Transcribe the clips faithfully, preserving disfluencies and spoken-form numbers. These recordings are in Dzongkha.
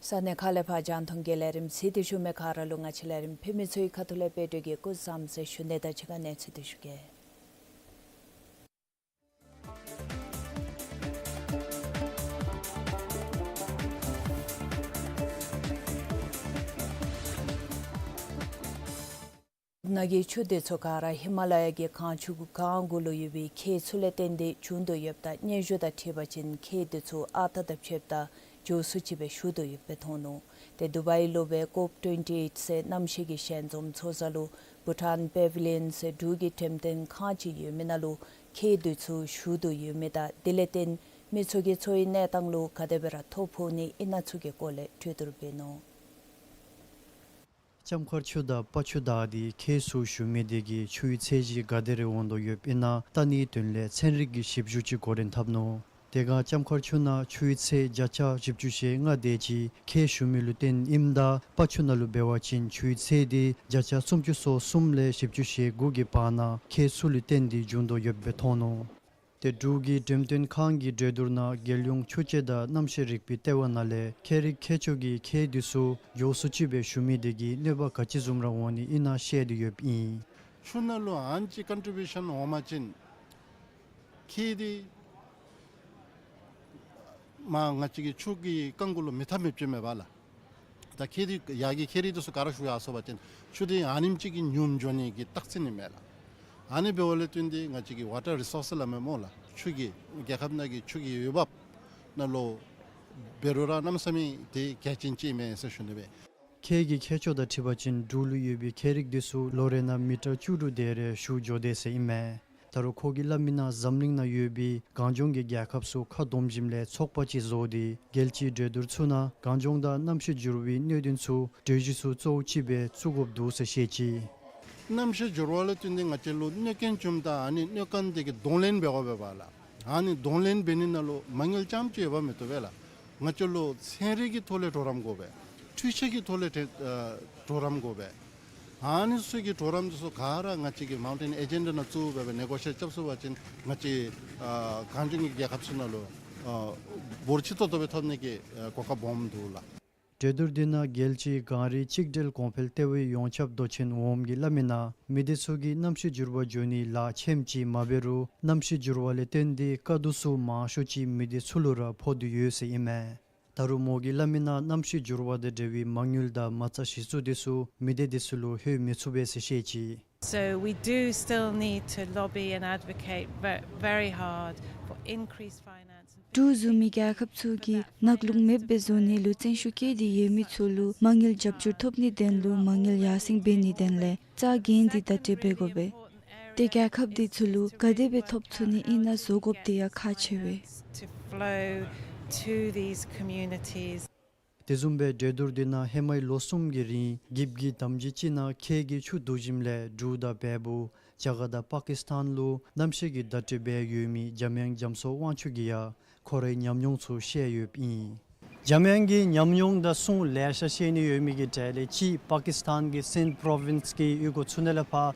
ས་གནས་ཁག་ལས་ཕར་རྒྱང་མཐོང་གི་ལས་རིམ་གཟིགས་ཏེ་བཞུགས་མི་ག་ར་ལུ་ང་བཅས་ལས་རིམ་ཕུལ་མི་ཚུ་གི་ཁ་ཐུག་ལས་དཔལ་སྒྲོན་གྱིས་སྐུ་བཟང་ཟེར་ཞུ་ནི་དང་གཅིག་ཁར་གནས་ཚུལ་འདི་ཞུ་གེ། ནང་གི་ཆུ་འདི་ཚུ་ག་ར་ཧི་མ་ལ་ཡ་གི་གངས་ཆུ་གངས་གུ་ལུ་ཡོད་པའི་ཁྱེགས་ཚུ་ལས་བརྟེན་ཏེ་འབྱུང་དོ་ཡོདཔ་ད་སྙན་ཞུ་དང་འཁྲིལ་བ་ཅིན་ཁྱེགས་འདི་ཚུ་ཨ་རྟག་དང་ཕྱདཔ་ད་མགྱོགས་སུ་ཅིག་སྦེ་ཞུ་དོ་ཡོདཔ་སྦེ་མཐོང་ནུག། ཏེ་དུ་བའི་ལུ་སྦེ་ཀོབ་ཊུ་ཝེན་ཊི་ཨེཊ་ཟེར་གནམ་གཤིས་ཀྱི་ཞལ་འཛོམས་ཚོགས་ས་ལུ་བྷུ་ཊཱན་པེ་བི་ལི་ཡཱན་ཟེར་འབྲུག་གི་འགྲེམས་སྟོན་ཁང་ཅིག་ཡོད་མི་ནང་ལུ་ཁྱེགས་འདི་ཚུ་ཞུ་དོ་ཡོད་མི་དང་དེ་ལས་བརྟེན་མི་ཚུ་གི་འཚོ་བའི་གནས་སྟངས་ལུ་ག་དེ་སྦེ་ར་ཐོ་ཕོག་ནི་ཨིན་ན་ཚུ་གི་སྐོར་ལས་གྲོས་བསྡུར་འབད་ནུག། ལྕམ་མཁར་ཆུ་དང་སྤ་ཆུ་དག་སྟེ་ཁྱེགས་ཚུ་ཞུ་མི་དེ་གིས་ཆུའི་ཚད་གཞི་ག་དེ་རེ་འོང་དོ་ཡོདཔ་ཨིན་ན་བལྟ་ནིའི་དོན་ལས་ཚན་རིག་གི་ཞིབ་འཇུག་ཅིག་འགོ་འདྲེན་འཐབ་ནུག། དེ་སྒང་ལྕམ་མཁར་ཆུ་ནང་ཆུའི་ཚད་བརྒྱ་ཆ་བཞི་བཅུ་ཞེ་ལྔ་དེ་ཅིག་ཁྱེགས་ཞུ་མི་ལུ་བརྟེན་ཨིནམ་ད་སྤ་ཆུ་ནང་ལུ་འབད་བ་ཅིན་ཆུའི་ཚད་དེ་བརྒྱ་ཆ་སུམ་ཅུ་སོ་གསུམ་ལས་བཞི་བཅུ་ཞེ་དགུ་གི་བར་ན་ཁྱེགས་ཚུ་ལུ་བརྟེན་ཏེ་འབྱུང་དོ་ཡོདཔ་སྦེ་མཐོང་ནུག། ཏེ་འབྲུག་གི་འགྲེམས་སྟོན་ཁང་གི་གྲོས་བསྡུར་ནང་རྒྱལ་ཡོངས་ཆུ་དཔྱད་དང་གནམ་གཤིས་རིག་པའི་ལྟེ་བ་ནང་ལས་ཁྱད་རིག་ཁྱད་ཆོས་ཀྱི་ཁྱེགས་འདི་ཚུ་མགྱོགས་སུ་ཅིག་སྦེ་ཞུ་མི་དེ་གིས་གནོད་པ་ག་ཅི་བཟུམ་ར་འོང་ནི་ཨིན་ན་བཤད་དེ་ཡོདཔ་ཨིན། ཆུ་ནང་ལུ་ཨ་ནི་ཅིག་ཀོན་ཊི་བིའུ་ཤཱན་འོང་པ་ཅིན་ཁྱེགས་འདི་མ་ང་བཅས་ཀྱི་ཆུ་གི་རྐང་གུ་ལུ་མི་འཐབ་མི་ཅིག་མེད་པ་ལགས། ད་ཁྱེགས་འདི་ཡར་གྱི་ཁྱེགས་རིགས་འདི་ཚུ་ག་ར་ཞུ་ཡར་སོང་པ་ཅིན་ཆུ་འདི་ཨ་ནེམ་ཅིག་གིས་ཉུངམ་འགྱོ་ནི་གི་རྟགས་མཚན་ནི་མས་ལགས། ཨ་ནི་འབདཝ་ལས་བརྟེན་ཏེ་ང་བཅས་ཀྱི་ཝ་ཊར་རི་སོར་སི་སླབ་མས་སྨོ་ལགས། ཆུ་གི་རྒྱལ་ཁབ་ནང་གི་ཆུ་གི་འོས་འབབ་ནང་ལུ་འབད་རུང་ར་གནམ་མེད་ས་མེད་དེ་གལ་ཆེན་ཅིག་མས་ཟེར་ཞུ་ནི་སྦེ། ཁྱེགས་ཀྱི་ཁྱད་ཆོས་དང་འཁྲིལ་བ་ཅིན་འབྲུག་ལུ་ཡོད་པའི་ཁྱེགས་རིགས་འདི་ཚུ་ལོ་རེ་ནང་མི་ཊར་བཅུ་དྲུག་དེ་རེ་ཞུ་འགྱོ་དེས་ཟེར་ཨིན་མས། ད་རུང་ཁོ་གིས་སླབ་མི་ནང་འཛམ་གླིང་ནང་ཡོད་པའི་གངས་ལྗོངས་ཀྱི་རྒྱལ་ཁབ་ཚུ་ཁ་བསྡོམས་ཞིནམ་ལས་ཚོགས་པ་ཅིག་བཟོ་སྟེ་རྒྱལ་སྤྱིའི་གྲོས་བསྡུར་ཚུ་ནང་གངས་ལྗོངས་དང་གནམ་གཤིས་འགྱུར་བའི་གནད་དོན་ཚུ་གྲོས་གཞི་ཚུ་གཙོ་བོ་ཅིག་སྦེ་བཙུགས་དགོཔ་འདུག་ཟེར་བཤད་ཅི། གནམ་གཤིས་འགྱུར་བ་ལུ་བརྟེན་ཏེ་ང་བཅས་ལུ་གནོད་རྐྱེན་བྱུངམ་ད་ཨ་ནི་གནོད་རྐྱེན་དེ་གི་གདོང་ལེན་འབད་དགོ་པས་ལགས། ཨ་ནི་གདོང་ལེན་འབད་ནི་ནང་ལུ་མ་དངུལ་རྐྱངམ་ཅིག་ཡོདཔ་མི་བཏུབ་པས་ལགས། ང་བཅས་ལུ་ཚན་རིག་གི་ཐོག་ལས་གྲོགས་རམ་དགོ་པས། འཕྲུལ་ཆས་ཀྱི་ཐོག་ལས་ཏེ་ཨ་གྲོགས་རམ་དགོ་པས། ཨ་ནི་ཚུ་གི་གྲོགས་རམ་འདི་ཚུ་ག་ར་ང་བཅས་ཀྱི་མའུན་ཊེན་ཨེ་ཇེན་ཌ་ནང་བཙུགས་སྦེ་ནེ་གོ་ཤི་ཨེཊ་རྐྱབ་ཚུགས་པ་ཅིན་ང་བཅས་ཨ་གངས་ལྗོངས་ཀྱི་རྒྱལ་ཁབ་ཚུ་ནང་ལུ་ཨ་འབོར་ཆེ་ཏོག་ཏོ་སྦེ་ཐོབ་ནི་གི་ཨ་གོ་སྐབས་སྦོམ་འདུག་ལགས། གྲོས་བསྡུར་འདི་ནང་རྒྱལ་སྤྱིའི་གངས་རིའི་གཅིག་སྒྲིལ་གོང་འཕེལ་ལྟེ་བའི་ཡོངས་ཁྱབ་མདོ་ཆེན་འོགམ་གིས་སླབ་མི་ནང་མི་སྡེ་ཚུ་གིས་གནམ་གཤིས་འགྱུར་བ་འགྱོ་ནིའི་ལཱ་ཆེམ་ཅིག་མ་འབད་རུང་གནམ་གཤིས་འགྱུར་བ་ལས་བརྟེན་ཏེ་དཀའ་སྡུག་ཚུ་མང་ཤོས་ཅིག་མི་སྡེ་ཚུ་ལུ་ར་ཕོག་སྟེ་ཡོད་ཟེར་ཨིན་མས། ད་རུང་མོ་གིས་སླབ་མི་ནང་གནམ་གཤིས་འགྱུར་བ་དང་འབྲེལ་བའི་མ་དངུལ་དང་མ་རྩ་གཞི་བཙུགས་འདི་ཚུ་མི་སྡེ་འདི་ཚུ་ལུ་ལྷོད་མི་ཚུགས་པས་ཟེར་བཤད་ཅི། So we do still need to lobby and advocate ve- very hard for increased finance and འབྲུག་བཟུམ་མའི་རྒྱལ་ཁབ་ཚུ་གིས་ནག་རླུང་མེདཔ་སྦེ་བཟོ་ནི་ལུ་བརྩོན་ཤུགས་བསྐྱེད་དེ་ཡོད་མི་ཚུ་ལུ་མ་དངུལ་རྒྱབ་སྐྱོར་ཐོབ་ནིའི་དོན་ལུ་མ་དངུལ་ཡར་སེང་འབད་ནིའི་དོན་ལས་རྩ་འགེངས་ཏེ་བརྡ་སྤྲོད་འབད་དགོ་པས། ཏེ་རྒྱལ་ཁབ་འདི་ཚུ་ལུ་ག་དེ་སྦེ་ཐོབ་ཚུགས་ནི་ཨིན་ན་བཟོ་དགོཔ་དེ་ཡང་ཁག་ཆེ་བས། To flow to these communities. དེ་བཟུམ་སྦེ་གྲོས་བསྡུར་འདི་ནང་ཧེ་མའི་ལོ་གསུམ་གྱི་རིང་གིབ་ཀྱི་དམ་སྦྱིས་ཅིག་ནང་ཁྱེགས་ཀྱིས་ཆུ་བསྡུ་ཞིནམ་ལས་འབྲུག་དང་བལ་པོ་རྒྱ་གར་དང་པ་ཀིས་ཐན་ལུ་གནམ་གཤིས་ཀྱི་བརྡ་སྤྲོད་འབད་ཡོད་མི་འཇམ་དབྱངས་རྒྱ་མཚོ་དབང་ཕྱུག་གིས་ཡང་ཁོ་རའི་ཉམས་མྱོང་ཚུ་བཤད་ཡོདཔ་ཨིན། འཇམ་དབྱངས་ཀྱིས་ཉམས་མྱོང་དང་སྲུང་ལེ་ཤ་བཤད་ནི་ཡོད་མི་གི་གྲས་ལས་གཅིག་པ་ཀིས་ཐཱན་གྱི་སིནཌ་པྲོ་ཝིནསི་གི་ཡུལ་གྱི་ཚུ་ནང་ལས་ཕར་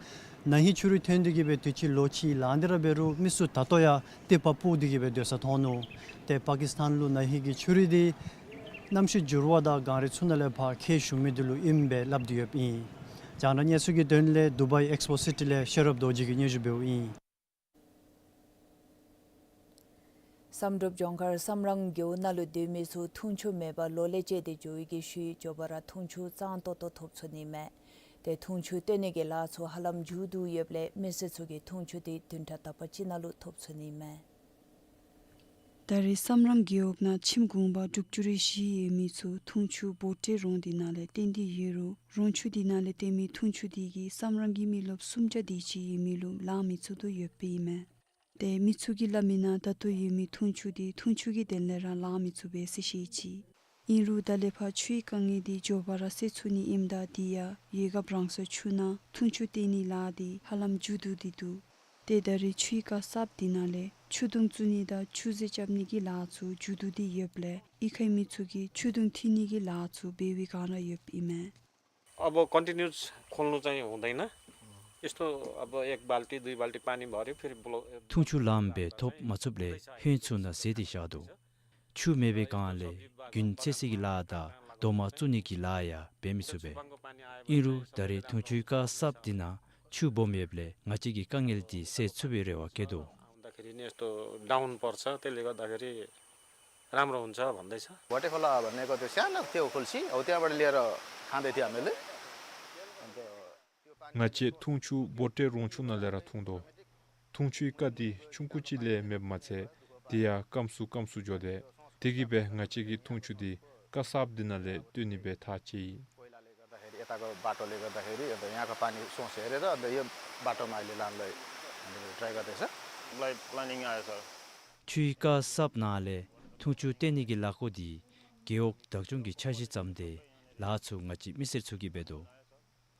ན་ཧིང་ཆུ་རུད་ཐོན་ཏེ་གི་སྦེ་དུས་ཅི་ལོ་གཅིག་ལང་སྟེ་ར་འབད་རུང་མི་ཚུ་ད་ལྟོ་ཡང་ཏི་པ་སྤུབ་སྟེ་གི་སྦེ་སྡོད་ས་མཐོང་ནུག། ཏེ་པ་ཀིས་ཐཱན་ལུ་ན་ཧིང་གི་ཆུ་རུད་འདི་གནམ་གཤིས་འགྱུར་བ་དང་གངས་རི་ཚུ་ནང་ལས་ཕར་ཁྱད་ཞུགས་མི་འདི་ལུ་ཨིནམ་སྦེ་སླབ་སྟེ་ཡོདཔ་ཨིན། རྒྱང་བསྒྲགས་གནས་ཚུལ་གྱི་དོན་ལས་དུ་བའི་ཨེགསི་པོ་སི་ཊི་ལས་ཤེས་རབ་རྡོ་རྗེ་གིས་སྙན་ཞུ་འབདཝ་ཨིན། བསམ་གྲུབ་ལྗོངས་མཁར་བསམ་རང་རྒེད་འོག་ནང་ལུ་སྡོད་མི་ཚུ་འཐུང་ཆུ་མེད་པར་ལོ་ལེགས་བཅད་དེ་འགྱོ་བའི་གི་ཤུལ་མགྱོགས་པ་ར་འཐུང་ཆུ་གཙང་ཏོག་ཏོ་ཐོབ་ཚུགས་ནི་མས། ཏེ་འཐུང་ཆུ་བཏོན་ནི་གི་ལཱ་ཚུ་ཧ་ལམ་མཇུག་བསྡུ་ཡོདཔ་ལས་མི་སེར་ཚུ་གིས་འཐུང་ཆུ་དེ་བདུན་ཕྲག་དག་པ་ཅིག་ནང་ལུ་ཐོབ་ཚུགས་ནི་མས། ད་རེས་བསམ་རང་རྒེད་འོག་ནང་ཁྱིམ་གུང་པ་དྲུག་ཅུ་རེ་བཞི་ཡོད་མི་ཚུ་འཐུང་ཆུ་བོ་ཊེ་རོང་འདི་ནང་ལས་བཏོན་ཏེ་ཡོད་རུང་རོང་ཆུ་འདི་ནང་ལས་བཏོན་མི་འཐུང་ཆུ་འདི་གིས་བསམ་རང་གི་མི་རློབས་སུམ་བརྒྱ་དེ་ཅིག་ཡོད་མི་ལུ་ལང་མི་ཚུགས་དོ་ཡོདཔ་ཨིན་མས། ཏེ་མི་ཚུ་གིས་སླབ་མི་ནང་ད་ལྟོ་ཡོད་མི་འཐུང་ཆུ་འདི་འཐུང་ཆུ་གི་དོན་ལས་ར་ལང་མི་ཚུགས་པས་ཟེར་བཤད་ཅི། ཨིན་རུང་ད་ལས་ཕར་ཆུའི་དཀའ་ངལ་འདི་མགྱོགས་པ་ར་སེལ་ཚུགས་ནི་ཨིནམ་ད་དེ་ཡང་ཡོད་སྐབས་རང་སོའི་ཆུ་ནང་འཐུང་ཆུ་བཏོན་ནི་ལཱ་འདི་ཧ་ལམ་མཇུག་བསྡུ་སྟེ་འདུག། ཏེ་ད་རེས་ཆུའི་དཀའ་སྤྱད་འདི་ནང་ལས་ཆུ་དུང་བཙུགས་ནི་དང་ཆུ་ཟོས་རྐྱབ་ནི་གི་ལཱ་ཚུ་མཇུག་བསྡུ་སྟེ་ཡོདཔ་ལས་གཡུས་ཁའི་མི་ཚུ་གིས་ཆུ་དུང་འཐུང་ནི་གི་ལཱ་ཚུ་འབད་བའི་བསྒང་ར་ཡོདཔ་ཨིན་མས། अब कन्टिन्युस खोल्नु चाहिँ हुँदैन। यस्तो अब एक बाल्टी, दुई बाल्टी पानी भर्यो, फेरि ब्लक। འཐུང་ཆུ་ལངམ་སྦེ་ཐོབ་མ་ཚུགསཔ་ལས་ཧོན་ཚུ་ནང་ཟོས་ཏེ་བཞག་འདུག། ཆུ་མེད་པའི་བསྒང་ལས་རྒྱུན་ཚད་སའི་གི་ལཱ་དང་རྡོག་མ་བཙུགས་ནི་གི་ལཱ་ཡང་འབད་མི་ཚུགས་པས། ཨིན་རུང་ད་རེས་འཐུང་ཆུའི་དཀའ་སྤྱད་འདི་ནང་ཆུ་སྦོམ་ཡོདཔ་ལས་ང་བཅས་ཀྱི་དཀའ་ངལ་འདི་སེལ་ཚུགས་པའི་རེ་བ་བསྐྱེད་དོ། आउँदाखेरि नि यस्तो डाउन पर्छ, त्यसले गर्दाखेरि राम्रो हुन्छ भन्दैछ। भोटे खोला भनेको त्यो सानो त्यो खोल्सी, हो त्यहाँबाट लिएर खाँदै थियो हामीले। अन्त ང་བཅས་འཐུང་ཆུ་བོ་ཊེ་རོང་ཆུ་ནང་ལས་ར་འཐུང་དོ། འཐུང་ཆུའི་དཀའ་འདི་ཆུང་ཀུ་ཅིག་ལས་མེདཔ་མ་ཚད་དེ་ཡང་སྐམ་སུ་སྐམ་སུ་འགྱོ་དེས། དེ་གིས་སྦེ་ང་བཅས་ཀྱིས་འཐུང་ཆུ་འདི་དཀའ་སྤྱད་འདི་ནང་ལས་བཏོན་ནི་སྦེ་ཐག་བཅད་ཡི། पहिलाले गर्दाखेरि, यताको बाटोले गर्दाखेरि, अन्त यहाँको पानी सोचेर त, अन्त यो बाटोमा अहिले लानलाई हामीले ट्राई गर्दैछ। प्लानिङ आयो सर। ཆུའི་དཀའ་སྤྱད་ནང་ལས་འཐུང་ཆུ་བཏོན་ནི་གི་ལཱ་འགོ་འདི་རྒེད་འོག་བདག་སྐྱོང་གི་འཆར་གཞི་བརྩམས་ཏེ་ལཱ་ཚུ་ང་བཅས་མི་སེར་ཚུ་གིས་འབད་དོ།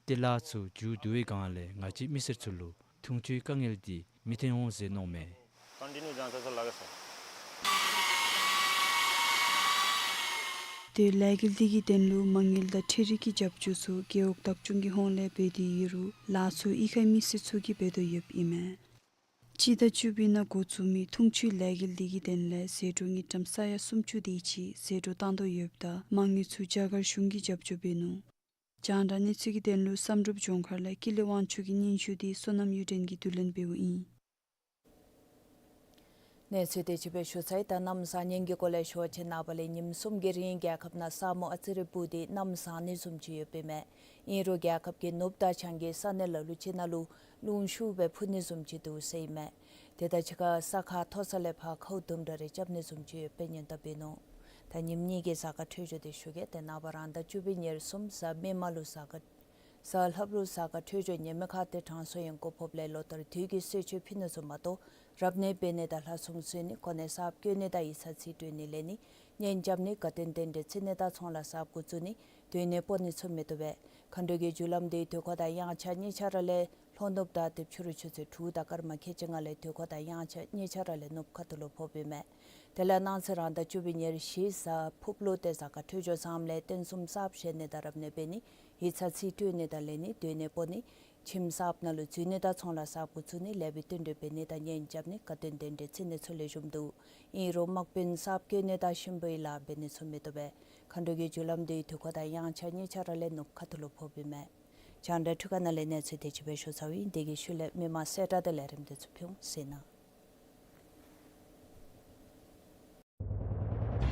ཏེ་ལཱ་ཚུ་མཇུག་བསྡུ་བའི་བསྒང་ལས་ང་བཅས་མི་སེར་ཚུ་ལུ་འཐུང་ཆུའི་དཀའ་ངལ་འདི་མི་ཐོན་འོང་ཟེར་མནོཝ་མས། कन्टिन्यु जान्छ जस्तो लाग्छ सर। ཏེ་ལས་འགུལ་འདི་གི་དོན་ལུ་མ་དངུལ་དང་འཕྲུལ་རིག་གི་རྒྱབ་སྐྱོར་ཚུ་རྒེད་འོག་བདག་སྐྱོང་གི་ཧོངས་ལས་འབད་དེ་ཡོད་རུང་ལཱ་ཚུ་གཡུས་ཁའི་མི་སེར་ཚུ་གིས་འབད་དོ་ཡོདཔ་ཨིན་མས། སྤྱི་ཟླ་བཅུ་པའི་ནང་འགོ་བཙུགས་མི་འཐུང་ཆུའི་ལས་འགུལ་འདི་གི་དོན་ལས་ཟད་འགྲོ་དངུལ་ཀྲམ་ས་ཡ་སུམ་ཅུ་དེ་ཅིག་ཟད་འགྲོ་བཏང་དོ་ཡོདཔ་ད་མ་དངུལ་ཚུ་རྒྱ་གར་གཞུང་གིས་རྒྱབ་སྐྱོར་འབད་ནུག། རྒྱང་བསྒྲགས་གནས་ཚུལ་གྱི་དོན་ལུ་བསམ་གྲུབ་ལྗོངས་མཁར་ལས་ཀུན་ལེགས་དབང་ཕྱུག་གི་སྙན་ཞུ་འདི་བསོད་ནམས་གཡུ་སྒྲོན་གྱིས་བསྡུ་ལེན་འབདཝ་ཨིན། གནས་ཚུལ་དེ་ཅིག་སྦེ་ཞུ་ཚར་ཡི། ད་གནམ་བཟང་ཉིན་གྱི་སྐོར་ལས་ཞུ་བ་ཅིན་ནངས་པ་ལས་ཉིནམ་གསུམ་གྱི་རིང་རྒྱལ་ཁབ་ནང་ས་སྨུག་ཨ་ཙི་རེ་སྤུབས་ཏེ་གནམ་བཟང་ནི་བཟུམ་ཅིག་ཡོདཔ་ཨིན་མས། ཨིན་རུང་རྒྱལ་ཁབ་ཀྱི་ནུབ་དང་བྱང་གི་ས་གནས་ལ་ལུ་ཅིག་ནང་ལུ་རླུང་ཤུགས་སྦེ་འཕུ་ནི་བཟུམ་ཅིག་འདུག་ཟེར་ཨིན་མས། དེ་དང་གཅིག་ཁར་ས་ཁ་མཐོ་ས་ལས་ཕར་ཁཝ་དུམ་གྲ་རེ་རྐྱབ་ནི་བཟུམ་ཅིག་ཡོདཔ་སྦེ་སྙན་གྲགས་འབད་ནུག། ད་ཉིནམ་གཉིས་ཀྱི་གཟའ་སྐར་འཕྲོད་སྦྱོར་དེ་ཞུ་གེ། ཏེ་ནངས་པ་རང་ཟླ་བཅུ་པའི་ཉེར་གསུམ་གཟའ་མིག་དམར་ལུ་གཟའ་སྐར་གཟའ་ལྷགཔ་ལུ་གཟའ་སྐར་འཕྲོད་སྦྱོར་ཉེས་མེད་ཁ་ཏེ་དྲང་སྲོང་ཡང་གོ་ཕོགཔ་ལས་ལོ་ལྟར་དུས་ཀྱི་གསོལ་མཆོད་ཕུལ་ནི་ཚུ་མ་གཏོགས་རབ་གནས་འབད་ནི་དང་ལྷ་སྲུང་གསོལ་ནི་གོ་གནས་གསརཔ་བསྐོ་ནི་དང་ཡིག་ཚང་རྩིས་སྤྲོད་ནི་ལེན་ནི་གཉེན་རྐྱབ་ནི་དགའ་སྟོན་རྟེན་འབྲེལ་བརྩི་ནི་དང་ཚོང་ལཱ་གསརཔ་འགོ་བཙུགས་ནི་སྡོད་གནས་སྤོ་ནི་ཚུ་མི་བཏུབ་པས། མཁའ་འགྲོ་གི་རྒྱུ་ལམ་འདི་དུས་འཁོར་དང་དབྱངས་འཆར་གཉིས་ཆ་ར་ལས་ལྷོ་ནུབ་དང་དེ་ཕྱི་རུ་ཆུ་ཚོད་དྲུག་དང་སྐར་མ་ཁལ་གཅིག་ལྔ་ལས་དུས་འཁོར་དང་དབྱངས་འཆར་གཉིས་ཆ་ར་ལས་ནུབ་ཁ་ཐུག་ལུ་ཕོགཔ་ཨིན་མས། དེ་ལས་གནངས་ཚེ་རང་ཟླ་བཅུ་པའི་ཉེར་བཞི་གཟའ་ཕུརཔ་ལུ་ཏེ་གཟའ་སྐར་འཕྲོད་སྦྱོར་བཟངམ་ལས་རྟེན་གསུམ་གསརཔ་བཞེངས་ནི་དང་རབ་གནས་འབད་ནི་ཡིག་ཚང་རྩིས་སྤྲོད་ནི་དང་ལེན་ནི་སྡོད་གནས་སྤོ་ནི་ཁྱིམ་གསརཔ་ནང་ལུ་འཛུལ་ནི་དང་ཚོང་ལཱ་གསརཔ་འགོ་བཙུགས་ནི་ལེགས་པའི་བསྟུན་གྲོས་འབད་ནི་དང་གཉེན་རྐྱབ་ནི་དགའ་སྟོན་རྟེན་འབྲེལ་བརྩི་ནི་ཚུ་ལེགས་ཤོམ་འདུག། ཨིན་རུང་དམག་དཔོན་གསརཔ་བསྐོ་ནི་དང་གཤིན་པོའི་ལཱ་འབད་ནི་ཚུ་མི་བཏུབ་པས། མཁའ་འགྲོ་གི་རྒྱུ་ལམ་འདི་དུས་འཁོར་དང་དབྱངས་འཆར་གཉིས་ཆ་ར་ལས་ནུབ་ཁ་ཐུག་ལུ་ཕོགཔ་ཨིན་མས། རྒྱང་བསྒྲགས་འཕྲུལ་ཁང་ནང་ལས་གནས་ཚུལ་དེ་ཅིག་སྦེ་ཞུ་ཚརཝ་ཨིན། དེ་གི་ཤུལ་ལས་མི་མང་གསལ་བསྒྲགས་དང་ལས་རིམ་དེ་ཚུ་ཕུལ་འོང་ཟེར་ཨིན།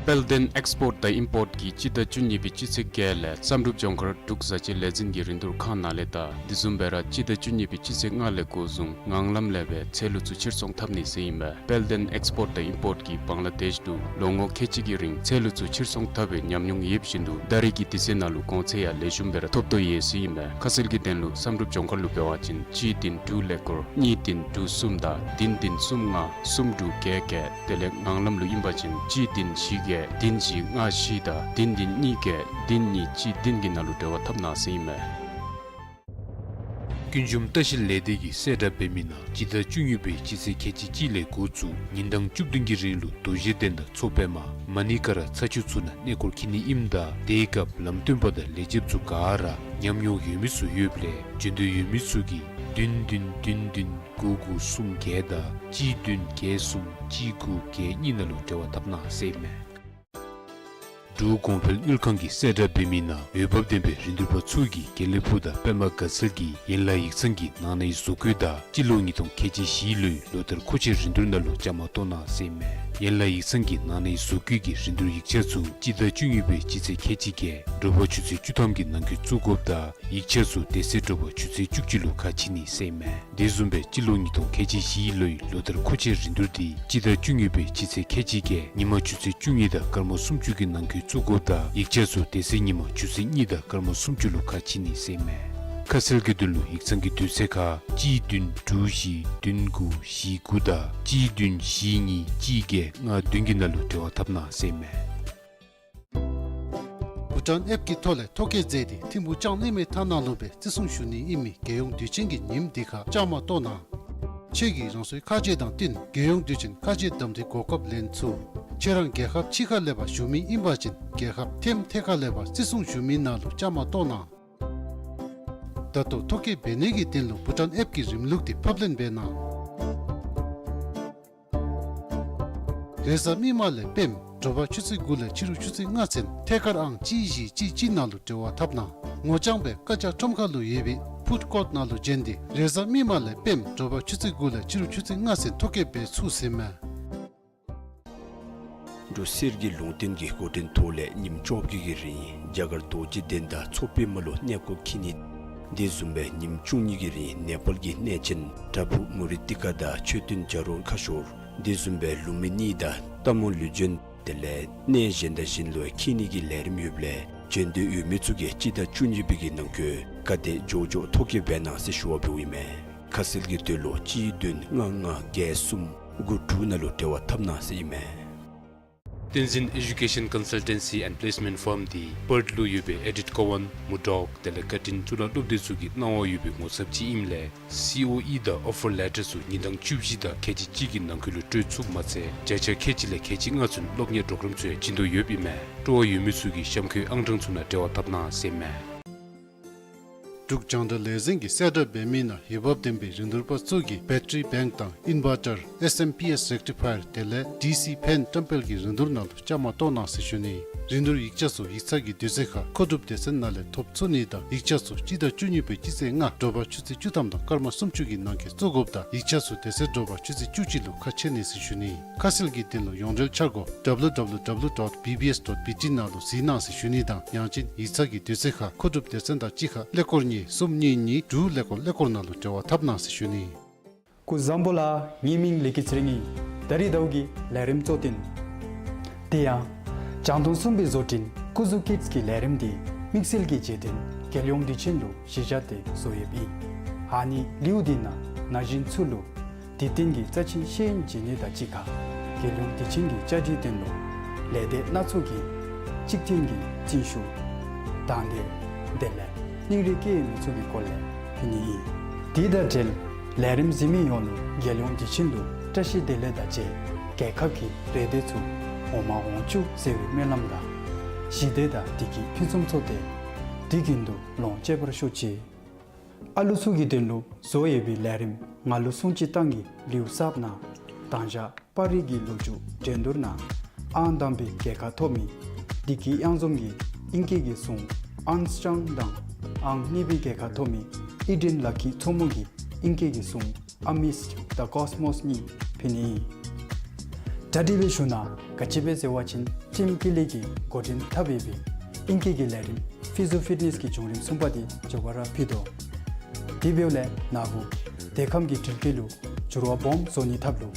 དཔལ་ལྡན་ཨེགསི་པོརཊ་དང་ཨིམ་པོརཊ་ཀྱིས་སྤྱི་ཟླ་བཅུ་གཉིས་པའི་སྤྱི་ཚེས་བརྒྱད་ལས་བསམ་གྲུབ་ལྗོངས་མཁར་འབྲུག་བཟའ་ཆས་ལས་འཛིན་གྱི་རིན་བསྡུར་ཁང་ནང་ལས་ད་དེ་བཟུམ་སྦེ་ར་སྤྱི་ཟླ་བཅུ་གཉིས་པའི་སྤྱི་ཚེས་ལྔ་ལས་འགོ་བཟུང་ངང་ལམ་ལས་སྦེ་ཚལ་ལུ་ཚུ་ཕྱིར་ཚོང་འཐབ་ནི་ཟེར་ཨིན་མས། དཔལ་ལྡན་ཨེགསི་པོརཊ་དང་ཨིམ་པོརཊ་ཀྱིས་བང་ལ་དེཤ་ལུ་ལོ་ངོ་ཁལ་གཅིག་གི་རིང་ཚལ་ལུ་ཚུ་ཕྱིར་ཚོང་འཐབ་པའི་ཉམས་མྱོང་ཡོདཔ་བཞིན་དུ་ད་རེས་ཀྱི་དུས་ཚོད་ནང་ལུ་གོང་ཚད་ཡང་ལེགས་ཤོམ་སྦེ་ར་ཐོབ་དོ་ཡོད་ཟེར་ཨིན་མས། ཁ་གསལ་གྱི་དོན་ལུ་བསམ་གྲུབ་ལྗོངས་མཁར་ལུ་འབད་བ་ཅིན་གཅིག་བདུན་དྲུག་ཀླད་ཀོར་གཉིས་བདུན་དྲུག་གསུམ་དང་བདུན་བདུན་གསུམ་ལྔ་གསུམ་དྲུག་བརྒྱད་བརྒྱད། དེ་ལས་ངང་ལམ་ལུ་ཨིན་པ་ཅིན་གཅིག་བདུན་བཞི་བརྒྱད་བདུན་བཞི་ལྔ་བཞི་དང་བདུན་བདུན་གཉིས་བརྒྱད་བདུན་གཉིས་གཅིག་བདུན་གྱི་ནང་ལུ་འབྲེལ་བ་འཐབ་གནང་ཟེར་ཨིན་མས། ཀུན་འབྱུང་ལྟ་བཤལ་ལས་སྡེ་གིས་གསལ་བསྒྲགས་འབད་མི་ནང་སྤྱི་ཟླ་བཅུ་གཉིས་པའི་སྤྱི་ཚེས་ཁལ་གཅིག་གཅིག་ལས་འགོ་བཙུགས་ཉིན་གྲངས་བཅུ་བདུན་གྱི་རིང་ལུ་རྡོ་རྗེ་གདན་དང་མཚོ་པདྨ་མ་ཎི་ཀ་ར་ཚ་ཆུ་ཚུ་ནང་གནས་སྐོར་འཁྱིད་ནི་ཨིནམ་ད་དེའི་སྐབས་ལམ་སྟོན་པ་དང་ལས་བྱེདཔ་ཚུ་ག་ར་ཉམས་མྱོང་ཡོད་མི་ཚུ་ཡོདཔ་ལས་བྱོན་འདོད་ཡོད་མི་ཚུ་གིས་བདུན་བདུན་བདུན་བདུན་དགུ་དགུ་གསུམ་བརྒྱད་དང་གཅིག་བདུན་བརྒྱད་གསུམ་གཅིག་དགུ་བརྒྱད་གཉིས་ནང་ལུ་འབྲེལ་བ་འཐབ་གནང་ཟེར་ཨིན་མས། འབྲུག་གོང་འཕེལ་དངུལ་ཁང་གིས་གསལ་བསྒྲགས་འབད་མི་ནང་འོས་འབབ་ལྡན་པའི་རིན་བསྡུར་པ་ཚུ་གིས་དགེ་ལེགས་ཕུག་དང་པདྨ་དགའ་ཚལ་གྱི་ཡན་ལག་ཡིག་ཚང་གི་ནང་ནས་བཟོ་བཀོད་དང་སྤྱི་ལོ་ཉིས་སྟོང་ཁལ་གཅིག་བཞི་ལོའི་ལོ་ལྟར་མཁོ་ཆས་རིན་བསྡུར་ནང་ལུ་བཅའ་མར་གཏོགས་གནང་ཟེར་ཨིན་མས། ཡན་ལག་ཡིག་ཚང་གི་ནང་ནས་བཟོ་བཀོད་ཀྱི་རིན་བསྡུར་ཡིག་ཆ་ཚུ་སྤྱི་ཟླ་བཅུ་གཉིས་པའི་སྤྱི་ཚེས་ཁལ་གཅིག་བརྒྱད་དྲོ་པ་ཆུ་ཚོད་བཅུ་ཐམ་གྱི་ནང་འཁོད་བཙུགས་དགོཔ་དང་ཡིག་ཆ་ཚུ་དེ་ཚེ་དྲོ་པ་ཆུ་ཚོད་བཅུ་གཅིག་ལུ་ཁ་ཕྱེ་ནི་ཟེར་ཨིན་མས། དེ་བཟུམ་སྦེ་སྤྱི་ལོ་ཉིས་སྟོང་ཁལ་གཅིག་བཞི་ལོའི་ལོ་ལྟར་མཁོ་ཆས་རིན་བསྡུར་དེ་སྤྱི་ཟླ་བཅུ་གཉིས་པའི་སྤྱི་ཚེས་ཁལ་གཅིག་བརྒྱད་ཉིན་མ་ཆུ་ཚོད་བཅུ་གཉིས་དང་སྐར་མ་སུམ་ཅུ་གི་ནང་འཁོད་བཙུགས་དགོཔ་དང་ཡིག་ཆ་ཚུ་དེ་ཚེ་ཉིན་མ་ཆུ་ཚོད་གཉིས་དང་སྐར་མ་སུམ་ཅུ་ལུ་ཁ་ཕྱེ་ནི་ཟེར་ཨིན་མས། ཁ་གསལ་གྱི་དོན་ལུ་ཡིག་ཚང་གི་དུས་ཚོད་ཁར་གཅིག་བདུན་དྲུག་བཞི་བདུན་དགུ་བཞི་དགུ་དང་གཅིག་བདུན་བཞི་གཉིས་གཅིག་བརྒྱད་ལྔ་བདུན་གྱི་ནང་ལུ་འབྲེལ་བ་འཐབ་གནང་ཟེར་ཨིན་མས། བྷུ་ཊཱན་ཨེཔ་ཀྱི་ཐོག་ལས་ཐོ་བཀོད་མཛད་དེ་ཐིམ་ཕུག་ལྕང་གླིང་མའི་ཐང་ནང་ལུ་སྦེ་བརྩི་སྲུང་ཞུ་ནི་ཨིན་མི་རྒྱལ་ཡོངས་དུས་ཆེན་གྱི་ཉིནམ་དེ་ཁར་བཅའ་མར་གཏོགས་གནང་། ཁྱེད་ཀྱིས་རང་སོའི་ཁ་རྗེ་དང་བསྟུན་རྒྱལ་ཡོངས་དུས་ཆེན་ཁ་རྗེ་གདམ་འཐུའི་གོ་སྐབས་ལེན་ཚུགས། ཁྱེད་རང་རྒྱལ་ཁབ་ཕྱི་ཁ་ལས་ཕར་བཞུགས་མི་ཨིན་པ་ཅིན་རྒྱལ་ཁབ་ཐེམ་ཐེ་ཁ་ལས་ཕར་བརྩི་སྲུང་ཞུ་མི་ནང་ལུ་བཅའ་མར་གཏོགས་གནང་། ད་ལྟོ་ཐོ་བཀོད་འབད་ནི་གི་དོན་ལུ་བྷུ་ཊཱན་ཨེཔ་ཀྱི་རིམ་ལུགས་དེ་ཕབ་ལེན་འབད་གནང་། རེས་གཟའ་མིག་དམར་ལས་སྤེནམ་དྲོ་པ་ཆུ་ཚོད་དགུ་ལས་ཕྱི་རུ་ཆུ་ཚོད་ལྔ་ཚུན་ཐད་ཀར་ཨང་གཅིག་བཞི་གཅིག་གཅིག་ནང་ལུ་འབྲེལ་བ་འཐབ་གནང་། ངོ་རྐྱང་སྦེ་བཀའ་རྒྱ་ཁྲོམ་ཁ་ལུ་ཡོད་པའི་ཕུཌ་ཀོརཊ་ནང་ལུ་བྱོན་ཏེ་རེས་གཟའ་མིག་དམར་ལས་སྤེནམ་དྲོ་པ་ཆུ་ཚོད་དགུ་ལས་ཕྱི་རུ་ཆུ་ཚོད་ལྔ་ཚུན་ཐོ་བཀོད་འབད་ཚུགས་ཟེར་ཨིན་མས། འབྲུག་གསེར་གྱི་ལུང་བསྟན་གྱི་འགོ་འདྲེན་ཐོག་ལས་ཉིནམ་བཅོ་བརྒྱད་ཀྱི་རིང་རྒྱ་གར་རྡོ་རྗེ་གདན་དང་མཚོ་པདྨ་ལུ་གནས་སྐོར་འཁྱིད་ནི། དེ་བཟུམ་སྦེ་ཉིནམ་བཅུ་གཉིས་ཀྱི་རིང་ནེ་པཱལ་གྱི་གནས་ཆེན་པྲ་བྷུ་མུ་ནི་ཏི་ཀ་དང་མཆོད་རྟེན་བྱ་རོག་ཁ་ཤོར། དེ་བཟུམ་སྦེ་ལུང་མི་གཉིས་དང་སྟག་མོ་ལུས་སྦྱིན། དེ་ལས་གནས་གཞན་དང་གཞན་ལུ་འཁྱིད་ནི་གི་ལས་རིམ་ཡོདཔ་ལས་བྱོན་འདོད་ཡོད་མི་ཚུ་གིས་སྤྱི་ཟླ་བཅུ་གཉིས་པའི་གི་ནང་འཁོད་ག་དེ་མགྱོགས་མགྱོགས་ཐོ་བཀོད་འབད་གནང་ཟེར་ཞུ་བ་འབདཝ་ཨིན་མས། ཁ་གསལ་གྱི་དོན་ལུ་གཅིག་བདུན་ལྔ་ལྔ་བརྒྱད་གསུམ་དགུ་དྲུག་ནང་ལུ་འབྲེལ་བ་འཐབ་གནང་ཟེར་ཨིན་མས། བསྟན་འཛིན་Education Consultancy and Placement Firm འདི་པརཐ་ལུ་ཡོད་པའི་ཨེ་ཌིཐ་ཀོ་ཝཱན་མུར་ཌོག་དེ་ལས་ཀར་ཊིན་གཙུག་ལག་སློབ་སྡེ་ཚུ་གིས་གནང་བ་ཡོད་པའི་ངོ་ཚབ་ཅིག་ཨིནམ་ལས་སི་ཨོ་ཨི་དང་ཨོ་ཕར་ལེ་ཊར་ཚུ་ཉིན་གྲངས་བཅུ་བཞི་དང་ཁལ་གཅིག་གཅིག་གི་ནང་འཁོད་ལུ་སྤྲོད་ཚུགསཔ་མ་ཚད་བརྒྱ་ཆ་ཁལ་གཅིག་ལས་ཁལ་གཅིག་ལྔ་ཚུན་སློབ་གཉེར་པྲོ་གརམ་ཚུ་ཡང་བྱིན་དོ་ཡོདཔ་ཨིན་མས། སྤྲོ་བ་ཡོད་མི་ཚུ་གིས་གཤམ་འཁོད་ཨང་གྲངས་ཚུ་ནང་འབྲེལ་བ་འཐབ་གནང་ཟེར་ཨིན་མས། འབྲུག་རྒྱང་བསྒྲགས་ལས་འཛིན་གྱིས་གསལ་བསྒྲགས་འབད་མི་ནང་འོས་འབབ་ལྡན་པའི་རིན་བསྡུར་པ་ཚུ་གིས་བེ་ཊ་རི་བེངཀ་དང་ཨིན་བར་ཊར་ཨེསི་ཨེམ་པི་ཨེསི་རེག་ཊི་ཕ་ཡར་དེ་ལས་ཌི་སི་ཕེན་བཀྲམ་སྤེལ་གྱི་རིན་བསྡུར་ནང་ལུ་བཅའ་མར་གཏོགས་གནང་ཟེར་ཞུ་ནི། རིན་བསྡུར་ཡིག་ཆ་ཚུ་ཡིག་ཚང་གི་དུས་ཚོད་ཁར་མཁོ་སྒྲུབ་སྡེ་ཚན་ནང་ལས་ཐོབ་ཚུགས་ནི་དང་ཡིག་ཆ་ཚུ་སྤྱི་ཟླ་བཅུ་གཉིས་པའི་སྤྱི་ཚེས་ལྔ་དྲོ་པ་ཆུ་ཚོད་བཅུ་ཐམ་དང་སྐར་མ་སུམ་ཅུ་གི་ནང་འཁོད་བཙུགས་དགོཔ་དང་ཡིག་ཆ་ཚུ་དེ་ཚེ་དྲོ་པ་ཆུ་ཚོད་བཅུ་གཅིག་ལུ་ཁ་ཕྱེ་ནི་ཟེར་ཞུ་ནི། ཁ་གསལ་གྱི་དོན་ལུ་ཡོངས་འབྲེལ་འཆར་སྒོ་ཌབ་ལུ་ཌབ་ལུ་ཌབ་ལུ་ཌོཊ་བི་བི་ཨེསི་ཌོཊ་བི་ཊི་ནང་ལུ་གཟིགས་གནང་ཟེར་ཞུ་ནི་དང་ཡང་ཅིན་ཡིག་ཚང་གི་དུས་ཚོད་ཁར་མཁོ་སྒྲུབ་སྡེ་ཚན་དང་གཅིག་ཁར་ཀླད་ཀོར་གཉིས་གསུམ་གཉིས་གཉིས་དྲུག་ཀླད་ཀོར་ཀླད་ཀོར་ནང་ལུ་འབྲེལ་བ་འཐབ་གནང་ཟེར་ཞུ་ནི། སྐུ་གཟུགས་བཟང་པོ་ལགས། ངེའི་མིང་ལི་ཀི་ཚེ་རིང་ཨིན། ད་རིས་ཟླཝ་གི་ལས་རིམ་གཙོ་དོན། དེ་ཡང་རྒྱང་མཐོང་སྲུང་བའི་བཟོ་སྐྲུན་ཀུ་ཟུ་ཀིཌསི་གི་ལས་རིམ་དེ་དམིགས་བསལ་གྱི་རྗེས་དྲན་རྒྱལ་ཡོངས་དུས་ཆེན་ལུ་གཞི་བཞག་སྟེ་བཟོ་ཡོདཔ་ཨིན། ཨ་ནི་ལེའུ་དེ་ནང་ན་གཞོན་ཚུ་ལུ་དུས་སྟོན་གྱི་རྩ་ཆེན་ཤེས་ཡོན་སྦྱིན་ནི་དང་གཅིག་ཁར་རྒྱལ་ཡོངས་དུས་ཆེན་གྱི་བཅའ་སྒྲིག་དོན་ལུ་ལས་སྡེ་སྣ་ཚོགས་ཀྱི་གཅིག་མཐུན་གྱི་འཛིན་ཤུགས་དང་འདོད་དེ་ལས་སྙིང་རུས་བསྐྱེད་མི་ཚུ་གི་སྐོར་ལས་ཕུལ་ནི་ཨིན། དེ་དང་འབྲེལ་ལས་རིམ་གཟིགས་མི་ཡོངས་ལུ་རྒྱལ་ཡོངས་དུས་ཆེན་ལུ་བཀྲ་ཤིས་བདེ་ལེགས་དང་བཅས་རྒྱལ་ཁབ་ཀྱི་རེ་འདོད་ཚུ་འོང་མ་འོང་བཅུག་ཟེར་བའི་སྨོན་ལམ་དང་ཞི་བདེ་དང་བདེ་སྐྱིད་ཕུན་སུམ་ཚོགས་ཏེ་དུས་རྒྱུན་དུ་ལོངས་སྤྱོད་པར་ཤོག་ཅིག། ཨ་ལུ་ཚུ་གི་དོན་ལུ་བཟོ་ཡོད་པའི་ལས་རིམ་ང་ལུ་སྲུང་ཅིག་བཏང་གི་ལེའུ་གསརཔ་ནང་དང་ཞག་པར་རིས་ཀྱི་ལོ་རྒྱུས་འགྲན་བསྡུར་ནང་ཨང་དང་པའི་རྒྱལ་ཁ་ཐོབ་མི་བདེ་སྐྱིད་གཡང་འཛོམས་ཀྱིས་ཨིང་སྐད་ཀྱི་གཟུངས་ཨརམ་སི་ཊོང་དང་ཨང་གཉིས་པའི་རྒྱལ་ཁ་ཐོབ་མི་ཨི་ཌེན་ལ་ཀི་མཚོ་མོ་གིས་ཨིང་སྐད་ཀྱི་གཟུངས་Amidst the Cosmos གཉིས་ཕུལ་ནི་ཨིན། གྲ་སྒྲིག་འབད་ཞིནམ་ལས་ག་ཅི་འབད་ཟེར་བ་ཅིན་ཊིམ་ཀི་ལི་གིས་འགོ་འདྲེན་འཐབ་ཡོད་པའི་ཨིང་སྐད་ཀྱི་ལས་རིམ་ཕི་ཟོ་ཕིཊ་ནེསི་གི་བྱུང་རིམ་གསུམ་པ་དེ་མཇུག་བར་ཕུལ་དོ། དེ་འབདཝ་ལས་ན་བུ་དེ་ཁམས་ཀྱི་འགྲུལ་སྐྱེལ་ལུ་འགྱུར་བ་སྦོམ་བཟོ་ནིའི་ཐབས་ལུ་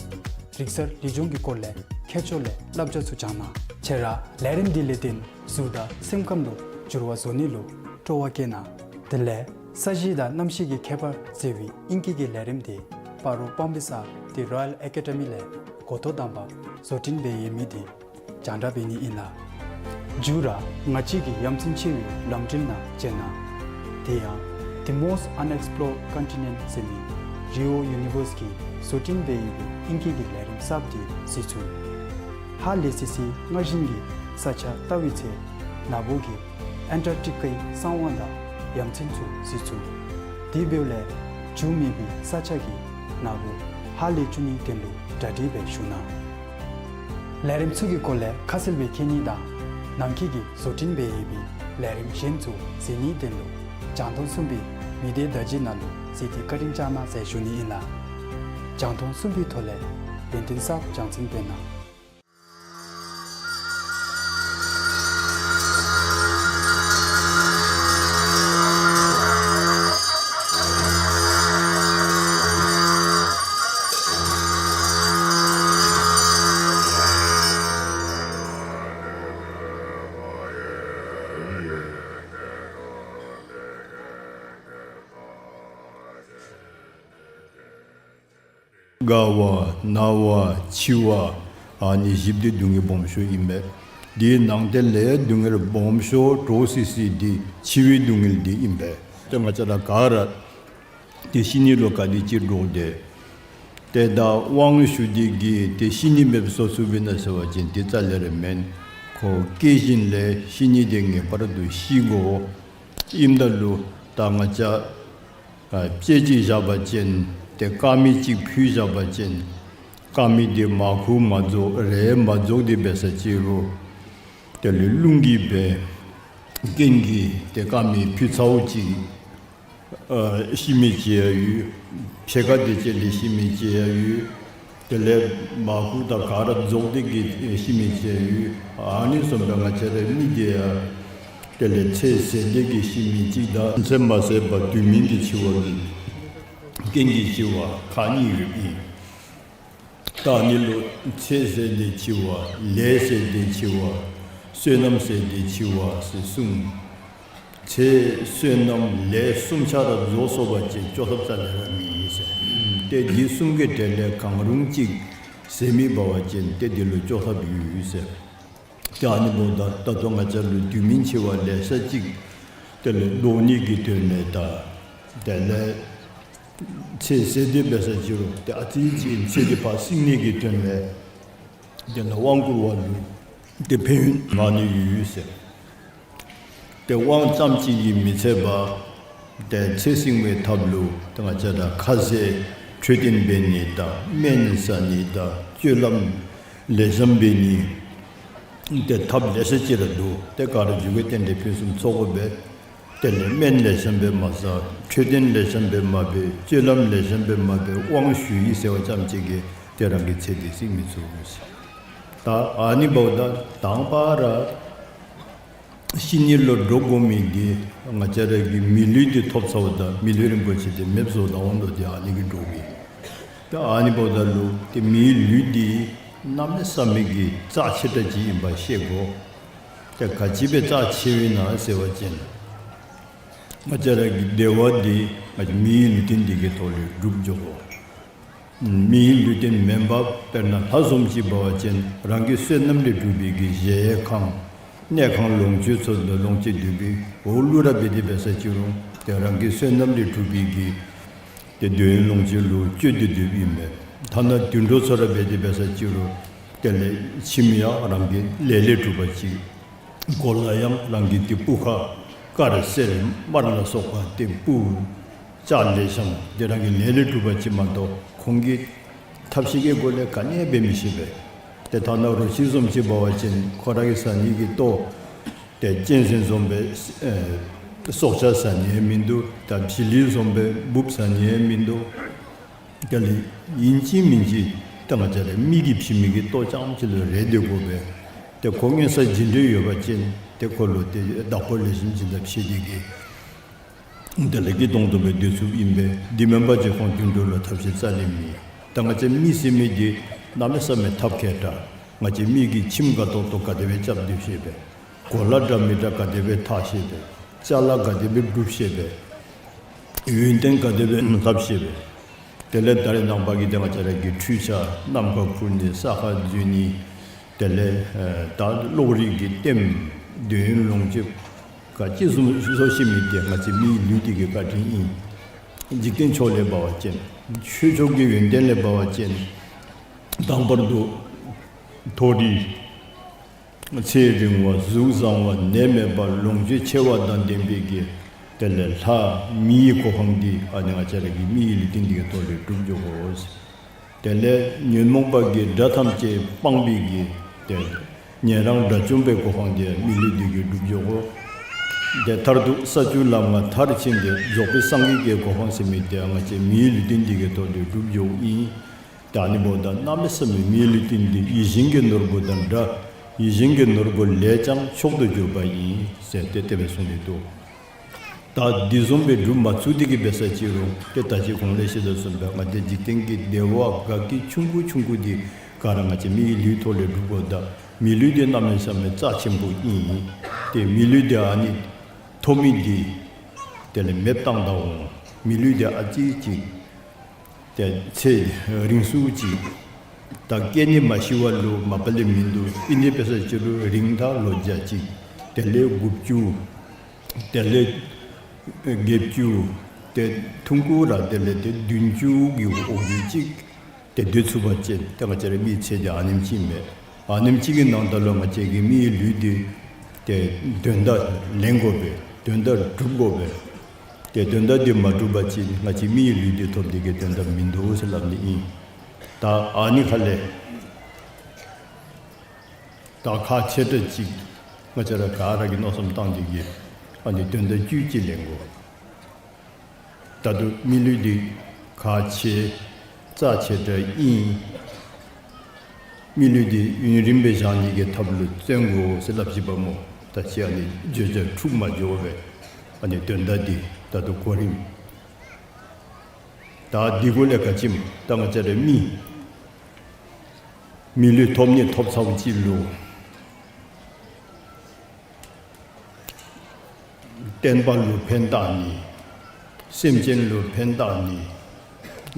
རིག་གསར་ལུས་སྦྱོང་གི་སྐོར་ལས་མཁས་མཆོག་ལས་བསླབ་བྱ་ཚུ་སྦྱང་གནང་། ཁྱེད་ར་ལས་རིམ་འདི་ལས་བརྟེན་གཟུགས་དང་སེམས་ཁམས་ལུ་འགྱུར་བ་བཟོ་ནི་ལུ་སྤྲོ་བ་བསྐྱེད་གནང་། དེ་ལས་ས་གཞི་དང་གནམ་གཤིས་ཀྱི་ཁྱད་པར་ཟེར་བའི་ཨིང་སྐད་ཀྱི་ལས་རིམ་དེ་སྤ་རོ་པཱམ་པི་ས་ཏེ་རོ་ཡཱལ་ཨེ་ཀ་ཌེ་མི་ལས་འགོ་ཐོག་དང་པ་བཟོ་སྐྲུན་འབད་ཡོད་མི་དེ་རྒྱང་བསྒྲགས་འབད་ནི་ཨིན་ལགས། མཇུག་ར་ང་བཅས་ཀྱི་ཡ་མཚན་ཆེ་བའི་ལམ་འགྲུལ་ནང་བཅར་གནང་། དེ་ཡང་ The Most Unexplored Continent ཟེར་མི་རི་ཝར་ཡུ་ནི་ཝརསི་གིས་བཟོ་སྐྲུན་འབད་ཡོད་པའི་ཨིང་སྐད་ཀྱི་ལས་རིམ་གསརཔ་དེ་གཟིགས་ཚུགས། ཧཱ་ལས་སི་སི་སྔར་བཞིན་གྱི་ས་ཆ་ལྟ་བའི་ཚེ་ནཱ་བུ་གིས་ཨན་ཊར་ཊི་ཀའི་གསང་བ་དང་ཡ་མཚན་ཚུ་གཟིགས་ཚུགས། དེ་འབདཝ་ལས་འགྱུར་མེད་པའི་ས་ཆ་གི་ནཱ་བུ་ཧཱ་ལས་བཅུ་གཉིས་དོན་ལུ་གྲ་སྒྲིག་འབད་བཞུགས་གནང་། ལས་རིམ་ཚུ་གི་སྐོར་ལས་ཁ་གསལ་སྦེ་མཁྱེན་ནི་དང་ནང་འཁོད་ཀྱི་བཟོ་སྐྲུན་འབད་ཡོད་པའི་ལས་རིམ་གཞན་ཚུ་གཟིགས་ནིའི་དོན་ལུ་རྒྱང་མཐོང་གསུམ་པའི་མི་སྡེ་བརྡ་བརྒྱུད་ནང་ལུ་གཟིགས་ཏེ་བཀའ་དྲིན་བསྐྱང་གནང་ཟེར་ཞུ་ནི་ཨིན་ལགས། རྒྱང་མཐོང་གསུམ་པའི་ཐོག་ལས་ཡོན་ཏན་གསརཔ་རྒྱང་སྲིང་འབད་གནང་། དགའ་བ་ན་བ་འཆི་བ་ཨ་ནི་བཞི་འདི་སྡུག་བསྔལ་སྦོམ་ཤོས་ཨིན་པས། དེའི་ནང་དེ་ལས་སྡུག་བསྔལ་སྦོམ་ཤོས་འདྲོག་སི་སི་འདི་འཆི་བའི་སྡུག་བསྔལ་འདི་ཨིན་པས། ཏེ་ང་བཅས་ར་ག་ར་ཏེ་ཤི་ནི་ལུ་ག་དེ་ཅིག་འདྲོག་དེས། ཏེ་ད་དབང་ཞུ་སྟེ་གིས་ཏེ་ཤི་ནི་མེདཔ་བཟོ་ཚུགསཔ་ཨིན་ན་ཟེར་བ་ཅིན་དེ་རྩ་ལས་ར་མེན། ཁོ་སྐྱེ་བཞིན་ལས་ཤི་ནི་དེ་ངེས་པར་དུ་ཤི་དགོ། ཨིནམ་ད་ལུ་ད་ང་བཅས་ཨ་དཔེ་ཅིག་བཞག་པ་ཅིན་ཏེ་དཀར་མེ་ཅིག་ཕུལ་བཞག་པ་ཅིན་དཀར་མེ་དེ་མར་ཁུ་མ་རྫོགས་རས་མ་རྫོགས་དེ་འབད་ས་ཅིག་རུང་དེ་ལས་རླུང་གིས་འབད་རྐྱེན་གྱིས་ཏེ་དཀར་མེ་ཕུལ་ཚརཝ་ཅིག་ཨ་ཤི་མི་ཅིག་ཡང་ཡོད། ཕྱེད་ཀ་དེ་ཅིག་ལས་ཤི་མི་ཅིག་ཡང་ཡོད། དེ་ལས་མར་ཁུ་དང་ག་ར་རྫོགས་ཏེ་གིས་ཤི་མི་ཅིག་ཡང་ཡོད། ཨ་ནི་བཟུམ་སྦེ་ང་བཅས་རའི་མི་དེ་ཡང་དེ་ལས་ཚེ་ཟད་དེ་གིས་ཤི་མི་ཅིག་དང་ཚེ་མ་ཟད་པར་དུས་མིན་གྱི་འཆི་བ་གི་རྐྱེན་གྱིས་འཆི་བ་ཁག་གཉིས་ཡོདཔ་ཨིན། ད་ཨ་ནི་ལུ་ཚེ་ཟད་དེ་འཆི་བ་ལས་ཟད་དེ་འཆི་བ་བསོད་ནམས་ཟད་དེ་འཆི་བ་ཟེར་གསུངས། ཚེ་བསོད་ནམས་ལས་གསུམ་ཆ་ར་རྫོགས་སོང་པ་ཅིན་བཅོས་ཐབས་རྩ་ལས་ར་མེད་ཟེར། ཏེ་འདི་གསུམ་གྱི་གྲས་ལས་གང་རུང་ཅིག་ཟད་མི་འབད་བ་ཅིན་ཏེ་འདི་ལུ་བཅོས་ཐབས་ཡོད་ཟེར། ཏེ་ཨ་ནི་འབདཝ་ད་ད་ལྟོ་ང་བཅས་ལུ་དུས་མིན་འཆི་བ་ལེ་ཤ་ཅིག་དེ་ལས་བཟློག་ནི་གི་དོན་ལས་དང་དེ་ལས་ཚེ་ཟད་དེ་འབད་ས་ཅིག་རུང་ཏེ་ཨ་ཙི་ཅིག་ཚེ་འདི་ཕར་བསྲིང་ནི་གི་དོན་ལས་དེ་ལས་དབང་བསྐུར་བ་ལུ་ཏེ་ཕན་ཡོན་མང་ནི་ཡོད་ཟེར། ཏེ་དབང་ཙམ་ཅིག་གིས་མི་ཚད་པར་ཏེ་ཚེ་བསྲིང་བའི་ཐབས་ལུ་ཏེ་ང་བཅས་ར་ཁ་ཟས་འཕྲོད་བསྟེན་འབད་ནི་དང་སྨན་ཟ་ནི་དང་སྤྱོད་ལམ་ལེགས་ཤོམ་འབད་ནི་ཏེ་ཐབས་ལེ་ཤ་ཅིག་ར་འདུག། ཏེ་ག་ར་མཇུག་གི་རྟེན་འབྲེལ་ཕུན་སུམ་ཚོགས་དགོ་པས། དེ་ལས་སྨན་ལེགས་ཤོམ་སྦེ་མ་ཟ། འཕྲོད་བསྟེན་ལེགས་ཤོམ་སྦེ་མ་འབད། སྤྱོད་ལམ་ལེགས་ཤོམ་སྦེ་མ་འབད། དབང་ཞུ་ཡི་ཟེར་བ་ཙམ་ཅིག་གིས་ཏེ་རང་གི་ཚེ་འདི་བསྲིང་མི་ཚུགས་ཟེར། ད་ཨ་ནི་འབདཝ་ད་དང་པ་ར་ཤི་ནི་ལུ་འདྲོག་དགོ་མི་འདི་ང་བཅས་ར་གིས་མི་ལུས་འདི་ཐོབ་ཚརཝ་ད་མི་ལུས་རིན་པོ་ཆེ་འདི་མེདཔ་བཟོ་ད་འོང་དོ། ཏེ་ཨ་ནི་གིས་འདྲོག་གི། ད་ཨ་ནི་འབདཝ་ད་ལུ་ཏེ་མིའི་ལུས་འདི་གནམ་མེད་ས་མེད་ཀྱི་རྩ་ཆེ་དྲགས་ཅིག་ཨིནམ་ཤེས་དགོ། ཏེ་ག་ཅི་སྦེ་རྩ་ཆེཝ་ཨིན་ན་ཟེར་བ་ཅིན་ང་བཅས་ར་གི་བདེ་བ་འདི་ང་བཅས་མིའི་ལུས་རྟེན་འདི་གི་ཐོག་ལས་སྒྲུབ་འགྱོ་དགོ། མིའི་ལུས་རྟེན་མེན་པར་དཔེར་ན་ལྷ་བཟུམ་ཅིག་འབད་བ་ཅིན་རང་གི་བསོད་ནམས་ལས་གྲུབ་པའི་གི་གཞལ་ཡས་ཁང་གནས་ཁང་ལོངས་སྤྱོད་ཚུ་ལུ་ལོངས་སྤྱོད་སྡོད་པའི་འོག་ལུ་ར་འབད་དེ་འབད་ས་ཅིག་རུང་ཏེ་རང་གི་བསོད་ནམས་ལས་གྲུབ་པའི་གི་ཏེ་འདོད་ཡོན་ལོངས་སྤྱོད་ལུ་སྤྱོད་དེ་སྡོདཔ་ཨིན་པས། ཐ་ན་དུད་འགྲོ་ཚུ་ར་འབད་དེ་འབད་ས་ཅིག་རུང་དེ་ལས་ཁྱིམ་ཡང་རང་གི་ལས་ལས་གྲུབ་པ་ཅིག། གོ་ལ་ཡང་རང་གི་ཏེ་སྤུ་ཁ་དཀར་སེར་དམར་ལ་སོགས་པ་ཏེ་སྤུ་ལྕགས་ལེགས་ཤོམ་དེ་རང་གི་ལས་ལས་གྲུབ་པ་ཅིག་མ་གཏོགས་ཁོང་གིས་ཐབས་ཤེས་ཀྱི་སྒོ་ལས་ག་ནི་ཡང་འབད་མི་ཤེས་པས། ཏེ་ཐ་ན་རོ་ཁྱི་བཟུམ་ཅིག་འབད་བ་ཅིན་ཁོ་ར་གིས་ཟ་ནི་གི་ལྟོ་ཏེ་གཅན་གཟན་བཟུམ་སྦེ་ཨེ་སྲོག་ཆགས་ཟ་ནི་ཡང་མིན་འདུག། ད་བྱི་ལི་བཟུམ་སྦེ་འབུཔ་ཟ་ནི་ཡང་མིན་འདུག། དེ་ལས་ཨིན་ཅི་མིན་ཅི་ད་ང་བཅས་ར་མི་གིས་བྱིན་མི་གི་ལྟོ་རྐྱངམ་ཅིག་ལུ་རེ་སྡོད་དགོ་པས། ཏེ་ཁོ་མངོན་གསལ་ཇི་འདྲ་ཡོད་པ་ཅིན་ཏེ་ཁོ་ལུ་ཏེ་བདག་པོ་ལེགས་ཤོམ་ཅིག་ད་བྱིན་ཏེ་གིས་དེ་ལས་སྐྱིད་ཏོང་ཏོ་སྦེ་སྡོད་ཚུགསཔ་ཨིན་པས། དེ་མེན་པ་ཅིན་ཁོང་དུད་འགྲོ་ལུ་ཐབས་ཤེས་རྩ་ལས་མེད། ད་ང་བཅས་མི་ཟེར་མི་འདི་གནམ་མེད་ས་མེད་ཐབས་མཁས་དྲགས། ང་བཅས་མི་གིས་ཁྱིམ་དགའ་ཏོག་ཏོ་ག་དེ་སྦེ་རྐྱབ་སྡོད་ཤེས་པས། གོ་ལ་འདྲ་མི་འདྲ་ག་དེ་སྦེ་འཐག་ཤེས་པས། ཅ་ལ་ག་དེ་སྦེ་སྒྲུབ་ཤེས་པས། ཡོན་ཏན་ག་དེ་སྦེ་ཐོབ་ཤེས་པས། དེ་ལས་ད་རེས་ནངས་པ་གི་ཏེ་ང་བཅས་ར་གི་འཕྲུལ་ཆས་ནམ་མཁའ་འཕུར་ནི་ས་ཁར་འཛུལ་ནི་དེ་ལས་ཨེ་ད་གློག་རིག་གི་ལྟདམོ་འདོད་ཡོན་ལོངས་སྤྱོད་ ག་ཅི་བཟུམ་བཟོ་ཤེས་མི་དེ་ང་བཅས་མིའི་ལུས་དེ་གི་བཀའ་དྲིན་ཨིན། འཇིག་རྟེན་ཕྱོགས་ལས་འབད་བ་ཅིན་ཆོས་ཕྱོགས་ཀྱི་ཡོན་ཏན་ལས་འབད་བ་ཅིན་དང་པར་དུ་མཐོ་རིས་ཚེ་རིང་བ་གཟུགས་བཟང་བ་ནད་མེད་པ་ལོངས་སྤྱོད་ཆེ་བ་དང་ལྡན་པའི་གི་དེ་ལས་ལྷ་མིའི་གོ་འཕང་འདི་ཨ་ནི་ང་བཅས་ར་གི་མིའི་ལུས་རྟེན་འདི་གི་ཐོག་ལས་སྒྲུབ་འགྱོ་དགོ། དེ་ལས་ཉོན་མོངས་པ་གི་དགྲ་ཐམས་ཅད་སྤངས་པའི་གི་དེ་ཉན་རང་དགྲ་བཅོམ་པའི་གོ་འཕང་འདི་མི་ལུས་འདི་གིས་སྒྲུབ་འགྱོ་དགོ། དེ་མཐར་ཐུག་ས་བཅུ་ལམ་ལྔ་མཐར་ཕྱིན་ཏེ་རྫོགས་པའི་སངས་རྒྱས་ཀྱི་གོ་འཕང་ཟེར་མི་དེ་ང་བཅས་མིའི་ལུས་རྟེན་འདི་གི་ཐོག་ལས་སྒྲུབ་འགྱོཝ་ཨིན། ད་ཨ་ནི་འབདཝ་ད་གནམ་མེད་ས་མེད་མིའི་ལུས་རྟེན་འདི་ཡིད་བཞིན་གྱི་ནོར་བུ་དང་འདྲ། ཡིད་བཞིན་གྱི་ནོར་བུ་ལས་ཀྱང་མཆོག་ཏུ་གྱུར་པ་ཡིན་ཟེར་ཏེ་དེ་སྦེ་གསུངས་ཏེ་འདུག། ད་འདི་བཟུམ་སྦེ་སྒྲུབ་མ་ཚུགས་ཏེ་གི་འབད་ས་ཅི་རུང་ཏེ་ད་ཅི་གོང་ལས་ཞུ་དོ་བཟུམ་སྦེ་ང་བཅས་འཇིག་རྟེན་གྱི་བདེ་བ་དགའ་སྐྱིད་ཆུང་ཀུ་ཆུང་ཀུ་འདི་ག་ར་ང་བཅས་མིའི་ལུས་ཐོག་ལས་སྒྲུབ་དགོཔ་ད་མི་ལུས་འདི་གནམ་མེད་ས་མེད་རྩ་ཆེན་པོ་ཨིན། ཏེ་མི་ལུས་འདི་ཨ་ནི་ཐོབ་མི་འདི་དེ་ལས་མེདཔ་བཏང་ད་འོང་། མི་ལུས་འདི་ཨ་ཙི་ཅིག་ཏེ་ཚེ་རིང་སུ་ཅིག་ད་སྐྱེ་ནི་མ་ཤི་བ་ལུ་མ་པ་ལས་མིན་འདུག། ཨིན་ཏེ་འབད་ས་ཅི་རུང་རིང་ཐག་ལོ་བརྒྱ་ཅིག་དེ་ལས་དགུ་བཅུ་དེ་ལས་བརྒྱད་ཅུ་ཏེ་ཐུང་ཀུ་ར་དེ་ལས་ཏེ་བདུན་ཅུ་གི་འོག་ལུ་ཅིག་ཏེ་སྡོད་ཚུགས་པ་ཅིན་ཏེ་ང་བཅས་ར་མིའི་ཚེ་འདི་ཨ་ནེམ་ཅིག་མས། ཨ་ནེམ་ཅིག་གི་ནང་ད་ལུ་ང་བཅས་ཀྱི་མིའི་ལུས་འདི་ཏེ་དོན་དག་ལེན་དགོ་པས། དོན་དག་སྒྲུབ་དགོ་པས། ཏེ་དོན་དག་འདི་མ་སྒྲུབ་པ་ཅིན་ང་བཅས་མིའི་ལུས་འདི་ཐོབ་སྟེ་གི་དོན་དག་མིན་འདུག་ཟེར་སླབ་ནི་ཨིན། ད་ཨ་ནི་ཁ་ལས་ད་ཁག་ཆེ་དྲགས་ཅིག་ང་བཅས་ར་ག་ར་གིས་མནོ་བསམ་བཏང་སྟེ་གི་ཨ་ནི་དོན་དག་བཅུད་ཅིག་ལེན་དགོ། ད་ལྟོ་མི་ལུས་འདི་ཁག་ཆེ་རྩ་ཆེ་དྲགས་ཨིན། མི་ལུས་འདི་ཡུན་རིངམོ་སྦེ་བཞག་ནི་གི་ཐབས་ལུ་བརྩོན་དགོ་ཟེར་སླབ་ཅི་པ་སྨོ། ད་ཅི་ཨ་ནི་བརྗོད་བྱ་འཁྲུགས་མ་འགྱོ་བས། ཨ་ནི་དོན་དག་འདི་ད་ལྟོ་གོ་རིམ་ད་འདི་གུ་ལས་ག་ཅི་སྨོ། ད་ང་བཅས་ར་མི་མི་ལུས་ཐོབ་ནི་ཐོབ་ཚརཝ་ཅིག་ལུ་བསྟན་པ་ལུ་ཕན་བཏགས་ནི། སེམས་ཅན་ལུ་ཕན་བཏགས་ནི།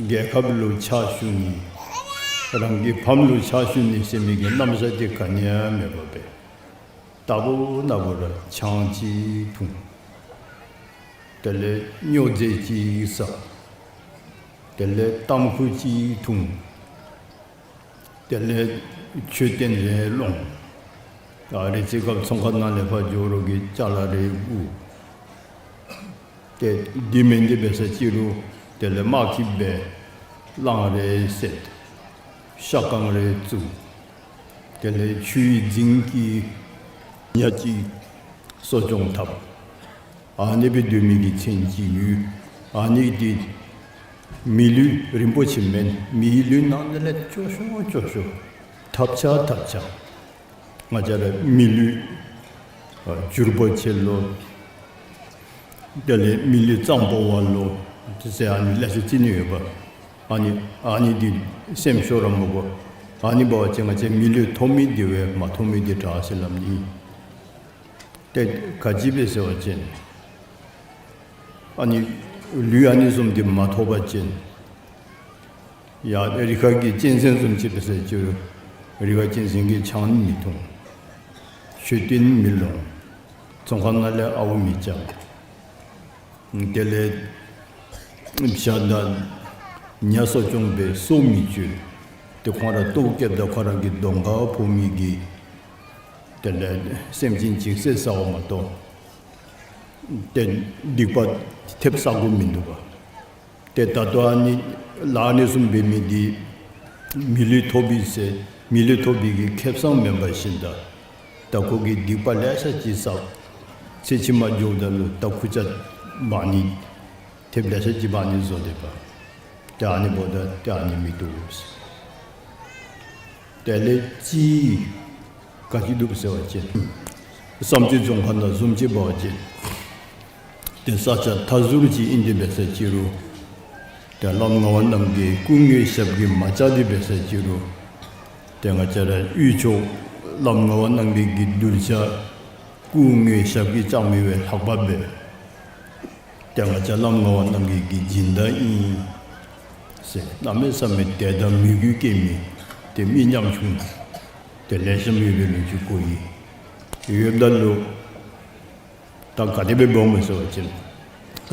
རྒྱལ་ཁབ་ལུ་ཕྱག་ཞུ་ནི། རང་གི་ཕམ་ལུ་ཕྱག་ཞུ་ནི་ཟེར་མི་གི་རྣམ་གཞག་འདི་ག་ནི་ཡང་མེད་པར་སྦེ་ད་ལྟོ་ན་བུ་ར་ཆང་ཅིག་འཐུང་། དེ་ལས་སྨྱོ་རྫས་ཅིག་ཟ། དེ་ལས་ཏམ་ཁུ་ཅིག་འཐུང་། དེ་ལས་མཆོད་རྟེན་རེ་སློང་། ཨ་རེ་ཅིག་སྐབས་ཚོང་ཁང་ནང་ལས་ཕར་འགྱོ་རོགས་ཀྱི་ཅ་ལ་རེ་བསྐུར། ཏེ་འདི་མེན་ཏེ་འབད་ས་ཅི་རུང་དེ་ལས་དམག་ཁྱིམ་སྦེ་གླང་རེ་བསད། ཤ་ཁང་རེ་བཙུགས། དེ་ལས་ཆུའི་རྫིང་གི་ཉ་ཅིག་གསོ་སྐྱོང་འཐབ། ཨ་ནི་སྦེ་སྡོད་མི་གི་མཚན་ཅིག་ཡོད། ཨ་ནི་འདི་མི་ལུས་རིན་པོ་ཆེ་མེན། མིའི་ལུས་ནང་ན་ལས་སྐྱོ་ཤོས་སྐྱོ་ཤོས་ཐབས་ཆག་ཐབས་ཆག། ང་བཅས་ར་མི་ལུས་ཨ་འགྱུར་བ་ཆེ་ལོ། དེ་ལས་མི་ལུས་གཙང་པོ་བ་ལོ། དེ་ཟེར་ཨ་ནི་ལེ་ཤ་ཅིག་ནི་ཡོདཔ། ཨ་ནི་ཨ་ནི་འདི་སེམས་ཤོར་ར་མི་དགོ། ཨ་ནི་འབད་བ་ཅིན་ང་བཅས་མི་ལུས་ཐོབ་མི་འདི་བས་མ་ཐོབ་མི་འདི་དྲག་ཟེར་སླབ་ནི། ཏེ་ག་ཅི་སྦེ་ཟེར་བ་ཅིན་ཨ་ནི་ལུས་ཨ་ནི་བཟུམ་འདི་མ་ཐོབ་པ་ཅིན་ཡ་རི་ཁ་གི་གཅན་གཟན་བཟུམ་ཅིག་འབད་ས་ཅི་རུང་རི་ཁ་གཅན་གཟན་གྱིས་ཆང་མི་འཐུང་། མཆོད་རྟེན་མི་སློང་། ཚོང་ཁང་ནང་ལས་ཨརཝ་མི་རྐྱབ། དེ་ལས་བྱ་དང་ཉ་གསོ་སྐྱོང་འབད་སྲོག་མི་གཅོད། ཏེ་ཁོང་ར་ལྟོཝ་བཀྱེསཔ་ད་ཁོང་ར་གི་གདོང་ཁར་ཕོག་མི་གི་དེ་ལས་སེམས་ཅན་ཅིག་བསད་ཟཝ་མ་གཏོགས་ཏེ་སྡིག་པ་ཐེབས་ས་གོ་མིན་འདུག་པ། ཏེ་ད་ལྟོ་ཨ་ནི་ལཱ་ཨ་ནི་བཟུམ་འབད་མི་འདི་མི་ལུས་ཐོབ་པས་ཟེར་མི་ལུས་ཐོབ་པའི་གི་ཁེ་བཟང་མེན་པ་བཞིན་དུ་ད་ཁོ་གིས་སྡིག་པ་ལེ་ཤ་ཅིག་བསགས། ཚེ་ཕྱི་མ་འགྱོཝ་ད་ལུ་ད་ཁུར་ཆ་འབག་ནི་ཐེབས་ལེ་ཤ་ཅིག་འབག་ནི་བཟོ་སྡོདཔ། ཏེ་ཨ་ནི་འབདཝ་ད་ཏེ་ཨ་ནི་མི་བཏུབ་ཟེར། དེ་ལས་ཅིག་ག་ཅི་འདུག་ཟེར་བ་ཅིན་བསམ་རྩེ་རྫོང་ཁག་ནང་བཟུམ་ཅིག་འབད་བ་ཅིན་ཏེ་ས་ཆ་མཐའ་ཟུར་ཅིག་ཨིན་ཏེ་འབད་ས་ཅི་རུང་ཏེ་བླམ་ངག་དབང་རྣམ་རྒྱལ་སྐུ་དངོས་ཞབས་ཀྱིས་མ་བཅགས་ཏེ་འབད་ས་ཅི་རུང་ཏེ་ང་བཅས་ར་དབུས་ཕྱོགས་བླམ་ངག་དབང་རྣམ་རྒྱལ་གྱི་གདུལ་བྱ་སྐུ་དངོས་ཞབས་ཀྱིས་བཅགས་མི་བས་ལྷག་པ་སྦེ་ཏེ་ང་བཅས་བླམ་ངག་དབང་རྣམ་རྒྱལ་གྱི་སྦྱིན་བདག་ཨིན་ཟེར་གནམ་མེད་ས་མེད་དད་དང་མོས་གུས་སྐྱེ་མི་ཏེ་མི་ཉམ་ཆུང་ཏེ་ལེགས་ཤོམ་ཡོད་པའི་ལོ་རྒྱུས་གོ་ཡི། ཡོདཔ་ད་ལུ་ ད་ག་དེ་སྦེ་འབདཝ་སྨོ་ཟེར་བ་ཅིན་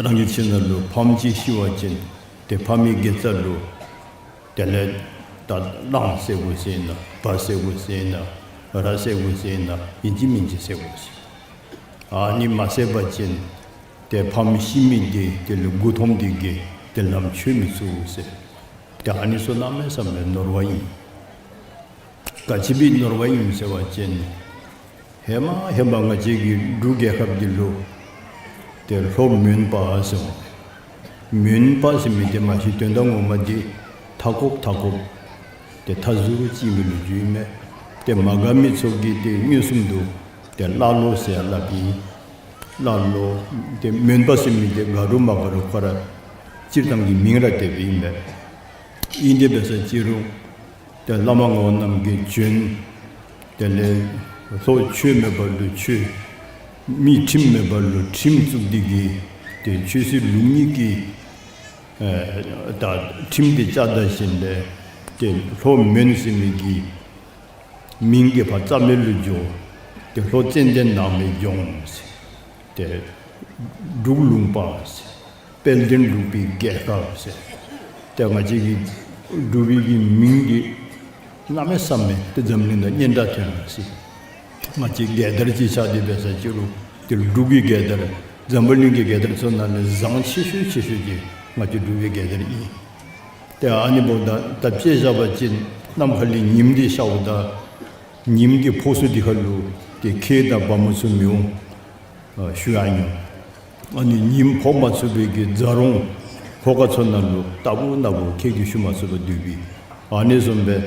རང་གི་ཁྱིམ་ནང་ལུ་ཕམ་ཅིག་ཤི་བ་ཅིན་ཏེ་ཕམ་གྱི་དགེ་རྩ་ལུ་དེ་ལས་ད་གླང་བསད་དགོ་ཟེར་ན་བ་བསད་དགོ་ཟེར་ན་ར་བསད་དགོ་ཟེར་ན་ཨིན་ཅི་མིན་ཅི་བསད་དགོ་ཟེར། ཨ་ནི་མ་བསད་པ་ཅིན་ཏེ་ཕམ་ཤི་མི་དེ་དེ་ལུ་མགུ་འཐོམས་ཏེ་གིས་ཏེ་ལམ་ཆོད་མི་ཚུགས་ཟེར། ཏེ་ཨ་ནི་ཚུ་གནམ་མེད་ས་མེད་ནོར་བ་ཨིན། ག་ཅི་སྦེ་ནོར་བ་ཨིན་ཟེར་བ་ཅིན་ཧེ་མ་ཧེ་མ་ང་བཅས་ཀྱི་འབྲུག་རྒྱལ་ཁབ་འདི་ལུ་ཏེ་ལྷོ་མོན་པ་ཟེར་མོ། མོན་པ་ཟེར་མི་དེ་མ་གཞི་དོན་དག་ངོ་མ་འདི་མཐའ་འཁོབ་མཐའ་འཁོབ་ཏེ་མཐའ་ཟུར་ཅིག་མི་ལུ་བརྗོད་མས། ཏེ་མ་དགའ་མི་ཚུ་གིས་ཏེ་མངོན་སུམ་དུ་ཏེ་ཀླ་ཀློ་ཟེར་སླབ་ཨིན། ཀླ་ཀློ་ཏེ་མོན་པ་ཟེར་མི་དེ་དགའ་རུང་མ་དགའ་རུང་ཁོ་ར་སྤྱིར་བཏང་གི་མིང་ར་དེ་སྦེ་ཨིན་པས། ཨིན་དེ་འབད་ས་ཅི་རུང་ཏེ་བླ་མ་ངག་དབང་རྣམ་རྒྱལ་བྱོན། དེ་ལས་ལྷོ་ཆོས་མེད་པ་ལུ་ཆོས། མི་ཁྲིམས་མེད་པ་ལུ་ཁྲིམས་བཙུགས་ཏེ་གིས་ཏེ་ཆོས་སྲིད་ལུགས་གཉིས་ཀྱི་ཨེ་ད་ཁྲིམས་དེ་བཅའ་ད་ཞིནམ་ལས་ཏེ་ལྷོ་མོན་ཟེར་མི་གི་མིང་གི་ཕར་རྩ་མེད་ལུ་འགྱོ། ཏེ་ལྷོ་ཙན་དན་ནགས་མོའི་ལྗོངས་ཟེར། ཏེ་འབྲུག་ལུང་པ་ཟེར། དཔལ་ལྡན་འབྲུག་པའི་རྒྱལ་ཁབ་ཟེར། ཏེ་ང་བཅས་ཀྱི་འབྲུག་པའི་གི་མིང་འདི་གནམ་མེད་ས་མེད་ཏེ་འཛམ་གླིང་ནང་སྙན་གྲགས་ཐོན་ཡི་ཟེར། ང་བཅས་རྒྱལ་དར་ཅིག་ཆགས་ཏེ་འབད་ས་ཅི་རུང་ཏེ་འབྲུག་གི་རྒྱལ་དར་འཛམ་བུ་གླིང་གི་རྒྱལ་དར་ཚུ་ནང་ལས་བཟང་ཆེ་ཤོས་ཆེ་ཤོས་ཅིག་ང་བཅས་འབྲུག་པའི་རྒྱལ་དར་ཨིན། ཏེ་ཨ་ནི་འབདཝ་ད་ད་དཔྱེ་བཞག་པ་ཅིན་ནམ་མཁའ་ལས་ཉིམ་འདི་ཤརཝ་ད་ཉིམ་གྱི་ཕོག་ས་འདི་ཁ་ལུ་ཏེ་ཁྱི་དང་བ་མོ་ཚུ་མི་འོང་ཞུ་ཡང་ཉོ། ཨ་ནི་ཉིམ་ཕོག་མ་ཚུགས་པའི་གི་རྫ་རོང་ལྷོ་ཁ་ཚུ་ནང་ལུ་རྟག་བུ་ན་བུ་ཁྱི་གིས་ཤུ་མ་ཚུགས་པར་སྡོད་པས། ཨ་ནི་བཟུམ་སྦེ་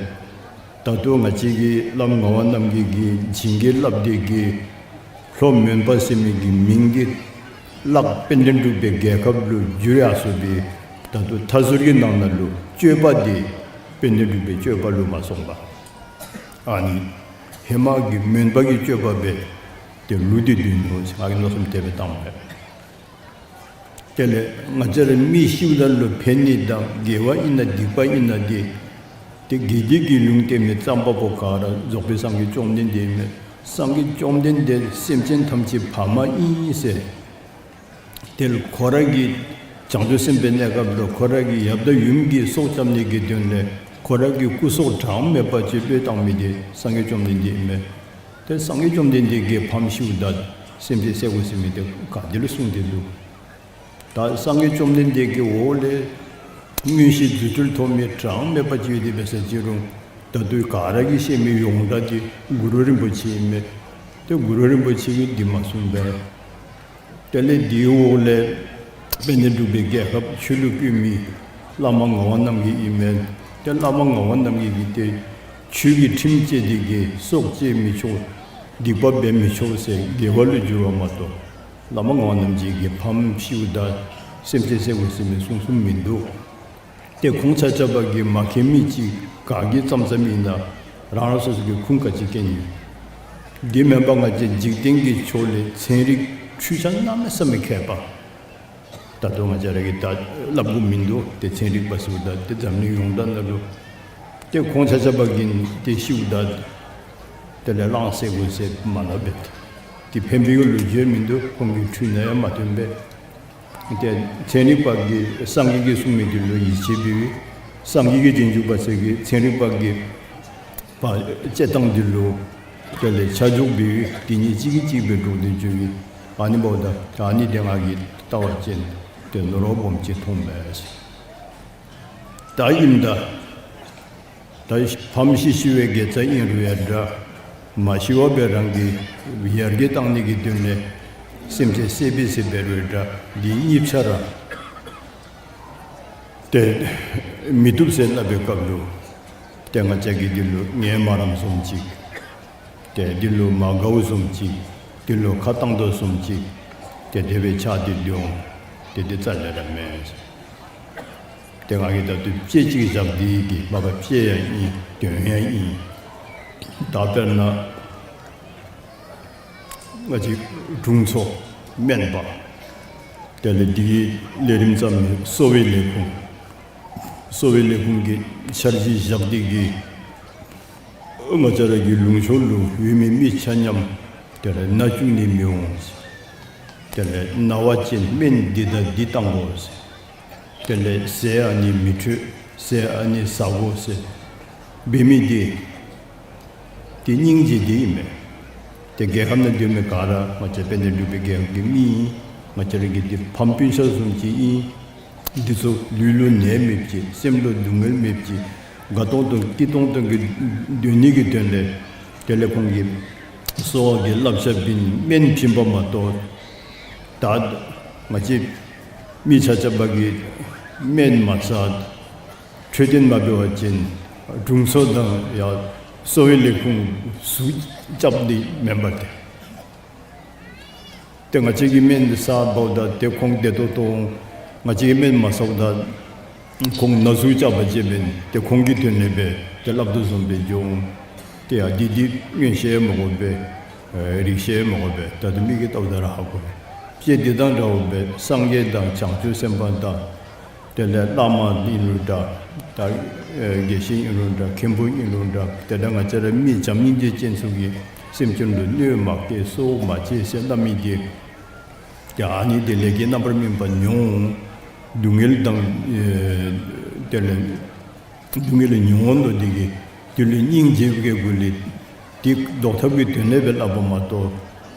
ད་ལྟོ་ང་བཅས་ཀྱི་བླམ་ངག་དབང་རྣམ་རྒྱལ་གྱིས་བྱིན་གྱིས་བརླབས་ཏེ་གིས་ལྷོ་མོན་པ་ཟེར་མི་གི་མིང་འདི་བརླག་དཔལ་ལྡན་འབྲུག་པའི་རྒྱལ་ཁབ་ལུ་བསྒྱུར་ཡར་སོང་སྦེ་ད་ལྟོ་མཐའ་ཟུར་གྱི་ནང་ན་ལུ་སྤྱོད་པ་འདི་དཔལ་ལྡན་འབྲུག་པའི་སྤྱོད་པ་ལུ་མ་སོང་བར་ཨ་ནི་ཧེ་མ་གི་མོན་པ་གི་སྤྱོད་པ་སྦེ་ཏེ་ལུས་ཏེ་སྡོད་ནུག་ཟེར་ང་གིས་མནོ་བསམ་དེ་སྦེ་བཏངམ་མས། དེ་ལས་ང་བཅས་ར་མི་ཤིཝ་ད་ལུ་ཕན་ནི་དང་དགེ་བ་ཨིན་ན་སྡིག་པ་ཨིན་ན་འདི་ཏེ་དགེ་སྡིག་གི་ལུང་བསྟན་མི་བརྩམ་པ་པོ་ག་ར་རྫོགས་པའི་སངས་རྒྱས་བཅོམ་ལྡན་འདས་ཨིན་མས། སངས་རྒྱས་བཅོམ་ལྡན་འདས་སེམས་ཅན་ཐམས་ཅད་ཕ་མ་ཨིན་ཟེར། དེ་ལུ་ཁོ་ར་གི་བྱང་ཆུབ་སེམས་དཔའི་གནས་སྐབས་ལུ་ཁོ་ར་གི་ཡབ་དང་ཡུམ་གྱི་སྲོག་སྐྱབ་ནི་གི་དོན་ལས་ཁོ་ར་གི་སྐུ་སྲོག་གྲངས་མེད་པ་ཅིག་བློས་བཏང་མི་དེ་སངས་རྒྱས་བཅོམ་ལྡན་འདས་ཨིན་མས། ཏེ་སངས་རྒྱས་བཅོམ་ལྡན་འདས་ཀྱིས་ཕམ་ཤིཝ་ད་སེམས་ཅན་བསད་དགོ་ཟེར་མི་དེ་ག་ཏེ་ལུ་གསུངས་ཏེ་འདུག། ད་སངས་རྒྱས་བཅོམ་ལྡན་འདས་ཀྱི་འོག་ལས་མངོན་ཤེས་རྫུ་འཕྲུལ་ཐོབ་མི་གྲངས་མེད་པ་ཅིག་ཡོད་དེ་འབད་ས་ཅི་རུང་ད་ལྟོ་ག་ར་གིས་ཤེས་མི་ཡོངས་གྲགས་དེ་གུ་རུ་རིན་པོ་ཆེ་ཨིན་མས། ཏེ་གུ་རུ་རིན་པོ་ཆེ་གིས་འདི་མ་གསུངས་པས། དེ་ལས་དེའི་འོག་ལས་དཔལ་ལྡན་འབྲུག་པའི་རྒྱལ་ཁབ་ཆོས་ལུ་བཀོད་མི་བླ་མ་ངག་དབང་རྣམ་རྒྱལ་ཨིན་མས། ཏེ་བླ་མ་ངག་དབང་རྣམ་རྒྱལ་གྱིས་ཏེ་ཆོས་ཀྱི་ཁྲིམས་བཅས་ཏེ་གིས་སྲོག་བཅད་མི་ཆོག། སྡིག་པ་འབད་མི་ཆོག་ཟེར་དགེ་བ་ལུ་བསྒྱུར་བ་མ་གཏོགས་བླ་མ་ངག་དབང་རྣམ་རྒྱལ་གྱིས་ཕམ་ཤིཝ་ད་སེམས་ཅན་བསད་དགོ་ཟེར་མི་གསུངས་གསུངསམ་མིན་འདུག། ཏེ་ཁོང་ཆ་ཁྱབ་ཀྱིས་མ་མཁྱེན་མི་ཅིག་ག་གིས་བརྩམས་བརྩམསམ་ཨིན་ན་རང་རང་སོ་སོ་གིས་ཁུངས་ག་ཅི་བཀལ་ནི། དེ་མེན་པར་ང་བཅས་འཇིག་རྟེན་གྱི་ཕྱོགས་ལས་ཚན་རིག་འཕྲུལ་ཆས་གནམ་མེད་ས་མེད་མཁས་པ། ད་ལྟོ་ང་བཅས་ར་གིས་ད་སླབ་དགོཔ་མིན་འདུག། ཏེ་ཚན་རིག་པ་ཟེརཝ་ད་ཏེ་འཛམ་གླིང་ཡོངས་གྲགས་ནང་ལུ་ཏེ་ཁོང་ཆ་ཁྱབ་ཀྱིས་ཏེ་ཤིཝ་ད་དེ་ལས་གླང་བསད་དགོ་ཟེར་མ་སླབ་པས། ཏེ་ཕན་པའི་ལོ་རྒྱུས་མིན་འདུག། ཁོང་གི་འཕྲུལ་ནང་ཡང་མ་ཐོན་པས། ཏེ་ཚན་རིག་པ་གིས་སངས་རྒྱས་ཀྱིས་གསུངས་མི་འདི་ལུ་ཡིད་ཆེས་འབད་བའི་སངས་རྒྱས་ཀྱི་རྗེས་འཇུག་པ་ཚུ་གིས་ཚན་རིག་པ་གི་བ་དཔྱད་གཏང་འདི་ལུ་དེ་ལས་ཆ་འཇོག་འབད་བའི་དེ་གཉིས་གཅིག་གིས་གཅིག་སྦེ་འགྲོགས་ཏེ་འགྱོ་བའི་ཨ་ནི་འབདཝ་ད་ཨ་ནི་དེ་ང་གིས་བལྟ་བ་ཅིན་ཏེ་ནོར་བ་སྦོམ་ཅིག་མཐོངམ་མས། ད་ཨིནམ་ད་ད་ཕམ་ཤི་ཤི་བའི་དགེ་རྩ་ཨིན་རུང་ཡང་འདྲ། མ་ཤི་བར་སྦེ་རང་གི་ཡར་རྒྱས་གཏང་ནི་གི་དོན་ལས་སེམས་ཅན་བསད་པས་ཟེར་འབད་རུང་འདྲ། འདི་གཉིས་ཆ་ར་ཏེ་མི་བཏུབ་ཟེར་སླབ་པའི་སྐབས་ལུ་ཏེ་ང་བཅས་ཀྱིས་འདི་ལུ་ངལ་མ་རངསམ་བཟུམ་ཅིག། ཏེ་འདི་ལུ་མ་དགའཝ་བཟུམ་ཅིག། འདི་ལུ་ཁ་བཏང་དོ་བཟུམ་ཅིག། ཏེ་དེ་སྦེ་ཆགས་ཏེ་འདུག། ཏེ་འདི་རྩ་ལས་ར་མེན། ཏེ་ང་གིས་ད་ལྟོ་དཔྱེ་ཅིག་བཞག་སྟེ་གིས་མ་པ་དཔྱེ་ཡང་ཨིན། དོན་ཡང་ཨིན། ད་དཔེར་ན་ང་བཅས་དྲུང་འཚོ་སྨན་པ་དེ་ལས་འདི་གི་ལས་རིམ་བརྩམ་མི་གསོ་བའི་ལས་ཁུངས། གསོ་བའི་ལས་ཁུངས་ཀྱི་འཆར་གཞི་བཞག་སྟེ་གིས་ང་བཅས་ར་གི་ལུང་ཕྱོགས་ལུ་ཡོད་མི་མི་ཆ་མཉམ་དེ་ལས་ན་བཅུག་ནི་མི་འོང་ དེ་ལས་ན་བ་ཅིན་སྨན་འདི་དང་འདི་བཏང་དགོ་ཟེར། དེ་ལས་ཟས་ཨ་ནི་མི་འཕྲོད་ཟས་ཨ་ནི་ཟ་དགོ་ཟེར་འབད་མི་འདི་ཏེ་སྙིང་རྗེ་འདི་ཨིན་མས། ཏེ་རྒྱལ་ཁབ་ནང་སྡོད་མི་ག་ར་ང་བཅས་དཔལ་ལྡན་འབྲུག་པའི་རྒྱལ་ཁབ་ཀྱི་མི་ཨིན། ང་བཅས་ར་གི་འདི་ཕམ་སྤུན་ཆ་བཟུམ་ཅིག་ཨིན། འདི་ཚུ་ལུས་ལུ་ནད་མེདཔ་ཅིག་སེམས་ལུ་སྡུག་བསྔལ་མེདཔ་ཅིག་དགའ་ཏོག་ཏོ་སྐྱིད་ཏོང་ཏོ་གི་སྡོད་ནི་གི་དོན་ལས་དེ་ལས་ཁོང་གིས་གསོ་བ་གི་བསླབ་བྱ་འབད་ནི་སྨན་བྱིན་པ་མ་གཏོགས་ད་ང་བཅས་མི་ཆ་ཁྱབ་ཀྱིས་སྨན་མ་ཟ་འཕྲོད་བསྟེན་མ་འབད་བ་ཅིན་དྲུང་འཚོ་དང་ཡང་གསོ་བའི་ལས་ཁུངས་ཟུག་རྐྱབ་ནི་མེན་པར་ཏེ། ཏེ་ང་བཅས་ཀྱིས་སྨན་ཟཝ་ད་ཏེ་ཁོང་བདེ་ཏོག་ཏོ་འོང་། ང་བཅས་ཀྱིས་སྨན་མ་ཟཝ་ད་ཁོང་ན་ཟུག་རྐྱབ་པ་ཅིན་ཏེ་ཁོང་གི་དོན་ལས་འབད་ཏེ་སླབ་དོ་བཟུམ་སྦེ་འགྱོ་འོང་། ཏེ་ཡ་འདི་འདི་མངོན་ཤེས་མ་དགོ་པས། རིག་ཤེས་མ་དགོ་པས། ད་ལྟོ་མི་གིས་བལྟཝ་ད་ར་ཧ་གོ། ཏེ་འདི་དང་འདྲཝ་སྦེ་སངས་རྒྱས་དང་བྱང་ཆུབ་སེམས་དཔའ་དང་དེ་ལས་བླ་མ་ཨིན་རུང་འདྲ། ད་དགེ་བཤེས་ཨིན་རུང་འདྲ། མཁན་པོ་ཨིན་རུང་འདྲ། དེ་ལས་ང་བཅས་ར་མི་བྱམས་སྙིང་རྗེ་ཅན་ཚུ་གིས་སེམས་ཅན་ལུ་གནོད་མ་བསྐྱལ་སྲོག་མ་བཅད་ཟེར་སླབ་མི་འདི་ཏེ་ཨ་ནི་འདི་ལས་ཀྱི་རྣམ་པར་སྨིན་པ་མྱོང་། སྡུག་བསྔལ་དང་ཨེ་དེ་ལས་སྡུག་བསྔལ་མྱོང་དོ་འདི་གིས་དེ་ལུ་སྙིང་རྗེ་གི་སྒོ་ལས་འདི་བཟློག་ཐབས་ཀྱི་དོན་ལས་འབད་སླབ་པ་མ་གཏོགས་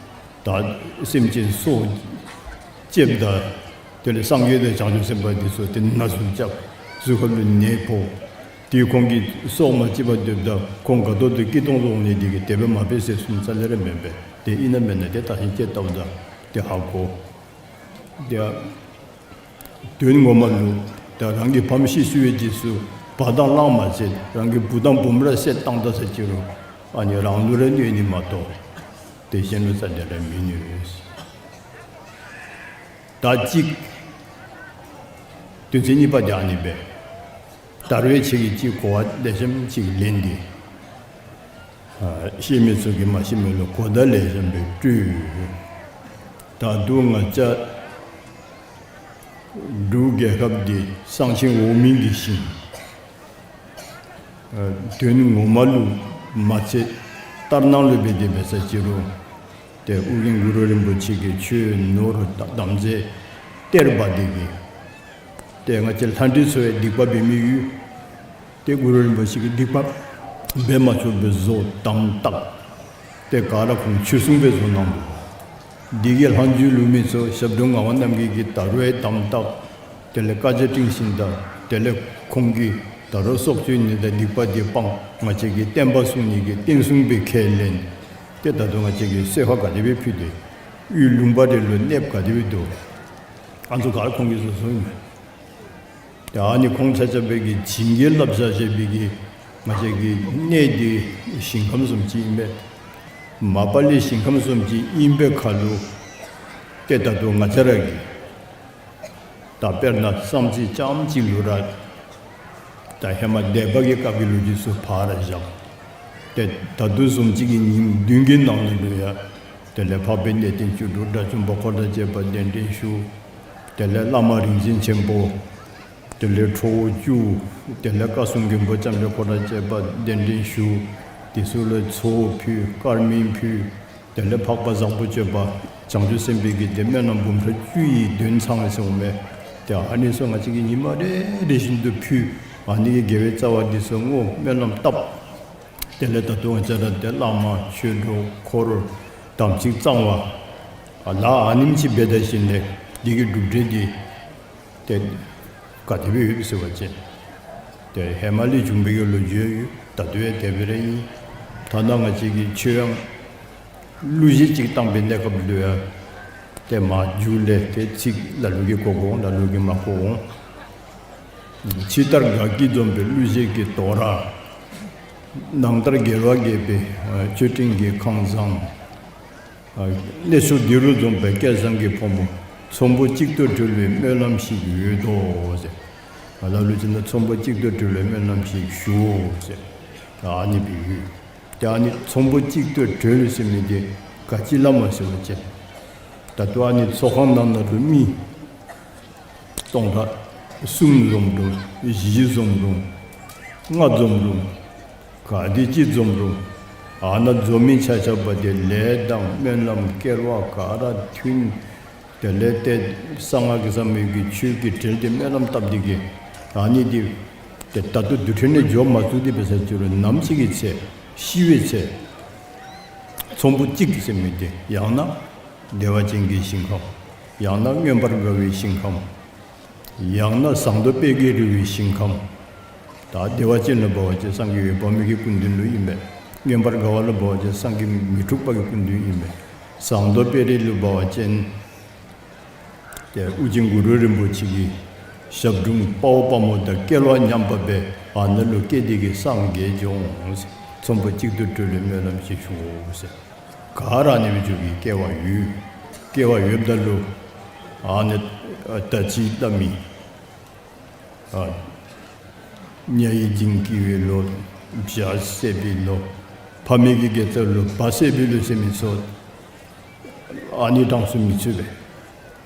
ད་སེམས་ཅན་སྲོག་བཅདཔ་ད་དེ་ལས་སངས་རྒྱས་དང་བྱང་ཆུབ་སེམས་དཔའ་འདི་ཚུ་ཏེ་ན་ཟུག་རྐྱབ། གཟུགས་ཁམས་ལུ་ནད་ཕོག། ཏེ་ཁོང་གི་སྲོག་མ་བཅད་པར་སྡོདཔ་ད་ཁོང་དགའ་ཏོག་ཏོ་སྐྱིད་ཏོང་ཏོ་འོང་ནི་འདི་གིས་དེ་སྦེ་མ་འབད་ཟེར་གསུངས་ས་ལས་ར་མེན་པས། ཏེ་ཨིན་ན་མེན་ན་ཏེ་བརྟག་ཞིབ་ཅིག་བལྟཝ་ད་ཏེ་ཧ་གོ། ཏེ་དོན་ངོ་མ་ལུ་ད་རང་གི་ཕམ་ཤི་སོང་བའི་རྗེས་སུ་བ་དང་གླང་མ་བསད། རང་གི་བུ་དང་བུམོ་ར་བསད་བཏང་ད་ཟེར་ཅི་རུང་ཨ་ནི་རང་ལུ་ར་གནོད་ནི་མ་གཏོགས་ཏེ་གཞན་ལུ་རྩ་དེ་ར་མི་གནོད། ད་གཅིག་དོན་ཚན་གཉིས་པ་འདི་ཨ་ནི་སྦེ། ད་རུང་ཁྱེད་ཀྱིས་གཅིག་གོ་བ་ལེགས་ཤོམ་ཅིག་ལེན་ཏེ། ཨ་ཤེས་མི་ཚུ་གིས་མ་ཤེས་མི་ལུ་གོ་བརྡ་ལེགས་ཤོམ་སྦེ་སྤྲོད། ད་དུང་ང་བཅས་འབྲུག་རྒྱལ་ཁབ་འདི་གསང་ཆེན་འོག་མིན་གྱི་ཞིང་། ཨ་དོན་ངོ་མ་ལུ་མ་ཚད་ལྟར་སྣང་ལུ་འབད་དེ་འབད་ས་ཅི་རུང་ཏེ་ཨོ་རྒྱན་གུ་རུ་རིན་པོ་ཆེ་གིས་ཆོས་ནོར་དམ་རྫས་གཏེར་སྦ་འདི་གིས་ཏེ་ང་བཅས་ལྷ་འདྲེ་ཚུ་ཡང་སྡིག་པ་འབད་མི་ཡོད། ཏེ་གུ་རུ་རིན་པོ་ཆེ་གིས་སྡིག་པ་འབད་མ་ཆོག་པའི་བཟོ་དམ་བཏགས། ཏེ་ག་ར་ཁོང་ཆོས་སྲུང་སྦེ་བཟོ་གནང་འདུག། འདི་གིས་ལྷག་མཇུག་ལུ་མི་ཚུ་ཞབས་དྲུང་ངག་དབང་རྣམ་རྒྱལ་གྱིས་ད་རུང་ཡང་དམ་བཏགས། དེ་ལས་བཀའ་རྒྱ་སྤྲིང་ཞིནམ་ད་དེ་ལས་ཁོང་གིས་ད་རུང་སྲོག་གཅོད་ནི་དང་སྡིག་པ་འདི་སྤང་། ང་བཅས་ཀྱི་བསྟན་པ་སྲུང་ནི་གི་བསྟན་སྲུང་སྦེ་ཁས་ལེན། ཏེ་ད་དུང་ང་བཅས་ཀྱིས་གསོལ་ཁ་ག་དེ་སྦེ་ཕུལ་ཏེ་ཡུལ་ལུང་པ་རེ་ལུ་གནསཔོ་ག་དེ་སྦེ་འདུག། ཨ་ནི་ཚུ་ག་ར་ཁོང་གིས་བཟོ་བཟོཝ་ཨིན་མས། ཏེ་ཨ་ནི་ཁོང་ཆ་ཁྱབ་ཀྱིས་བྱིན་གྱིས་བརླབས་བཞག་བཞག་པའི་གི་ང་བཅས་ཀྱི་གནས་འདི་ཞིང་ཁམས་བཟུམ་ཅིག་ཨིན་པས། མ་པ་ལས་ཞིང་ཁམས་བཟུམ་ཅིག་ཨིན་པའི་ཁར་ལུ་ཏེ་ད་ལྟོ་ང་བཅས་ར་གིས་ད་དཔེར་ན་བསམ་རྩེ་རྐྱངམ་གཅིག་ལུ་ར་ད་ཧེ་མ་སྡེ་པ་གི་སྐབས་ཀྱི་ལོ་རྒྱུས་ཚུ་ཕར་བཞག། ཏེ་ད་ལྟོ་བཟུམ་ཅིག་གི་ཉིནམ་བདུན་གྱི་ནང་ན་ལུ་ཡང་དེ་ལས་འཕགས་པའི་གནས་བརྟན་བཅུ་དྲུག་དགྲ་བཅོམ་པ་འཁོར་དང་བཅས་པ་གདན་འདྲེན་ཞུ། དེ་ལས་བླ་མ་རིག་འཛིན་ཆེན་པོ། དེ་ལས་ཁྲོ་བོ་བཅུ། དེ་ལས་བཀའ་སྲུང་མགོན་པོ་ལྕམ་དྲལ་འཁོར་དང་བཅས་པ་གདན་འདྲེན་ཞུ། དེ་ཚུ་ལུ་ཚོགས་ཕུལ། དཀར་མེ་ཕུལ། དེ་ལས་འཕགས་པ་བཟང་པོ་སྤྱོད་པ་བྱང་ཆུབ་སེམས་དཔའི་གི་ཏེ་སྨོན་ལམ་འབུམ་ཕྲག་བཅུ་ཡི་འདོན་ཚང་ཟེར་འོང་མས། ཏེ་ཨ་ནི་ཚུ་ང་བཅས་ཀྱིས་ཉིནམ་རེ་རེ་བཞིན་དུ་ཕུལ། ཨ་ནི་གི་དགེ་བའི་རྩ་བ་འདི་ཚུ་བསྔོ་སྨོན་ལམ་བཏབ། དེ་ལས་ད་ལྟོ་ང་བཅས་ར་ཏེ་བླ་མ་ཆོས་གྲོགས་འཁོར་དམ་ཚིག་གཙང་བ་ཨ་ལ་ཨ་ནེམ་ཅིག་འབད་ད་ཞིནམ་ལས་འདི་གི་གྲུབ་འབྲས་འདི་ཏེ་ག་དེ་སྦེ་ཡོདཔ་ཟེར་བ་ཅིན་ཏེ་ཧེ་མ་ལས་བྱུང་བའི་གི་ལོ་རྒྱུས་ཡོད། ད་ལྟོ་ཡང་དེ་སྦེ་ར་ཨིན། ཐ་ན་ང་བཅས་ཀྱི་ཆོས་ཡང་གླུ་གཞས་ཅིག་བཏང་པའི་གནས་སྐབས་ལུ་ཡང་ཏེ་མ་མཇུག་ལས་ཏེ་ཚིག་ལ་ལུ་གིས་གོ་གོ་འོང་། ལ་ལུ་གིས་མ་གོ་འོང་། ཕྱི་ལྟར་དགའ་སྐྱིད་འཛོམས་པའི་གླུ་གཞས་ཀྱི་དོ་ར། ནང་ལྟར་དགེ་བ་རྒྱས་པའི་མཆོད་སྤྲིན་གྱི་ཁང་བཟང་། གནས་ཚུལ་འདི་རུ་འཛོམས་པའི་སྐལ་བཟང་གི་ཕོ་མོ། ཚོམ་བུ་གཅིག་ཏུ་གྲོལ་བའི་སྨོན་ལམ་ཞིག་ཡོད་དོ་ཟེར། ལ་ལུ་ཅིག་ནང་ཚོམ་བུ་གཅིག་ཏུ་གྲོལ་བའི་སྨོན་ལམ་ཞིག་ཞུའོ་ཟེར། ཨ་ནི་སྦེ་ཡོད། ཏེ་ཨ་ནི་ཚོམ་བུ་གཅིག་ཏུ་གྲོལ་ཟེར་མི་འདི་ག་ཅི་སླབ་མས་ཟེར་བ་ཅིན་ད་ལྟོ་ཨ་ནི་ཚོགས་ཁང་ནང་ན་ལུ་མི་སྟོང་ཕྲག་གསུམ་འཛོམས་རུང་བཞི་འཛོམས་རུང་ལྔ་འཛོམས་རུང་ག་དེ་ཅིག་འཛོམས་རུང་ཨ་ནཱ་འཛོམས་མི་ཆ་ཁྱབ་པ་དེ་ལས་དང་སྨོན་ལམ་སྐལ་བ་ག་ར་མཐུན། དེ་ལས་ཏེ་གསང་སྔགས་ཀྱི་ཟབ་མོའི་གི་ཆོས་ཀྱི་གྲལ་དེ་སྨོན་ལམ་བཏབ་སྟེ་གི་ཨ་ནི་འདི་ཏེ་ད་ལྟོ་འདུ་འཕྲིན་ལས་འགྱོ་མ་ཚུགས་ཏེ་འབད་ས་ཅིག་རུང་ནམ་ཅིག་གི་ཚེ་ཤི་བའི་ཚེ་ཚོམ་བུ་གཅིག་ཟེར་མི་དེ་ཡང་ན་བདེ་བ་ཅན་གྱི་ཞིང་ཁམས། ཡང་ན་མངོན་པར་དགའ་བའི་ཞིང་ཁམས། ཡང་ན་ཟངས་མདོག་དཔལ་གྱིས་རི་བོའི་ཞིང་ཁམས། ད་བདེ་བ་ཅན་ལུ་འབད་བ་ཅིན་སངས་རྒྱས་འོད་དཔག་མེད་ཀྱི་སྐུ་མདུན་ལུ་ཨིན་པས། མངོན་པར་དགའ་བ་ལུ་འབད་བ་ཅིན་སངས་རྒྱས་མི་འཁྲུགས་པ་གི་སྐུ་མདུན་ཨིན་པས། ཟངས་མདོག་དཔལ་རི་ལུ་འབད་བ་ཅིན་ཏེ་ཨོ་རྒྱན་གུ་རུ་རིན་པོ་ཆེ་གི་ཞབས་དྲུང་དཔའ་བོ་དཔའ་མོ་དང་སྐལ་བ་མཉམ་པ་སྦེ་ཨ་ནཱ་ལུ་སྐྱེས་ཏེ་གི་སངས་རྒྱས་འགྱོ་འོང་ཟེར། ཚོམ་བུ་གཅིག་ཏུ་གྲོལ་བའི་སྨོན་ལམ་ཅིག་ཞུ་འོང་ཟེར། ག་ར་ཨ་ནི་སྦེ་འགྱོ་བའི་སྐལ་བ་ཡོད། སྐལ་བ་ཡོདཔ་ད་ལུ་ཨ་ནི་ཨ་ད་ཅི་ལྟ་མི་ཨ་ཉ་ཡི་འཇིང་སྐྱེ་བའི་ལོ། བྱ་བསད་པའི་ལོ། ཕ་མེས་ཀྱི་དགེ་རྩ་ལུ་བ་བསད་པའི་ལོ་ཟེར་མི་ཚུ་ཨ་ནི་གྲངས་སུ་མི་ཚུད་པས།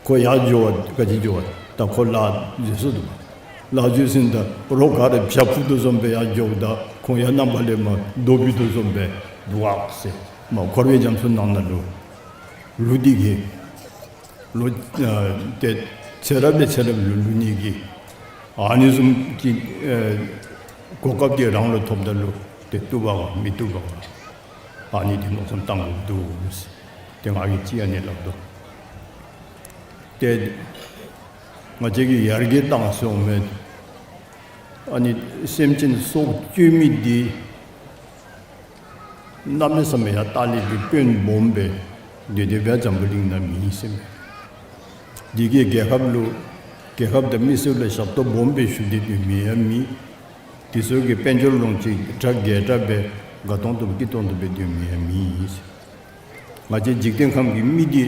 ཁོ་ཡར་འགྱོ་བ་ག་ཅི་འགྱོ་བ་ད་ཁོ་ལཱ་འཛོལ་སོ་འདུག། ལཱ་འཛོལ་ཟིན་ད་རོགས་ག་ར་བྱ་འཕུར་དོ་བཟུམ་སྦེ་ཡར་འགྱོཝ་ད་ཁོང་ཡར་གནམ་ལས་མར་རྡོ་འཕུར་དོ་བཟུམ་སྦེ་འདུག་ཟེར། མ་འཁོར་བའི་རྒྱ་མཚོ་ནང་ན་ལུ་ལུ་འདི་གིས་ལོ་ཨ་ཏེ་ཚེ་རབས་ལས་ཚེ་རབས་ལུ་ལུ་ནི་གི་ཨ་ནི་བཟུམ་གྱི་ཨ་གོ་སྐབས་དེ་རང་ལུ་ཐོབ་ད་ལུ་ཏེ་བཏུབ་པ་ག་མི་བཏུབ་པ་ག་ཨ་ནི་དེ་མནོ་བསམ་བཏང་དགོཔ་འདུག་ཟེར། ཏེ་ང་གིས་ཅིག་ཨ་ནི་སླབ་དོ། ཏེ་ང་བཅས་ཀྱིས་ཡར་རྒྱས་བཏང་སོང་མས། ཨ་ནི་སེམས་ཅན་སྲོག་གཅོད་མི་འདི་གནམ་མེད་ས་མེད་ཡང་ལྟག་ལས་ཀྱི་དཔོན་སྦོམ་སྦེ་དེ་དེ་སྦེ་འཛམ་བུ་གླིང་ནང་མེད་ཟེར་མས། འདི་གིས་རྒྱལ་ཁབ་ལུ་རྒྱལ་ཁབ་དང་མི་སེར་ལུ་ཞབས་ཏོག་སྦོམ་སྦེ་ཞུ་སྟེ་སྡོད་མི་ཡང་མེད། དེ་ཚུ་གིས་དཔལ་འབྱོར་ལོངས་སྤྱོད་གྲ་རྒྱས་དྲགས་སྦེ་དགའ་ཏོང་ཏོ་སྐྱིད་ཏོང་ཏོ་སྦེ་སྡོད་མི་ཡང་མེད། ང་བཅས་འཇིག་རྟེན་ཁམས་ཀྱི་མི་འདི་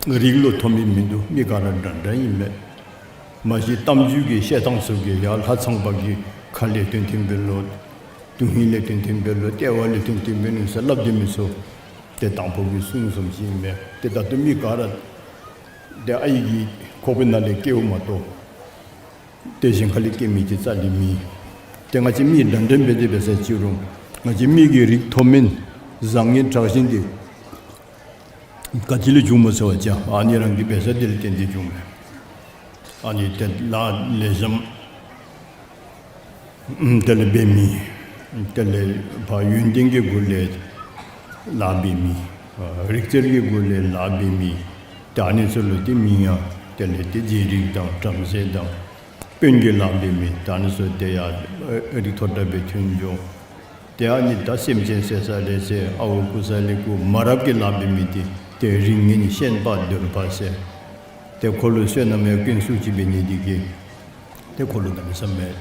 རིགས་ལུ་མཐོ་དམན་མིན་འདུག། མི་ག་ར་འདྲ་འདྲ་ཨིན་མས། མ་གཞི་གཏམ་རྒྱུད་ཀྱི་བཤད་ཐངས་ཚུ་གིས་ཡར་ལྷ་ཚངས་པ་གི་ཁ་ལས་ཐོན་ཐོནམ་སྦེ་ལོ། དོན་ཧིང་ལས་ཐོན་ཐོནམ་སྦེ་ལོ། ལྟེ་བ་ལས་ཐོན་ཐོནམ་སྦེ་ཨིན་ཟེར་སླབ་སྡོད་མི་ཚུ་ཏེ་དང་ཕུ་གི་གསུང་བཟུམ་ཅིག་ཨིན་མས། ཏེ་ད་ལྟོ་མི་ག་ར་ཏེ་ཨའི་གི་ཁོག་པའི་ནང་ལས་སྐྱེཝ་མ་གཏོགས་ཏེ་གཞན་ཁ་ལས་སྐྱེ་མི་ཅིག་རྩ་ལས་མེད། ཏེ་ང་བཅས་མི་འདྲ་འདྲ་འབད་དེ་འབད་ས་ཅིག་རུང་ང་བཅས་མི་གི་རིགས་མཐོ་དམན་བཟང་ངན་དྲག་ཞན་འདི་ག་ཅི་ལས་བྱུངམ་སྨོ་ཟེར་བ་ཅིན་ཨ་ནི་རང་གི་འབད་ས་འདི་ལས་བརྟེན་ཏེ་བྱུངམ་མས། ཨ་ནི་ཏེ་ལཱ་ལེགས་ཤོམ་དེ་ལས་འབད་མི་དེ་ལས་ཕར་ཡོན་ཏན་གྱི་སྒོ་ལས་ལཱ་འབད་མི་རིག་རྩལ་གྱི་སྒོ་ལས་ལཱ་འབད་མི་ཏེ་ཨ་ནི་ཚུ་ལུ་ཏེ་མིང་ཡང་དེ་ལས་ཏེ་རྗེ་རིགས་དང་བྲམ་ཟེ་དང་དཔོན་གྱི་ལཱ་འབད་མི་ད་ཨ་ནི་ཚུ་ཏེ་ཡར་རིགས་མཐོ་དྲགས་སྦེ་ཐོན་འགྱོ། ཏེ་ཨ་ནི་ད་སེམས་ཅན་བསད་ས་ལས་བསད། ཨརཝ་རྐུ་ས་ལས་རྐུ། མ་རབས་ཀྱི་ལཱ་འབད་མི་འདི་ཏེ་རིགས་ངན་ཤན་པ་གདོལ་པ་ཟེར། ཏེ་ཁོ་ལུ་བསོད་ནམས་ཡང་ཀུན་སུ་ཅིག་འབད་ནི་འདི་གིས་ཏེ་ཁོ་ལུ་གནམ་མེད་ས་མེད་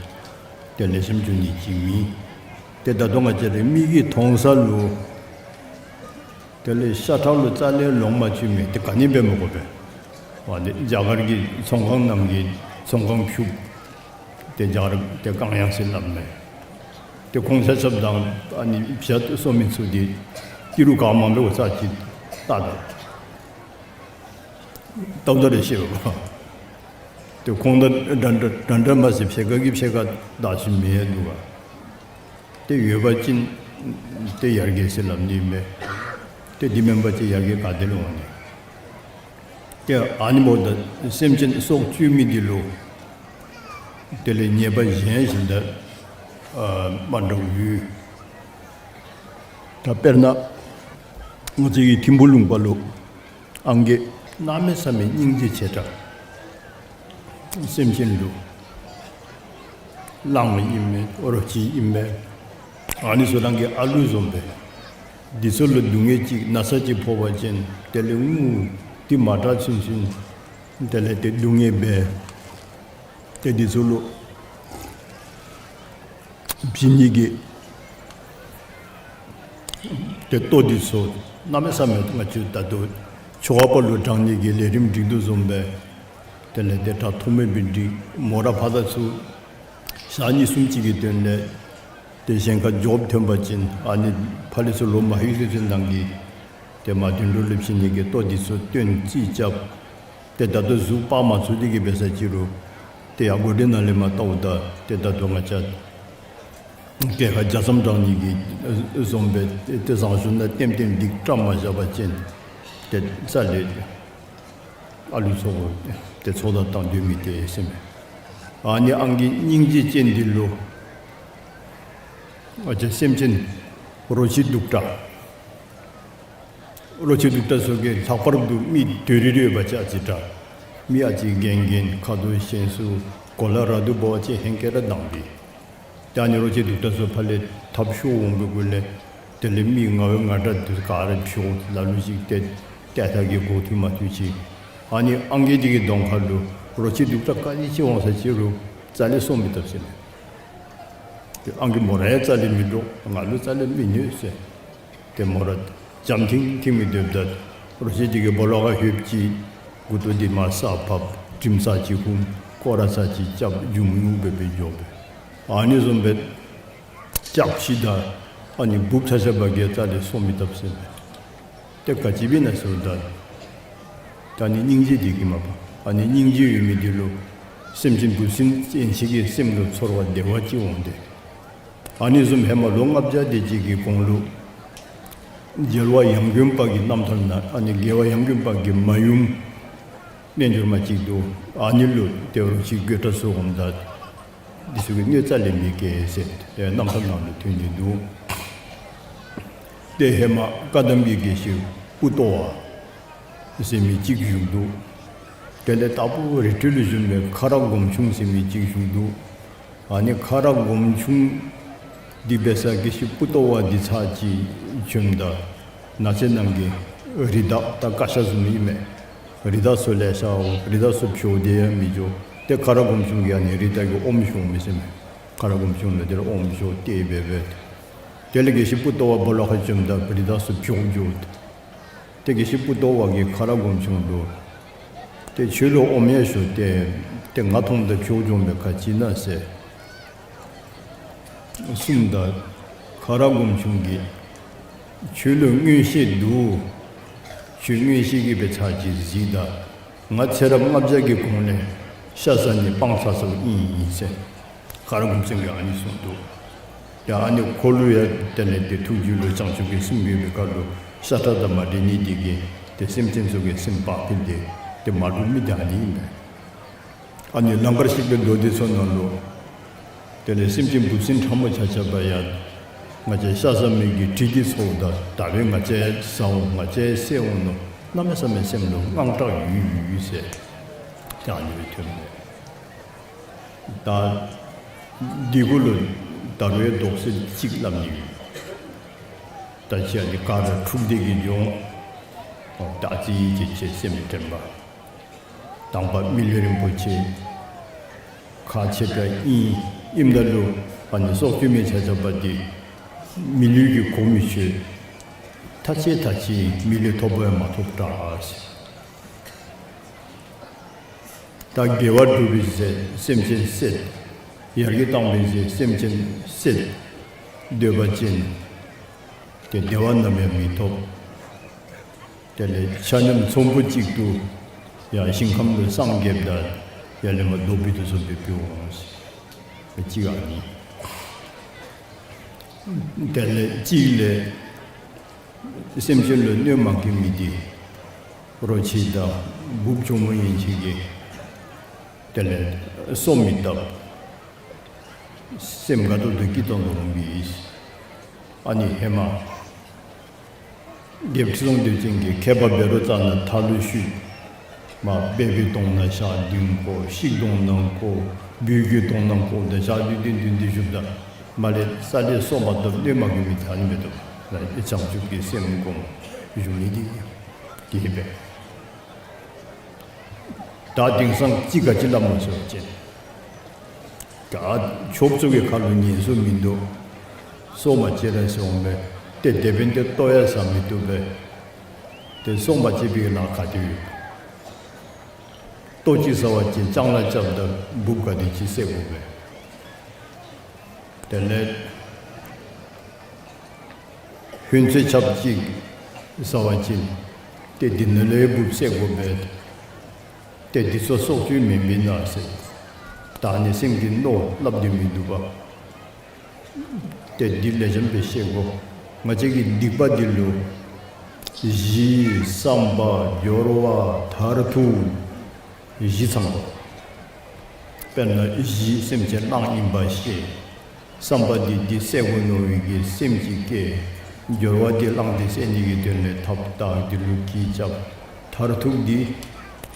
ཏེ་ལེགས་ཤོམ་འགྱོ་ནི་ཅིག་མེད། ཏེ་ད་ལྟོ་ང་བཅས་ར་མི་གིས་མཐོང་ས་ལུ་དེ་ལས་ཤ་ཁྲག་ལུ་རྩ་ལས་ལོང་མ་བཅུག་མི་དེ་ག་ནི་འབད་མི་དགོ་པས། ཨ་ནི་རྒྱ་གར་གྱི་ཚོང་ཁང་རྣམས་ཀྱི་ཚོང་ཁང་ཕྱུགཔོ་དེ་རྒྱ་གར་དེ་གང་ཡང་ཟེར་སླབ་མས། ཏེ་ཁོང་ཆ་ཁྱབ་དང་ཨ་ནི་བྱ་གསོ་མི་ཚུ་འདི་ཀི་ལོ་གང་མང་སྦེ་འོ་ཙམ་ཅིག་བལྟ་ད། བལྟཝ་ད་ར་ཤེས་པས། ཏེ་ཁོང་དང་འདྲ་འདྲ་འདྲ་འདྲ་མ་ཚད་ཕྱེད་ཀ་གིས་ཕྱེད་ཀ་བདའ་ཞིནམ་མེད་འདུག་ག། ཏེ་ཡོད་པ་ཅིན་ཏེ་ཡར་རྒྱས་ཟེར་སླབ་ནི་མས། ཏེ་འདི་མེན་པ་ཅིན་ཡར་རྒྱས་ག་ཏེ་ལུ་འོང་ནི། ཏེ་ཨ་ནི་འབདཝ་ད་སེམས་ཅན་སྲོག་གཅོད་མི་འདི་ལུ་དེ་ལས་ཉེས་པ་གཞན་ཞིག་ད་ཨ་མ་འདྲཝ་ཡོད། ད་དཔེར་ན་ང་བཅས་ཀྱི་ཐིམ་ཕུ་ལུང་པ་ལུ་ཨང་རྒས་གནམ་མེད་ས་མེད་སྙིང་རྗེ་ཆེ་དྲགས། སེམས་ཅན་ལུ་གླང་ཨིན་མས། ཨོ་རོ་ཅི་ཨིན་མས། ཨ་ནི་ཚུ་རང་གི་ཨ་ལུ་བཟུམ་སྦེ། འདི་ཚུ་ལུ་སྡུག་བསྔལ་ཅིག་ན་ཚ་ཅིག་ཕོག་པ་ཅིན་དེ་ལས་ངུ་སྟེ་མ་དྲག་ཚུན་ཚུན་དེ་ལས་ཏེ་སྡུག་བསྔལ་འབད། ཏེ་འདི་ཚུ་ལུ་བྱིན་ནི་གི་ཏེ་ལྟོ་འདི་ཚུ་གནམ་མེད་ས་མེད་ང་བཅས་ད་ལྟོ་ཆོ་ག་པ་ལུ་དྲང་ནི་གི་ལས་རིམ་སྒྲིག་དོ་བཟུམ་སྦེ། དེ་ལས་ཏེ་དྲག་ཐོགས་མེད་སྦེ་སྒྲིག། མོ་ར་ཕར་དང་ཚུར་ཞག་གཉིས་གསུམ་ཅིག་གི་དོན་ལས་ཏེ་གཞན་ཁར་འགྱོཝ་ཐོན་པ་ཅིན་ཨ་ནི་ཕར་ལས་ཚུར་ལོག་མ་ལྷོད་ཚུན་ཚོད་ནང་གི་ཏེ་མར་དུད་འགྲོ་ལུ་བྱིན་ནི་གི་ལྟོ་འདི་ཚུ་སྟོན་རྩིས་རྐྱབ། ཏེ་ད་ལྟོ་གཟུགས་སྤར་མ་ཚུགས་ཏེ་གི་འབད་ས་ཅིག་རུང་ཏེ་ཡར་སྒོ་འདི་ནང་ལས་མར་བལྟཝ་ད་ཏེ་ད་ལྟོ་ང་བཅས་གྱལ་ཁ་རྒྱ་མཚམས་དྲང་ནི་གི་བཟུམ་སྦེ་ཏེ་བཟང་ཤོས་ནང་ལྟེམ་ལྟེམ་སྒྲིག་བཀྲམ་མ་བཞག་པ་ཅིན་ཏེ་རྩ་ལས་ ཨ་ལུ་ཚུ་ཏེ་ཚོགས་བརྡ་བཏང་སྡོད་མི་དེ་ཟེར་མས། ཨ་ནི་ཨང་རྒས་སྙིང་རྗེ་ཅན་འདི་ལུ་ང་བཅས་སེམས་ཅན་རོ་ཁྱི་གདུག་དྲགས། རོ་ཁྱི་གདུག་དྲགས་ཚུ་གིས་ལྷག་པར་དུ་མི་དོ་རི་རི་ཡོད་པ་ཅིག་ཨ་ཙི་དྲག། མི་ཨ་ཙི་རྒན་རྒས་ཁ་དོག་ཞན་སུ་གོ་ལ་ར་དུ་འབད་བ་ཅིན་ཧེང་སྐལ་ར་དྭངས་པས། ད་ཨ་ནི་རོ་ཁྱི་གདུག་དྲགས་ཚུ་ཕར་ལས་འཐབ་ཤོར་འོང་པའི་གུ་ལས་དེ་ལས་མི་ང་བའི་ང་དྲག་འདི་ག་ར་འཕྱོག་ལ་ལུ་ཅིག་ཏེ་ཏེ་ཐ་གི་འགོ་ཐུག་མ་ཐུག་ཅིག། ཨ་ནི་ཨང་རྒས་འདི་གི་གདོང་ཁ་ལུ་རོ་ཁྱི་གདུག་དྲགས་ག་ཅི་ཅིག་འོང་ས་ཅིག་རུང་རྩ་ལས་གསོ་མི་བཏུབ་ཟེར་མས། ཨང་རྒས་མོ་ར་ཡང་རྩ་ལས་མི་འདྲོག། ང་ལུ་རྩ་ལས་མི་གནོད་ཟེར། ཏེ་མོ་ར་འཇམ་ཐིང་ཐིང་མི་སྡོདཔ་ད་རོ་ཁྱི་འདི་གིས་སྦོ་ལོགས་ཁར་ལྷོདཔ་ཅིག་མགུ་ཏོ་འདི་མར་ས་ཕབ། དྲིམ་ས་ཅིག་ཧུམ། སྐོར་ར་ས་ཅིག་རྐྱབ། འཇུམ་ངུ་འབད་སྦེ་འགྱོ་བས། ཨ་ནི་བཟུམ་སྦེ་ལྕགས་ཕྱེ་དང་ཨ་ནི་འབུཔ་ཆ་ཁྱབ་གིས་རྩ་ལས་གསོ་མི་བཏུབ་ཟེར་མས། ཏེ་ག་ཅི་འབད་ན་ཟེརཝ་ད་ད་ཨ་ནི་སྙིང་རྗེ་འདི་གིས་མས་པ། ཨ་ནི་སྙིང་རྗེ་ཡོད་མི་འདི་ལུ་སེམས་ཅན་འབུ་སྲིན་ཅན་ཅིག་གི་སེམས་ལུ་ཚོར་བ་བདེ་བ་ཅིག་འོང་སྟེ། ཨ་ནི་བཟུམ་ཧེ་མ་ལོ་ལྔ་བརྒྱ་དེ་ཅིག་གི་གོང་ལུ་རྒྱལ་བ་ཡང་དགོན་པ་གི་རྣམ་ཐར་ནང་ཨ་ནི་རྒྱལ་བ་ཡང་དགོན་པ་གི་མ་ཡུམ་རྣལ་འབྱོར་མ་ཅིག་འདུག། ཨ་ནི་ལུ་ཏེ་རོ་ཁྱི་རྒོད་དྲགས་ཚུ་འོངམ་ད་འདི་ཚུ་གིས་གནོད་རྩ་ལས་མི་བཀལ་ཟེར་ཏེ་རྣམ་ཐར་ནང་ལུ་ཐོན་ནི་འདུག། ཏེ་ཧེ་མ་བཀའ་གདམས་ཀྱི་དགེ་བཤེས་པུ་ཏོ་བ་ཟེར་མི་ཅིག་བཞུགས་འདུག། དེ་ལས་དྭགས་པོ་རི་ཁྲོད་ལུ་བཞུགས་པའི་ཁ་རག་སྒོམ་ཆུང་ཟེར་མི་ཅིག་བཞུགས་འདུག། ཨ་ནི་ཁ་རག་སྒོམ་ཆུང་འདི་འབད་ས་དགེ་བཤེས་པུ་ཏོ་བ་འདི་ཚར་ཅིག་བྱོནམ་ད་ནགས་ཚལ་ནང་གི་རི་དྭགས་ད་ཀ་ཤ་བཟུམ་ཨིན་མས། རི་དྭགས་ཚུ་ལེ་ཤ་འོང་། རི་དྭགས་ཚུ་འཕྱོག་སྟེ་ཡང་མི་འགྱོ། ཏེ་ཁ་རག་སྒོམ་ཆུང་གིས་ཨ་ནི་རི་དྭགས་ཀྱི་ཨོམ་བཤོ་མི་ཟེར་མས། ཁ་རག་སྒོམ་ཆུང་ལུ་དེ་ལས་ཨོམ་བཤོ་སྟེ་འབད་འབད། དེ་ལས་དགེ་བཤེས་པུ་ཏོ་བ་སྦོ་ལོགས་ཁར་བྱོནམ་ད་རི་དྭགས་ཚུ་འཕྱོག་འགྱོ། ཏེ་དགེ་བཤེས་པུ་ཏོ་བ་གིས་ཁ་རག་སྒོམ་ཆུང་ལུ་ཏེ་ཁྱོད་ལུ་ཨོམ་ཡང་བཤོ་སྟེ་ཏེ་ང་མཐོངམ་ད་འཕྱོག་འགྱོ་མི་ག་ཅི་ཨིན་ན་ཟེར་གསུངམ་ད་ཁ་རག་སྒོམ་ཆུང་གིས་ཁྱོད་ལུ་མངོན་ཤེས་འདུག། ཁྱོད་མངོན་ཤེས་ཀྱིས་འབད་ཚར་ཅིག་གཟིགས་ད། ང་ཚེ་རབས་ལྔ་བརྒྱ་གི་གོང་ལས་ཤ་ཟ་ནི་སྤང་ཚར་སོངམ་ཨིན་ཟེར་ཁ་རག་སྒོམ་ཆུང་གིས་ཨ་ནི་གསུངས་འདུག། ཡ་ཨ་ནི་ཁོ་ལུ་ཡང་དེ་ལས་ཏེ་ཐུགས་རྒྱུད་ལུ་བྱང་ཆུབ་ཀྱི་སེམས་ཡོད་པའི་ཁར་ལུ་ཤ་ཁྲག་དང་མ་འདྲེས་ནི་འདི་གིས་ཏེ་སེམས་ཅན་ཚུ་གི་སེམས་བག་ཕེབས་ཏེ་ཏེ་མ་འགྲུབ་མི་འདི་ཨ་ནི་ཨིན་པས། ཨ་ནི་ལང་ཀར་གཤེགས་པའི་མདོ་སྡེ་ཚུ་ནང་ལུ་དེ་ལས་སེམས་ཅན་འབུ་སྲིན་ཕྲ་མོ་ཆ་ཁྱབ་ཡང་ང་བཅས་ཤ་ཟ་མི་གི་དྲི་གིས་ཚོརཝ་ད་ད་འབདན་ང་བཅས་ཟ་འོང་ང་བཅས་བསད་འོང་མནོ། གནམ་མེད་ས་མེད་སེམས་ལུ་དངངས་སྐྲག་ཡོད་ཡོད་ཟེར་ཏེ་ཨ་ནི་སྦེ་ཐོན་མས། ད་འདི་གུ་ལུ་ད་རུང་ཡང་དོགས་སེལ་ཅིག་སླབ་ནི་ཡོད། ད་ཅི་ཨ་ནི་ག་ར་འཁྲུགས་ཏེ་གི་འགྱོ་འོང་། ད་ཅི་ཡི་ཅི་ཅི་སེམས་དྲན་པ། དང་པ་མི་ལུས་རིན་པོ་ཆེ་ཁག་ཆེ་དྲགས་ཨིན། ཨིནམ་ད་ལུ་ཨ་ནི་སྲོག་གཅོད་མི་ཆ་ཁྱབ་འདི་མི་ལུས་ཀྱི་གོ་མི་ཆོད། ཐ་ཆད་ཐ་ཆད་མི་ལུས་ཐོབ་པ་ཡང་མ་ཐོབ་དྲགས་ཟེར། ད་དགེ་བ་སྒྲུབ་པའི་ཟེར་སེམས་ཅན་བསད། ཡར་གྱི་བཏང་པའི་ཟེར་སེམས་ཅན་བསད། འདོད་པ་ཅན། ཏེ་བདེ་བ་ནམ་ཡང་མི་ཐོབ། དེ་ལས་ཆ་མཉམ་ཚོམ་བུ་གཅིག་ཏུ་ཡང་ཞིང་ཁམས་ལུ་སངས་རྒྱསཔ་ད་ཡར་ལས་མར་རྡོ་སྦིས་དོ་བཟུམ་སྦེ་འབད་འོང་ཟེར། གཅིག་ཨ་ནི། དེ་ལས་གཅིག་ལས་སེམས་ཅན་ལུ་གནོད་མ་བཀལ་མི་འདི་རོ་ཁྱི་དང་འབུཔ་གྱོག་མོ་ཡན་ཆད་ཀྱིས་དེ་ལས་གསོ་མི་བཏུབ། སེམས་དགའ་ཏོག་ཏོ་སྐྱིད་ཏོང་ཏོ་འོང་པས། ཨ་ནི་ཧེ་མ་རྒྱལཔོ་ཁྲི་སྲོང་ལྡེའུ་བཙན་གྱིས་མཁས་པ་བཻ་རོ་ཙ་ན་མཐའ་ལུ་བཤུད། མར་སྦལ་པའི་གདོང་ནང་ཞག་བདུན་བཀོ། ཤིག་གདོང་ནང་བཀོ། སྦུལ་གྱི་གདོང་ནང་བཀོ་སྟེ་ཞག་བདུན་བདུན་བདུན་བདུན་བཞུགསཔ་ད་མར་ལས་རྩ་ལས་གསོ་མ་བཏུབ། གནོད་མ་བཀལ་མི་ད་ཨ་ནི་མས་དོ། བྱང་ཆུབ་ཀྱི་སེམས་སྒོམ་བཞུགས་ནི་འདི་གིས་འབད། ད་དེང་སང་ཅིག་ག་ཅི་སླབ་སྨོ་ཟེར་བ་ཅིན་ད་ཆོསཔ་ཚུ་གི་ཁ་ལུ་ཉན་སྲོལ་མིན་འདུག། སྲོག་མ་བཅད་ར་ཟེར་འོང་པས། ཏེ་དེ་འབདན་ཏེ་ལྟོ་ཡང་ཟ་མི་བཏུབ་པས། ཏེ་སྲོག་མ་བཅད་པའི་ལཱ་ག་ཏེ་ཡོད། ལྟོ་ཅིག་ཟ་བ་ཅིན་ལྕང་ལཱ་རྐྱབ་ད་འབུཔ་ག་དེ་ཅིག་བསད་དགོ་པས། དེ་ལས་ཧོན་ཚོད་ཆགཔ་ཅིག་ཟ་བ་ཅིན་ཏེ་འདི་ནང་ལས་འབུཔ་བསད་དགོ་པས། ཏེ་འདི་ཚུ་སྲོག་གཅོད་མེན་མེན་ན་ཟེར། ད་ཨ་ནི་སེམས་ཀྱི་མནོ་སླབ་སྟེ་མི་འདུག་པ། ཏེ་འདི་ལེགས་ཤོམ་སྦེ་ཤེས་དགོ། ང་བཅས་ཀྱིས་སྡིག་པ་འདི་ལུ་ གཞི་བསམ་པ་སྦྱོར་བ་མཐར་ཐུག་གཞི་ཚངམ། དཔེར་ན་གཞི་སེམས་ཅན་གླང་ཨིན་པ་ཤེས། བསམ་པ་འདི་འདི་བསད་དགོ་མནོ་བའི་གི་སེམས་ཅིག་སྐྱེ། སྦྱོར་བ་འདི་གླང་འདི་བསད་ནི་གི་དོན་ལས་ཐབས་དང་འདི་ལུ་གྱི་རྐྱབ། མཐར་ཐུག་འདི་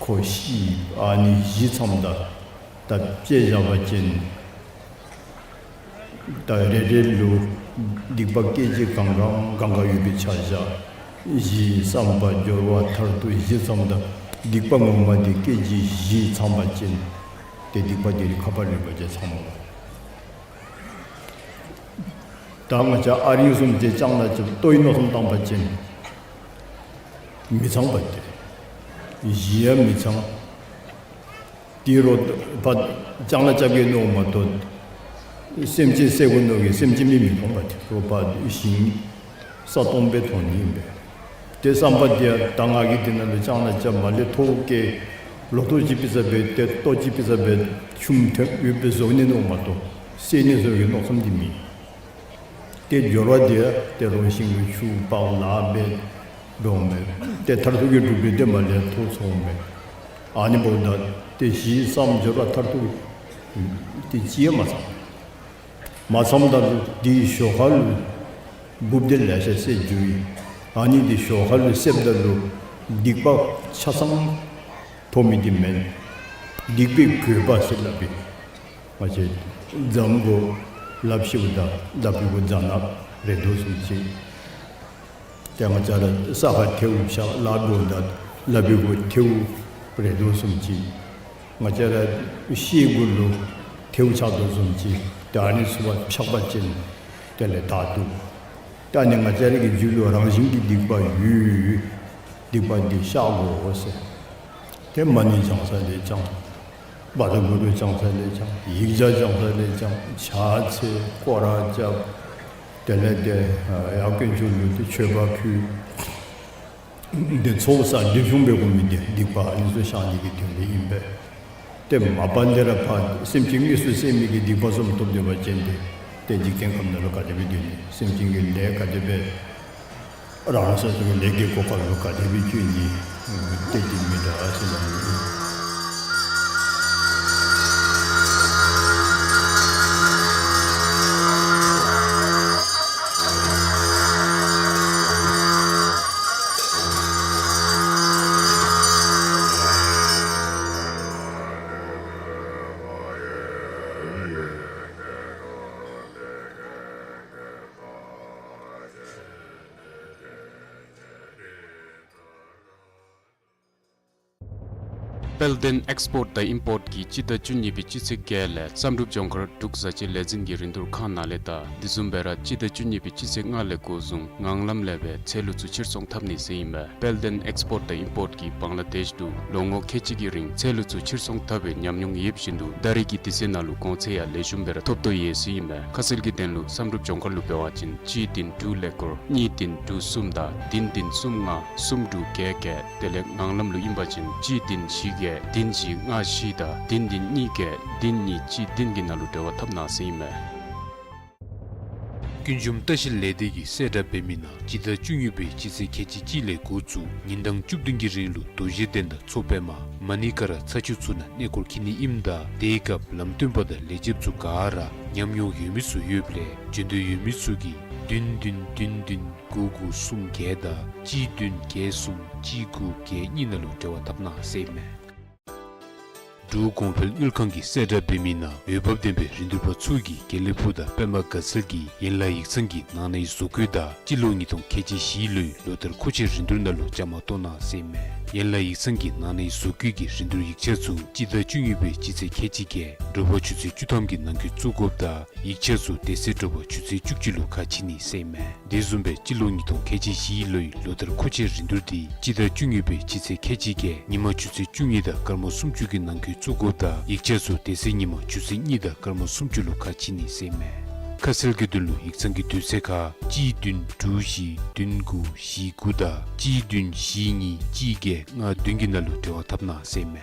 ཁོ་ཤི། ཨ་ནི་གཞི་ཚངམ་ད། ད་དཔྱེ་བཞག་པ་ཅིན་ད་རེ་རེ་ལུ་སྡིག་པ་སྐད་ཅིག་གང་གང་གང་གང་ཡོད་པའི་ཆ་བཞག། གཞི་བསམ་པ་སྦྱོར་བ་མཐར་ཐུག་གཞི་ཚངམ་ད། སྡིག་པ་ངོ་མ་འདི་སྐད་ཅིག་གཞི་ཚང་པ་ཅིན་ཏེ་སྡིག་པ་འདི་རིགས་ཁ་པ་རིག་པ་ཅིན་ཚང་མ། ད་ང་བཅས་ཨ་རིང་བཟུམ་ཅིག་ལྕང་ལ་ཅིག་ལྟོ་ཡི་མནོ་བསམ་བཏང་པ་ཅིན་མི་ཚང་པ་སྟེ། གཞི་ཡང་མི་ཚང་། དེ་རུ་ཕར་ལྕང་ལ་རྐྱབ་གེ་མནོཝ་མ་གཏོགས་སེམས་ཅན་བསད་དགོ་མནོ་གི་སེམས་ཅན་མི་མི་མཐོང་པ་སྟེ། རུ་ཕར་ཞིང་ས་སྟོང་སྦེ་མཐོང་ནི་ཨིན་པས། ཏེ་བསམ་པ་འདི་ཡང་ད་ང་གིས་འདི་ནང་ལུ་ལྕང་ལ་རྐྱབ་མ་ལས་ཐོག་གི་ལོ་ཐོག་ཅིག་ཕུལ་ས་སྦེ་ཏེ་ལྟོ་ཅིག་ཕུལ་ས་སྦེ་ཆུམ་ཐོན་ཡོདཔ་སྦེ་བཟོ་ནི་མནོཝ་མ་གཏོགས་བསད་ནི་བཟོ་གི་མནོ་བསམ་འདི་མེད། ཏེ་སྦྱོར་བ་འདི་ཡང་ཏེ་རོ་ཞིང་ལུ་ཆུ་ཕར་ལ་སྦེ་འགྱོཝ་མས། ཏེ་མཐར་ཐུག་གི་སྒྲུབ་པའི་དེ་མ་ལས་ཐོག་ཚོགས་མས། ཨ་ནི་འབདཝ་ད་ཏེ་གཞི་བསམ་སྦྱོར་བ་མཐར་ཐུག་ཏེ་ཅི་ཡང་མ་ཚང་། མ་ཚངམ་ད་ལུ་འདི་ཞོར་ཁ་ལུ་འགོགཔ་འདི་ལེ་ཤ་ཟེར་རྒྱུ་ཡོད། ཨ་ནི་འདི་ཞོར་ཁ་ལུ་སེལཝ་ད་ལུ་སྡིག་པ་ཆ་ཚང་ཕོག་མི་འདི་མེན། སྡིག་པའི་གོས་པ་ཟེར་སླབ་པས། ང་བཅས་རྫམ་གུ་ལགཔ་བཤེད་དོ་ད་ལགཔ་གུ་རྫ་ནག་རེག་དོ་བཟུམ་ཅིག། ཏེ་ང་བཅས་ར་ས་ཁར་ཐལཝ་བཞག་ལཱ་འབདཝ་ད་ལགཔ་གུ་ཐལཝ་རེག་དོ་བཟུམ་ཅིག། ང་བཅས་ར་ཤེལ་གུ་ལུ་ཐལཝ་ཆགས་དོ་བཟུམ་ཅིག། ཏེ་ཨ་ནི་ཚུ་ཕར་འཕྱག་པ་ཅིན་དེ་ལས་དག་འདུག། ཏེ་ཨ་ནི་ང་བཅས་ར་གི་རྒྱུད་ལུ་རང་བཞིན་གྱི་སྡིག་པ་ཡོད། སྡིག་པ་འདི་བཤགས་དགོ་ཟེར། ཏེ་མ་ཎི་བགྱང་ས་ལས་བགྱང་། བཛྲ་གུ་རུ་བགྱང་ས་ལས་བགྱང་། ཡིག་བརྒྱ་བགྱང་ས་ལས་བགྱང་། ཕྱག་འཚལ་སྐོར་ར་རྐྱབ། དེ་ལས་ཏེ་ཡར་དཀོན་མཆོག་ལུ་ཏེ་མཆོད་པ་ཕུལ། ཏེ་ཚོགས་བསགས་སྒྲིབ་སྦྱོང་འབད་དགོ་མི་འདི་སྡིག་པ་ཨ་ནི་ཚུ་བཤགས་ནི་གི་དོན་ལས་ཨིན་པས། ཏེ་མ་པ་ལས་ར་ཕར་སེམས་ཅན་དངོས་སུ་བསད་མི་གི་སྡིག་པ་བཟུམ་ཐོབ་སྡོད་པ་ཅིན་ཏེ་ཏེ་འཇིག་རྟེན་ཁམས་ནང་ལུ་ག་དེ་སྦེ་སྡོད་ནི། སེམས་ཅན་གྱི་ལས་ག་དེ་སྦེ་རང་རང་སོ་སོ་གི་ལས་ཀྱི་གོ་སྐབས་ལུ་ག་དེ་སྦེ་བཅོལ་ནི། ཏེ་འདི་མི་འདྲ་ཟེར་ལ། དཔལ་ལྡན་ཨེགསི་པོརཊ་དང་ཨིམ་པོརཊ་གིས་སྤྱི་ཟླ་བཅུ་གཉིས་པའི་སྤྱི་ཚེས་བརྒྱད་ལས་བསམ་གྲུབ་ལྗོངས་མཁར་འབྲུག་བཟའ་སྤྱོད་ལས་འཛིན་གྱི་རིན་བསྡུར་ཁང་ནང་ལས་དང་དེ་བཟུམ་སྦེ་ར་སྤྱི་ཟླ་བཅུ་གཉིས་པའི་སྤྱི་ཚེས་ལྔ་ལས་འགོ་བཟུང་ངང་ལམ་ལས་སྦེ་ཚལ་ལུ་ཚུ་ཕྱིར་ཚོང་འཐབ་ནི་ཟེར་ཨིན་པས། དཔལ་ལྡན་ཨེགསི་པོརཊ་དང་ཨིམ་པོརཊ་གིས་བང་ལ་དེཤ་ལུ་ལོ་ངོ་ཁལ་གཅིག་གི་རིང་ཚལ་ལུ་ཚུ་ཕྱིར་ཚོང་འཐབ་པའི་ཉམས་མྱོང་ཡོདཔ་བཞིན་དུ་ད་རེས་ཀྱི་དུས་ཚོད་ནང་ལུ་གོང་ཚད་ཡང་ལེགས་ཤོམ་སྦེ་ར་ཐོབ་དོ་ཡོད་ཟེར་ཨིན་པས། ཁ་གསལ་གྱི་དོན་ལུ་བསམ་གྲུབ་ལྗོངས་མཁར་ལུ་འབད་བ་ཅིན་གཅིག་བདུན་དྲུག་ཀླད་ཀོར་གཉིས་བདུན་དྲུག་གསུམ་དང་བདུན་བདུན་གསུམ་ལྔ་གསུམ་དྲུག་བརྒྱད་བརྒྱད། དེ་ལས་ངང་ལམ་ལུ་ཨིན་པ་ཅིན་གཅིག་བདུན་བཞི་བརྒྱད་བདུན་བཞི་ལྔ་བཞི་དང་བདུན་བདུན་གཉིས་བརྒྱད་བདུན་གཉིས་གཅིག་བདུན་གྱི་ནང་ལུ་འབྲེལ་བ་འཐབ་གནང་ཟེར་ཨིན་མས། ཀུན་འབྱུང་ལྟ་བཤལ་ལས་སྡེ་གིས་གསལ་བསྒྲགས་འབད་མི་ནང་སྤྱི་ཟླ་བཅུ་གཉིས་པའི་སྤྱི་ཚེས་ཁལ་གཅིག་གཅིག་ལས་འགོ་བཙུགས་ཉིན་གྲངས་བཅུ་བདུན་གྱི་རིང་ལུ་རྡོ་རྗེ་གདན་དང་མཚོ་པདྨ་མ་ཎི་ཀ་ར་ཚ་ཆུ་ཚུ་ནང་གནས་སྐོར་འཁྱིད་ནི་ཨིནམ་ད་དེའི་སྐབས་ལམ་སྟོན་པ་དང་ལས་བྱེདཔ་ཚུ་ག་ར་ཉམས་མྱོང་ཡོད་མི་ཚུ་ཡོདཔ་ལས་འབྱོན་འདོད་ཡོད་མི་ཚུ་གིས་བདུན་བདུན་བདུན་བདུན་དགུ་དགུ་གསུམ་བརྒྱད་དང་གཅིག་བདུན་བརྒྱད་གསུམ་གཅིག་དགུ་བརྒྱད་གཉིས་ནང་ལུ་འབྲེལ་བ་འཐབ་གནང་ཟེར་ཨིན་མས། འབྲུག་གོང་འཕེལ་དངུལ་ཁང་གིས་གསལ་བསྒྲགས་འབད་མི་ནང་འོས་འབབ་ལྡན་པའི་རིན་བསྡུར་པ་ཚུ་གིས་དགེ་ལེགས་ཕུག་དང་པདྨ་དགའ་ཚལ་གྱི་ཡན་ལག་ཡིག་ཚང་གི་ནང་ནའི་བཟོ་བཀོད་དང་སྤྱི་ལོ་ཉིས་སྟོང་ཁལ་གཅིག་བཞིའི་ལོའི་ལོ་ལྟར་མཁོ་ཆས་རིན་བསྡུར་ནང་ལུ་བཅའ་མར་གཏོགས་གནང་ཟེར་ཨིན་མས། ཡན་ལག་ཡིག་ཚང་གི་ནང་ནའི་བཟོ་བཀོད་ཀྱི་རིན་བསྡུར་ཡིག་ཆ་ཚུ་སྤྱི་ཟླ་བཅུ་གཉིས་པའི་སྤྱི་ཚེས་ཁལ་གཅིག་བརྒྱད་དྲོ་པ་ཆུ་ཚོད་བཅུ་ཐམ་གྱི་ནང་འཁོད་བཙུགས་དགོཔ་དང་ཡིག་ཆ་ཚུ་དེ་ཚེ་དྲོ་པ་ཆུ་ཚོད་བཅུ་གཅིག་ལུ་ཁ་ཕྱེ་ནི་ཟེར་ཨིན་མས། དེ་བཟུམ་སྦེ་སྤྱི་ལོ་ཉིས་སྟོང་ཁལ་གཅིག་བཞིའི་ལོའི་ལོ་ལྟར་མཁོ་ཆས་རིན་བསྡུར་འདི་སྤྱི་ཟླ་བཅུ་གཉིས་པའི་སྤྱི་ཚེས་ཁལ་གཅིག་བརྒྱད་ཉིན་མ་ཆུ་ཚོད་བཅུ་གཉིས་དང་སྐར་མ་སུམ་ཅུ་གི་ནང་འཁོད་བཙུགས་དགོཔ་དང་ཡིག་ཆ་ཚུ་དེ་ཚེ་ཉིན་མ་ཆུ་ཚོད་གཉིས་དང་སྐར་མ་སུམ་ཅུ་ལུ་ཁ་ཕྱེ་ནི་ཟེར་ཨིན་མས། ཁ་གསལ་གྱི་དོན་ལུ་ཡིག་ཚང་གི་དུས་ཚོད་ཁར་གཅིག་བདུན་དྲུག་བཞི་བདུན་དགུ་བཞི་དགུ་དང་གཅིག་བདུན་བཞི་གཉིས་གཅིག་བརྒྱད་ལྔ་བདུན་གྱི་ནང་ལུ་འབྲེལ་བ་འཐབ་གནང་ཟེར་ཨིན་མས།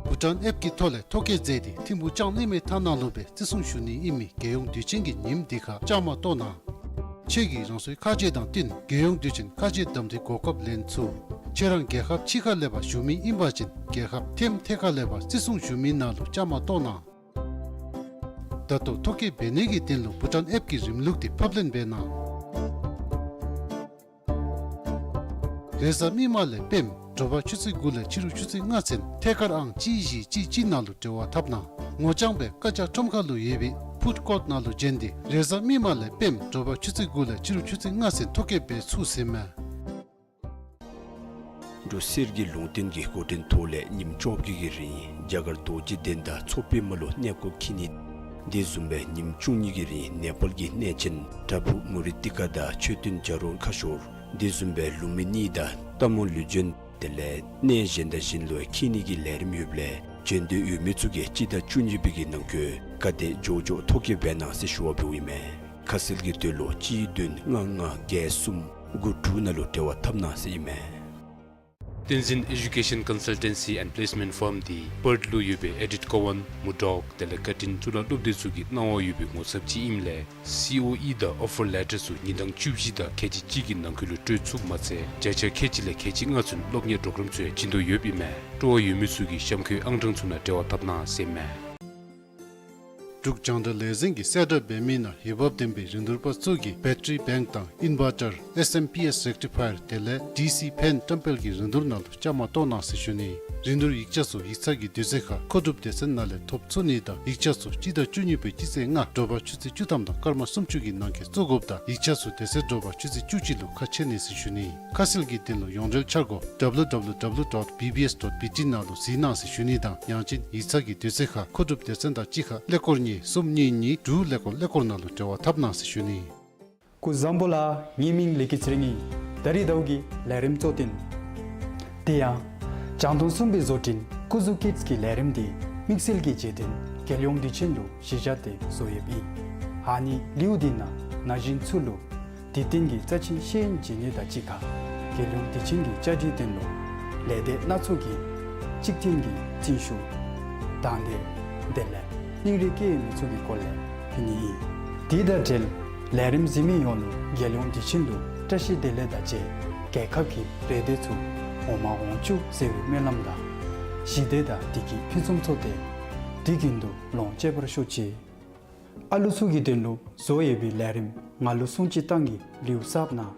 བྷུ་ཊཱན་ཨེཔ་ཀྱི་ཐོག་ལས་ཐོ་བཀོད་མཛད་དེ་ཐིམ་ཕུག་ལྕང་གླིང་མའི་མཐའ་ནང་ལུ་སྦེ་བརྩི་སྲུང་ཞུ་ནི་ཨིན་མི་རྒྱལ་ཡོངས་དུས་ཆེན་གྱི་ཉིནམ་འདི་ཁར་བཅའ་མར་གཏོགས་གནང་། ཁྱོད་ཀྱིས་རང་སོའི་ཁ་རྗེ་དང་བསྟུན་རྒྱལ་ཡོངས་དུས་ཆེན་ཁ་རྗེ་གདམ་འཐུའི་གོ་སྐབས་ལེན་ཚུགས། ཁྱོད་རང་རྒྱལ་ཁབ་ཕྱི་ཁར་ལས་ཕར་བཞུགས་མི་ཨིན་པ་ཅིན་རྒྱལ་ཁབ་ཐེམ་ཐེ་ཁ་ལས་ཕར་བརྩི་སྲུང་ཞུ་མི་ནང་ལུ་བཅའ་མར་གཏོགས་གནང་། ད་ལྟོ་ཐོ་བཀོད་འབད་ནི་གི་དོན་ལུ་བྷུ་ཊཱན་ཨེཔ་ཀྱི་རིམ་ལུགས་འདི་ཕབ་ལེན་འབད་གནང་། རེས་གཟའ་མིག་དམར་ལས་སྤེནམ་དྲོ་པ་ཆུ་ཚོད་དགུ་ལས་ཕྱི་རུ་ཆུ་ཚོད་ལྔ་ཚུན་ཐད་ཀར་ཨང་གཅིག་བཞི་གཅིག་གཅིག་ནང་ལུ་འབྲེལ་བ་འཐབ་གནང་། ངོ་རྐྱང་སྦེ་བཀའ་རྒྱ་ཁྲོམ་ཁ་ལུ་ཡོད་པའི་ཕུཌ་ཀོརཊ་ནང་ལུ་བྱོན་ཏེ་རེས་གཟའ་མིག་དམར་ལས་སྤེནམ་དྲོ་པ་ཆུ་ཚོད་དགུ་ལས་ཕྱི་རུ་ཆུ་ཚོད་ལྔ་ཚུན་ཐོ་བཀོད་འབད་ཚུགས་ཟེར་མས། འབྲུག་གསེར་གྱི་ལུང་བསྟན་གྱི་འགོ་འདྲེན་ཐོག་ལས་ཉིནམ་བཅོ་བརྒྱད་ཀྱི་རིང་རྒྱ་གར་རྡོ་རྗེ་གདན་དང་མཚོ་པདྨ་ལུ་གནས་སྐོར་འཁྱིད་ནི། དེ་བཟུམ་སྦེ་ཉིནམ་བཅུ་གཉིས་ཀྱི་རིང་ནེ་པཱལ་གྱི་གནས་ཆེན་པྲ་བྷུ་མུ་ནི་ཏི་ཀ་དང་མཆོད་རྟེན་བྱ་རོག་ཁ་ཤོར། དེ་བཟུམ་སྦེ་ལུམ་བི་ནི་དང་རྟ་མོ་ལུ་བྱོན། དེ་ལས་གནས་གཞན་དང་གཞན་ལུ་འཁྱིད་ནི་གི་ལས་རིམ་ཡོདཔ་ལས་བྱོན་འདོད་ཡོད་མི་ཚུ་གིས་སྤྱི་ཟླ་བཅུ་གཉིས་པའི་གི་ནང་འཁོད་ག་དེ་མགྱོགས་མགྱོགས་ཐོ་བཀོད་འབད་གནང་ཟེར་ཞུ་བ་འབདཝ་ཨིན་མས། ཁ་གསལ་གྱི་དོན་ལུ་གཅིག་བདུན་ལྔ་ལྔ་བརྒྱད་གསུམ་དགུ་དྲུག་ནང་ལུ་འབྲེལ་བ་འཐབ་གནང་ཟེར་ཨིན་མས། བསྟན་འཛིན་Education Consultancy and Placement Firm འདི་པརཐ་ལུ་ཡོད་པའི་ཨེ་ཌིཊ་ཀོ་ཝཱན་མུར་ཌོག་དེ་ལས་བཀའ་དྲིན་གཙུག་ལག་སློབ་སྡེ་ཚུ་གིས་གནང་བ་ཡོད་པའི་ངོ་ཚབ་ཅིག་ཨིནམ་ལས་སི་ཨོ་ཨི་དང་ཨོ་ཕར་ལེ་ཊར་ཚུ་ཉིན་གྲངས་བཅུ་བཞི་དང་ཁལ་གཅིག་གཅིག་གི་ནང་འཁོད་ལུ་སྤྲོད་ཚུགསཔ་མ་ཚད་བརྒྱ་ཆ་ཁལ་གཅིག་ལས་ཁལ་གཅིག་ལྔ་ཚུན་སློབ་གཉེར་པོརོ་གརམ་ཚུ་ཡང་བྱིན་དོ་ཡོདཔ་ཨིན་མས། སྤྲོ་བ་ཡོད་མི་ཚུ་གིས་གཤམ་འཁོད་ཨང་གྲངས་ཚུ་ནང་འབྲེལ་བ་འཐབ་གནང་ཟེར་མས། འབྲུག་རྒྱང་བསྒྲགས་ལས་འཛིན་གྱིས་གསལ་བསྒྲགས་འབད་མི་ནང་འོས་འབབ་ལྡན་པའི་རིན་བསྡུར་པ་ཚུ་གིས་བེ་ཊ་རི་བེངཀ་དང་ཨིན་བར་ཊར་ཨེསི་ཨེམ་པི་ཨེསི་རེག་ཊི་ཕ་ཡར་དེ་ལས་ཌི་སི་ཕེན་བཀྲམ་སྤེལ་གྱི་རིན་བསྡུར་ནང་ལུ་བཅའ་མར་གཏོགས་གནང་ཟེར་ཞུ་ནི། རིན་བསྡུར་ཡིག་ཆ་ཚུ་ཡིག་ཚང་གི་དུས་ཚོད་ཁར་མཁོ་སྒྲུབ་སྡེ་ཚན་ནང་ལས་ཐོབ་ཚུགས་ནི་དང་ཡིག་ཆ་ཚུ་སྤྱི་ཟླ་བཅུ་གཉིས་པའི་སྤྱི་ཚེས་ལྔ་དྲོ་པ་ཆུ་ཚོད་བཅུ་ཐམ་དང་སྐར་མ་སུམ་ཅུ་གི་ནང་འཁོད་བཙུགས་དགོཔ་དང་ཡིག་ཆ་ཚུ་དེ་ཚེ་དྲོ་པ་ཆུ་ཚོད་བཅུ་གཅིག་ལུ་ཁ་ཕྱེ་ནི་ཟེར་ཞུ་ནི། ཁ་གསལ་གྱི་དོན་ལུ་ཡོངས་འབྲེལ་འཆར་སྒོ་ཌབ་ལུ་ཌབ་ལུ་ཌབ་ལུ་ཌོཊ་བི་བི་ཨེསི་ཌོཊ་བི་ཊི་ནང་ལུ་གཟིགས་གནང་ཟེར་ཞུ་ནི་དང་ཡང་ཅིན་ཡིག་ཚང་གི་དུས་ཚོད་ཁར་མཁོ་སྒྲུབ་སྡེ་ཚན་དང་གཅིག་ཁར་ཀླད་ཀོར་གཉིས་གསུམ་གཉིས་གཉིས་དྲུག་ཀླད་ཀོར་ཀླད་ཀོར་ནང་ལུ་འབྲེལ་བ་འཐབ་གནང་ཟེར་ཞུ་ནི། སྐུ་གཟུགས་བཟང་པོ་ལགས། ངེའི་མིང་ལི་ཀི་ཚེ་རིང་ཨིན། ད་རིས་ཟླཝ་གི་ལས་རིམ་གཙོ་དོན། དེ་ཡང་རྒྱང་མཐོང་གསུམ་པའི་བཟོ་སྐྲུན་སྐུ་གཟུགས་ཀིཌསི་གི་ལས་རིམ་འདི་དམིགས་བསལ་གྱི་རྗེས་དྲན་རྒྱལ་ཡོངས་དུས་ཆེན་ལུ་གཞི་བཞག་སྟེ་བཟོ་ཡོདཔ་ཨིན། ཨ་ནི་ལེའུ་འདི་ནང་ན་གཞོན་ཚུ་ལུ་དུས་སྟོན་གྱི་རྩ་ཆེན་ཤེས་ཡོན་སྦྱིན་ནི་དང་གཅིག་ཁར་རྒྱལ་ཡོངས་དུས་ཆེན་གྱི་བཅའ་སྒྲིག་དོན་ལུ་ལས་སྡེ་སྣ་ཚོགས་ཀྱི་གཅིག་མཐུན་གྱི་རྩིས་ཞུ་དང་འདོད་དེ་ལས་སྙིང་རུས་བསྐྱེད་མི་ཚུ་གི་སྐོར་ལས་ཕུལ་ནི་ཨིན། དེ་དང་འབྲེལ་ལས་རིམ་གཟིགས་མི་ཡོངས་ལུ་རྒྱལ་ཡོངས་དུས་ཆེན་ལུ་བཀྲ་ཤིས་བདེ་ལེགས་དང་བཅས་རྒྱལ་ཁབ་ཀྱི་རེ་འདོད་ཚུ་འོང་མ་འོང་བཅུག་ཟེར་བའི་སྨོན་ལམ་དང་ཞི་བདེ་དང་བདེ་སྐྱིད་ཕུན་སུམ་ཚོགས་ཏེ་དུས་རྒྱུན་དུ་ལོངས་སྤྱོད་པར་ཤོག་ཅིག། ཨ་ལུ་ཚུ་གི་དོན་ལུ་བཟོ་ཡོད་པའི་ལས་རིམ་ང་ལུ་སྲུང་བརྩི་བཏང་གི་ལེའུ་གསརཔ་ནང་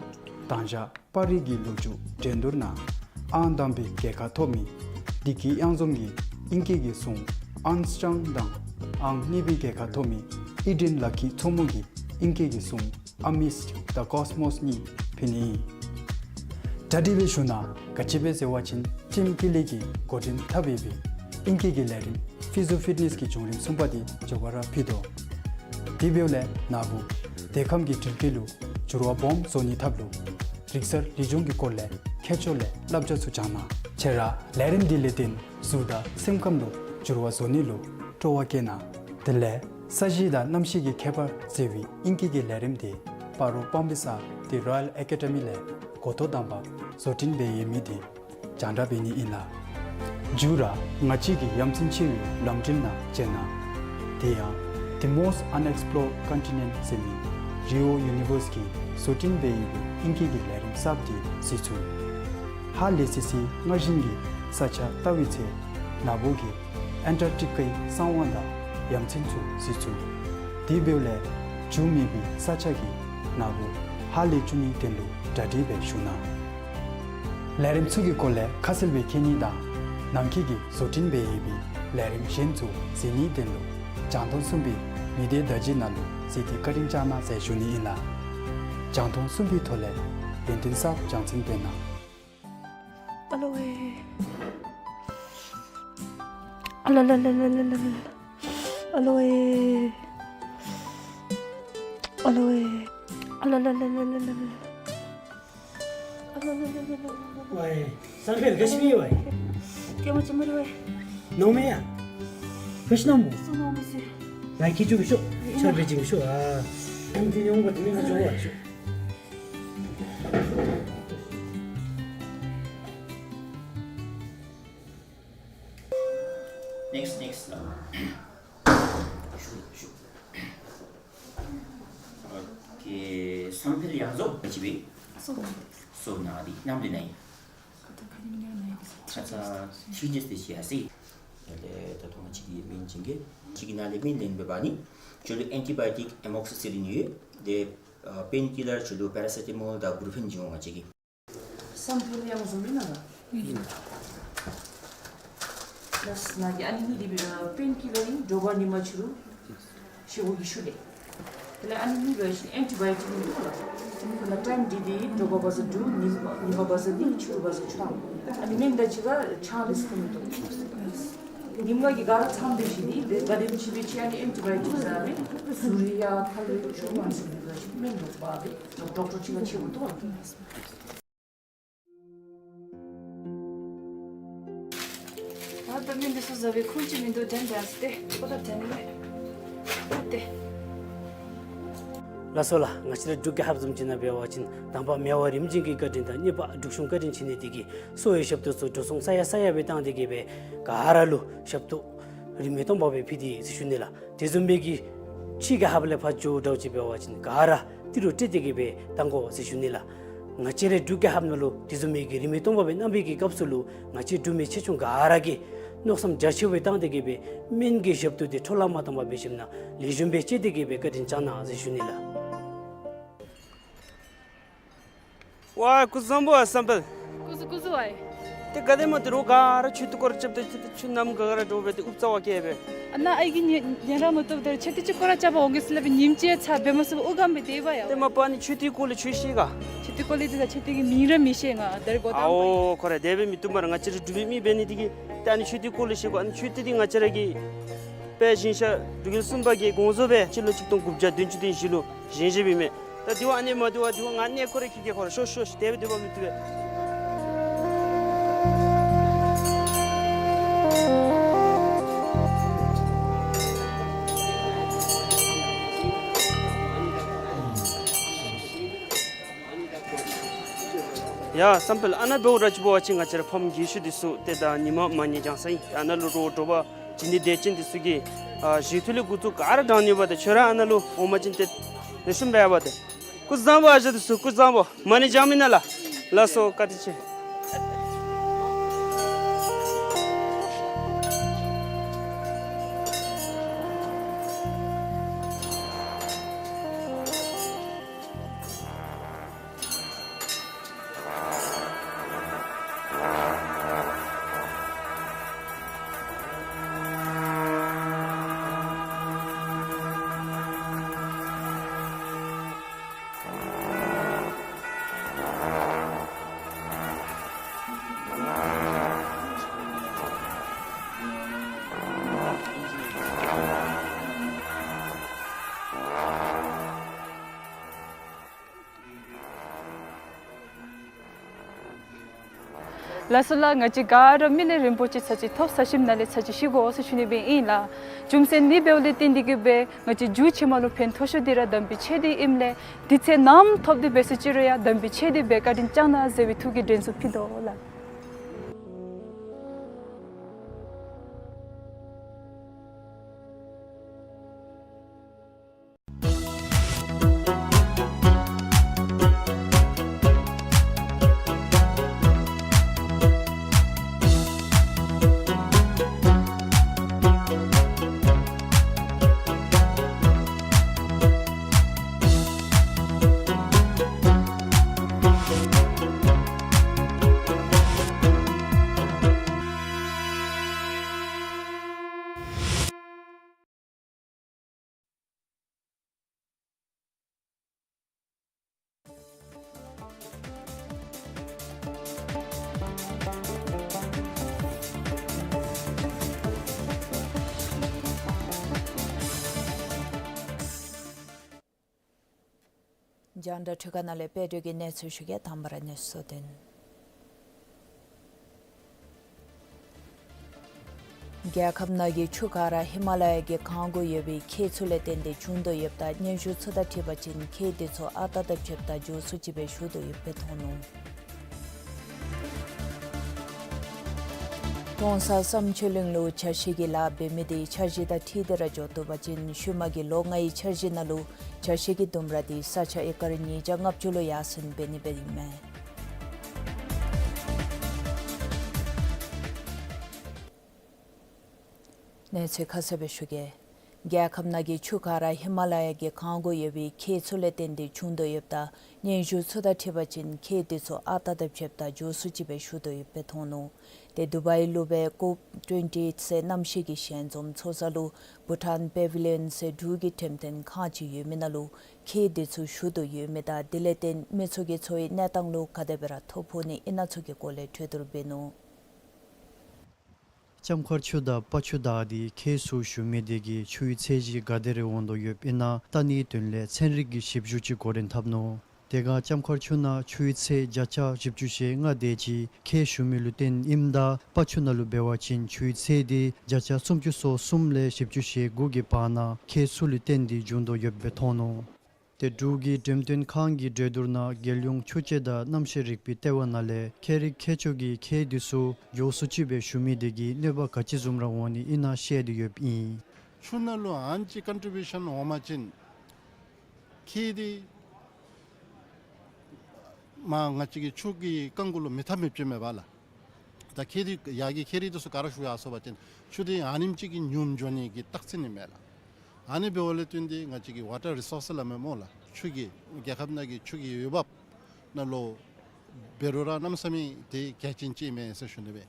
དང་ཞག་པར་རིས་ཀྱི་ལོ་རྒྱུས་འགྲན་བསྡུར་ནང་ཨང་དང་པའི་རྒྱལ་ཁ་ཐོབ་མི་བདེ་སྐྱིད་གཡང་འཛོམས་ཀྱིས་ཨིང་སྐད་ཀྱི་སྲུང་ཨརམ་སི་ཊོང་དང་ཨང་གཉིས་པའི་རྒྱལ་ཁ་ཐོབ་མི་ཨི་ཌེན་ལ་ཁི་མཚོ་མོ་གིས་ཨིང་སྐད་ཀྱི་སྲུང་ཨ་མིསཊ་དང་ཀོསི་མོསི་གཉིས་ཕུལ་ནི་ཨིན། གྲ་སྒྲིག་འབད་ཞུ་ནི། ག་ཅི་སྦེ་ཟེར་བ་ཅིན་ཊིམ་ཀི་ལི་གིས་འགོ་འདྲེན་འཐབ་ཡོད་པའི་ཨིང་སྐད་ཀྱི་ལས་རིམ་ཕི་ཛོ་ཕིཊ་ནེསི་གི་བྱུང་རིམ་གསུམ་པ་འདི་མགྱོགས་པ་ར་ཕུལ་དོ། དེ་འབདཝ་ལས་ན་བུ་དེ་ཁམས་ཀྱི་འགྲུལ་སྐྱེལ་ལུ་འགྱུར་བ་སྦོམ་བཟོ་ནིའི་ཐབས་ལུ་རིག་གསར་ལེགས་སྦྱོང་གི་སྐོར་ལས་མཁས་མཆོག་ལས་བསླབ་བྱ་ཚུ་སྦྱང་གནང་། ཁྱེད་ར་ལས་རིམ་འདི་ལས་བརྟེན་གཟུགས་དང་སེམས་ཁམས་ལུ་འགྱུར་བ་བཟོ་ནི་ལུ་སྤྲོ་བ་བསྐྱེད་གནང་། དེ་ལས་ས་གཞི་དང་གནམ་གཤིས་ཀྱི་ཁྱད་པར་ཟེར་བའི་ཨིང་སྐད་ཀྱི་ལས་རིམ་འདི་སྤ་རོ་སྤང་སྦིས་ས་ཏེ་རོ་ཡལ་ཨེ་ཀེ་ཌི་མི་ལས་འགོ་ཐོག་དང་པ་བཟོ་སྐྲུན་འབད་ཡོད་མི་འདི་རྒྱང་བསྒྲགས་འབད་ནི་ཨིན་ལགས། མཇུག་ར་ང་བཅས་ཀྱི་ཡ་མཚན་ཆེ་བའི་ལམ་འགྲུལ་ནང་བཅར་གནང་། དེ་ཡང་The Most Unexplored Continent ཟེར་མི་རི་ཨོ་ཡུ་ནི་ཝརསི་གིས་བཟོ་སྐྲུན་འབད་ཡོད་པའི་ཨིང་སྐད་ཀྱི་ལས་རིམ་གསརཔ་འདི་གཟིགས་ཚུགས། ཧ་ལས་སི་སི་སྔར་བཞིན་གྱི་ས་ཆ་བལྟ་བའི་ཚེ་ན་བུ་གིས་ཨེན་ཊར་ཀི་ཊི་ཀའི་གསང་བ་དང་ཡ་མཚན་ཚུ་གཟིགས་ཚུགས། དེ་འབདཝ་ལས་རྒྱུས་མེད་པའི་ས་ཆ་གིས་ན་བུ་ཧ་ལས་བཅུག་ནིའི་དོན་ལུ་གྲ་སྒྲིག་འབད་ཞུ་གནང་། ལས་རིམ་ཚུ་གི་སྐོར་ལས་ཁ་གསལ་སྦེ་མཁྱེན་ནི་དང་ནང་འཁོད་ཀྱི་བཟོ་སྐྲུན་འབད་ཡོད་པའི་ལས་རིམ་གཞན་ཚུ་གཟིགས་ནིའི་དོན་ལུ་རྒྱང་མཐོང་གསུམ་པའི་མི་སྡེ་བརྡ་བརྒྱུད་ནང་ལུ་གཟིགས་ཏེ་བཀའ་དྲིན་བསྐྱང་གནང་ཟེར་ཞུ་ནི་ཨིན་ལགས། རྒྱང་མཐོང་གསུམ་པའི་ཐོག་ལས་ཡོན་ཏན་གསརཔ་སྦྱང་ཚན་འབད་གནང་། ཨ་ལོ་ཝེ། ཨ་ལ་ལ་ལ། ཨ་ལོ་ཝེ། ཨ་ལོ་ཝེ། ཨ་ལ་ལ་ལ། ཝའི། སང་ཕོད་ག་ཅི་མི་ཝའི། ཏེ་མ་ཅི་མ་རེ་ཝའི། ནོ་མེ་ཡ། ག་ཅི་ནོ་མོ། སུ་ནོ་མི་སི། ལ་ཁི་ཅུ་གི་ཤོ། ཆར་པེ་ཅིང་ཤོ་ཨ། ཨིན་ཏི་ཉོང་ག་ཏི་མི་ག་ཅོ་ཝ་ཤོ། Next, next. Shoot, shoot. Okay. བསམ་འཕེལ་ཡང་རྫོགས་ཅིག་སྦེ་སོ་ན་འདི་གནམ་ལས་ན་ཡི། ཁ་ཚ་ཁ་ཉིན་ཡང་ན་ཡི། ཁ་ཚ་ཐིག་ཇེས་ཏེ་ཤི་ཡ་སི། ད་ད་ཐོག་མ་ཅིག་གི་མིང་ཅིག་གི་ཅིག་གི་ནང་ལས་མིང་ལེན་འབད་བ་ནི་ཁྱོད་ལུ་ཨེན་ཊི་བའི་ཊིག་ཨེ་མོག་སི་སི་ལིན་ཡོད། དེ་པེན་ཀི་ལར་ཁྱོད་ལུ་པེ་ར་སེ་ཊ་མོལ་དང་བུ་རུ་ཕེན་བྱིན་འོང་ང་བཅས་ཀྱིས། བསམ་འཕེལ་ཡང་རྫོགས་མེན་ན་ལགས། ལགས་ན་གི་ཨ་ནི་གཉིས་འདི་པེན་ཀི་ལར་ཨིན། དྲོ་པ་ཉིན་མ་ཕྱི་རུ་བཞེས་སྒོ་གི་ཤུལ་ལས། དེ་ལས་ཨ་ནི་གཉིས་པ་ཨེན་ཊི་བའི་ཊིག་ཨིན་འདུག་ལགས། དེ་ལས་ཊའིམ་འདི་འདི་དྲོ་པ་བ་ཟ་དྲུག་ཉིན་ཉིན་མ་བ་ཟ་གཉིས་ཕྱི་རུ་བ་ཟ་བཅུ་ཐམ། ཨ་ནི་སྨན་དང་གཅིག་ཁར་ཆང་འདི་ཚུ་འཐུང་མི་བཏུབ། ཉིན་མ་གི་ག་ར་མཚམས་འདི་བཞི་འདི་དེ་ག་དེམ་ཅིག་སྦེ་ཅིག་ཨ་ནི་ཨེན་ཊི་བའི་ཊིག་ཟ་མི་ཟུར་ཡང་ཐལ་ལུ་ཆུ་མ་ཟུར་ཡང་ཅིག་སྨན་ལུ་བ་སྦེ་ཌོག་ཊར་ཅིག་ལུ་ཆེ་བོ་འདུག་ལགས། ད་ད་མི་འདི་ཚུ་ཟ་བའི་ཁུངས་ཅིག་མིན་འདུག། དྲན་དྲན་སྟེ་ཁོ་ད་དྲན་མེད་ཨ་ཏེ། ལགས་སོ་ལགས། ང་བཅས་ར་འབྲུག་རྒྱལ་ཁབ་བཟུམ་ཅིག་ནང་འབད་བ་ཅིན་དང་པ་མེས་དབོན་རིམ་བྱོན་གྱི་བཀའ་དྲིན་དང་གཉིས་པ་འབྲུག་གཞུང་བཀའ་དྲིན་ཆེ་ནི་འདི་གིས་གསོ་བའི་ཞབས་ཏོག་ཚུ་འགྲོ་སོང་ས་ཡ་ས་ཡ་སྦེ་བཏང་སྟེ་གི་སྦེ་ག་ར་ལུ་ཞབས་ཏོག་རིན་མེད་སྟོང་པ་སྦེ་ཕུལ་ཏེ་ཟེར་ཞུ་ནི་ལགས། དེ་བཟུམ་སྦེ་གི་ཕྱི་རྒྱལ་ཁབ་ལས་ཕར་འགྱོཝ་འདྲཝ་ཅིག་འབད་བ་ཅིན་ག་ར་ཏི་རུ་སྤྲོད་དེ་གི་སྦེ་བཏང་དགོ་ཟེར་ཞུ་ནི་ལགས། ང་བཅས་རའི་འབྲུག་རྒྱལ་ཁབ་ནང་ལུ་དེ་བཟུམ་མའི་གི་རིན་མེད་སྟོང་པ་སྦེ་གནང་བའི་གི་སྐབས་སུ་ལུ་ང་བཅས་འབྲུག་མི་ཆེ་ཆུང་ག་ར་གིས་མནོ་བསམ་རྒྱ་ཆེ་བའི་བཏང་སྟེ་གི་སྦེ་སྨན་གྱི་ཞབས་ཏོག་འདི་འཕྲོ་བརླག་མ་བཏང་པར་འབད་ཞིནམ་ལས་ལེགས་ཤོམ་སྦེ་སྤྱད་དེ་གི་སྦེ་བཀའ་དྲིན་བསྐྱང་གནང་ཟེར་ཞུ་ནི་ལགས། ཝའི་སྐུ་གཟུགས་བཟང་པོ་ཨ་བསམ་འཕེལ། སྐུ་གཟུགས་སྐུ་གཟུགས་ཨའི། ཏེ་ག་དེམ་ཅིག་རོགས་ག་ར་མཆོད་རྟེན་སྐོར་ར་རྐྱབ་སྟེ་ཏེ་ཏེ་ཁྱོད་ནམ་མཁའ་ག་ར་འདྲོག་སྦེ་ཏེ་ཨུབ་རྩ་བ་བཀལ་སྦེ། ཨ་ནཱ་ཨའི་གི་ཉེ་ཉེ་རང་མ་བཏུབ་ད་མཆོད་རྟེན་ཅིག་སྐོར་ར་རྐྱབ་པར་འོང་གེ་ཟེར་སླབ་སྦེ་ཉིནམ་གཅིག་ཚར་འབད་མ་ཚུགས་པར་ཨུ་གམ་སྦེ་སྡོད་པ་ཡ། ཏེ་མ་པ་ནི་མཆོད་རྟེན་སྐོར་ལས་ཆོས་བཤད་ག། མཆོད་རྟེན་སྐོར་ལས་འདི་ད་མཆོད་རྟེན་གྱི་མིང་ར་མི་ཤེས་ང་། ད་རེས་འགོ་དང་པ་ཨའོ་ཁོ་ར་དེ་སྦེ་མི་བཏུབ་སྨ་རེ། ང་བཅས་ར་འབྲུག་པའི་མི་འབད་ནི་འདི་གིས་ད་ཨ་ནི་མཆོད་རྟེན་སྐོར་ལས་བཤད་དགོ། ཨ་ནི་མཆོད་རྟེན་འདི་ང་བཅས་ར་གི་དཔལ་ཞིང་གཤེགས་འབྲུག་རྒྱལ་གསུམ་པ་གི་དགོངས་རྫོགས་སྦེ་སྤྱི་ལོ་ཆིག་སྟོང་དགུ་བརྒྱ་བདུན་ཅུ་དོན་བཞི་ལུ་བཞེངས་བཞེངསམ་ཨིན་མས། ད་དེ་བ་ཨ་ནི་མ་དེ་བ་དེ་བ་ང་གནས་སྐོར་ར་འཁྱིད་གེ། ཁོ་ར་ཤོག་ཤོག་ཤོག། དེ་སྦེ་དེ་བ་མི་བཏུབ་པས། ཡ་བསམ་འཕེལ་ཨ་ནཱ་འབདཝ་ར་ཅིག་འབད་བ་ཅིན་ང་བཅས་ར་ཕམ་རྒས་ཤོས་འདི་ཚུ་ཏེ་ད་ཉིན་མ་མ་ཉལ་བརྐྱངས་ས་ཨིན། ཨ་ནཱ་ལུ་རོགས་དྲོ་པ་བྱིན་ཏེ་སྡོད་ཅིན་འདི་ཚུ་གིས་ཨ་བཞེས་ཐུག་ལས་འགོ་བཙུགས་ག་ར་དྲང་ནི་ཡོདཔ་ད་ཁྱོད་ར་ཨ་ནཱ་ལུ་འོང་པ་ཅིན་ཏེ་ལེགས་ཤོམ་འབད་ཡ་པ་ཏེ། སྐུ་གཟུགས་བཟང་པོ་ཨ་ཞང་འདི་ཚུ་སྐུ་གཟུགས་བཟང་པོ། མ་ཎི་བགྱང་མི་ན་ལགས། ལགས་སོ་བཀའ་དྲིན་ཆེ། ལགས་སོ་ལགས། ང་བཅས་ག་ར་མི་ལས་རིང་པོ་ཅིག་ཚར་ཅིག་ཐོབ་ཚར་ཞིནམ་ལས་ཚར་ཅིག་ཤི་དགོ་ཟེར་ཞུ་ནི་སྦེ་ཨིན་ལགས། རྒྱུ་མཚན་འདི་འབདཝ་ལས་བརྟེན་ཏེ་གི་སྦེ་ང་བཅས་འབྲུག་ཕྱི་མ་ལུ་ཕན་ཐོགས་ཤོས་འདི་ར་དམ་པའི་ཆོས་འདི་ཨིནམ་ལས་འདི་ཚེ་ནམ་ཐོབ་སྟེ་འབད་སོ་ཅི་རུང་ཡང་དམ་པའི་ཆོས་འདི་སྦེ་བཀའ་དྲིན་བསྐྱང་གནང་ཟེར་བའི་ཐུགས་ཀྱི་དྲན་གསོ་ཕུལ་དོ་ལགས། རྒྱང་བསྒྲགས་འཕྲུལ་ཁང་ནང་ལས་དཔལ་སྒྲོན་གྱིས་གནས་ཚུལ་ཞུ་གེ། དང་པ་ར་གནས་ཚུལ་དོན། རྒྱལ་ཁབ་ནང་གི་ཆུ་ཁ་ར་ཧི་མ་ལ་ཡ་གི་གངས་སྒོ་ཡོད་པའི་ཁྱེགས་ཚུ་ལས་བརྟེན་ཏེ་བྱུང་དོ་ཡོདཔ་ད་སྙན་ཞུ་ཚུ་དང་འཁྲིལ་བ་ཅིན་ཁྱེགས་དེ་ཚུ་ཨ་རྟག་དང་ཕྱདཔ་ད་མགྱོགས་སུ་ཅིག་སྦེ་ཞུ་དོ་ཡོདཔ་སྦེ་མཐོང་ནུག། ཀྲོང་གསར་བསམ་ཆོས་གླིང་ལུ་ཇ་ཤིང་གི་ལཱ་འབད་མི་དེ་འཆར་གཞི་དང་འཁྲིལ་ཏེ་ར་འགྱོ་དོ་བ་ཅིན་ཤུལ་མ་གི་ལོ་ལྔའི་འཆར་གཞི་ནང་ལུ་ཇ་ཤིང་གི་ལྡུམ་ར་དེ་ས་ཆ་ཨེ་ཀར་ཉིས་བརྒྱ་ལྔ་བཅུ་ལུ་ཡར་སེང་འབད་ནི་སྦེ་ཨིན་མས། གནས་ཚུལ་ཁ་གསལ་སྦེ་ཞུ་གེ། རྒྱལ་ཁབ་ནང་གི་ཆུ་ག་ར་ཧི་མ་ལ་ཡ་གི་གངས་གུ་ཡོད་པའི་ཁྱེགས་ཚུ་ལས་བརྟེན་ཏེ་བྱུང་དོ་ཡོདཔ་ད་སྙན་ཞུ་ཚུ་དང་འཁྲིལ་བ་ཅིན་ཁྱེགས་དེ་ཚུ་ཨ་རྟག་དང་ཕྱདཔ་ད་མགྱོགས་སུ་ཅིག་སྦེ་ཞུ་དོ་ཡོདཔ་སྦེ་མཐོང་ནུག། ཏེ་དུ་བའི་ལུ་སྦེ་ཀོབ་ཊུ་ཝེན་ཊི་ཨེཊ་ཟེར་གནམ་གཤིས་ཀྱི་ཞལ་འཛོམས་ཚོགས་ས་ལུ་བྷུ་ཊཱན་པེ་བི་ལི་ཡོན་ཟེར་འབྲུག་གི་འགྲེམས་སྟོན་ཁང་ཅིག་ཡོད་མི་ནང་ལུ་ཁྱེགས་དེ་ཚུ་ཞུ་དོ་ཡོད་མི་དང་དེ་ལས་བརྟེན་མི་ཚུ་གིས་འཚོ་བའི་གནས་སྟངས་ལུ་ག་དེ་སྦེ་ར་ཐོ་ཕོག་ནི་ཨིན་ན་ཚུ་གི་སྐོར་ལས་གྲོས་བསྡུར་འབད་ནུག། ལྕམ་མཁར་ཆུ་དང་སྤ་ཆུ་བདའ་སྟེ་ཁྱེགས་ཚུ་ཞུ་མི་དེ་གིས་ཆུའི་ཚད་གཞི་ག་དེ་རེ་འོང་དོ་ཡོདཔ་ཨིན་ན་བལྟ་ནིའི་དོན་ལས་ཚན་རིག་གི་ཞིབ་འཇུག་ཅིག་འགོ་འདྲེན་འཐབ་ནུག། དེ་སྒང་ལྕམ་མཁར་ཆུ་ནང་ཆུའི་ཚད་བརྒྱ་ཆ་བཞི་བཅུ་ཞེ་ལྔ་དེ་ཅིག་ཁྱེགས་ཞུ་མི་ལུ་བརྟེན་ཨིནམ་ད་སྤ་ཆུ་ནང་ལུ་འབད་བ་ཅིན་ཆུའི་ཚད་དེ་བརྒྱ་ཆ་སུམ་ཅུ་སོ་གསུམ་ལས་བཞི་བཅུ་ཞེ་དགུ་གི་བར་ན་ཁྱེགས་ཚུ་ལུ་བརྟེན་ཏེ་བྱུང་དོ་ཡོདཔ་སྦེ་མཐོང་ནུག། ཏེ་འབྲུག་གི་འགྲེམས་སྟོན་ཁང་གི་གྲོས་བསྡུར་ནང་རྒྱལ་ཡོངས་ཆུ་དཔྱད་དང་གནམ་གཤིས་རིག་པའི་ལྟེ་བ་ནང་ལས་ཁྱད་རིག་ཁྱད་ཆོས་ཀྱི་ཁྱེགས་དེ་ཚུ་མགྱོགས་སུ་ཅིག་སྦེ་ཞུ་མི་དེ་གིས་གནོད་པ་ག་ཅི་བཟུམ་ར་འོང་ནི་ཨིན་ན་བཤད་དེ་ཡོདཔ་ཨིན། ཆུ་ནང་ལུ་ཨ་ནི་ཅིག་ཀོན་ཊི་བིའུ་ཤཱན་འོང་པ་ཅིན་ཁྱེགས་དེ་མ་ང་བཅས་ཀྱི་ཆུ་གི་རྐང་གུ་ལུ་མི་འཐབ་མི་ཅིག་མེད་པ་ལགས། ད་ཁྱེགས་དེ་ཡར་གྱི་ཁྱེགས་རིགས་དེ་ཚུ་ག་ར་ཞུ་ཡར་སོང་པ་ཅིན་ཆུ་དེ་ཨ་ནེམ་ཅིག་གིས་ཉུངམ་འགྱོ་ནི་གི་རྟགས་མཚན་ཨིན་མས་ལགས། ཨ་ནི་འབདཝ་ལས་བརྟེན་ཏེ་ང་བཅས་ཀྱི་ཝ་ཊར་རི་སོརསི་སླབ་མས་སྨོ་ལགས། ཆུ་གི་རྒྱལ་ཁབ་ནང་གི་ཆུ་གི་འོས་འབབ་ནང་ལུ་འབད་རུང་ར་གནམ་མེད་ས་མེད་དེ་གལ་ཆེན་ཅིག་ཨིན་མས་ཟེར་ཞུ་ནི་སྦེ།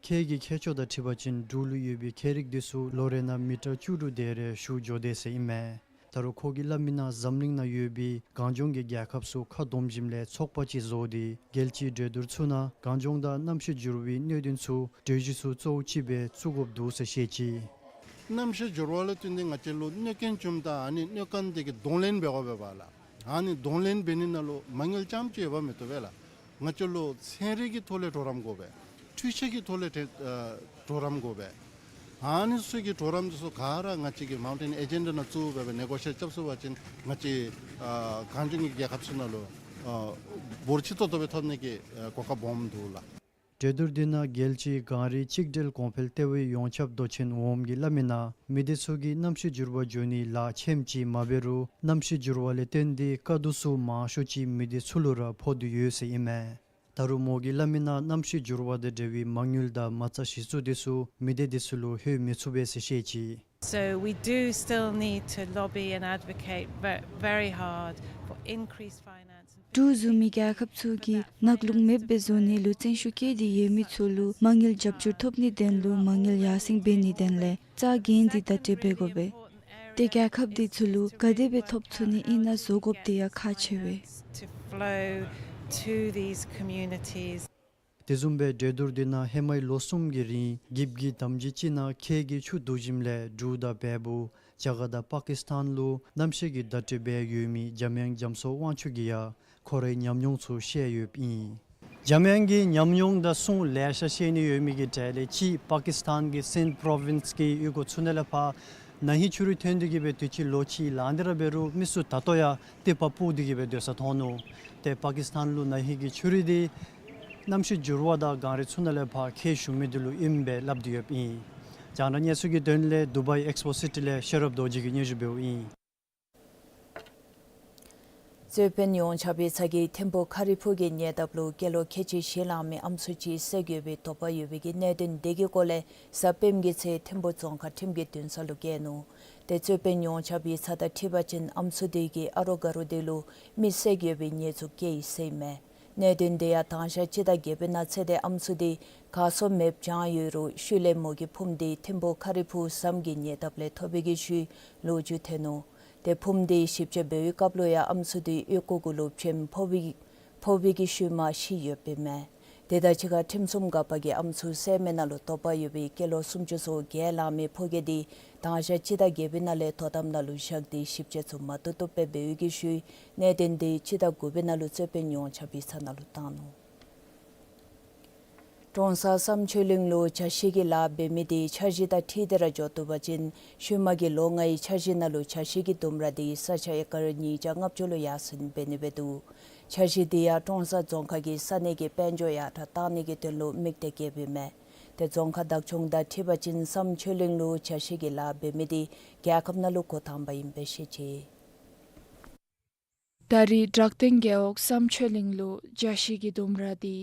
ཁྱེགས་ཀྱི་ཁྱད་ཆོས་དང་འཁྲིལ་བ་ཅིན་འབྲུག་ལུ་ཡོད་པའི་ཁྱེགས་རིགས་དེ་ཚུ་ལོ་རེ་ནང་མི་ཊར་བཅུ་དྲུག་དེ་རེ་ཞུ་འགྱོ་དེས་ཟེར་ཨིན་མས། ད་རུང་ཁོ་གིས་སླབ་མི་ནང་འཛམ་གླིང་ནང་ཡོད་པའི་གངས་ལྗོངས་ཀྱི་རྒྱལ་ཁབ་ཚུ་ཁ་སྡོམ་ཞིནམ་ལས་ཚོགས་པ་ཅིག་བཟོ་སྟེ་རྒྱལ་སྤྱིའི་གྲོས་བསྡུར་ཚུ་ནང་གངས་ལྗོངས་དང་གནམ་གཤིས་འགྱུར་བའི་གནད་དོན་ཚུ་གྲོས་གཞི་ཚུ་གཙོ་བོ་ཅིག་སྦེ་བཙུགས་དགོཔ་འདུག་ཟེར་བཤད་ཅི། གནམ་གཤིས་འགྱུར་བ་ལུ་བརྟེན་ཏེ་ང་བཅས་ལུ་གནོད་རྐྱེན་བྱུངམ་ད་ཨ་ནི་གནོད་རྐྱེན་དེ་གི་གདོང་ལེན་འབད་དགོ་པས་ལགས། ཨ་ནི་གདོང་ལེན་འབད་ནི་ནང་ལུ་མ་དངུལ་རྐྱངམ་ཅིག་ཡོདཔ་མི་བཏུབ་པས་ལགས། ང་བཅས་ལུ་ཚན་རིག་གི་ཐོག་ལས་གྲོགས་རམ་དགོ་པས། འཕྲུལ་ཆས་ཀྱི་ཐོག་ལས་ཏེ་ཨ་གྲོགས་རམ་དགོ་པས། ཨ་ནི་ཚུ་གི་གྲོགས་རམ་དེ་ཚུ་ག་ར་ང་བཅས་ཀྱི་མའུན་ཊེན་ཨེ་ཇེན་ཌ་ནང་བཙུགས་སྦེ་ནེ་གོ་ཤི་ཨེཊ་རྐྱབ་ཚུགས་པ་ཅིན་ང་བཅས་ཨ་གངས་ལྗོངས་ཀྱི་རྒྱལ་ཁབ་ཚུ་ནང་ལུ་ཨ་འབོར་ཆེ་ཏོག་ཏོ་སྦེ་ཐོབ་ནི་གི་ཨ་གོ་སྐབས་སྦོམ་འདུག་ལགས། གྲོས་བསྡུར་དེ་ནང་རྒྱལ་སྤྱིའི་གངས་རིའི་གཅིག་སྒྲིལ་གོང་འཕེལ་ལྟེ་བའི་ཡོངས་ཁྱབ་མདོ་ཆེན་འོགམ་གྱིས་སླབ་མི་ནང་མི་སྡེ་ཚུ་གིས་གནམ་གཤིས་འགྱུར་བ་འགྱོ་ནིའི་ལཱ་ཆེམ་ཅིག་མ་འབད་རུང་གནམ་གཤིས་འགྱུར་བ་ལས་བརྟེན་ཏེ་དཀའ་སྡུག་ཚུ་མང་ཤོས་ཅིག་མི་སྡེ་ཚུ་ལུ་ར་ཕོག་སྟེ་ཡོད་ཟེར་ཨིན་མས། ད་རུང་མོ་གིས་སླབ་མི་ནང་གནམ་གཤིས་འགྱུར་བ་དང་འབྲེལ་བའི་མ་དངུལ་དང་མ་རྩ་གཞི་བཙུགས་དེ་ཚུ་མི་སྡེ་དེ་ཚུ་ལུ་ལྷོད་མི་ཚུགས་པས་ཟེར་བཤད་ཅི། So we do still need to lobby and advocate ve- very hard for increased finance. འབྲུག་བཟུམ་མའི་རྒྱལ་ཁབ་ཚུ་གིས་ནག་རླུང་མེདཔ་སྦེ་བཟོ་ནི་ལུ་བརྩོན་ཤུགས་བསྐྱེད་དེ་ཡོད་མི་ཚུ་ལུ་མ་དངུལ་རྒྱབ་སྐྱོར་ཐོབ་ནིའི་དོན་ལུ་མ་དངུལ་ཡར་སེང་འབད་ནིའི་དོན་ལས་རྩ་འགེངས་ཏེ་བརྡ་སྤྲོད་འབད་དགོ་པས། ཏེ་རྒྱལ་ཁབ་དེ་ཚུ་ལུ་ག་དེ་སྦེ་ཐོབ་ཚུགས་ནི་ཨིན་ན་བཟོ་དགོཔ་དེ་ཡང་ཁག་ཆེ་བས། To flow to these communities. དེ་བཟུམ་སྦེ་གྲོས་བསྡུར་དེ་ནང་ཧེ་མའི་ལོ་གསུམ་གྱི་རིང་གིབ་ཀྱི་དམ་སྦྱིས་ཅིག་ནང་ཁྱེགས་ཀྱིས་ཆུ་བསྡུ་ཞིནམ་ལས་འབྲུག་དང་བལ་པོ་རྒྱ་གར་དང་པ་ཀིས་ཐཱན་ལུ་གནམ་གཤིས་ཀྱི་བརྡ་སྤྲོད་འབད་ཡོད་མི་འཇམ་དབྱངས་རྒྱ་མཚོ་དབང་ཕྱུག་གིས་ཡང་ཁོ་རའི་ཉམས་མྱོང་ཚུ་བཤད་ཡོདཔ་ཨིན། འཇམ་དབྱངས་ཀྱིས་ཉམས་མྱོང་དང་གསུང་ལེ་ཤ་བཤད་ནི་ཡོད་མི་གི་གྲས་ལས་གཅིག་པ་ཀིས་ཐཱན་གྱི་སིནཌ་པྲོ་ཝིནསི་གི་གཡུས་སྒོ་ཚུ་ནང་ལས་ཕར་ན་ཧིང་ཆུ་རུད་ཐོན་ཏེ་གི་སྦེ་དུས་ཅི་ལོ་གཅིག་ལང་སྟེ་ར་འབད་རུང་མི་ཚུ་ད་ལྟོ་ཡང་ཏེ་ཕར་སྤུག་སྟེ་གི་སྦེ་སྡོད་ས་མཐོང་ནུག། ཏེ་པ་ཀིས་ཐཱན་ལུ་ན་ཧིང་གི་ཆུ་རུད་དེ་གནམ་གཤིས་འགྱུར་བ་དང་གངས་རི་ཚུ་ནང་ལས་ཕར་ཁྱེགས་ཞུ་མི་དེ་ལུ་ཨིནམ་སྦེ་སླབ་སྟེ་ཡོདཔ་ཨིན། རྒྱང་བསྒྲགས་གནས་ཚུལ་གྱི་དོན་ལས་དུ་བའི་ཨེགསི་པོ་སི་ཊི་ལས་ཤེས་རབ་རྡོ་རྗེ་གིས་སྙན་ཞུ་འབདཝ་ཨིན། རྩོད་དཔོན་ཡོངས་ཁྱབ་པའི་ཚབ་ཀྱིས་ཐིམ་ཕུག་ཁ་རི་ཕུག་གི་ཉེ་འདབས་ལུ་སྐྱེས་ལོ་ཁལ་གཅིག་བཞི་ལང་མི་ཨམ་སྲུ་ཅིག་བསད་ཡོད་པའི་དོགས་པ་ཡོད་པའི་གི་གནད་དོན་དེ་གི་སྐོར་ལས་གཟའ་སྤེནམ་གི་ཚེ་ཐིམ་ཕུག་རྫོང་ཁག་ཁྲིམས་ཀྱི་འདུན་ས་ལུ་བསྐྱལ་ནུག། ཏེ་རྩོད་དཔོན་ཡོངས་ཁྱབ་པའི་ཚབ་དང་འཁྲིལ་བ་ཅིན་ཨམ་སྲུ་དེ་གིས་ཨ་རོགས་ག་རོགས་དེ་ལུ་མི་བསད་ཡོད་པའི་ཉེས་འཛུགས་བཀལ་ཡི་ཟེར་ཨིན་མས། གནད་དོན་དེ་ཡང་དང་ཞག་སྤྱི་ཟླ་བརྒྱད་པའི་ནང་ཚེ་འདས་ཨམ་སྲུ་དེ་ག་སོང་མེདཔ་བྱང་ཡོད་རུང་ཤུལ་ལས་མོ་གི་ཕུངམ་དེ་ཐིམ་ཕུག་ཁ་རི་ཕུག་ཟམ་གྱི་ཉེ་འདབས་ལས་ཐོབ་པའི་གི་ཤུལ་ལོ་རྒྱུས་ཐོན་ནུག། ཏེ་ཕུངམ་དེ་ཞིབ་དཔྱད་འབད་བའི་སྐབས་ལུ་ཡང་ཨམ་སྲུ་དེ་ཨོལ་ལྐོག་གུ་ལུ་བྱེམ་ཕོག་པའི་ཕོག་པའི་གི་ཤུལ་མ་ཤི་ཡོདཔ་ཨིན་མས། དེ་དང་གཅིག་ཁར་ཁྲིམས་སྲུང་འགག་པ་གིས་ཨམ་སྲུ་བསད་མི་ནང་ལུ་དོགས་པ་ཡོད་པའི་སྐྱེས་ལོ་སུམ་ཅུ་སོ་བརྒྱད་ལང་མི་ཕོ་སྐྱེས་དེ་དང་ཞག་སྤྱི་ཟླ་བརྒྱད་པའི་ནང་ལས་དོ་དམ་ནང་ལུ་བཞག་སྟེ་ཞིབ་དཔྱད་ཚུ་མ་བཏུབ་བཏུབ་སྦེ་འབད་བའི་གི་ཤུལ་གནད་དོན་དེ་སྤྱི་ཟླ་དགུ་པའི་ནང་ལུ་རྩོད་དཔོན་ཡོངས་ཁྱབ་པའི་ཚབ་ནང་ལུ་བཏང་ནུག། ཀྲོང་གསར་བསམ་ཆོས་གླིང་ལུ་ཇ་ཤིང་གི་ལཱ་འབད་མི་དེ་འཆར་གཞི་དང་འཁྲིལ་ཏེ་ར་འགྱོ་བཏུབ་པ་ཅིན་ཤུལ་མ་གི་ལོ་ལྔའི་འཆར་གཞི་ནང་ལུ་ཇ་ཤིང་གི་ལྡུམ་ར་དེ་ས་ཆ་ཨེ་ཀར་ཉིས་བརྒྱ་ལྔ་བཅུ་ལུ་ཡར་སེང་འབད་ནི་འབད་འདུག། འཆར་གཞི་དེ་ཡང་ཀྲོང་གསར་རྫོང་ཁག་གིས་ས་གནས་ཀྱི་དཔལ་འབྱོར་ཡར་དྲག་གཏང་ནི་གི་དོན་ལུ་དམིགས་གཏད་བསྐྱེདཔ་ཨིན་མས། ཏེ་རྫོང་ཁག་བདག་སྐྱོང་དང་འཁྲིལ་བ་ཅིན་བསམ་ཆོས་གླིང་ལུ་ཇ་ཤིང་གི་ལཱ་འབད་མི་འདི་རྒྱལ་ཁབ་ནང་ལུ་འགོ་དང་པ་ཨིན་པས་ཟེར་བཤད་ཅི། ད་རེས་བྲག་སྟེང་རྒེད་འོག་བསམ་ཆོས་གླིང་ལུ་ཇ་ཤིང་གི་ལྡུམ་ར་འདི་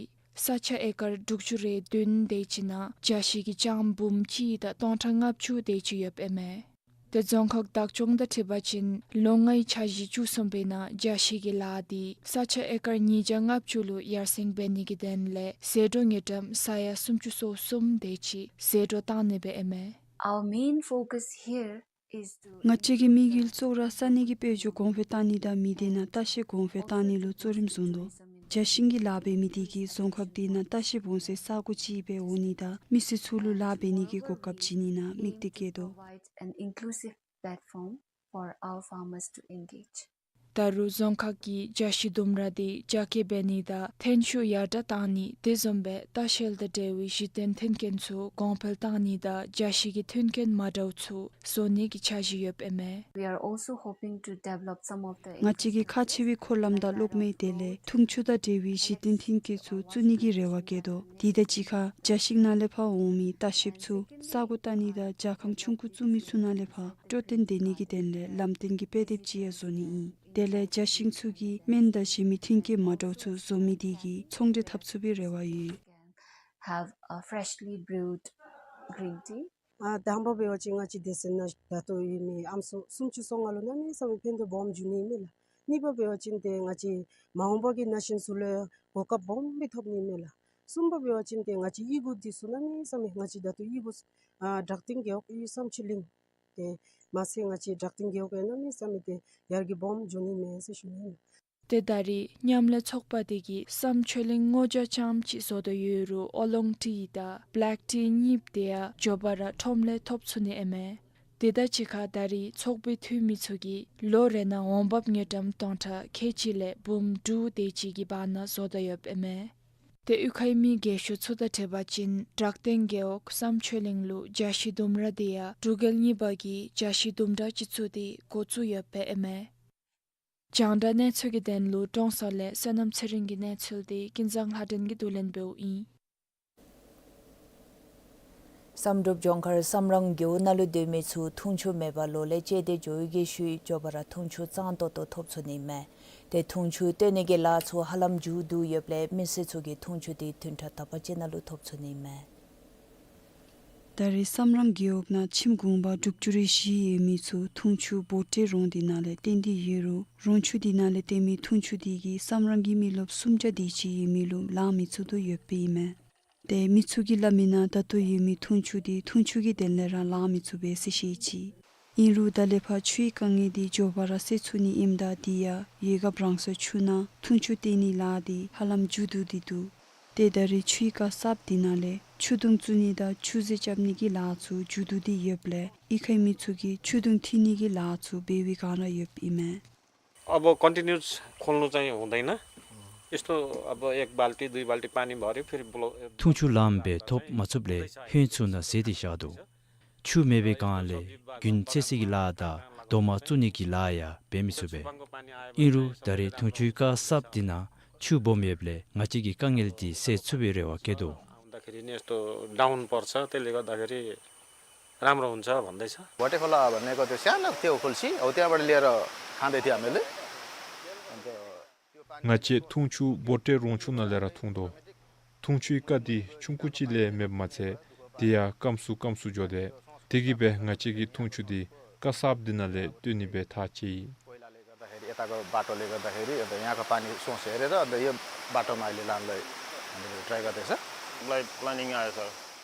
ས་ཆ་ཨེ་ཀར་དྲུག་ཅུ་རེ་བདུན་དེ་ཅིག་ནང་ཇ་ཤིང་གི་ལྕངམ་འབུམ་གཅིག་དང་སྟོང་ཕྲག་ལྔ་བཅུ་དེ་ཅིག་ཡོདཔ་ཨིན་མས། ཏེ་རྫོང་ཁག་བདག་སྐྱོང་དང་འཁྲིལ་བ་ཅིན་ལོ་ལྔའི་འཆར་གཞི་བཅུ་གསུམ་པའི་ནང་ཇ་ཤིང་གི་ལཱ་འདི་ས་ཆ་ཨེ་ཀར་ཉིས་བརྒྱ་ལྔ་བཅུ་ལུ་ཡར་སེང་འབད་ནི་གི་དོན་ལས་ཟད་འགྲོ་དངུལ་ཀྲམ་ས་ཡ་སུམ་ཅུ་སོ་གསུམ་དེ་ཅིག་ཟད་འགྲོ་བཏང་ནི་སྦེ་ཨིན་མས། Our main focus here is to ང་བཅས་ཀྱི་དམིགས་ཡུལ་གཙོ་བོ་ར་ས་གནས་ཀྱི་དཔལ་འབྱོར་གོང་འཕེལ་བཏང་ནི་དང་མི་སྡེ་ནང་ལྟ་བཤལ་གོང་འཕེལ་བཏང་ནི་ལུ་གཙོ་རིམ་བཟུང་དོ། ཇ་ཤིང་གི་ལཱ་འབད་མི་དེ་གིས་རྫོང་ཁག་དེ་ནང་ལྟ་བཤལ་འབོང་སའི་ས་གོ་ཅིག་སྦེ་འོང་ནི་དང་མི་སེར་ཚུ་ལུ་ལཱ་འབད་ནི་གི་གོ་སྐབས་བྱིན་ནི་ནང་དམིགས་གཏད་བསྐྱེད་དོ། Provide an inclusive platform for our farmers to engage. ད་རུང་རྫོང་ཁག་གིས་ཇ་ཤིང་ལྡུམ་ར་དེ་རྒྱ་སྐྱེད་འབད་ནི་དང་ཐོན་ཤུགས་ཡར་དྲག་བཏང་ནི་དེ་བཟུམ་སྦེ་ལྟ་བཤལ་དང་འབྲེལ་བའི་གཞི་རྟེན་མཐུན་རྐྱེན་ཚུ་གོང་འཕེལ་བཏང་ནི་དང་ཇ་ཤིང་གི་མཐུན་རྐྱེན་མ་འདྲཝ་ཚུ་བཟོ་ནི་གི་འཆར་གཞི་ཡོདཔ་ཨིན་མས། We are also hoping to develop some of the ང་བཅས་ཀྱིས་ཁག་ཆེ་བའི་འཁོར་ལམ་དང་གློག་མེ་དེ་ལས་འཐུང་ཆུ་དང་འབྲེལ་བའི་གཞི་རྟེན་མཐུན་རྐྱེན་ཚུ་བཙུགས་ནི་གི་རེ་བ་བསྐྱེད་དོ། དེ་དང་གཅིག་ཁར་ཇ་ཤིང་ནང་ལས་ཕར་འོང་མི་ལྟ་བཤལཔ་ཚུ་ས་གོ་བལྟ་ནི་དང་ཇ་ཁང་ཆུང་ཀུ་བཙུགས་མི་ཚུ་ནང་ལས་ཕར་སྤྲོ་སྟོན་འདི་ནི་གི་དོན་ལས་ལམ་སྟོན་གྱི་དཔེ་དེབ་ཅིག་ཡང་བཟོ་ནི་ཨིན། དེ་ལས་ཇ་ཤིང་ཚུ་གི་སྨན་དང་གཞན་མི་མཐུན་རྐྱེན་མ་འདྲཝ་ཚུ་བཟོ་མི་དེ་གིས་ཚོང་འབྲེལ་འཐབ་ཚུགས་པའི་རེ་བ་ཡོད། Have a freshly brewed green tea. ཨ་དང་པ་འབད་བ་ཅིན་ང་བཅས་སྡེ་ཚན་ནང་ད་ལྟོ་ཡོད་མི་ཨམ་སྲུ་སུམ་ཅུ་སོ་ལྔ་ལུ་གནམ་མེད་ས་མེད་ཕན་ཐོགས་སྦོམ་འབྱུང་ནི་མས་ལགས། གཉིས་པ་འབད་བ་ཅིན་ཏེ་ང་བཅས་མ་འོངས་པ་གི་ན་གཞོན་ཚུ་ལུ་གོ་སྐབས་སྦོམ་སྦེ་ཐོབ་ནི་མས་ལགས། གསུམ་པ་འབད་བ་ཅིན་ཏེ་ང་བཅས་གཡུས་སྒོ་འདི་ཚུ་གནམ་མེད་ས་མེད་ང་བཅས་ད་ལྟོ་གཡུས་སྒོ་ཨ་བྲག་སྟེང་རྒེད་འོག་གཡུས་བསམ་ཆོས་གླིང་ཏེ་མ་ཚད་ང་བཅས་བྲག་སྟེང་རྒེད་འོག་གནམ་མེད་ས་མེད་ཏེ་ཡར་རྒྱས་སྦོམ་འགྱོ་ནི་མས་ཟེར་ཞུ་ནི་ཨིན། ཏེ་ད་རེས་མཉམ་ལས་ཚོགས་པ་དེ་གིས་བསམ་ཆོས་གླིང་སྔོ་ཇ་ལྕངམ་ཅིག་བཟོ་དོ་ཡོད་རུང་ཨོ་ལོང་ཊི་དང་བེ་ལེཀ་ཊི་གཉིས་དེ་ཡང་མགྱོགས་པ་ར་ཁྲོམ་ལས་ཐོབ་ཚུགས་ནི་ཨིན་མས། དེ་དང་གཅིག་ཁར་ད་རེས་ཚོགས་པའི་འཐུས་མི་ཚུ་གིས་ལོ་རེ་ནང་འོང་འབབ་དངུལ་ཀྲམ་སྟོང་ཕྲག་ཁལ་གཅིག་ལས་འབུམ་དྲུག་དེ་ཅིག་གི་བར་ན་བཟོ་དོ་ཡོདཔ་ཨིན་མས། ཏེ་གཡུས་ཁའི་མི་རྒས་ཤོས་ཚུ་དང་འཁྲིལ་བ་ཅིན་བྲག་སྟེང་རྒེད་འོག་བསམ་ཆོས་གླིང་ལུ་ཇ་ཤིང་ལྡུམ་ར་དེ་ཡང་འབྲུག་རྒྱལ་གཉིས་པ་གིས་ཇ་ཤིང་ལྡུམ་ར་ཅིག་བཙུགས་ཏེ་འགོ་བཙུགས་ཡོདཔ་ཨིན་མས། རྒྱང་བསྒྲགས་གནས་ཚུལ་གྱི་དོན་ལུ་ཀྲོང་གསར་ལས་བསོད་ནམས་ཚེ་རིང་གི་གནས་ཚུལ་དེ་ཀུན་བཟང་ལྷ་སྒྲོན་གྱིས་བསྡུ་ལེན་འབདཝ་ཨིན། བསམ་གྲུབ་ལྗོངས་མཁར་བསམ་རམས་རྒེད་འོག་ནང་ལུ་སྡོད་མི་ཚུ་འཐུང་ཆུ་མེད་པར་ལོ་ལེགས་བཅད་དེ་འགྱོ་བའི་གི་ཤུལ་མགྱོགས་པ་ར་འཐུང་ཆུ་གཙང་ཏོག་ཏོ་ཐོབ་ཚུགས་ནི་མས། ཏེ་འཐུང་ཆུ་བཏོན་ནི་གི་ལཱ་ཚུ་ཧ་ལམ་མཇུག་བསྡུ་ཡོདཔ་ལས་མི་སེར་ཚུ་གིས་འཐུང་ཆུ་དེ་བདུན་ཕྲག་དག་པ་ཅིག་ནང་ལུ་ཐོབ་ཚུགས་ནི་མས། ད་རེས་བསམ་རམས་རྒེད་འོག་ནང་ཁྱིམ་གུང་པ་དྲུག་ཅུ་རེ་བཞི་ཡོད་མི་ཚུ་འཐུང་ཆུ་འབོ་ཏྲེ་རོང་དེ་ནང་ལས་བཏོན་ཏེ་ཡོད་རུང་རོང་ཆུ་དེ་ནང་ལས་བཏོན་མི་འཐུང་ཆུ་དེ་གིས་བསམ་རམས་ཀྱི་མི་རློབས་སུམ་བརྒྱ་དེ་ཅིག་ཡོད་མི་ལུ་ལང་མི་ཚུགས་དོ་ཡོདཔ་ཨིན་མས། ཏེ་མི་ཚུ་གིས་སླབ་མིའི་ནང་ད་ལྟོ་ཡོད་མི་འཐུང་ཆུ་དེ་འཐུང་ཆུ་གི་དོན་ལས་ར་ལང་མི་ཚུགས་པས་ཟེར་བཤད་ཅི། ཨིན་རུང་ད་ལས་ཕར་ཆུའི་དཀའ་ངལ་དེ་མགྱོགས་པ་ར་སེལ་ཚུགས་ནི་ཨིནམ་ད་དེ་ཡང་ཡོད་སྐབས་རང་སོའི་ཆུ་ནང་འཐུང་ཆུ་བཏོན་ནིའི་ལཱ་དེ་ཧ་ལམ་མཇུག་བསྡུ་སྟེ་འདུག། ཏེ་ད་རེས་ཆུའི་ཀ་གསརཔ་དེ་ནང་ལས་ཆུ་དུང་བཙུགས་ནི་དང་ཆུ་རྫས་རྐྱབ་ནི་གི་ལཱ་ཚུ་མཇུག་བསྡུ་སྟེ་ཡོདཔ་ལས་གཡུས་ཁའི་མི་ཚུ་གིས་ཆུ་དུང་འཐུང་ནི་གི་ལཱ་ཚུ་འབད་བའི་བསྒང་ར་ཡོདཔ་ཨིན་མས། अब कन्टिन्युस खोल्नु चाहिँ हुँदैन। यस्तो अब एक बाल्टी, दुई बाल्टी पानी भर्यो, फेरि ब्लक। འཐུང་ཆུ་ལངམ་སྦེ་ཐོབ་མ་ཚུགསཔ་ལས་ཧོན་ཚུ་ནང་ཟེར་ཏེ་བཞག་འདུག། ཆུ་མེད་པའི་བསྒང་ལས་རྒྱུན་ཚེ་སྲིད་ཀྱི་ལཱ་དང་རྡོག་མ་བཙུགས་ནི་གི་ལཱ་ཡང་འབད་མི་ཚུགས་པས། ཨིན་རུང་ད་རེས་འཐུང་ཆུའི་ཀ་གསརཔ་དེ་ནང་ཆུ་སྦོམ་ཡོདཔ་ལས་ང་བཅས་ཀྱི་དཀའ་ངལ་དེ་སེལ་ཚུགས་པའི་རེ་བ་བསྐྱེད་དོ། आउँदाखेरि नि यस्तो डाउन पर्छ, त्यसले गर्दाखेरि राम्रो हुन्छ भन्दैछ। होटेल खोला भन्नेको त्यो सानो थियो खोल्सी, हो त्यहाँबाट लिएर खाँदै थियो हामीले। अन्त ང་བཅས་འཐུང་ཆུ་འབོ་ཏྲེ་རོང་ཆུ་ནང་ལས་ར་འཐུང་དོ། འཐུང་ཆུའི་ཀ་འདི་ཆུང་ཀུ་ཅིག་ལས་མེདཔ་མ་ཚད་དེ་ཡང་སྐམ་སུ་སྐམ་སུ་འགྱོ་དེས། དེ་གིས་སྦེ་ང་བཅས་ཀྱིས་འཐུང་ཆུ་འདི་ཀ་གསརཔ་འདི་ནང་ལས་བཏོན་ནི་སྦེ་ཐག་བཅད་ཡི། पहिलाले गर्दाखेरि, यताको बाटोले गर्दाखेरि, अन्त यहाँको पानी सोचेर र अन्त यो बाटोमा अहिले लानलाई हामीले ट्राई गर्दैछ। मलाई प्लानिङ आयो सर।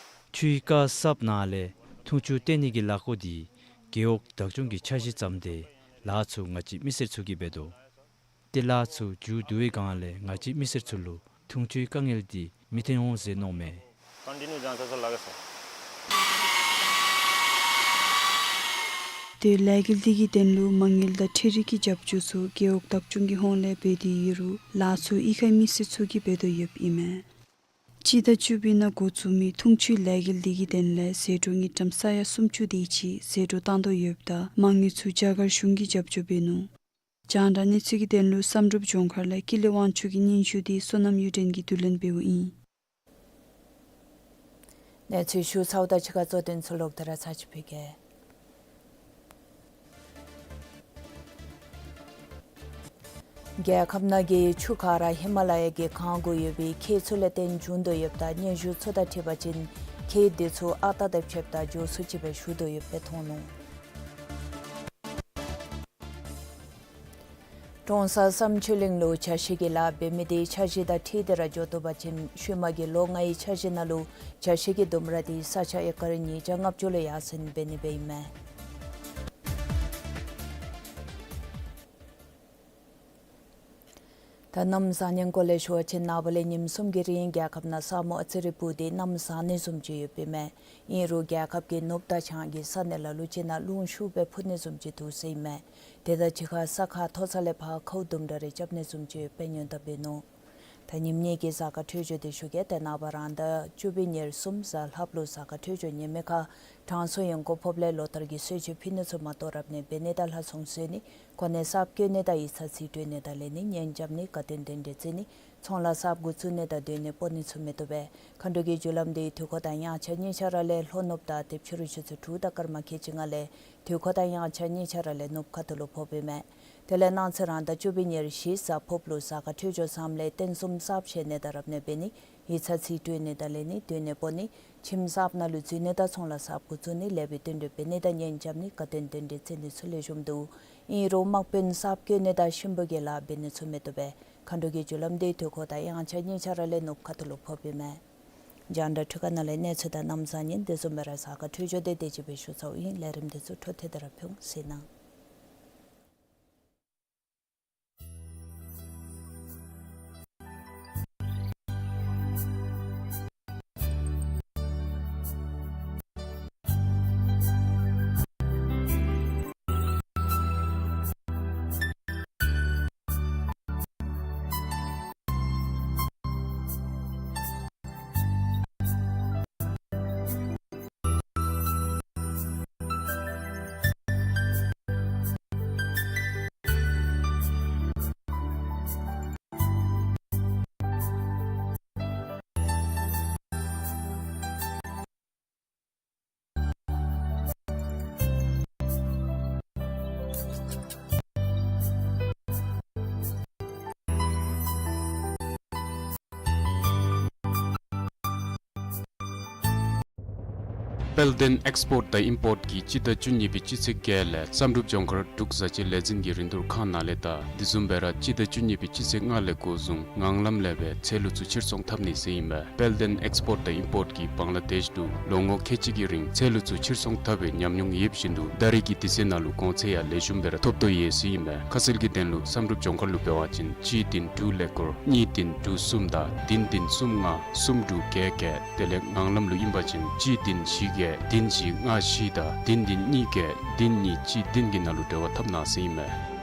ཆུའི་ཀ་གསརཔ་ནང་ལས་འཐུང་ཆུ་བཏོན་ནི་གི་ལཱ་འགོ་འདི་རྒེད་འོག་བདག་སྐྱོང་གི་འཆར་གཞི་བརྩམས་ཏེ་ལཱ་ཚུ་ང་བཅས་མི་སེར་ཚུ་གིས་འབད་དོ། ཏེ་ལཱ་ཚུ་མཇུག་བསྡུ་བའི་བསྒང་ལས་ང་བཅས་མི་སེར་ཚུ་ལུ་འཐུང་ཆུའི་དཀའ་ངལ་འདི་མི་ཐོན་འོང་ཟེར་མནོཝ་མས། कन्टिन्यू जान्छ जस्तो लाग्छ। ཏེ་ལས་འགུལ་འདི་གི་དོན་ལུ་མ་དངུལ་དང་འཕྲུལ་རིག་གི་རྒྱབ་སྐྱོར་ཚུ་རྒེད་འོག་བདག་སྐྱོང་གི་ཧོངས་ལས་འབད་དེ་ཡོད་རུང་ལཱ་ཚུ་གཡུས་ཁའི་མི་སེར་ཚུ་གིས་འབད་དོ་ཡོདཔ་ཨིན་མས། སྤྱི་ཟླ་བཅུ་པའི་ནང་འགོ་བཙུགས་མི་འཐུང་ཆུའི་ལས་འགུལ་འདི་གི་དོན་ལས་ཟད་འགྲོ་དངུལ་ཀྲམ་ས་ཡ་སུམ་ཅུ་དེ་ཅིག་ཟད་འགྲོ་བཏང་དོ་ཡོདཔ་ད་མ་དངུལ་ཚུ་རྒྱ་གར་གཞུང་གིས་རྒྱབ་སྐྱོར་འབད་ནུག། རྒྱང་བསྒྲགས་གནས་ཚུལ་གྱི་དོན་ལུ་བསམ་གྲུབ་ལྗོངས་མཁར་ལས་ཀུན་ལེགས་དབང་ཕྱུག་གི་སྙན་ཞུ་འདི་བསོད་ནམས་གཡུ་སྒྲོན་གྱིས་བསྡུ་ལེན་འབདཝ་ཨིན། གནས་ཚུལ་ཞུ་ཚརཝ་ད་ཕྱི་ཁ་གཙོ་དོན་ཚུ་ལོག་སྟེ་ར་ཚར་ཅིག་ཕུལ་གེ། རྒྱལ་ཁབ་ནང་གི་ཆུ་ཁ་ར་ཧི་མ་ལ་ཡ་གིས་གང་དགོས་ཡོད་པའི་ཁྱད་ཚུལ་ལས་བརྟེན་འབྱུང་དོ་ཡོདཔ་ད་སྙན་ཞུ་ཚུ་དང་འཁྲིལ་བ་ཅིན་ཁྱད་དེ་ཚུ་ཨ་རྟག་དང་ཕྱདཔ་ད་མགྱོགས་སུ་ཅིག་སྦེ་ཞུ་དོ་ཡོདཔ་སྦེ་མཐོང་ནུག། ཀྲོང་གསར་བསམ་ཆོས་གླིང་ལུ་ཇ་ཤི་གི་ལཱ་འབད་མི་དེ་འཆར་གཞི་དང་འཁྲིལ་ཏེ་ར་འགྱོ་དོ་བ་ཅིན་ཤུལ་མ་གི་ལོ་ལྔའི་འཆར་གཞི་ནང་ལུ་ཇ་ཤི་གི་ལྡུམ་ར་དེ་ས་ཆ་ཨེ་ཀར་ཉིས་བརྒྱ་ལྔ་བཅུ་ལུ་ཡར་སེང་འབད་ནི་སྦེ་ཨིན་མས། ད་གནམ་བཟང་ངན་སྐོར་ལས་ཞུ་བ་ཅིན་ནངས་པ་ལས་ཉིནམ་གསུམ་གྱི་རིང་རྒྱལ་ཁབ་ནང་ས་སྨུག་ཨ་ཙི་རེ་སྤུབས་ཏེ་གནམ་བཟང་ནི་བཟུམ་ཅིག་ཡོདཔ་ཨིན་མས། ཨིན་རུང་རྒྱལ་ཁབ་ཀྱི་ནུབ་དང་བྱང་གི་ས་གནས་ལ་ལུ་ཅིག་ནང་རླུང་ཤུགས་སྦེ་འཕུ་ནི་བཟུམ་ཅིག་འདུག་ཟེར་ཨིན་མས། དེ་དང་གཅིག་ཁར་ས་ཁ་མཐོ་ས་ལས་ཕར་ཁཝ་དུམ་གྲ་རེ་རྐྱབ་ནི་བཟུམ་ཅིག་ཡོདཔ་སྦེ་ཉོན་དག་འབད་ནུག། ད་ཉིནམ་གཉིས་ཀྱི་གཟའ་སྐར་འཕྲོད་སྦྱོར་དེ་ཞུ་གེ། ཏེ་ནངས་པ་རང་ཟླ་བཅུ་པའི་ཉེར་གསུམ་གཟའ་ལྷགཔ་ལུ་གཟའ་སྐར་འཕྲོད་སྦྱོར་ཉེས་མེད་ཁར་དྲང་སྲོང་གི་གོ་འཕང་ལས་ལོ་ལྟར་གྱི་གསོལ་མཆོད་ཕུལ་ནི་ཚུ་མ་གཏོགས་རབ་གནས་འབད་ནི་དང་ལྷ་ཚོགས་གསོལ་ནི་གོ་གནས་གསརཔ་བསྐོ་ནི་དང་ཡིག་ཚང་རྩིས་སྤྲོད་ནི་དང་ལེན་ནི་གཉེན་རྐྱབ་ནི་དགའ་སྟོན་རྟེན་འབྲེལ་བརྩི་ནི་ཚོང་ལཱ་གསརཔ་འགོ་བཙུགས་ནི་དང་སྡོད་གནས་སྤོ་ནི་ཚུ་མི་བཏུབ་པས། མཁའ་འགྲོ་གི་རྒྱུ་ལམ་དེ་དུས་འཁོར་དང་དབྱངས་འཆར་གཉིས་ཆ་ར་ལས་ལྷོ་ནུབ་དང་དེ་ཕྱི་རུ་ཆུ་ཚོད་དྲུག་དང་སྐར་མ་ཁལ་གཅིག་ལྔ་ལས་དུས་འཁོར་དང་དབྱངས་འཆར་གཉིས་ཆ་ར་ལས་ནུབ་ཁ་ཐུག་ལུ་ཕོགཔ་ཨིན་མས། དེ་ལས་གནངས་ཚེ་རང་ཟླ་བཅུ་པའི་ཉེར་བཞི་གཟའ་ཕུརཔ་ལུ་གཟའ་སྐར་འཕྲོད་སྦྱོར་བཟངམ་ལས་རྟེན་གསུམ་གསརཔ་བཞེངས་ནི་དང་རབ་གནས་འབད་ནི་ཡིག་ཚང་རྩིས་སྤྲོད་ནི་དང་ལེན་ནི་སྡོད་གནས་སྤོ་ནི་ཁྱིམ་གསརཔ་ནང་ལུ་འཛུལ་ནི་དང་ཚོང་ལཱ་གསརཔ་འགོ་བཙུགས་ནི་ལེགས་པའི་རྟེན་འབྲེལ་འབད་ནི་དང་གཉེན་རྐྱབ་ནི་དགའ་སྟོན་རྟེན་འབྲེལ་བརྩི་ནི་ཚུ་ལེགས་ཤོམ་འདུག། ཨིན་རུང་དམག་དཔོན་གསརཔ་བསྐོ་ནི་དང་གཤིན་པོ་གི་ལཱ་འབད་ནི་ཚུ་མི་བཏུབ་པས། མཁའ་འགྲོ་གི་རྒྱུ་ལམ་དེ་དུས་འཁོར་དང་དབྱངས་འཆར་གཉིས་ཆ་ར་ལས་ནུབ་ཁ་ཐུག་ལུ་ཕོགཔ་ཨིན་མས། རྒྱང་བསྒྲགས་འཕྲུལ་ཁང་ནང་ལས་གནས་ཚུལ་དང་གནམ་བཟང་ངན་དེ་བཟུམ་སྦེ་ར་གཟའ་སྐར་འཕྲོད་སྦྱོར་དེ་དེ་ཅིག་སྦེ་ཞུ་ཚརཝ་ཨིན། ལས་རིམ་དེ་ཚུ་འཕྲོ་མཐུད་དེ་ར་ཕུལ་འོང་ཟེར་ཨིན། དཔལ་ལྡན་ཨེགསི་པོརཊ་དང་ཨིམ་པོརཊ་ཀྱིས་སྤྱི་ཟླ་བཅུ་གཉིས་པའི་སྤྱི་ཚེས་བརྒྱད་ལས་བསམ་གྲུབ་ལྗོངས་མཁར་འབྲུག་བཟའ་སྤྱོད་ལས་འཛིན་གྱི་རིན་བསྡུར་ཁང་ནང་ལས་དང་དེ་བཟུམ་སྦེ་ར་སྤྱི་ཟླ་བཅུ་གཉིས་པའི་སྤྱི་ཚེས་ལྔ་ལས་འགོ་བཟུང་ངང་ལམ་ལས་སྦེ་ཚལ་ལུ་ཚུ་ཕྱིར་ཚོང་འཐབ་ནི་ཟེར་ཨིན་མས། དཔལ་ལྡན་ཨེགསི་པོརཊ་དང་ཨིམ་པོརཊ་ཀྱིས་བང་ལ་དེཤ་ལུ་ལོ་ངོ་ཁལ་གཅིག་གི་རིང་ཚལ་ལུ་ཚུ་ཕྱིར་ཚོང་འཐབ་པའི་ཉམས་མྱོང་ཡོདཔ་བཞིན་དུ་ད་རེས་ཀྱི་དུས་ཚོད་ནང་ལུ་གོང་ཚད་ཡང་ལེགས་ཤོམ་སྦེ་ར་ཐོབ་དོ་ཡོད་ཟེར་ཨིན་མས། ཁ་གསལ་གྱི་དོན་ལུ་བསམ་གྲུབ་ལྗོངས་མཁར་ལུ་འབད་བ་ཅིན་གཅིག་བདུན་དྲུག་ཀླད་ཀོར་གཉིས་བདུན་དྲུག་གསུམ་དང་བདུན་བདུན་གསུམ་ལྔ་གསུམ་དྲུག་བརྒྱད་བརྒྱད། དེ་ལས་ངང་ལམ་ལུ་ཨིན་པ་ཅིན་གཅིག་བདུན་བཞི་བརྒྱད་བདུན་བཞི་ལྔ་བཞི་དང་བདུན་བདུན་གཉིས་བརྒྱད་བདུན་གཉིས་གཅིག་བདུན་གྱི་ནང་ལུ་འབྲེལ་བ་འཐབ་གནང་ཟེར་ཨིན་མས།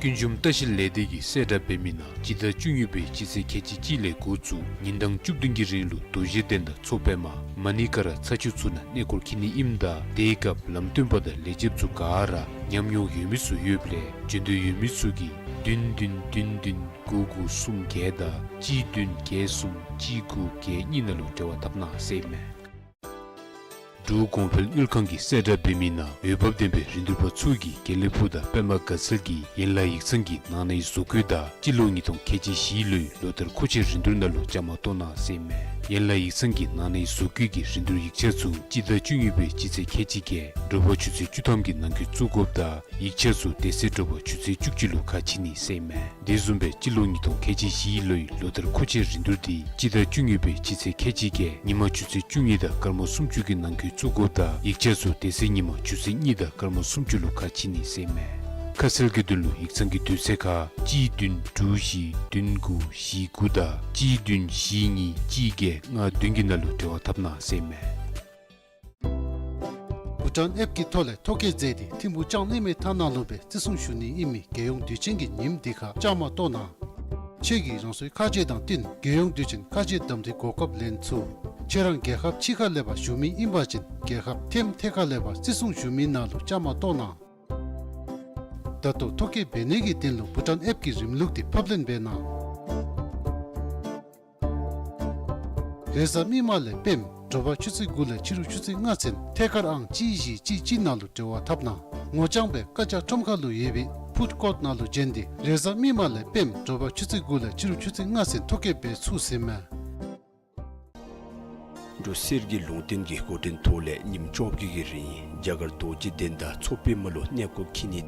ཀུན་འབྱུང་ལྟ་བཤལ་ལས་སྡེ་གིས་གསལ་བསྒྲགས་འབད་མི་ནང་སྤྱི་ཟླ་བཅུ་གཉིས་པའི་སྤྱི་ཚེས་ཁལ་གཅིག་གཅིག་ལས་འགོ་བཙུགས་ཉིན་གྲངས་བཅུ་བདུན་གྱི་རིང་ལུ་རྡོ་རྗེ་གདན་དང་མཚོ་པདྨ་མ་ཎི་ཀ་ར་ཚ་ཆུ་ཚུ་ནང་གནས་སྐོར་འཁྱིད་ནི་ཨིནམ་ད་དེའི་སྐབས་ལམ་སྟོན་པ་དང་ལས་བྱེདཔ་ཚུ་ག་ར་ཉམས་མྱོང་ཡོད་མི་ཚུ་ཡོདཔ་ལས་འབྱོན་འདོད་ཡོད་མི་ཚུ་གིས་བདུན་བདུན་བདུན་བདུན་དགུ་དགུ་གསུམ་བརྒྱད་དང་གཅིག་བདུན་བརྒྱད་གསུམ་གཅིག་དགུ་བརྒྱད་གཉིས་ནང་ལུ་འབྲེལ་བ་འཐབ་གནང་ཟེར་ཨིན་མས། འབྲུག་གོང་འཕེལ་དངུལ་ཁང་གིས་གསལ་བསྒྲགས་འབད་མི་ནང་འོས་འབབ་ལྡན་པའི་རིན་བསྡུར་པ་ཚུ་གིས་དགེ་ལེགས་ཕུག་དང་པདྨ་དགའ་ཚལ་གྱི་ཡན་ལག་ཡིག་ཚང་གི་ནང་ནའི་བཟོ་བཀོད་དང་སྤྱི་ལོ་ཉིས་སྟོང་ཁལ་གཅིག་བཞིའི་ལོའི་ལོ་ལྟར་མཁོ་ཆས་རིན་བསྡུར་ནང་ལུ་བཅའ་མར་གཏོགས་གནང་ཟེར་ཨིན་མས། ཡན་ལག་ཡིག་ཚང་གི་ནང་ནའི་བཟོ་བཀོད་ཀྱི་རིན་བསྡུར་ཡིག་ཆ་ཚུ་སྤྱི་ཟླ་བཅུ་གཉིས་པའི་སྤྱི་ཚེས་ཁལ་གཅིག་བརྒྱད་དྲོ་པ་ཆུ་ཚོད་བཅུ་ཐམ་གྱི་ནང་འཁོད་བཙུགས་དགོཔ་དང་ཡིག་ཆ་ཚུ་དེ་ཚེ་དྲོ་པ་ཆུ་ཚོད་བཅུ་གཅིག་ལུ་ཁ་ཕྱེ་ནི་ཟེར་ཨིན་མས། དེ་བཟུམ་སྦེ་སྤྱི་ལོ་ཉིས་སྟོང་ཁལ་གཅིག་བཞིའི་ལོའི་ལོ་ལྟར་མཁོ་ཆས་རིན་བསྡུར་དེ་སྤྱི་ཟླ་བཅུ་གཉིས་པའི་སྤྱི་ཚེས་ཁལ་གཅིག་བརྒྱད་ཉིན་མ་ཆུ་ཚོད་བཅུ་གཉིས་དང་སྐར་མ་སུམ་ཅུ་གི་ནང་འཁོད་བཙུགས་དགོཔ་དང་ཡིག་ཆ་ཚུ་དེ་ཚེ་ཉིན་མ་ཆུ་ཚོད་གཉིས་དང་སྐར་མ་སུམ་ཅུ་ལུ་ཁ་ཕྱེ་ནི་ཟེར་ཨིན་མས། ཁ་གསལ་གྱི་དོན་ལུ་ཡིག་ཚང་གི་དུས་ཚོད་ཁར་གཅིག་བདུན་དྲུག་བཞི་བདུན་དགུ་བཞི་དགུ་དང་གཅིག་བདུན་བཞི་གཉིས་གཅིག་བརྒྱད་ལྔ་བདུན་གྱི་ནང་ལུ་འབྲེལ་བ་འཐབ་གནང་ཟེར་ཨིན་མས། བྷུ་ཊཱན་ཨེཔ་ཀྱི་ཐོག་ལས་ཐོ་བཀོད་མཛད་དེ་ཐིམ་ཕུག་ལྕང་གླིང་མའི་ཐ་ནག་ལུ་སྦེ་བརྩི་སྲུང་ཞུ་ནི་ཨིན་མི་རྒྱལ་ཡོངས་དུས་ཆེན་གྱི་ཉིནམ་འདི་ཁར་བཅའ་མར་གཏོགས་གནང་། ཁྱེད་ཀྱིས་རང་སོའི་ཁ་ཆེ་དང་བསྟུན་རྒྱལ་ཡོངས་དུས་ཆེན་ཁ་ཆེ་གདམ་འཐུའི་གོ་སྐབས་ལེན་ཚུགས། ཁྱེད་རང་རྒྱལ་ཁབ་ཕྱི་ཁ་ལས་ཕར་བཞུགས་མི་ཨིན་པ་ཅིན་རྒྱལ་ཁབ་ཐེམ་ཐེ་ཁ་ལས་ཕར་བརྩི་སྲུང་ཞུ་མི་ནང་ལུ་བཅའ་མར་གཏོགས་གནང་། ད་ལྟོ་ཐོ་བཀོད་འབད་ནི་གི་དོན་ལུ་བྷུ་ཊཱན་ཨེཔ་ཀྱི་རིམ་ལུགས་དེ་ཕབ་ལེན་འབད་གནང་། རེས་གཟའ་མིག་དམར་ལས་སྤེནམ་དྲོ་པ་ཆུ་ཚོད་དགུ་ལས་ཕྱི་རུ་ཆུ་ཚོད་ལྔ་ཚུན་ཐད་ཀར་ཨང་གཅིག་བཞི་གཅིག་གཅིག་ནང་ལུ་འབྲེལ་བ་འཐབ་གནང་། ངོ་རྐྱང་སྦེ་བཀའ་རྒྱ་ཁྲོམ་ཁ་ལུ་ཡོད་པའི་ཕུཌ་ཀོརཊ་ནང་ལུ་བྱོན་ཏེ་རེས་གཟའ་མིག་དམར་ལས་སྤེནམ་དྲོ་པ་ཆུ་ཚོད་དགུ་ལས་ཕྱི་རུ་ཆུ་ཚོད་ལྔ་ཚུན་ཐོ་བཀོད་འབད་ཚུགས་ཟེར་མས། འབྲུག་གསེར་གྱི་ལུང་བསྟན་གྱི་འགོ་འདྲེན་ཐོག་ལས་ཉིནམ་བཅོ་བརྒྱད་ཀྱི་རིང་རྒྱ་གར་རྡོ་རྗེ་གདན་དང་མཚོ་པདྨ་ལུ་གནས་སྐོར་འཁྱིད་ནི།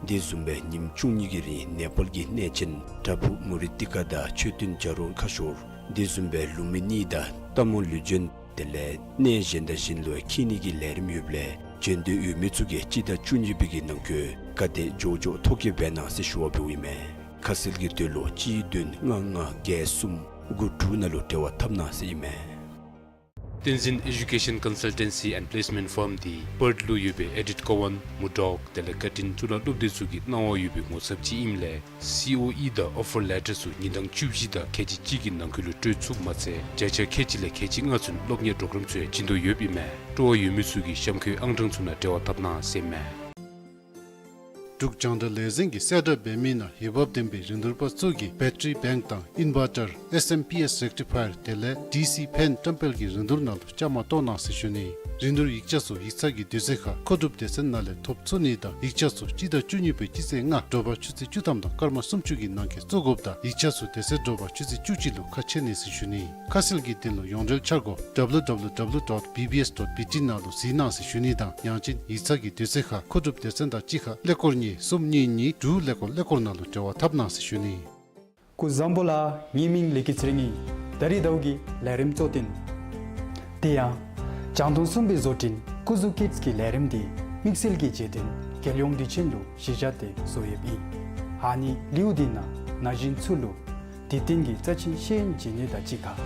དེ་བཟུམ་སྦེ་ཉིནམ་བཅུ་གཉིས་ཀྱི་རིང་ནེ་པཱལ་གྱི་གནས་ཆེན་པྲ་བྷུ་མུ་ནི་ཏི་ཀ་དང་མཆོད་རྟེན་བྱ་རོག་ཁ་ཤོར། དེ་བཟུམ་སྦེ་ལུམ་བི་ནི་དང་སྟག་མོ་ལུས་སྦྱིན། དེ་ལས་གནས་གཞན་དང་གཞན་ལུ་འཁྱིད་ནི་གི་ལས་རིམ་ཡོདཔ་ལས་བྱོན་འདོད་ཡོད་མི་ཚུ་གིས་སྤྱི་ཟླ་བཅུ་གཉིས་པའི་གི་ནང་འཁོད་ག་དེ་མགྱོགས་མགྱོགས་ཐོ་བཀོད་འབད་གནང་ཟེར་ཞུ་བ་འབདཝ་ཨིན་མས། ཁ་གསལ་གྱི་དོན་ལུ་གཅིག་བདུན་ལྔ་ལྔ་བརྒྱད་གསུམ་དགུ་དྲུག་ནང་ལུ་འབྲེལ་བ་འཐབ་གནང་ཟེར་ཨིན་མས། བསྟན་འཛིན་Education Consultancy and Placement Firm འདི་པརཐ་ལུ་ཡོད་པའི་ཨེ་ཌིཐ་ཀོ་ཝཱན་མུར་ཌོག་དེ་ལས་ཀར་ཊིན་གཙུག་ལག་སློབ་སྡེ་ཚུ་གིས་གནང་བ་ཡོད་པའི་ངོ་ཚབ་ཅིག་ཨིནམ་ལས་སི་ཨོ་ཨི་དང་ཨོ་ཕར་ལེ་ཊར་ཚུ་ཉིན་གྲངས་བཅུ་བཞི་དང་ཁལ་གཅིག་གཅིག་གི་ནང་འཁོད་ལུ་སྤྲོད་ཚུགསཔ་མ་ཚད་བརྒྱ་ཆ་ཁལ་གཅིག་ལས་ཁལ་གཅིག་ལྔ་ཚུན་སློབ་གཉེར་པྲོ་གརམ་ཚུ་ཡང་བྱིན་དོ་ཡོདཔ་ཨིན་མས། སྤྲོ་བ་ཡོད་མི་ཚུ་གིས་གཤམ་འཁོད་ཨང་གྲངས་ཚུ་ནང་འབྲེལ་བ་འཐབ་གནང་ཟེར་མས། འབྲུག་རྒྱང་བསྒྲགས་ལས་འཛིན་གྱིས་གསལ་བསྒྲགས་འབད་མི་ནང་འོས་འབབ་ལྡན་པའི་རིན་བསྡུར་པ་ཚུ་གིས་བེ་ཊ་རི་བེངཀ་དང་ཨིན་བར་ཊར་ཨེསི་ཨེམ་པི་ཨེསི་རེག་ཊི་ཕ་ཡར་དེ་ལས་ཌི་སི་ཕེན་བཀྲམ་སྤེལ་གྱི་རིན་བསྡུར་ནང་ལུ་བཅའ་མར་གཏོགས་གནང་ཟེར་ཞུ་ནི། རིན་བསྡུར་ཡིག་ཆ་ཚུ་ཡིག་ཚང་གི་དུས་ཚོད་ཁར་མཁོ་སྒྲུབ་སྡེ་ཚན་ནང་ལས་ཐོབ་ཚུགས་ནི་དང་ཡིག་ཆ་ཚུ་སྤྱི་ཟླ་བཅུ་གཉིས་པའི་སྤྱི་ཚེས་ལྔ་དྲོ་པ་ཆུ་ཚོད་བཅུ་ཐམ་དང་སྐར་མ་སུམ་ཅུ་གི་ནང་འཁོད་བཙུགས་དགོཔ་དང་ཡིག་ཆ་ཚུ་དེ་ཚེ་དྲོ་པ་ཆུ་ཚོད་བཅུ་གཅིག་ལུ་ཁ་ཕྱེ་ནི་ཟེར་ཞུ་ནི། ཁ་གསལ་གྱི་དོན་ལུ་ཡོངས་འབྲེལ་འཆར་སྒོ་W W W dot B B S dot B T ནང་ལུ་གཟིགས་གནང་ཟེར་ཞུ་ནི་དང་ཡང་ཅིན་ཡིག་ཚང་གི་དུས་ཚོད་ཁར་མཁོ་སྒྲུབ་སྡེ་ཚན་དང་གཅིག་ཁར་ཀླད་ཀོར་གཉིས་གསུམ་གཉིས་གཉིས་དྲུག་ཀླད་ཀོར་ཀླད་ཀོར་ནང་ལུ་འབྲེལ་བ་འཐབ་གནང་ཟེར་ཞུ་ནི། སྐུ་གཟུགས་བཟང་པོ་ལགས། ངེའི་མིང་ལི་ཀི་ཚེ་རིང་ཨིན། ད་རིས་ཟླཝ་གི་ལས་རིམ་གཙོ་དོན། དེ་ཡང་རྒྱང་མཐོང་གསུམ་པའི་བཟོ་སྐྲུན་སྐུ་གཟུགས་ཀིཌསི་གི་ལས་རིམ་འདི་དམིགས་བསལ་གྱི་བརྗོད་དོན་རྒྱལ་ཡོངས་དུས་ཆེན་ལུ་གཞི་བཞག་སྟེ་བཟོ་ཡོདཔ་ཨིན། ཨ་ནི་ལེའུ་འདི་ནང་ན་གཞོན་ཚུ་ལུ་དུས་སྟོན་གྱི་རྩ་ཆེན་ཤེས་ཡོན་སྦྱིན་ནི་དང་གཅིག་ཁར་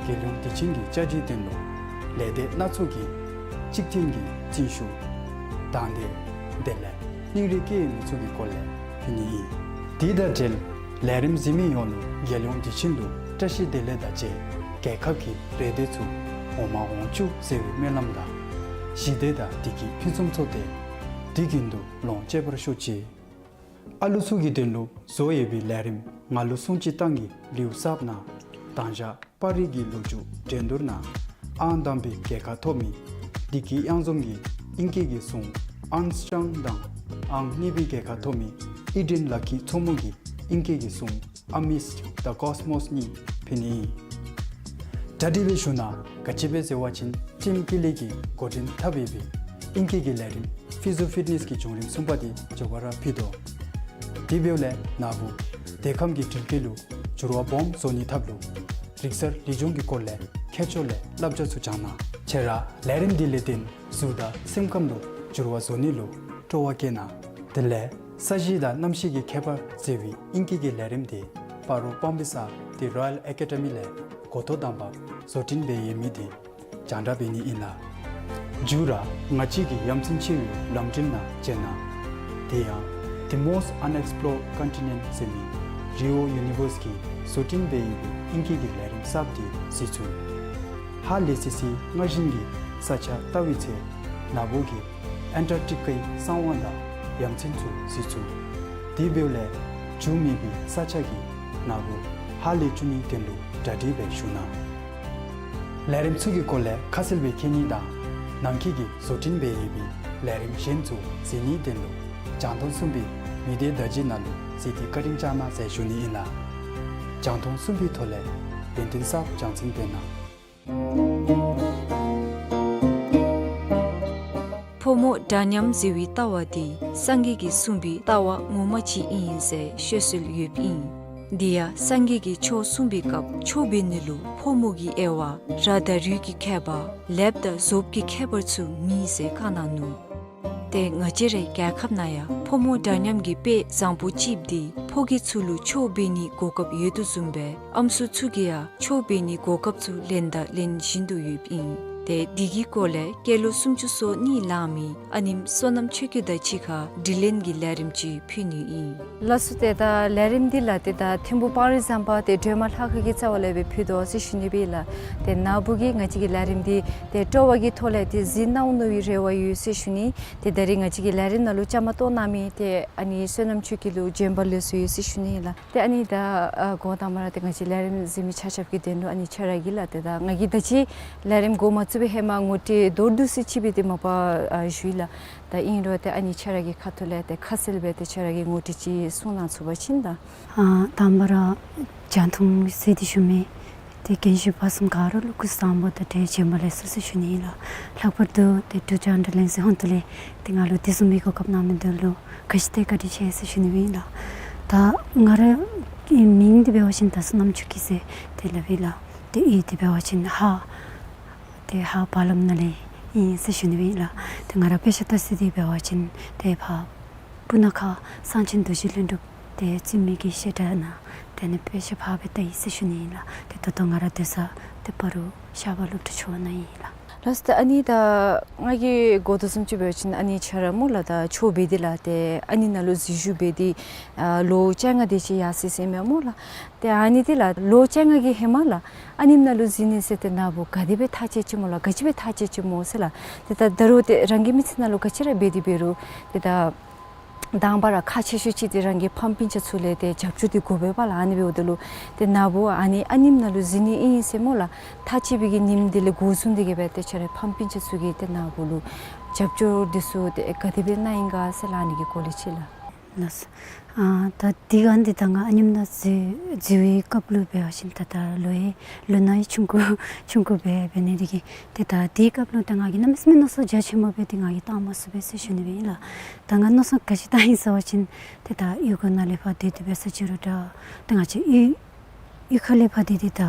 རྒྱལ་ཡོངས་དུས་ཆེན་གྱི་བཅའ་སྒྲིག་དོན་ལུ་ལས་སྡེ་སྣ་ཚོགས་ཀྱི་གཅིག་མཐུན་གྱི་རྩིས་ཞུ་དང་འདོད་དེ་ལས་སྙིང་རུས་བསྐྱེད་ནི་ཚུ་གི་སྐོར་ལས་ཕུལ་ནི་ཨིན། དེ་དང་འབྲེལ་ལས་རིམ་གཟིགས་མི་ཡོངས་ལུ་རྒྱལ་ཡོངས་དུས་ཆེན་ལུ་བཀྲ་ཤིས་བདེ་ལེགས་དང་བཅས་རྒྱལ་ཁབ་ཀྱི་རེ་འདོད་ཚུ་འོང་མ་འོང་བཅུག་ཟེར་བའི་སྨོན་ལམ་དང་ཞི་བདེ་དང་བདེ་སྐྱིད་ཕུན་སུམ་ཚོགས་ཏེ་དུས་རྒྱུན་དུ་ལོངས་སྤྱོད་པར་ཤོག་ཅིག། ཨ་ལུ་ཚུ་གི་དོན་ལུ་བཟོ་ཡོད་པའི་ལས་རིམ་ང་ལུ་སྲུང་བརྩི་བཏང་གི་ལེའུ་གསརཔ་ནང་དང་ཞག་པར་རིས་ཀྱི་ལོ་རྒྱུས་འགྲན་བསྡུར་ནང་ཨང་དང་པའི་རྒྱལ་ཁ་ཐོབ་མི་བདེ་སྐྱིད་གཡང་འཛོམས་ཀྱི་ཨིང་སྐད་ཀྱི་གཟུངས་ཨརནསཊ་ཡང་དང་ཨང་གཉིས་པའི་རྒྱལ་ཁ་ཐོབ་མི་ཨི་ཌེན་ལ་ཁི་མཚོ་མོ་གི་ཨིང་སྐད་ཀྱི་གཟུངས་Amidst the Cosmos གཉིས་ཕུལ་ནི་ཨིན། གྲ་སྒྲིག་འབད་ཞུ་ནི་ག་ཅི་སྦེ་ཟེར་བ་ཅིན་ཊིམ་ཀི་ལི་གིས་འགོ་འདྲེན་འཐབ་ཡོད་པའི་ཨིང་སྐད་ཀྱི་ལས་རིམ་ཕི་ཛི་ཕིཊ་ནེསི་གི་བྱུང་རིམ་གསུམ་པ་འདི་མགྱོགས་པ་ར་ཕུལ་དོ། དེ་འབདཝ་ལས་ནཱ་བུ་དེ་ཁམས་ཀྱི་འགྲུལ་སྐྱེལ་ལུ་འགྱུར་བ་སྦོམ་བཟོ་ནིའི་ཐབས་ལུ་རིག་གསར་ལེགས་སྦྱོང་གི་སྐོར་ལས་མཁས་མཆོག་ལས་བསླབ་བྱ་ཚུ་སྦྱང་གནང་། ཁྱེད་ར་ལས་རིམ་འདི་ལས་བརྟེན་གཟུགས་དང་སེམས་ཁམས་ལུ་འགྱུར་བ་བཟོ་ནི་ལུ་སྤྲོ་བ་བསྐྱེད་གནང་། དེ་ལས་ས་གཞི་དང་གནམ་གཤིས་ཀྱི་ཁྱད་པར་ཟེར་བའི་ཨིང་སྐད་ཀྱི་ལས་རིམ་འདི་སྤ་རོ་སྤང་སྦིས་ས་ཏེ་རོ་ཡཱལ་ཨེ་ཀེ་ཌི་མི་ལས་འགོ་ཐོག་དང་པ་བཟོ་སྐྲུན་འབད་ཡོད་མི་འདི་རྒྱང་བསྒྲགས་འབད་ནི་ཨིན་ལགས། མཇུག་ར་ང་བཅས་ཀྱི་ཡ་མཚན་ཆེ་བའི་ལམ་འགྲུལ་ནང་འབྱོན་གནང་། དེ་ཡང་The Most Unexplored Continent ཟེར་མི་རི་ཨོ་ཡུ་ནི་ཝརསི་གིས་བཟོ་སྐྲུན་འབད་ཡོད་པའི་ཨིང་སྐད་ཀྱི་ལས་རིམ་གསརཔ་འདི་གཟིགས་ཚུགས། ཧ་ལས་སི་སི་སྔར་བཞིན་གྱི་ས་ཆ་བལྟ་བའི་ཚེ་ནཱ་བུ་གིས་ཨེན་ཊར་ཊི་ཀའི་གསང་བ་དང་ཡ་མཚན་ཚུ་གཟིགས་ཚུགས། དེ་འབདཝ་ལས་མཇུག་མེད་པའི་ས་ཆ་གི་ནཱ་བུ་ཧ་ལས་བཅུག་ནིའི་དོན་ལུ་གྲ་སྒྲིག་འབད་ཞུ་གནང་། ལས་རིམ་ཚུ་གི་སྐོར་ལས་ཁ་གསལ་སྦེ་མཁྱེན་ནི་དང་ནང་འཁོད་ཀྱི་བཟོ་སྐྲུན་འབད་ཡོད་པའི་ལས་རིམ་གཞན་ཚུ་གཟིགས་ནིའི་དོན་ལུ་རྒྱང་མཐོང་གསུམ་པའི་མི་སྡེ་བརྡ་བརྒྱུད་ནང་ལུ་གཟིགས་ཏེ་བཀའ་དྲིན་བསྐྱང་གནང་ཟེར་ཞུ་ནི་ཨིན་ལགས། རྒྱང་མཐོང་གསུམ་པའི་ཐོག་ལས་ཡོན་ཏན་གསརཔ་སྦྱང་ཚུགས་པས་ན། ཕོ་མོ་འདྲ་མཉམ་ཟེར་བའི་ལྟ་བ་འདི་སངས་རྒྱས་ཀྱིས་གསུངས་པའི་ལྟ་བ་ངོ་མ་ཅིག་ཨིན་ཟེར་བཤད་སྲོལ་ཡོདཔ་ཨིན། དེ་ཡང་སངས་རྒྱས་ཀྱིས་ཆོས་གསུངས་པའི་སྐབས་ཆོས་འབད་ནི་ལུ་ཕོ་མོ་གི་དབྱེ་བ་ར་དང་རུས་ཀྱི་ཁྱད་པར་ལེགསཔ་དང་ཟོགཔ་གི་ཁྱད་པར་ཚུ་མེད་ཟེར་བཀའ་གནང་ནུག། ཏེ་ང་བཅས་རའི་རྒྱལ་ཁབ་ནང་ཡང་ཕོ་མོ་འདྲ་མཉམ་གྱི་དཔེ་བཟང་པོ་ཅིག་འདི་ཕོ་སྐྱེས་ཚུ་ལུ་ཆོས་འབད་ནིའི་གོ་སྐབས་ཡོད་དོ་བཟུམ་སྦེ་ཨམ་སྲུ་ཚུ་གིས་ཡང་ཆོས་འབད་ནིའི་གོ་སྐབས་ཚུ་ལེན་དང་ལེན་བཞིན་དུ་ཡོདཔ་ཨིན། ཏེ་འདི་གི་སྐོར་ལས་སྐྱེས་ལོ་སུམ་ཅུ་སོ་གཉིས་ལང་མི་ཨ་ནེམོ་བསོད་ནམས་ཆོས་སྐྱིད་དང་གཅིག་ཁར་དྲི་ལན་གྱི་ལས་རིམ་ཅིག་ཕུལ་ནི་ཨིན། ལགས་སོ། ཏེ་ད་ལས་རིམ་འདི་ལགས་ཏེ་ད་ཐིམ་ཕུག་སྤང་རི་ཟམ་པ་ཏེ་སྒྲོལ་མ་ལྷ་ཁང་གི་རྩ་བ་ལས་སྦེ་ཕུལ་དོ་ཟེར་ཞུ་ནི་སྦེ་ལགས། ཏེ་ན་བུ་གིས་ང་བཅས་ཀྱི་ལས་རིམ་འདི་ཏེ་སྤྲོ་བ་གི་ཐོག་ལས་ཏེ་གཟིགས་གནང་ནི་གི་རེ་བ་ཡོད་ཟེར་ཞུ་ནི། ཏེ་ད་རིས་ང་བཅས་ཀྱི་ལས་རིམ་ནང་ལུ་བཅའ་མར་གཏོགས་གནང་མི་ཏེ་ཨ་ནི་བསོད་ནམས་ཆོས་སྐྱིད་ལུ་བྱོན་པ་ལེགས་སོ་ཡོད་ཟེར་ཞུ་ནི་ལགས། ཏེ་ཨ་ནི་ད་ཨ་འགོ་དང་པ་ར་ཏེ་ང་བཅས་ལས་རིམ་གཟིགས་མི་ཆ་ཁྱབ་ཀྱི་དོན་ལུ་ཨ་ནི་ཁྱོད་ར་གིས་ལགས་ཏེ་ད་ང་གིས་ད་ཅི་ལས་རིམ་འགོ་མ་བཙུགས་པའི་ཧེ་མ་ངོ་སྤྲོད་མདོར་བསྡུས་ཅིག་སྦེ་ཏེ་མ་པ་ཨ་ཞུ་ཡི་ལགས། ད་ཨིན་རུང་ཏེ་ཨ་ནི་ཁྱོད་ར་གི་ཁ་ཐུག་ལས་ཏེ་ཁ་གསལ་སྦེ་ཏེ་ཁྱོད་ར་གི་ངོ་སྤྲོད་ཅིག་གསུང་གནང་ཚུགས་པ་ཅིན་ད། ཨ་དང་པ་ར་རྒྱང་མཐོང་གཟིགས་ཏེ་བཞུགས་མི་ཏེ་རྒན་གཞོན་བར་གསུམ་ག་ར་ལུ་སྐུ་གཟུགས་བཟང་པོ་དང་འབྲེལ་བྱོན་པ་ལེགས་སོ་ཟེར་ཞུ་ནི་ཨིན་ལགས། ལྷག་པར་དུ་ཏེ་འབྲུག་རྒྱང་བསྒྲགས་ལས་འཛིན་ཧོངས་ཏོ་ལས་ཏེ་ང་ལུ་དེ་བཟུམ་མའི་གོ་སྐབས་གནང་མི་འདི་ལུ་ག་ཅི་ཏེ་བཀའ་དྲིན་ཆེ་ཟེར་ཞུ་ནི་ཨིན་ལགས། ད་ང་རའི་མིང་འདི་འབད་བ་ཅིན་ད་བསོད་ནམས་ཆོས་སྐྱིད་ཟེར་ཏེ་སླབ་ཨིན་ལགས། ཏེ་གཡུས་འདི་འབད་བ་ཅིན་ཧཱ་ཏེ་ཧཱ་བ་ལམ་ནང་ལས་ཨིན་ཟེར་ཞུ་ནི་ཨིན་ལགས། ཏེ་ང་ར་དཔེ་ཆ་ལྟ་ས་འདི་འབད་བ་ཅིན་ཏེ་ཕར་སྤུ་ན་ཁ་གསང་ཆེན་རྡོ་རྗེ་ལྷུན་གྲུབ་ཏེ་རྩིས་མེད་ཀྱི་བཤད་གྲྭ་ནང་ཏེ་ཨ་ནི་དཔེ་ཆ་ཕར་སྦེ་ལྟ་ཡི་ཟེར་ཞུ་ནི་ཨིན་ལགས། ཏེ་ད་ལྟོ་ང་ར་སྡོད་ས་ཏེ་སྤ་རོ་ཤར་པ་སློབ་གྲྭ་ཆུ་ནང་ཨིན་ལགས། ལགས་སོ། ད་ཨ་ནི་ད་ང་གིས་གོ་དོ་བཟུམ་ཅིག་འབད་བ་ཅིན་ཨ་ནི་ཁྱོད་ར་སྨོ་ལགས་ད་ཆོས་འབད་དེ་ལགས་ཏེ་ཨ་ནི་ནང་ལུ་འཛུལ་ཞུགས་འབད་དེ་ཨ་ལོ་བཅོ་ལྔ་དེ་ཅིག་ཡར་སོ་ཡི་ཟེར་མས་སྨོ་ལགས། ཏེ་ཨ་ནི་འདི་ལགས་ལོ་བཅོ་ལྔ་གི་ཧེ་མ་ལགས་ཨ་ནེམོ་ནང་ལུ་འཛུལ་ནི་ཟེར་ཏེ་ན་བུ་ག་དེ་སྦེ་ཐག་བཅད་ཅི་སྨོ་ལགས། ག་ཅི་སྦེ་ཐག་བཅད་ཅི་སྨོ་ཟེར་ལགས། ཏེ་ད་ད་རུང་ཏེ་རང་གི་མི་ཚེ་ནང་ལུ་ག་ཅི་ར་འབད་དེ་འབད་རུང་ཏེ་ད་དང་པ་ར་ཁག་ཆེ་ཤོས་ཅིག་འདི་རང་གི་ཕམ་སྤུན་ཆ་ཚུ་ལས་ཏེ་རྒྱབ་སྐྱོར་འདི་དགོ་པས་པ་ལགས། ཨ་ནི་འབདཝ་ད་ལུ་ཏེ་ན་བུ་ཨ་ནི་ཨ་ནེམོ་ནང་ལུ་འཛུལ་ནི་ཨིན་ཟེར་སྨོ་ལགས། ཐག་བཅད་པའི་གི་ཉིནམ་འདི་ལས་འགོ་བཟུང་སྟེ་གི་སྦེ་ཏེ་ཁྱོད་རའི་ཕམ་སྤུན་ཆ་ཚུ་གིས་ཏེ་ན་བུ་ལུ་རྒྱབ་སྐྱོར་འདི་ཚུ་ཏེ་ག་དེ་སྦེ་གནང་ཡི་ག་ཟེར་ལགས་ཨ་ནི་གི་སྐོར་ལས་ཅིག་ལགས། ལགས་སོ། ཨ་ད་དེ་སྒང་འདི་ད་ང་ཨ་ནེམོ་ནང་འཛུལ་འཛུལ་བའི་སྐབས་ལུ་འབད་བ་ཅིན་ད་ད་ལོ་ཡང་ལོ་ན་ཡང་ཆུང་ཀུ་ཆུང་ཀུ་སྦེ་འབད་ནི་དེ་གིས་ཏེ་ད་དེའི་སྐབས་ལུ་ད་ང་གིས་གནམ་མེད་ས་མེད་མནོ་བསམ་རྒྱ་ཆེན་པོ་སྦེ་ཏེ་ང་གིས་བཏང་མ་ཚུགས་པས་ཟེར་ཞུ་ནི་སྦེ་ཨིན་ལགས། ད་ང་མནོ་བསམ་ག་ཅི་བཏང་ཡི་ཟེར་བ་ཅིན་ཏེ་ད་གཡུས་སྒོ་ནང་ལས་ཕར་སྡོད་དེ་འབད་ས་ཅིག་རུང་འདྲ་ཏེ་ང་བཅས་གཡུས་གཡུས་ཁ་ལས་ཕར་སྡོད་དེ་ད་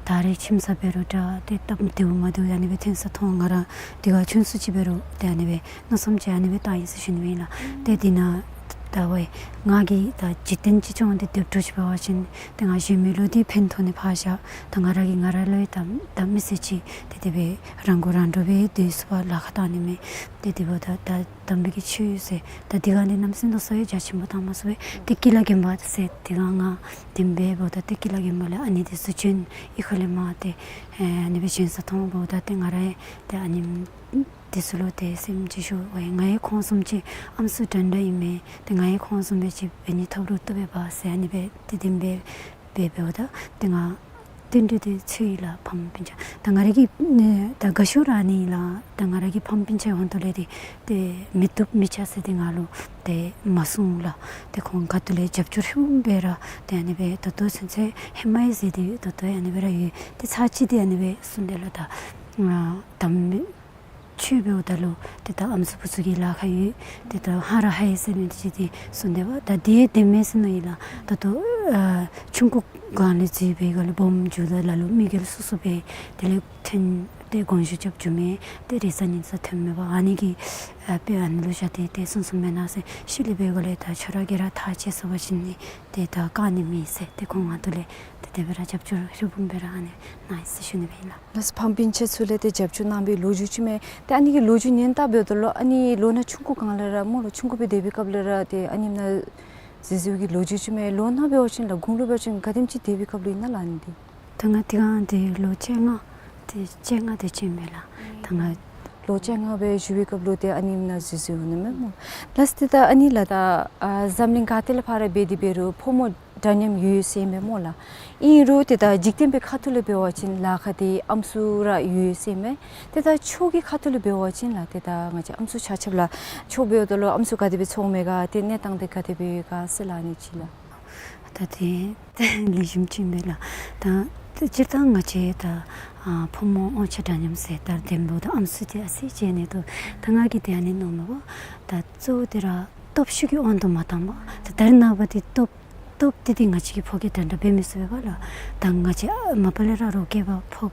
ད་རེས་ཁྱིམ་ཚང་འབད་རུང་འདྲ་ཏེ་སྟབས་བདེཝ་མ་བདེཝ་ཨ་ནི་སྦེ་ཐོན་ས་མཐོང་། ང་ར་དེ་སྒང་ཆུང་སུ་ཅིག་འབད་རུང་ཏེ་ཨ་ནི་སྦེ་མནོ་བསམ་ཅིག་ཨ་ནི་སྦེ་བཏང་ཡི་ཟེར་ཞུ་ནི་སྦེ་ཨིན་ལགས། ཏེ་དེ་ནང་ད་ཝའི་ང་གིས་ད་འཇིག་རྟེན་སྤྱི་སྟངས་འདི་སྡོད་འགྱོ་ཅི་འབད་བ་ཅིན་ཏེ་ང་གཞན་མི་ལུ་འདི་ཕན་ཐོགས་ནི་ཕར་བཞག་ད་ང་ར་གིས་ང་ར་ལུ་ཡང་ད་ད་མི་ཚེ་ཅིག་ཏེ་དེ་སྦེ་རང་མགོ་རང་འདྲོངས་སྦེ་སྡོད་ཚུགས་པར་ལཱ་ཁག་བཏང་ནི་མས། ཏེ་དེ་འབདཝ་ད་ད་དམ་པའི་གི་ཆོས་ཟེར་ད་དེ་སྒང་འདི་གནམ་མེད་ས་མེད་མནོ་བསམ་ཡང་རྒྱ་ཆེན་པོ་བཏང་མ་ཚུགས་པས། ཏེ་ཀི་ལ་རྒན་པ་ཟེར་དེ་སྒང་ང་དེ་སྦེ་འབདཝ་ད་ཏེ་ཀི་ལ་རྒན་པ་ལས་ཨ་ནི་འདི་ཚུ་བྱོན་གཡུས་ཁ་ལས་མར་ཏེ་ཨ་ནི་སྦེ་བྱོན་ས་མཐོང་འབདཝ་ད་ཏེ་ང་ར་ཡང་ཏེ་ཨ་ནི་འདི་ཚུ་ལུ་ཏེ་སེམས་ཅིག་ཞུ་བའི་ང་ཡང་ཁོང་བཟུམ་ཅིག་ཨམ་སྲུ་འདྲན་འདྲ་ཨིན་མས། ཏེ་ང་ཡང་ཁོང་བཟུམ་སྦེ་ཅིག་འབད་ནི་ཐོབ་རུང་བཏུབ་པས་པ་ཟེར་ཨ་ནི་སྦེ་ཏེ་དེ་སྦེ་འབད་འབདཝ་ད་ཏེ་ང་བསྟུན་གྲོས་འདི་ཚུ་ཡི་ལགས་ཕམ་སྤུན་ཆ། ད་ང་ར་གི་ཨེ་ད་དགའ་ཤོས་ར་ཨ་ནི་ལགས། ད་ང་ར་གི་ཕམ་སྤུན་ཆ་ཧོན་ཏོ་ལས་འདི་ཏེ་མི་བཏུབ་མི་ཆགས་ཟེར་འདི་ང་ལུ་ཏེ་མ་གསུངས་ལགས། ཏེ་ཁོང་ག་ཏེ་ལས་རྒྱབ་སྐྱོར་ཧྲིལ་བུམ་སྦེ་ར་ཏེ་ཨ་ནི་སྦེ་ད་ལྟོ་ཚུན་ཚོད་ཧེ་མ་ཡང་ཟེར་འདི་ཡོད། ད་ལྟོ་ཡང་ཨ་ནི་སྦེ་ར་ཡོད། ཏེ་ཚར་གཅིག་འདི་ཨ་ནི་སྦེ་གསུངས་དེས་ལགས། ད་ཨ་དམ་ཆོས་འབདཝ་ད་ལུ་ཏེ་ད་ཨམ་སྲུ་བུ་ཚུ་གི་ལཱ་ཁག་ཡོད། ཏེ་ད་ཧ་ར་ཧ་ཡི་ཟེར་ནི་འདི་ཅིག་འདི་གསུངས་དེས་པ། ད་འདི་དེ་མེན་ཟེར་མནོ་ཡི་ལགས། ད་ལྟོ་ཨ་ཆུང་ཀུ་སྒང་ལས་འཛུལ་བའི་སྒང་ལས་སྦོམ་འགྱོཝ་ད་ལ་ལུ་མི་རྒྱུད་སོ་སོ་སྦེ་དེ་ལས་ཐོན་ཏེ་དགོངས་ཞུ་རྐྱབ་འགྱོ་མི་ཏེ་རེས་གཟའ་ཉི་གཟའ་ཐོན་མས་པ། ཨ་ནི་གི་ཨ་དཔེ་ཨ་ནི་ལུ་བཞག་སྟེ་ཏེ་གསུངས་གསུངསམ་མེན་ན་ཟེར། ཤུལ་ལས་འབད་སྒང་ལས་ད་ཁྱོད་ར་གིས་ར་ཐག་བཅད་ཟེར་བ་ཅིན་ནི་ཏེ་ད་བཀག་ནི་མེད་ཟེར་ཏེ་ཁོང་ང་ཏོ་ལས་ཏེ་དེ་སྦེ་ར་རྒྱབ་སྐྱོར་ཧྲིལ་བུམ་སྦེ་ར་ཨ་ནི་གནང་ཡི་ཟེར་ཞུ་ནི་སྦེ་ཨིན་ལགས། ལགས་སོ། ཕམ་སྤུན་ཆ་ཚུ་ལས་ཏེ་རྒྱབ་སྐྱོར་གནང་བའི་ལོ་རྒྱུས་ཅིག་མས། ཏེ་ཨ་ནི་གི་ལོ་རྒྱུས་ཉན་བལྟ་འབདཝ་ད་ལུ་ཨ་ནི་ལོ་ན་ཆུང་ཀུ་སྒང་ལས་ར་སྨོ་ལགས། ཆུང་ཀུ་སྦེ་སྡོད་པའི་སྐབས་ལས་ར་ཏེ་ཨ་ནེམ་ནང་འཛུལ་འཛུལ་བའི་གི་ལོ་རྒྱུས་ཅིག་མས། ལོ་ན་འབད་བ་ཅིན་ལགས་དགུང་ལོ་འབད་བ་ཅིན་ག་དེམ་ཅིག་སྡོད་པའི་སྐབས་ལུ་ཨིན་ན་ལགས་ཨ་ནི་འདི། ད་ང་དེ་སྒང་འདི་ལོ་བཅོ་ལྔ་དེ་བཅོ་ལྔ་དེ་ཅིག་མས་ལགས། ད་ང་ལོ་བཅོ་ལྔ་སྦེ་བཞུགས་པའི་སྐབས་ལུ་ཏེ་ཨ་ནེམ་ནང་འཛུལ་འཛུལཝ་ཨིན་ན་མས་སྨོ། ལགས་སོ། ཏེ་ད་ཨ་ནི་ལགས་ད་ཨ་འཛམ་གླིང་ག་ཏེ་ལས་ཕར་འབད་དེ་འབད་རུང་ཕོ་མོ་འདྲ་མཉམ་ཡོད་ཟེར་མས་སྨོ་ལགས། ཨིན་རུང་ཏེ་ད་འཇིག་རྟེན་པའི་ཁ་ཐུག་ལས་འབད་བ་ཅིན་ལཱ་ཁག་འདི་ཨམ་སྲུ་ར་ཡོད་ཟེར་མས། ཏེ་ད་ཆོས་ཀྱི་ཁ་ཐུག་ལས་འབད་བ་ཅིན་ལགས་ཏེ་ད་ང་བཅས་ཨམ་སྲུ་ཆ་ཁྱབ་ལགས་ཆོས་འབདཝ་ད་ལུ་ཨམ་སྲུ་ག་དེ་སྦེ་ཚོརཝ་མས་ག་ཏེ་གནས་སྟངས་འདི་ག་དེ་སྦེ་ཡོད་ག་ཟེར་ལགས་ཨ་ནི་ཅིག་ལགས། ད་དེ་ལེགས་ཤོམ་ཅིག་མས་ལགས། ད་སྤྱིར་བཏང་ང་བཅས་ད་ཨ་ཕོ་མོ་དབང་ཆ་འདྲ་མཉམ་ཟེར་ད་དེ་འབདཝ་ད་ཨམ་སྲུ་འདི་ཨ་ཙི་ཅིག་ཨ་ནི་འདུག། ད་ང་གིས་ཏེ་ཨ་ནི་མནོཝ་མས་པ། ད་གཙོ་བོ་འདི་ར་སྟོབས་ཤུགས་ཀྱི་དབང་དུ་མ་བཏང་པར་ད་ད་རེས་ནངས་པ་འདི་སྟོབས་སྟོབས་འདི་ཏེ་ང་བཅས་ཀྱི་ཕོ་སྐྱེས་འདྲ་འདྲ་འབད་མི་ཚུགས་པས་པ་ལགས། ད་ང་བཅས་མ་པ་ལས་ར་རོགས་སྐྱེས་པ་ཕོ་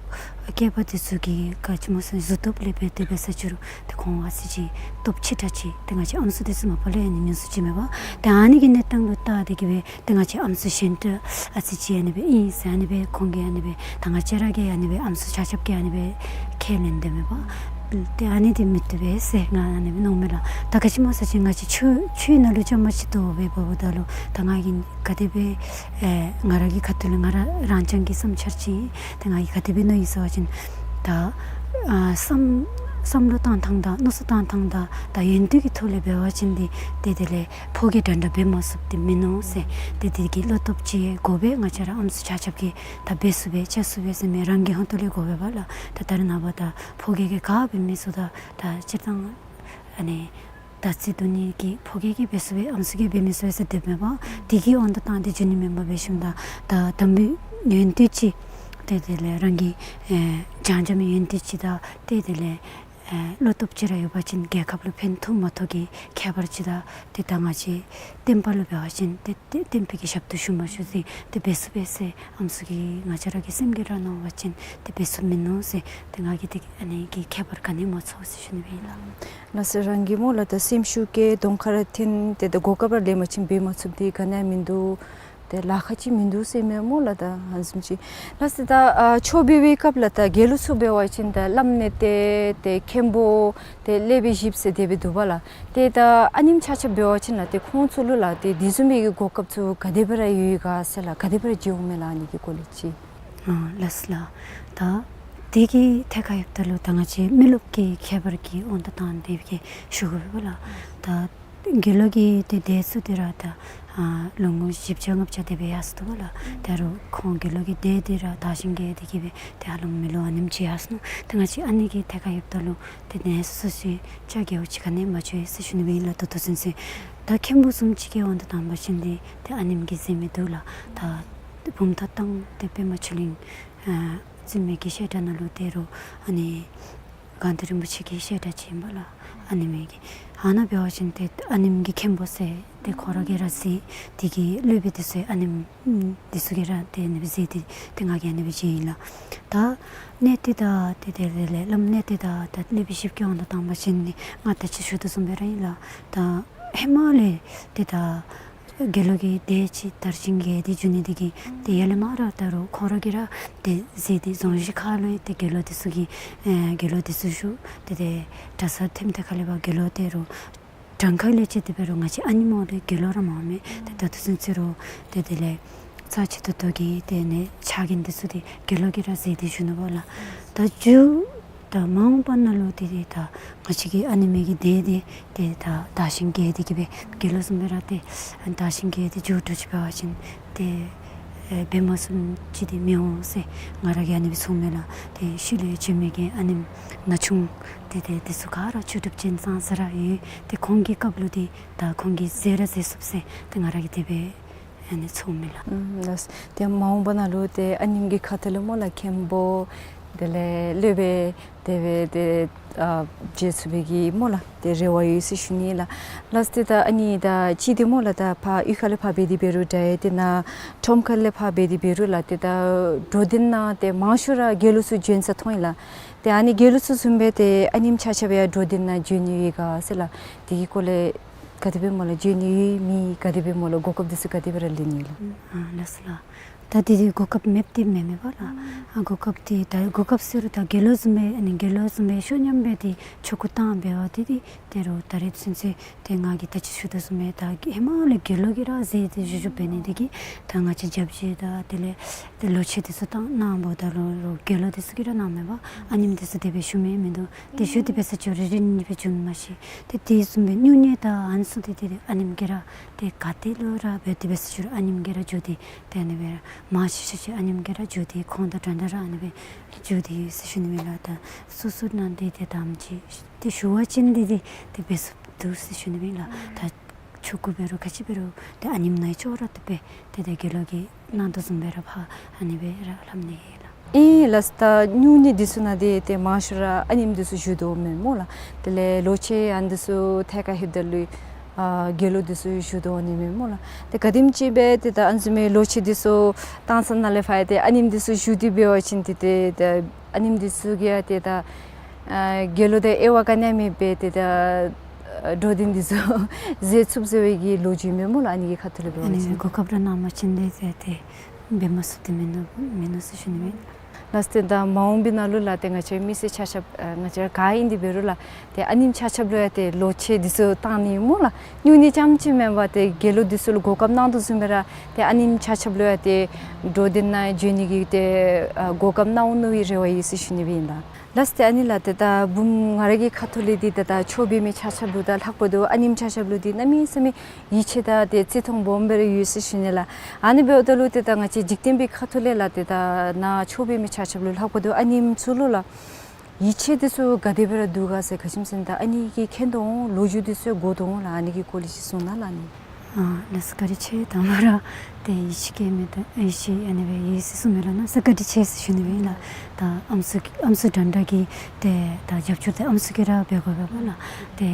སྐྱེས་པ་འདི་ཚུ་གིས་ག་ཅི་སྨོ་ཟེར་གཟུགས་སྟོབས་ལས་འབད་དེ་འབད་ས་ཅིག་རུང་ཏེ་ཁོང་ཨ་ཙི་ཅིག་སྟོབས་ཆེ་དྲགས་ཅིག་ཏེ་ང་བཅས་ཨམ་སྲུ་འདི་ཚུ་མ་པ་ལས་ཨ་ནི་ཉུང་སུ་ཅིག་མས་པ། ཏེ་ཨ་ནི་གི་གནས་སྟངས་ལུ་བལྟ་སྟེ་གི་སྦེ་ཏེ་ང་བཅས་ཨམ་སྲུ་གཞན་དག་ཨ་ཙི་ཅིག་ཨ་ནི་སྦེ་ཨིན་ཟེར་ཨ་ནི་སྦེ་ཁོང་གིས་ཨ་ནི་སྦེ་ད་ང་བཅས་ར་གིས་ཨ་ནི་སྦེ་ཨམ་སྲུ་ཆ་ཁྱབ་ཀྱིས་ཨ་ནི་སྦེ་ ཁས་ལེན་དོ་མེན་པ། ཏེ་ཨ་ནི་འདི་མི་བཏུབ་པས་ཟེར་ང་ཨ་ནི་སྦེ་མནོཝ་མས་ལགས། ད་ག་ཅི་སྨོ་ཟེར་བ་ཅིན་ང་བཅས་ཆོས་ཆོས་ནང་ལུ་རྐྱངམ་ཅིག་ཏོག་སྦེ་འབདཝ་ད་ལུ་ད་ང་གིས་ག་དེ་སྦེ་ཨེ་ང་ར་གི་ཁ་ཐུག་ལས་ང་ར་རང་རྐྱང་གི་བསམ་འཆར་ཅིག་ཏེ་ང་གིས་ག་དེ་སྦེ་མནོ་ཡི་ཟེར་བ་ཅིན་ད་ཨ་བསམ་བསམ་བློ་བཏང་ཐངས་དང་མནོ་བསམ་བཏང་ཐངས་དང་ད་ཡོན་ཏན་གྱི་ཐོག་ལས་འབད་བ་ཅིན་འདི་ཏེ་དེ་ལས་ཕོ་སྐྱེས་འདྲན་འདྲ་འབད་མ་ཚུགསཔ་འདི་མིན་ནུག་ཟེར། ཏེ་དེ་གི་བློ་སྟོབས་ཅིག་དགོ་པས། ང་བཅས་ར་ཨམ་སྲུ་ཆ་ཁྱབ་ཀྱིས་ད་འབད་ཚུགས་པས་བྱ་ཚུགས་པས་ཟེར་མི་རང་གི་ཧོང་ཏོ་ལས་དགོ་པས་པ་ལགས། ད་ད་རེས་ནངས་པ་ད་ཕོ་སྐྱེས་ཀྱིས་ག་འབད་མི་ཚུགས། ད་ད་སྤྱིར་བཏང་ཨ་ནི་དར་ཚི་བསྡུ་ནི་གི་ཕོ་སྐྱེས་ཀྱིས་འབད་ཚུགས་པས་ཨམ་སྲུ་གིས་འབད་མི་ཚུགས་པས་ཟེར་དེ་མེན་པ། དེ་གི་དབང་དུ་བཏང་སྟེ་འགྱོ་ནི་མེན་པར་འབད་ཞིནམ་ད་ད་དམ་པའི་ཡོན་ཏན་ཅིག་ཏེ་དེ་ལས་རང་གི་ཨེ་སྦྱང་བྱ་མི་ཡོན་ཏན་ཅིག་དང་ཏེ་དེ་ལས་ཨེ་བློ་སྟོབས་ཅིག་ར་ཡོད་པ་ཅིན་རྒྱལ་ཁབ་ལུ་ཕན་ཐོགས་མ་ཐོགས་ཀྱི་ཁྱད་པར་ཅིག་དང་ཏེ་ད་ང་བཅས་བསྟན་པ་ལུ་འབད་བ་ཅིན་ཏེ་ཏེ་བསྟན་པའི་གི་ཞབས་ཏོག་ཞུ་མ་ཞུ་ཟེར་ཏེ་འབད་ཚུགས་པས་ཟེར་ཨམ་སྲུ་གིས་ང་བཅས་ར་གི་སེམས་ཀྱིས་ར་མནོ་བ་ཅིན་ཏེ་འབད་ཚུགསཔ་མིན་ནུག་ཟེར། ཏེ་ང་གིས་ཏེ་ཨ་ནི་གི་ཁྱད་པར་ག་ནི་མ་ཚོར་ཟེར་ཞུ་ནི་སྦེ་ཨིན་ལགས། ལགས་སོ། རང་གིས་སྨོ་ལགས་ད་སེམས་ཤུགས་ཀྱིས་གདོང་ཁར་འཐོན་ཏེ་ད་གོ་སྐབས་ར་ལེན་པ་ཅིན་འབད་མ་ཚུགསཔ་འདི་ག་ནི་ཡང་མིན་འདུག། ཏེ་ལཱ་ཁག་ཅིག་མིན་འདུག་ཟེར་མས་སྨོ་ལགས། ད་ཧ་ལམ་ཅིག་ལགས་སོ། ད་ཨ་ཆོས་འབད་བའི་སྐབས་ལུ་ད་དགེ་སློང་ཚུ་འབད་བ་ཅིན་ད་བླམ་གནས་བརྟན་ཏེ་མཁན་པོ་ཏེ་སློབ་དཔོན་བཞི་ཟེར་དེ་སྦེ་འདུག་པ་ལགས། ཏེ་ད་ཨ་ནེམ་ཆ་ཁྱབ་འབད་བ་ཅིན་ལགས་ཏེ་ཁོང་ཚུ་ལུ་ལགས་ཏེ་དེ་བཟུམ་མའི་གི་གོ་སྐབས་ཚུ་ག་དེ་སྦེ་ར་ཡོད་ག་ཟེར་ལགས། ག་དེ་སྦེ་ར་མཇལཝ་མས་ལགས་ཨ་ནི་གི་སྐོར་ལས་ཅིག། ཨ་ལགས་སོ་ལགས། ད་དེ་གི་ཐད་ཁར་ཡོདཔ་ད་ལུ་ད་ང་བཅས་མི་རློབས་ཀྱི་ཁྱད་པར་གྱི་དབང་དུ་བཏང་སྟེ་གི་ཞུ་དགོ་པས་ལགས། ད་དགེ་སློང་གི་ཏེ་སྡེ་ཚུ་དེ་ར་ད་ཨ་ལོ་ངོ་བཞི་བརྒྱ་ལྔ་བརྒྱ་དེ་སྦེ་ཡར་སོ་འདུག་པ་ལགས། ད་རུང་ཁོང་དགེ་སློང་གི་སྡེ་དེ་ར་དར་ཞིང་རྒྱས་ཏེ་གི་སྦེ་ཏེ་ཧ་ལམ་མི་ལོ་ཨ་ནེམ་ཅིག་ཡར་སོ་ནུག། ད་ང་བཅས་ཨ་ནི་གི་ཐད་ཁར་ཡོདཔ་ད་ལུ་ཏེ་གནས་སོ་སོ་ཅིག་རྒྱལ་བ་ཅིག་ག་ནི་མ་བྱུང་ཡི་ཟེར་ཞུ་ནི་སྦེ་ཨིན་ལགས། ད་ལྟོ་ཚུན་ཚོད་ད་མཁན་པོ་བཟུམ་ཅིག་གི་དབང་དུ་བཏང་བ་ཅིན་འདི་ཏེ་ཨ་ནེམ་གྱིས་མཛད་མི་འདུག་ལགས། ད་བུམ་ཐང་བཏང་སྟེ་པདྨ་ཆོས་གླིང་ཨ་བཙུན་མའི་གི་བཤད་གྲྭ་ནང་ལུ་ཏེ་རུང་ཨ་ནི་དགའ་ལྡན་རིན་པོ་ཆེ་གི་བཤད་གྲྭ་ཅིག་ཨིན་པ་ལགས། ཨ་ནེམ་གི་ཨ་ནཱ་འབད་བ་ཅིན་ཏེ་ཨ་ནེམ་གྱི་མཁན་པོ་ཟེར་ཏེ་ཁོ་ར་གིས་ར་མཛད། དེ་གི་སློབ་དཔོན་འདི་ཚུ་ཨ་ནེམ་འདི་ཚུ་གིས་ར་ཏེ་ཨ་ནི་སྦེ་མཛད་དེ་ཏེ་ང་གིས་ཨ་ནི་སྦེ་མཇལ་ཡི་ལགས། ད་གནས་བརྟན་དང་ཏེ་དེ་ལས་བླམ་གནས་བརྟན་དང་ད་སློབ་དཔོན་བཞི་གི་དབང་དུ་བཏང་བ་ཅིན་ནི་ང་ད་ཅི་ཞུ་དོ་བཟུམ་སྦེ་ར་ཨིན་ལགས། ད་ཧེ་མ་ལས་ཏེ་ད་དགེ་སློང་གི་སྡེ་ཅིག་དར་ཞིང་རྒྱས་ཏེ་འགྱོ་ནི་དེ་གིས་ཏེ་ཡར་ལས་མར་ར་ད་རུང་ཁོང་ར་གིས་ར་ཏེ་མཛད་དེ་རྫོང་གཞི་ཁ་ལུ་ཏེ་དགེ་སློང་འདི་ཚུ་གི་ཨེ་དགེ་སློང་འདི་ཚུ་བཞུགས་ཏེ་ཏེ་གྲྭ་ས་ཐིམ་ཏེ་ཁ་ལས་ཕར་དགེ་སློང་ཏེ་རུང་གྲངས་ཀ་ལས་ཅིག་ཏེ་འབད་རུང་ང་བཅས་ཨ་ནེམ་འོག་ལས་དགེ་སློང་ར་མང་མས། ཏེ་ད་ལྟོ་ཚུན་ཚོད་རུང་ཏེ་དེ་ལས་རྩ་ཆེ་ཏོག་ཏོ་གི་ཏེ་ཨ་ནི་ཕྱག་འགན་འདི་ཚུ་འདི་དགེ་སློང་གིས་ར་མཛད་དེ་བཞུགས་ནུག་པ་ལགས། ད་མཇུག་ད་མ་འོངས་པ་ནང་ལུ་ཏེ་ཏེ་ད་ང་བཅས་ཀྱི་ཨ་ནེམ་གི་སྡེ་འདི་ཏེ་ད་དར་ཞིང་རྒྱས་ཏེ་གི་སྦེ་དགེ་སློང་བཟུམ་སྦེ་ར་ཏེ་དར་ཞིང་རྒྱས་ཏེ་མཇུག་བསྡུ་ཅིག་འབད་བ་ཅིན་ཏེ་ཨེ་འབད་མ་ཚུགསཔ་ཅིག་འདི་མི་འོང་ཟེར་ང་ར་གིས་ཨ་ནི་སྦེ་ཚོརཝ་མས་ལགས། ཏེ་ཤུལ་ལས་བྱོན་མི་གི་ཨ་ནེམ་ན་ཆུང་ཏེ་ཏེ་འདི་ཚུ་ག་ར་ཆོས་གྲུབ་ཆེན་ཚང་ཟེར་ར་ཡོད། ཏེ་ཁོང་གི་སྐབས་ལུ་ཏེ་ད་ཁོང་གིས་མཛད་ར་མཛད་ཚུགས་ཟེར་ཏེ་ང་ར་གིས་དེ་སྦེ་ཨ་ནི་ཚོརཝ་མས་ལགས། ཨུམ་ལགས། ཏེ་མ་འོངས་པ་ནང་ལུ་ཏེ་ཨ་ནེམ་གི་ཁ་ཐུག་ལས་སྨོ་ལགས་མཁན་པོ་དེ་ལས་སློབ་དཔོན་དེ་སྦེ་ཏེ་ཨ་མཇལ་ཚུགས་པའི་གི་སྨོ་ལགས་ཏེ་རེ་བ་ཡོད་ཟེར་ཞུ་ནི་ལགས། ལགས་ཏེ་ད་ཨ་ནི་ད་ཅི་ཏེ་སྨོ་ལགས་ད་ཕར་གཡུས་ཁ་ལས་ཕར་འབད་དེ་འབད་རུང་འདྲ་ཡི་ཏེ་ནཱ་ཁྲོམ་ཁ་ལས་ཕར་འབད་དེ་འབད་རུང་ལགས་ཏེ་ད་འགྲོ་དོན་ནང་ཏེ་མང་ཤོས་ར་དགེ་སློང་ཚུ་བྱོན་ས་མཐོང་ཡི་ལགས། ཏེ་ཨ་ནི་དགེ་སློང་ཚུ་བཟུམ་སྦེ་ཏེ་ཨ་ནེམ་ཆ་ཁྱབ་ཡང་འགྲོ་དོན་ནང་བྱོན་ནི་ཡོད་ག་ཟེར་ལགས། དེ་གི་སྐོར་ལས་ག་དེ་སྦེ་སྨོ་ལགས། བྱོན་ནི་ཡོད་མེད་ག་དེ་སྦེ་སྨོ་ལགས། གོ་སྐབས་འདི་ཚུ་ག་དེ་སྦེ་ར་ལེན་ནི་ལགས། ཨ་ལགས་སོ་ལགས། ད་དེ་དེ་གོ་སྐབས་མེདཔ་དེ་མེན་མེན་པ་ལགས། ཨ་གོ་སྐབས་དེ་ད་གོ་སྐབས་ཟེར་རུང་ད་དགེ་སློང་བཟུམ་སྦེ་ཨ་ནི་དགེ་སློང་བཟུམ་སྦེ་ཤོ་ཉམས་སྦེ་ཏེ་ཆོ་ག་བཏང་འབད་བ་དེ་དེ་ཏེ་རུང་ད་རེས་ཚུན་ཚོད་ཏེ་ང་གིས་ད་ཅི་ཞུ་དོ་བཟུམ་སྦེ་ད་ཧེ་མ་ལས་དགེ་སློང་གིས་ར་མཛད་དེ་བཞུགས་བཞུགསཔ་འབད་ནི་དེ་གིས་ད་ང་བཅས་རྒྱབ་བྱེད་དང་དེ་ལས་ཏེ་ལོ་ཆེ་འདི་ཚུ་བཏང་གནང་འབདཝ་ད་ལུ་རུང་དགེ་སློང་འདི་ཚུ་གིས་ར་གནངམ་མས་པ། ཨ་ནེམ་འདི་ཚུ་དེ་སྦེ་ཞུ་མི་མིན་འདུག། ཏེ་ཞུ་སྟེ་འབད་ས་ཅིག་རུང་རེ་རེ་གཉིས་གཉིས་སྦེ་འབྱོན་མ་ཤེས། ཏེ་དེ་བཟུམ་སྦེ་སྨྱུང་གནས་དང་ཨ་ནི་ཚུ་འདི་ཏེ་ཨ་ནེམ་གིས་ར་ཏེ་ག་ཏེ་ལུ་ར་འབད་དེ་འབད་ས་ཅིག་རུང་ཨ་ནེམ་གིས་ར་འགྱོ་སྟེ་ཏེ་ཨ་ནི་སྦེ་ར་མང་ཤོས་ཤོས་ཅིག་ཨ་ནེམ་གིས་ར་འགྱོ་སྟེ་ཁོང་དང་འདྲན་འདྲ་ར་ཨ་ནི་སྦེ་འགྱོ་སྟེ་ཡོད་ཟེར་ཞུ་ནི་མས་ལགས། ད་སོ་སོ་ནང་འདི་ཏེ་དམ་ཅིག་ཏེ་ཞུ་བ་ཅིན་འདི་ཏེ་ཏེ་འབད་ཚུགས་འདུག་ཟེར་ཞུ་ནི་མས་ལགས། ད་ཆོ་ག་འབད་རུང་ག་ཅི་འབད་རུང་ཏེ་ཨ་ནེམ་ནང་ཅོག་ར་ཏེ་སྦེ་ཏེ་ཏེ་དགེ་སློང་གིས་གནང་དོ་བཟུམ་སྦེ་ར་ཕར་ཨ་ནི་སྦེ་ར་ལྷབ་ནི་ལགས། ཨིན་ལགས། ད་སྨྱུང་གནས་འདི་ཚུ་ནང་འདི་ཏེ་མང་ཤོས་ར་ཨ་ནེམ་འདི་ཚུ་བཞུགས་དོ་མས་སྨོ་ལགས། དེ་ལས་ལོ་ཆེ་ཨ་ནི་འདི་ཚུ་ཐད་ཁར་ལྷོདཔ་ད་ལུ་ཨ་དགེ་སློང་འདི་ཚུ་བཞུགས་དོ་ནི་མས་སྨོ་ལགས། ཏེ་ག་དེམ་ཅིག་སྦེ་ཏེ་ད་ཨ་ནི་བཟུམ་མའི་ལོ་ཆེ་འདི་ཚུ་གཏང་ས་ནང་ལས་ཕར་ཡང་ཏེ་ཨ་ནེམ་འདི་ཚུ་བཞུགས་ཏེ་འབད་བ་ཅིན་ཏེ་ཏེ་ད་ཨ་ནེམ་འདི་ཚུ་གིས་ཡང་ཏེ་ད་ཨ་དགེ་སློང་དང་དབྱེ་བ་ག་ནི་ཡང་མེད་པར་ཏེ་ད་ཨ་འགྲོ་དོན་འདི་ཚུ་མཛད་ཚུགསཔ་ཟེར་བའི་གི་ལོ་རྒྱུས་མས་སྨོ་ལགས། ཨ་ནི་གི་ཁ་ཐུག་ལས་འབད་བ་ཅིན་ཨ་ནི་གོ་སྐབས་ར་གནང་བ་ཅིན་ཏེ་ཏེ་ཏེ་འབད་མ་ཚུགསཔ་འདི་མིན་འདུག་མིན་འདུག་ཟེར་ཞུ་ནི་མས། ལགས་ཏེ་ད་མ་འོངས་པའི་ནང་ལུ་ལགས་ཏེ་ང་བཅས་མི་སེར་ཆ་ཁྱབ་ཨ་ང་བཅས་ག་ཨིན་དེ་འབད་རུང་ལགས་ཏེ་ཨ་ནེམ་ཆ་ཁྱབ་ལུ་ཡང་ཏེ་ལོ་ཕྱེད་འདི་ཚུ་བཏང་ནི་སྨོ་ལགས། སྨྱུང་གནས་རྐྱངམ་ཅིག་མེན་པར་ཏེ་དགེ་སློང་འདི་ཚུ་ལུ་གོ་སྐབས་གནང་དོ་བཟུམ་སྦེ་ར་ཏེ་ཨ་ནེམ་ཆ་ཁྱབ་ལུ་ཡང་ཏེ་འགྲོ་དོན་ནང་འགྱོ་ནི་གི་ཏེ་ཨ་གོ་སྐབས་གནང་འོང་མནོ་བའི་རེ་བ་ཡོད་ཟེར་ཞུ་ནི་སྦེ་ཨིན་ལགས། ལགས་ཏེ་ཨ་ནི་ལགས་ཏེ་ད་བུམོ་ང་ར་གི་ཁ་ཐུག་ལས་འདི་ཏེ་ད་ཆོས་འབད་མི་ཆ་ཁྱབ་ལུ་དང་ལྷག་པར་དུ་ཨ་ནེམ་ཆ་ཁྱབ་ལུ་འདི་གནམ་མེད་ས་མེད་ཡིད་ཆེས་དང་ཏེ་བརྩི་མཐོང་སྦོམ་སྦེ་ར་ཡོད་ཟེར་ཞུ་ནི་ལགས། ཨ་ནི་འབདཝ་ད་ལུ་ཏེ་ད་ང་བཅས་འཇིག་རྟེན་པའི་ཁ་ཐུག་ལས་ལགས་ཏེ་ད་ནཱ་ཆོས་འབད་མི་ཆ་ཁྱབ་ལུ་ལྷག་པར་དུ་ཨ་ནེམ་ཚུ་ལུ་ལགས་ཡིད་ཆེས་འདི་ཚུ་ག་དེ་སྦེ་ར་འདུག་ག་ཟེར། ག་ཅི་སྨོ་ཟེར་ན་ད་ཨ་ནི་གིས་མཁྱེན་དོ་འོང་། ལོ་རྒྱུས་འདི་ཚུ་གོ་དོ་འོང་ལགས། ཨ་ནི་གི་སྐོར་ལས་ཅིག་གསུང་གནང་ལགས་ཨ་ནི། ཨ་ལགས་སོ། བཀའ་དྲིན་ཆེ། དང་པ་ར་ཏེ་ཡིད་ཆེས་བསྐྱེད་མི་དང་ཡིད་ཆེས་ཨ་ནི་སྦེ་ཡོད་ཟེར་གསུངས་མི་ལུ་གནམ་ས་བཀའ་དྲིན་ཆེ་ཟེར་ཞུ་ནི་སྦེ་ཨིན་ལགས། ད་ཨམ་སྲུ་ཨམ་སྲུ་འདྲ་འདྲ་གི་ཏེ་ད་རྒྱབ་སྐྱོར་འདི་ཨམ་སྲུ་གིས་ར་འབད་དགོ་པས་པ་ལགས། ཏེ་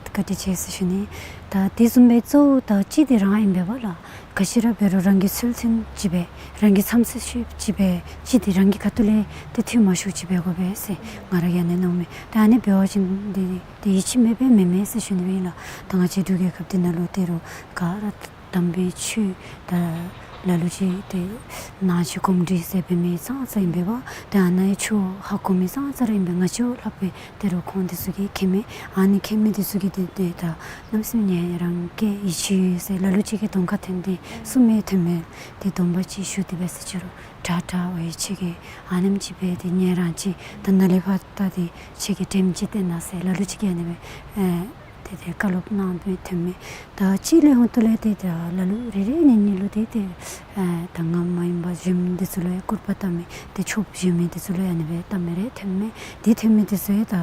བཀའ་དྲིན་ཆེ་ཟེར་ཞུ་ནི། ད་དེ་བཟུམ་སྦེ་གཙོ་བོ་ད་གཅིག་འདི་རང་ཨིན་པས་པ་ལགས། ག་ཅི་ར་འབད་རུང་རང་གི་ཚུལ་མཐུན་ཅིག་སྦེ་རང་གི་བསམ་ཚུལ་ཤེས་ཅིག་སྦེ་གཅིག་འདི་རང་གི་ཁ་ཐུག་ལས་ཏེ་འཐུས་མ་ཤོར་ཅིག་འབད་དགོ་པས་ཟེར་ང་ར་གིས་ཨ་ནི་མནོཝ་མས། ད་ཨ་ནི་འབད་བ་ཅིན་འདི་ཏེ་ཡིད་ཆེས་མེད་པས་མེན་མས་ཟེར་ཞུ་ནི་སྦེ་ཨིན་ལགས། ད་ང་བཅས་འབྲུག་རྒྱལ་ཁབ་འདི་ནང་ལུ་ཏེ་རུང་ག་ར་དམ་པའི་ཆོས་ད་ལ་ལུ་ཅིག་ཏེ་ནང་ཆོས་གོམས་འདྲིས་ཟེར་འབད་མི་ཙང་ཙ་ཨིན་པས་པ། ཏེ་ཨ་ནཱ་ཡང་ཆོས་ཧ་གོ་མི་ཙང་ཙ་ར་ཨིན་པས། ང་བཅས་ལྷག་པའི་ཏེ་རུང་ཁོང་འདི་ཚུ་གིས་མཁྱེན་མས། ཨ་ནི་མཁྱེན་མི་འདི་ཚུ་གིས་ཏེ་ཏེ་ད་གནམ་མེད་ས་མེད་ངེ་རང་གིས་ཡིད་ཆེས་ཡོད་ཟེར། ལ་ལུ་ཅིག་གིས་གདོང་ཁར་ཐོན་ཏེ་གསུང་མི་ཐོན་མས། ཏེ་སྡོམ་པ་ཅིག་ཞུ་སྟེ་འབད་ས་ཅིག་རུང་དྲག་དྲག་འོ་ཡི་ཁྱོད་ཀྱིས་ཨ་ནེམ་ཅིག་འབད་དེ་ངེ་རང་ཅིག་ད་ནཱ་ལས་ཕར་ད་ཏེ་ཁྱོད་ཀྱིས་དྲནམ་ཅིག་བཏོན་གནང་ཟེར་ལ་ལུ་ཅིག་གིས་ཨ་ནི་སྦེ་ཨེ་ཏེ་ཏེ་བཀའ་སློབ་གནང་སྟེ་ཐོན་མས། ད་གཅིག་ལས་འོང་དུས་ལས་ཏེ་ད་ལ་ལུ་རེ་རེ་གཉིས་གཉིས་ལུ་ཏེ་ཏེ་ཨེ་ད་ང་མ་ཡིན་པར་གཞོནམ་འདི་ཚུ་ལུ་ཡང་སྐུར་པ་བཏབ་མི་ཏེ་ཆོསཔ་གཞོན་མི་འདི་ཚུ་ལུ་ཡང་ཨ་ནི་སྦེ་བཏབ་མི་རེ་ཐོན་མས། ཏེ་ཐོན་མི་འདི་ཚུ་ཡང་ད་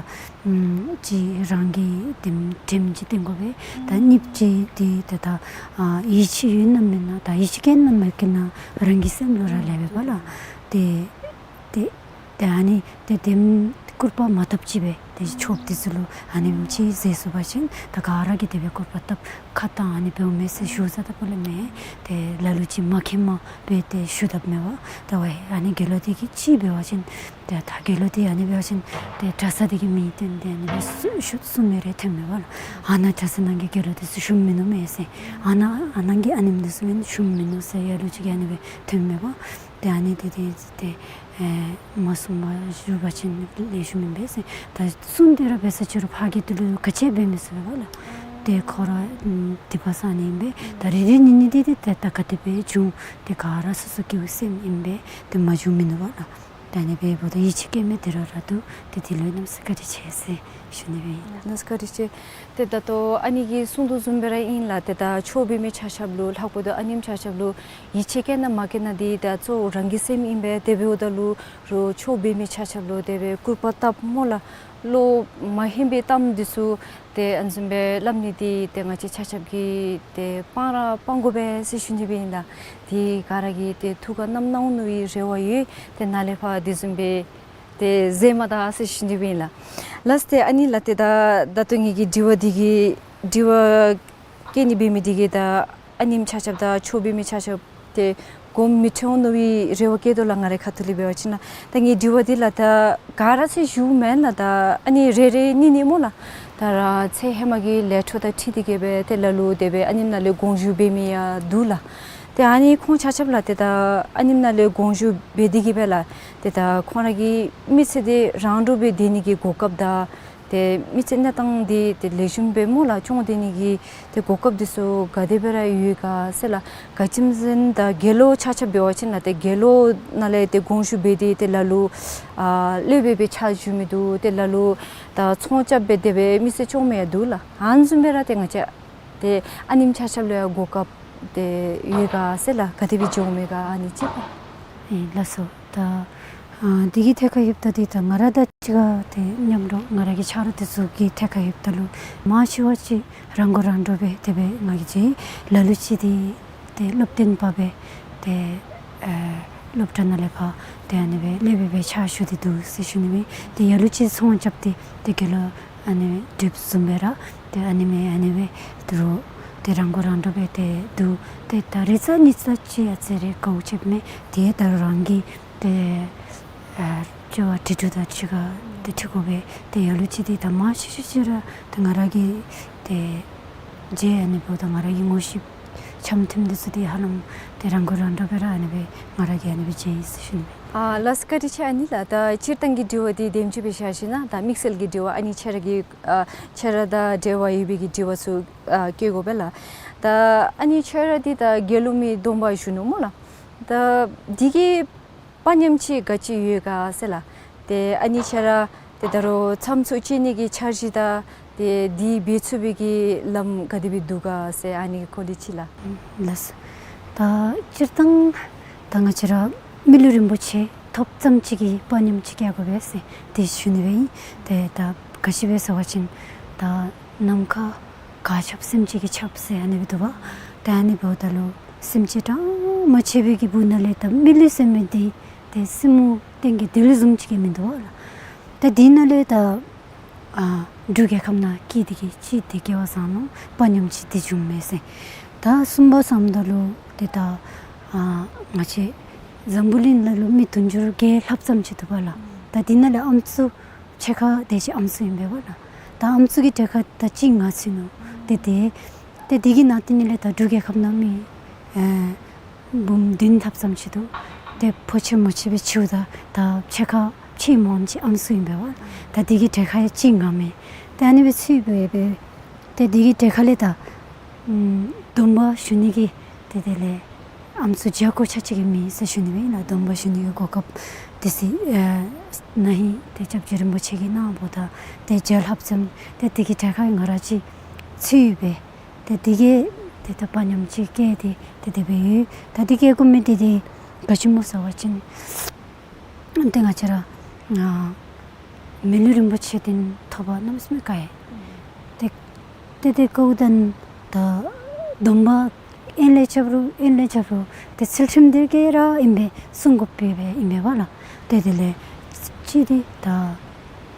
ཨམ་གཅིག་རང་གིས་དྲནམ་དྲནམ་ཅིག་བཏོན་དགོ་པས། ད་གཉིས་པ་ཅིག་འདི་ད་ད་ཨ་ཡིད་ཆེས་ཡོད་ན་མེད་ན་ད་ཡིད་ཆེས་བསྐྱེད་ན་མ་བསྐྱེད་ན་རང་གི་སེམས་ལུ་ར་ལུས་པས་པ་ལགས། ཏེ་ཏེ་ཏེ་ཨ་ནི་ཏེ་དེམ་སྐུར་པ་མ་བཏབ་ཅིག་སྦེ་ཏེ་ཆོསཔ་འདི་ཚུ་ལུ་ཨ་ནེམ་ཅིག་ཟེར་སོང་པ་ཅིན་ད་ག་ར་གིས་དེ་སྦེ་སྐུར་པ་བཏབ་ཁ་བཏང་ཨ་ནི་འབདཝ་མས་ཟེར་ཞུ་ས་ད་པོ་ལས་མེད། ཏེ་ལ་ལུ་ཅིག་མ་མཁྱེནམ་སྦེ་ཏེ་ཞུ་དཔ་མས་པ། ད་ཝའི་ཨ་ནི་དགེ་སློང་འདི་གིས་ཅིག་འབད་བ་ཅིན་ཏེ་ད་དགེ་སློང་འདི་ཨ་ནི་འབད་བ་ཅིན་ཏེ་གྲྭ་ས་འདི་གི་མིང་བཏོན་ཏེ་ཨ་ནི་སྦེ་གསུ་ཞུ་གསུང་མི་རེ་ཐོན་མས་པ་ལགས། ཨ་ནཱ་གྲྭ་ས་ནང་གི་དགེ་སློང་འདི་ཚུ་ཞུམ་མིན་ནུག་མས་ཟེར། ཨ་ནཱ་ཨ་ནཱ་གི་ཨ་ནེམ་འདི་ཚུ་ཨིན་ཞུམ་མིན་ནུག་ཟེར་ཡ་ལུ་ཅིག་གིས་ཨ་ནི་སྦེ་ཐོན་མས་པ། ཏེ་ཨ་ནི་འདི་ཏེ་ཏེ་ཨེ་མ་གསུངས་པར་བཞུགས་པ་ཅིན་ལེགས་ཤོམ་ཨིན་པས་ཟེར། ད་གསུངས་ཏེ་ར་འབད་ས་ཅིག་རུང་ཕར་གྱི་དུས་ལུ་ག་ཅི་འབད་མི་ཚུགས་པས་པ་ལགས། ཏེ་ཁོ་ར་ཨམ་སྡིག་པ་བསག་ནི་ཨིན་པས། ད་རེ་རེ་གཉིས་གཉིས་འདི་ཏེ་ཏེ་ད་ག་དེ་སྦེ་བྱུང་ཏེ་ག་ར་སོ་སོ་སྐྱེ་བོའི་སེམས་ཨིན་པས། ཏེ་མ་བྱུང་མིན་འདུག་པ་ལགས། ད་ཨ་ནི་སྦེ་འབདཝ་ད་ཡིད་ཆེས་བསྐྱེད་མི་དེ་ར་ར་འདུག། ཏེ་དེ་ལུ་གནམ་ས་བཀའ་དྲིན་ཆེ་ཟེར་ཞུ་ནི་སྦེ་ཨིན། གནམ་ས་བཀའ་དྲིན་ཆེ། ཏེ་ད་ལྟོ་ཨ་ནི་གིས་གསུངས་དོ་བཟུམ་སྦེ་ར་ཨིན་ལགས། ཏེ་ད་ཆོས་འབད་མི་ཆ་ཁྱབ་ལུ་ལྷག་པར་དུ་ཨ་ནེམ་ཆ་ཁྱབ་ལུ་ཡིད་ཆེས་བསྐྱེད་ན་མ་བསྐྱེད་ན་འདི་ད་གཙོ་བོ་རང་གི་སེམས་ཨིན་པས། དེ་འབདཝ་ད་ལུ་རོགས་ཆོས་འབད་མི་ཆ་ཁྱབ་ལུ་དེ་སྦེ་སྐུར་པ་བཏབ་སྨོ་ལགས། བློ་མ་ཧན་པའི་གཏམ་འདི་ཚུ་ཏེ་ཨ་ནི་བཟུམ་སྦེ་སླབ་ནི་འདི་ཏེ་ང་བཅས་ཆ་ཁྱབ་ཀྱིས་ཏེ་སྤང་ར་སྤང་དགོ་པས་ཟེར་ཞུ་ནི་སྦེ་ཨིན་ལགས། ཏེ་ག་ར་གིས་ཏེ་ཐུགས་ཁར་བསྣམ་གནང་འོང་མནོ་བའི་རེ་བ་ཡོད། ཏེ་ནཱ་ལས་ཕར་དེ་བཟུམ་སྦེ་ཏེ་མཛད་མ་ད་ཟེར་ཞུ་ནི་སྦེ་ཨིན་ལགས། ལགས་ཏེ་ཨ་ནི་ལགས། ཏེ་ད་ད་ལྟོ་ངེ་གི་དྲི་བ་འདི་གི་དྲི་བ་བཀོད་ནི་འབད་མི་འདི་གིས་ད་ཨ་ནེམ་ཆ་ཁྱབ་དང་ཆོས་འབད་མི་ཆ་ཁྱབ་ཏེ་དགོངསམ་མི་ཁྲེལ་འོང་མནོ་བའི་རེ་བ་བསྐྱེད་དོ་ལགས། ང་རའི་ཁ་ཐུག་ལས་འབད་བ་ཅིན་ལགས། ད་ངེའི་དྲི་བ་འདི་ལགས་ད་ག་ར་ཟེར་ཞུཝ་མེན་ལགས། ད་ཨ་ནི་རེ་རེ་གཉིས་གཉིས་སྨོ་ལགས། ད་ར་ཚེ་ཧེ་མ་གི་ལས་འཕྲོ་དང་འཁྲིལ་ཏེ་གིས་སྦེ་ཏེ་ལ་ལུ་དེ་སྦེ་ཨ་ནེམ་ནང་ལས་དགོངས་ཞུ་འབད་མི་ཡང་འདུག་ལགས། ཏེ་ཨ་ནི་ཁོང་ཆ་ཁྱབ་ལགས་ཏེ་ད་ཨ་ནེམ་ནང་ལས་དགོངས་ཞུ་འབད་དེ་གིས་སྦེ་ལགས། ཏེ་ད་ཁོང་ར་གི་མི་ཚེ་འདི་རང་གྲོལ་སྦེ་སྡོད་ནི་གི་གོ་སྐབས་དང་ཏེ་མི་ཚེ་གནས་སྟངས་འདི་ཏེ་ལེགས་ཤོམ་སྦེ་སྨོ་ལགས་སྐྱོང་སྡོད་ནི་གི་ཏེ་གོ་སྐབས་འདི་ཚུ་ག་དེ་སྦེ་ར་ཡོད་ག་ཟེར་ལགས། ག་ཅི་སྨོ་ཟེར་ན་ད་དགེ་སློང་ཆ་ཁྱབ་འབད་བ་ཅིན་ལགས་ཏེ་དགེ་སློང་ནང་ལས་ཏེ་དགོངས་ཞུ་འབད་དེ་ཏེ་ལ་ལུ་ཨ་སློབ་དཔོན་སྦེ་ཕྱག་ཞུ་མི་འདུག། ཏེ་ལ་ལུ་ད་ཚོང་རྐྱབ་སྦེ་དེ་སྦེ་མི་ཚེ་སྐྱོང་མི་ཡང་འདུག་ལགས། ཨ་ནི་བཟུམ་སྦེ་ར་ཏེ་ང་བཅས་ཏེ་ཨ་ནེམ་ཆ་ཁྱབ་ལུ་ཡང་གོ་སྐབས་ཏེ་ཡོད་ག་ཟེར་ལགས། ག་དེ་སྦེ་འགྱོཝ་མས་ག་ཨ་ནི་ཅིག་ལགས། ཨེ་ལགས་སོ། ད་ཨ་འདི་གི་ཐད་ཁར་ཡོདཔ་ད་འདི་ད་ང་ར་དང་གཅིག་ཁར་ཏེ་མཉམ་རོགས་ང་ར་གི་ཆ་རོགས་འདི་ཚུ་གི་ཐད་ཁར་ཡོདཔ་ད་ལུ་མང་ཆེ་བ་ཅིག་རང་མགོ་རང་འདྲོངས་སྦེ་དེ་སྦེ་ང་གིས་མཇལ། ལ་ལུ་ཅིག་འདི་ཏེ་སློབ་སྟོན་པ་སྦེ་ཏེ་ཨ་སློབ་གྲྭ་ནང་ལས་ཕར་ཏེ་ཨ་ནི་སྦེ་སློབ་དཔོན་སྦེ་ཕྱག་ཞུ་སྟེ་འདུག་ཟེར་ཞུ་ནི་སྦེ། ཏེ་ལ་ལུ་ཅིག་ཚོང་རྐྱབ་སྟེ་ཏེ་དགེ་སློང་ཨ་ནི་སྦེ་སྒྲུབ་བཟུམ་སྦེ་ར་ཏེ་ཨ་ནི་མས། ཨ་ནི་སྦེ་དོ་རུང་ཏེ་རང་མགོ་རང་འདྲོངས་སྦེ་ཏེ་འདུག། ཏེ་ད་རེ་ཚ་གཉིས་ཚ་ཅིག་ཨ་ཙི་རེ་དཀའཝ་སྤྱདཔ་མས། ཏེ་ད་རུང་རང་གིས་ཏེ་ཨ་སྐྱོ་བ་དྲི་དྲི་དང་གཅིག་ཁར་ཏེ་འཁྲིལ་དགོ་པས། ཏེ་ལ་ལུ་ཅིག་འདི་ད་མང་ཤོས་ཤོས་ཅིག་ར་ཏེ་ང་ར་གིས་ཏེ་མཇལ། ཨ་ནི་འབདཝ་ད་ང་ར་གི་ངོ་ཤེས་འཆམ་མཐུན་འདི་ཚུ་འདི་ཧ་ལམ་ཏེ་རང་མགོ་རང་འདྲོངས་སྦེ་ར་ཨ་ནི་སྦེ་ང་ར་གིས་ཨ་ནི་སྦེ་མཇལ་ཡི་ཟེར་ཞུ་ནི་སྦེ། ཨ་ལགས་སོ། བཀའ་དྲིན་ཆེ་ཨ་ནི་ལགས། ད་སྤྱིར་བཏང་གི་དྲི་བ་འདི་དེམ་ཅིག་སྦེ་བཞག་ཞིན་ན་ད་དམིགས་བསལ་གྱི་དྲི་བ་ཨ་ནི་ཁྱེད་ར་གི་ཨ་ཁྱེད་ར་དང་འབྲེལ་བ་ཡོད་པའི་གི་དྲི་བ་ཚུ་ཨ་བཀོད་དགོ་པས་ལགས། ད་ཨ་ནི་ཁྱེད་ར་འདི་ད་དགེ་སློང་མའི་སྡོམ་པ་ཞུ་ནུག་སྨོ་ལགས། ད་འདི་གི་དཔའ་ཉམས་ཅིག་ག་ཅི་ཡོད་ག་ཟེར་ལགས། ཏེ་ཨ་ནི་ཁྱེད་ར་ཏེ་ད་རུང་མཚམས་ཚུ་བཅད་ནི་གི་འཆར་གཞི་དང་ཏེ་འདི་འབད་ཚུགས་པའི་གི་ལམ་ག་དེ་སྦེ་འདུག་ག་ཟེར་ཨ་ནི་གི་སྐོར་ལས་ཅིག་ལགས། ལགས། ད་སྤྱིར་བཏང་ད་ང་བཅས་ར་མི་ལུས་རིན་པོ་ཆེ་ཐོབ་ཙམ་ཅིག་གིས་དཔའ་ཉམས་ཅིག་བསྐྱེད་དགོ་པས་ཟེར་དེ་ཞུ་ནི་སྦེ་ཨིན། ཏེ་ད་ག་ཅི་སྦེ་ཟེར་བ་ཅིན་ད་ནམ་མཁའ་ག་ཁྱབ་སེམས་ཅན་གྱིས་ཁྱབ་ཟེར་ཨ་ནི་སྦེ་འདུག་པ། ཏེ་ཨ་ནི་འབདཝ་ད་ལུ་སེམས་ཅན་གྲངས་མང་ཆེ་བའི་གི་སྦུག་ན་ལས་ད་མི་ལུས་ཟེར་མི་འདི་ཏེ་སྲིནམོ་སྟེང་གི་དུད་ལུ་བཟུམ་ཅིག་གི་མིན་འདུག་པ་ལགས། ད་འདི་ནང་ལས་ད་ཨ་འབྲུག་རྒྱལ་ཁབ་ནང་སྐྱེས་ཏེ་གི་ཅིག་ཏེ་སྐྱེ་བ་བཟང་ནུག། དཔའ་ཉམས་ཅིག་ཏེ་བྱུངམ་མས་ཟེར། ད་གསུམ་པ་བསམ་ད་ལུ་ཏེ་ད་ཨ་ང་བཅས་འཛམ་བུ་གླིང་ནང་ལུ་མི་དུང་ཕྱུར་བརྒྱད་ལྷགཔ་ཙམ་ཅིག་འདུག་པ་ལགས། ད་འདི་ནང་ལས་ཨམ་སྲུ་ཕྱེད་ཀ་དེ་ཅིག་ཨམ་སྲུ་ཨིན་པས་པ་ལགས། ད་ཨམ་སྲུ་གི་གྲས་ཁར་ད་གཅིག་ང་ཚུད་ནུག། ཏེ་དེ་ཏེ་འདི་གི་ནང་དེ་ནང་ལས་ད་འབྲུག་རྒྱལ་ཁབ་ནང་མི་ཨེ་འབུམ་བདུན་ལྷགཔ་ཙམ་ཅིག་འདུག། ཏེ་ཕོ་ཕྱེད་མོ་ཕྱེད་སྦེ་ཕྱེཝ་ད་ད་ཕྱེད་ཀ་ཕྱེད་མོ་ཨམ་ཅིག་ཨམ་སྲུ་ཨིན་པས་པ། ད་འདི་གི་གྲས་ཁར་ཡང་གཅིག་ང་མས། ཏེ་ཨ་ནི་སྦེ་ཚུད་སྦེ་སྦེ་ཏེ་འདི་གི་གྲས་ཁ་ལས་ད་ཨམ་སྡོམ་པ་ཞུ་ནི་གི་ཏེ་དེ་ལས་ཨམ་སྲུ་བརྒྱ་སྐོར་ཆ་ཅིག་གི་མེད་ཟེར་ཞུ་ནི་སྦེ་ཨིན་ལགས། སྡོམ་པ་ཞུ་ནི་གི་གོ་སྐབས་དེ་ཅིག་ཨེ་ན་ཧིང་ཏེ་སྐྱབས་རྗེ་རིན་པོ་ཆེ་གིས་གནང་བ་ད་ཏེ་བརྒྱ་ལྷགཔ་ཙམ་ཏེ་འདི་གི་གྲས་ཁ་ང་ར་ཅིག་ཚུད་སྦེ་ཏེ་འདི་གིས་ཏེ་ད་དཔའ་ཉམས་ཅིག་བསྐྱེད་དེ་ཏེ་དེ་སྦེ་ཡོད། ད་འདི་བསྐྱེད་དགོ་མི་འདི་ཏེ་ག་ཅི་སྨོ་ཟེར་བ་ཅིན་ཏེ་ང་བཅས་ར་ཨ་མི་ལུས་རིན་པོ་ཆེ་འདི་ཐོབ་པར་གནམ་མེད་ས་མེད་དཀའ་ཡི། ཏེ་ཏེ་ཏེ་དཀའཝ་ད་ད་སྡོམ་པ་ཨེ་ལས་རྐྱབ་རུང་ཨེ་ལས་རྐྱབ་རུང་ཏེ་ཚུལ་ཁྲིམས་འདི་གིས་ར་ཨིན་པས་སྲུང་དགོཔ་སྦེ་སྦེ་ཨིན་པས་པ་ལགས། ཏེ་དེ་ལས་ཅིག་འདི་ད་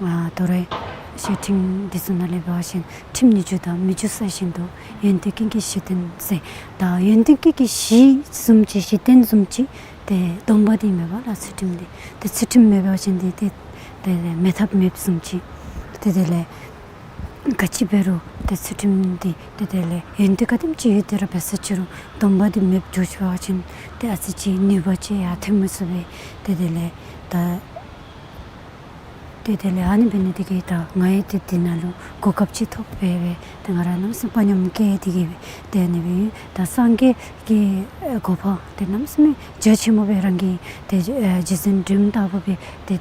ཨ་དོ་རུང་བཤེས་སྤྲིང་འདི་ཚུ་ནང་ལས་འབད་བ་ཅིན་ཁྲིམས་ཉིས་འགྱུར་དང་མི་འགྱུར་ས་བཞིན་དུ་ཡོན་ཏན་ཀུན་གྱི་གཞི་རྟེན་ཟེར། ད་ཡོན་ཏན་ཀུན་གྱི་གཞི་བཟུམ་ཅིག་གཞི་རྟེན་བཟུམ་ཅིག་ཏེ་སྡོམ་པ་འདི་མས་པ་ལགས། ཚུལ་ཁྲིམས་འདི་ཏེ་ཚུལ་ཁྲིམས་མེད་པ་ཅིན་འདི་ཏེ་ཏེ་མེད་ཐབས་མེདཔ་བཟུམ་ཅིག། ཏེ་དེ་ལས་ག་ཅི་འབད་རུང་ཏེ་ཚུལ་ཁྲིམས་འདི་ཏེ་དེ་ལས་ཡོན་ཏན་ག་དེམ་ཅིག་ཡོད་དེ་ར་འབད་ས་ཅི་རུང་སྡོམ་པ་འདི་མེདཔ་འགྱོ་ཅི་བ་ཅིན་ཏེ་ཨ་ཙི་ཅིག་ནུས་པ་ཅིག་ཡང་ཐོན་མི་ཚུགས་པས། ཏེ་དེ་ལས་ད་ཏེ་དེ་ལས་ཨ་ནི་འབད་ནི་འདི་གིས་ད་ང་ཡང་ཏེ་འདི་ནང་ལུ་གོ་སྐབས་ཅིག་ཐོབ་སྦེ་སྦེ་ཏེ་ང་ར་གནམ་མེད་ས་མེད་དཔའ་ཉམས་བསྐྱེད་དེ་གི་སྦེ་ཏེ་ཨ་ནི་སྦེ་ད་སངས་རྒྱས་ཀྱི་ཨེ་གོ་འཕང་འདི་གནམ་མེད་ས་མེད་རྒྱ་ཆེན་མོ་སྦེ་རང་གིས་ཏེ་ཨེ་རྗེ་བཙུན་སྒྲོལ་མ་ལྟ་བུ་སྦེ་ཏེ་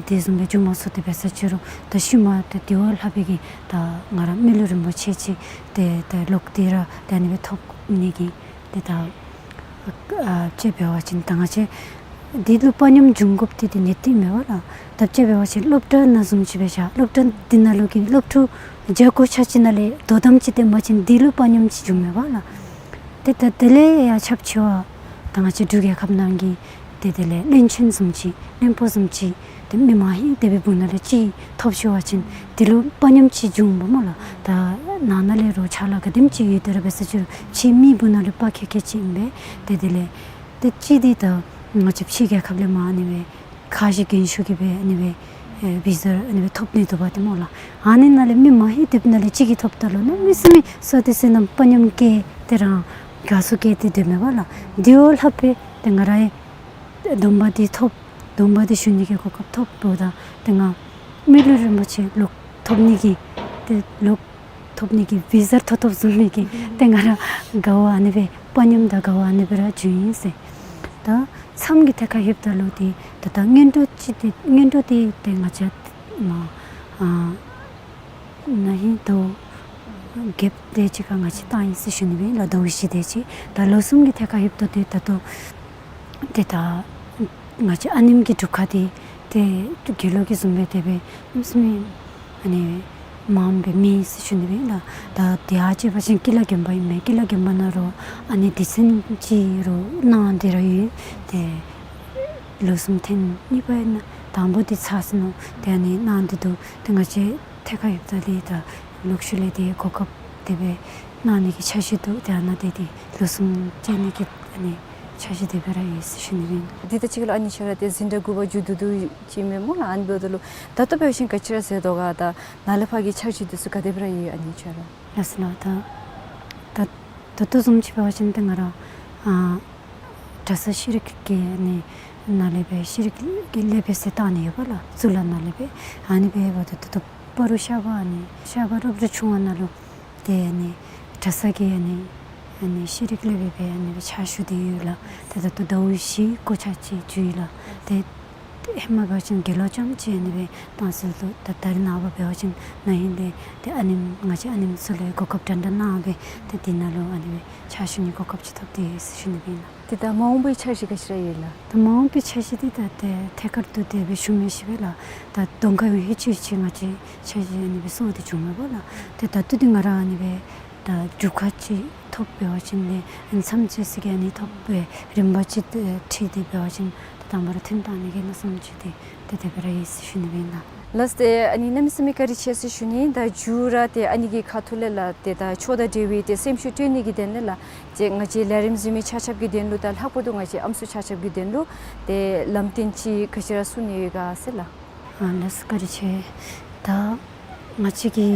དེ་བཟུམ་སྦེ་འགྱོ་མ་ཚུགས་ཏེ་འབད་ས་ཅི་རུང་ད་ཤུལ་མ་ཏེ་དེ་བ་ལྷག་པའི་གི་ད་ང་ར་མི་ལུས་རིན་པོ་ཆེ་ཅིག་ཏེ་ད་ལོག་སྟེ་ར་ཏེ་ཨ་ནི་སྦེ་ཐོབ་ནི་གི་ཏེ་ད་ཨ་ཅིག་འབད་བ་ཅིན་ད་ང་བཅས་འདི་ལུ་དཔའ་ཉམས་འབྱུང་དགོཔ་འདི་ཏེ་ནི་ཏེ་མེད་པ་ལགས། ད་ཅིག་འབད་བ་ཅིན་སློབ་གྲྭ་ནང་བཟུམ་ཅིག་འབད་བཞག། སློབ་གྲྭ་འདི་ནང་ལུ་གི་སློབ་ཕྲུག་བརྒྱ་སྐོར་ཆ་ཅིག་ནང་ལས་དོ་དམ་ཅིག་སྟོན་པ་ཅིན་འདི་ལུ་དཔའ་ཉམས་ཅིག་འབྱུང་མེད་པ་ལགས། ཏེ་ད་དེ་ལས་ཡང་ཁྱབ་ཆེ་བ་ད་ང་བཅས་འབྲུག་རྒྱལ་ཁབ་ནང་གི་ཏེ་དེ་ལས་བློན་ཆེན་བཟུམ་ཅིག་བློན་པོ་བཟུམ་ཅིག་ཏེ་མི་མང་ཧིང་དེ་སྦེ་སྦུག་ན་ལས་ཅིག་ཐོབ་ཤོར་བ་ཅིན་འདི་ལུ་དཔའ་ཉམས་ཅིག་འབྱུང་པ་སྨོ་ལགས། ད་ནང་ན་ལས་རོགས་ཕྱག་ལཱ་ག་དེམ་ཅིག་ཡོད་དེ་ར་འབད་ས་ཅི་རུང་ཕྱི་མི་སྦུག་ན་ལས་དཔའ་ཁེ་ཁེ་ཅིག་ཨིན་པས། ཏེ་དེ་ལས་ཏེ་ཅིག་འདི་ད་ང་བཅས་ཕྱི་རྒྱལ་ཁབ་ལས་མར་ཨ་ནི་སྦེ་ཁ་བཞེས་རྒྱན་ཞུ་གི་སྦེ་ཨ་ནི་སྦེ་ཨེ་བི་ཟ་ཨ་ནི་སྦེ་ཐོབ་ནི་འདུག་པ་ཏེ་སྨོ་ལགས། ཨ་ནི་ནང་ལས་མི་མང་ཧིང་དེ་ནང་ལས་ཅིག་གིས་ཐོབ་ད་ལུ་གནམ་མེད་ས་མེད་བསོད་བདེ་བསོད་ནམས་དཔའ་ཉམས་བསྐྱེད་དེ་རང་དགའ་ཚོར་བསྐྱེད་དེ་སྡོདཔ་མས་པ་ལགས། དེ་བ་ལྷག་པའི་ཏེ་ང་ར་ཡང་སྡོམ་པ་འདི་ཐོབ། སྡོམ་པ་འདི་ཞུ་ནི་གི་གོ་སྐབས་ཐོབ་འབདཝ་ད་ཏེ་ང་མི་ལུས་རིན་པོ་ཆེ་ལོག་ཐོབ་ནི་གི་ཏེ་ལོག་ཐོབ་ནི་གི་བི་ཟ་ཐོབ་ཐོབ་བཟུམ་མའི་གི་ཏེ་ང་ར་དགའ་བ་ཨ་ནི་སྦེ་དཔའ་ཉམས་དང་དགའ་བ་ཨ་ནི་སྦེ་ར་བྱུང་ཡི་ཟེར། ད་མཚམས་ཀྱི་ཐད་ཁར་ལྷོདཔ་ད་ལུ་ཏེ་ད་ད་སྔོན་འགྲོ་ཅིག་ཏེ་སྔོན་འགྲོ་འདི་ཏེ་ང་བཅས་མ་ཨ་ན་ཧིང་ཟླཝ་བརྒྱད་དེ་ཅིག་ཁར་ང་བཅས་བཏང་ཡི་ཟེར་ཞུ་ནི་སྦེ་ལགས། ཟླཝ་བཞི་དེ་ཅིག། ད་ལོ་གསུམ་གྱི་ཐད་ཁར་ལྷོདཔ་ད་ཏེ་ད་ལྟོ་ཏེ་ད་ང་བཅས་ཨ་ནེམོ་གི་སྒྲུབ་ཁང་འདི་ཏེ་དགེ་ལུགས་ཀྱི་བཟུམ་སྦེ་དེ་སྦེ་གནམ་མེད་ས་མེད་ཨ་ནི་མངམ་སྦེ་མེད་ཟེར་ཞུ་ནི་སྦེ་ལགས། ད་དེ་ཡང་ཅིག་འབད་བ་ཅིན་ཀི་ལ་དགོན་པ་ཨིན་མས། ཀི་ལ་དགོན་པ་ནང་རོགས་ཨ་ནི་སྡེ་ཚན་ཅིག་རོགས་གནང་སྟེ་ར་ཡོད། ཏེ་ལོ་གསུམ་ཐེངས་གཉིས་པ་ཨིན་ན་དང་པོ་འདི་ཚར་སོ་ནུག། ཏེ་ཨ་ནི་གནང་སྟེ་འདུག། ཏེ་ང་བཅས་ཐད་ཁར་ལྷོདཔ་ད་ལས་ད་ལོག་ཤུལ་ལས་ཏེ་གོ་སྐབས་དེ་སྦེ་གནང་ནི་གི་འཆར་གཞི་འདུག། ཏེ་ཨ་ནཱ་ཏེ་ཏེ་ལོ་གསུམ་བཅད་ནི་གི་ཨ་ནི་འཆར་གཞི་དེ་སྦེ་ར་ཡོད་ཟེར་ཞུ་ནི་ཨིན། འདི་ད་ཅི་ལོ་ཨ་ནི་ཁྱེད་ར་ཏེ་འཛིན་གྲྭ་དགུ་པ་མཇུག་བསྡུ་བསྡུཝ་ཅིག་མས་སྨོ་ལགས། ཨ་ནི་འབདཝ་ད་ལུ་ད་ལྟོ་འབད་བ་ཅིན་ག་ཅི་ར་ཟེར་དོ་ག། ད་ནཱ་ལས་ཕར་གྱི་འཆར་གཞི་འདི་ཚུ་ག་དེ་སྦེ་ར་ཡོད་ཨ་ནི་ཁྱེད་ར། ལགས་སོ་ལགས། ད་ད་ད་ལྟོ་བཟུམ་ཅིག་འབད་བ་ཅིན་ཏེ་ང་ར་ཨ་གྲྭ་ས་ཤེས་རིག་གི་ཨ་ནི་ ནང་ལས་སྦེ་ཤེས་རིག་གི་ཀླད་པའི་ཟས་བཏང་ནི་ཡོདཔ་ལགས། གཙུག་ལག་ནང་ལས་སྦེ། ཨ་ནི་སྦེ་འབདཝ་ད་ད་ལྟོ་སྤ་རོ་ཤར་པ་ཨ་ནི་ཤར་པ་རོབ་རོ་ཆུང་བ་ནང་ལུ་ཏེ་ཨ་ནི་གྲྭ་ས་གི་ཨ་ནི་ཨ་ནི་ཤེས་རིག་ཀླད་པའི་སྦེ་ཨ་ནི་སྦེ་ཕྱག་ཞུ་སྟེ་ཡོད་ལགས། ཏེ་ད་ལྟོ་ཟླཝ་བཞི་གོ་ཆ་ཅིག་འགྱོ་ཡི་ལགས། ཏེ་ཧེ་མ་འབད་བ་ཅིན་དགེ་སློང་རྐྱངམ་ཅིག་ཨ་ནི་སྦེ་བཏང་ཟེར་འདུག། ད་ད་རེས་ནངས་པ་འབད་བ་ཅིན་ན་ཧིང་ལས་ཏེ་ཨ་ནེམ་ང་བཅས་ཨ་ནེམ་ཚུ་ལུ་གོ་སྐབས་འདྲ་འདྲ་གནང་སྦེ་ཏེ་འདི་ནང་ལུ་ཨ་ནི་སྦེ་ཕྱག་ཞུ་ནི་གོ་སྐབས་ཅིག་ཐོབ་སྟེ་ཡོད་ཟེར་ཞུ་ནི་སྦེ་ཨིན་ལགས། ཏེ་ད་མ་འོངས་པའི་འཆར་གཞི་ག་ཅི་ར་ཡོད་ལགས། ད་མ་འོངས་པའི་འཆར་གཞི་འདི་ད་ཏེ་ཐད་ཀར་དུ་དེ་སྦེ་ཞུ་མི་ཤེས་པས་ལགས། ད་གདོང་ཁར་ཡང་ཧེ་ཅིག་ཅིག་ང་བཅས་འཆར་གཞི་ཨ་ནི་སྦེ་བཟོ་སྟེ་བྱུང་མེད་པས་ལགས། ཏེ་ད་ལྟོ་འདི་ང་ར་ཨ་ནི་སྦེ་ད་རྒྱུ་ཁ་ཅིག་ཐོབ་འབད་བ་ཅིན་ཏེ་ཨ་ནི་མཚམས་བཅད་ས་གི་ཨ་ནི་ཐོབ་སྦེ་རིམ་པ་ཅིག་ཏེ་ཁྲིད་དེ་འབད་བ་ཅིན་ད་དང་པ་ར་ཐོན་བཏང་ནི་གི་མནོ་བསམ་ཅིག་ཏེ་ཏེ་དེ་སྦེ་ར་ཡོད་ཟེར་ཞུ་ནི་སྦེ་ཨིན་ལགས། ལགས་སོ། ཏེ་ཨ་ནི་གནམ་མེད་ས་མེད་བཀའ་དྲིན་ཆེ་ཟེར་ཞུ་ནི། ད་མཇུག་ར་ཏེ་ཨ་ནི་གི་ཁ་ཐུག་ལས་ལགས་ཏེ་ད་ཆོས་དང་འབྲེལ་བའི་ཏེ་སེམས་ཤུགས་སྤྲོད་ནི་གི་དོན་ལས་ལགས། ཏེ་ང་བཅས་ལས་རིམ་གཟིགས་མི་ཆ་ཁྱབ་ཀྱི་དོན་ལུ་ད་ལྷག་པར་དུ་ང་བཅས་ཨམ་སྲུ་ཆ་ཁྱབ་ཀྱི་དོན་ལུ་ཏེ་ལམ་སྟོན་ཅིག་ག་ཅི་ར་གསུང་ནི་ཡོད་ག་ཟེར་ལགས། ཨ་ལགས་སོ། བཀའ་དྲིན་ཆེ། ད་ང་བཅས་ཀྱི་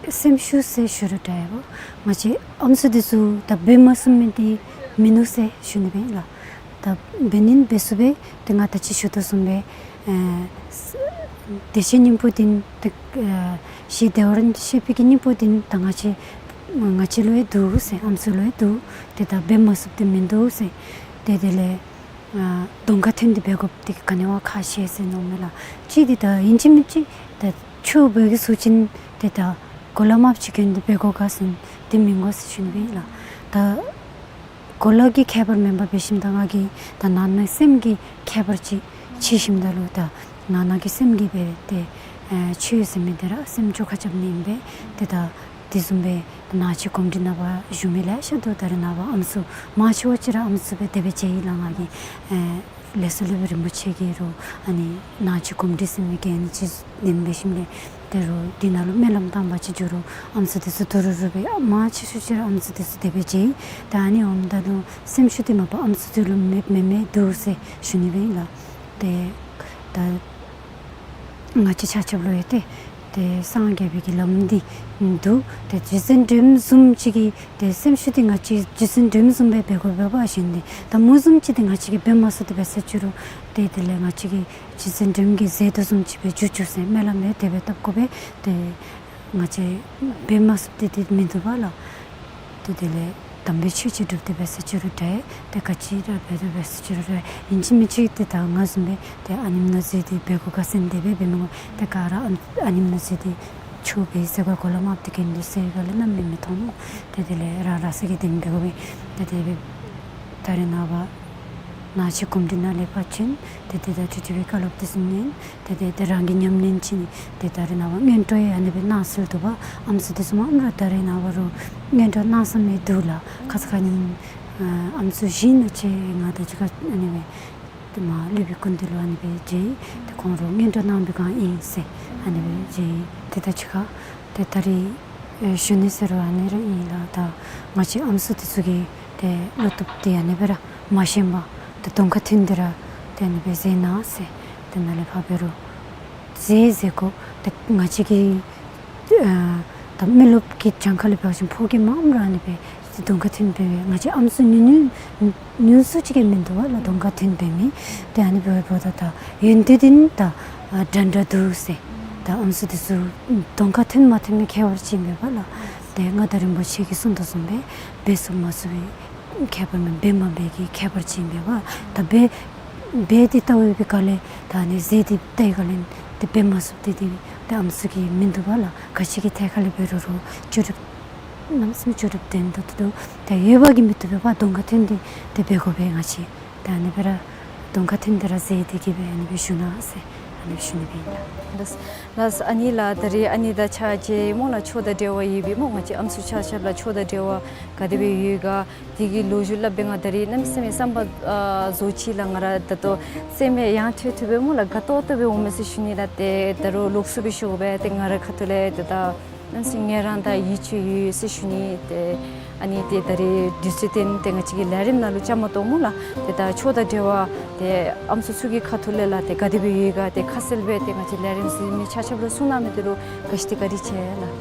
སེམས་ཤུགས་ཟེར་ཞུ་རུང་འདྲ་ཡོདཔ། ང་བཅས་ཨམ་སྲུ་འདི་ཚུ་ད་འབད་མ་ཚུགས་མི་འདི་མིན་ནུག་ཟེར་ཞུ་ནི་སྦེ་ཨིན་ལགས། ད་འབད་ནི་འབད་ཚུགས་པས། ཏེ་ང་ད་ཅི་ཞུ་དོ་བཟུམ་སྦེ་ཨེ་བདེ་གཤེགས་སྙིང་པོ་འདི་ཏེ་ཨེ་ཞི་བདེ་བར་གཤེགས་པའི་གི་སྙིང་པོ་འདི་ད་ང་བཅས་ང་བཅས་ལུ་ཡང་འདུག་ཟེར། ཨམ་སྲུ་ལུ་ཡང་འདུག། ཏེ་ད་འབད་མ་ཚུགསཔ་འདི་མིན་འདུག་ཟེར། ཏེ་དེ་ལས་ཨ་གདོང་ཁར་ཐོན་ཏེ་འབད་དགོཔ་འདི་ག་ནི་བ་ཁག་ཆེ་ཟེར་མནོཝ་མས་ལགས། གཅིག་འདི་ད་ཨིན་ཅི་མིན་ཅི་ད་ཆོས་འབད་གེ་ཟེར་བ་ཅིན་ཏེ་ད་གོ་ལ་མར་ཅིག་གྱོན་ཏེ་འབད་དགོ་ག་ཟེར་འདི་མི་དགོ་ཟེར་ཞུ་ནི་སྦེ་ཨིན་ལགས། ད་གོ་ལ་གི་ཁྱད་པར་མེན་པར་འབད་ཞིནམ་ད་ང་གིས་ད་ནང་ན་སེམས་ཀྱི་ཁྱད་པར་ཅིག་ཕྱེ་ཞིནམ་ད་ལུ་ད་ནང་ན་གི་སེམས་ཀྱིས་འབད་དེ་ཨེ་ཆོས་ཟེར་མི་འདི་ར་སེམས་བཅོས་ཁ་རྐྱབ་ནི་ཨིན་པས། ཏེ་ད་དེ་བཟུམ་སྦེ་ནང་ཆོས་གོམས་འདྲིས་ནང་པ་བཞུགས་མི་ལེ་ཤ་འདུག། ད་རེས་ནངས་པ་ཨམ་སྲུ་མང་ཆེ་བ་ཅིག་ར་ཨམ་སྲུ་སྦེ་དེ་སྦེ་མཇལ་ཡི་ལགས། ང་གིས་ཨེ་ལས་ཚོགས་སློབ་དཔོན་རིན་པོ་ཆེ་གིས་རུང་ཨ་ནི་ནང་ཆོས་གོམས་འདྲིས་ཟེར་མི་གི་ཨ་ནི་ཅིག་ལེན་འབད་ཞིནམ་ལས་ཏེ་རུང་འདི་ནང་ལུ་སྨོན་ལམ་བཏབ་པ་ཅིན་འགྱོ་རུང་ཨམ་སྲུ་འདི་ཚུ་འདུག་རུང་རུང་སྦེ་མང་ཆེ་ཤོས་ཅིག་ར་ཨམ་སྲུ་འདི་ཚུ་དེ་སྦེ་མཇལ་ཡི། ད་ཨ་ནི་འོངམ་ད་ལུ་སེམས་ཤུགས་འདི་མ་པ་ཨམ་སྲུ་འདི་ལུ་མེད་མེད་མེད་འདུག་ཟེར་ཞུ་ནི་སྦེ་ཨིན་ལགས། ཏེ་ད་ང་བཅས་ཆ་ཁྱབ་ལུ་ཡང་ཏེ་ཏེ་སངས་རྒྱས་པའི་གི་ལམ་འདི་འདུག། ཏེ་རྗེ་བཙུན་སྒྲོལ་མ་བཟུམ་ཅིག་གི་ཏེ་སེམས་ཤུགས་འདི་ང་བཅས་རྗེ་བཙུན་སྒྲོལ་མ་བཟུམ་སྦེ་འབད་དགོ་པས་པ་ཞུ་ནི། ད་མོ་བཟུམ་ཅིག་འདི་ང་བཅས་ཀྱིས་འབད་མ་ཚུགས་ཏེ་འབད་ས་ཅི་རུང་ཏེ་དེ་ལས་ང་བཅས་ཀྱིས་རྗེ་བཙུན་སྒྲོལ་མ་གི་ཟས་དེ་བཟུམ་ཅིག་སྦེ་འགྱོ་འགྱོ་ཟེར་སྨོན་ལམ་ཡང་དེ་སྦེ་བཏབ་དགོ་པས། ཏེ་ང་བཅས་འབད་མ་ཚུགསཔ་འདི་འདི་མིན་འདུག་པ་ལགས། ཏེ་དེ་ལས་དམ་པའི་ཆོས་ཅིག་སྒྲུབ་སྟེ་འབད་ས་ཅི་རུང་འདྲ། ཏེ་ག་ཅི་ར་འབད་དེ་འབད་ས་ཅི་རུང་འདྲ། ཨིན་ཅི་མིན་ཅི་ཏེ་ད་ང་བཟུམ་སྦེ་ཏེ་ཨ་ནེམ་ན་ཟེར་ཏེ་འབད་དགོ་ག་ཟེར་དེ་སྦེ་འབད་མི་དགོ། ཏེ་ག་ར་ཨ་ཨ་ནེམ་ན་ཟེར་ཏེ་ཆོས་འབད་ཟེར་ག་གོ་ལ་མར་ཏེ་གྱོན་ཏེ་ཟེར་ག་ལས་གནམ་མེད་མེད་མཐོང་སྨོ། ཏེ་དེ་ལས་རང་རང་སོ་གི་དེམ་འབད་དགོ་པས། ཏེ་དེ་སྦེ་ད་རེས་ནངས་པ་ནང་ཆོས་གོམས་འདྲིས་ནང་ལེགས་པར་བྱོན། ཏེ་ཏེ་ད་ཁྲི་ཁྲི་བའི་བཀའ་སློབ་དེ་ཚུ་ཉན། ཏེ་ཏེ་ཏེ་རང་གིས་ཉམས་ལེན་བྱིན། ཏེ་ད་རེས་ནངས་པ་སྔོན་འགྲོ་ཡང་ཨ་ནི་སྦེ་གནང་སྲོལ་འདུག་པ། ཨམ་སྲུ་དེ་ཚུ་མ་ཨིནམ་ར་ད་རེས་ནངས་པ་རུང་སྔོན་འགྲོ་གནང་ས་མི་འདུག་ལགས། ཁ་ཙ་ཁ་ཉིནམ་ཨ་ཨམ་སྲུ་བཞི་ཨིན་ན་ཅིག་ང་དང་གཅིག་ཁར་ཨ་ནི་སྦེ་ཏེ་མར་སློབ་དཔོན་སྐུ་མདུན་ལུ་ཨ་ནི་སྦེ་མཇལ་ཡི། ཏེ་ཁོང་ར་སྔོན་འགྲོ་གནང་བའི་སྒང་ཨིན་ཟེར་ཨ་ནི་སྦེ་མཇལ་ཡི། ཏེ་ད་གཅིག་ཁར་ཏེ་ད་རེས་ཨེ་ཞུ་ནི་ཟེར་རུང་ཨ་ནི་ར་ཨིན་ལགས། ད་ང་བཅས་ཨམ་སྲུ་དེ་ཚུ་གིས་ཏེ་བློ་སྟོབས་འདི་ཨ་ནི་སྦེ་ར་མ་ཞན་པར་ཏེ་གདོང་ཁར་ཐོན་ཏེ་ར་ཏེ་ཨ་ནི་སྦེ་མཛད་གནང་ཟེར། ཏེ་ནཱ་ལས་ཕར་འབད་རུང་མཛད་མཛད་དགོ། ཏེ་ང་བཅས་ཀྱི་ཨ་ད་མི་རློབས་ཀྱི་གྱངས་ཁ་ལས་འབད་བ་ཅིན་ཕོ་སྐྱེས་མ་ཨིནམ་ར་ཨ་ནི་སྦེ་ཏེ་གདོང་ཁར་ཐོན་འབད་བའི་ང་བཅས་ཨམ་སྲུ་ཉུང་ཉུང་ཉུང་སུ་ཅིག་གིས་མིན་འདུག་པ་ལགས། གདོང་ཁར་ཐོན་འབད་མི་ཏེ་ཨ་ནི་འབདཝ་ད་ད་ཡོན་ཏན་འདི་ད་ཨ་འདྲན་འདྲ་འདུག་ཟེར། ད་ཨམ་སྲུ་དེ་ཚུ་གདོང་ཁར་ཐོན་མ་ཐོན་མི་ཁྱད་པར་ཅིག་མེད་པ་ལགས། ཏེ་མངའ་བདག་རིན་པོ་ཆེ་གིས་གསུངས་དོ་བཟུམ་སྦེ་འབད་ཚུགས་མ་ཚུགས་པའི་ཁྱད་པར་མེན། འབད་མ་འབད་ཀྱི་ཁྱད་པར་ཅིག་མེད་པ། ད་འབད་འབད་དེ་ལྟ་བའི་སྒང་ལས་ད་ཨ་ནི་མཛད་དེ་ལྟ་བའི་སྒང་ལས་ཏེ་འབད་མ་ཚུགསཔ་འདི་འདི་ཏེ་ཨམ་སྲུ་གི་མིན་འདུག་པ་ལགས། ག་ཅི་གི་ཐད་ཁར་ལས་འབད་རུང་རུང་ལྕོགས་གྲུབ་གནམ་མེད་ས་མེད་ལྕོགས་གྲུབ་ལྡན་ཏོག་ཏོ་འདུག། ད་ཡོད་པ་གིས་མི་བཏུབ་པས་པ། གདོང་ཁར་ཐོན་ཏེ་ཏེ་འབད་དགོ་པས། ང་བཅས་ད་ཨ་ནི་སྦེ་ར་གདོང་ཁར་ཐོན་ཏེ་ར་མཛད་དེ་གི་སྦེ་ཨ་ནི་སྦེ་ཞུ་གནང་ཟེར་ཨ་ནི་སྦེ་ཞུ་ནི་སྦེ་ཨིན་ལགས། ལགས་ལགས། ཨ་ནི་ལགས་ད་རེས་ཨ་ནི་དང་ཕྱག་རྗེས་སྨོ་ལགས་ཆོས་དང་འབྲེལ་བ་ཡོད་པའི་སྨོ་ང་བཅས་ཨམ་སྲུ་ཆ་ཁྱབ་ལུ་ཆོས་དང་འབྲེལ་བ་ག་དེ་སྦེ་ཡོད་ག་དེ་གི་ལོ་རྒྱུས་སླབ་པའི་སྒང་ད་རེས་གནམ་མེད་ས་མེད་བསམ་པ་ཨ་རྫོགས་ཅི་ལགས། ང་ར་ད་ལྟོ་སེམས་ཡང་ཐོས་ཐོས་པས་སྨོ་ལགས། དགའ་ཏོག་ཏོ་སྦེ་འོང་མས་ཟེར་ཞུ་ནི་ལགས། ཏེ་ད་རུང་ལོགས་སུ་སྦེ་ཞུ་དགོ་པས། ཏེ་ང་རའི་ཁ་ཐུག་ལས་ཏེ་ད་གནམ་མེད་ས་མེད་ངལ་རངས་དང་ཡིད་ཆེས་ཡོད་ཟེར་ཞུ་ནི། ཏེ་ཨ་ནི་ཏེ་ད་རེས་དུས་ཚོད་བཏོན་ཏེ་ང་བཅས་ཀྱི་ལས་རིམ་ནང་ལུ་བཅའ་མར་གཏོགས་སྨོ་ལགས། ཏེ་ད་ཆོས་དང་འབྲེལ་བ་ཏེ་ཨམ་སྲུ་ཚུ་གི་ཁ་ཐུག་ལས་ལགས་ཏེ་ག་དེ་སྦེ་ཡོད་ག་ཏེ་ཁ་གསལ་སྦེ་ཏེ་ང་བཅས་ལས་རིམ་གཟིགས་མི་ཆ་ཁྱབ་ལུ་གསུང་གནང་མི་དེ་ལུ་ག་ཅི་ཏེ་བཀའ་དྲིན་ཆེ་ལགས།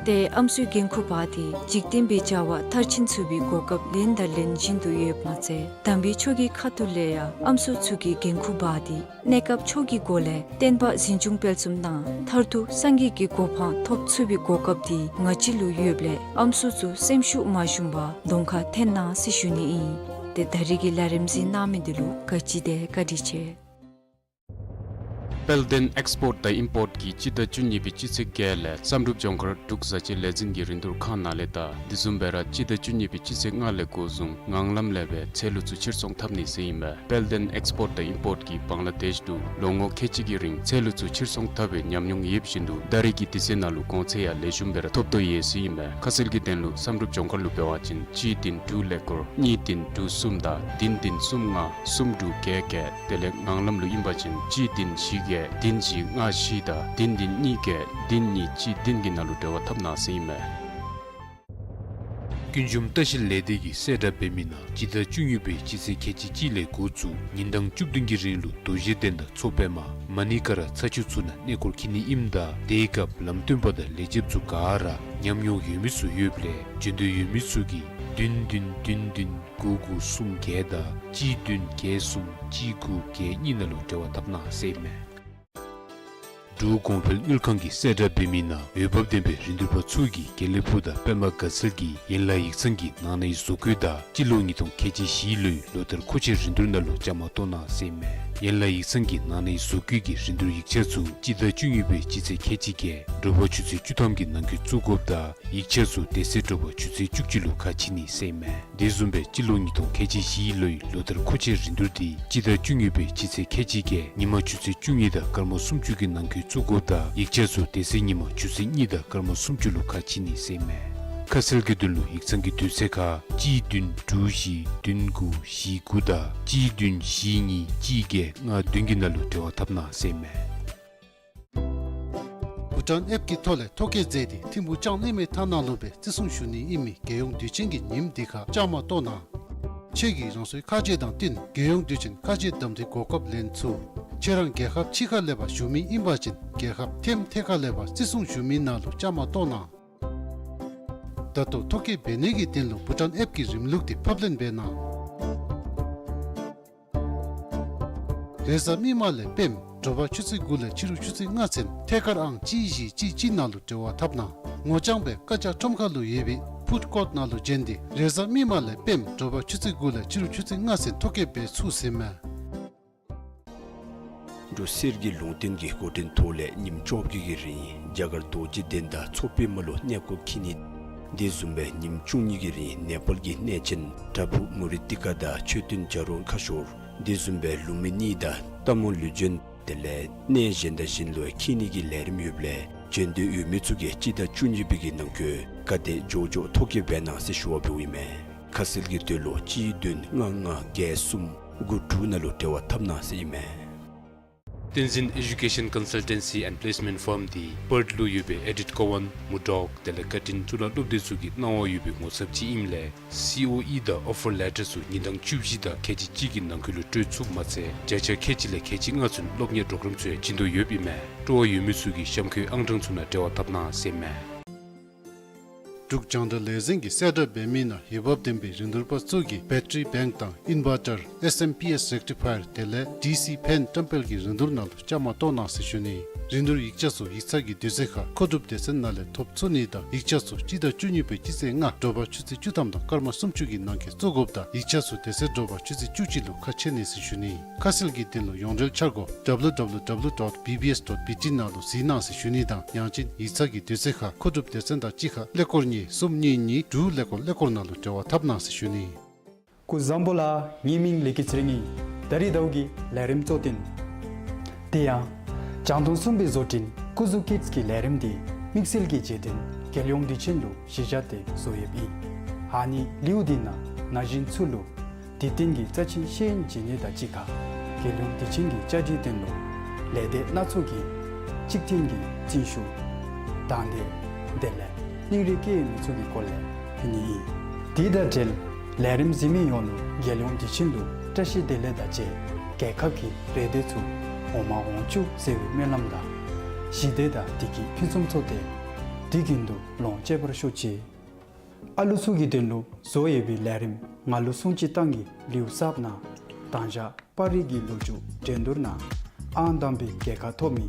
ཏེ་ཨམ་སྲུའི་འགན་ཁུར་འབག་སྟེ་འཇིག་རྟེན་པའི་བྱ་བ་མཐར་ཕྱིན་ཚུགས་པའི་གོ་སྐབས་ལེན་དང་ལེན་བཞིན་དུ་ཡོདཔ་མ་ཚད་དམ་པའི་ཆོས་ཀྱི་ཁ་ཐུག་ལས་ཡང་ཨམ་སྲུ་ཚུ་གིས་འགན་ཁུར་འབག་སྟེ་གནས་སྐབས་མཆོག་གི་སྒོ་ལས་བསྟན་པ་འཛིན་སྐྱོང་སྤེལ་གསུམ་དང་མཐར་ཐུག་སངས་རྒྱས་ཀྱི་གོ་འཕང་ཐོབ་ཚུགས་པའི་གོ་སྐབས་འདི་ང་བཅས་ལུ་ཡོདཔ་ལས་ཨམ་སྲུ་ཚུ་སེམས་ཤུགས་མ་ཞུམ་པར་གདོང་ཁར་འཐོན་གནང་ཟེར་ཞུ་ནི་ཨིན། ཏེ་ད་རིས་ཀྱི་ལས་རིམ་གཟིགས་གནང་མི་འདི་ལུ་ག་ཅི་དེ་བཀའ་དྲིན་ཆེ། དཔལ་ལྡན་ཨེགསི་པོརཊ་དང་ཨིམ་པོརཊ་ཀྱིས་སྤྱི་ཟླ་བཅུ་གཉིས་པའི་སྤྱི་ཚེས་བརྒྱད་ལས་བསམ་གྲུབ་ལྗོངས་མཁར་འབྲུག་བཟའ་ཆས་ལས་འཛིན་གྱི་རིན་བསྡུར་ཁང་ནང་ལས་དང་དེ་བཟུམ་སྦེ་ར་སྤྱི་ཟླ་བཅུ་གཉིས་པའི་སྤྱི་ཚེས་ལྔ་ལས་འགོ་བཟུང་ངང་ལམ་ལས་སྦེ་ཚལ་ལུ་ཚུ་ཕྱིར་ཚོང་འཐབ་ནི་ཟེར་ཨིན་པས། དཔལ་ལྡན་ཨེགསི་པོརཊ་དང་ཨིམ་པོརཊ་ཀྱིས་བང་ལ་དེཤ་ལུ་ལོ་ངོ་ཁལ་གཅིག་གི་རིང་ཚལ་ལུ་ཚུ་ཕྱིར་ཚོང་འཐབ་པའི་ཉམས་མྱོང་ཡོད་བཞིན་དུ་ད་རིས་ཀྱི་དུས་ཚོད་ནང་ལུ་གོང་ཚད་ཡང་ལེགས་ཤོམ་སྦེ་ར་ཐོབ་དོ་ཡོད་ཟེར་ཨིན་པས། ཁ་གསལ་གྱི་དོན་ལུ་བསམ་གྲུབ་ལྗོངས་མཁར་ལུ་འབད་བ་ཅིན་གཅིག་བདུན་དྲུག་ཀླད་ཀོར་གཉིས་བདུན་དྲུག་གསུམ་དང་བདུན་བདུན་གསུམ་ལྔ་གསུམ་དྲུག་བརྒྱད་བརྒྱད། དེ་ལས་ངང་ལམ་ལུ་ཨིན་པ་ཅིན་གཅིག་བདུན་བཞི་བརྒྱད་བདུན་བཞི་ལྔ་བཞི་དང་བདུན་བདུན་གཉིས་བརྒྱད་བདུན་གཉིས་གཅིག་བདུན་གྱི་ནང་ལུ་འབྲེལ་བ་འཐབ་གནང་ཟེར་ཨིན་མས། ཀུན་འབྱུང་ལྟ་བཤལ་ལས་སྡེ་གིས་གསལ་བསྒྲགས་འབད་མི་ནང་སྤྱི་ཟླ་བཅུ་གཉིས་པའི་སྤྱི་ཚེས་ཁལ་གཅིག་གཅིག་ལས་འགོ་བཙུགས་ཉིན་གྲངས་བཅུ་བདུན་གྱི་རིང་ལུ་རྡོ་རྗེ་གདན་དང་མཚོ་པདྨ་མ་ཎི་ཀ་ར་ཚ་ཆུ་ཚུ་ནང་གནས་སྐོར་འཁྱིད་ནི་ཨིནམ་ད་དེའི་སྐབས་ལམ་སྟོན་པ་དང་ལས་བྱེདཔ་ཚུ་ག་ར་ཉམས་མྱོང་ཡོད་མི་ཚུ་ཡོདཔ་ལས་འབྱོན་འདོད་ཡོད་མི་ཚུ་གིས་བདུན་བདུན་བདུན་བདུན་དགུ་དགུ་གསུམ་བརྒྱད་དང་གཅིག་བདུན་བརྒྱད་གསུམ་གཅིག་དགུ་བརྒྱད་གཉིས་ནང་ལུ་འབྲེལ་བ་འཐབ་གནང་ཟེར་ཨིན་མས། འབྲུག་གོང་འཕེལ་དངུལ་ཁང་གིས་གསལ་བསྒྲགས་འབད་མི་ནང་འོས་འབབ་ལྡན་པའི་རིན་བསྡུར་པ་ཚུ་གིས་དགེ་ལེགས་ཕུག་དང་པདྨ་དགའ་ཚལ་གྱི་ཡན་ལག་ཡིག་ཚང་གི་ནང་ནའི་བཟོ་བཀོད་དང་སྤྱི་ལོ་ཉིས་སྟོང་ཁལ་གཅིག་བཞིའི་ལོའི་ལོ་ལྟར་མཁོ་ཆས་རིན་བསྡུར་ནང་ལུ་བཅའ་མར་གཏོགས་གནང་ཟེར་ཨིན་མས། ཡན་ལག་ཡིག་ཚང་གི་ནང་ནའི་བཟོ་བཀོད་ཀྱི་རིན་བསྡུར་ཡིག་ཆ་ཚུ་སྤྱི་ཟླ་བཅུ་གཉིས་པའི་སྤྱི་ཚེས་ཁལ་གཅིག་བརྒྱད་དྲོ་པ་ཆུ་ཚོད་བཅུ་ཐམ་གྱི་ནང་འཁོད་བཙུགས་དགོཔ་དང་ཡིག་ཆ་ཚུ་དེ་ཚེ་དྲོ་པ་ཆུ་ཚོད་བཅུ་གཅིག་ལུ་ཁ་ཕྱེ་ནི་ཟེར་ཨིན་མས། དེ་བཟུམ་སྦེ་སྤྱི་ལོ་ཉིས་སྟོང་ཁལ་གཅིག་བཞིའི་ལོའི་ལོ་ལྟར་མཁོ་ཆས་རིན་བསྡུར་འདི་སྤྱི་ཟླ་བཅུ་གཉིས་པའི་སྤྱི་ཚེས་ཁལ་གཅིག་བརྒྱད་ཉིན་མ་ཆུ་ཚོད་བཅུ་གཉིས་དང་སྐར་མ་སུམ་ཅུ་གི་ནང་འཁོད་བཙུགས་དགོཔ་དང་ཡིག་ཆ་ཚུ་དེ་ཚེ་ཉིན་མ་ཆུ་ཚོད་གཉིས་དང་སྐར་མ་སུམ་ཅུ་ལུ་ཁ་ཕྱེ་ནི་ཟེར་ཨིན་མས། ཁ་གསལ་གྱི་དོན་ལུ་ཡིག་ཚང་གི་དུས་ཚོད་ཁར་གཅིག་བདུན་དྲུག་བཞི་བདུན་དགུ་བཞི་དགུ་དང་གཅིག་བདུན་བཞི་གཉིས་གཅིག་བརྒྱད་ལྔ་བདུན་གྱི་ནང་ལུ་འབྲེལ་བ་འཐབ་གནང་ཟེར་ཨིན་མས། བྷུ་ཊཱན་ཨེཔ་ཀྱི་ཐོག་ལས་ཐོ་བཀོད་མཛད་དེ་ཐིམ་ཕུག་ལྕང་གླིང་མའི་ཐང་ནང་ལུ་སྦེ་བརྩི་སྲུང་ཞུ་ནི་ཨིན་མི་རྒྱལ་ཡོངས་དུས་ཆེན་གྱི་ཉིནམ་འདི་ཁར་བཅའ་མར་གཏོགས་གནང་། ཁྱེད་ཀྱིས་རང་སོའི་ཁ་རྗེ་དང་བསྟུན་རྒྱལ་ཡོངས་དུས་ཆེན་ཁ་རྗེ་གདམ་འཐུའི་གོ་སྐབས་ལེན་ཚུགས། ཁྱེད་རང་རྒྱལ་ཁབ་ཕྱི་ཁ་ལས་ཕར་བཞུགས་མི་ཨིན་པ་ཅིན་རྒྱལ་ཁབ་ཐེམ་ཐེ་ཁ་ལས་ཕར་བརྩི་སྲུང་ཞུ་མི་ནང་ལུ་བཅའ་མར་གཏོགས་གནང་། ད་ལྟོ་ཐོ་བཀོད་འབད་ནི་གི་དོན་ལུ་བྷུ་ཊཱན་ཨེཔ་ཀྱི་རིམ་ལུགས་འདི་ཕབ་ལེན་འབད་གནང་། རེས་གཟའ་མིག་དམར་ལས་སྤེནམ་དྲོ་པ་ཆུ་ཚོད་དགུ་ལས་ཕྱི་རུ་ཆུ་ཚོད་ལྔ་ཚུན་ཐད་ཀར་ཨང་གཅིག་བཞི་གཅིག་གཅིག་ནང་ལུ་འབྲེལ་བ་འཐབ་གནང་། ངོ་རྐྱང་སྦེ་བཀའ་རྒྱ་ཁྲོམ་ཁ་ལུ་ཡོད་པའི་ཕུཌ་ཀོརཊ་ནང་ལུ་བྱོན་ཏེ་རེས་གཟའ་མིག་དམར་ལས་སྤེནམ་དྲོ་པ་ཆུ་ཚོད་དགུ་ལས་ཕྱི་རུ་ཆུ་ཚོད་ལྔ་ཚུན་ཐོ་བཀོད་འབད་ཚུགས་ཟེར་ཨིན་མས། འབྲུག་གསེར་གྱི་ལུང་བསྟན་གྱི་འགོ་འདྲེན་ཐོག་ལས་ཉིནམ་བཅོ་བརྒྱད་ཀྱི་རིང་རྒྱ་གར་རྡོ་རྗེ་གདན་དང་མཚོ་པདྨ་ལུ་གནས་སྐོར་འཁྱིད་ནི། དེ་བཟུམ་སྦེ་ཉིནམ་བཅུ་གཉིས་ཀྱི་རིང་ནེ་པཱལ་གྱི་གནས་ཆེན་བྲག་ཕུག་མུ་རི་ཏི་ཀ་དང་མཆོད་རྟེན་བྱ་རོག་ཁ་ཤོར། དེ་བཟུམ་སྦེ་ལུང་མི་གཉིས་དང་སྟག་མོ་ལུས་སྦྱིན། དེ་ལས་གནས་གཞན་དང་གཞན་ལུ་འཁྱིད་ནི་གི་ལས་རིམ་ཡོདཔ་ལས་འབྱོན་འདོད་ཡོད་མི་ཚུ་གིས་སྤྱི་ཟླ་བཅུ་གཉིས་པའི་གི་ནང་འཁོད་ག་དེ་མགྱོགས་མགྱོགས་ཐོ་བཀོད་འབད་གནང་ཟེར་ཞུ་བ་འབདཝ་ཨིན་མས། ཁ་གསལ་གྱི་དོན་ལུ་གཅིག་བདུན་ལྔ་ལྔ་བརྒྱད་གསུམ་དགུ་དྲུག་ནང་ལུ་འབྲེལ་བ་འཐབ་གནང་ཟེར་ཨིན་མས། བསྟན་འཛིན་ཨེ་ཌུ་ཀེ་ཤཱན་ཀོན་སཱལ་ཊེན་སི་ཨེནཌ་པི་ལེསི་མེནཊ་ཕཱརམ་འདི་པརཐ་ལུ་ཡོད་པའི་ཨེ་ཌིཊ་ཀོ་ཝཱན་མུར་ཌོག་དེ་ལས་ཀར་ཊིན་གཙུག་ལག་སློབ་སྡེ་ཚུ་གི་གནང་བ་ཡོད་པའི་ངོ་ཚབ་ཅིག་ཨིནམ་ལས་སི་ཨོ་ཨི་དང་ཨོ་ཕར་ལེ་ཊར་ཚུ་ཉིན་གྲངས་བཅུ་བཞི་དང་ཁལ་གཅིག་གཅིག་གི་ནང་འཁོད་ལུ་སྤྲོད་ཚུགསཔ་མ་ཚད་བརྒྱ་ཆ་ཁལ་གཅིག་ལས་ཁལ་གཅིག་ལྔ་ཚུན་སློབ་གཉེར་པྲོ་གརམ་ཚུ་ཡང་བྱིན་དོ་ཡོདཔ་ཨིན་མས། སྤྲོ་བ་ཡོད་མི་ཚུ་གིས་གཤམ་འཁོད་ཨང་གྲངས་ཚུ་ནང་འབྲེལ་བ་འཐབ་གནང་ཟེར་ཨིན་མས། འབྲུག་རྒྱང་བསྒྲགས་ལས་འཛིན་གྱིས་གསལ་བསྒྲགས་འབད་མི་ནང་འོས་འབབ་ལྡན་པའི་རིན་བསྡུར་པ་ཚུ་གིས་བེ་ཊ་རི་བེངཀ་དང་ཨིན་བར་ཊར་ཨེསི་ཨེམ་པི་ཨེསི་རེག་ཊི་ཕ་ཡར་དེ་ལས་ཌི་སི་ཕེན་བཀྲམ་སྤེལ་གྱི་རིན་བསྡུར་ནང་ལུ་བཅའ་མར་གཏོགས་གནང་ཟེར་ཞུ་ནི། རིན་བསྡུར་ཡིག་ཆ་ཚུ་ཡིག་ཚང་གི་དུས་ཚོད་ཁར་མཁོ་སྒྲུབ་སྡེ་ཚན་ནང་ལས་ཐོབ་ཚུགས་ནི་དང་ཡིག་ཆ་ཚུ་སྤྱི་ཟླ་བཅུ་གཉིས་པའི་སྤྱི་ཚེས་ལྔ་དྲོ་པ་ཆུ་ཚོད་བཅུ་ཐམ་དང་སྐར་མ་སུམ་ཅུ་གི་ནང་འཁོད་བཙུགས་དགོཔ་དང་ཡིག་ཆ་ཚུ་དེ་ཚེ་དྲོ་པ་ཆུ་ཚོད་བཅུ་གཅིག་ལུ་ཁ་ཕྱེ་ནི་ཟེར་ཞུ་ནི། ཁ་གསལ་གྱི་དོན་ལུ་ཡོངས་འབྲེལ་འཆར་སྒོ་ཌབ་ལུ་ཌབ་ལུ་ཌབ་ལུ་ཌོཊ་བི་བི་ཨེསི་ཌོཊ་བི་ཊི་ནང་ལུ་གཟིགས་གནང་ཟེར་ཞུ་ནི་དང་ཡང་ཅིན་ཡིག་ཚང་གི་དུས་ཚོད་ཁར་མཁོ་སྒྲུབ་སྡེ་ཚན་དང་གཅིག་ཁར་ཀླད་ཀོར་གཉིས་གསུམ་གཉིས་གཉིས་དྲུག་ཀླད་ཀོར་ཀླད་ཀོར་ནང་ལུ་འབྲེལ་བ་འཐབ་གནང་ཟེར་ཞུ་ནི། སྐུ་གཟུགས་བཟང་པོ་ལགས། ངེའི་མིང་ལི་ཀི་ཚེ་རིང་ཨིན། ད་རིས་ཟླཝ་གི་ལས་རིམ་གཙོ་དོན། དེ་ཡང་རྒྱང་མཐོང་སྲུང་བའི་བཟོ་སྐྲུན་སྐུ་གཟུགས་ཀིཌསི་གི་ལས་རིམ་འདི་དམིགས་བསལ་གྱི་རྗེས་དྲན་རྒྱལ་ཡོངས་དུས་ཆེན་ལུ་གཞི་བཞག་སྟེ་བཟོ་ཡོདཔ་ཨིན། ཨ་ནི་ལེའུ་འདི་ནང་ན་གཞོན་ཚུ་ལུ་དུས་སྟོན་གྱི་རྩ་ཆེན་ཤེས་ཡོན་སྦྱིན་ནི་དང་གཅིག་ཁར་རྒྱལ་ཡོངས་དུས་ཆེན་གྱི་བཅའ་སྒྲིག་དོན་ལུ་ལས་སྡེ་སྣ་ཚོགས་ཀྱི་གཅིག་མཐུན་གྱི་རྩིས་ཞུ་དང་འདོད་དེ་ལས་སྙིང་རུས་བསྐྱེད་མི་ཚུ་གི་སྐོར་ལས་ཕུལ་ནི་ཨིན། དེ་དང་འབྲེལ་ལས་རིམ་གཟིགས་མི་ཡོངས་ལུ་རྒྱལ་ཡོངས་དུས་ཆེན་ལུ་བཀྲ་ཤིས་བདེ་ལེགས་དང་བཅས་རྒྱལ་ཁབ་ཀྱི་རེ་འདོད་ཚུ་འོང་མ་འོང་བཅུག་ཟེར་བའི་སྨོན་ལམ་དང་ཞི་བདེ་དང་བདེ་སྐྱིད་ཕུན་སུམ་ཚོགས་ཏེ་ དུས་རྒྱུན་དུ་ལོངས་སྤྱོད་པར་ཤོག་ཅིག། ཨ་ལུ་ཚུ་གི་དོན་ལུ་བཟོ་ཡོད་པའི་ལས་རིམ་ང་ལུ་སྲུང་བརྩི་བཏང་གི་ལེའུ་གསརཔ་ནང་དང་ཞག་པར་རིས་ཀྱི་ལོ་རྒྱུས་འགྲན་བསྡུར་ནང་ཨང་དང་པའི་རྒྱལ་ཁ་ཐོབ་མི་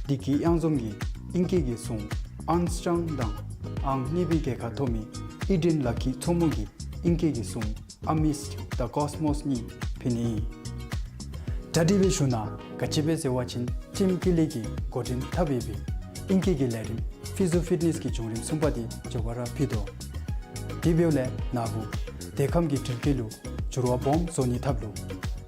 བདེ་སྐྱིད་གཡང་འཛོམས་ཀྱིས་ཨིང་སྐད་ཀྱི་གཟུངས་ཨརམ་སི་ཊོང་དང་ཨང་གཉིས་པའི་རྒྱལ་ཁ་ཐོབ་མི་ཨི་ཌེན་ལ་ཁི་མཚོ་མོ་གིས་ཨིང་སྐད་ཀྱི་གཟུངས་Amidst the Cosmos གཉིས་ཕུལ་ནི་ཨིན། གྲ་སྒྲིག་འབད་ཞུ་ན་ག་ཅི་སྦེ་ཟེར་བ་ཅིན་ཊིམ་ཀུ་ལི་གིས་འགོ་འདྲེན་འཐབ་ཡོད་པའི་ཨིང་སྐད་ཀྱི་ལས་རིམ་ཕི་ཛི་ཕིཊ་ནེསི་གི་བྱུང་རིམ་གསུམ་པ་དེ་མཇུག་བསྡུ་ར་ཕུལ་དོ། དེ་འབདཝ་ལས་ན་བུ་དེ་ཁམས་ཀྱི་འགྲུལ་སྐྱེལ་ལུ་འགྱུར་བ་སྦོམ་བཟོ་ནིའི་ཐབས་ལུ་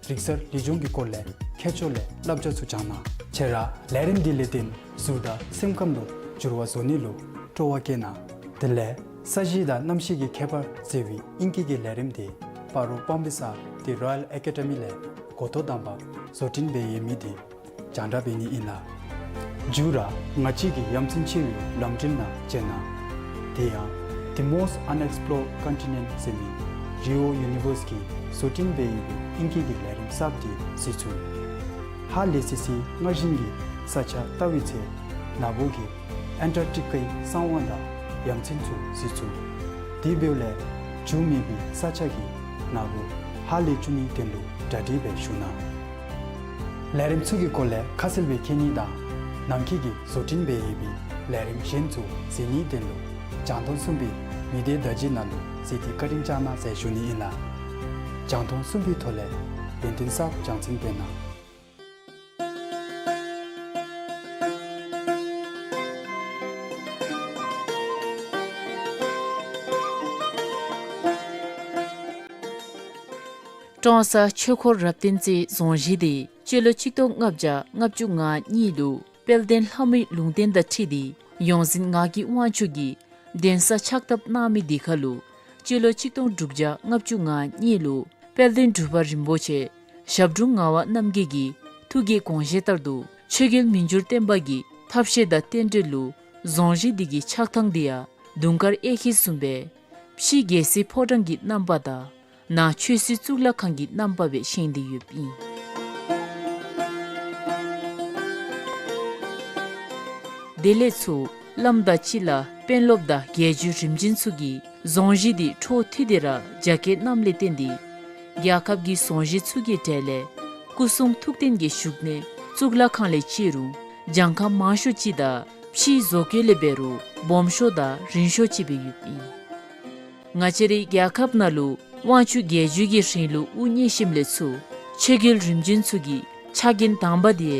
རིག་གསར་ལེགས་ཆུང་གི་སྐོར་ལས་ཁྱད་ཆོས་ལས་བསླབ་བྱ་ཚུ་སྦྱང་གནང་། ཁྱེད་ར་ལས་རིམ་འདི་ལས་བརྟེན་གཟུགས་དང་སེམས་ཁམས་ལུ་འགྱུར་བ་བཟོ་ནི་ལུ་སྤྲོ་བ་བསྐྱེད་གནང་། དེ་ལས་ས་གཞི་དང་གནམ་གཤིས་ཀྱི་ཁྱད་པར་ཟེར་བའི་ཨིང་སྐད་ཀྱི་ལས་རིམ་དེ་སྤ་རོ་སྤང་སྦིས་ས་ཏེ་རོ་ཡཱལ་ཨེ་ཀ་ཌི་མི་ལས་འགོ་ཐོག་དང་པ་བཟོ་སྐྲུན་འབད་ཡོད་མི་དེ་རྒྱང་བསྒྲགས་འབད་ནི་ཨིན་ལགས། མཇུག་ར་ང་བཅས་ཀྱི་ཡ་མཚན་ཆེ་བའི་ལམ་འགྲུལ་ནང་མཇལ་གནང་། དེ་ཡང་The Most Unexplored Continent ཟེར་མི་རི་ཨོ་ཡུ་ནི་ཝརསི་གིས་བཟོ་སྐྲུན་འབད་ཡོད་པའི་ཨིང་སྐད་ཀྱི་ལས་རིམ་གསརཔ་དེ་གཟིགས་ཚུགས། ཧ་ལས་སི་སི་སྔར་བཞིན་གྱི་ས་ཆ་བལྟ་བའི་ཚེ་ན་བུ་གིས་ཨན་ཊར་ཀི་ཊི་ཀའི་གསང་བ་དང་ཡ་མཚན་ཚུ་གཟིགས་ཚུགས། དེ་འབདཝ་ལས་འགྱུར་མེད་པའི་ས་ཆ་གི་ན་བུ་ཧ་ལས་བཅུག་ནིའི་དོན་ལུ་གྲ་སྒྲིག་འབད་ཞུ་གནང་། ལས་རིམ་ཚུ་གི་སྐོར་ལས་ཁ་གསལ་སྦེ་མཁྱེན་ནི་དང་ནམ་མཁའི་གི་བཟོ་སྐྲུན་འབད་ཡོད་པའི་ལས་རིམ་གཞན་ཚུ་གཟིགས་ནིའི་དོན་ལུ་རྒྱང་མཐོང་གསུམ་པའི་མི་སྡེ་བརྡ་བརྒྱུད་ནང་ལུ་གཟིགས་ཏེ་བཀའ་དྲིན་བསྐྱང་གནང་ཟེར་ཞུ་ནི་ཨིན་ལགས། རྒྱང་མཐོང་གསུམ་པའི་ཐོག་ལས་ཡོན་ཏན་གསརཔ་སྦྱང་ཚུགས་པས་ན། ཀྲོང་གསར་ཆོས་འཁོར་རབ་བརྟན་རྩེའི་རྫོང་གཞིས་དེ་སྤྱི་ལོ་ཆིག་སྟོང་ལྔ་བརྒྱ་ལྔ་བཅུ་ང་གཉིས་ལུ་དཔལ་ལྡན་ལྷ་མོའི་ལུང་བསྟན་དང་འཁྲིལ་ཏེ་ཡོངས་འཛིན་ངག་གི་དབང་ཕྱུག་གིས་གདན་ས་ཕྱག་བཏབ་གནང་མི་དེ་ཁར་ལུ་སྤྱི་ལོ་ཆིག་སྟོང་དྲུག་བརྒྱ་ལྔ་བཅུ་ང་གཉིས་ལུ་དཔལ་ལྡན་འབྲུག་པ་རིན་པོ་ཆེ་ཞབས་དྲུང་ངག་དབང་རྣམ་རྒྱལ་གྱི་ཐུགས་ཀྱི་དགོངས་བཞེད་ལྟར་དུ་ཆོས་རྒྱལ་མི་འགྱུར་བརྟན་པ་གི་ཐབས་ཤེས་དང་རྟེན་འབྲེལ་ལུ་རྫོང་གཞིས་དེ་གི་ཆགས་ཐངས་དེ་ཡང་དུང་དཀར་གཡས་འཁྱིལ་བཟུམ་སྦེ་ཕྱི་རྒྱལ་སྲིད་ཕོ་བྲང་གི་རྣམ་པ་དང་ནང་ཆོས་སྲིད་གཙུག་ལག་ཁང་གི་རྣམ་པ་སྦེ་བཞེངས་ཏེ་ཡོདཔ་ཨིན། དེ་ལས་ཚུར་བླམ་དང་སྤྱི་བླ་དཔོན་སློབ་དང་རྒྱལ་བརྒྱུད་རིམ་བྱོན་ཚུ་གིས་རྫོང་གཞིས་དེ་འཕྲོ་མཐུད་དེ་ར་རྒྱ་བསྐྱེད་གནངམ་ལས་བརྟེན་ཏེ་རྒྱལ་ཁབ་ཀྱི་རྫོང་གཞིས་ཚུ་གི་གྲས་ལས་སྐུ་གསུང་ཐུགས་རྟེན་གྱི་བཞུགས་གནས་གཙུག་ལག་ཁང་ལས་བརྩི་རུང་གྱངས་ཁ་མང་ཤོས་ཅིག་དང་ཕྱིའི་བཟོ་བཀོད་ལས་འབད་རུང་སྦོམ་ཤོས་དང་རིང་ཤོས་ཅིག་སྦེ་ཡོདཔ་ཨིན། ང་བཅས་རའི་རྒྱལ་ཁབ་ནང་ལུ་དབང་ཕྱུག་རྒྱལ་བརྒྱུད་ཀྱི་རིང་ལུགས་དབུ་བརྙེས་ཞིནམ་ལས་ཚུར་ཆོས་རྒྱལ་རིམ་བྱོན་ཚུ་གི་ཕྱག་འགན་དང་པ་དེ་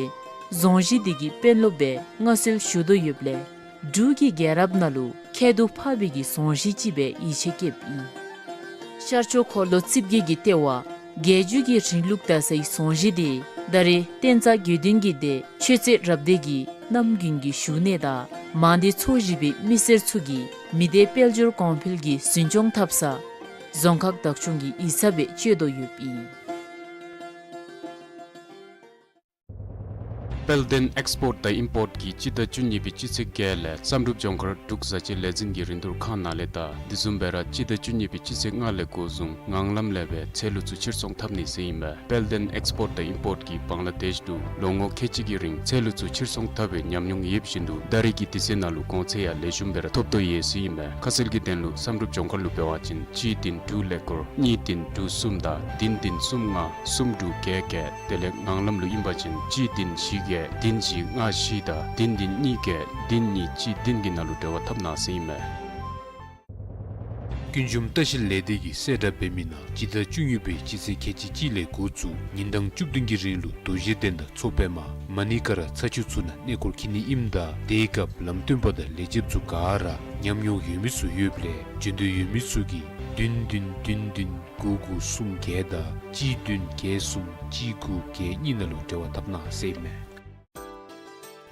རྫོང་གཞིས་དེ་གི་དཔོན་སློབ་སྦེ་མངའ་གསོལ་ཞུ་དོ་ཡོདཔ་ལས་འབྲུག་གི་རྒྱལ་རབས་ནང་ལུ་ཁྱད་དུ་འཕགས་པའི་གི་རྫོང་གཞིས་ཅིག་སྦེ་ཡིད་ཆེས་བསྐྱེདཔ་ཨིན། ཤར་ཕྱོགས་འཁོར་ལོ་རྩིབས་བརྒྱད་ཀྱི་ལྟེ་བ་རྒྱལ་བརྒྱུད་ཀྱི་རིང་ལུགས་དར་སའི་རྫོང་གཞིས་དེ་ད་རེས་བསྟན་རྩ་དགེ་འདུན་གྱི་སྡེ་ཆོས་རྩེ་རབ་སྡེ་གི་རྣམ་རྒྱུན་གྱི་བཞུགས་གནས་དང་མང་སྡེ་ཚོ་བཞི་པའི་མི་སེར་ཚུ་གིས་མི་སྡེ་དཔལ་འབྱོར་གོང་འཕེལ་གྱི་འཛིན་སྐྱོང་འཐབ་ས་རྫོང་ཁག་བདག་སྐྱོང་གི་ཡིག་ཚང་སྦེ་སྤྱོད་དོ་ཡོདཔ་ཨིན། དཔལ་ལྡན་ཨེགསི་པོརཊ་དང་ཨིམ་པོརཊ་ཀྱིས་སྤྱི་ཟླ་བཅུ་གཉིས་པའི་སྤྱི་ཚེས་བརྒྱད་ལས་བསམ་གྲུབ་ལྗོངས་མཁར་འབྲུག་བཟའ་སྤྱོད་ལས་འཛིན་གྱི་རིན་བསྡུར་ཁང་ནང་ལས་དང་དེ་བཟུམ་སྦེ་ར་སྤྱི་ཟླ་བཅུ་གཉིས་པའི་སྤྱི་ཚེས་ལྔ་ལས་འགོ་བཟུང་ངང་ལམ་ལས་སྦེ་ཚལ་ལུ་ཚུ་ཕྱིར་ཚོང་འཐབ་ནི་ཟེར་ཨིན་མས། དཔལ་ལྡན་ཨེགསི་པོརཊ་དང་ཨིམ་པོརཊ་ཀྱིས་བང་ལ་དེཤ་དུ་ལོ་ངོ་ཁལ་གཅིག་གི་རིང་ཚལ་ལུ་ཚུ་ཕྱིར་ཚོང་འཐབ་པའི་ཉམས་མྱོང་ཡོད་བཞིན་དུ་ད་རེས་ཀྱི་དུས་ཚོད་ནང་ལུ་གོང་ཚད་ཡང་ལེགས་ཤོམ་སྦེ་ར་ཐོབ་དོ་ཡོད་ཟེར་ཨིན་མས། ཁ་གསལ་གྱི་དོན་ལུ་བསམ་གྲུབ་ལྗོངས་མཁར་ལུ་འབད་བ་ཅིན་གཅིག་བདུན་དྲུག་ཀླད་ཀོར་གཉིས་བདུན་དྲུག་གསུམ་དང་བདུན་བདུན་གསུམ་ལྔ་གསུམ་དྲུག་བརྒྱད་བརྒྱད། དེ་ལས་ངང་ལམ་ལུ་ཨིན་པ་ཅིན་གཅིག་བདུན་བཞི་བརྒྱད་བདུན་བཞི་ལྔ་བཞི་དང་བདུན་བདུན་གཉིས་བརྒྱད་བདུན་གཉིས་གཅིག་བདུན་གྱི་ནང་ལུ་འབྲེལ་བ་འཐབ་གནང་ཟེར་ཨིན་མས། ཀུན་འབྱུང་ལྟ་བཤལ་ལས་སྡེ་གིས་གསལ་བསྒྲགས་འབད་མི་ནང་སྤྱི་ཟླ་བཅུ་གཉིས་པའི་སྤྱི་ཚེས་ཁལ་གཅིག་གཅིག་ལས་འགོ་བཙུགས་ཉིན་གྲངས་བཅུ་བདུན་གྱི་རིང་ལུ་རྡོ་རྗེ་གདན་དང་མཚོ་པདྨ་མ་ཎི་ཀ་ར་ཚ་ཆུ་ཚུ་ནང་གནས་སྐོར་འཁྱིད་ནི་ཨིནམ་ད་དེའི་སྐབས་ལམ་སྟོན་པ་དང་ལས་བྱེདཔ་ཚུ་ག་ར་ཉམས་མྱོང་ཡོད་མི་ཚུ་ཡོདཔ་ལས་འབྱོན་འདོད་ཡོད་མི་ཚུ་གིས་བདུན་བདུན་བདུན་བདུན་དགུ་དགུ་གསུམ་བརྒྱད་དང་གཅིག་བདུན་བརྒྱད་གསུམ་གཅིག་དགུ་བརྒྱད་གཉིས་ནང་ལུ་འབྲེལ་བ་འཐབ་གནང་ཟེར་ཨིན་མས།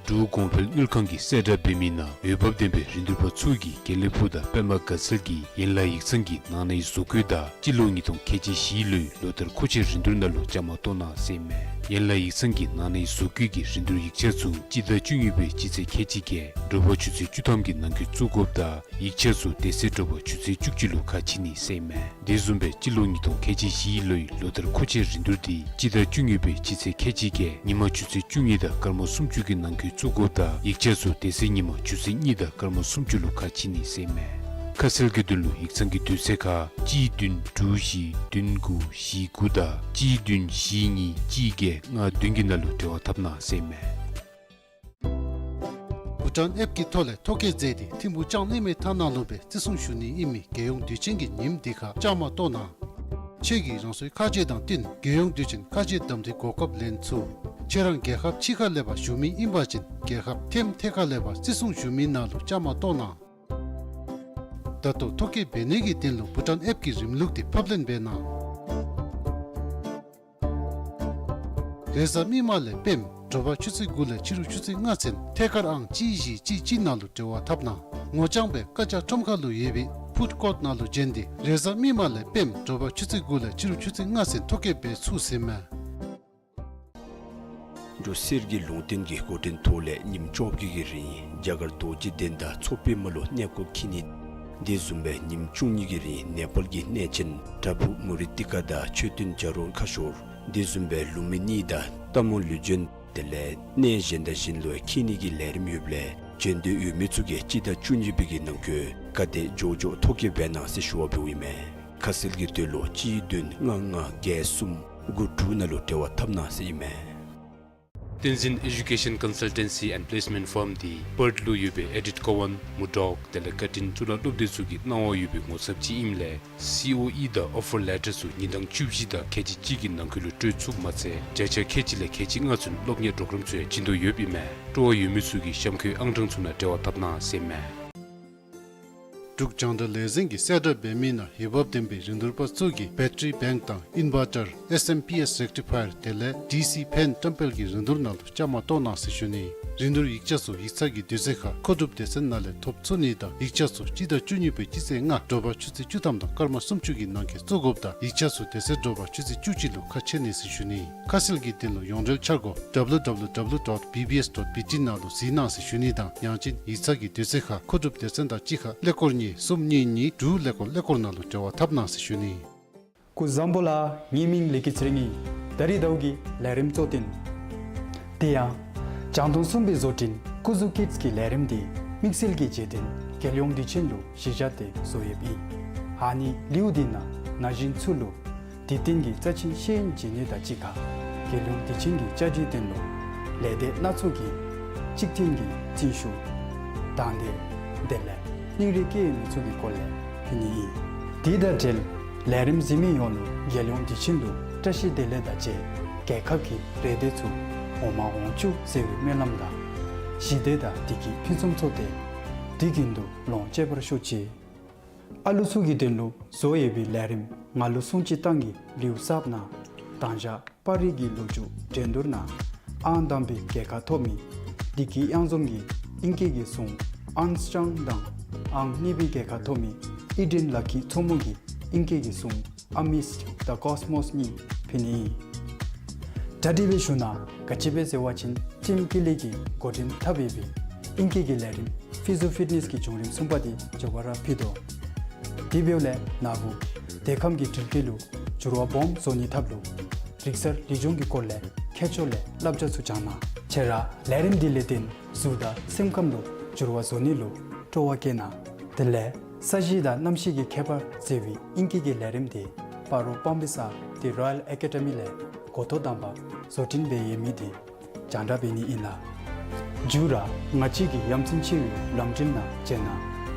འབྲུག་གོང་འཕེལ་དངུལ་ཁང་གིས་གསལ་བསྒྲགས་འབད་མི་ནང་འོས་འབབ་ལྡན་པའི་རིན་བསྡུར་པ་ཚུ་གིས་དགེ་ལེགས་ཕུག་དང་པདྨ་དགའ་ཚལ་གྱི་ཡན་ལག་ཡིག་ཚང་གི་ནང་ནའི་བཟོ་བཀོད་དང་སྤྱི་ལོ་ཉིས་སྟོང་ཁལ་གཅིག་བཞི་ལོའི་ལོ་ལྟར་མཁོ་ཆས་རིན་བསྡུར་ནང་ལུ་བཅའ་མར་གཏོགས་གནང་ཟེར་ཨིན་མས། ཡན་ལག་ཡིག་ཚང་གི་ནང་ནའི་བཟོ་བཀོད་ཀྱི་རིན་བསྡུར་ཡིག་ཆ་ཚུ་སྤྱི་ཟླ་བཅུ་གཉིས་པའི་སྤྱི་ཚེས་ཁལ་གཅིག་བརྒྱད་དྲོ་པ་ཆུ་ཚོད་བཅུ་ཐམ་གྱི་ནང་འཁོད་བཙུགས་དགོཔ་དང་ཡིག་ཆ་ཚུ་དེ་ཚེ་དྲོ་པ་ཆུ་ཚོད་བཅུ་གཅིག་ལུ་ཁ་ཕྱེ་ནི་ཟེར་ཨིན་མས། དེ་བཟུམ་སྦེ་སྤྱི་ལོ་ཉིས་སྟོང་ཁལ་གཅིག་བཞི་ལོའི་ལོ་བསྟར་མཁོ་ཆས་རིན་བསྡུར་འདི་སྤྱི་ཟླ་བཅུ་གཉིས་པའི་སྤྱི་ཚེས་ཁལ་གཅིག་བརྒྱད་ཉིན་མ་ཆུ་ཚོད་བཅུ་གཉིས་དང་སྐར་མ་སུམ་ཅུ་གི་ནང་འཁོད་བཙུགས་དགོཔ་དང་ཡིག་ཆ་ཚུ་དེ་ཚེ་ཉིན་མ་ཆུ་ཚོད་གཉིས་དང་སྐར་མ་སུམ་ཅུ་ལུ་ཁ་ཕྱེ་ནི་ཟེར་ཨིན་མས། ཁ་གསལ་གྱི་དོན་ལུ་ཡིག་ཚང་གི་དུས་ཚོད་ཁར་གཅིག་བདུན་དྲུག་བཞི་བདུན་དགུ་བཞི་དགུ་དང་གཅིག་བདུན་བཞི་གཉིས་གཅིག་བརྒྱད་ལྔ་བདུན་གྱི་ནང་ལུ་འབྲེལ་བ་འཐབ་གནང་ཟེར་ཨིན་མས། བྷུ་ཊཱན་ཨེཔ་ཀྱི་ཐོག་ལས་ཐོ་བཀོད་མཛད་དེ་ཐིམ་ཕུག་ལྕང་གླིང་མའི་ཐང་ནང་ལུ་སྦེ་བརྩི་སྲུང་ཞུ་ནི་ཨིན་མི་རྒྱལ་ཡོངས་དུས་ཆེན་གྱི་ཉིནམ་འདི་ཁར་བཅའ་མར་གཏོགས་གནང་། ཁྱེད་ཀྱིས་རང་སོའི་ཁ་རྗེ་དང་བསྟུན་རྒྱལ་ཡོངས་དུས་ཆེན་ཁ་རྗེ་གདམ་འཐུའི་གོ་སྐབས་ལེན་ཚུགས། ཁྱེད་རང་རྒྱལ་ཁབ་ཕྱི་ཁ་ལས་ཕར་བཞུགས་མི་ཨིན་པ་ཅིན་རྒྱལ་ཁབ་ཐེམ་ཐེ་ཁ་ལས་ཕར་བརྩི་སྲུང་ཞུ་མི་ནང་ལུ་བཅའ་མར་གཏོགས་གནང་། ད་ལྟོ་ཐོ་བཀོད་འབད་ནི་གི་དོན་ལུ་བྷུ་ཊཱན་ཨེཔ་ཀྱི་རིམ་ལུགས་འདི་ཕབ་ལེན་འབད་གནང་། རེས་གཟའ་མིག་དམར་ལས་སྤེནམ་དྲོ་པ་ཆུ་ཚོད་དགུ་ལས་ཕྱི་རུ་ཆུ་ཚོད་ལྔ་ཚུན་ཐད་ཀར་ཨང་གཅིག་བཞི་གཅིག་གཅིག་ནང་ལུ་འབྲེལ་བ་འཐབ་གནང་། ངོ་རྐྱང་སྦེ་བཀའ་རྒྱ་ཁྲོམ་ཁ་ལུ་ཡོད་པའི་ཕུཌ་ཀོརཊ་ནང་ལུ་བྱོན་ཏེ་རེས་གཟའ་མིག་དམར་ལས་སྤེནམ་དྲོ་པ་ཆུ་ཚོད་དགུ་ལས་ཕྱི་རུ་ཆུ་ཚོད་ལྔ་ཚུན་ཐོ་བཀོད་འབད་ཚུགས་ཟེར་ཨིན་མས། འབྲུག་གསེར་གྱི་ལུང་བསྟན་གྱི་འགོ་འདྲེན་ཐོག་ལས་ཉིནམ་བཅོ་བརྒྱད་ཀྱི་རིང་རྒྱ་གར་རྡོ་རྗེ་གདན་དང་མཚོ་པདྨ་ལུ་གནས་སྐོར་འཁྱིད་ནི། དེ་བཟུམ་སྦེ་ཉིནམ་བཅུ་གཉིས་ཀྱི་རིང་ནེ་པཱལ་གྱི་གནས་ཆེན་པྲ་བྷུ་མུ་ཏི་ཀ་དང་མཆོད་རྟེན་བྱ་རོག་ཁ་ཤོར། དེ་བཟུམ་སྦེ་ལུམ་བི་ནི་དང་སྟག་མོ་ལུས་སྦྱིན། དེ་ལས་གནས་གཞན་དང་གཞན་ལུ་འཁྱིད་ནི་གི་ལས་རིམ་ཡོདཔ་ལས་བྱོན་འདོད་ཡོད་མི་ཚུ་གིས་སྤྱི་ཟླ་བཅུ་གཉིས་པའི་གི་ནང་འཁོད་ག་དེ་མགྱོགས་མགྱོགས་ཐོ་བཀོད་འབད་གནང་ཟེར་ཞུ་བ་འབདཝ་ཨིན་མས། ཁ་གསལ་གྱི་དོན་ལུ་གཅིག་བདུན་ལྔ་ལྔ་བརྒྱད་གསུམ་དགུ་དྲུག་ནང་ལུ་འབྲེལ་བ་འཐབ་གནང་ཟེར་ཨིན་མས། བསྟན་འཛིན་Education Consultancy and Placement Firm འདི་པརཐ་ལུ་ཡོད་པའི་ཨེ་ཌིཐ་ཀོ་ཝན་མུར་ཌོག་དེ་ལས་ཀར་ཊིན་གཙུག་ལག་སློབ་སྡེ་ཚུ་གི་གནང་བ་ཡོད་པའི་ངོ་ཚབ་ཅིག་ཨིནམ་ལས་སི་ཨོ་ཨི་དང་ཨོ་ཕར་ལེ་ཊར་ཚུ་ཉིན་གྲངས་བཅུ་བཞི་དང་ཁལ་གཅིག་གཅིག་གི་ནང་འཁོད་ལུ་སྤྲོད་ཚུགསཔ་མ་ཚད་བརྒྱ་ཆ་ཁལ་གཅིག་ལས་ཁལ་གཅིག་ལྔ་ཚུན་སློབ་གཉེར་པོརོ་གརམ་ཚུ་ཡང་བྱིན་དོ་ཡོདཔ་ཨིན་མས། སྤྲོ་བ་ཡོད་མི་ཚུ་གིས་གཤམ་འཁོད་ཨང་གྲངས་ཚུ་ནང་འབྲེལ་བ་འཐབ་གནང་ཟེར་ཨིན་མས། འབྲུག་རྒྱང་བསྒྲགས་ལས་འཛིན་གྱིས་གསལ་བསྒྲགས་འབད་མི་ནང་འོས་འབབ་ལྡན་པའི་རིན་བསྡུར་པ་ཚུ་གིས་བེ་ཊ་རི་བེངཀ་དང་ཨིན་ཝར་ཊར་ཨེསི་ཨེམ་པི་ཨེསི་རེག་ཊི་ཕ་ཡར་དེ་ལས་ཌི་སི་ཕེན་བཀྲམ་སྤེལ་གྱི་རིན་བསྡུར་ནང་ལུ་བཅའ་མར་གཏོགས་གནང་ཟེར་ཞུ་ནི། རིན་བསྡུར་ཡིག་ཆ་ཚུ་ཡིག་ཚང་གི་དུས་ཚོད་ཁར་མཁོ་སྒྲུབ་སྡེ་ཚན་ནང་ལས་ཐོབ་ཚུགས་ནི་དང་ཡིག་ཆ་ཚུ་སྤྱི་ཟླ་བཅུ་གཉིས་པའི་སྤྱི་ཚེས་ལྔ་དྲོ་པ་ཆུ་ཚོད་བཅུ་ཐམ་དང་སྐར་མ་སུམ་ཅུ་གི་ནང་འཁོད་བཙུགས་དགོཔ་དང་ཡིག་ཆ་ཚུ་དེ་ཚེ་དྲོ་པ་ཆུ་ཚོད་བཅུ་གཅིག་ལུ་ཁ་ཕྱེ་ནི་ཟེར་ཞུ་ནི། ཁ་གསལ་གྱི་དོན་ལུ་ཡོངས་འབྲེལ་འཆར་སྒོ་W W W dot B B S dot B T ནང་ལུ་གཟིགས་གནང་ཟེར་ཞུ་ནི་དང་ཡང་ཅིན་ཡིག་ཚང་གི་དུས་ཚོད་ཁར་མཁོ་སྒྲུབ་སྡེ་ཚན་དང་གཅིག་ཁར་ཀླད་ཀོར་གཉིས་གསུམ་གཉིས་གཉིས་དྲུག་ཀླད་ཀོར་ཀླད་ཀོར་ནང་ལུ་འབྲེལ་བ་འཐབ་གནང་ཟེར་ཞུ་ནི། སྐུ་གཟུགས་བཟང་པོ་ལགས། ངེའི་མིང་ལི་ཀི་ཚེ་རིང་ཨིན། ད་རིས་ཟླཝ་གི་ལས་རིམ་གཙོ་དོན། དེ་ཡང་རྒྱང་མཐོང་གསུམ་པའི་བཟོ་སྐྲུན་སྐུ་གཟུགས་ཀིཌསི་གི་ལས་རིམ་འདི་དམིགས་བསལ་གྱི་རྗེས་དྲན་རྒྱལ་ཡོངས་དུས་ཆེན་ལུ་གཞི་བཞག་སྟེ་བཟོ་ཡོདཔ་ཨིན། ཨ་ནི་ལེའུ་འདི་ནང་ན་གཞོན་ཚུ་ལུ་དུས་སྟོན་གྱི་རྩ་ཆེན་ཤེས་ཡོན་སྦྱིན་ནི་དང་གཅིག་ཁར་རྒྱལ་ཡོངས་དུས་ཆེན་གྱི་བཅའ་སྒྲིག་དོན་ལུ་ལས་སྡེ་སྣ་ཚོགས་ཀྱི་གཅིག་མཐུན་གྱི་རྩིས་ཞུ་དང་འདོད་དེ་ལས་སྙིང་རུས་བསྐྱེད་ཡོད་མི་ཚུ་གི་སྐོར་ལས་ཕུལ་ནི་ཨིན། དེ་དང་འབྲེལ་ལས་རིམ་གཟིགས་མི་ཡོངས་ལུ་རྒྱལ་ཡོངས་དུས་ཆེན་ལུ་བཀྲ་ཤིས་བདེ་ལེགས་དང་བཅས་རྒྱལ་ཁབ་ཀྱི་རེ་འདོད་ཚུ་འོང་མ་འོང་བཅུག་ཟེར་བའི་སྨོན་ལམ་དང་ཞི་བདེ་དང་བདེ་སྐྱིད་ཕུན་སུམ་ཚོགས་ཏེ་དུས་རྒྱུན་དུ་ལོངས་སྤྱོད་པར་ཤོག་ཅིག། ཨ་ལུ་ཚུ་གི་དོན་ལུ་བཟོ་ཡོད་པའི་ལས་རིམ་ང་ལུ་སྲུང་བརྩི་བཏང་གི་ལེའུ་གསརཔ་ནང་དང་ཞག་པར་རིས་ཀྱི་ལོ་རྒྱུས་འགྲན་བསྡུར་ནང་ཨང་དང་པའི་རྒྱལ་ཁ་ཐོབ་མི་བདེ་སྐྱིད་གཡང་འཛོམས་ཀྱི་ཨིང་སྐད་ཀྱི་གཟུངས་ཨརམ་སི་ཊོང་དང་ཨང་གཉིས་པའི་རྒྱལ་ཁ་ཐོབ་མི་ཨི་ཌེན་ལ་ཁི་མཚོ་མོ་གི་ཨིང་སྐད་ཀྱི་གཟུངས་Amidst the Cosmos གཉིས་ཕུལ་ནི་ཨིན། གྲ་སྒྲིག་འབད་ཞུ་ནི་ག་ཅི་སྦེ་ཟེར་བ་ཅིན་ཊིམ་ཀི་ལི་གིས་འགོ་འདྲེན་འཐབ་ཡོད་པའི་ཨིང་སྐད་ཀྱི་ལས་རིམ་ཕི་ཛི་ཕིཊ་ནེསི་གི་བྱུང་རིམ་གསུམ་པ་འདི་མཇུག་བསྡུ་ར་ཕུལ་དོ། དེ་འབདཝ་ལས་ན་བུ་དེ་ཁམས་ཀྱི་འགྲུལ་སྐྱེལ་ལུ་འགྱུར་བ་སྦོམ་བཟོ་ནིའི་ཐབས་ལུ་རིག་གསར་ལེགས་ཆུང་གི་སྐོར་ལས་ཁྱད་ཆོས་ལས་བསླབ་བྱ་ཚུ་སྦྱང་གནང་། ཁྱེད་ར་ལས་རིམ་འདི་ལས་བརྟེན་གཟུགས་དང་སེམས་ཁམས་ལུ་འགྱུར་བ་བཟོ་ནི་ལུ་སྤྲོ་བ་བསྐྱེད་གནང་། དེ་ལས་ས་གཞི་དང་གནམ་གཤིས་ཀྱི་ཁྱད་པར་ཟེར་བའི་ཨིང་སྐད་ཀྱི་ལས་རིམ་འདི་སྤ་རོ་བམ་སྦི་ས་ཏེ་རོ་ཡལ་ཨེ་ཀ་ཌི་མི་ལས་འགོ་ཐོག་དང་པ་བཟོ་སྐྲུན་འབད་ཡོད་མི་འདི་རྒྱང་བསྒྲགས་འབད་ནི་ཨིན་ལགས། མཇུག་ར་ང་བཅས་ཀྱི་ཡ་མཚན་ཆེ་བའི་ལམ་འགྲུལ་ནང་བཅར་གནང་།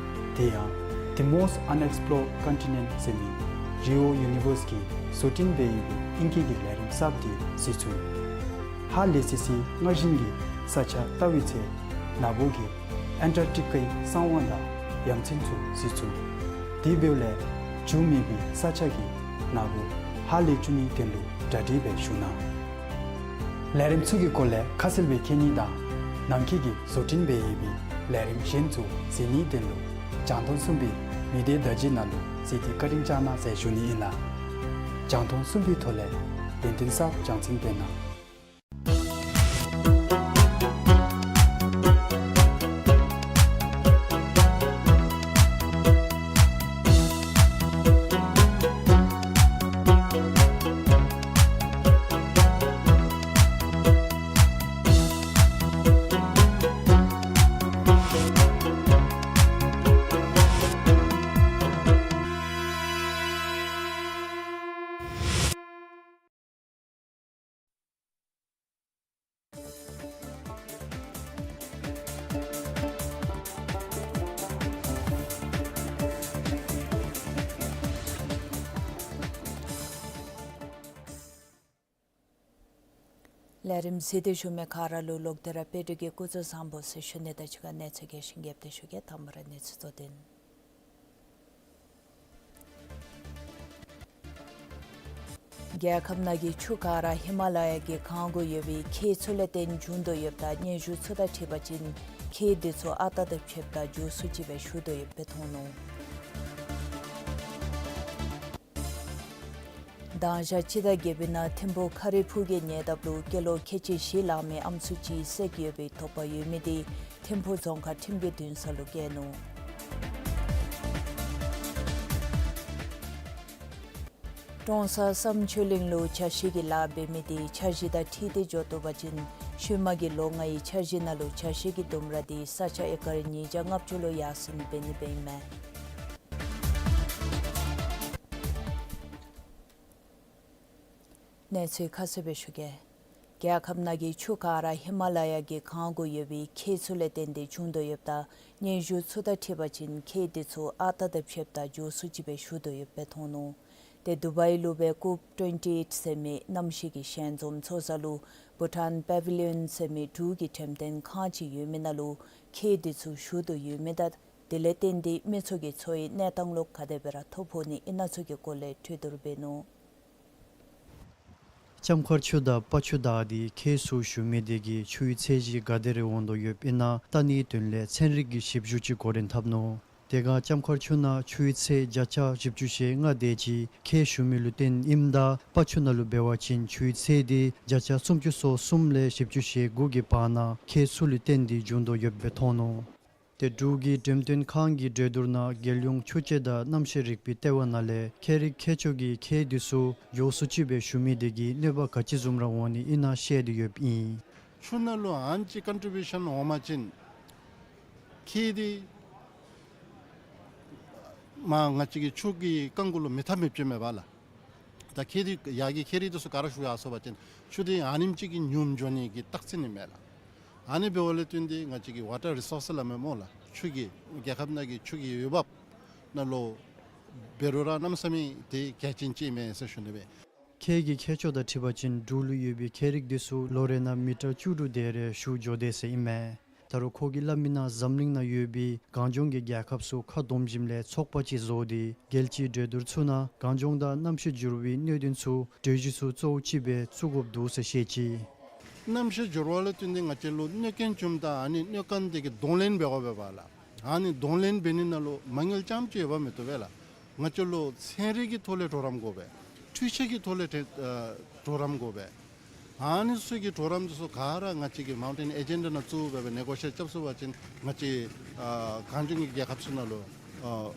དེ་ཡང་The Most Unexplored Continent ཟེར་མི་རི་ཨོ་ཡུ་ནི་ཝརསི་གིས་བཟོ་སྐྲུན་འབད་ཡོད་པའི་ཨིང་སྐད་ཀྱི་ལས་རིམ་གསརཔ་འདི་གཟིགས་ཚུགས། ཧ་ལས་སི་སི་སྔར་བཞིན་གྱི་ས་ཆ་བལྟ་བའི་ཚེ་ན་བུ་གིས་ཨེན་ཊར་ཀི་ཊིཀ་ཀའི་གསང་བ་དང་ཡ་མཚན་ཚུ་གཟིགས་ཚུགས། དེ་འབདཝ་ལས་འགྱུར་མེད་པའི་ས་ཆ་གི་ན་བུ་ཧ་ལས་བཅུག་ནིའི་དོན་ལུ་གྲ་སྒྲིག་འབད་ཞུ་གནང་། ལས་རིམ་ཚུ་གི་སྐོར་ལས་ཁ་གསལ་སྦེ་མཁྱེན་ནི་དང་ནམ་མཁའི་གི་བཟོ་སྐྲུན་འབད་ཡོད་པའི་ལས་རིམ་གཞན་ཚུ་གཟིགས་ནིའི་དོན་ལུ་རྒྱང་མཐོང་གསུམ་པའི་མི་སྡེ་བརྡ་བརྒྱུད་ནང་ལུ་གཟིགས་ཏེ་བཀའ་དྲིན་བསྐྱང་གནང་ཟེར་ཞུ་ནི་ཨིན་ལགས། རྒྱང་མཐོང་གསུམ་པའི་ཐོག་ལས་ཡོན་ཏན་གསརཔ་སྦྱང་འཛིན་འབད་གནང་། ལས་རིམ་གཟིགས་ཏེ་བཞུགས་མི་ག་ར་ལུ་ལོག་སྟེ་ར་དཔལ་སྒྲོན་གྱིས་སྐུ་གཟུགས་བཟང་པོ་ཟེར་ཞུ་ནི་དང་གཅིག་ཁར་གནས་ཚུལ་རྒྱས་ཤིང་རྒྱས་པ་ཞུ་གེ། དང་པ་ར་གནས་ཚུལ་གཙོ་དོན། རྒྱལ་ཁབ་ནང་གི་ཆུ་ག་ར་ཧི་མ་ལ་ཡ་གི་གངས་གུ་ཡོད་པའི་ཁྱེགས་ཚུ་ལས་བརྟེན་འབྱུང་དོ་ཡོདཔ་ད་སྙན་ཞུ་ཚུ་དང་འཁྲིལ་བ་ཅིན་ཁྱེགས་འདི་ཚུ་ཨ་རྟག་དང་ཕྱདཔ་ད་མགྱོགས་སུ་ཅིག་སྦེ་ཞུ་དོ་ཡོདཔ་སྦེ་མཐོང་ནུག། མདང་ཞག་སྤྱི་ཟླ་བརྒྱད་པའི་ནང་ཐིམ་ཕུག་ཁ་རི་ཕུག་གི་ཉེ་འདབས་ལུ་སྐྱེས་ལོ་ཁལ་གཅིག་བཞི་ལང་མི་ཨམ་སྲུ་ཅིག་བསད་ཡོད་པའི་དོགས་པ་ཡོད་མི་དེ་ཐིམ་ཕུག་རྫོང་ཁག་ཁྲིམས་ཀྱི་འདུན་ས་ལུ་བཀལ་ནུག། ཀྲོང་གསར་བསམ་ཆོས་གླིང་ལུ་ཆ་ཤས་ཀྱི་ལཱ་འབད་མི་དེ་འཆར་གཞི་དང་འཁྲིལ་ཏེ་འགྱོ་བཏུབ་པ་ཅིན་ཤུལ་མ་གི་ལོ་ལྔའི་འཆར་གཞི་ནང་ལུ་ཆ་ཤས་ཀྱི་ལྡུམ་ར་དེ་ས་ཆ་ཨེ་ཀར་ཉིས་བརྒྱ་ལྔ་བཅུ་ལུ་ཡར་སེང་འབད་ནི་སྦེ་ཨིན་མས། གནས་ཚུལ་ཁ་གསལ་སྦེ་ཞུ་གེ། རྒྱལ་ཁབ་ནང་གི་ཆུ་ག་ར་ཧི་མ་ལ་ཡ་གི་གངས་གུ་ཡོད་པའི་ཁྱེགས་ཚུ་ལས་བརྟེན་ཏེ་འབྱུང་དོ་ཡོདཔ་ད་སྙན་ཞུ་ཚུ་དང་འཁྲིལ་བ་ཅིན་ཁྱེགས་འདི་ཚུ་ཨ་རྟག་དང་ཕྱདཔ་ད་མགྱོགས་སུ་ཅིག་སྦེ་ཞུ་དོ་ཡོདཔ་སྦེ་མཐོང་ནུག། ཏེ་དུ་བའི་ལུ་སྦེ་ཀོབ་ཊུ་ཝེན་ཊི་ཨེཊ་ཟེར་མི་གནམ་གཤིས་ཀྱི་ཞལ་འཛོམས་ཚོགས་ས་ལུ་བྷུ་ཊཱན་པེ་བི་ལི་ཡོན་ཟེར་མི་འབྲུག་གི་འགྲེམས་སྟོན་ཁང་ཅིག་ཡོད་མི་ནང་ལུ་ཁྱེགས་འདི་ཚུ་ཞུ་དོ་ཡོད་མི་དང་དེ་ལས་བརྟེན་ཏེ་མི་ཚུ་གིས་འཚོ་བའི་གནས་སྟངས་ལུ་ག་དེ་སྦེ་ར་ཐོ་ཕོག་ནི་ཨིན་ན་ཚུ་གི་སྐོར་ལས་གྲོས་བསྡུར་འབད་ནུག། ལྕམ་མཁར་ཆུ་དང་སྤ་ཆུ་བདའ་སྟེ་ཁྱེགས་ཚུ་ཞུ་མི་དེ་གིས་ཆུའི་ཚད་གཞི་ག་དེ་རེ་འོང་དོ་ཡོདཔ་ཨིན་ན་བལྟ་ནིའི་དོན་ལས་ཚན་རིག་གི་ཞིབ་འཇུག་ཅིག་འགོ་འདྲེན་འཐབ་ནུག། དེ་སྒང་ལྕམ་མཁར་ཆུ་ནང་ཆུའི་ཚད་བརྒྱ་ཆ་བཞི་བཅུ་ཞེ་ལྔ་དེ་ཅིག་ཁྱེགས་ཞུ་མི་ལུ་བརྟེན་ཨིནམ་ད་སྤ་ཆུ་ནང་ལུ་འབད་བ་ཅིན་ཆུའི་ཚད་དེ་བརྒྱ་ཆ་སུམ་ཅུ་སོ་གསུམ་ལས་བཞི་བཅུ་ཞེ་དགུ་གི་བར་ན་ཁྱེགས་ཚུ་ལུ་བརྟེན་ཏེ་འབྱུང་དོ་ཡོདཔ་སྦེ་མཐོང་ནུག། ཏེ་འབྲུག་གི་འགྲེམས་སྟོན་ཁང་གི་གྲོས་བསྡུར་ནང་རྒྱལ་ཡོངས་ཆུ་དཔྱད་དང་གནམ་གཤིས་རིག་པའི་ལྟེ་བ་ནང་ལས་ཁྱད་རིག་ཁྱད་ཆོས་ཀྱི་ཁྱེགས་འདི་ཚུ་མགྱོགས་སུ་ཅིག་སྦེ་ཞུ་མི་དེ་གིས་གནོད་པ་ག་ཅི་བཟུམ་ར་འོང་ནི་ཨིན་ན་བཤད་དེ་ཡོདཔ་ཨིན། ཆུ་ནང་ལུ་ཨ་ནི་ཅིག་ཀོན་ཊི་བིའུ་ཤཱན་འོང་པ་ཅིན་ཁྱེགས་འདི་མ་ང་བཅས་ཀྱི་ཆུ་གི་རྐང་གུ་ལུ་མེད་ཐབས་མེདཔ་ཅིག་མས་པ་ལགས། ད་ཁྱེགས་འདི་ཡར་གྱི་ཁྱེགས་རིགས་འདི་ཚུ་ག་ར་ཞུ་ཡར་སོང་པ་ཅིན་ཆུ་འདི་ཨ་ནེམ་ཅིག་གིས་ཉུམ་འགྱོ་ནི་གི་རྟགས་མཚན་ཨིན་མས་ལགས། ཨ་ནི་འབདཝ་ལས་བརྟེན་ཏེ་ང་བཅས་ཀྱི་ཝ་ཊར་རི་སོརསི་སླབ་མས་སྨོ་ལགས། ཆུ་གི་རྒྱལ་ཁབ་ནང་གི་ཆུ་གི་འོས་འབབ་ནང་ལུ་འབད་རུང་ར་གནམ་མེད་ས་མེད་དེ་གལ་ཆེན་ཅིག་ཨིན་མས་ཟེར་ཞུ་ནི་སྦེ། ཁྱེགས་ཀྱི་ཁྱད་ཆོས་དང་འཁྲིལ་བ་ཅིན་འབྲུག་ལུ་ཡོད་པའི་ཁྱེགས་རིགས་འདི་ཚུ་ལོ་རེ་ནང་མི་ཊར་བཅུ་དྲུག་དེ་རེ་ཞུ་འགྱོ་དེས་ཟེར་ཨིན་མས། ད་རུང་ཁོ་གིས་སླབ་མི་ནང་འཛམ་གླིང་ནང་ཡོད་པའི་གངས་ལྗོངས་ཀྱི་རྒྱལ་ཁབ་ཚུ་ཁ་བསྡོམས་ཞིནམ་ལས་ཚོགས་པ་ཅིག་བཟོ་སྟེ་རྒྱལ་སྤྱིའི་གྲོས་བསྡུར་ཚུ་ནང་གངས་ལྗོངས་དང་གནམ་གཤིས་འགྱུར་བའི་གནད་དོན་ཚུ་གྲོས་གཞི་ཚུ་གཙོ་བོ་ཅིག་སྦེ་བཙུགས་དགོཔ་འདུག་ཟེར་བཤད་ཅི། གནམ་གཤིས་འགྱུར་བ་ལུ་བརྟེན་ཏེ་ང་བཅས་ལུ་གནོད་སྐྱོན་བྱུངམ་ད་ཨ་ནི་གནོད་སྐྱོན་དེ་གི་གདོང་ལེན་འབད་དགོ་པས་པ་ལགས། ཨ་ནི་གདོང་ལེན་འབད་ནི་ནང་ལུ་མ་དངུལ་རྐྱངམ་ཅིག་ཡོདཔ་མི་བཏུབ་པས་ལགས། ང་བཅས་ལུ་ཚན་རིག་གི་ཐོག་ལས་གྲོགས་རམ་དགོ་པས། འཕྲུལ་ཆས་ཀྱི་ཐོག་ལས་ཏེ་ཨ་གྲོགས་རམ་དགོ་པས། ཨ་ནི་ཚུ་གི་གྲོགས་རམ་ཚུ་ག་ར་ང་བཅས་ཀྱིས་མའུན་ཊེན་ཨེ་ཇེན་ཌ་ནང་བཙུགས་སྦེ་ནེ་གོ་ཤི་ཨེཊ་རྐྱབ་ཚུགས་པ་ཅིན་ང་བཅས་ཨ་གངས་ལྗོངས་ཀྱི་རྒྱལ་ཁབ་ཚུ་ནང་ལུ་ཨ་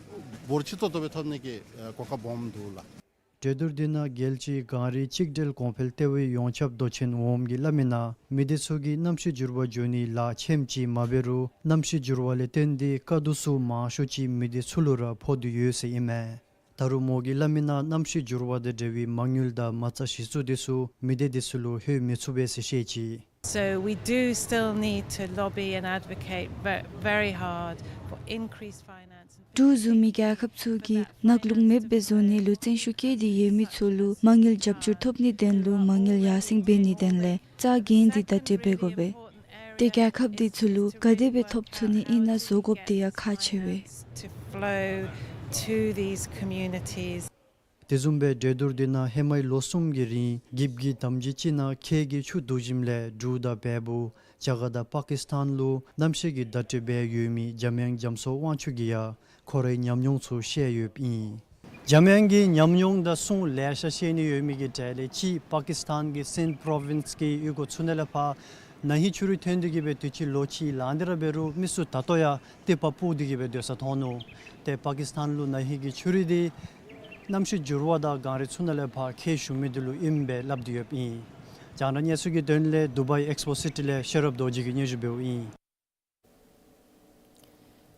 འབོར་ཆེ་ཏོག་ཏོ་སྦེ་ཐོབ་ནི་གི་ཨ་གོ་སྐབས་སྦོམ་འདུག་ལགས། གྲོས་བསྡུར་དེ་ནང་རྒྱལ་སྤྱིའི་གངས་རིའི་གཅིག་སྒྲིལ་གོང་འཕེལ་ལྟེ་བའི་ཡོངས་ཁྱབ་མདོ་ཆེན་འོགམ་གིས་སླབ་མི་ནང་མི་སྡེ་ཚུ་གིས་གནམ་གཤིས་འགྱུར་བ་འགྱོ་ནི་ལཱ་ཆེམ་ཅིག་མ་འབད་རུང་གནམ་གཤིས་འགྱུར་བ་ལས་བརྟེན་ཏེ་དཀའ་སྡུག་ཚུ་མང་ཤོས་ཅིག་མི་སྡེ་ཚུ་ལུ་ར་ཕོག་སྟེ་ཡོད་ཟེར་ཨིན་མས། ད་རུང་མོ་གིས་སླབ་མི་ནང་གནམ་གཤིས་འགྱུར་བ་དང་འབྲེལ་བའི་མ་དངུལ་དང་མ་རྩ་གཞི་བཙུགས་དེ་ཚུ་མི་སྡེ་དེ་ཚུ་ལུ་ལྷོད་མི་ཚུགས་པས་ཟེར་བཤད་ཅི། So we do still need to lobby and advocate ve- very hard for increased finance. འབྲུག་བཟུམ་མའི་རྒྱལ་ཁབ་ཚུ་གིས་ནག་རླུང་མེདཔ་སྦེ་བཟོ་ནི་ལུ་བརྩོན་ཤུགས་བསྐྱེད་དེ་ཡོད་མི་ཚུ་ལུ་མ་དངུལ་རྒྱབ་སྐྱོར་ཐོབ་ནིའི་དོན་ལུ་མ་དངུལ་ཡར་སེང་འབད་ནིའི་དོན་ལས་རྩ་འགེངས་ཏེ་བརྡ་སྤྲོད་འབད་དགོ་པས། ཏེ་རྒྱལ་ཁབ་དེ་ཚུ་ལུ་ག་དེ་སྦེ་ཐོབ་ཚུགས་ནི་ཨིན་ན་བཟོ་དགོཔ་དེ་ཡང་ཁག་ཆེ་བས། To flow to these communities. དེ་བཟུམ་སྦེ་གྲོས་བསྡུར་དེ་ནང་ཧེ་མའི་ལོ་གསུམ་གྱི་རིང་གིབ་ཀྱི་དམ་སྦྱིས་ཅིག་ནང་ཁྱེགས་ཀྱིས་ཆུ་བསྡུ་ཞིནམ་ལས་འབྲུག་དང་བལ་པོ་རྒྱ་གར་དང་པ་ཀིས་ཐན་ལུ་གནམ་གཤིས་ཀྱི་བརྡ་སྤྲོད་འབད་ཡོད་མི་འཇམ་དབྱངས་རྒྱ་མཚོ་དབང་ཕྱུག་གིས་ཡང་ཁོ་རའི་ཉམས་མྱོང་ཚུ་བཤད་ཡོདཔ་ཨིན། འཇམ་དབྱངས་ཀྱིས་ཉམས་མྱོང་དང་སྲུང་ལེ་ཤ་བཤད་ནི་ཡོད་མི་གི་གྲས་ལས་གཅིག་པ་ཀིས་ཐན་གྱི་སིནཌ་པྲོ་ཝིནསི་གི་གཡུས་སྒོ་ཚུ་ནང་ལས་ཕར་ན་ཧིང་ཆུ་རུད་ཐོན་ཏེ་གི་སྦེ་དུས་ཅི་ལོ་གཅིག་ལང་སྟེ་ར་འབད་རུང་མི་ཚུ་ད་ལྟོ་ཡང་གཏིབ་པ་སྤུབས་ཏེ་གི་སྦེ་སྡོད་ས་མཐོང་ནུག། ཏེ་པ་ཀིས་ཐན་ལུ་ན་ཧིང་གི་ཆུ་རུད་འདི་གནམ་གཤིས་འགྱུར་བ་དང་གངས་རི་ཚུ་ནང་ལས་ཕར་ཁྱེགས་ཞུ་མི་འདི་ལུ་ཨིནམ་སྦེ་སླབ་སྟེ་ཡོདཔ་ཨིན། རྒྱང་བསྒྲགས་གནས་ཚུལ་གྱི་དོན་ལས་དུ་བའི་ཨེགསི་པོ་སི་ཊི་ལས་ཤེས་རབ་རྡོ་རྗེ་གིས་སྙན་ཞུ་འབདཝ་ཨིན།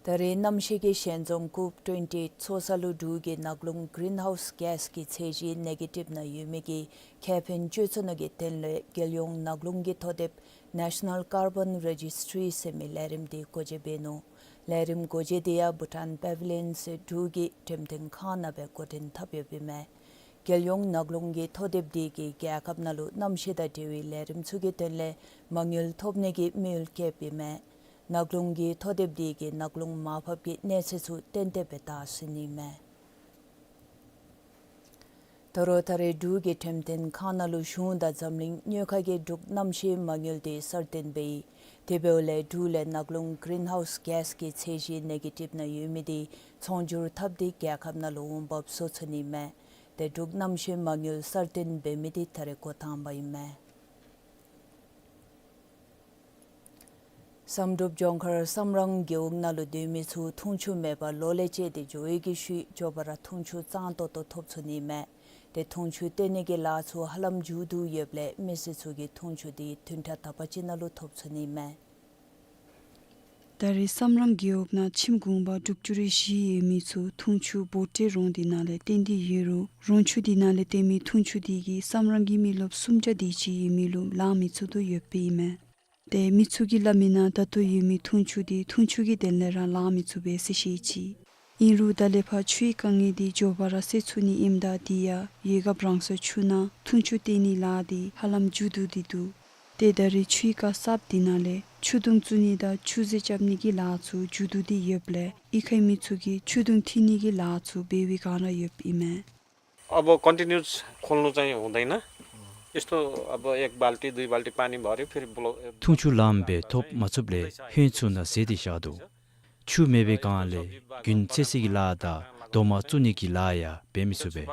ད་རེས་གནམ་གཤིས་ཀྱི་ཞལ་འཛོམས་ཀོབ་ཊུ་ཝེན་ཊི་ཚོགས་ས་ལུ་འབྲུག་གི་ནག་རླུང་གིརིན་ཧའུསི་གེསི་ཀྱི་ཚད་གཞི་ནེ་གེ་ཊིབ་ནང་ཡོད་མི་གི་ཁེ་ཕན་སྤྱོད་ཚུགས་ནི་གི་དོན་ལས་རྒྱལ་ཡོངས་ནག་རླུང་གི་ཐོ་དེབ་ནེ་ཤ་ནཱལ་ཀར་བཱན་རེ་ཇིསི་ཊི་རི་ཟེར་མི་ལས་རིམ་དེ་འགོ་འབྱེད་འབད་ནུག། ལས་རིམ་འགོ་འབྱེད་དེ་ཡང་བྷུ་ཊཱན་པེ་བི་ལི་ཡོན་ཟེར་འབྲུག་གི་འགྲེམས་སྟོན་ཁང་ནང་སྦེ་འགོ་འདྲེན་འཐབ་ཡོདཔ་ཨིན་མས། རྒྱལ་ཡོངས་ནགས་ཀླུང་གི་ཐོ་དེབ་དེ་གིས་རྒྱལ་ཁབ་ནང་ལུ་གནམ་གཤིས་དང་འབྲེལ་བའི་ལས་རིམ་ཚུ་གི་དོན་ལས་མ་དངུལ་ཐོབ་ནི་གི་དམིགས་ཡུལ་བསྐྱེདཔ་ཨིན་མས། ནགས་ཀླུང་གི་ཐོ་དེབ་དེ་གིས་ནགས་ཀླུང་མར་ཕབ་ཀྱི་གནས་ཚད་ཚུ་ཏན་ཏན་སྦེ་བལྟ་ཚུགས་ནི་ཨིན་མས། ད་རུང་ད་རེས་འབྲུག་གི་འགྲེམས་སྟོན་ཁང་ནང་ལུ་གཞུང་དང་འཛམ་གླིང་གཉོས་མཁར་གྱི་འབྲུག་གནམ་གཤིས་མ་དངུལ་དེ་གསར་བཏོན་འབད་ཡི། དེ་འབདཝ་ལས་འབྲུག་ལས་ནགས་ཀླུང་གིརིན་ཧའུསི་གེསི་གི་ཚད་གཞི་ནེ་གེ་ཊིབ་ནང་ཡོད་མི་དེ་ཚོང་སྒྱུར་འཐབ་སྟེ་རྒྱལ་ཁབ་ནང་ལུ་འོང་འབབ་བཟོ་ཚུགས་ནི་ཨིན་མས། ཏེ་འབྲུག་གནམ་གཤིས་མ་དངུལ་གསར་བཏོན་འབད་མི་དེ་ད་རེས་འགོ་དང་པ་ཨིན་མས། བསམ་གྲུབ་ལྗོངས་མཁར་བསམ་རང་རྒེད་འོག་ནང་ལུ་སྡོད་མི་ཚུ་འཐུང་ཆུ་མེད་པར་ལོ་ལས་བཅད་དེ་འགྱོ་བའི་གི་ཤུལ་མགྱོགས་པ་ར་འཐུང་ཆུ་གཙང་ཏོག་ཏོ་ཐོབ་ཚུགས་ནི་ཨིན་མས། ཏེ་འཐུང་ཆུ་བཏོན་ནི་གི་ལཱ་ཚུ་ཧ་ལམ་མཇུག་བསྡུ་ཡོདཔ་ལས་མི་སེར་ཚུ་གིས་འཐུང་ཆུ་དེ་བདུན་ཕྲག་དག་པ་ཅིག་ནང་ལུ་ཐོབ་ཚུགས་ནི་ཨིན་མས། ད་རེས་བསམ་རང་རྒེད་འོག་ནང་ཁྱིམ་གུང་པ་དྲུག་ཅུ་རེ་བཞི་ཡོད་མི་ཚུ་འཐུང་ཆུ་བོ་ཊེ་རོང་དེ་ནང་ལས་བཏོན་ཏེ་ཡོད་རུང་རོང་ཆུ་དེ་ནང་ལས་བཏོན་མི་འཐུང་ཆུ་དེ་གིས་བསམ་རང་གི་མི་རློབས་སུམ་བརྒྱ་དེ་ཅིག་ཡོད་མི་ལུ་ལང་མི་ཚུགས་དོ་ཡོདཔ་ཨིན་མས། ཏེ་མི་ཚུ་གིས་སླབ་མིའི་ནང་ད་ལྟོ་ཡོད་མི་འཐུང་ཆུ་དེ་འཐུང་ཆུ་གི་དོན་ལས་ར་ལང་མི་ཚུགས་པས་ཟེར་བཤད་ཅི། ཨིན་རུང་ད་ལས་ཕར་ཆུའི་དཀའ་ངལ་དེ་མགྱོགས་པ་ར་སེལ་ཚུགས་ནི་ཨིནམ་ད་དེ་ཡང་ཡོད་སྐབས་རང་སོའི་ཆུ་ནང་འཐུང་ཆུ་བཏོན་ནིའི་ལཱ་དེ་ཧ་ལམ་མཇུག་བསྡུ་སྟེ་འདུག། ཏེ་ད་རེས་ཆུའི་ཀ་གསརཔ་དེ་ནང་ལས་ཆུ་དུང་བཙུགས་ནི་དང་ཆུ་རྫས་རྐྱབ་ནི་གི་ལཱ་ཚུ་མཇུག་བསྡུ་སྟེ་ཡོདཔ་ལས་གཡུས་ཁའི་མི་ཚུ་གིས་ཆུ་དུང་འཐུང་ནི་གི་ལཱ་ཚུ་འབད་བའི་བསྒང་ར་ཡོདཔ་ཨིན་མས། अब कन्टिन्युस खोल्नु चाहिँ हुँदैन। यस्तो अब एक बाल्टी, दुई बाल्टी पानी भर्यो, फेरि ब्लक। འཐུང་ཆུ་ལངམ་སྦེ་ཐོབ་མ་ཚུགསཔ་ལས་ཧོན་ཚུ་ནང་ཟེ་སྟེ་བཞག་འདུག། ཆུ་མེད་པའི་བསྒང་ལས་རྒྱུན་ཚད་སའི་གི་ལཱ་དང་རྡོག་མ་བཙུགས་ནི་གི་ལཱ་ཡང་འབད་མི་ཚུགས་པས།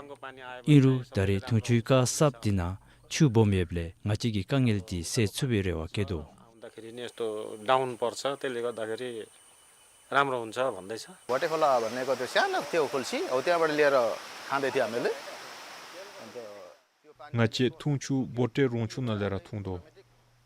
ཨིན་རུང་ད་རེས་འཐུང་ཆུའི་ཀ་གསརཔ་དེ་ནང་ཆུ་སྦོམ་ཡོདཔ་ལས་ང་བཅས་ཀྱི་དཀའ་ངལ་དེ་སེལ་ཚུགས་པའི་རེ་བ་བསྐྱེད་དོ། आउँदाखेरि नि यस्तो डाउन पर्छ, त्यसले गर्दाखेरि राम्रो हुन्छ भन्दैछ। भोटे खोला भनेको त्यो सानो थियो खोल्सी, हो त्यहाँबाट लिएर खाँदै थियो हामीले। अन्त ང་བཅས་འཐུང་ཆུ་བོ་ཊེ་རོང་ཆུ་ནང་ལས་ར་འཐུང་དོ།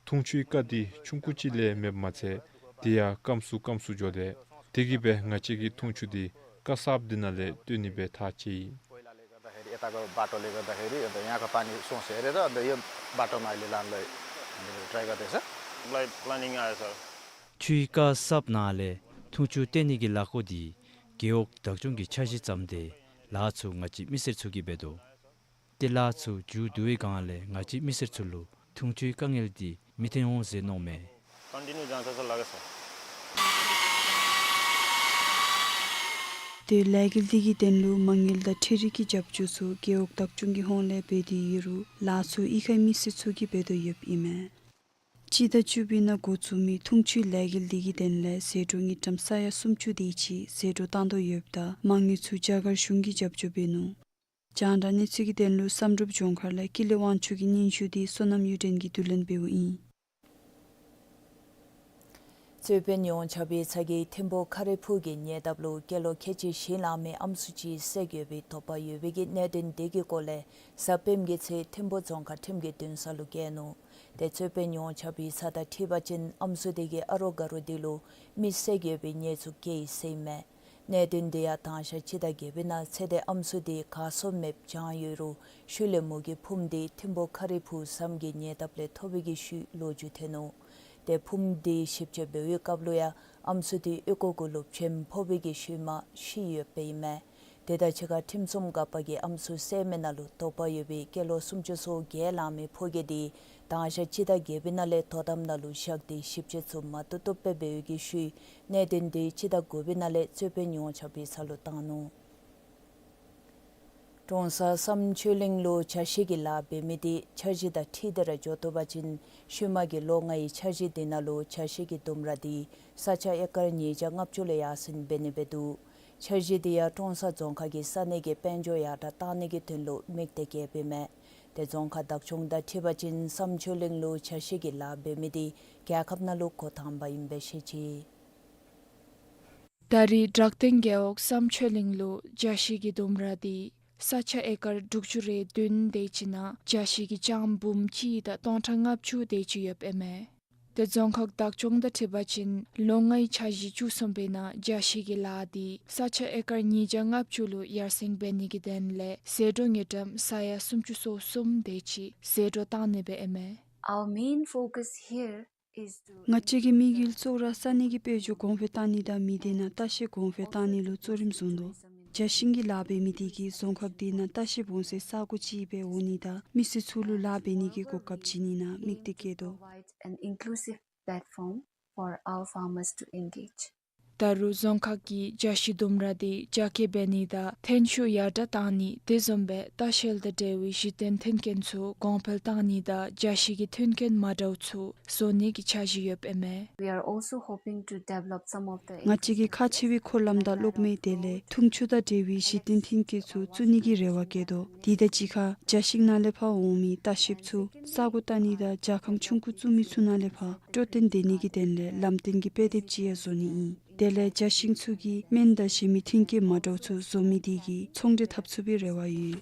འཐུང་ཆུའི་ཀ་དེ་ཆུང་ཀུ་ཅིག་ལས་མེདཔ་མ་ཚད་དེ་ཡང་སྐམ་སུ་སྐམ་སུ་འགྱོ་དེས། དེ་གིས་སྦེ་ང་བཅས་ཀྱིས་འཐུང་ཆུ་དེ་ཀ་གསརཔ་དེ་ནང་ལས་བཏོན་ནི་སྦེ་ཐག་བཅད་ཡི། पहिलाले गर्दाखेरि, यताको बाटोले गर्दाखेरि, अन्त यहाँको पानी सोर्स हेरेर, अन्त यो बाटोमा अहिले लानलाई हामीले ट्राई गर्दैछ। प्लानिङ आयो सर। ཆུའི་ཀ་གསརཔ་ནང་ལས་འཐུང་ཆུ་བཏོན་ནི་གི་ལཱ་འགོ་དེ་རྒེད་འོག་བདག་སྐྱོང་གི་འཆར་གཞི་བརྩམས་ཏེ་ལཱ་ཚུ་ང་བཅས་མི་སེར་ཚུ་གིས་འབད་དོ། ཏེ་ལཱ་ཚུ་མཇུག་བསྡུ་བའི་བསྒང་ལས་ང་བཅས་མི་སེར་ཚུ་ལུ་འཐུང་ཆུའི་དཀའ་ངལ་དེ་མི་ཐོན་འོང་ཟེར་མནོཝ་མས། कन्टिन्यू जान्छ जस्तो लाग्छ। ཏེ་ལས་འགུལ་དེ་གི་དོན་ལུ་མ་དངུལ་དང་འཕྲུལ་རིག་གི་རྒྱབ་སྐྱོར་ཚུ་རྒེད་འོག་བདག་སྐྱོང་གི་ཧོངས་ལས་འབད་དེ་ཡོད་རུང་ལཱ་ཚུ་གཡུས་ཁའི་མི་སེར་ཚུ་གིས་འབད་དོ་ཡོདཔ་ཨིན་མས། སྤྱི་ཟླ་བཅུ་པའི་ནང་འགོ་བཙུགས་མི་འཐུང་ཆུའི་ལས་འགུལ་དེ་གི་དོན་ལས་ཟད་འགྲོ་དངུལ་ཀྲམ་ས་ཡ་སུམ་ཅུ་དེ་ཅིག་ཟད་འགྲོ་བཏང་དོ་ཡོདཔ་ད་མ་དངུལ་ཚུ་རྒྱ་གར་གཞུང་གིས་རྒྱབ་སྐྱོར་འབད་ནུག། རྒྱང་བསྒྲགས་གནས་ཚུལ་གྱི་དོན་ལུ་བསམ་གྲུབ་ལྗོངས་མཁར་ལས་ཀུན་ལེགས་དབང་ཕྱུག་གི་སྙན་ཞུ་དེ་བསོད་ནམས་གཡུ་སྒྲོན་གྱིས་བསྡུ་ལེན་འབདཝ་ཨིན། རྩོད་དཔོན་ཡོངས་ཁྱབ་པའི་ཚབ་ཀྱིས་ཐིམ་ཕུག་ཁ་རི་ཕུག་གི་ཉེ་འདབས་ལུ་སྐྱེས་ལོ་ཁལ་གཅིག་བཞི་ལང་མི་ཨམ་སྲུ་ཅིག་བསད་ཡོད་པའི་དོགས་པ་ཡོད་པའི་གི་གནད་དོན་དེ་གི་སྐོར་ལས་གཟའ་སྤེནམ་གྱི་ཚེ་ཐིམ་ཕུག་རྫོང་ཁག་ཁྲིམས་ཀྱི་འདུན་ས་ལུ་བསྐྱལ་ནུག། ཏེ་རྩོད་དཔོན་ཡོངས་ཁྱབ་པའི་ཚབ་དང་འཁྲིལ་བ་ཅིན་ཨམ་སྲུ་དེ་གིས་ཨ་རོགས་དགའ་རོགས་དེ་ལུ་མི་བསད་ཡོད་པའི་གནས་ཚུལ་བཀོད་ཡི་ཟེར་ཨིན་མས། གནད་དོན་དེ་ཡང་དང་ཞག་སྤྱི་ཟླ་བརྒྱད་པའི་ནང་ཚེ་འདས་ཨམ་སྲུ་དེ་ག་སོང་མེདཔ་བྱང་ཡོད་རུང་ཤུལ་ལས་མོ་གི་ཕུངམ་དེ་ཐིམ་ཕུག་ཁ་རི་ཕུག་ཟམ་གྱི་ཉེ་འདབས་ལས་ཐོབ་པའི་གི་ཤུལ་ལོ་རྒྱུས་ཐོན་ནུག། ཏེ་ཕུངམ་དེ་ཞིབ་དཔྱད་འབད་བའི་སྐབས་ལུ་ཡང་ཨམ་སྲུ་དེ་ཨོལ་ལྐོག་གུ་ལུ་བྱེམ་ཕོག་པའི་གི་ཤུལ་མ་ཤི་ཡོདཔ་ཨིན་མས། དེ་དང་གཅིག་ཁར་ཁྲིམས་སྲུང་འགག་པ་གིས་ཨམ་སྲུ་བསད་མི་ནང་ལུ་དོགས་པ་ཡོད་པའི་སྐྱེས་ལོ་སུམ་ཅུ་སོ་བརྒྱད་ལང་མི་ཕོ་སྐྱེས་དེ་དང་ཞག་སྤྱི་ཟླ་བརྒྱད་པའི་ནང་ལས་དོ་དམ་ནང་ལུ་བཞག་སྟེ་ཞིབ་དཔྱད་ཚུ་མ་བཏུབ་བཏུབ་སྦེ་འབད་བའི་གི་ཤུལ་གནད་དོན་དེ་སྤྱི་ཟླ་དགུ་པའི་ནང་ལས་རྩོད་དཔོན་ཡོངས་ཁྱབ་པའི་ཚབ་ལུ་བཏང་ནུག། ཀྲོང་གསར་བསམ་ཆོས་གླིང་ལུ་ཇ་ཤིང་གི་ལཱ་འབད་མི་དེ་འཆར་གཞི་དང་འཁྲིལ་ཏེ་ར་འགྱོ་བཏུབ་པ་ཅིན་ཤུལ་མ་གི་ལོ་ལྔའི་འཆར་གཞི་དེ་ནང་ལུ་ཇ་ཤིང་གི་ལྡུམ་ར་དེ་ས་ཆ་ཨེ་ཀར་ཉིས་བརྒྱ་ལྔ་བཅུ་ལས་ཡར་སེང་འབད་ནི་སྦེ་འདུག། འཆར་གཞི་དེ་ཡང་ཀྲོང་གསར་རྫོང་ཁག་གི་ས་གནས་ཀྱི་དཔལ་འབྱོར་ཡར་དྲག་གཏང་ནི་གི་དོན་ལུ་དམིགས་ཏེ་བཀལཝ་ཨིན་མས། ཏེ་རྫོང་ཁག་བདག་སྐྱོང་དང་འཁྲིལ་བ་ཅིན་བསམ་ཆོས་གླིང་ལུ་ཇ་ཤིང་གི་ལཱ་འབད་མི་དེ་རྒྱལ་ཁབ་ནང་ལུ་འགོ་དང་པ་ཨིན་པས་ཟེར་བཤད་ཅི། ད་རེས་བྲག་སྟེང་རྒེད་འོག་བསམ་ཆོས་གླིང་ལུ་ཇ་ཤིང་གི་ལྡུམ་ར་དེ་ས་ཆ་ཨེ་ཀར་དྲུག་ཅུ་རེ་བདུན་དེ་ཅིག་ནང་ཇ་ཤིང་གི་ལྕངམ་འབུམ་གཅིག་དང་སྟོང་ཕྲག་ལྔ་བཅུ་དེ་ཅིག་ཡོདཔ་ཨིན་མས། ཏེ་རྫོང་ཁག་བདག་སྐྱོང་དང་འཁྲིལ་བ་ཅིན་ལོ་ལྔའི་འཆར་གཞི་བཅུ་གསུམ་པའི་ནང་ཇ་ཤིང་གི་ལཱ་དེ་ས་ཆ་ཨེ་ཀར་ཉིས་བརྒྱ་ལྔ་བཅུ་ལུ་ཡར་སེང་འབད་ནི་གི་དོན་ལས་ཟད་འགྲོ་དངུལ་ཀྲམ་ས་ཡ་སུམ་ཅུ་སོ་གསུམ་དེ་ཅིག་ཟད་འགྲོ་གཏང་ནི་སྦེ་ཨིན་མས། Our main focus here is to ང་བཅས་ཀྱི་དམིགས་ཡུལ་གཙོ་བོ་ར་ས་གནས་ཀྱི་དཔལ་འབྱོར་གོང་འཕེལ་གཏང་ནི་དང་མི་སྡེ་ནང་ལྟ་བཤལ་གོང་འཕེལ་གཏང་ནི་ལུ་གཙོ་རིམ་བཟུང་དོ། ཇ་ བརྒྱ་ཤིང་གི་ལཱ་འབད་མི་དེ་གིས་རྫོང་ཁག་དེ་ནང་ལྟ་བཤལཔ་འོང་སའི་ས་གོ་ཅིག་སྦེ་འོང་ནི་དང་མི་སེར་ཚུ་ལུ་ལཱ་འབད་ནི་གི་གོ་སྐབས་བྱིན་ནི་ནང་དམིགས་ཏེ་བསྐྱལ་དོ། Provide an inclusive platform for our farmers to engage. ད་རུང་རྫོང་ཁག་གིས་བརྒྱ་ཤིང་ལྡུམ་ར་དེ་རྒྱ་སྐྱེད་འབད་ནི་དང་ཐོན་ཤུགས་ཡར་དྲགས་གཏང་ནི་དེ་བཟུམ་སྦེ་ལྟ་བཤལ་དང་འབྲེལ་བའི་གཞི་རྟེན་མཐུན་རྐྱེན་ཚུ་གོང་འཕེལ་གཏང་ནི་དང་བརྒྱ་ཤིང་གི་མཐུན་རྐྱེན་མ་འདྲཝ་ཚུ་བཟོ་ནི་གི་འཆར་གཞི་ཡོདཔ་ཨིན་མས། We are also hoping to develop some of the ང་བཅས་ཀྱིས་ཁག་ཆེ་བའི་འཁོར་ལམ་དང་གློག་མེ་དེ་ལས་འཐུང་ཆུ་དང་འབྲེལ་བའི་གཞི་རྟེན་མཐུན་རྐྱེན་ཚུ་བཙུགས་ནི་གི་རེ་བ་བསྐྱེད་དོ། དེ་དང་གཅིག་ཁར་བརྒྱ་ཤིང་ནང་ལས་ཕར་འོང་མི་ལྟ་བཤལཔ་ཚུ་ས་གོ་བལྟ་ནི་དང་རྒྱལ་ཁམས་ཆུང་ཀུ་བཙུགས་མི་ཚུ་ནང་ལས་ཕར་སྤྲོ་སྟོན་འདི་ནི་གི་དོན་ལས་ལམ་སྟོན་གྱི་དཔེ་དེབ་ཅིག་ཡང་བཟོ་ནི་ཨིན། དེ་ལས་བརྒྱ་ཤིང་ཚུ་གི་སྨན་དང་གཞན་མི་མཐུན་རྐྱེན་མ་འདྲཝ་ཚུ་བཟོ་མི་དེ་གིས་ཚོང་འབྲེལ་འཐབ་ཚུགས་པའི་རེ་བ་ཡོད།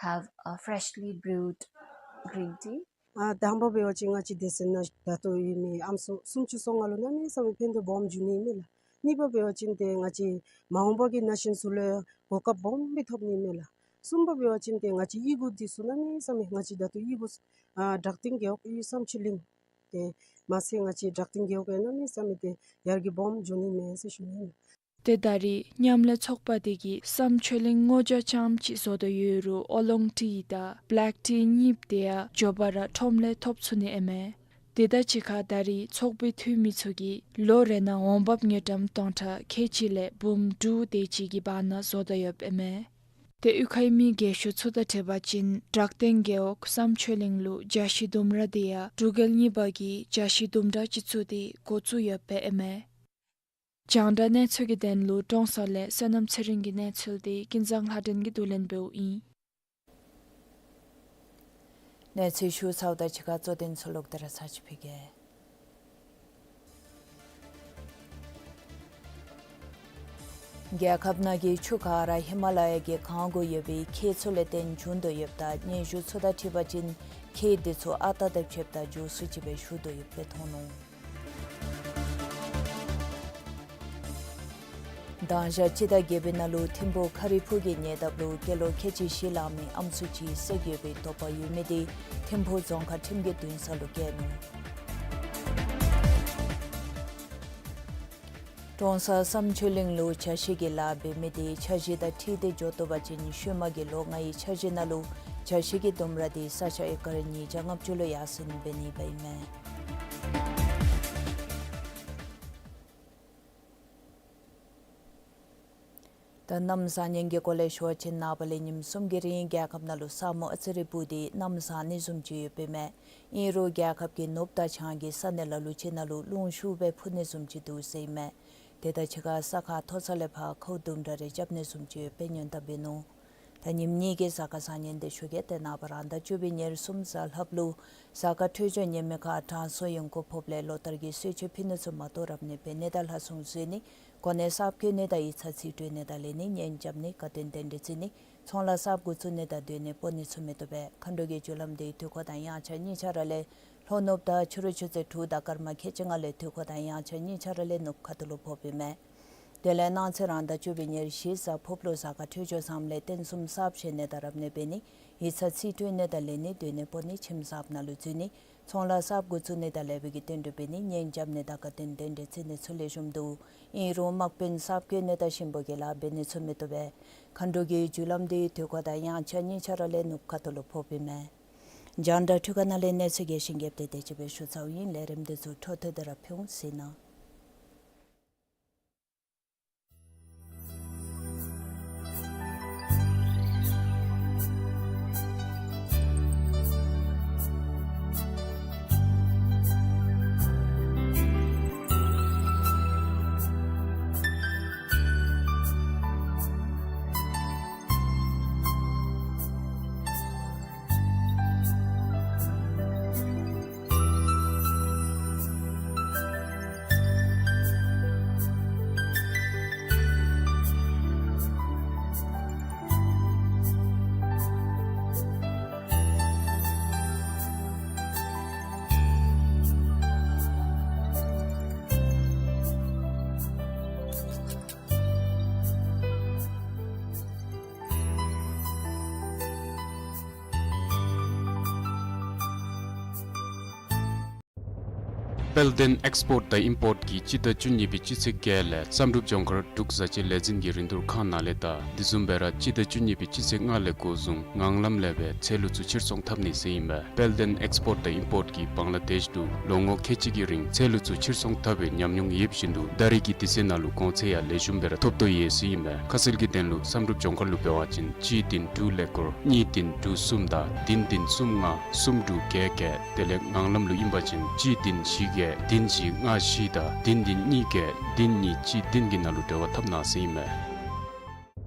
Have a freshly brewed green tea. ཨ་དང་པ་འབད་བ་ཅིན་ང་བཅས་དེ་ཟེར་ན་ད་ལྟོ་ཡོད་མི་ཨམ་སྲུ་སུམ་ཅུ་སོ་ལྔ་ལུ་གནམ་མེད་ས་མེད་ཕན་ཐོགས་སྦོམ་འབྱུང་ནི་མས་ལགས། གཉིས་པ་འབད་བ་ཅིན་ཏེ་ང་བཅས་མ་འོངས་པ་གི་ན་གཞོན་ཚུ་ལུ་གོ་སྐབས་སྦོམ་སྦེ་ཐོབ་ནི་མས་ལགས། གསུམ་པ་འབད་བ་ཅིན་ཏེ་ང་བཅས་གཡུས་སྒོ་འདི་ཚུ་གནམ་མེད་ས་མེད་ང་བཅས་ད་ལྟོ་གཡུས་སྒོ་ཨ་བྲག་སྟེང་རྒེད་འོག་གཡུས་བསམ་ཆོས་གླིང་ཏེ་མ་ཚད་ང་བཅས་བྲག་སྟེང་རྒེད་འོག་གི་གནམ་མེད་ས་མེད་ཏེ་ཡར་རྒྱས་སྦོམ་འབྱུང་ནི་མས་ཟེར་ཞུ་ནི་ཨིན། ཏེ་ད་རེས་མཉམ་ལས་ཚོགས་པ་དེ་གིས་བསམ་ཆོས་གླིང་སྔོ་ཇ་རྐྱངམ་ཅིག་བཟོ་དོ་ཡོད་རུང་ཨོ་ལོང་ཊི་དང་བེ་ལེཀ་ཊི་གཉིས་དེ་ཡང་མགྱོགས་པ་ར་ཁྲོམ་ལས་ཐོབ་ཚུགས་ནི་ཨིན་མས། དེ་དང་གཅིག་ཁར་ད་རེས་ཚོགས་པའི་འཐུས་མི་ཚུ་གིས་ལོ་རེ་ནང་འོང་འབབ་དངུལ་ཀྲམ་སྟོང་ཕྲག་ཁལ་གཅིག་ལས་འབུམ་དྲུག་དེ་ཅིག་གི་བར་ན་བཟོ་དོ་ཡོདཔ་ཨིན་མས། ཏེ་གཡུས་ཁའི་མི་རྒས་ཤོས་ཚུ་དང་འཁྲིལ་བ་ཅིན་བྲག་སྟེང་རྒེད་འོག་བསམ་ཆོས་གླིང་ལུ་བརྒྱ་ཤིང་ལྡུམ་ར་དེ་ཡང་འབྲུག་རྒྱལ་གཉིས་པ་གིས་བརྒྱ་ཤིང་ལྡུམ་ར་སྤྱི་གཙུག་དེ་འགོ་བཙུགས་ཡོདཔ་ཨིན་མས། རྒྱང་བསྒྲགས་གནས་ཚུལ་གྱི་དོན་ལུ་ཀྲོང་གསར་ལས་བསོད་ནམས་ཚེ་རིང་གི་གནས་ཚུལ་དེ་ཀུན་བཟང་ལྷ་སྒྲོན་གྱིས་བསྡུ་ལེན་འབདཝ་ཨིན། གནས་ཚུལ་ཞུ་ཚརཝ་དང་གཅིག་ཁར་གཙོ་དོན་ཚུ་ལོག་སྟེ་ར་ཚར་ཅིག་ཕུལ་གེ། རྒྱལ་ཁབ་ནང་གི་ཆུ་ག་ར་ཧི་མ་ལ་ཡ་གི་གངས་སྒོ་ཡོད་པའི་ཁྱེགས་ཚུ་ལས་བརྟེན་འབྱུང་དོ་ཡོདཔ་ད་སྙན་ཞུ་ཚུ་དང་འཁྲིལ་བ་ཅིན་ཁྱེགས་དེ་ཚུ་ཨ་རྟག་དང་ཕྱདཔ་ད་མགྱོགས་སུ་ཅིག་སྦེ་ཞུ་དོ་ཡོདཔ་སྦེ་མཐོང་ནུག། དང་ཞག་སྤྱི་ཟླ་བརྒྱད་པའི་ནང་ལུ་ཐིམ་ཕུག་ཁ་རི་ཕུག་གི་ཉེ་འདབས་ལུ་སྐྱེས་ལོ་ཁལ་གཅིག་བཞི་ལང་མི་ཨམ་སྲུ་ཅིག་བསད་ཡོད་པའི་དོགས་པ་ཡོད་མི་དེ་ཐིམ་ཕུག་རྫོང་ཁག་ཁྲིམས་ཀྱི་འདུན་ས་ལུ་བསྐྱལ་ནུག། ཀྲོང་གསར་བསམ་ཆོས་གླིང་ལུ་ཇ་ཤིང་གི་ལཱ་འབད་མི་དེ་འཆར་གཞི་དང་འཁྲིལ་ཏེ་འགྱོ་དོ་བ་ཅིན་ཤུལ་མ་གི་ལོ་ལྔའི་འཆར་གཞི་ནང་ལུ་ཇ་ཤིང་གི་ལྡུམ་ར་དེ་ས་ཆ་ཨེ་ཀར་ཉིས་བརྒྱ་ལྔ་བཅུ་ལུ་ཡར་སེང་འབད་ནི་ཨིན་པས་ཨིན་མས། ད་གནམ་བཟང་ངན་གྱི་སྐོར་ལས་ཞུ་བ་ཅིན་ནངས་པ་ལས་ཉིནམ་གསུམ་གྱི་རིང་རྒྱལ་ཁབ་ནང་ལུ་ས་སྨུག་ཨ་ཙི་རེ་སྤུབས་ཏེ་གནམ་བཟང་ནི་བཟུམ་ཅིག་ཡོདཔ་ཨིན་མས། ཨིན་རུང་རྒྱལ་ཁབ་ཀྱི་ནུབ་དང་བྱང་གི་ས་གནས་ལ་ལུ་ཅིག་ནང་ལུ་རླུང་ཤུགས་སྦེ་འཕུ་ནི་བཟུམ་ཅིག་འདུག་ཟེར་ཨིན་མས། དེ་དང་གཅིག་ཁར་ས་ཁ་མཐོ་ས་ལས་ཕར་ཁཝ་དུམ་གྲ་རེ་རྐྱབ་ནི་བཟུམ་ཅིག་ཡོདཔ་སྦེ་སྙན་གྲགས་འབད་ནུག། ད་ཉིནམ་གཉིས་ཀྱི་གཟའ་སྐར་བཟང་ངན་དེ་ཞུ་གེ། ཏེ་ནངས་པ་རང་ཟླ་བཅུ་པའི་ཉེར་གསུམ་གཟའ་ལྷགཔ་ལུ་གཟའ་སྐར་འཕྲོད་སྦྱོར་ངན་མི་ཁར་དྲང་སྲོང་ཡོན་དགུ་ཕོགཔ་ལས་ལོ་ལྟར་གྱི་གསོལ་མཆོད་ཕུལ་ནི་ཚུ་མ་གཏོགས་རབ་གནས་འབད་ནི་དང་ལྷ་སྲུང་བསུ་ནི་གོ་གནས་གསརཔ་བསྐོ་ནི་དང་ཡིག་ཚང་རྩིས་སྤྲོད་ནི་དང་ལེན་ནི་གཉེན་རྐྱབ་ནི་དགའ་སྟོན་རྟེན་འབྲེལ་བརྩི་ནི་ཚོང་ལཱ་གསརཔ་འགོ་བཙུགས་ནི་དང་སྡོད་གནས་སྤོ་ནི་ཚུ་མི་བཏུབ་པས། མཁའ་འགྲོ་གི་རྒྱུ་ལམ་དེ་དུས་འཁོར་དང་དབྱངས་འཆར་གཉིས་ཆ་ར་ལས་ལྷོ་ནུབ་དང་ཕྱི་རུ་ཆུ་ཚོད་དྲུག་དང་སྐར་མ་ཁལ་གཅིག་ལྔ་ལས་དུས་འཁོར་དང་དབྱངས་འཆར་གཉིས་ཆ་ར་ལས་ནུབ་ཁ་ཐུག་ལུ་ཕོགཔ་ཨིན་མས། དེ་ལས་གནངས་ཚེ་རང་ཟླ་བཅུ་པའི་ཉེར་བཞི་གཟའ་ཕུརཔ་ལུ་གཟའ་སྐར་འཕྲོད་སྦྱོར་བཟངམ་ལས་རྟེན་གསུམ་གསརཔ་བཞེངས་ནི་དང་རབ་གནས་འབད་ནི་ཡིག་ཚང་རྩིས་སྤྲོད་ནི་དང་ལེན་ནི་སྡོད་གནས་སྤོ་ནི་ཁྱིམ་གསརཔ་ནང་ལུ་འཛུལ་ནི་ཚོང་ལཱ་གསརཔ་འགོ་བཙུགས་ནི་དང་ལེགས་པའི་གི་རྟེན་འབྲེལ་འབད་ནི་གཉེན་རྐྱབ་ནི་དང་དགའ་སྟོན་རྟེན་འབྲེལ་བརྩི་ནི་ཚུ་ལེགས་ཤོམ་འདུག། ཨིན་རུང་དམག་དཔོན་གསརཔ་བསྐོ་ནི་དང་གཤིན་པོ་གི་ལཱ་འབད་ནི་ཚུ་མི་བཏུབ་པས། མཁའ་འགྲོ་གི་རྒྱུ་ལམ་དེ་དུས་འཁོར་དང་དབྱངས་འཆར་གཉིས་ཆ་ར་ལས་ནུབ་ཁ་ཐུག་ལུ་ཕོགཔ་ཨིན་མས། རྒྱང་བསྒྲགས་འཕྲུལ་ཁང་ནང་ལས་གནས་ཚུལ་རྒྱས་ཤིང་རྒྱསཔ་དེ་དེ་ཅིག་སྦེ་ཞུ་ཚརཝ་ཨིན། ལས་རིམ་དེ་ཚུ་འཕྲོ་མཐུད་དེ་ར་ཕུལ་འོང་ཟེར་ཞུ་ནི། དཔལ་ལྡན་ཨེགསི་པོརཊ་དང་ཨིམ་པོརཊ་ཀྱིས་སྤྱི་ཟླ་བཅུ་གཉིས་པའི་སྤྱི་ཚེས་བརྒྱད་ལས་བསམ་གྲུབ་ལྗོངས་མཁར་འབྲུག་བཟའ་ཆས་ལས་འཛིན་གྱི་རིན་བསྡུར་ཁང་ནང་ལས་དང་དེ་བཟུམ་སྦེ་ར་སྤྱི་ཟླ་བཅུ་གཉིས་པའི་སྤྱི་ཚེས་ལྔ་ལས་འགོ་བཟུང་ངང་ལམ་ལས་སྦེ་ཚལ་ལུ་ཚུ་ཕྱིར་ཚོང་འཐབ་ནི་ཟེར་ཨིན་པས། དཔལ་ལྡན་ཨེགསི་པོརཊ་དང་ཨིམ་པོརཊ་ཀྱིས་བང་ལ་དེཤ་ལུ་ལོ་ངོ་ཁལ་གཅིག་གི་རིང་ཚལ་ལུ་ཚུ་ཕྱིར་ཚོང་འཐབ་པའི་ཉམས་མྱོང་ཡོདཔ་བཞིན་དུ་ད་རེས་ཀྱི་དུས་ཚོད་ནང་ལུ་གོང་ཚད་ཡང་ལེགས་ཤོམ་སྦེ་ར་ཐོབ་དོ་ཡོད་ཟེར་ཨིན་པས། ཁ་གསལ་གྱི་དོན་ལུ་བསམ་གྲུབ་ལྗོངས་མཁར་ལུ་འབད་བ་ཅིན་གཅིག་བདུན་དྲུག་ཀླད་ཀོར་གཉིས་བདུན་དྲུག་གསུམ་དང་བདུན་བདུན་གསུམ་ལྔ་གསུམ་དྲུག་བརྒྱད་བརྒྱད། དེ་ལས་ངང་ལམ་ལུ་ཨིན་པ་ཅིན་གཅིག་བདུན་བཞི་བརྒྱད་བདུན་བཞི་ལྔ་བཞི་དང་བདུན་བདུན་གཉིས་བརྒྱད་བདུན་གཉིས་གཅིག་བདུན་གྱི་ནང་ལུ་འབྲེལ་བ་འཐབ་གནང་ཟེར་ཨིན་མས།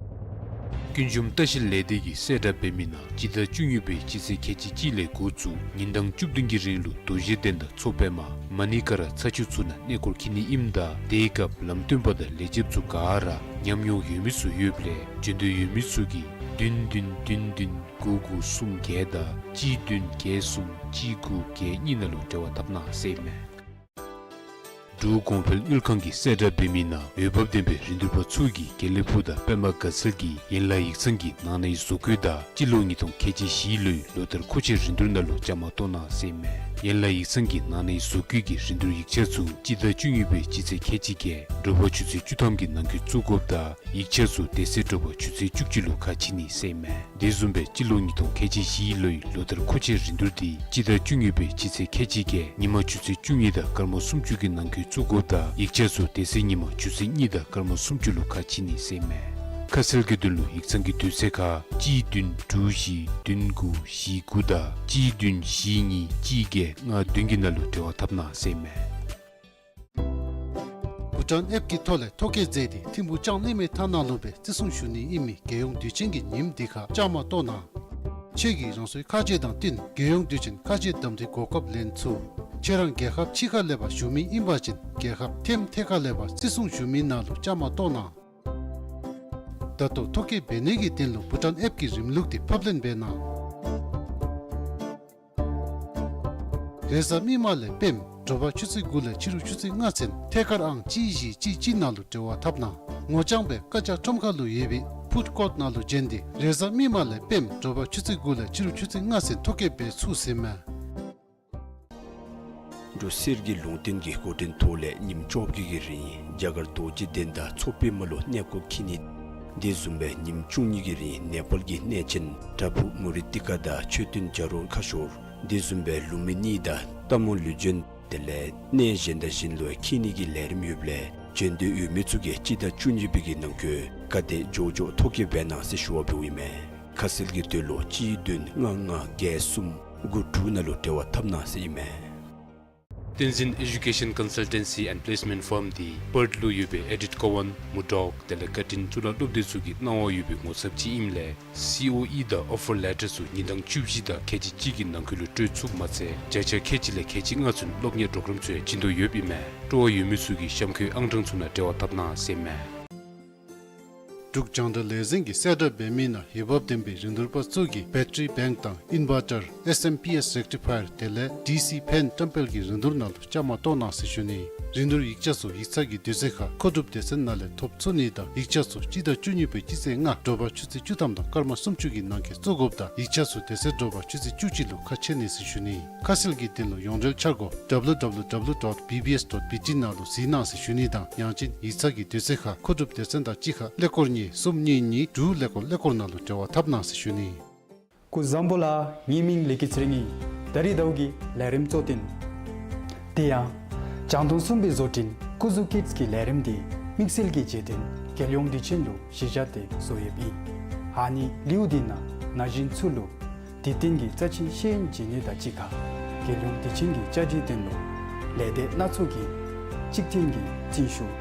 ཀུན་འབྱུང་ལྟ་བཤལ་ལས་སྡེ་གིས་གསལ་བསྒྲགས་འབད་མི་ནང་སྤྱི་ཟླ་བཅུ་གཉིས་པའི་སྤྱི་ཚེས་ཁལ་གཅིག་གཅིག་ལས་འགོ་བཙུགས་ཉིན་གྲངས་བཅུ་བདུན་གྱི་རིང་ལུ་རྡོ་རྗེ་གདན་དང་མཚོ་པདྨ་མ་ཎི་ཀ་ར་ཚ་ཆུ་ཚུ་ནང་གནས་སྐོར་འཁྱིད་ནི་ཨིནམ་ད་དེའི་སྐབས་ལམ་སྟོན་པ་དང་ལས་བྱེདཔ་ཚུ་ག་ར་ཉམས་མྱོང་ཡོད་མི་ཚུ་ཡོདཔ་ལས་འབྱོན་འདོད་ཡོད་མི་ཚུ་གིས་བདུན་བདུན་བདུན་བདུན་དགུ་དགུ་གསུམ་བརྒྱད་དང་གཅིག་བདུན་བརྒྱད་གསུམ་གཅིག་དགུ་བརྒྱད་གཉིས་ནང་ལུ་འབྲེལ་བ་འཐབ་གནང་ཟེར་མས། འབྲུག་གོང་འཕེལ་དངུལ་ཁང་གིས་གསལ་བསྒྲགས་འབད་མི་ནང་འོས་འབབ་ལྡན་པའི་རིན་བསྡུར་པ་ཚུ་གིས་དགེ་ལེགས་ཕུག་དང་པདྨ་དགའ་ཚལ་གྱི་ཡན་ལག་ཡིག་ཚང་གི་ནང་ནའི་བཟོ་བཀོད་དང་སྤྱི་ལོ་ཉིས་སྟོང་ཁལ་གཅིག་བཞིའི་ལོའི་ལོ་བསྟར་མཁོ་ཆས་རིན་བསྡུར་ནང་ལུ་བཅའ་མར་གཏོགས་གནང་ཟེར་མས། ཡན་ལག་ཡིག་ཚང་གི་ནང་ནའི་བཟོ་བཀོད་ཀྱི་རིན་བསྡུར་ཡིག་ཆ་ཚུ་སྤྱི་ཟླ་བཅུ་གཉིས་པའི་སྤྱི་ཚེས་ཁལ་གཅིག་བརྒྱད་དྲོ་པ་ཆུ་ཚོད་བཅུ་ཐམ་གྱི་ནང་འཁོད་བཙུགས་དགོཔ་དང་ཡིག་ཆ་ཚུ་དེ་ཚེ་དྲོ་པ་ཆུ་ཚོད་བཅུ་གཅིག་ལུ་ཁ་ཕྱེ་ནི་ཟེར་མས། དེ་བཟུམ་སྦེ་སྤྱི་ལོ་ཉིས་སྟོང་ཁལ་གཅིག་བཞིའི་ལོའི་ལོ་བསྟར་མཁོ་ཆས་རིན་བསྡུར་འདི་སྤྱི་ཟླ་བཅུ་གཉིས་པའི་སྤྱི་ཚེས་ཁལ་གཅིག་བརྒྱད་ཉིན་མ་ཆུ་ཚོད་བཅུ་གཉིས་དང་སྐར་མ་སུམ་ཅུ་གི་ནང་འཁོད་བཙུགས་དགོཔ་དང་ཡིག་ཆ་ཚུ་དེ་ཚེ་ཉིན་མ་ཆུ་ཚོད་གཉིས་དང་སྐར་མ་སུམ་ཅུ་ལུ་ཁ་ཕྱེ་ནི་ཟེར་མས། ཁ་གསལ་གྱི་དོན་ལུ་ཡིག་ཚང་གི་དུས་ཚོད་ཁར་གཅིག་བདུན་དྲུག་བཞི་བདུན་དགུ་བཞི་དགུ་དང་གཅིག་བདུན་བཞི་གཉིས་གཅིག་བརྒྱད་ལྔ་བདུན་གྱི་ནང་ལུ་འབྲེལ་བ་འཐབ་གནང་ཟེར་མས། བྷུ་ཊཱན་ཨེཔ་ཀྱི་ཐོག་ལས་ཐོ་བཀོད་མཛད་དེ་ཐིམ་ཕུག་ལྕང་གླིང་མའི་ཐ་ནག་ལུ་སྦེ་བརྩི་སྲུང་ཞུ་ནི་ཨིན་མི་རྒྱལ་ཡོངས་དུས་ཆེན་གྱི་ཉིནམ་འདི་ཁར་བཅའ་མར་གཏོགས་གནང་། ཁྱོད་ཀྱིས་རང་སོའི་ཁ་རྗེ་དང་བསྟུན་རྒྱལ་ཡོངས་དུས་ཆེན་ཁ་རྗེ་གདམ་འཐུའི་གོ་སྐབས་ལེན་ཚུགས། ཁྱོད་རང་རྒྱལ་ཁབ་ཕྱི་ཁ་ལས་ཕར་བཞུགས་མི་ཨིན་པ་ཅིན་རྒྱལ་ཁབ་ཐེམ་ཐེ་ཁ་ལས་ཕར་བརྩི་སྲུང་ཞུ་མི་ནང་ལུ་བཅའ་མར་གཏོགས་གནང་། ད་ལྟོ་ཐོ་བཀོད་འབད་ནི་གི་དོན་ལུ་བྷུ་ཊཱན་ཨེཔ་ཀྱི་རིམ་ལུགས་འདི་ཕབ་ལེན་འབད་གནང་། རེས་གཟའ་མིག་དམར་ལས་སྤེནམ་དྲོ་པ་ཆུ་ཚོད་དགུ་ལས་ཕྱི་རུ་ཆུ་ཚོད་ལྔ་ཚུན་ཐད་ཀར་ཨང་གཅིག་བཞི་གཅིག་གཅིག་ནང་ལུ་འབྲེལ་བ་འཐབ་གནང་། ངོ་རྐྱང་སྦེ་བཀའ་རྒྱ་ཁྲོམ་ཁ་ལུ་ཡོད་པའི་ཕུཌ་ཀོརཊ་ནང་ལུ་བྱོན་ཏེ་རེས་གཟའ་མིག་དམར་ལས་སྤེནམ་དྲོ་པ་ཆུ་ཚོད་དགུ་ལས་ཕྱི་རུ་ཆུ་ཚོད་ལྔ་ཚུན་ཐོ་བཀོད་འབད་ཚུགས་ཟེར་མས། འབྲུག་གསེར་གྱི་ལུང་བསྟན་གྱི་འགོ་འདྲེན་ཐོག་ལས་ཉིནམ་བཅོ་བརྒྱད་ཀྱི་རིང་རྒྱ་གར་རྡོ་རྗེ་གདན་དང་མཚོ་པདྨ་ལུ་གནས་སྐོར་འཁྱིད་ནི། དེ་བཟུམ་སྦེ་ཉིནམ་བཅུ་གཉིས་ཀྱི་རིང་ནེ་པཱལ་གྱི་གནས་ཆེན་པྲ་བྷུ་མུ་རི་ཏི་ཀ་དང་མཆོད་རྟེན་བྱ་རུང་ཁ་ཤོར། དེ་བཟུམ་སྦེ་ལུམ་བི་ནི་དང་སྟག་མོ་ལུས་སྦྱིན། དེ་ལས་གནས་གཞན་དང་གཞན་ལུ་འཁྱིད་ནི་གི་ལས་རིམ་ཡོདཔ་ལས་བྱོན་འདོད་ཡོད་མི་ཚུ་གིས་སྤྱི་ཟླ་བཅུ་གཉིས་པའི་གི་ནང་འཁོད་ག་དེ་མགྱོགས་མགྱོགས་ཐོ་བཀོད་འབད་གནང་ཟེར་ཞུ་བ་འབདཝ་ཨིན་མས། ཁ་གསལ་གྱི་དོན་ལུ་གཅིག་བདུན་ལྔ་ལྔ་བརྒྱད་གསུམ་དགུ་དྲུག་ནང་ལུ་འབྲེལ་བ་འཐབ་གནང་ཟེར་ཨིན་མས། བསྟན་འཛིན་ཨེ་ཌུ་ཀེ་ཤཱན་ཀོན་སཱལ་ཊེན་སི་ཨེནཌ་པི་ལེསི་མེནཊ་ཕརམ་འདི་པརཐ་ལུ་ཡོད་པའི་ཨེ་ཌིཐ་ཀོ་ཝཱན་མུར་ཌོག་དེ་ལས་ཀར་ཊིན་གཙུག་ལག་སློབ་སྡེ་ཚུ་གི་གནང་བ་ཡོད་པའི་ངོ་ཚབ་ཅིག་ཨིནམ་ལས་སི་ཨོ་ཨི་དང་ཨོ་ཕར་ལེ་ཊར་ཚུ་ཉིན་གྲངས་བཅུ་བཞི་དང་ཁལ་གཅིག་གཅིག་གི་ནང་འཁོད་ལུ་སྤྲོད་ཚུགསཔ་མ་ཚད་བརྒྱ་ཆ་ཁལ་གཅིག་ལས་ཁལ་གཅིག་ལྔ་ཚུན་སློབ་གཉེར་པོརོ་གརམ་ཚུ་ཡང་བྱིན་དོ་ཡོདཔ་ཨིན་མས། སྤྲོ་བ་ཡོད་མི་ཚུ་གིས་གཤམ་འཁོད་ཨང་གྲངས་ཚུ་ནང་འབྲེལ་བ་འཐབ་གནང་ཟེར་མས། འབྲུག་རྒྱང་བསྒྲགས་ལས་འཛིན་གྱིས་གསལ་བསྒྲགས་འབད་མི་ནང་འོས་འབབ་ལྡན་པའི་རིན་བསྡུར་པ་ཚུ་གིས་བེ་ཊ་རི་བེངཀ་དང་ཨིན་བར་ཊར་ཨེསི་ཨེམ་པི་ཨེསི་རེག་ཊི་ཕ་ཡར་དེ་ལས་ཌི་སི་ཕེན་བཀྲམ་སྤེལ་གྱི་རིན་བསྡུར་ནང་ལུ་བཅའ་མར་གཏོགས་གནང་ཟེར་ཞུ་ནི། རིན་བསྡུར་ཡིག་ཆ་ཚུ་ཡིག་ཚང་གི་དུས་ཚོད་ཁར་མཁོ་སྒྲུབ་སྡེ་ཚན་ནང་ལས་ཐོབ་ཚུགས་ནི་དང་ཡིག་ཆ་ཚུ་སྤྱི་ཟླ་བཅུ་གཉིས་པའི་སྤྱི་ཚེས་ལྔ་དྲོ་པ་ཆུ་ཚོད་བཅུ་ཐམ་དང་སྐར་མ་སུམ་ཅུ་གི་ནང་འཁོད་བཙུགས་དགོཔ་དང་ཡིག་ཆ་ཚུ་དེ་ཚེ་དྲོ་པ་ཆུ་ཚོད་བཅུ་གཅིག་ལུ་ཁ་ཕྱེ་ནི་ཟེར་ཞུ་ནི། ཁ་གསལ་གྱི་དོན་ལུ་ཡོངས་འབྲེལ་འཆར་སྒོ་ཌབ་ལུ་ཌབ་ལུ་ཌབ་ལུ་ཌོཊ་བི་བི་ཨེསི་ཌོཊ་བི་ཊི་ནང་ལུ་གཟིགས་གནང་ཟེར་ཞུ་ནི་དང་ཡང་ཅིན་ཡིག་ཚང་གི་དུས་ཚོད་ཁར་མཁོ་སྒྲུབ་སྡེ་ཚན་དང་གཅིག་ཁར་ཀླད་ཀོར་གཉིས་གསུམ་གཉིས་གཉིས་དྲུག་ཀླད་ཀོར་ཀླད་ཀོར་ནང་ལུ་འབྲེལ་བ་འཐབ་གནང་ཟེར་ཞུ་ནི། སྐུ་གཟུགས་བཟང་པོ་ལགས། ངེའི་མིང་ལེགས་སྐྱིད་ཚེ་རིང་ཨིན། ད་རིས་ཟླཝ་གི་ལས་རིམ་གཙོ་དོན། དེ་ཡང་རྒྱང་མཐོང་གསུམ་པའི་བཟོ་སྐྲུན་སྐུ་གཟུགས་ཀིཌསི་གི་ལས་རིམ་འདི་དམིགས་བསལ་གྱི་རྗེས་དྲན་རྒྱལ་ཡོངས་དུས་ཆེན་ལུ་གཞི་བཞག་སྟེ་བཟོ་ཡོདཔ་ཨིན། ཨ་ནི་ལེའུ་འདི་ནང་ན་གཞོན་ཚུ་ལུ་དུས་སྟོན་གྱི་རྩ་ཆེན་ཤེས་ཡོན་སྦྱིན་ནི་དང་གཅིག་ཁར་རྒྱལ་ཡོངས་དུས་ཆེན་གྱི་བཅའ་སྒྲིག་དོན་ལུ་ལས་སྡེ་སྣ་ཚོགས་ཀྱི་གཅིག་མཐུན་གྱི་རྩིང་ཤོག་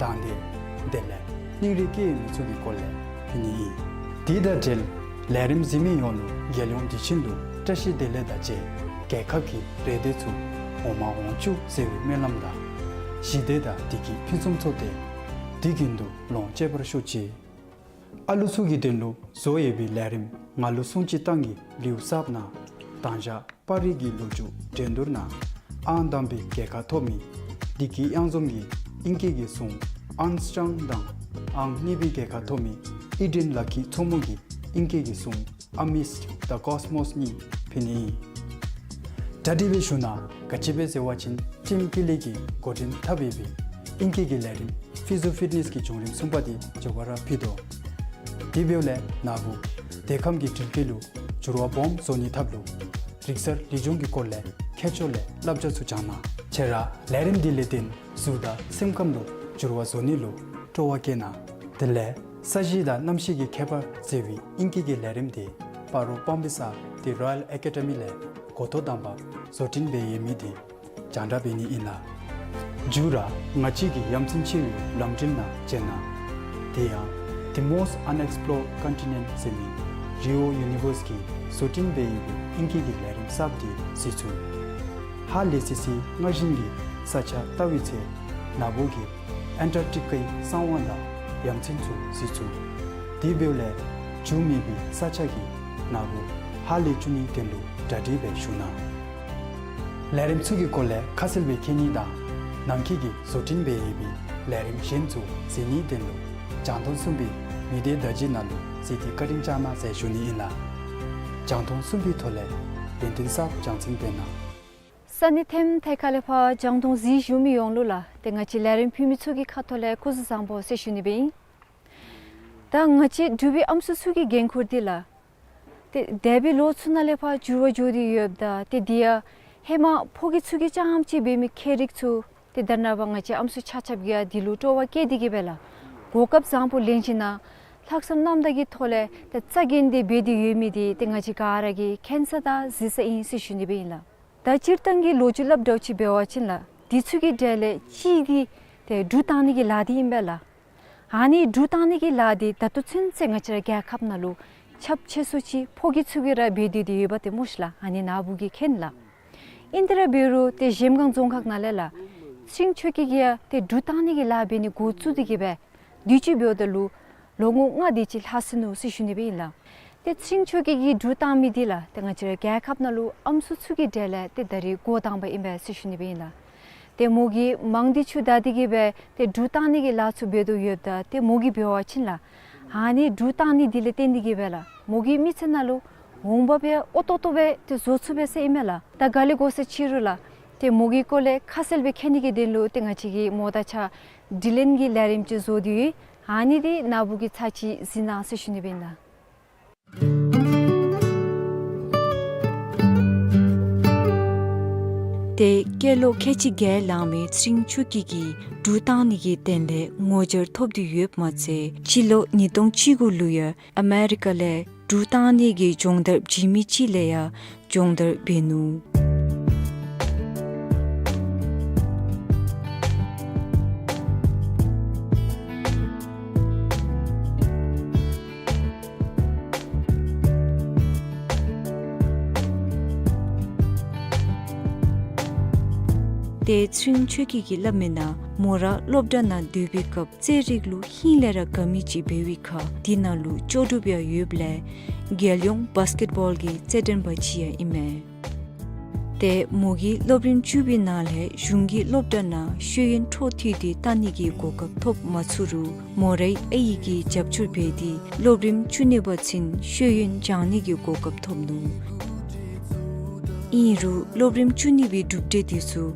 དང་འདོད་དེ་ལས་སྙིང་རུས་བསྐྱེད་མི་ཚུ་གི་སྐོར་ལས་ཕུལ་ནི་ཨིན། དེ་དང་འབྲེལ་ལས་རིམ་གཟིགས་མི་ཡོངས་ལུ་རྒྱལ་ཡོངས་དུས་ཆེན་ལུ་བཀྲ་ཤིས་བདེ་ལེགས་དང་བཅས་རྒྱལ་ཁབ་ཀྱི་རེ་འདོད་ཚུ་འོང་མ་འོང་བཅུག་ཟེར་བའི་སྨོན་ལམ་དང་ཞི་བདེ་དང་བདེ་སྐྱིད་ཕུན་སུམ་ཚོགས་ཏེ་དུས་རྒྱུན་དུ་ལོངས་སྤྱོད་པར་ཤོག་ཅིག། ཨ་ལུ་ཚུ་གི་དོན་ལུ་བཟོ་ཡོད་པའི་ལས་རིམ་ང་ལུ་སྲུང་ཅིག་བཏང་གི་ལེའུ་གསརཔ་ནང་དང་ཞག་པར་རིས་ཀྱི་ལོ་རྒྱུས་འགྲན་བསྡུར་ནང་ཨང་དང་པའི་རྒྱལ་ཁ་ཐོབ་མི་བདེ་སྐྱིད་གཡང་འཛོམས་ཀྱིས་ཨིང་སྐད་ཀྱི་གཟུངས་ཨརམ་སི་ཊོང་དང་ཨང་གཉིས་པའི་རྒྱལ་ཁ་ཐོབ་མི་ཨི་ཌེན་ལ་ཁི་མཚོ་མོ་གིས་ཨིང་སྐད་ཀྱི་གཟུངས་ཨ་མིཌསི་ཊི་ཛ་ཀོས་མོས་གཉིས་ཕུལ་ནི་ཨིན། གྲ་སྒྲིག་འབད་ཞུ་ན་ག་ཅི་སྦེ་ཟེར་བ་ཅིན་ ཊིམ་ཀི་ལི་གིས་འགོ་འདྲེན་འཐབ་ཡོད་པའི་ཨིང་སྐད་ཀྱི་ལས་རིམ་ཕི་ཛོ་ཕིཊ་ནེསི་གི་བྱུང་རིམ་གསུམ་པ་དེ་མཇུག་བསྒྲིལ་ར་ཕུལ་དོ། དེ་འབདཝ་ལས་ན་བུ་དེ་ཁམས་ཀྱི་དྲིན་སྐྱེལ་ལུ་འགྱུར་བ་སྦོམ་བཟོ་ནིའི་ཐབས་ལུ་རིག་གསར་ལུས་སྦྱོང་གི་སྐོར་ལས་མཁས་མཆོག་ལས་བསླབ་བྱ་ཚུ་སྦྱང་གནང་། ཁྱེད་ར་ལས་རིམ་འདི་ལས་བརྟེན་གཟུགས་དང་སེམས་ཁམས་ལུ་འགྱུར་བ་བཟོ་ནི་ལུ་སྤྲོ་བ་བསྐྱེད་གནང་། དེ་ལས་ས་གཞི་དང་གནམ་གཤིས་ཀྱི་ཁྱད་པར་ཟེར་བའི་ཨིང་སྐད་ཀྱི་ལས་རིམ་དེ་སྤ་རོ་པཱམ་སྦི་སར་ཏེ་རོ་ཡཱལ་ཨེ་ཀེ་ཌ་མི་ལས་འགོ་ཐོག་དང་པ་བཟོ་སྐྲུན་འབད་ཡོད་མི་དེ་རྒྱང་བསྒྲགས་འབད་ནི་ཨིན་ལགས། མཇུག་ར་ང་བཅས་ཀྱི་ཡ་མཚན་ཆེ་བའི་ལམ་འགྲུལ་ནང་བཅར་གནང་། དེ་ཡང་The Most Unexplored Continent ཟེར་མི་རི་ཨོ་ཡུ་ནི་ཝརསི་གིས་བཟོ་སྐྲུན་འབད་ཡོད་པའི་ཨིང་སྐད་ཀྱི་ལས་རིམ་གསརཔ་དེ་གཟིགས་ཚུགས། ཧ་ལས་སི་སི་སྔར་བཞིན་གྱི་ས་ཆ་བལྟ་བའི་ཚེ་ན་བུ་གིས་ཨན་ཊར་ཀི་ཊི་ཀའི་གསང་བ་དང་ཡ་མཚན་ཚུ་གཟིགས་ཚུགས། དེ་འབདཝ་ལས་འགྱུར་མེད་པའི་ས་ཆ་གི་ན་བུ་ཧ་ལས་བཅུག་ནིའི་དོན་ལུ་གྲ་སྒྲིག་འབད་བཞུགས་གནང་། ལས་རིམ་ཚུ་གི་སྐོར་ལས་ཁ་གསལ་སྦེ་མཁྱེན་ནི་དང་ནང་འཁོད་ཀྱི་བཟོ་སྐྲུན་འབད་ཡོད་པའི་ལས་རིམ་གཞན་ཚུ་གཟིགས་ནིའི་དོན་ལུ་རྒྱང་མཐོང་གསུམ་པའི་མི་སྡེ་བརྡ་བརྒྱུད་ནང་ལུ་གཟིགས་ཏེ་བཀའ་དྲིན་བསྐྱང་གནང་ཟེར་ཞུ་ནི་ཨིན་ལགས། རྒྱང་མཐོང་གསུམ་པའི་ཐོག་ལས་ཡོན་ཏན་གསརཔ་རྒྱང་སྲིང་འབད་གནང་། ས་གནས་ཐེམ་ཐེ་ཁ་ལས་ཕར་རྒྱང་མཐོང་གཟིགས་བཞུགས་མི་ཡོངས་ལུ་ལགས་ཏེ་ང་བཅས་ལས་རིམ་ཕུལ་མི་ཚུ་གི་ཁ་ཐུག་ལས་སྐུ་གཟུགས་བཟང་པོ་ཟེར་ཞུ་ནི་སྦེ་ཨིན། ད་ང་བཅས་འབྲུག་པའི་ཨམ་སྲུ་ཚུ་གི་འགན་ཁུར་འདི་ལགས་ཏེ་འདས་པའི་ལོ་ཚུ་ནང་ལས་ཕར་འགྱུར་བ་འགྱོ་སྟེ་ཡོདཔ་ད་ཏེ་དེ་ཡང་ཧེ་མ་ཕོ་སྐྱེས་ཚུ་གིས་རྐྱངམ་ཅིག་འབད་མི་ཁྱད་རིག་ཚུ་ཏེ་ད་རེས་ནངས་པ་ང་བཅས་ཨམ་སྲུ་ཆ་ཁྱབ་ཀྱིས་ཡང་དེ་ལུ་སྤྲོ་བ་བསྐྱེད་དེ་གིས་སྦེ་ལགས་གོ་སྐབས་བཟང་པོ་ལེན་ཞིནམ་ལས་ལྷག་བསམ་རྣམ་དག་གི་ཐོག་ལས་ཏེ་རྩ་འགེངས་ཏེ་འབད་དེ་ཡོད་མི་དེ་ཏེ་ང་བཅས་ག་ར་གིས་མཁྱེན་ས་དང་གཟིགས་ས་ཨིན་ཟེར་ཞུ་ནི་སྦེ་ཨིན་ལགས། ད་སྤྱིར་བཏང་གི་ལོ་རྒྱུས་སླབ་འགྱོ་ཅི་འབད་བ་ཅིན་ལགས་དེ་ཚུ་གི་གྲས་ལས་གཅིག་དེ་ཏེ་འབྲུག་བཏང་ནི་གི་ལཱ་དེ་ཨིན་པས་ལགས། ཨ་ནི་འབྲུག་བཏང་ནི་གི་ལཱ་དེ་ད་ལྟོ་ཚུན་ཚོད་ང་བཅས་ར་རྒྱལ་ཁབ་ནང་ལུ་ཁྱབ་ཆེ་སུ་ཅིག་ཕོ་སྐྱེས་ཚུ་གིས་ར་འབད་དེ་ཡོདཔ་དེ་སྨོ་ཤིག་ལགས། ཨ་ནི་ན་བུ་གིས་མཁྱེན་ལགས། ཨིན་ཏེ་ར་འབད་རུང་ཏེ་གཞལམ་སྒང་རྫོང་ཁག་ནང་ལས་ལགས་ཚེ་རིང་ཆོས་སྐྱིད་ཀྱིས་ཡང་ཏེ་འབྲུག་བཏང་ནི་གི་ལཱ་འབད་ནི་འགོ་བཙུགས་ཏེ་གིས་སྦེ་དུས་ཅི་འབདཝ་ད་ལུ་ལོ་ངོ་ལྔ་དེ་ཅིག་ལྷག་སོ་ནུག་ཟེར་ཞུ་ནི་སྦེ་ཨིན་ལགས། ཏེ་ཚེ་རིང་ཆོས་སྐྱིད་ཀྱིས་འབྲུག་བཏང་མི་འདི་ལགས་ཏེ་ང་བཅས་ར་རྒྱལ་ཁབ་ནང་ལུ་ཨམ་སྲུ་ཚུ་གི་གྲས་ལས་ཏེ་ད་རེས་འགོ་དང་པ་ཨིན་པས་ཟེར་ཞུ་ནི་སྦེ་ཨིན་ལགས། ཏེ་མོ་གིས་མང་འདི་ཚུ་བདའ་སྟེ་གིས་སྦེ་ཏེ་འབྲུག་བཏང་ནི་གི་ལཱ་ཚུ་འབད་དོ་ཡོདཔ་ད་ཏེ་མོ་གིས་འབད་བ་ཅིན་ལགས་ཨ་ནི་འབྲུག་བཏང་ནི་འདི་ལས་བརྟེན་ཏེ་གིས་སྦེ་ལགས་མོ་གི་མི་ཚེ་ནང་ལུ་འོང་འབབ་ཡང་ཨོ་ཏོག་ཏོ་སྦེ་ཏེ་བཟོ་ཚུགས་པས་ཟེར་ཨིན་མས་ལགས། ད་ག་ལས་གོ་ས་ཅི་རུང་ལགས་ཏེ་མོ་གི་སྐོར་ལས་ཁ་གསལ་སྦེ་མཁྱེན་ནི་གི་དོན་ལུ་ཏེ་ང་བཅས་ཀྱིས་མོ་དང་གཅིག་ཁར་དྲི་ལན་གྱི་ལས་རིམ་ཅིག་བཟོ་སྟེ་ཡོད། ཨ་ནི་འདི་ན་བུ་གིས་ཚར་གཅིག་གཟིགས་གནང་ཟེར་ཞུ་ནི་སྦེ་ཨིན་ལགས། ཏེ་སྐྱེས་ལོ་ཁལ་གཅིག་བརྒྱད་ལང་མི་ཚེ་རིང་ཆོས་སྐྱིད་ཀྱིས་འབྲུག་བཏང་ནི་གི་དོན་ལས་ངོ་བཅར་ཐོབ་སྟེ་ཡོདཔ་མ་ཚད་སྤྱི་ལོ་ཉིས་སྟོང་བཅུ་དགུ་ལུ་ཡང་ཨ་མེ་རི་ཀ་ལས་འབྲུག་བཏང་ནི་གི་སྦྱོང་བརྡར་བྱིན་མི་ཅིག་ལས་ཡང་སྦྱོང་བརྡར་འབད་ནུག། ཏེ་ཚེ་རིང་ཆོས་སྐྱིད་ཀྱིས་སླབ་མི་ནང་མོ་ར་སློབ་གྲྭ་ནང་སྡོད་པའི་སྐབས་རྩེད་རིགས་ལུ་ཧིང་ལས་ར་དགའ་མི་ཅིག་འབད་བའི་ཁར་དེ་ནང་ལུ་ལྕོགས་གྲུབ་ཡང་ཡོདཔ་ལས་རྒྱལ་ཡོངས་བཱསི་ཀེཊ་བཱོལ་གྱི་རྩེད་འགྲན་པ་ཅིག་ཡང་ཨིན་མས། ཏེ་མོ་གིས་སློབ་རིམ་བཅུ་པའི་ནང་ལས་གཞུང་གི་སློབ་གྲྭ་ནང་ཤེས་ཡོན་འཕྲོ་མཐུད་དེ་བལྟ་ནི་གི་གོ་སྐབས་ཐོབ་མ་ཚུགས་རུང་མོ་རའི་ཨའི་གིས་རྒྱབ་སྐྱོར་འབད་དེ་སློབ་རིམ་བཅུ་གཉིས་པ་ཚུན་ཤེས་ཡོན་སྦྱང་ནི་གི་གོ་སྐབས་ཐོབ་ནུག། ཨིན་རུང་སློབ་རིམ་བཅུ་གཉིས་པའི་གྲུབ་འབྲས་དེ་ཚུ་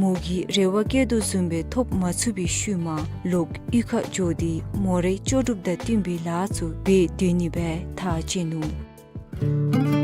མོ་གིས་རེ་བ་བསྐྱེད་དོ་བཟུམ་སྦེ་ཐོབ་མ་ཚུགས་པའི་ཤུལ་མ་ལོག་གཡུས་ཁར་འགྱོ་སྟེ་མོ་རའི་ལྕོགས་གྲུབ་དང་བསྟུན་པའི་ལཱ་ཚུ་འབད་སྡོད་ནི་སྦེ་ཐག་བཅད་ནུག།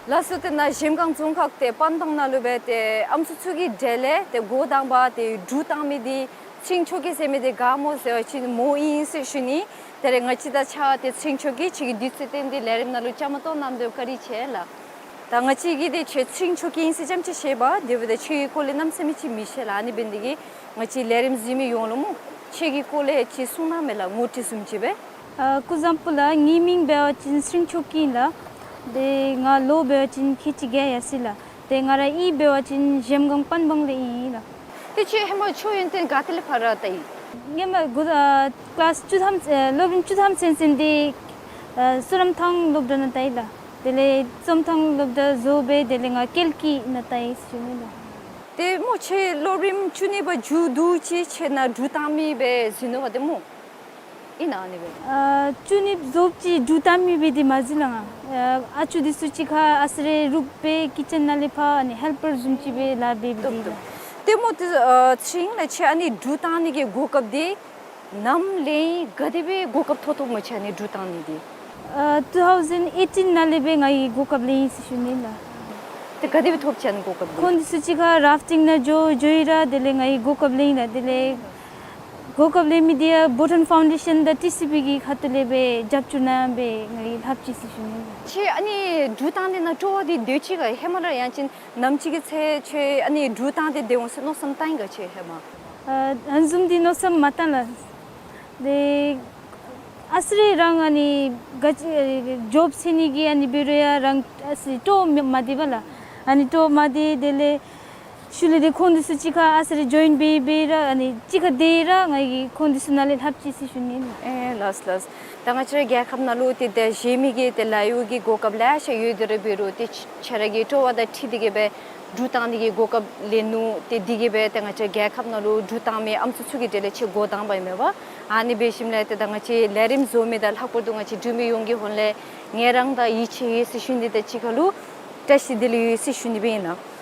ལགས་སོ། ཏེ་ནཱ་གཞལམ་སྒང་རྫོང་ཁག་ཏེ་པན་སྦང་ནང་ལུ་སྦེ་ཏེ་ཨམ་སྲུ་ཚུ་གི་གྲལ་ལས་ཏེ་འགོ་དང་པ་ཏེ་གྲུ་བཏང་མི་འདི་ཚེ་རིང་ཆོས་སྐྱིད་ཟེར་མི་འདི་ག་སྨོ་ཟེར་བ་ཅིན་མོ་ཨིན་ཟེར་ཞུ་ནི། ད་རེས་ང་བཅས་དང་གཅིག་ཁར་ཏེ་ཚེ་རིང་ཆོས་སྐྱིད་ཁྱོད་ཀྱིས་དུས་ཚོད་བཏོན་ཏེ་ལས་རིམ་ནང་ལུ་བཅའ་མར་གཏོགས་གནང་དོ་བཀའ་དྲིན་ཆེ་ལགས། ད་ང་བཅས་ཀྱིས་ཏེ་ཁྱོད་ཚེ་རིང་ཆོས་སྐྱིད་ཨིན་ཟེར་རྐྱངམ་ཅིག་ཤེས་པས། དེ་འབདཝ་ད་ཁྱོད་ཀྱི་སྐོར་ལས་གནམ་མེད་ས་མེད་ཅིག་མི་ཤེས་ལགས། ཨ་ནི་འབད་ནི་དེ་གིས་ང་བཅས་ལས་རིམ་གཟིགས་མི་ཡོངས་ལུ་མོ་ཁྱོད་ཀྱི་སྐོར་ལས་ཅིག་གསུང་གནང་མས་ལགས། ངོ་སྤྲོད་བཟུམ་ཅིག་སྦེ། ཨ་སྐུ་གཟུགས་བཟང་པོ་ལགས། ངེའི་མིང་འབད་བ་ཅིན་ཚེ་རིང་ཆོས་སྐྱིད་ཨིན་ལགས། ཏེ་ང་ལོ་འབད་བ་ཅིན་ཁལ་གཅིག་བརྒྱད་ཡར་སོ་ཡི་ལགས། ཏེ་ང་རའི་གཡུས་འབད་བ་ཅིན་གཞལམ་སྒང་པན་སྦང་ལས་ཨིན་ལགས། ཏེ་ཁྱོད་ཧེ་མ་ཁྱོད་ཡོན་ཏན་ག་ཏེ་ལས་ཕར་བལྟ་ཡི། ངེ་མ་འགོ་ཨ་ཀི་ལཱསི་བཅུ་ཐམ་ཨ་སློབ་རིམ་བཅུ་ཐམ་ཚུན་ཚོད་འདི་ཨ་སུ་རམ་ཐང་སློབ་གྲྭ་ནང་བལྟ་ཡི་ལགས། དེ་ལས་བཅུ་ཐམ་སློབ་གྲྭ་རྫོགས་སྦེ་དེ་ལས་ང་ཀལ་ཀི་ནང་བལྟ་ཡི་ཟེར་ཞུ་ནི་ལགས། ཏེ་མོ་ཁྱོད་སློབ་རིམ་བཅུ་གཉིས་པ་མཇུག་བསྡུ་ཅི་ཁྱོད་ནཱ་གྲུ་བཏང་མི་སྦེ་གཟིགས་ནུག་པ་ཏེ་མོ། ཨིན་ན་ཨ་ནི་སྦེ། ཨ་བཅུ་གཉིས་རྫོགས་ཅི་གྲུ་བཏང་མི་སྦེ་འདི་མ་གཟིགས་ལགས་ང་། ཨ་ཨ་ཅུ་འདི་ཚུ་གཅིག་ཁར་ཨ་ཙི་རེ་རུབ་སྦེ་ཀི་ཅན་ནང་ལས་ཕར་ཨ་ནི་ཧེལ་པར་བཟུམ་ཅིག་སྦེ་ལཱ་འབད་འབད་དེ་ལགས། ཏེ་མོ་ཏེ་ཨ་ཚེ་རིང་ལགས་ཁྱོད་ཨ་ནི་གྲུ་བཏང་ནི་གི་གོ་སྐབས་འདི་ནམ་ལེན་ཡི། ག་དེ་སྦེ་གོ་སྐབས་ཐོབ་ཐོབ་མོ་ཁྱོད་ཨ་ནི་གྲུ་བཏང་ནི་འདི། ཨ་ཊུ་ཐའུ་ཟེན་ཨེ་ཊིན་ནང་ལས་སྦེ་ང་གིས་གོ་སྐབས་ལེན་ཡི་ཟེར་ཞུ་ནི་ལགས། ཏེ་ག་དེ་སྦེ་ཐོབ་ཅི་ཨ་ནི་གོ་སྐབས་འདི། ཁོང་འདི་ཚུ་གཅིག་ཁར་རཱཕ་ཊིང་ནང་འགྱོ་འགྱོ་ཡི་ར་དེ་ལས་ང་གིས་གོ་སྐབས་ལེན་ཡི་ལགས། དེ་ལས་གོ་སྐབས་ལེན་མི་འདི་ཡང་བྷུ་ཊཱན་ཕའུན་ཌེ་ཤཱན་དང་ཊི་སི་བི་གི་ཁ་ཐུག་ལས་སྦེ་རྒྱབ་སྐྱོར་གནང་སྦེ་ང་གིས་ལྷབ་ཅི་ཟེར་ཞུ་ནི་ལགས། ཁྱོད་ཨ་ནི་གྲུ་བཏང་ནི་ནང་སྤྲོ་བ་འདི་སྡོད་ཅི་ག། ཧེ་མ་ར་ཡང་ཅིན་ནམ་ཅིག་གི་ཚེ་ཁྱོད་ཨ་ནི་གྲུ་བཏང་སྟེ་སྡོད་འོང་ཟེར་མནོ་བསམ་བཏང་ཡི་ག་ཁྱོད་ཧེ་མ། ཨ་ཨ་ནི་བཟུམ་འདི་མནོ་བསམ་མ་བཏང་ལགས། ཏེ་ཨ་ཙི་རེ་རང་ཨ་ནི་ག་ཅི་ཨེ་ཇོབ་འཚོལ་ནི་གི་ཨ་ནི་འབད་རུང་ཡང་རང་ཨ་ཙི་སྤྲོ་མ་བདེ་བས་ལགས། ཨ་ནི་སྤྲོ་མ་བདེ་དེ་ལས་ཤུལ་ལས་ཏེ་ཁོང་འདི་ཚུ་གཅིག་ཁར་ཨ་ཙི་རེ་ཇོའིན་འབད་འབད་ར་ཨ་ནི་གཅིག་ཁར་སྡོད་ར་ང་གིས་ཁོང་འདི་ཚུ་ནང་ལས་ལྷབ་ཅི་ཟེར་ཞུ་ནི་ལགས། ཨེ་ལགས་ལགས། ད་ང་བཅས་རའི་རྒྱལ་ཁབ་ནང་ལུ་ཏེ་ད་གཞན་མི་གིས་ཏེ་ལཱ་གཡོག་གི་གོ་སྐབས་ལེ་ཤ་ཡོད་དེ་ར་འབད་རུང་ཏེ་ཁྱོད་ར་གི་སྤྲོ་བ་དང་འཁྲིལ་ཏེ་གིས་སྦེ་གྲུ་བཏང་ནི་གི་གོ་སྐབས་ལེན་ནུག། ཏེ་དེ་གིས་སྦེ་ཏེ་ང་བཅས་རྒྱལ་ཁབ་ནང་ལུ་གྲུ་བཏང་མི་ཨམ་སྲུ་ཚུ་གི་གྲས་ལས་ཁྱོད་འགོ་དང་པ་ཨིན་མས་པ། ཨ་ནི་འབད་ཞིནམ་ལས་ཏེ་ད་ང་བཅས་ལས་རིམ་བཟོ་མི་དང་ལྷག་པར་དུ་ང་བཅས་འབྲུག་མི་ཡོངས་ཀྱི་ཧོངས་ལས་ངལ་རངས་དང་ཡིད་ཆེས་ཡོད་ཟེར་ཞུ་ནི་དང་གཅིག་ཁར་ལུ་བཀྲ་ཤིས་བདེ་ལེགས་ཡོད་ཟེར་ཞུ་ནི་སྦེ་ཨིན་ལགས།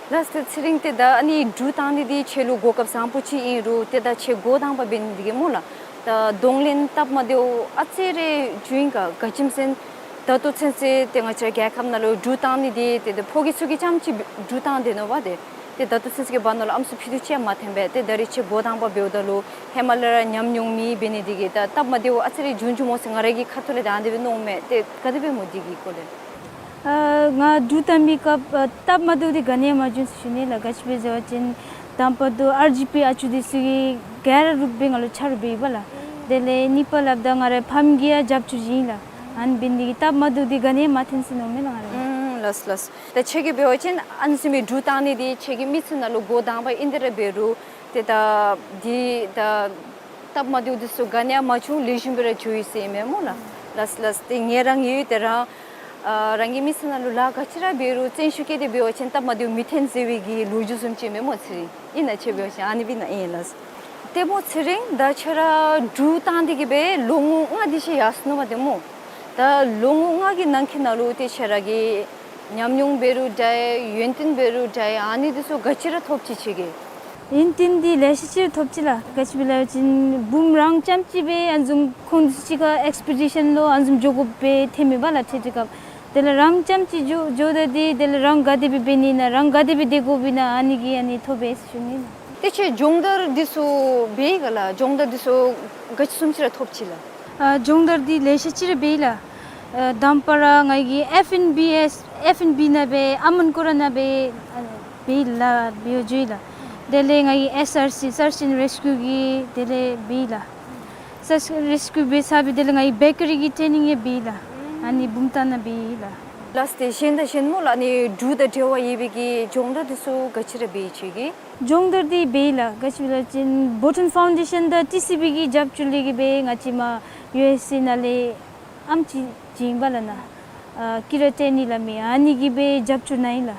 ལགས་སོ། ཚེ་རིང་ཏེ་ད་ཨ་ནི་གྲུ་བཏང་ནི་འདི་ཁྱོད་ལུ་གོ་སྐབས་བཟང་པོ་ཅིག་ཨིན་རུང་ཏེ་ད་ཁྱོད་འགོ་དང་པ་འབད་ནི་འདི་གིས་སྨོ་ལགས། ད་གདོང་ལེན་སྟབས་མ་བདེཝ་ཨ་ཙི་རེ་བྱུང་ཡི་ག། ག་ཅི་སྨོ་ཟེར་ན་ད་ལྟོ་ཚུན་ཚོད་ཏེ་ང་བཅས་རྒྱལ་ཁབ་ནང་ལུ་གྲུ་བཏང་ནི་འདི་ཏེ་ཏེ་ཕོ་སྐྱེས་ཚུ་གིས་རྐྱངམ་ཅིག་གྲུ་བཏང་སྡོད་ནུག་པ། ཏེ་ཏེ་ད་ལྟོ་ཚུན་ཚོད་ཀྱི་བར་ན་ལུ་ཨམ་སྲུ་ཕུད་རྡོག་ཅིག་ཡང་མ་ཐོན་པས། ཏེ་ད་རིས་ཁྱོད་འགོ་དང་པ་འབདཝ་ད་ལུ་ཧེ་མ་ལས་ར་ཉམས་མྱོང་མེད། འབད་ནི་འདི་གིས་ད་སྟབས་མ་བདེཝ་ཨ་ཙི་རེ་བྱུང་བྱུངམ་སྨོ་ཟེར་ང་ར་གི་ཁ་ཐུག་ལས་ད་ཨ་ནི་སྦེ་མནོཝ་མས། ཏེ་ག་དེ་སྦེ་སྨོ་འདི་གི་སྐོར་ལས། ཨ་ང་གྲུ་བཏང་པའི་སྐབས་ཨ་སྟབས་མ་བདེཝ་འདི་ག་ནི་ཡང་མ་བྱུང་ཟེར་ཞུ་ནི་ལགས། ག་ཅི་སྦེ་ཟེར་བ་ཅིན་དང་པ་དུ་ཨར་ཇི་པི་ཨ་ཅུ་འདི་ཚུ་གིས་ག་ར་རུབ་སྦེ་ང་ལུ་ཆ་རོགས་འབད་ཡི་པ་ལགས། དེ་ལས་གཉིས་པ་སླབ་ད་ང་རའི་ཕམ་གིས་ཡང་རྒྱབ་སྐྱོར་བྱིན་ཡི་ལགས། ཨ་ནི་འབད་ནི་འདི་གིས་སྟབས་མ་བདེཝ་འདི་ག་ནི་ཡང་མ་ཐོན་ཟེར་མནོཝ་མས་ལགས་ང་ར། ཨུམ་ལགས་ལགས། ད་ཁྱོད་ཀྱིས་འབད་བ་ཅིན་ཨ་ནི་བཟུམ་མའི་གྲུ་བཏང་ནི་འདི་ཁྱོད་ཀྱི་མི་ཚེ་ནང་ལུ་འགོ་དང་པ་ཨིན་ཏེ་ར་འབད་རུང་ཏེ་ད་འདི་ད་སྟབས་མ་བདེཝ་འདི་ཚུ་ག་ནི་ཡང་མ་བྱུང་ལེགས་ཤོམ་སྦེ་ར་འགྱོ་ཡི་ཟེར་ཨིན་མས་སྨོ་ལགས། ལགས་ལགས། ཏེ་ངལ་རངས་ཡོད། ཏེ་རང་ཨ་རང་གི་མི་ཚེ་ནང་ལུ་ལཱ་ག་ཅི་ར་འབད་རུང་བརྩོན་ཤུགས་བསྐྱེད་དེ་འབད་བ་ཅིན་སྟབས་མ་བདེཝ་མི་ཐོན་ཟེར་བའི་གི་ལོ་རྒྱུས་བཟུམ་ཅིག་ཨིན་མས་སྨོ་ཚེ་རིང་། ཨིན་ན་ཁྱོད་འབད་བ་ཅིན། ཨ་ནི་སྦེ་ཨིན་ན་ཨིན་ལགས། ཏེ་སྨོ་ཚེ་རིང་ད་ཁྱོད་ར་གྲུ་བཏང་སྟེ་གིས་སྦེ་ལོ་ངོ་ལྔ་དེ་ཅིག་ཡར་སོ་ནུག་པ་ཏེ་སྨོ། ད་ལོ་ངོ་ལྔ་གི་ནང་འཁོད་ནང་ལུ་ཏེ་ཁྱོད་ར་གི་ཉམས་མྱོང་འབད་རུང་འདྲ་ཡི་ཡོན་ཏན་འབད་རུང་འདྲ་ཡི་ཨ་ནི་འདི་ཚུ་ག་ཅི་ར་ཐོབ་ཅི་ཁྱོད་ཀྱིས། ཡོན་ཏན་འདི་ལེ་ཤ་ཅིག་ར་ཐོབ་ཅི་ལགས། ག་ཅི་སྦེ་སླབ་པ་ཅིན་བུམོ་རང་རྐྱངམ་ཅིག་སྦེ་ཨ་ནི་བཟུམ་ཁོང་འདི་ཚུ་གཅིག་ཁར་ཨེགསི་པི་ཌི་ཤཱན་ལུ་ཨ་ནི་བཟུམ་འགྱོ་དགོཔ་སྦེ་ཐོནམ་མས་པ་ལགས་ཏེ་དེ་སྐབས། དེ་ལས་རང་རྐྱངམ་ཅིག་འགྱོ་འགྱོཝ་ད་འདི་དེ་ལས་རང་ག་དེ་སྦེ་འབད་ནི་ན་རང་ག་དེ་སྦེ་སྡོད་དགོཔ་ཨིན་ན་ཨ་ནི་གིས་ཨ་ནི་ཐོབ་པས་ཟེར་ཞུ་ནི་ལགས། ཏེ་ཁྱོད་སྦྱོང་བརྡར་འདི་ཚུ་འབད་ཡི་ག་ལགས། སྦྱོང་བརྡར་འདི་ཚུ་ག་ཅི་བཟུམ་ཅིག་ར་ཐོབ་ཅི་ལགས། ཨ་སྦྱོང་བརྡར་འདི་ལེ་ཤ་ཅིག་ར་འབད་ཡི་ལགས། ཨ་དང་པ་ར་ང་གིས་ཨེཕ་ཨེན་བི་ཨེས་ཨེཕ་ཨེན་བི་ནང་སྦེ་ཨ་མོན་ཀོ་ར་ནང་སྦེ་ཨ་འབད་ཡི་ལགས། འབད་འགྱོ་ཡི་ལགས། དེ་ལས་ང་གིས་ཨེསི་ཨར་སི་སརཆ་ཨེནཌ་རེསི་ཀིའུ་གི་དེ་ལས་འབད་ཡི་ལགས། སརཆ་ཨེནཌ་རེསི་ཀིའུ་འབད་ཚར་སྦེ་དེ་ལས་ང་གིས་བེ་ཀ་རི་གི་ཊེ་ནིང་ཡང་འབད་ཡི་ལགས། ཨ་ནི་བུམ་ཐང་ནང་འབད་ཡི་ལགས། ལགས་ཏེ་གཞན་དང་གཞན་སྨོ་ལགས་ཨ་ནི་འབྲུག་དང་འབྲེལ་བ་ཡོད་པའི་གི་སྦྱོང་བརྡར་འདི་ཚུ་ག་ཅི་ར་འབད་ཡི་ཁྱོད་ཀྱིས། སྦྱོང་བརྡར་འདི་འབད་ཡི་ལགས། ག་ཅི་སྦེ་སླབ་པ་ཅིན་བྷོ་ཊཱན་ཕའུན་ཌེ་ཤཱན་དང་ཊི་སི་བི་གི་རྒྱབ་སྐྱོར་ལས་གིས་སྦེ་ང་བཅས་མར་ཡུ་ཨེསི་ཨེ་ནང་ལས་ཨམ་ཅིག་བྱིན་པ་ལགས་ནཱ། ཨ་ཀི་ར་ཊེ་ནིང་སླབ་མི་ཨ་ནི་གིས་སྦེ་རྒྱབ་སྐྱོར་གནང་ཡི་ལགས།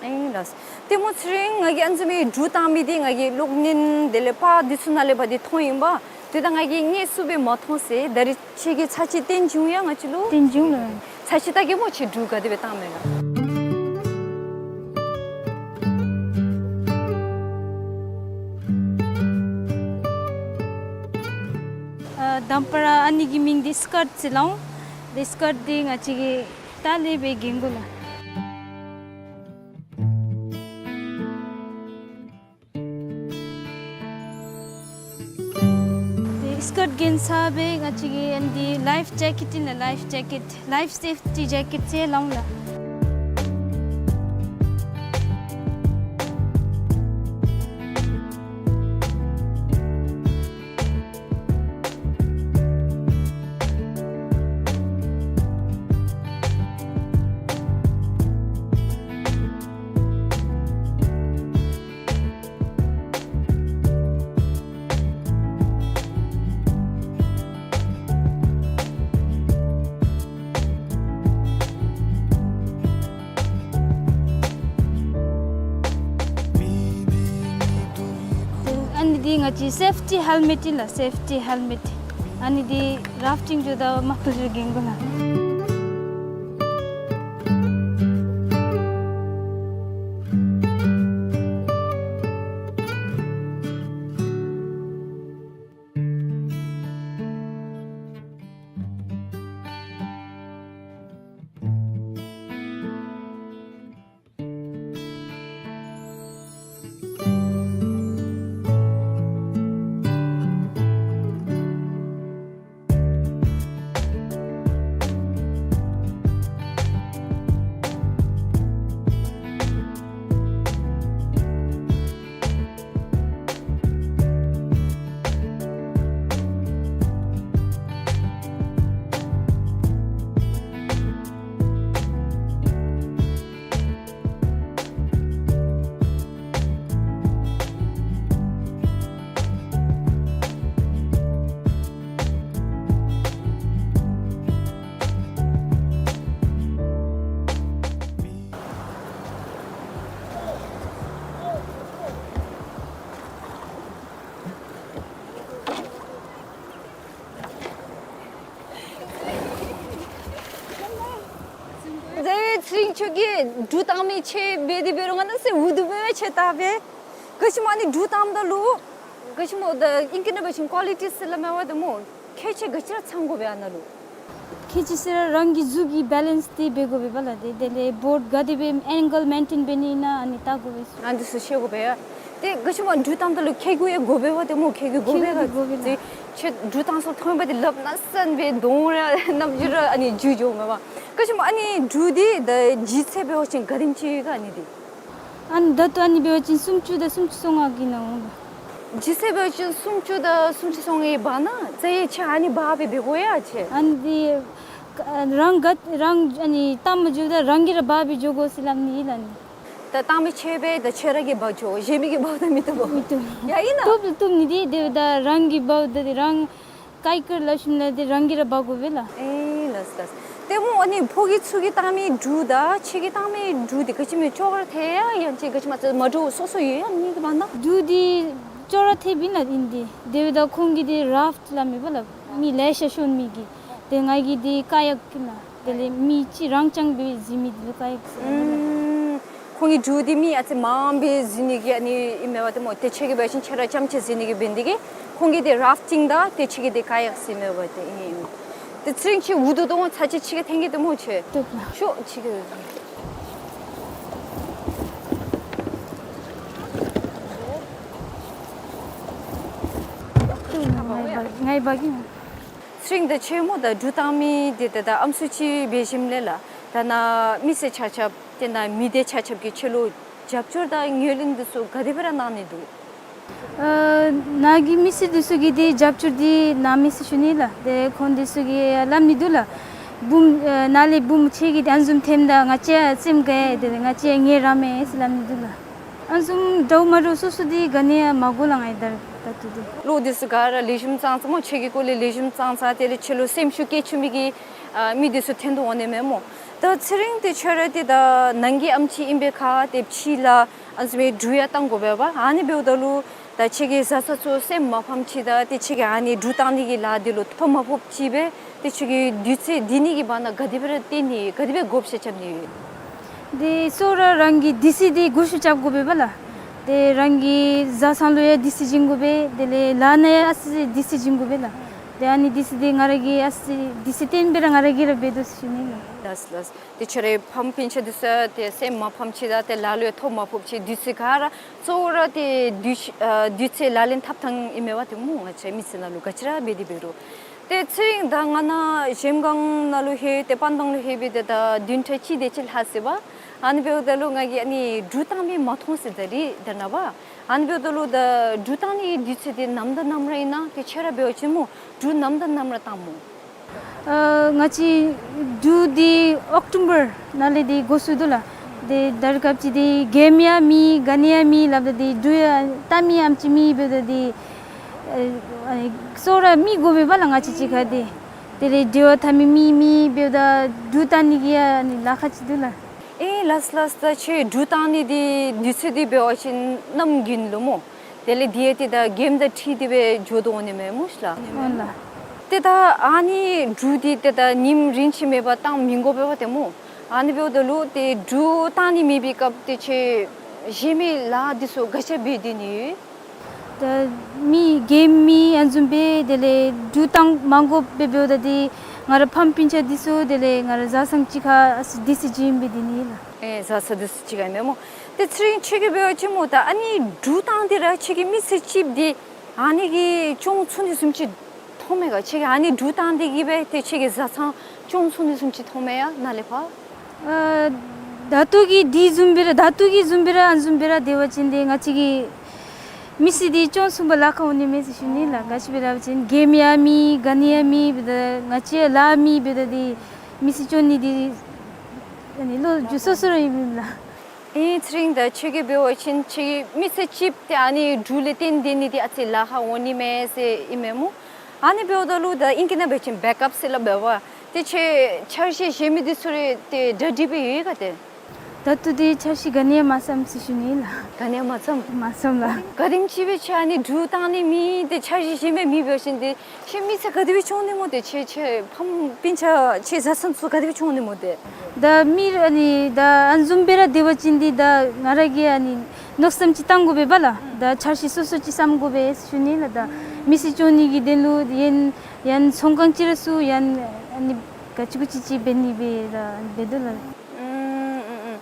ཨིན་ལགས། ཏེ་སྨོ་ཚེ་རིང་ང་གིས་ཨ་ནི་བཟུམ་མའི་འབྲུག་བཏང་མི་འདི་ང་གིས་གློག་བརྙན་དེ་ལས་པར་འདི་ཚུ་ནང་ལས་འབད་དེ་མཐོང་ཡི་པ། ཏེ་ད་ང་གིས་དངོས་སུ་སྦེ་མ་མཐོང་ཟེར། ད་རིས་ཁྱོད་ཀྱིས་ཚར་གཅིག་སྟོན་བྱིན་ཡ་ང་བཅས་ལུ། སྟོན་བྱིན་ལགས། ཚར་གཅིག་བལྟ་གེ་སྨོ་ཁྱོད་འབྲུག་ག་དེ་སྦེ་བཏང་མས་ལགས། ཨ་དང་པ་ར་ཨ་ནི་གི་མིང་འདི་སི་ཀརཊ་ཟེར་སླབ་འོང་། ཏེ་སི་ཀརཊ་འདི་ང་བཅས་ཀྱིས་ལྟག་ལས་སྦེ་གྱོན་དགོ་ལགས། ས་སྦེ་ང་བཅས་ཀྱིས་ཨ་ནི་འདི་ལའིཕ་ཇེ་ཀེཊ་ཨིན་ལགས། ལའིཕ་ཇེ་ཀེཊ། ལའིཕ་སེཕ་ཊི་ཇེ་ཀེཊ་ཟེར་སླབ་ལགས། ཨ་ནི་འདི་ང་བཅས་སེཕ་ཊི་ཧེལ་མེཊ་ཨིན་ལགས། སེཕ་ཊི་ཧེལ་མེཊ། ཨ་ནི་འདི་རཱཕ་ཊིང་འགྱོཝ་ད་མར་ཕུད་རུང་གྱོན་དགོ་ལགས། ཛའི་ཚེ་རིང་ཁྱོད་ཀྱིས་འབྲུ་བཏང་མི་ཆེ་སྦེ་དེ་འབད་རུང་ང་ནཱ་ཟེར་འུ་སྡུག་སྦེ་ཆེ་ད་སྦེ། ག་ཅི་སྨོ་ཨ་ནི་འབྲུ་བཏངམ་ད་ལུ་ག་ཅི་སྨོ་ད་ཨིང་སྐད་ནང་འབད་བ་ཅིན་ཀོ་ལི་ཊི་ཟེར་སླབ་མས་པ་ཏེ་སྨོ། ཁྱད་ཆོས་ག་ཅི་ར་ཚང་དགོ་པས་ཨ་ནཱ་ལུ། ཁྱད་ཆོས་ཟེར་ར་རང་གི་གཟུགས་ཀྱི་བེ་ལེནསི་དེ་འབད་དགོ་པས་པ་ལགས། དེ་དེ་ལས་བོཊ་ག་དེ་སྦེ་ཨེང་གལ་མེན་ཊེན་འབད་ནི་ཨིན་ན་ཨ་ནི་བལྟ་དགོ་པས། ཨ་འདི་ཚུ་ཤེས་དགོ་པས་ཡ། ཏེ་ག་ཅི་སྨོ་འབྲུ་བཏངམ་ད་ལུ་ཁལ་གུ་ཡང་དགོ་པས་པ་ཏེ་སྨོ། ཁལ་གུ་དགོ་པས་ཁལ་གུ་ལགས། དགོ་པས་ལགས། ཏེ་ཁྱོད་འབྲུ་བཏང་སོང་ཐོན་པ་དེ་ལགཔ་ནང་སོན་སྦེ་གདོང་ར་རྣམ་འགྱུར་ར་ཨ་ནི་འགྱུར་འགྱོཝ་མས་པ། ག་ཅི་སྨོ་ཨ་ནི་འབྲུ་འདི་ད་ལྗིད་ཚད་འབད་བ་ཅིན་ག་དེམ་ཅིག་ཡོད་ག་ཨ་ནི་འདི། ཨ་ནི་ད་ལྟོ་ཨ་ནི་འབད་བ་ཅིན་སུམ་ཅུ་དང་སུམ་ཅུ་སོ་ལྔ་གི་ནང་འོང་ལགས། ལྗིད་ཚད་འབད་བ་ཅིན་སུམ་ཅུ་དང་སུམ་ཅུ་སོ་ལྔའི་བར་ན་ཛའི་ཁྱོད་ཨ་ནི་འབག་སྦེ་འབད་དགོ་ཡ་ཁྱོད། ཨ་ནི་འདི་རང་ག་རང་ཨ་ནི་བཏང་མ་འགྱོཝ་ད་རང་གིས་ར་འབག་སྦེ་འགྱོ་དགོ་ཟེར་སླབ་ནི་ཨིན་ལགས་ཨ་ནི། ད་བཏང་མི་ཆེ་སྦེ་ད་ཁྱོད་ར་གིས་འབག་འགྱོ། གཞན་མི་གིས་འབག་ད་མི་བཏུབ་བོ། མི་བཏུབ། ཡ་ཨིན་ན། བཏུབ་བཏུབ་ནི་འདི་དེ་ད་རང་གིས་འབག་ད་དེ་རང་ཀའི་ཀར་ལ་ཤུམ་ལ་དེ་རང་གིས་ར་འབག་དགོ་པས་ལགས། ཨེ་ལགས་ལགས། ཏེ་སྨོ་ཨ་ནི་ཕོ་སྐྱེས་ཚུ་གིས་བཏང་མི་འབྲུ་དང་ཁྱོད་ཀྱིས་བཏང་མི་འབྲུ་དེ་ག་ཅི་སྨོ་ཅོག་ར་འཐད་ཡ་ཡང་ཅིན་ག་ཅི་སྨོ་མ་འདྲཝ་སོ་སོ་ཡོད་ཡ་ཨ་ནི་གི་བར་ན། འབྲུ་དེ་ཅོག་ར་འཐདཔ་ཨིན་ལགས་ཨིན་ཏེ། དེ་འབདཝ་ད་ཁོང་གི་དེ་རཱཕ་ཊི་སླབ་མས་པ་ལགས། མི་ལེ་ཤ་ཤོང་མི་གི། ཏེ་ང་གི་དེ་ཀ་ཡཀ་ཨིན་ལགས། དེ་ལས་མི་གཅིག་རང་རྐྱང་སྦེ་འཛིང་མི་དེ་ལུ་ཀ་ཡཀ་ཟེར་སླབ་མས་ལགས། ཨུམ། ཁོང་གི་འབྲུ་དེ་མི་ཨ་ཙི་མངམ་སྦེ་འཛིང་ནི་གི་ཨ་ནི་ཨིན་མས་པ་ཏེ་སྨོ། ཏེ་ཁྱོད་ཀྱིས་འབད་བ་ཅིན་ཁྱོད་ར་རྐྱངམ་ཅིག་འཛིང་ནི་གི་འབད་ནི་དེ་གིས་ཁོང་གི་དེ་རཱཕ་ཊིང་དང་ཏེ་ཁྱོད་ཀྱི་དེ་ཀ་ཡཀ་ཟེར་མས་པ་ཏེ་ཨིན། ཏེ་ཚེ་རིང་ཁྱོད་འུ་སྡུག་བཏང་ཚར་ཅིག་ཕྱི་ཁར་འཐོན་གེ་ཏེ་སྨོ་ཁྱོད། བཏུབ་ལགས། ཤོག་ཕྱི་ཁར། བཏུབ་ལགས། ང་ཡང་འབག་ང་ཡང་འབག་གེ། ཚེ་རིང་ད་ཁྱོད་སྨོ་ད་འབྲུ་བཏང་མི་དེ་ད་ད་ཨམ་སྲུ་ཅིག་འབད་ཞིནམ་ལས་ལགས། ད་ནཱ་མི་སེར་ཆ་ཁྱབ་ཏེ་ནཱ་མི་སྡེ་ཆ་ཁྱབ་ཀྱིས་ཁྱོད་ལུ་རྒྱབ་སྐྱོར་དང་ངོས་ལེན་འདི་ཚུ་ག་དེ་སྦེ་ར་གནང་ནི་འདུག། ཨ་ནཱ་གི་མི་སེར་འདི་ཚུ་གིས་འདི་རྒྱབ་སྐྱོར་འདི་གནམ་མེད་ས་མེད་ཞུ་ནི་ལགས། ཏེ་ཁོང་འདི་ཚུ་གིས་སླབ་ནི་འདུག་ལགས། བུམོ་ཨ་ནཱ་ལས་བུམོ་ཁྱོད་ཀྱིས་ཨ་ནི་བཟུམ་འཐོནམ་ད་ང་བཅས་ཡང་རྩེདམོ་རྐྱབ་ཡི། ཏེ་ང་བཅས་ཡང་ངལ་རངས་མས་ཟེར་སླབ་ནི་འདུག་ལགས། ཨ་ནི་བཟུམ་འདྲཝ་མ་འདྲཝ་སོ་སོ་འདི་ག་ནི་ཡང་མ་གོ་ལགས་ང་ཡང་ད་ད་ལྟོ་འདི། ལོ་འདི་ཚུ་ག་ར་ལེགས་ཤོམ་ཙང་ཙ་སྨོ། ཁྱོད་ཀྱི་སྐོར་ལས་ལེགས་ཤོམ་ཙང་ཙ་དེ་ལས་ཁྱོད་ལུ་སེམས་ཤུགས་བསྐྱེད་བཅུག་མི་གི་ཨ་མི་འདི་ཚུ་འཐོན་དོ་འོང་ནི་མས་སྨོ། ད་ཚེ་རིང་འདི་ཁྱོད་ར་འདི་ད་ནང་གི་ཨམ་ཆི་ཨིན་པའི་ཁར་ཏེ་ཕྱི་ལུ་ཨ་ནི་བཟུམ་མའི་འབྲུ་ཡང་བཏང་དགོ་པས་པ། ཨ་ནི་འབདཝ་ད་ལུ་ད་ཁྱོད་ཀྱི་བཟའ་ཚང་ཚུ་སེམས་མ་ཕམ་ཅིག་དང་ཏེ་ཁྱོད་ཀྱིས་ཨ་ནི་འབྲུ་བཏང་ནི་གི་ལཱ་འདི་ལུ་ཐོ་མ་ཕོགཔ་ཅིག་སྦེ་ཏེ་ཁྱོད་ཀྱིས་དུས་ཚོད་འདི་ནི་གི་བར་ན་ག་དེ་སྦེ་ར་བཏོན་ནི་ག་དེ་སྦེ་བགོ་བཤའ་རྐྱབ་ནི་ཡོད། འདི་གཙོ་བོ་ར་རང་གི་སྡེ་སྲིད་འདི་སྒུལ་ཤུགས་རྐྱབ་དགོ་པས་པ་ལགས། ཏེ་རང་གི་བཟའ་ཚང་ལུ་ཡང་སྡེ་སྲིད་བྱིན་དགོ་པས། དེ་ལས་ལཱ་ནང་ཡང་ཨ་ཙི་སྡེ་སྲིད་བྱིན་དགོ་པས་ལགས། ཏེ་ཨ་ནི་དུས་ཚོད་འདི་ང་ར་གིས་ཨ་ཙི་དུས་ཚོད་བཏོན་སྦེ་ར་ང་ར་གིས་ར་འབད་དོ་ཟེར་ཞུ་ནི་ལགས། ལགས་ལགས། ཏེ་ཁྱོད་རའི་ཕམ་སྤུན་ཆ་འདི་ཚུ་ཏེ་སེམས་མ་ཕམ་ཅིག་དང་ཏེ་ལ་ལུ་ཡང་ཐོ་མ་ཕོགཔ་ཅིག་དུས་ཚོད་ག་ར་གཙོ་བོ་ར་ཏེ་དུས་ཨ་དུས་ཚོད་ལག་ལེན་འཐབ་ཐངས་ཨིན་མས་པ་ཏེ་སྨོ། ང་བཅས་མི་སེར་ནང་ལུ་ག་ཅི་ར་འབད་དེ་འབད་རུང་། ཏེ་ཚེ་རིང་ད་ང་ནཱ་གཞལམ་སྒང་ནང་ལུ་ལྷོད་ཏེ་པན་ཐང་ལུ་ལྷོད་སྦེ་ཏེ་ད་བདུན་ཕྲག་གཅིག་དེ་ཅིག་ལྷག་ཟེར་བ། ཨ་ནི་འབདཝ་ད་ལུ་ང་གིས་ཨ་ནི་འབྲུག་བཏང་མི་མ་མཐོང་ཟེར་ད་རིས་ད་ནཱ་བ། ཨ་ནི་འབདཝ་ད་ལུ་ད་འབྲུག་བཏང་ནི་དུས་ཚོད་འདི་ནམ་དང་ནམ་ར་ཨིན་ན། ཏེ་ཁྱོད་ར་འབད་བ་ཅིན་སྨོ་འབྲུག་ནམ་དང་ནམ་ར་བཏང་སྨོ། ཨ་ང་བཅས་འབྲུག་འདི་ཨོག་ཊོ་བར་ནང་ལས་འདི་འགོ་བཙུགས་དོ་ལགས། ཏེ་ད་རེས་སྐབས་ཅིག་འདི་རྒནམ་ཡང་མེད་ག་ནི་ཡང་མེད་སླབ་ད་འདི་འབྲུག་ཡང་བཏང་མི་ཨམ་ཅིག་མེད་འབདཝ་ད་འདི་ཨ་ཨ་ནི་གཙོ་བོ་ར་མི་དགོ་པས་པ་ལགས། ང་བཅས་གཅིག་ཁར་འདི་དེ་ལས་འབྲེལ་བ་འཐབ་མི་མི་མེད་འབདཝ་ད་འབྲུག་བཏང་ནི་གི་ཡང་ཨ་ནི་ལཱ་ཁག་ཅིག་འདུག་ལགས། ཨེ་ལགས་ལགས། ད་ཁྱོད་འབྲུག་བཏང་ནི་འདི་དུས་ཚོད་འདི་འབད་བ་ཅིན་གནམ་དགུན་ལུ་སྨོ། དེ་ལས་འདི་ཡང་ཏེ་ད་རྒནམ་དང་འཁྲིལ་ཏེ་སྦེ་འགྱོ་དོ་འོང་ནི་མས་སྨོ་ཤ་ལགས། འོང་ལགས། ཏེ་ད་ཨ་ནི་འབྲུག་འདི་ཏེ་ད་ཉིནམ་རིམ་ཅིག་མེད་པར་བཏང་མི་དགོ་པས་པ་ཏེ་སྨོ། ཨ་ནི་འབདཝ་ད་ལུ་ཏེ་འབྲུག་བཏང་ནི་མེད་པའི་སྐབས་ཏེ་ཁྱོད་གཞན་མི་ལཱ་འདི་ཚུ་ག་ཅི་འབད་སྡོད་ནི་ཡོད། ད་མི་རྒནམ་མེད་ཨ་ནི་བཟུམ་སྦེ་དེ་ལས་འབྲུག་བཏང་མ་དགོཔ་སྦེ་འབདཝ་ད་འདི་ང་ར་ཕམ་སྤུན་ཆ་འདི་ཚུ་དེ་ལས་ང་ར་བཟའ་ཚང་གཅིག་ཁར་ཨ་ཙི་དུས་ཚོད་ཅིག་ཨིན་པས་འདི་ནི་ལགས། ཨེ་བཟའ་ཚང་འདི་ཚུ་གཅིག་ཁར་ཨིན་མས་སྨོ། ཏེ་ཚེ་རིང་ཁྱོད་ཀྱིས་འབད་བ་ཅིན་སྨོ་ད་ཨ་ནི་འབྲུག་བཏང་སྟེ་ར་ཁྱོད་ཀྱིས་མི་ཚེ་གཅིག་འདི་ཨ་ནི་གིས་སྐྱོང་ཚུགས་ནི་བཟུམ་ཅིག་མཐོང་མས་ག། ཁྱོད་ཀྱིས་ཨ་ནི་འབྲུག་བཏང་སྟེ་གིས་སྦེ་ཏེ་ཁྱོད་ཀྱི་བཟའ་ཚང་སྐྱོང་ཚུགས་ནི་བཟུམ་ཅིག་མཐོང་མས་ཡ་ནཱ་ལས་ཕར། ཨ་ད་ལྟོ་གི་འདི་བཟུམ་སྦེ་ར་ད་ལྟོ་གི་བཟུམ་སྦེ་ར་ཨ་ནི་བཟུམ་སྦེ་ར་སྡོད་པ་ཅིན་ཏེ་ང་བཅས་ཀྱི་མི་ཚེ་འདི་སྐྱོང་ཚུགས་པར་ལཱ་ཁག་འོང་ནི་མས་ཟེར་ཞུ་ནི་ལགས། ག་ཅི་སྦེ་སླབ་པ་ཅིན་རྒནམ་ཡང་མེད་ག་ནི་ཡང་མེད་འབདཝ་ད་ང་བཅས་ལཱ་མེད་འབདཝ་ད་འདི་མི་ཚེ་སྐྱོང་ནི་འདི་ཨ་ནི་ལོ་རྒྱུས་སོ་སོ་ར་ཨིན་མས་ལགས། ཨིན་ཚེ་རིང་ད་ཁྱོད་ཀྱིས་འབད་བ་ཅིན་ཁྱོད་ཀྱི་མི་ཚེ་གཅིག་ཏེ་ཨ་ནི་འབྲུག་ལས་བརྟེན་སྡོད་ནི་འདི་ཨ་ཙི་ལཱ་ཁག་འོང་ནི་མས་ཟེར་ཨིན་མས་སྨོ། ཨ་ནི་འབདཝ་ད་ལུ་ད་ཨིང་སྐད་ནང་འབད་བ་ཅིན་བེཀ་ཨཔ་ཟེར་སླབ་འབད་བ། ཏེ་ཁྱོད་འཆར་གཞི་བཞེས་མི་འདི་ཚུ་ར་ཏེ་གྲ་སྒྲིག་སྦེ་ཡོད་ག་ཏེ། ད་ལྟོ་འདི་འཆར་གཞི་ག་ནི་ཡང་མ་བརྩམས་ཟེར་ཞུ་ནི་ལགས། ག་ནི་ཡང་མ་བརྩམས། མ་བརྩམས་ལགས། ག་དེམ་ཅིག་སྦེ་ཁྱོད་ཨ་ནི་འབྲུག་བཏང་ནི་མེད་ཏེ་འཆར་གཞི་བཞེས་མི་མེད་འབད་བ་ཅིན་ཏེ་ཁྱོད་མི་ཚེ་ག་དེ་སྦེ་སྐྱོང་ནི་སྨོ་ཏེ། ཁྱོད་ཁྱོད་ཕམ་སྤུན་ཆ་ཁྱོད་བཟའ་ཚང་ཚུ་ག་དེ་སྦེ་སྐྱོང་ནི་སྨོ་ཏེ། ད་མི་ར་ཨ་ནི་ད་ཨ་ནི་བཟུམ་སྦེ་ར་སྡོད་པ་ཅིན་འདི་ད་ང་ར་གིས་ཨ་ནི་མནོ་བསམ་ཅིག་བཏང་དགོ་པས་པ་ལགས། ད་འཆར་གཞི་སོ་སོ་ཅིག་བརྩམ་དགོ་པས་ཟེར་ཞུ་ནི་ལགས། ད་མི་ཚེ་སྐྱོང་ནི་གི་དོན་ལུ་ཡང་ཡང་ཚོང་ཁང་ཅིག་ར་བཙུགས་ཡང་ཨ་ནི་ག་ཅི་གུ་ཅི་ཅིག་འབད་ནི་སྦེ་ར་འབད་དོ་ལགས། ཨུམ་ཨུམ་ཨུམ།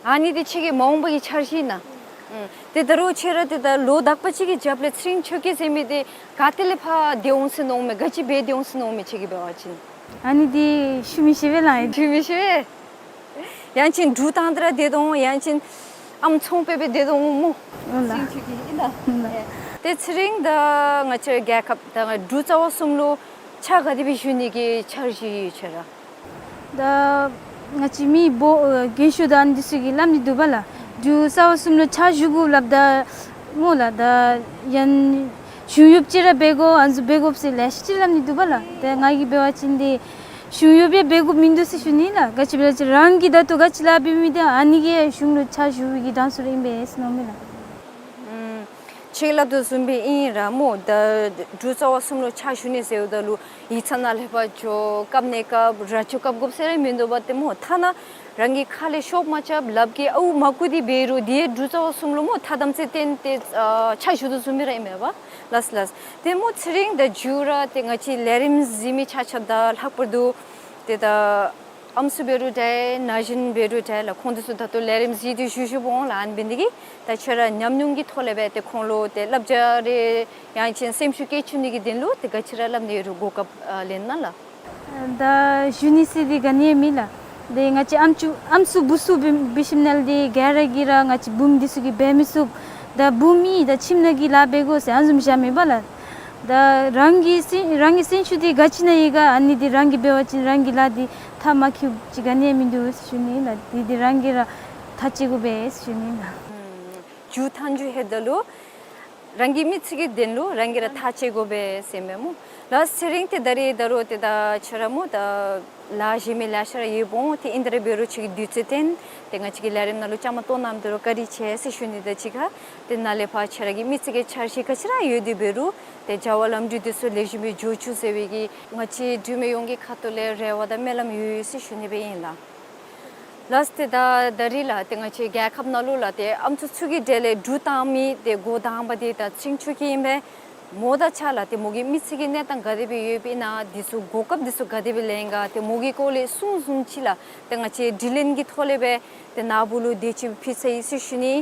ཨ་ནི་འདི་ཁྱོད་ཀྱི་མ་འོངས་པ་གི་འཆར་གཞི་ཨིན་ན། ཨུམ། ཏེ་ད་རུང་ཁྱོད་ར་ཏེ་ད་ལོ་དག་པ་ཅིག་གི་རྒྱབ་ལས་ཚེ་རིང་ཆོས་སྐྱིད་ཟེར་མི་འདི་ག་ཏེ་ལས་ཕར་སྡོད་འོང་ཟེར་མནོཝ་མས། ག་ཅི་འབད་སྡོད་འོང་ཟེར་མནོཝ་མས་ཁྱོད་ཀྱིས་འབད་བ་ཅིན། ཨ་ནི་འདི་ཞུ་མི་ཤེས་པས་ལགས། ཞུ་མི་ཤེས་པས། ཡང་ཅིན་འབྲུག་བཏང་སྟེ་ར་སྡོད་དོ་འོང་། ཡང་ཅིན་ཨམ་ཚོང་དཔེ་སྦེ་སྡོད་དོ་འོང་སྨོ། ཨོ་ལགས། ཚེ་རིང་ཆོས་སྐྱིད་ཨིན་ན། ཨོ་ལགས། ཏེ་ཚེ་རིང་ད་ང་བཅས་རྒྱལ་ཁབ་ད་ང་འབྲུག་རྩ་བ་གསུམ་ལུ་ཕྱག་ག་དེ་སྦེ་ཞུ་ནི་གི་འཆར་གཞི་ཡོད་ཁྱོད་ར། ད་ང་བཅས་མི་སྦོམ་ཨེ་རྒན་ཤོས་དང་འདི་ཚུ་གིས་སླབ་ནི་འདུག་པ་ལགས། འབྲུག་རྩ་བ་གསུམ་ལུ་ཕྱག་ཞུ་དགོ་སླབ་ད་སྨོ་ལགས། ད་ཡང་གཞུང་གཡོགཔ་ཅིག་ར་འབད་དགོ་ཨ་ནི་ཚུ་འབད་དགོཔ་ཟེར་ལེ་ཤ་ཅིག་སླབ་ནི་འདུག་པ་ལགས། ཏེ་ང་གིས་འབད་བ་ཅིན་འདི་གཞུང་གཡོགཔ་ཡང་འབད་དགོཔ་མིན་འདུག་ཟེར་ཞུ་ནི་ལགས། ག་ཅི་སྦེ་ལགས་ཅི་རང་གིས་ད་ལྟོ་ག་ཅི་ལཱ་འབད་མི་འདི་ཨ་ནི་གིས་གཞུང་ལུ་ཕྱག་ཞུ་བའི་གི་གྲངས་སུ་ར་ཨིན་པས་ཟེར་མནོཝ་མས་ལགས། ཨུམ། ཁྱོད་སླབ་དོ་བཟུམ་སྦེ་ཨིན་ར་སྨོ། ད་འབྲུག་རྩ་བ་གསུམ་ལུ་ཕྱག་ཞུ་ནི་ཟེརཝ་ད་ལུ་ཡིག་ཚང་ནང་ལྷོད་པར་འགྱོ་རྐྱབ་ནི་རྐྱབ་ར་འགྱོ་རྐྱབ་དགོཔ་ཟེར་ར་མིན་འདུག་པ་ཏེ་སྨོ། ཐ་ན་རང་གི་ཁ་ལས་ཤོབ་མ་རྐྱབ་ལགཔ་གིས་ཨརཝ་མ་བརྐུ་སྟེ་འབད་རུང་འདི་ཡང་འབྲུག་རྩ་བ་གསུམ་ལུ་སྨོ་ཐ་དམ་ཚིག་བསྟེན་ཏེ་ཨ་ཕྱག་ཞུ་དོ་བཟུམ་སྦེ་ར་ཨིན་མས་པ། ལགས་ལགས། ཏེ་སྨོ་ཚེ་རིང་ད་མཇུག་ར་ཏེ་ང་བཅས་ལས་རིམ་གཟིགས་མི་ཆ་ཁྱབ་དང་ལྷག་པར་དུ་ཏེ་ད་ཨམ་སྲུ་འབད་རུང་འདྲ་ན་གཞོན་འབད་རུང་འདྲ་ལགས། ཁོང་འདི་ཚུ་ད་ལྟོ་ལས་རིམ་གཟིགས་ཏེ་བཞུགས་བཞུགསཔ་འོང་ལགས། ཨ་ནི་འབད་ནི་འདི་གིས་ད་ཁྱོད་ར་ཉམས་མྱོང་གི་ཐོག་ལས་སྦེ་ཏེ་ཁོང་ལུ་ཏེ་བསླབ་བྱ་རེ་ཡང་ཅིན་སེམས་ཤུགས་བསྐྱེད་བཅུག་ནི་གི་དོན་ལུ་ཏེ་ག་ཅི་ར་སླབ་ནི་ཡོད་རུང་གོ་སྐབས་ཨ་ལེན་གནང་ལགས། ད་ཞུ་ནི་ཟེར་འདི་ག་ནི་ཡང་མེད་ལགས། ཏེ་ང་བཅས་ཨམ་ཅུ་ཨམ་སྲུ་བུ་སྲུ་འབད་འབད་ཞིནམ་ལས་ཏེ་ག་ར་གིས་ར་ང་བཅས་བུམོ་འདི་ཚུ་གིས་འབད་མི་ཚུགས། ད་བུམོ་ཨིན་ད་ཁྱིམ་ནང་གི་ལཱ་འབད་དགོ་ཟེར་ཨ་ནི་བཟུམ་བཞག་མེད་པ་ལགས། ད་རང་གི་སེམས་རང་གི་སེམས་ཤུགས་འདི་ག་ཅི་ནང་ཡོད་ག་ཨ་ནི་འདི་རང་གིས་འབད་བ་ཅིན་རང་གི་ལཱ་འདི་མཐའ་མ་འཁྱོལཝ་ཅིག་ག་ནི་ཡང་མིན་འདུག་ཟེར་ཞུ་ནི་ལགས། འདི་འདི་རང་གིས་ར་ཐག་བཅད་དགོ་པས་ཟེར་ཞུ་ནི་ལགས། མཇུག་མཐའ་མཇུག་ལྷོདཔ་ད་ལུ་རང་གི་མི་ཚེ་གི་དོན་ལུ་རང་གིས་ར་ཐག་བཅད་དགོ་པས་ཟེར་མས་སྨོ། ལགས་ཚེ་རིང་ཏེ་ད་རིས་ད་རུང་ཏེ་ད་ཁྱོད་ར་སྨོ་ད་ལཱ་གཞན་མི་ལེ་ཤ་ར་ཡོདཔ་འོང་། ཏེ་ཨིན་ཏེ་ར་འབད་རུང་ཁྱོད་ཀྱིས་དུས་ཚོད་བཏོན་ཏེ་ང་བཅས་ཀྱི་ལས་རིམ་ནང་ལུ་བཅའ་མར་གཏོགས་གནངམ་ད་ལུ་བཀའ་དྲིན་ཆེ་ཟེར་ཞུ་ནི་དང་གཅིག་ཁར་ཏེ་ནཱ་ལས་ཕར་ཁྱོད་ར་གི་མི་ཚེ་གི་འཆར་གཞི་ག་ཅི་ར་ཡོད་དེ་འབད་རུང་ཏེ་བྱ་བ་ལམ་འགྲོ་འདི་ཚུ་ལེགས་ཤོམ་སྦེ་འགྱོ་བཅུག་ཟེར་བའི་གི་ང་བཅས་འབྲུག་མི་ཡོངས་ཀྱི་ཁ་ཐུག་ལས་རེ་བ་དང་སྨོན་ལམ་ཡོད་ཡོད་ཟེར་ཞུ་ནི་སྦེ་ཨིན་ལགས། ལགས་ཏེ་ད་ད་རིས་ལགས་ཏེ་ང་བཅས་རྒྱལ་ཁབ་ནང་ལུ་ལགས་ཏེ་ཨམ་སྲུ་ཚུ་གི་གྲས་ལས་འབྲུག་བཏང་མི་ཏེ་འགོ་དང་པ་འདི་ད་ཚེ་རིང་ཆོས་སྐྱིད་ཨིན་པས། མོ་དང་གཅིག་ཁར་ལགས་ཏེ་མོ་གི་མི་ཚེ་གི་གནས་སྟངས་ག་དེ་སྦེ་ཡོདཔ་ཨིན་ན་འདི་ཚུ་གོ་སྐབས་འདི་ཚུ་ག་དེ་སྦེ་ལེན་ག་ཏེ་མོ་གི་སྐོར་ལས་གསུང་གསུངམ་ཅིག་ལགས་ཏེ་ང་བཅས་དྲི་ལན་གྱི་ཐོག་ལས་སྦེ་ཏེ་ནཱ་བུ་ལུ་དེ་ཅིག་ཕུལ་ཚར་ཡི་ཟེར་ཞུ་ནི།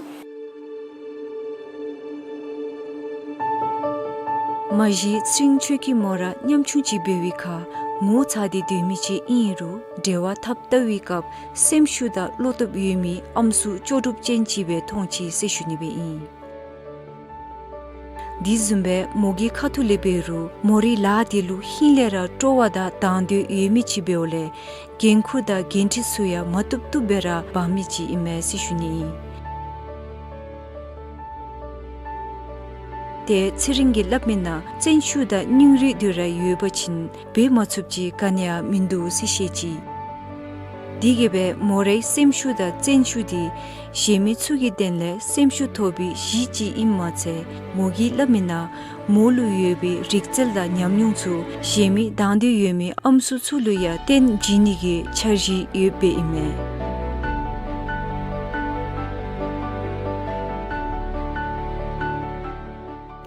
མ་གཞི་ཚེ་རིང་ཆོས་སྐྱིད་མོ་ར་ཉམ་ཆུང་ཅིག་འབད་བའི་ཁར་ངོ་ཚ་སྟེ་སྡོད་མི་ཅིག་ཨིན་རུང་འབྲེལ་བ་འཐབ་བལྟ་བའི་སྐབས་སེམས་ཤུགས་དང་བློ་སྟོབས་ཡོད་མི་ཨམ་སྲུ་ལྕོགས་གྲུབ་ཅན་ཅིག་སྦེ་མཐོང་ཅི་ཟེར་ཞུ་ནི་སྦེ་ཨིན། དེ་བཟུམ་སྦེ་མོ་གི་ཁ་ཐུག་ལས་འབད་རུང་མོ་རའི་ལཱ་དེ་ལུ་ཧིང་ལས་ར་སྤྲོ་བ་དང་དང་འདོད་ཡོད་མི་ཅིག་འབདཝ་ལས་འགན་ཁུར་དང་འགན་འཁྲི་ཚུ་ཡང་མ་བཏུབ་བཏུབ་སྦེ་ར་འབག་མི་ཅིག་ཨིན་མས་ཟེར་ཞུ་ནི་ཨིན། ཏེ་ཚེ་རིང་གིས་སླབ་མི་ནང་བརྩོན་ཤུགས་དང་སྙིང་རུས་དེ་ར་ཡོད་པ་ཅིན་འབད་མ་ཚུགསཔ་ཅིག་ག་ནི་ཡང་མིན་འདུག་ཟེར་བཤད་ཅི། དེ་གིས་སྦེ་མོ་རའི་སེམས་ཤུགས་དང་བརྩོན་ཤུགས་འདི་གཞན་མི་ཚུ་གི་དོན་ལས་སེམས་ཤུགས་ཐོབ་པའི་གཞི་ཅིག་ཨིནམ་མ་ཚད་མོ་གིས་སླབ་མི་ནང་མོ་ལུ་ཡོད་པའི་རིག་རྩལ་དང་ཉམས་མྱོང་ཚུ་གཞན་མི་དང་འདོད་ཡོད་མི་ཨམ་སྲུ་ཚུ་ལུ་ཡང་སྟོན་བྱིན་ནི་གི་འཆར་གཞི་ཡོདཔ་ཨིན་མས།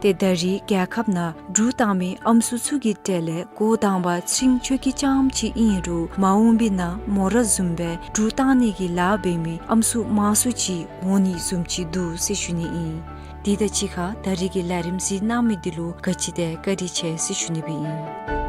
ཏེ་ད་རེས་རྒྱལ་ཁབ་ནང་འབྲུག་བཏང་མི་ཨམ་སྲུ་ཚུ་གི་གྲས་ལས་འགོ་དང་པ་ཚེ་རིང་ཆོས་སྐྱིད་རྐྱངམ་ཅིག་ཨིན་རུང་མ་འོངས་པའི་ནང་མོ་ར་བཟུམ་སྦེ་འབྲུག་བཏང་ནི་གི་ལཱ་འབད་མི་ཨམ་སྲུ་མང་སུ་ཅིག་འོང་ནི་བཟུམ་ཅིག་འདུག་ཟེར་ཞུ་ནི་ཨིན། དེ་དང་གཅིག་ཁར་ད་རེས་ཀྱི་ལས་རིམ་གཟིགས་གནང་མི་འདི་ལུ་ག་ཅི་དེ་བཀའ་དྲིན་ཆེ་ཟེར་ཞུ་ནི་སྦེ་ཨིན།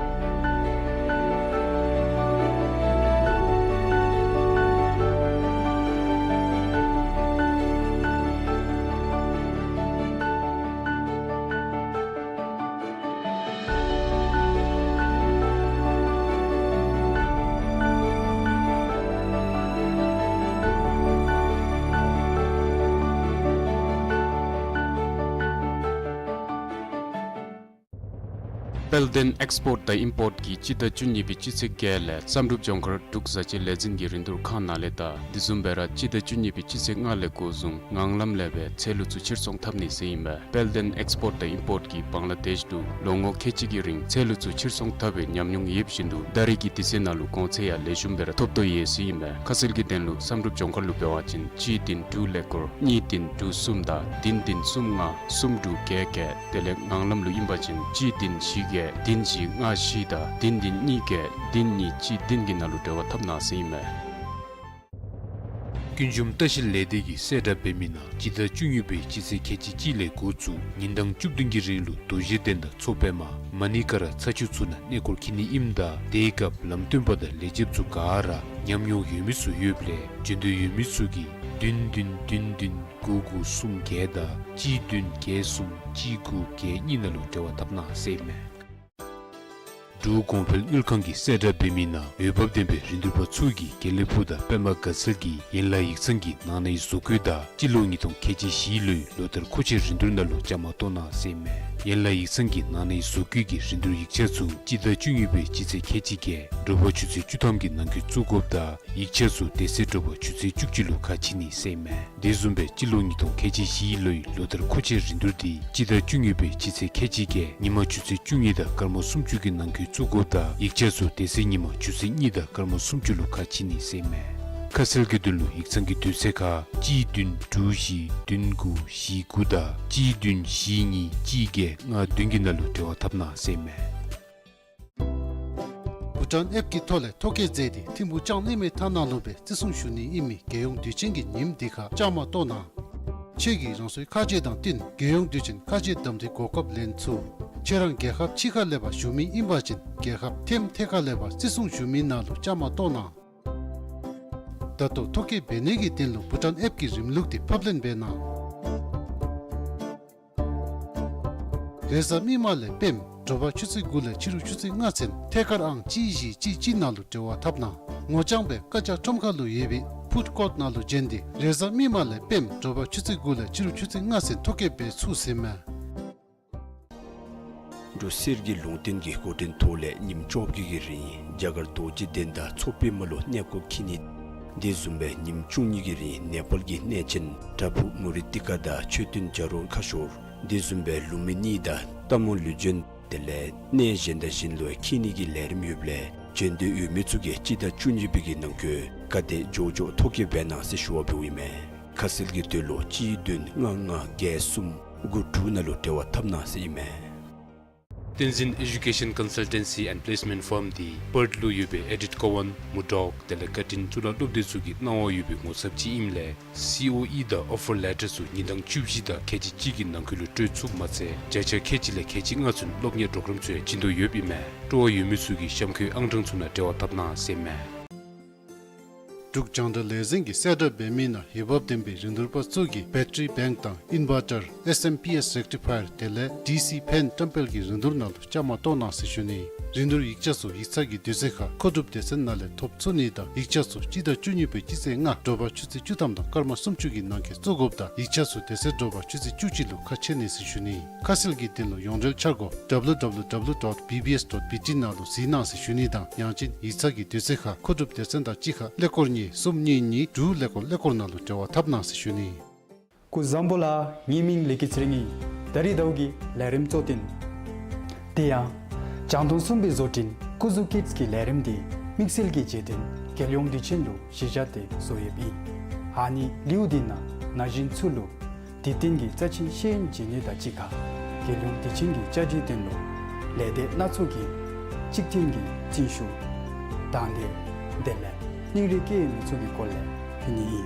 དཔལ་ལྡན་ཨེགསི་པོརཊ་དང་ཨིམ་པོརཊ་གིས་སྤྱི་ཟླ་བཅུ་གཉིས་པའི་སྤྱི་ཚེས་བརྒྱད་ལས་བསམ་གྲུབ་ལྗོངས་མཁར་འབྲུག་བཟའ་ཆས་ལས་འཛིན་གྱི་རིན་བསྡུར་ཁང་ནང་ལས་དང་དེ་བཟུམ་སྦེ་ར་སྤྱི་ཟླ་བཅུ་གཉིས་པའི་སྤྱི་ཚེས་ལྔ་ལས་འགོ་བཟུང་ངང་ལམ་ལས་སྦེ་ཚལ་ལུ་ཚུ་ཕྱིར་ཚོང་འཐབ་ནི་ཟེར་ཨིན་པས། དཔལ་ལྡན་ཨེགསི་པོརཊ་དང་ཨིམ་པོརཊ་ཀྱིས་བང་ལ་དེཤ་ལུ་ལོ་ངོ་ཁལ་གཅིག་གི་རིང་ཚལ་ལུ་ཚུ་ཕྱིར་ཚོང་འཐབ་པའི་ཉམས་མྱོང་ཡོད་བཞིན་དུ་ད་རེས་ཀྱི་དུས་ཚོད་ནང་ལུ་གོང་ཚད་ཡང་ལེགས་ཤོམ་སྦེ་ར་ཐོབ་དོ་ཡོད་ཟེར་ཨིན་པས། ཁ་གསལ་གྱི་དོན་ལུ་བསམ་གྲུབ་ལྗོངས་མཁར་ལུ་འབད་བ་ཅིན་གཅིག་བདུན་དྲུག་ཀླད་ཀོར་གཉིས་བདུན་དྲུག་གསུམ་དང་བདུན་བདུན་གསུམ་ལྔ་གསུམ་དྲུག་བརྒྱད་བརྒྱད། དེ་ལས་ངང་ལམ་ལུ་ཨིན་པ་ཅིན་གཅིག་བདུན་བཞི་བརྒྱད་བདུན་བཞི་ལྔ་བཞི་དང་བདུན་བདུན་གཉིས་བརྒྱད་བདུན་གཉིས་གཅིག་བདུན་གྱི་ནང་ལུ་འབྲེལ་བ་འཐབ་གནང་ཟེར་ཨིན་མས། ཀུན་འབྱུང་ལྟ་བཤལ་ལས་སྡེ་གིས་གསལ་བསྒྲགས་འབད་མི་ནང་སྤྱི་ཟླ་བཅུ་གཉིས་པའི་སྤྱི་ཚེས་ཁལ་གཅིག་གཅིག་ལས་འགོ་བཙུགས་ཉིན་གྲངས་བཅུ་བདུན་གྱི་རིང་ལུ་རྡོ་རྗེ་གདན་དང་མཚོ་པདྨ་མ་ཎི་ཀ་ར་ཚ་ཆུ་ཚུ་ནང་གནས་སྐོར་འཁྱིད་ནི་ཨིནམ་ད་དེའི་སྐབས་ལམ་སྟོན་པ་དང་ལས་བྱེདཔ་ཚུ་ག་ར་ཉམས་མྱོང་ཡོད་མི་ཚུ་ཡོདཔ་ལས་འབྱོན་འདོད་ཡོད་མི་ཚུ་གིས་བདུན་བདུན་བདུན་བདུན་དགུ་དགུ་གསུམ་བརྒྱད་དང་གཅིག་བདུན་བརྒྱད་གསུམ་གཅིག་དགུ་བརྒྱད་གཉིས་ནང་ལུ་འབྲེལ་བ་འཐབ་གནང་ཟེར་ཨིན་མས། འབྲུག་གོང་འཕེལ་དངུལ་ཁང་གིས་གསལ་བསྒྲགས་འབད་མི་ནང་འོས་འབབ་ལྡན་པའི་རིན་བསྡུར་པ་ཚུ་གིས་དགེ་ལེགས་ཕུག་དང་པདྨ་དགའ་ཚལ་གྱི་ཡན་ལག་ཡིག་ཚང་གི་ནང་ནའི་བཟོ་བཀོད་དང་སྤྱི་ལོ་ཉིས་སྟོང་ཁལ་གཅིག་བཞིའི་ལོའི་ལོ་ལྟར་མཁོ་ཆས་རིན་བསྡུར་ནང་ལུ་བཅའ་མར་གཏོགས་གནང་ཟེར་ཨིན་མས། ཡན་ལག་ཡིག་ཚང་གི་ནང་ནའི་བཟོ་བཀོད་ཀྱི་རིན་བསྡུར་ཡིག་ཆ་ཚུ་སྤྱི་ཟླ་བཅུ་གཉིས་པའི་སྤྱི་ཚེས་ཁལ་གཅིག་བརྒྱད་དྲོ་པ་ཆུ་ཚོད་བཅུ་ཐམ་གྱི་ནང་འཁོད་བཙུགས་དགོཔ་དང་ཡིག་ཆ་ཚུ་དེ་ཚེ་དྲོ་པ་ཆུ་ཚོད་བཅུ་གཅིག་ལུ་ཁ་ཕྱེ་ནི་ཟེར་ཨིན་མས། དེ་བཟུམ་སྦེ་སྤྱི་ལོ་ཉིས་སྟོང་ཁལ་གཅིག་བཞིའི་ལོའི་ལོ་ལྟར་མཁོ་ཆས་རིན་བསྡུར་འདི་སྤྱི་ཟླ་བཅུ་གཉིས་པའི་སྤྱི་ཚེས་ཁལ་གཅིག་བརྒྱད་ཉིན་མ་ཆུ་ཚོད་བཅུ་གཉིས་དང་སྐར་མ་སུམ་ཅུ་གི་ནང་འཁོད་བཙུགས་དགོཔ་དང་ཡིག་ཆ་ཚུ་དེ་ཚེ་ཉིན་མ་ཆུ་ཚོད་གཉིས་དང་སྐར་མ་སུམ་ཅུ་ལུ་ཁ་ཕྱེ་ནི་ཟེར་ཨིན་མས། ཁ་གསལ་གྱི་དོན་ལུ་ཡིག་ཚང་གི་དུས་ཚོད་ཁར་གཅིག་བདུན་དྲུག་བཞི་བདུན་དགུ་བཞི་དགུ་དང་གཅིག་བདུན་བཞི་གཉིས་གཅིག་བརྒྱད་ལྔ་བདུན་གྱི་ནང་ལུ་འབྲེལ་བ་འཐབ་གནང་ཟེར་ཨིན་མས། བྷུ་ཊཱན་ཨེཔ་ཀྱི་ཐོག་ལས་ཐོ་བཀོད་མཛད་དེ་ཐིམ་ཕུག་ལྕང་གླིང་མའི་མཐའ་ནང་ལུ་སྦེ་བརྩི་སྲུང་ཞུ་ནི་ཨིན་མི་རྒྱལ་ཡོངས་དུས་ཆེན་གྱི་ཉིནམ་འདི་ཁར་བཅའ་མར་གཏོགས་གནང་། ཁྱེད་ཀྱིས་རང་སོའི་ཁ་ཆེ་དང་བསྟུན་རྒྱལ་ཡོངས་དུས་ཆེན་ཁ་ཆེ་གདམ་འཐུའི་གོ་སྐབས་ལེན་ཚུགས། ཁྱེད་རང་རྒྱལ་ཁབ་ཕྱི་ཁ་ལས་ཕར་བཞུགས་མི་ཨིན་པ་ཅིན་རྒྱལ་ཁབ་ཐེམ་ཐེ་ཁ་ལས་ཕར་བརྩི་སྲུང་ཞུ་མི་ནང་ལུ་བཅའ་མར་གཏོགས་གནང་། ད་ལྟོ་ཐོ་བཀོད་འབད་ནི་གི་དོན་ལུ་བྷུ་ཊཱན་ཨེཔ་ཀྱི་རིམ་ལུགས་འདི་ཕབ་ལེན་འབད་གནང་། རེས་གཟའ་མིག་དམར་ལས་སྤེནམ་དྲོ་པ་ཆུ་ཚོད་དགུ་ལས་ཕྱི་རུ་ཆུ་ཚོད་ལྔ་ཚུན་ཐད་ཀར་ཨང་གཅིག་བཞི་གཅིག་གཅིག་ནང་ལུ་འབྲེལ་བ་འཐབ་གནང་། ངོ་རྐྱང་སྦེ་བཀའ་རྒྱ་ཁྲོམ་ཁ་ལུ་ཡོད་པའི་ཕུཌ་ཀོརཊ་ནང་ལུ་བྱོན་ཏེ་རེས་གཟའ་མིག་དམར་ལས་སྤེནམ་དྲོ་པ་ཆུ་ཚོད་དགུ་ལས་ཕྱི་རུ་ཆུ་ཚོད་ལྔ་ཚུན་ཐོ་བཀོད་འབད་ཚུགས་ཟེར་ཨིན་མས། འབྲུག་གསེར་གྱི་ལུང་བསྟན་གྱི་འགོ་འདྲེན་ཐོག་ལས་ཉིནམ་བཅོ་བརྒྱད་ཀྱི་རིང་རྒྱ་གར་རྡོ་རྗེ་གདན་དང་མཚོ་པདྨ་ལུ་གནས་སྐོར་འཁྱིད་ནི། དེ་བཟུམ་སྦེ་ཉིནམ་བཅུ་གཉིས་ཀྱི་རིང་ནེ་པཱལ་གྱི་གནས་ཆེན་བྲག་ཕུག་མུ་རི་ཏི་ཀ་དང་མཆོད་རྟེན་བྱ་རུང་ཁ་ཤོར། དེ་བཟུམ་སྦེ་ལུམ་བི་ནི་དང་རྟ་མོ་ལུས་སྦྱིན། དེ་ལས་གནས་གཞན་དང་གཞན་ལུ་འཁྱིད་ནི་གི་ལས་རིམ་ཡོདཔ་ལས་བྱོན་འདོད་ཡོད་མི་ཚུ་གིས་སྤྱི་ཟླ་བཅུ་གཉིས་པའི་གི་ནང་འཁོད་ག་དེ་མགྱོགས་མགྱོགས་ཐོ་བཀོད་འབད་གནང་ཟེར་ཞུ་བ་འབདཝ་ཨིན་མས། ཁ་གསལ་གྱི་དོན་ལུ་གཅིག་བདུན་ལྔ་ལྔ་བརྒྱད་གསུམ་དགུ་དྲུག་ནང་ལུ་འབྲེལ་བ་འཐབ་གནང་ཟེར་ཨིན་མས། Tenzin Education Consultancy and Placement Firm འདི་པརཐ་ལུ་ཡོད་པའི་ཨེ་ཌིཐ་ཀོ་ཝཱན་མུར་ཌོག་དེ་ལས་ཀར་ཊིན་གཙུག་ལག་སློབ་སྡེ་ཚུ་གི་གནང་བ་ཡོད་པའི་ངོ་ཚབ་ཅིག་ཨིནམ་ལས་སི་ཨོ་ཨི་དང་ཨོ་ཕར་ལེ་ཊར་ཚུ་ཉིན་གྲངས་བཅུ་བཞི་དང་ཁལ་གཅིག་གཅིག་གི་ནང་འཁོད་ལུ་སྤྲོད་ཚུགསཔ་མ་ཚད་བརྒྱ་ཆ་ཁལ་གཅིག་ལས་ཁལ་གཅིག་ལྔ་ཚུན་སློབ་གཉེར་པོརོ་གརམ་ཚུ་ཡང་བྱིན་དོ་ཡོདཔ་ཨིན་མས། སྤྲོ་བ་ཡོད་མི་ཚུ་གིས་གཤམ་འཁོད་ཨང་གྲངས་ཚུ་ནང་འབྲེལ་བ་འཐབ་གནང་ཟེར་མས། འབྲུག་རྒྱང་བསྒྲགས་ལས་འཛིན་གྱིས་གསལ་བསྒྲགས་འབད་མི་ནང་འོས་འབབ་ལྡན་པའི་རིན་བསྡུར་པ་ཚུ་གིས་བེ་ཊ་རི་བེངཀ་དང་ཨིན་བར་ཊར་ཨེསི་ཨེམ་པི་ཨེསི་རེག་ཊི་ཕ་ཡར་དེ་ལས་ཌི་སི་ཕེན་བཀྲམ་སྤེལ་གྱི་རིན་བསྡུར་ནང་ལུ་བཅའ་མར་གཏོགས་གནང་ཟེར་ཞུ་ནི། རིན་བསྡུར་ཡིག་ཆ་ཚུ་ཡིག་ཚང་གི་དུས་ཚོད་ཁར་མཁོ་སྒྲུབ་སྡེ་ཚན་ནང་ལས་ཐོབ་ཚུགས་ནི་དང་ཡིག་ཆ་ཚུ་སྤྱི་ཟླ་བཅུ་གཉིས་པའི་སྤྱི་ཚེས་ལྔ་དྲོ་པ་ཆུ་ཚོད་བཅུ་ཐམ་དང་སྐར་མ་སུམ་ཅུ་གི་ནང་འཁོད་བཙུགས་དགོཔ་དང་ཡིག་ཆ་ཚུ་དེ་ཚེ་དྲོ་པ་ཆུ་ཚོད་བཅུ་གཅིག་ལུ་ཁ་ཕྱེ་ནི་ཟེར་ཞུ་ནི། ཁ་གསལ་གྱི་དོན་ལུ་ཡོངས་འབྲེལ་འཆར་སྒོ་ཌབ་ལུ་ཌབ་ལུ་ཌབ་ལུ་ཌོཊ་བི་བི་ཨེསི་ཌོཊ་བི་ཊི་ནང་ལུ་གཟིགས་གནང་ཟེར་ཞུ་ནི་དང་ཡང་ཅིན་ཡིག་ཚང་གི་དུས་ཚོད་ཁར་མཁོ་སྒྲུབ་སྡེ་ཚན་དང་གཅིག་ཁར་ཀླད་ཀོར་གཉིས་གསུམ་གཉིས་གཉིས་དྲུག་ཀླད་ཀོར་ཀླད་ཀོར་ནང་ལུ་འབྲེལ་བ་འཐབ་གནང་ཟེར་ཞུ་ནི། སྐུ་གཟུགས་བཟང་པོ་ལགས། ངེའི་མིང་ལི་ཀི་ཚེ་རིང་ཨིན། ད་རིས་ཟླཝ་གི་ལས་རིམ་གཙོ་དོན་དེ་ཡང་རྒྱང་མཐོང་གསུམ་པའི་བཟོ་སྐྲུན་ཀུ་ཟུ་ཀིཌས་ཀྱི་ལས་རིམ་འདི་དམིགས་བསལ་གྱི་རྗེས་བསྟུན་རྒྱལ་ཡོངས་དུས་ཆེན་ལུ་གཞི་བཞག་སྟེ་བཟོ་ཡོདཔ་ཨིན། ཨ་ནི་ལེའུ་འདི་ནང་ན་གཞོན་ཚུ་ལུ་དུས་བསྟུན་གྱི་རྩ་ཆེན་ཤེས་ཡོན་སྦྱིན་ནི་དང་གཅིག་ཁར་རྒྱལ་ཡོངས་དུས་ཆེན་གྱི་བཅའ་སྒྲིག་དོན་ལུ་ལས་སྡེ་སྣ་ཚོགས་ཀྱི་གཅིག་མཐུན་གྱི་རྩིས་ཞུ་དང་ལེན་དེ་ལས་སྙིང་རུས་བསྐྱེད་མི་ཚུ་གི་སྐོར་ལས་ཕུལ་ནི་ཨིན།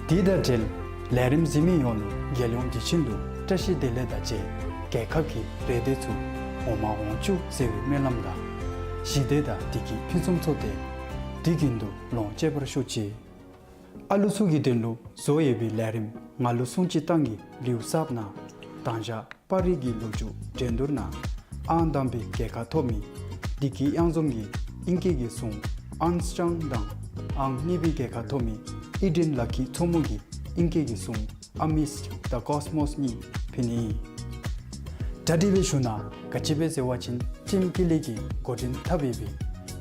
དེ་དང་འབྲེལ་ལས་རིམ་གཟིགས་མི་ཡོངས་ལུ་རྒྱལ་ཡོངས་དུས་ཆེན་ལུ་བཀྲ་ཤིས་བདེ་ལེགས་དང་བཅས་རྒྱལ་ཁབ་ཀྱི་རེ་འདོད་ཚུ་འོང་མ་འོང་བཅུག་ཟེར་བའི་སྨོན་ལམ་དང་ཞི་བདེ་དང་བདེ་སྐྱིད་ཕུན་སུམ་ཚོགས་ཏེ་དུས་རྒྱུན་དུ་ལོངས་སྤྱོད་པར་ཤོག་ཅིག། ཨ་ལུ་ཚུ་གི་དོན་ལུ་བཟོ་ཡོད་པའི་ལས་རིམ་ང་ལུ་སྲུང་བརྩི་བཏང་གི་ལེའུ་གསརཔ་ནང་དང་ཞག་པར་རིས་ཀྱི་ལོ་རྒྱུས་འགྲན་བསྡུར་ནང་ཨང་དང་པའི་རྒྱལ་ཁ་ཐོབ་མི་བདེ་སྐྱིད་གཡང་འཛོམས་ཀྱིས་ཨིང་སྐད་ཀྱི་གཞུང་ཨརམ་སི་ཊོང་དང་ཨང་གཉིས་པའི་རྒྱལ་ཁ་ཐོབ་མི་ཨི་ཌེན་ལ་ཁི་མཚོ་མོ་གིས་ཨིང་སྐད་ཀྱི་གཞུང་Amidst the Cosmos གཉིས་ཕུལ་ནི་ཨིན། གྲ་སྒྲིག་འབད་ཞུ་ནི་ག་ཅི་སྦེ་ཟེར་བ་ཅིན་ཊིམ་ཀི་ལི་གིས་འགོ་འདྲེན་འཐབ་ཡོད་པའི་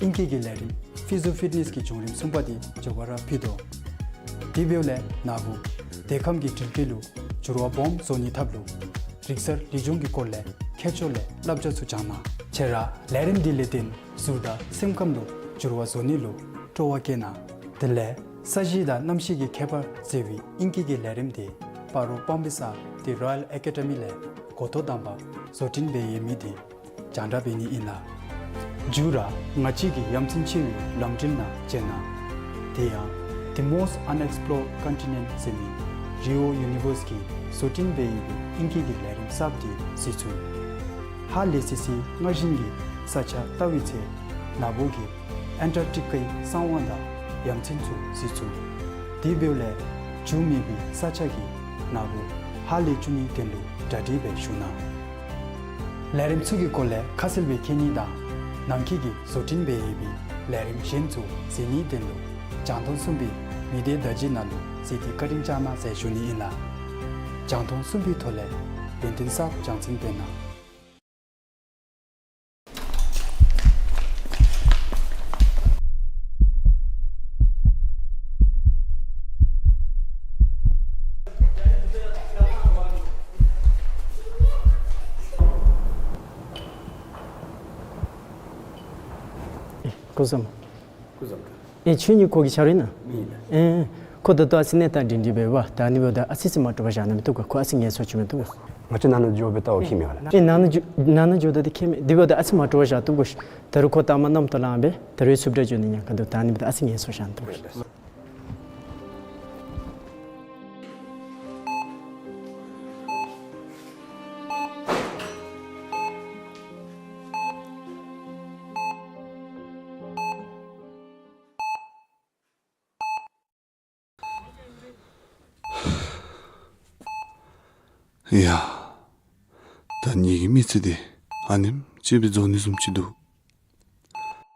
ཨིང་སྐད་ཀྱི་ལས་རིམ་ཕི་ཟུ་ཕིཊ་ནེསི་གི་བྱུང་རིམ་གསུམ་པ་འདི་མགྱོགས་པ་ར་ཕུལ་དོ། དེ་འབདཝ་ལས་ན་བུ་དེ་ཁམས་ཀྱི་འགྲུལ་སྐྱེལ་ལུ་འགྱུར་བ་སྦོམ་བཟོ་ནི་འཐབ་ལུ་རིག་གསར་ལེགས་ཆུང་གི་སྐོར་ལས་མཁས་མཆོག་ལས་བསླབ་བྱ་ཚུ་སྦྱང་གནང་། ཁྱེད་ར་ལས་རིམ་འདི་ལས་བརྟེན་གཟུགས་དང་སེམས་ཁམས་ལུ་འགྱུར་བ་བཟོ་ནི་ལུ་སྤྲོ་བ་བསྐྱེད་གནང་། དེ་ལས་ས་གཞི་དང་གནམ་གཤིས་ཀྱི་ཁྱད་པར་ཟེར་བའི་ཨིང་སྐད་ཀྱི་ལས་རིམ་འདི་སྤ་རོ་སྤང་སྦིས་ས་ཏེ་རོ་ཡལ་ཨེ་ཀེ་ཌི་མི་ལས་འགོ་ཐོག་དང་པ་བཟོ་སྐྲུན་འབད་ཡོད་མི་འདི་རྒྱང་བསྒྲགས་འབད་ནི་ཨིན་ལགས། མཇུག་ར་ང་བཅས་ཀྱི་ཡ་མཚན་ཆེ་བའི་ལམ་འགྲུལ་ནང་མཇལ་གནང་། དེ་ཡང་The Most Unexplored Continent ཟེར་མི་རི་ཨོ་ཡུ་ནི་ཝརསི་གིས་བཟོ་སྐྲུན་འབད་ཡོད་པའི་ཨིང་སྐད་ཀྱི་ལས་རིམ་གསརཔ་འདི་གཟིགས་ཚུགས། ཧ་ལས་སི་སི་སྔར་བཞིན་གྱི་ས་ཆ་བལྟ་བའི་ཚེ་ན་བུ་གིས་ཨན་ཊར་ཀི་ཊིཀ་ཀའི་གསང་བ་དང་ཡ་མཚན་ཚུ་གཟིགས་ཚུགས། དེ་འབདཝ་ལས་འགྱུར་མེད་པའི་ས་ཆ་གི་ན་བུ་ཧ་ལས་བཅུག་ནིའི་དོན་ལུ་གྲ་སྒྲིག་འབད་ཞུ་གནང་། ལས་རིམ་ཚུ་གི་སྐོར་ལས་ཁ་གསལ་སྦེ་མཁྱེན་ནི་དང་ནང་འཁོད་ཀྱི་བཟོ་སྐྲུན་འབད་ཡོད་པའི་ལས་རིམ་གཞན་ཚུ་གཟིགས་ནིའི་དོན་ལུ་རྒྱང་མཐོང་གསུམ་པའི་མི་སྡེ་བརྡ་བརྒྱུད་ནང་ལུ་གཟིགས་ཏེ་བཀའ་དྲིན་བསྐྱང་གནང་ཟེར་ཞུ་ནི་ཨིན་ལགས། རྒྱང་མཐོང་གསུམ་པའི་ཐོག་ལས་ཡོན་ཏན་གསརཔ་སྦྱང་ཚུགས་པའི་ནང་། སྐུ་གཟུགས། སྐུ་གཟུགས། ཨེ་ཁྱོད་གཉིས་ཁོ་གི་ཆ་རོགས་ཨིན་ན། ཨིན། ཨེ་ཁོ་ད་ལྟོ་ཨ་ཙི་གནས་སྟངས་སྒྲིང་སྒྲིང་སྦེ་འབད། ད་ནི་འབདཝ་ད་ཨ་ཙི་ཙི་མ་སྤྲོ་བ་བཞག་ན་མི་བཏུབ་ག། ཁོ་ཨ་ཙི་ངལ་གསོ་བྱིན་མི་བཏུབ་ག། ང་བཅས་ནང་ན་འགྱོ་སྦེ་བལྟ་བ་ཁྱད་མེད་ག་ལགས། ཨེ་ནང་ན་འགྱོ་ནང་ན་འགྱོཝ་ད་འདི་ཁྱད་མེད། དེ་འབདཝ་ད་ཨ་ཙི་མ་སྤྲོ་བ་བཞག་བཏུབ་ག། ད་རུང་ཁོ་ལྟ་མ་གནམ་ཐོག་ལངས་སྦེ་ད་རུང་འཚུབ་དྲགས་འགྱོ་ནི་ཉེན་ཁ་འདུག། ད་ནི་འབདཝ་ད་ཨ་ཙི་ངལ་གསོ་བཞག་ན་བཏུབ་ག། ཡ། ད་ངེ་གི་མི་ཚེ་འདི་ཨ་ནེམ་ཅིག་སྦེ་རྫོགས་ནི་བཟུམ་ཅིག་འདུག།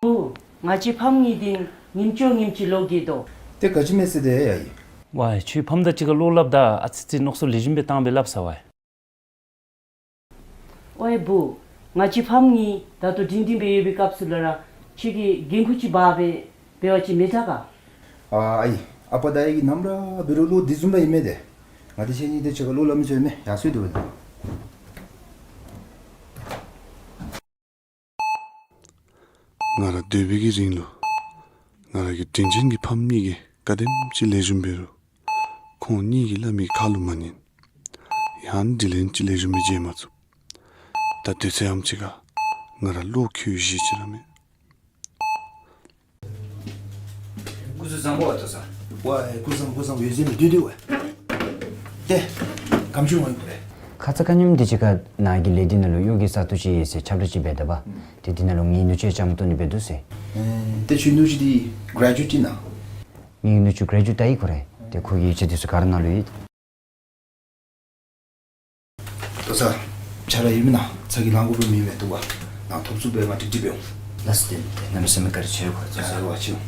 བུ། ང་བཅས་ཕམ་གཉིས་འདི་ཉིནམ་ཅོག་ཉིནམ་ཅིག་ལོག་གི་དོ། ཏེ་ག་ཅི་མེད་ཟེར་དེ་ཡ་ཡི། ཝའི་ཁྱོད་ཕམ་དང་གཅིག་ཁར་ལོག་སླབ་ད་ཨ་ཙི་ཙི་མནོ་བསམ་ལེགས་ཤོམ་སྦེ་བཏང་སྦེ་སླབ་ས་ཝའི། ཝའི་བུ། ང་བཅས་ཕམ་གཉིས་ད་ལྟོ་སྒྲིང་སྒྲིང་སྦེ་ཡོད་པའི་སྐབས་སུ་ལུ་ར་ཁྱོད་ཀྱིས་འགན་ཁུར་ཅིག་འབག་སྦེ་འབད་བ་ཅིན་མི་དྲག་ག། ཨ་ཨའི། ཨ་པ་དང་ཨའི་གིས་ནམ་ར་འབད་རུང་ལོག་འདི་བཟུམ་ར་ཨིན་མས་ཏེ། ང་བཅས་ཁྱེད་གཉིས་ཏེ་གཅིག་ཁར་ལོག་སླབ་མི་ཚུགས་མས། ཡར་སོང་སྡོད་པ་ད། ང་ར་སྡོད་པའི་གི་རིང་ལུ་ང་ར་གི་དྲིན་ཅན་གྱི་ཕམ་གཉིས་ཀྱིས་ག་དེམ་ཅིག་ལེགས་ཤོམ་འབད་རུང་ཁོང་གཉིས་ཀྱིས་སླབ་མི་གི་ཁ་ལུ་མ་ཉན། ཡང་དྲིན་ལན་ཅིག་ལེགས་ཤོམ་སྦེ་འཇལ་མ་ཚུགས། ད་དུས་ཚོད་ཨམ་ཅིག་ཁར་ ང་ར་བློ་འགྱོད་བཞེས་ཅི་ར་མེད། སྐུ་གཟུགས་བཟང་པོ་བ་ལྟོ་ཚང་། ཝའེ་སྐུ་གཟུགས་བཟང་པོ་བཟང་པོ་ཡོད་ཟེར་ནི་བདུད་བདུད་ཝའེ། ཏེ་གམ་ཆུང་ཝའེ་པུ་རེ། ཁ་ཙ་ཁ་ཉིནམ་འདི་ཅིག་ཁར་ནཱ་གི་ལས་འདི་ནང་ལུ་གཡོག་གི་ས་སྟོང་ཅིག་ཡོད་ཟེར་ཁྱབ་བསྒྲགས་ཅིག་འབད་ད་པ། ཨུམ། ཏེ་འདི་ནང་ལུ་ངེའི་ནུ་གཅུང་བཅའ་མར་གཏོགས་ནི་འབད་དོ་ཟེར། ཨེ་ཏེ་ཁྱོད་ནུ་གཅུང་འདི་གྲེ་ཇུ་ཨེཊ་ཨིན་ན། ངེའི་ནུ་གཅུང་གྲེ་ཇུ་ཨེཊ་ཨིན་ཁོ་རེ། ཏེ་ཁོ་གི་ཡིག་ཆ་འདི་ཚུ་ག་ར་ནཱ་ལུ་ཡོད། ལྟོ་ཚང་། ཆ་ར་ཡོད་མེན་ན། ཚ་གྱང་ལང་དགོཔ་མེད་མེན་འདུག་པ། ནཱ་ཐོབ་ཚུགསཔ་སྦེ་ང་ཀྲིག་ཀྲི་འབད་འོང་། ལགས་སོ། ཏེ་ཏེ་གནམ་མེད་ས་མེད་བཀའ་དྲིན་ཆེ། ཁོ་ཚུ་ཡ་ཟེར་བ་ཅིན།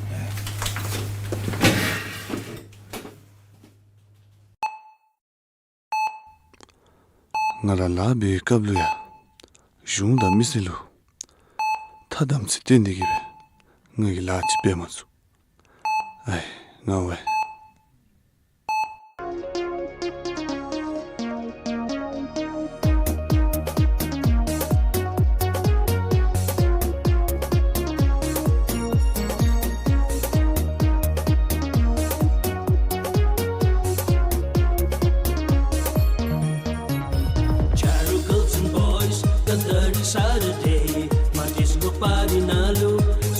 ང་ར་ལཱ་འབད་བའི་སྐབས་ལུ་ཡང་གཞུང་དང་མི་སེར་ལུ་ཐ་དམ་ཚིག་བསྟེན་ཏེ་གི་སྦེ་ང་གིས་ལཱ་ཅིག་འབད་མ་ཚུགས། ཨའི་ང་ཝའེ། Charo girls and boys, the dirty Saturday, my disco party ནང་ལུ་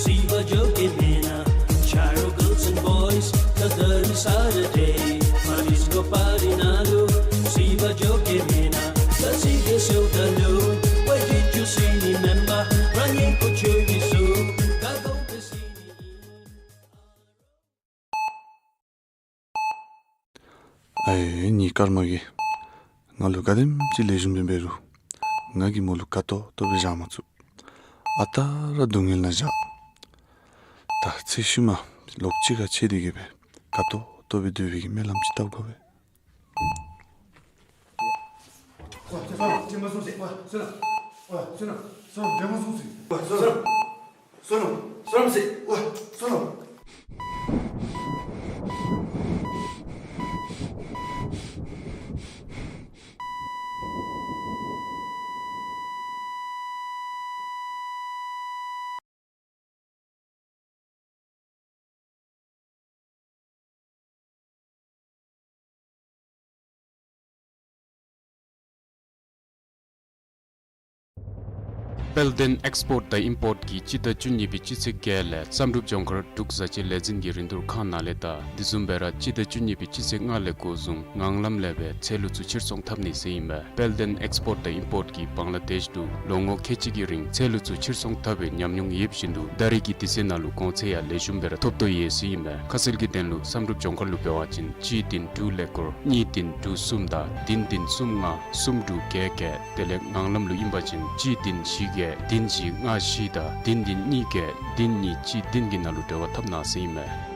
སི་བ་འགྱོ་གེ་མེན་ན། Charo girls and boys, the dirty Saturday, my disco party ནང་ལུ་སི་བ་འགྱོ་གེ་མེན་ན། ད་སི་གེ་སེའུ་ད་ལུ་ཝའི་ཌི་ཡུ་སི་མི་མེན་པ་རང་ཉིད་ཀོ་ཆོས་ཀྱི་སུ་ག་གོ་ཏེ་སི་ནི་ཨིན། ཨའི་ངེའི་སྐར་མ་གིས་ང་ལུ་ག་དེམ་ཅིག་ལེགས་ཤོམ་སྦེ་འབད་རུང་ང་གིས་མོ་ལུ་དགའ་ཏོག་ཏོ་སྦེ་བཞག་མ་ཚུགས། ཨ་རྟག་ར་སྡུག་བསྔལ་ནང་བཞག། ད་ཚེ་ཤུལ་མ་ལོག་གཅིག་ཁར་ཕྱད་དེ་གི་སྦེ་དགའ་ཏོག་ཏོ་སྦེ་སྡོད་པའི་གི་སྨོན་ལམ་ཅིག་བཏབ་དགོ་པས། དཔལ་ལྡན་ཨེགསི་པོརཊ་དང་ཨིམ་པོརཊ་ཀྱིས་སྤྱི་ཟླ་བཅུ་གཉིས་པའི་སྤྱི་ཚེས་བརྒྱད་ལས་བསམ་གྲུབ་ལྗོངས་མཁར་འབྲུག་བཟའ་སྤྱོད་ལས་འཛིན་གྱི་རིན་བསྡུར་ཁང་ནང་ལས་དང་དེ་བཟུམ་སྦེ་ར་སྤྱི་ཟླ་བཅུ་གཉིས་པའི་སྤྱི་ཚེས་ལྔ་ལས་འགོ་བཟུང་ངང་ལམ་ལས་སྦེ་ཚལ་ལུ་ཚུ་ཕྱིར་ཚོང་འཐབ་ནི་ཟེར་ཨིན་པས། དཔལ་ལྡན་ཨེགསི་པོརཊ་དང་ཨིམ་པོརཊ་ཀྱིས་བང་ལ་དེཤ་ལུ་ལོ་ངོ་ཁལ་གཅིག་གི་རིང་ཚལ་ལུ་ཚུ་ཕྱིར་ཚོང་འཐབ་པའི་ཉམས་མྱོང་ཡོདཔ་བཞིན་དུ་ད་རེས་ཀྱི་དུས་ཚོད་ནང་ལུ་གོང་ཚད་ཡང་ལེགས་ཤོམ་སྦེ་ར་ཐོབ་དོ་ཡོད་ཟེར་ཨིན་པས། ཁ་གསལ་གྱི་དོན་ལུ་བསམ་གྲུབ་ལྗོངས་མཁར་ལུ་འབད་བ་ཅིན་གཅིག་བདུན་དྲུག་ཀླད་ཀོར་གཉིས་བདུན་དྲུག་གསུམ་དང་བདུན་བདུན་གསུམ་ལྔ་གསུམ་དྲུག་བརྒྱད་བརྒྱད། དེ་ལས་ངང་ལམ་ལུ་ཨིན་པ་ཅིན་གཅིག་བདུན་བཞི་བརྒྱད་བདུན་བཞི་ལྔ་བཞི་དང་བདུན་བདུན་གཉིས་བརྒྱད་བདུན་གཉིས་གཅིག་བདུན་གྱི་ནང་ལུ་འབྲེལ་བ་འཐབ་གནང་ཟེར་ཨིན་མས།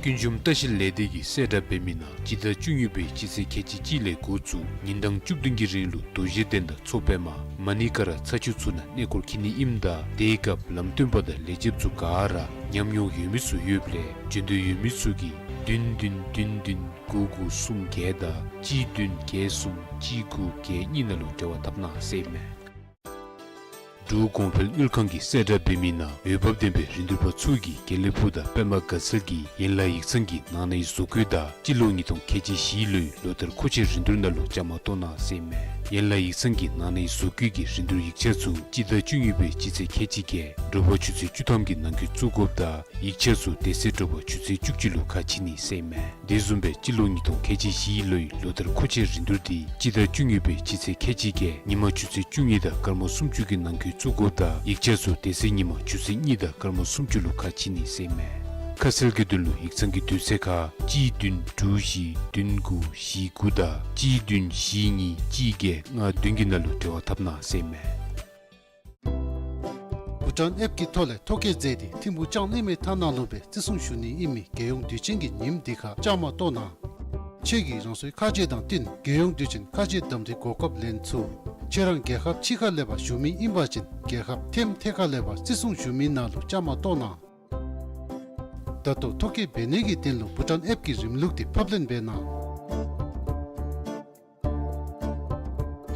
ཀུན་འབྱུང་ལྟ་བཤལ་ལས་སྡེ་གིས་གསལ་བསྒྲགས་འབད་མི་ནང་སྤྱི་ཟླ་བཅུ་གཉིས་པའི་སྤྱི་ཚེས་ཁལ་གཅིག་གཅིག་ལས་འགོ་བཙུགས་ཉིན་གྲངས་བཅུ་བདུན་གྱི་རིང་ལུ་རྡོ་རྗེ་གདན་དང་མཚོ་པདྨ་མ་ཎི་ཀ་ར་ཚ་ཆུ་ཚུ་ནང་གནས་སྐོར་འཁྱིད་ནི་ཨིནམ་ད་དེའི་སྐབས་ལམ་སྟོན་པ་དང་ལས་བྱེདཔ་ཚུ་ག་ར་ཉམས་མྱོང་ཡོད་མི་ཚུ་ཡོདཔ་ལས་འབྱོན་འདོད་ཡོད་མི་ཚུ་གིས་བདུན་བདུན་བདུན་བདུན་དགུ་དགུ་གསུམ་བརྒྱད་དང་གཅིག་བདུན་བརྒྱད་གསུམ་གཅིག་དགུ་བརྒྱད་གཉིས་ནང་ལུ་འབྲེལ་བ་འཐབ་གནང་ཟེར་ཨིན་མས། འབྲུག་གོང་འཕེལ་དངུལ་ཁང་གིས་གསལ་བསྒྲགས་འབད་མི་ནང་འོས་འབབ་ལྡན་པའི་རིན་བསྡུར་པ་ཚུ་གིས་དགེ་ལེགས་ཕུག་དང་པདྨ་དགའ་ཚལ་གྱི་ཡན་ལག་ཡིག་ཚང་གི་ནང་ནའི་བཟོ་བཀོད་དང་སྤྱི་ལོ་ཉིས་སྟོང་ཁལ་གཅིག་བཞིའི་ལོའི་ལོ་ལྟར་མཁོ་ཆས་རིན་བསྡུར་ནང་ལུ་བཅའ་མར་གཏོགས་གནང་ཟེར་ཨིན་མས། ཡན་ལག་ཡིག་ཚང་གི་ནང་ནའི་བཟོ་བཀོད་ཀྱི་རིན་བསྡུར་ཡིག་ཆ་ཚུ་སྤྱི་ཟླ་བཅུ་གཉིས་པའི་སྤྱི་ཚེས་ཁལ་གཅིག་བརྒྱད་དྲོ་པ་ཆུ་ཚོད་བཅུ་ཐམ་གྱི་ནང་འཁོད་བཙུགས་དགོཔ་དང་ཡིག་ཆ་ཚུ་དེ་ཚེ་དྲོ་པ་ཆུ་ཚོད་བཅུ་གཅིག་ལུ་ཁ་ཕྱེ་ནི་ཟེར་ཨིན་མས། དེ་བཟུམ་སྦེ་སྤྱི་ལོ་ཉིས་སྟོང་ཁལ་གཅིག་བཞིའི་ལོའི་ལོ་ལྟར་མཁོ་ཆས་རིན་བསྡུར་འདི་སྤྱི་ཟླ་བཅུ་གཉིས་པའི་སྤྱི་ཚེས་ཁལ་གཅིག་བརྒྱད་ཉིན་མ་ཆུ་ཚོད་བཅུ་གཉིས་དང་སྐར་མ་སུམ་ཅུ་གི་ནང་འཁོད་བཙུགས་དགོཔ་དང་ཡིག་ཆ་ཚུ་དེ་ཚེ་ཉིན་མ་ཆུ་ཚོད་གཉིས་དང་སྐར་མ་སུམ་ཅུ་ལུ་ཁ་ཕྱེ་ནི་ཟེར་ཨིན་མས། ཁ་གསལ་གྱི་དོན་ལུ་ཡིག་ཚང་གི་དུས་ཚོད་ཁར་གཅིག་བདུན་དྲུག་བཞི་བདུན་དགུ་བཞི་དགུ་དང་གཅིག་བདུན་བཞི་གཉིས་གཅིག་བརྒྱད་ལྔ་བདུན་གྱི་ནང་ལུ་འབྲེལ་བ་འཐབ་གནང་ཟེར་ཨིན་མས། བྷུ་ཊཱན་ཨེཔ་ཀྱི་ཐོག་ལས་ཐོ་བཀོད་མཛད་དེ་ཐིམ་ཕུག་ལྕང་གླིང་མའི་མཐའ་ནང་ལུ་སྦེ་བརྩི་སྲུང་ཞུ་ནི་ཨིན་མི་རྒྱལ་ཡོངས་དུས་ཆེན་གྱི་ཉིནམ་འདི་ཁར་བཅའ་མར་གཏོགས་གནང་། ཁྱེད་ཀྱིས་རང་སོའི་ཁ་རྗེ་དང་བསྟུན་རྒྱལ་ཡོངས་དུས་ཆེན་ཁ་རྗེ་གདམ་འཐུའི་གོ་སྐབས་ལེན་ཚུགས། ཁྱེད་རང་རྒྱལ་ཁབ་ཕྱི་ཁ་ལས་ཕར་བཞུགས་མི་ཨིན་པ་ཅིན་རྒྱལ་ཁབ་ཐེམ་ཐེ་ཁ་ལས་ཕར་བརྩི་སྲུང་ཞུ་མི་ནང་ལུ་བཅའ་མར་གཏོགས་གནང་། ད་ལྟོ་ཐོ་བཀོད་འབད་ནི་གི་དོན་ལུ་བྷུ་ཊཱན་ཨེཔ་ཀྱི་རིམ་ལུགས་འདི་ཕབ་ལེན་འབད་གནང་།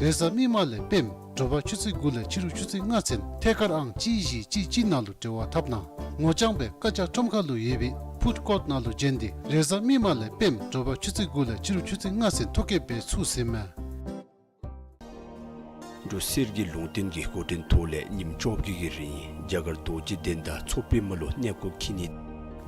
རེས་གཟའ་མིག་དམར་ལས་སྤེནམ་དྲོ་པ་ཆུ་ཚོད་དགུ་ལས་ཕྱི་རུ་ཆུ་ཚོད་ལྔ་ཚུན་ཐད་ཀར་ཨང་གཅིག་བཞི་གཅིག་གཅིག་ནང་ལུ་འབྲེལ་བ་འཐབ་གནང་། ངོ་རྐྱང་སྦེ་བཀའ་རྒྱ་ཁྲོམ་ཁ་ལུ་ཡོད་པའི་ཕུཌ་ཀོརཊ་ནང་ལུ་བྱོན་ཏེ་རེས་གཟའ་མིག་དམར་ལས་སྤེནམ་དྲོ་པ་ཆུ་ཚོད་དགུ་ལས་ཕྱི་རུ་ཆུ་ཚོད་ལྔ་ཚུན་ཐོ་བཀོད་འབད་ཚུགས་ཟེར་ཨིན་མས། འབྲུག་གསེར་གྱི་ལུང་བསྟན་གྱི་འགོ་འདྲེན་ཐོག་ལས་ཉིནམ་བཅོ་བརྒྱད་ཀྱི་རིང་རྒྱ་གར་རྡོ་རྗེ་གདན་དང་མཚོ་པདྨ་ལུ་གནས་སྐོར་འཁྱིད་ནི།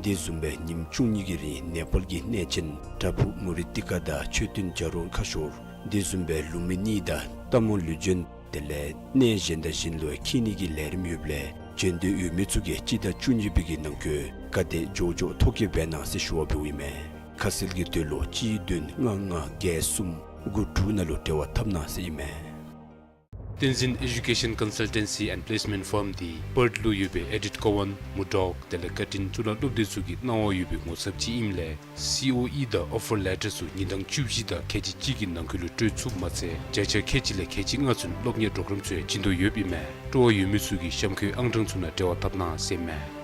དེ་བཟུམ་སྦེ་ཉིནམ་བཅུ་གཉིས་ཀྱི་རིང་ནེ་པཱལ་གྱི་གནས་ཆེན་པྲ་བྷུ་མུ་ནི་ཏི་ཀ་དང་མཆོད་རྟེན་བྱ་རོག་ཁ་ཤོར། དེ་བཟུམ་སྦེ་ལུམ་བི་ནི་དང་རྟ་མོ་ལུས་སྦྱིན། དེ་ལས་གནས་གཞན་དང་གཞན་ལུ་འཁྱིད་ནི་གི་ལས་རིམ་ཡོདཔ་ལས་བྱོན་འདོད་ཡོད་མི་ཚུ་གིས་སྤྱི་ཟླ་བཅུ་གཉིས་པའི་གི་ནང་འཁོད་ག་དེ་མགྱོགས་མགྱོགས་ཐོ་བཀོད་འབད་གནང་ཟེར་ཞུ་བ་འབདཝ་ཨིན་མས། ཁ་གསལ་གྱི་དོན་ལུ་གཅིག་བདུན་ལྔ་ལྔ་བརྒྱད་གསུམ་དགུ་དྲུག་ནང་ལུ་འབྲེལ་བ་འཐབ་གནང་ཟེར་ཨིན་མས། བསྟན་འཛིན་Education Consultancy and Placement Firm འདི་པརཐ་ལུ་ཡོད་པའི་ཨེ་ཌིཐ་ཀོ་ཝན་མུར་ཌོག་དེ་ལས་ཀར་ཊིན་གཙུག་ལག་སློབ་སྡེ་ཚུ་གི་གནང་བ་ཡོད་པའི་ངོ་ཚབ་ཅིག་ཨིནམ་ལས་སི་ཨོ་ཨི་དང་ཨོ་ཕར་ལེ་ཊར་ཚུ་ཉིན་གྲངས་བཅུ་བཞི་དང་ཁལ་གཅིག་གཅིག་གི་ནང་འཁོད་ལུ་སྤྲོད་ཚུགསཔ་མ་ཚད་བརྒྱ་ཆ་ཁལ་གཅིག་ལས་ཁལ་གཅིག་ལྔ་ཚུན་སློབ་གཉེར་པོརོ་གརམ་ཚུ་ཡང་བྱིན་དོ་ཡོདཔ་ཨིན་མས། སྤྲོ་བ་ཡོད་མི་ཚུ་གིས་གཤམ་འཁོད་ཨང་གྲངས་ཚུ་ནང་འབྲེལ་བ་འཐབ་གནང་ཟེར་མས།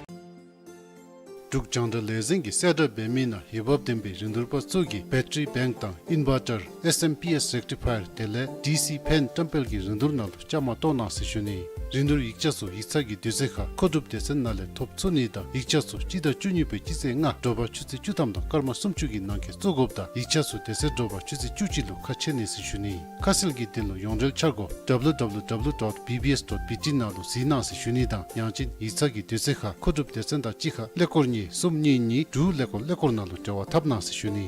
འབྲུག་རྒྱང་བསྒྲགས་ལས་འཛིན་གྱིས་གསལ་བསྒྲགས་འབད་མི་ནང་འོས་འབབ་ལྡན་པའི་རིན་བསྡུར་པ་ཚུ་གིས་བེ་ཊ་རི་བེངཀ་དང་ཨིན་བར་ཊར་ཨེསི་ཨེམ་པི་ཨེསི་རེག་ཊི་ཕ་ཡར་དེ་ལས་ཌི་སི་ཕེན་བཀྲམ་སྤེལ་གྱི་རིན་བསྡུར་ནང་ལུ་བཅའ་མར་གཏོགས་གནང་ཟེར་ཞུ་ནི། རིན་བསྡུར་ཡིག་ཆ་ཚུ་ཡིག་ཚང་གི་དུས་ཚོད་ཁར་མཁོ་སྒྲུབ་སྡེ་ཚན་ནང་ལས་ཐོབ་ཚུགས་ནི་དང་ཡིག་ཆ་ཚུ་སྤྱི་ཟླ་བཅུ་གཉིས་པའི་སྤྱི་ཚེས་ལྔ་དྲོ་པ་ཆུ་ཚོད་བཅུ་ཐམ་དང་སྐར་མ་སུམ་ཅུ་གི་ནང་འཁོད་བཙུགས་དགོཔ་དང་ཡིག་ཆ་ཚུ་དེ་ཚེ་དྲོ་པ་ཆུ་ཚོད་བཅུ་གཅིག་ལུ་ཁ་ཕྱེ་ནི་ཟེར་ཞུ་ནི། ཁ་གསལ་གྱི་དོན་ལུ་ཡོངས་འབྲེལ་འཆར་སྒོ་ཌབ་ལུ་ཌབ་ལུ་ཌབ་ལུ་ཌོཊ་བི་བི་ཨེསི་ཌོཊ་བི་ཊི་ནང་ལུ་གཟིགས་གནང་ཟེར་ཞུ་ནི་དང་ཡང་ཅིན་ཡིག་ཚང་གི་དུས་ཚོད་ཁར་མཁོ་སྒྲུབ་སྡེ་ཚན་དང་གཅིག་ཁར་ཀླད་ཀོར་གཉིས་གསུམ་གཉིས་གཉིས་དྲུག་ཀླད་ཀོར་ཀླད་ཀོར་ནང་ལུ་འབྲེལ་བ་འཐབ་གནང་ཟེར་ཞུ་ནི།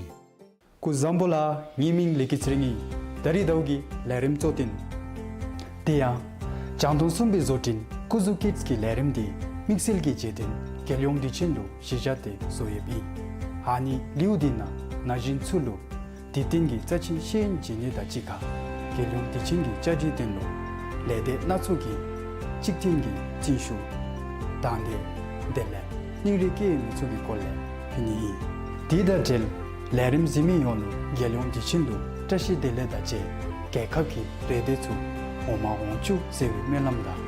སྐུ་གཟུགས་བཟང་པོ་ལགས། ངེའི་མིང་ལི་ཀི་ཚེ་རིང་ཨིན། ད་རིས་ཟླཝ་གི་ལས་རིམ་གཙོ་དོན་དེ་ཡང་རྒྱང་མཐོང་གསུམ་པའི་བཟོ་སྐྲུན་ཀུ་ཟུ་ཀིཌསི་གི་ལས་རིམ་འདི་དམིགས་བསལ་གྱི་རྗེས་དྲན་རྒྱལ་ཡོངས་དུས་ཆེན་ལུ་གཞི་བཞག་སྟེ་བཟོ་ཡོདཔ་ཨིན། ཨ་ནི་ལེའུ་འདི་ནང་ན་གཞོན་ཚུ་ལུ་དུས་སྟོན་གྱི་རྩ་ཆེན་ཤེས་ཡོན་སྦྱིན་ནི་དང་གཅིག་ཁར་རྒྱལ་ཡོངས་དུས་ཆེན་གྱི་བཅའ་སྒྲིག་དོན་ལུ་ལས་སྡེ་སྣ་ཚོགས་ཀྱི་གཅིག་མཐུན་གྱི་རྩིས་ཞུ་དང་འབྲེལ་དེ་ལས་སྙིང་རུས་བསྐྱེད་མི་ཚུ་གི་སྐོར་ལས་ཕུལ་ནི་ཨིན། དེ་དང་འབྲེལ་ལས་རིམ་གཟིགས་མི་ཡོངས་ལུ་རྒྱལ་ཡོངས་དུས་ཆེན་ལུ་བཀྲ་ཤིས་བདེ་ལེགས་དང་བཅས་རྒྱལ་ཁབ་ཀྱི་རེ་འདོད་ཚུ་འོང་མ་འོང་བཅུག་ཟེར་བའི་སྨོན་ལམ་དང་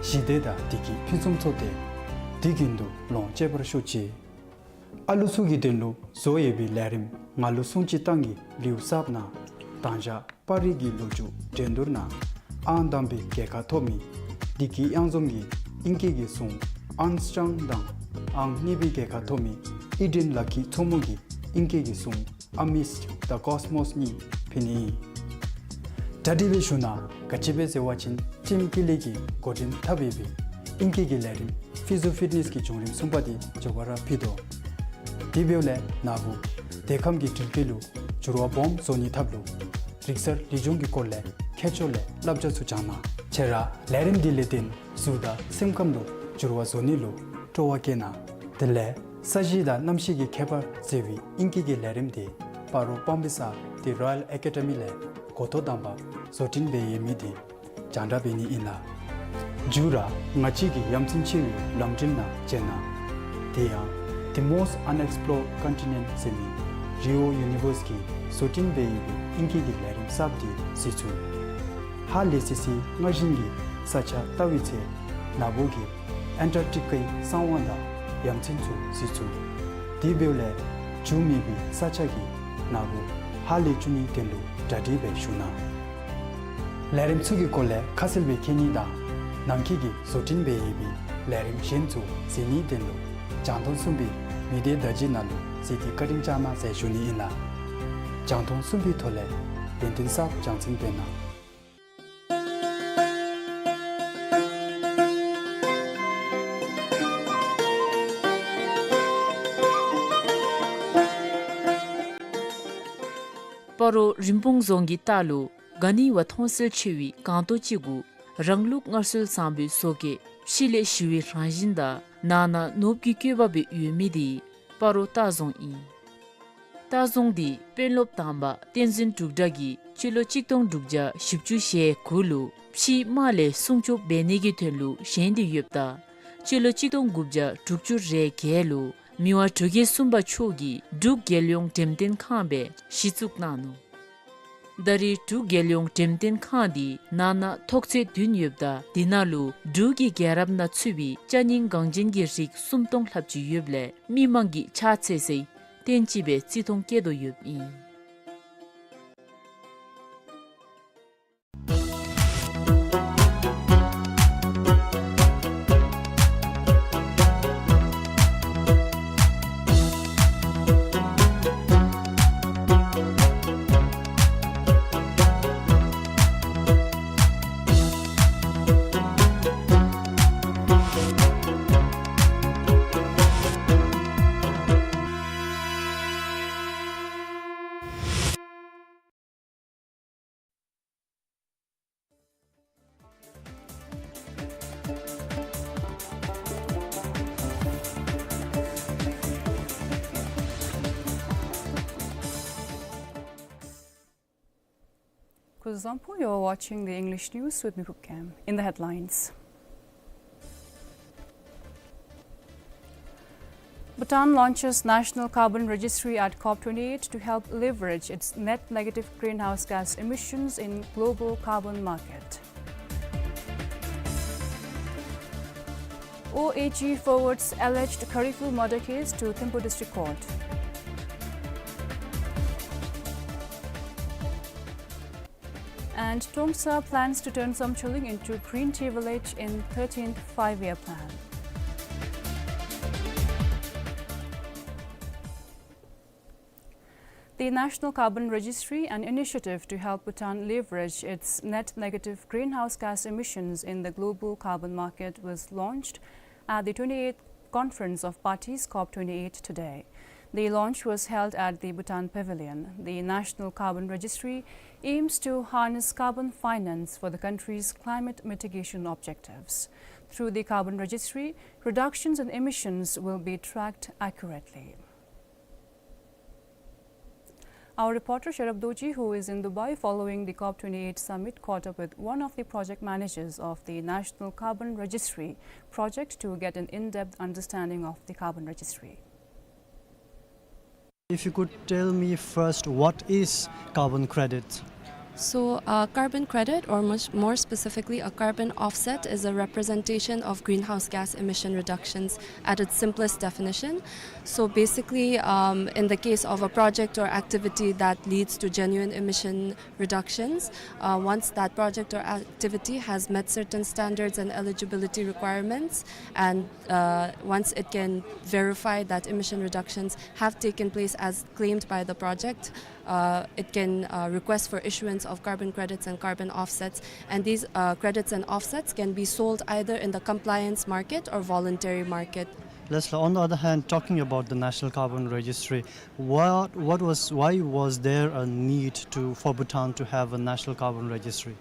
ཞི་བདེ་དང་བདེ་སྐྱིད་ཕུན་སུམ་ཚོགས་ཏེ་དུས་རྒྱུན་དུ་ལོངས་སྤྱོད་པར་ཤོག་ཅིག། ཨ་ལུ་ཚུ་གི་དོན་ལུ་བཟོ་ཡོད་པའི་ལས་རིམ་ང་ལུ་སྲུང་ཅིག་བཏང་གི་ལེའུ་གསརཔ་ནང་དང་ཞག་པར་རིས་ཀྱི་ལོ་རྒྱུས་འགྲན་བསྡུར་ནང་ཨང་དང་པའི་རྒྱལ་ཁ་ཐོབ་མི་བདེ་སྐྱིད་གཡང་འཛོམས་ཀྱིས་ཨིང་སྐད་ཀྱི་གཞུང་ཨརམ་སི་ཊོང་དང་ཨང་གཉིས་པའི་རྒྱལ་ཁ་ཐོབ་མི་ཨི་ཌེན་ལ་ཁི་མཚོ་མོ་གིས་ཨིང་སྐད་ཀྱི་གཞུང་Amidst the Cosmos གཉིས་ཕུལ་ནི་ཨིན། གྲ་སྒྲིག་འབད་ཞུ་ནི་ག་ཅི་སྦེ་ཟེར་བ་ཅིན་ཊིམ་ཀི་ལི་གིས་འགོ་འདྲེན་འཐབ་ཡོད་པའི་ཨིང་སྐད་ཀྱི་ལས་རིམ་ཕི་ཛོ་ཕིཊ་ནེསི་གི་བྱུང་རིམ་གསུམ་པ་འདི་མགྱོགས་པ་ར་ཕུལ་དོ། དེ་འབདཝ་ལས་ན་བུ་དེ་ཁམས་ཀྱི་འགྲུལ་སྐྱེལ་ལུ་འགྱུར་བ་སྦོམ་བཟོ་ནིའི་ཐབས་ལུ་རིག་གསར་ལེགས་ཆུང་གི་སྐོར་ལས་མཁས་མཆོག་ལས་བསླབ་བྱ་ཚུ་སྦྱང་གནང་། ཁྱེད་ར་ལས་རིམ་འདི་ལས་བརྟེན་གཟུགས་དང་སེམས་ཁམས་ལུ་འགྱུར་བ་བཟོ་ནི་ལུ་སྤྲོ་བ་བསྐྱེད་གནང་། དེ་ལས་ས་གཞི་དང་གནམ་གཤིས་ཀྱི་ཁྱད་པར་ཟེར་བའི་ཨིང་སྐད་ཀྱི་ལས་རིམ་འདི་སྤ་རོ་སྤང་སྦིས་ས་ཏེ་རོ་ཡལ་ཨེ་ཀེ་ཌ་མི་ལས་འགོ་ཐོག་དང་པ་བཟོ་སྐྲུན་འབད་ཡོད་མི་འདི་རྒྱང་བསྒྲགས་འབད་ནི་ཨིན་ལགས། མཇུག་ར་ང་བཅས་ཀྱི་ཡ་མཚན་ཆེ་བའི་ལམ་འགྲུལ་ནང་མཇལ་གནང་། དེ་ཡང་The Most Unexplored Continent ཟེར་མི་རི་ཨོ་ཡུ་ནི་ཝརསི་གིས་བཟོ་སྐྲུན་འབད་ཡོད་པའི་ཨིང་སྐད་ཀྱི་ལས་རིམ་གསརཔ་འདི་གཟིགས་ཚུགས། ཧ་ལས་སི་སི་སྔར་བཞིན་གྱི་ས་ཆ་བལྟ་བའི་ཚེ་ན་བུ་གིས་ཨན་ཊར་ཀི་ཊི་ཀའི་གསང་བ་དང་ཡ་མཚན་ཚུ་གཟིགས་ཚུགས། དེ་འབདཝ་ལས་འགྱུར་མེད་པའི་ས་ཆ་གི་ན་བུ་ཧ་ལས་བཅུག་ནིའི་དོན་ལུ་གྲ་སྒྲིག་འབད་ཞུ་གནང་། ལས་རིམ་ཚུ་གི་སྐོར་ལས་ཁ་གསལ་སྦེ་མཁྱེན་ནི་དང་ནང་འཁོད་ཀྱི་བཟོ་སྐྲུན་འབད་ཡོད་པའི་ལས་རིམ་གཞན་ཚུ་གཟིགས་ནིའི་དོན་ལུ་རྒྱང་མཐོང་གསུམ་པའི་མི་སྡེ་བརྡ་བརྒྱུད་ནང་ལུ་གཟིགས་ཏེ་བཀའ་དྲིན་བསྐྱང་གནང་ཟེར་ཞུ་ནི་ཨིན་ལགས། རྒྱང་མཐོང་གསུམ་པའི་ཐོག་ལས་ཡོན་ཏན་གསརཔ་སྦྱང་ཚུགས་པའི་ནང་། སྤ་རོ་རིན་སྤུངས་རྫོང་གི་ལྟག་ལུ་ག་ནི་བ་མཐོང་གསལ་ཆེ་བའི་སྒང་ཏོག་ཅིག་གུ་རང་ལུགས་སྔར་སྲོལ་བཟང་པོའི་བཟོ་བཀོད་ཕྱི་ལས་ཞི་བའི་རང་བཞིན་དང་ནང་ན་ནོར་བུ་གི་བཀོད་པ་སྦེ་ཡོད་མི་འདི་སྤ་རོ་ལྟ་རྫོང་ཨིན། ལྟ་རྫོང་འདི་དཔོན་སློབ་དང་པ་བསྟན་འཛིན་འབྲུག་གྲགས་ཀྱིས་སྤྱི་ལོ་གཅིག་སྟོང་དྲུག་བརྒྱ་བཞི་བཅུ་ཞེ་དགུ་ལུ་ཕྱིའི་དམག་ལས་སྲུང་སྐྱོབ་འབད་ནི་གི་དོན་ལུ་བཞེངས་ཏེ་ཡོདཔ་ད་སྤྱི་ལོ་གཅིག་སྟོང་དགུ་བརྒྱ་དྲུག་ཅུ་རེ་བརྒྱད་ལུ་མི་དབང་འབྲུག་རྒྱལ་གསུམ་པ་མཆོག་གིས་འབྲུག་རྒྱལ་ཡོངས་འགྲེམས་སྟོན་ཁང་སྦེ་གཞི་བཙུགས་གནང་ནུག། ད་རེས་འབྲུག་རྒྱལ་ཡོངས་འགྲེམས་སྟོན་ཁང་འདི་ནང་ན་ཐོག་ཚད་བདུན་ཡོདཔ་ད་དེ་ནང་ལུ་འབྲུག་གི་རྒྱལ་རབས་ནང་ཚུད་པའི་ཅ་རྙིང་འགངས་ཅན་གྱི་རིགས་སུམ་སྟོང་ལྷགཔ་ཅིག་ཡོདཔ་ལས་མི་མང་གིས་ཕྱག་འཚལ་སའི་རྟེན་ཅིག་སྦེ་བརྩི་མཐོང་བསྐྱེད་དོ་ཡོདཔ་ཨིན། Zampo, you're watching the English news with me, Phub Kem. In the headlines. Bhutan launches National Carbon Registry at COP twenty-eight to help leverage its net negative greenhouse gas emissions in global carbon market. O A G forwards alleged Kharifu murder case to Thimphu District Court. And Trongsa plans to turn Zamcholing into green tea village in thirteenth Five-Year Plan. The National Carbon Registry, an initiative to help Bhutan leverage its net negative greenhouse gas emissions in the global carbon market, was launched at the twenty-eighth Conference of Parties, COP twenty-eight, today. The launch was held at the Bhutan Pavilion. The National Carbon Registry aims to harness carbon finance for the country's climate mitigation objectives. Through the Carbon Registry, reductions in emissions will be tracked accurately. Our reporter Sherab Dorji, who is in Dubai following the COP twenty-eight summit, caught up with one of the project managers of the National Carbon Registry project to get an in-depth understanding of the Carbon Registry. If you could tell me first, what is carbon credit? So, uh, carbon credit, or much more specifically, a carbon offset, is a representation of greenhouse gas emission reductions at its simplest definition. So basically, um, in the case of a project or activity that leads to genuine emission reductions, uh, once that project or activity has met certain standards and eligibility requirements, and, uh, once it can verify that emission reductions have taken place as claimed by the project, uh, it can, uh, request for issuance of carbon credits and carbon offsets. And these, uh, credits and offsets can be sold either in the compliance market or voluntary market. Leslie, on the other hand, talking about the National Carbon Registry, what, what was, why was there a need to, for Bhutan to have a National Carbon Registry?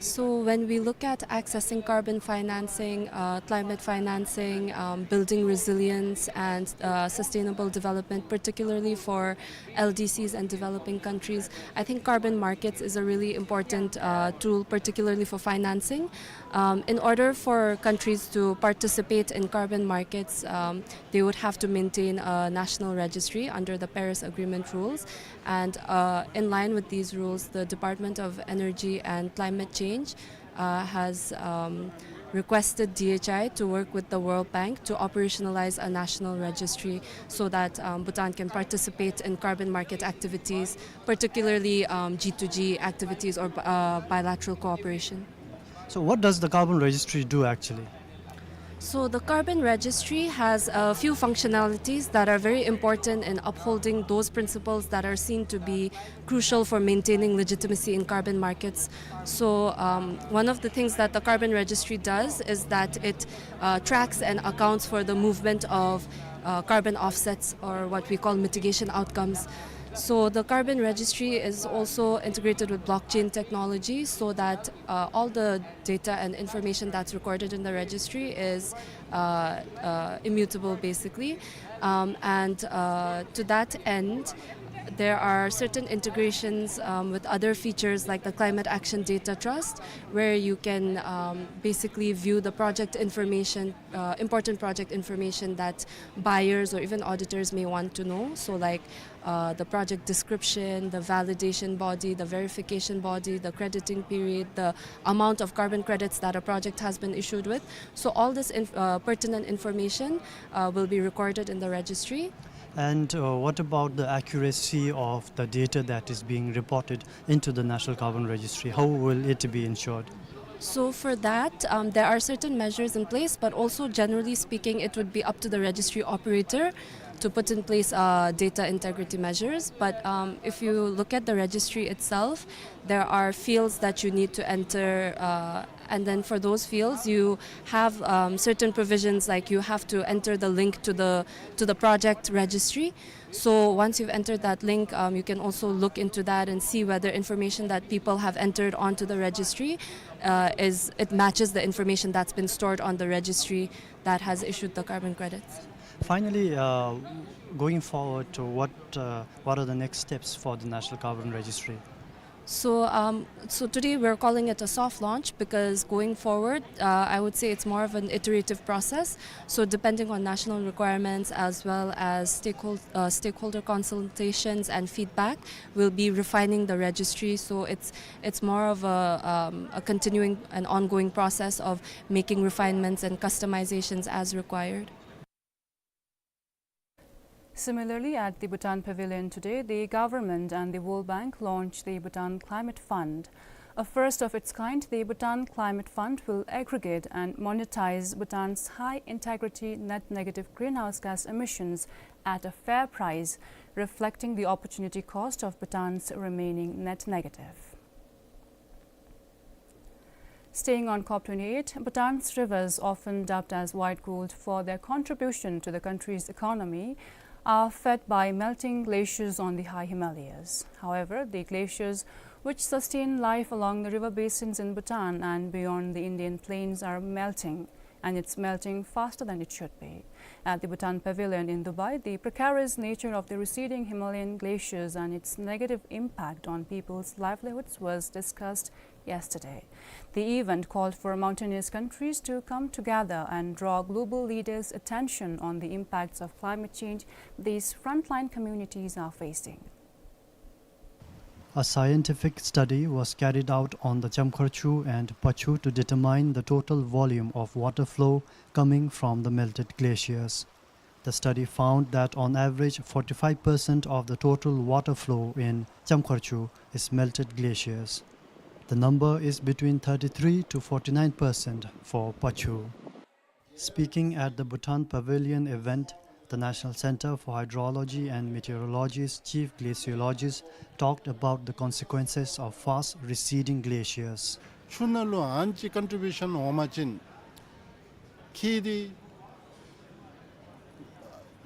So when we look at accessing carbon financing, uh, climate financing, um, building resilience and, uh, sustainable development, particularly for L D Cs and developing countries, I think carbon markets is a really important, uh, tool, particularly for financing. Um, in order for countries to participate in carbon markets, um, they would have to maintain a national registry under the Paris Agreement rules. And, uh, in line with these rules, the Department of Energy and Climate Change, uh, has, um, requested D H I to work with the World Bank to operationalize a national registry so that, um, Bhutan can participate in carbon market activities, particularly, um, G two G activities or, uh, bilateral cooperation. So what does the carbon registry do actually? So the carbon registry has a few functionalities that are very important in upholding those principles that are seen to be crucial for maintaining legitimacy in carbon markets. So, um, one of the things that the carbon registry does is that it, uh, tracks and accounts for the movement of, uh, carbon offsets, or what we call mitigation outcomes. So the carbon registry is also integrated with blockchain technology so that, uh, all the data and information that's recorded in the registry is, uh, uh, immutable, basically. Um, and, uh, to that end, there are certain integrations, um, with other features like the Climate Action Data Trust, where you can, um, basically view the project information, uh, important project information that buyers or even auditors may want to know. So, like, uh, the project description, the validation body, the verification body, the crediting period, the amount of carbon credits that a project has been issued with. So all this inf-, uh, pertinent information, uh, will be recorded in the registry. And, uh, what about the accuracy of the data that is being reported into the National Carbon Registry? How will it be ensured? So for that, um, there are certain measures in place, but also, generally speaking, it would be up to the registry operator to put in place, uh, data integrity measures. But, um, if you look at the registry itself, there are fields that you need to enter, uh, and then for those fields, you have, um, certain provisions, like you have to enter the link to the, to the project registry. So once you've entered that link, um, you can also look into that and see whether information that people have entered onto the registry, uh, is, it matches the information that's been stored on the registry that has issued the carbon credits. Finally, uh, going forward, to what, uh, what are the next steps for the National Carbon Registry? So, um, so today we're calling it a soft launch because going forward, uh, I would say it's more of an iterative process. So depending on national requirements as well as stakehold-, uh, stakeholder consultations and feedback, we'll be refining the registry. So it's, it's more of a, um, a continuing and ongoing process of making refinements and customizations as required. Similarly, at the Bhutan Pavilion today, the government and the World Bank launched the Bhutan Climate Fund. A first of its kind, the Bhutan Climate Fund will aggregate and monetize Bhutan's high integrity net negative greenhouse gas emissions at a fair price, reflecting the opportunity cost of Bhutan's remaining net negative. Staying on COP twenty-eight, Bhutan's rivers, often dubbed as white gold for their contribution to the country's economy, are fed by melting glaciers on the high Himalayas. However, the glaciers, which sustain life along the river basins in Bhutan and beyond the Indian plains, are melting, and it's melting faster than it should be. At the Bhutan Pavilion in Dubai, the precarious nature of the receding Himalayan glaciers and its negative impact on people's livelihoods was discussed yesterday. The event called for mountainous countries to come together and draw global leaders' attention on the impacts of climate change these frontline communities are facing. A scientific study was carried out on the Chamkharchu and Pachhu to determine the total volume of water flow coming from the melted glaciers. The study found that on average, forty-five percent of the total water flow in Chamkharchu is melted glaciers. The number is between thirty-three to forty-nine percent for Pachhu. Speaking at the Bhutan Pavilion event, the National Center for Hydrology and Meteorology's chief glaciologist talked about the consequences of fast receding glaciers. ཆུ་ནང་ལུ་ཨ་ནི་ཅིག་ཀོན་ཊི་བིའུ་ཤཱན་འོང་པ་ཅིན་ཁེ་འདི་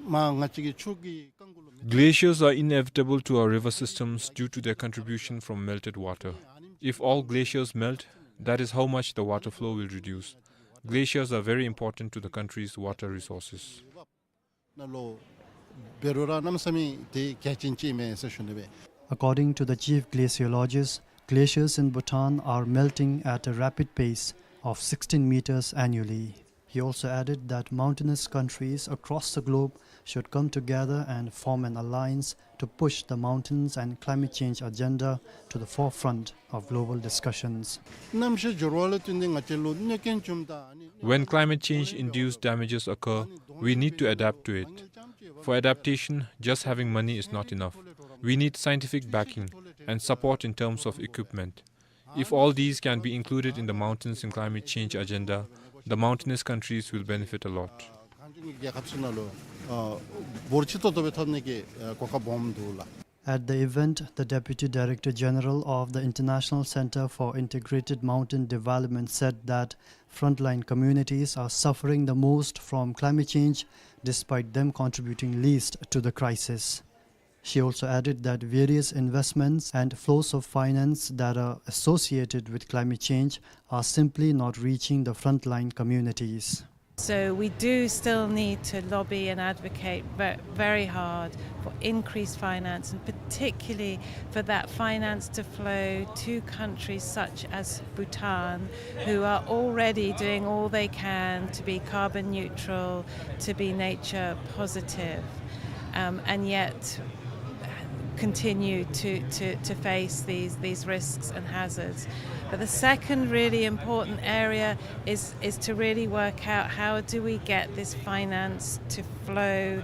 མ་ང་བཅས་ཀྱི་ཆུ་གི་རྐང་གུ་ལུ། Glaciers are inevitable to our river systems due to their contribution from melted water. If all glaciers melt, that is how much the water flow will reduce. Glaciers are very important to the country's water resources. ནང་ལུ་འབད་རུང་ར་གནམ་མེད་ས་མེད་དེ་གལ་ཆེན་ཅིག་མས་ཟེར་ཞུ་ནི་སྦེ། According to the chief glaciologist, glaciers in Bhutan are melting at a rapid pace of sixteen meters annually. He also added that mountainous countries across the globe should come together and form an alliance to push the mountains and climate change agenda to the forefront of global discussions. གནམ་གཤིས་འགྱུར་བ་ལུ་བརྟེན་ཏེ་ང་བཅས་ལུ་གནོད་སྐྱོན་བྱུངམ་ད་ཨ་ནི། When climate change induced damages occur, we need to adapt to it. For adaptation, just having money is not enough. We need scientific backing and support in terms of equipment. If all these can be included in the mountains and climate change agenda, the mountainous countries will benefit a lot. གངས་ལྗོངས་ཀྱི་རྒྱལ་ཁབ་ཚུ་ནང་ལུ་ཨ་འབོར་ཆེ་ཏོག་ཏོ་སྦེ་ཐོབ་ནི་གི་ཨ་གོ་སྐབས་སྦོམ་འདུག་ལགས། At the event, the Deputy Director General of the International Center for Integrated Mountain Development said that frontline communities are suffering the most from climate change, despite them contributing least to the crisis. She also added that various investments and flows of finance that are associated with climate change are simply not reaching the frontline communities. So we do still need to lobby and advocate ve-, very hard for increased finance, and particularly for that finance to flow to countries such as Bhutan, who are already doing all they can to be carbon neutral, to be nature positive, um, and yet continue to, to, to face these, these risks and hazards. But the second really important area is, is to really work out how do we get this finance to flow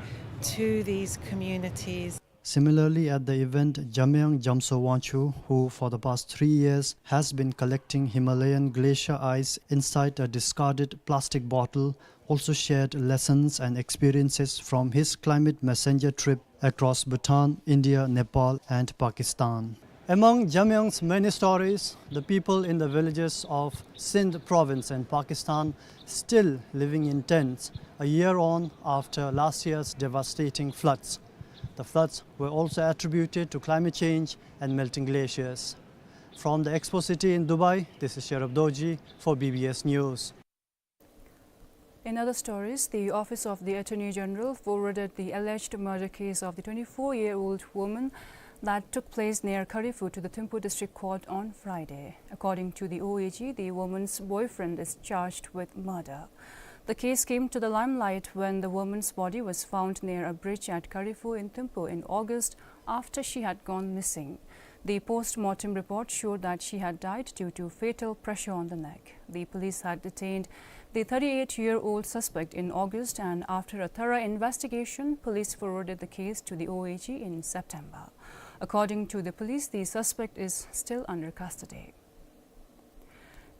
to these communities. Similarly, at the event, Jamyang Jamso Wangchuk, who for the past three years has been collecting Himalayan glacier ice inside a discarded plastic bottle, also shared lessons and experiences from his Climate Messenger trip across Bhutan, India, Nepal, and Pakistan. Among Jamyang's many stories, the people in the villages of Sindh province in Pakistan still living in tents a year on after last year's devastating floods. The floods were also attributed to climate change and melting glaciers. From the Expo City in Dubai, this is Sherab Dorji for B B S News. In other stories, the Office of the Attorney General forwarded the alleged murder case of the twenty-four-year-old woman that took place near Khariphu to the Thimphu District Court on Friday. According to the O A G, the woman's boyfriend is charged with murder. The case came to the limelight when the woman's body was found near a bridge at Khariphu in Thimphu in August after she had gone missing. The post-mortem report showed that she had died due to fatal pressure on the neck. The police had detained the thirty-eight-year-old suspect in August, and after a thorough investigation, police forwarded the case to the O A G in September. According to the police, the suspect is still under custody.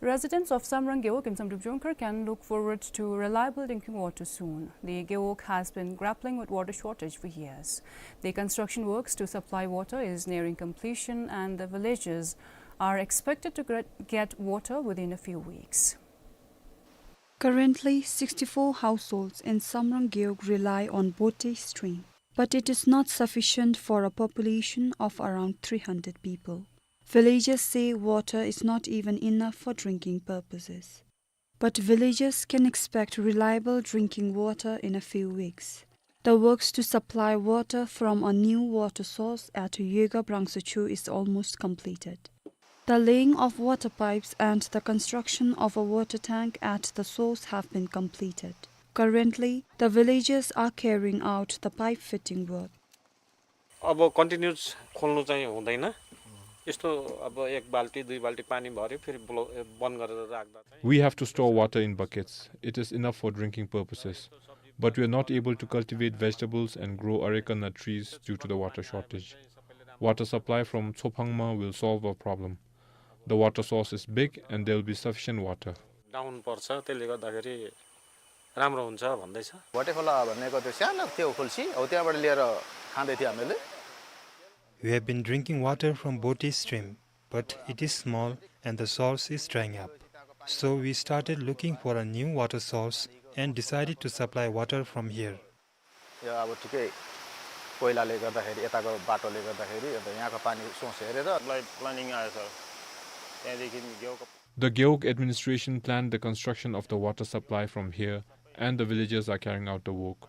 Residents of Samrang Gewog in Samdrup Jongkhar can look forward to reliable drinking water soon. The Gewog has been grappling with water shortage for years. The construction works to supply water is nearing completion, and the villagers are expected to gre-, get water within a few weeks. Currently, sixty-four households in Samrang Gewog rely on Bote stream, but it is not sufficient for a population of around three hundred people. Villagers say water is not even enough for drinking purposes. But villagers can expect reliable drinking water in a few weeks. The works to supply water from a new water source at Yoega Brangsochu is almost completed. The laying of water pipes and the construction of a water tank at the source have been completed. Currently, the villagers are carrying out the pipe fitting work. अब कन्टिन्युस खोल्नु चाहिँ हुँदैन। यस्तो अब एक बाल्टी, दुई बाल्टी पानी भर्यो, फेरि ब्लो-, ए, बन्द गरेर राख्दा चाहिँ We have to store water in buckets. It is enough for drinking purposes. But we are not able to cultivate vegetables and grow areca nut trees due to the water shortage. Water supply from Tsophangma will solve our problem. The water source is big and there will be sufficient water. Down पर्छ, त्यसले गर्दाखेरि राम्रो हुन्छ भन्दैछ। भोटे खोला भनेको त्यो सानो त्यो खोल्सी, हो त्यहाँबाट लिएर खाँदै थियो हामीले। We have been drinking water from Bote stream, but it is small and the source is drying up. So we started looking for a new water source and decided to supply water from here. यो अब ठिकै पहिलाले गर्दाखेरि, यताको बाटोले गर्दाखेरि, अन्त यहाँको पानी सोर्स हेरेर लाई प्लानिङ आयो सर। त्यहाँदेखि गेउको The Gewog administration planned the construction of the water supply from here, and the villagers are carrying out the work.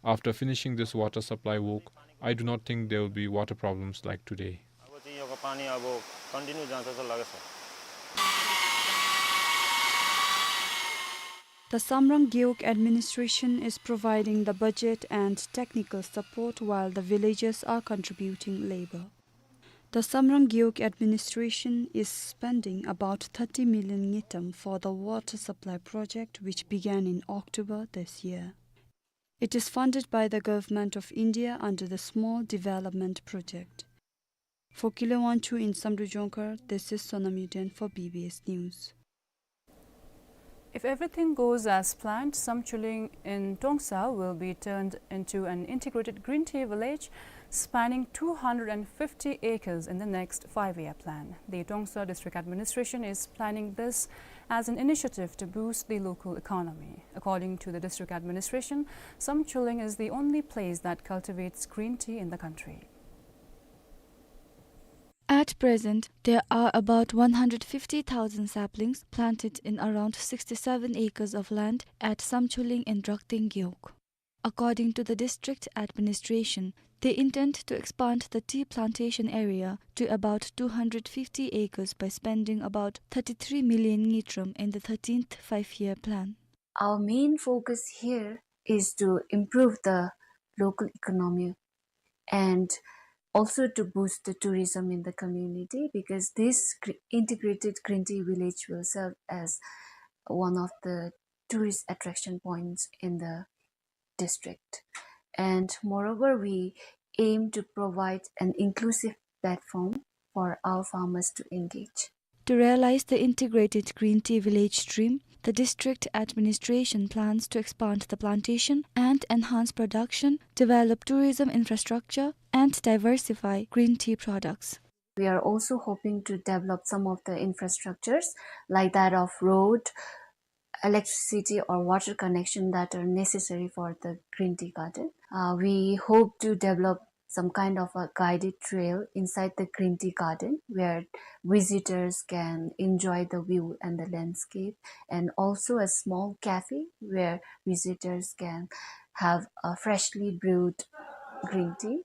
After finishing this water supply work, I do not think there will be water problems like today. अब चाहिँ यो पानी अब कन्टिन्यू जान्छ जस्तो लाग्छ। The Samrang Gewog administration is providing the budget and technical support while the villagers are contributing labor. The Samrang Gewog administration is spending about thirty million ngultrum for the water supply project, which began in October this year. It is funded by the Government of India under the Small Development Project. For Kilewanchu in Samdrup Jongkhar, this is Sonam Yuden for B B S News. If everything goes as planned, Samchuling in Tongsa will be turned into an integrated green tea village spanning two hundred and fifty acres in the next five-year plan. The Tongsa District Administration is planning this as an initiative to boost the local economy. According to the district administration, Samchuling is the only place that cultivates green tea in the country. At present, there are about one hundred fifty thousand saplings planted in around sixty-seven acres of land at Samchuling in Drakteng Gewog. According to the district administration, they intend to expand the tea plantation area to about two hundred fifty acres by spending about thirty-three million ngultrum in the thirteenth five-year plan. Our main focus here is to improve the local economy and also to boost the tourism in the community, because this gr-, integrated green tea village will serve as one of the tourist attraction points in the district. And moreover, we aim to provide an inclusive platform for our farmers to engage. To realize the integrated green tea village dream, the district administration plans to expand the plantation and enhance production, develop tourism infrastructure, and diversify green tea products. We are also hoping to develop some of the infrastructures like that of road, electricity or water connection that are necessary for the green tea garden. Uh, we hope to develop some kind of a guided trail inside the green tea garden where visitors can enjoy the view and the landscape, and also a small cafe where visitors can have a freshly brewed green tea.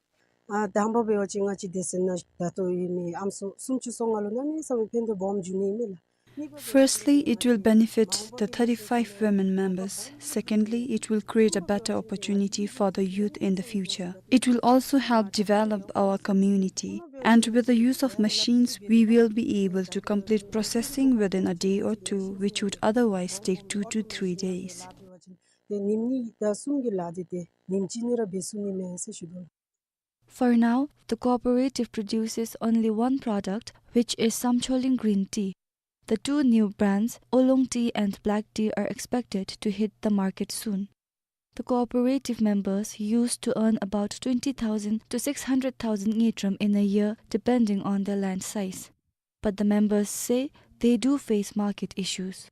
ཨ་དང་པ་འབད་བ་ཅིན་ང་བཅས་དེ་ཚུ་ནང་ད་ལྟོ་ཨིན་མི་ཨམ་སྲུ་སུམ་ཅུ་སོ་ལྔ་ལུ་གནམ་མེད་ས་མེད་ཕན་ཐོགས་སྦོམ་འབྱུང་ནི་ཨིན་མས་ལགས། Firstly, it will benefit the thirty-five women members. Secondly, it will create a better opportunity for the youth in the future. It will also help develop our community. And with the use of machines, we will be able to complete processing within a day or two, which would otherwise take two to three days. ཏེ་ཉིནམ་གཉིས་དང་གསུམ་གྱི་ལཱ་འདི་ཏེ་ཉིནམ་གཅིག་ནང་ར་འབད་ཚུགས་ནི་མས་ཟེར་ཞུ་དོ། For now, the cooperative produces only one product, which is Samcholing green tea. The two new brands, Oolong tea and black tea, are expected to hit the market soon. The cooperative members used to earn about twenty thousand to six hundred thousand ngultrum in a year, depending on their land size. But the members say they do face market issues.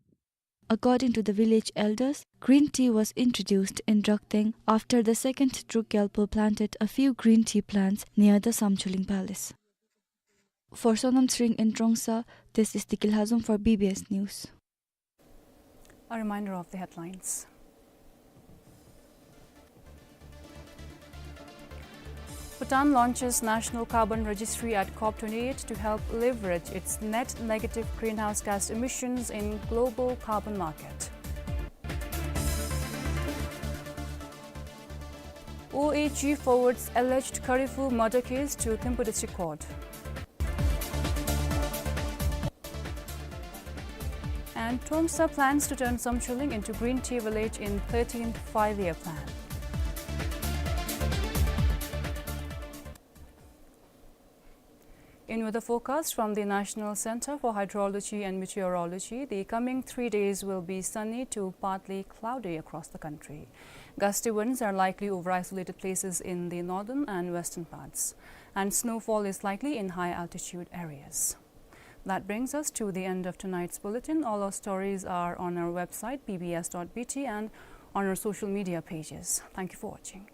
According to the village elders, green tea was introduced in Drakteng after the second Druk Gyalpo planted a few green tea plants near the Samcholing Palace. For Sonam Tsering in Trongsa, this is Diki Lhazom for B B S News. A reminder of the headlines. Bhutan launches National Carbon Registry at COP twenty-eight to help leverage its net negative greenhouse gas emissions in global carbon market. O A G forwards alleged Kharifu murder case to Thimphu District Court. And Trongsa plans to turn Samcholing into green tea village in thirteenth five-year plan. In weather forecast from the National Center for Hydrology and Meteorology, the coming three days will be sunny to partly cloudy across the country. Gusty winds are likely over isolated places in the northern and western parts, and snowfall is likely in high altitude areas. That brings us to the end of tonight's bulletin. All our stories are on our website, B B S dot B T, and on our social media pages. Thank you for watching.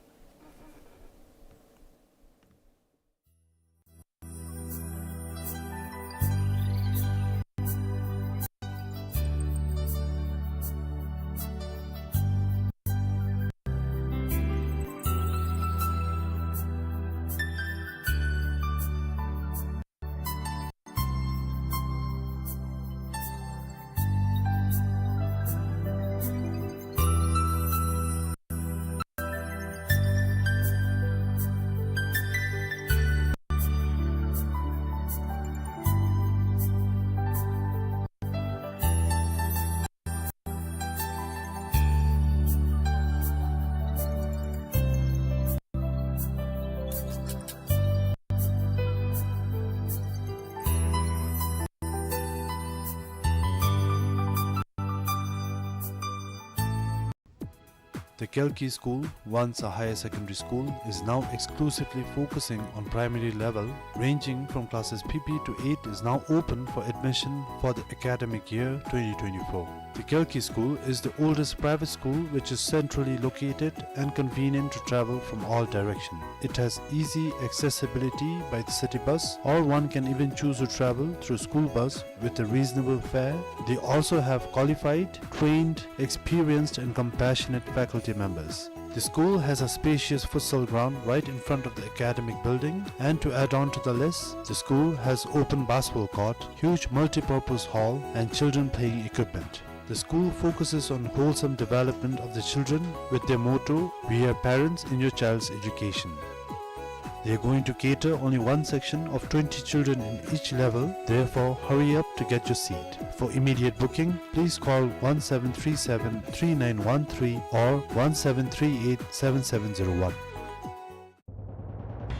The Kelki School, once a higher secondary school, is now exclusively focusing on primary level, ranging from classes P P to eight, is now open for admission for the academic year twenty twenty-four. The Kelki School is the oldest private school which is centrally located and convenient to travel from all directions. It has easy accessibility by the city bus, or one can even choose to travel through school bus with a reasonable fare. They also have qualified, trained, experienced and compassionate faculty members. The school has a spacious futsal ground right in front of the academic building, and to add on to the list, the school has open basketball court, huge multi-purpose hall and children playing equipment. The school focuses on wholesome development of the children with their motto, "We are parents in your child's education." They are going to cater only one section of twenty children in each level, therefore hurry up to get your seat. For immediate booking, please call one seven three seven three nine one three or one seven three eight seven seven zero one.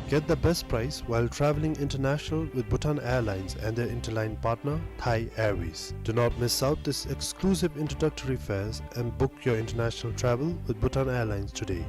Get the best price while traveling international with Bhutan Airlines and their interline partner, Thai Airways. Do not miss out this exclusive introductory fares and book your international travel with Bhutan Airlines today.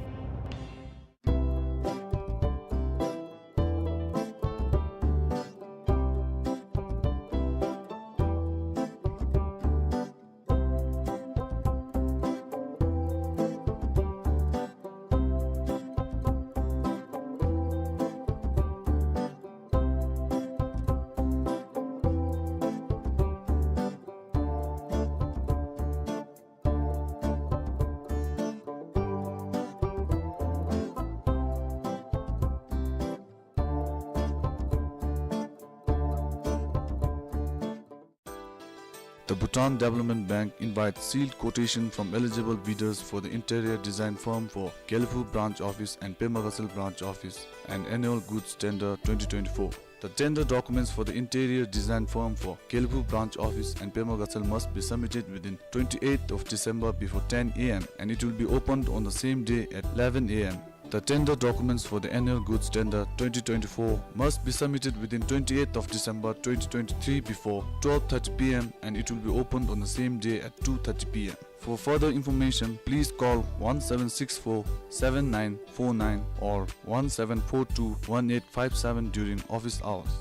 The Bhutan Development Bank invites sealed quotation from eligible bidders for the interior design firm for Gelephu branch office and Pema Gatshel branch office and annual goods tender twenty twenty-four. The tender documents for the interior design firm for Gelephu branch office and Pema Gatshel must be submitted within twenty-eighth of December before ten A M and it will be opened on the same day at eleven A M. The tender documents for the annual goods tender twenty twenty-four must be submitted within twenty-eighth of December twenty twenty-three before twelve thirty P M and it will be opened on the same day at two thirty P M. For further information, please call one seven six four seven nine four nine or one seven four two one eight five seven during office hours.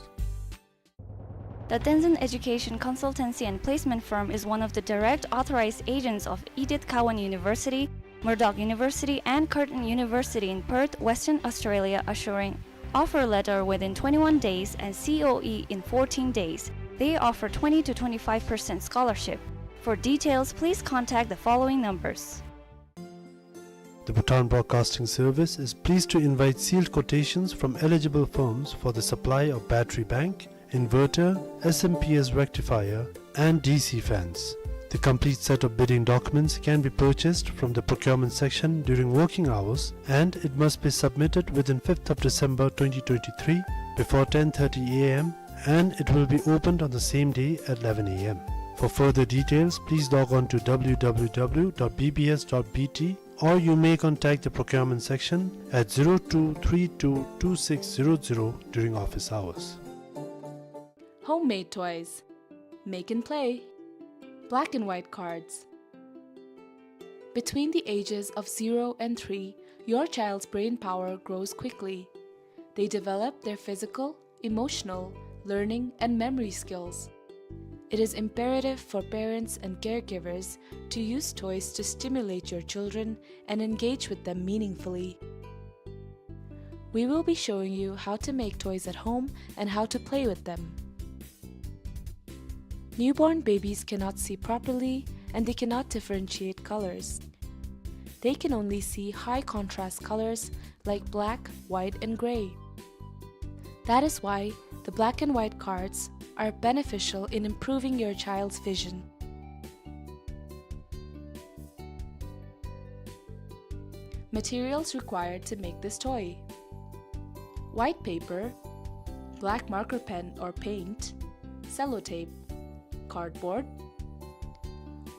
The Tenzin Education Consultancy and Placement Firm is one of the direct authorized agents of Edith Cowan University, Murdoch University, and Curtin University in Perth, Western Australia, assuring offer letter within twenty-one days and C O E in fourteen days. They offer twenty to twenty-five percent scholarship. For details, please contact the following numbers. The Bhutan Broadcasting Service is pleased to invite sealed quotations from eligible firms for the supply of battery bank, inverter, S M P S rectifier, and D C fans. The complete set of bidding documents can be purchased from the procurement section during working hours, and it must be submitted within fifth of December twenty twenty-three before ten thirty A M, and it will be opened on the same day at eleven A M. For further details, please log on to W W W dot B B S dot B T, or you may contact the procurement section at zero two three two two six zero zero during office hours. Homemade toys. Make and play. Black and white cards. Between the ages of zero and three, your child's brain power grows quickly. They develop their physical, emotional, learning, and memory skills. It is imperative for parents and caregivers to use toys to stimulate your children and engage with them meaningfully. We will be showing you how to make toys at home and how to play with them. Newborn babies cannot see properly and they cannot differentiate colors. They can only see high contrast colors like black, white, and gray. That is why the black and white cards are beneficial in improving your child's vision. Materials required to make this toy: white paper, black marker pen or paint, sellotape, cardboard.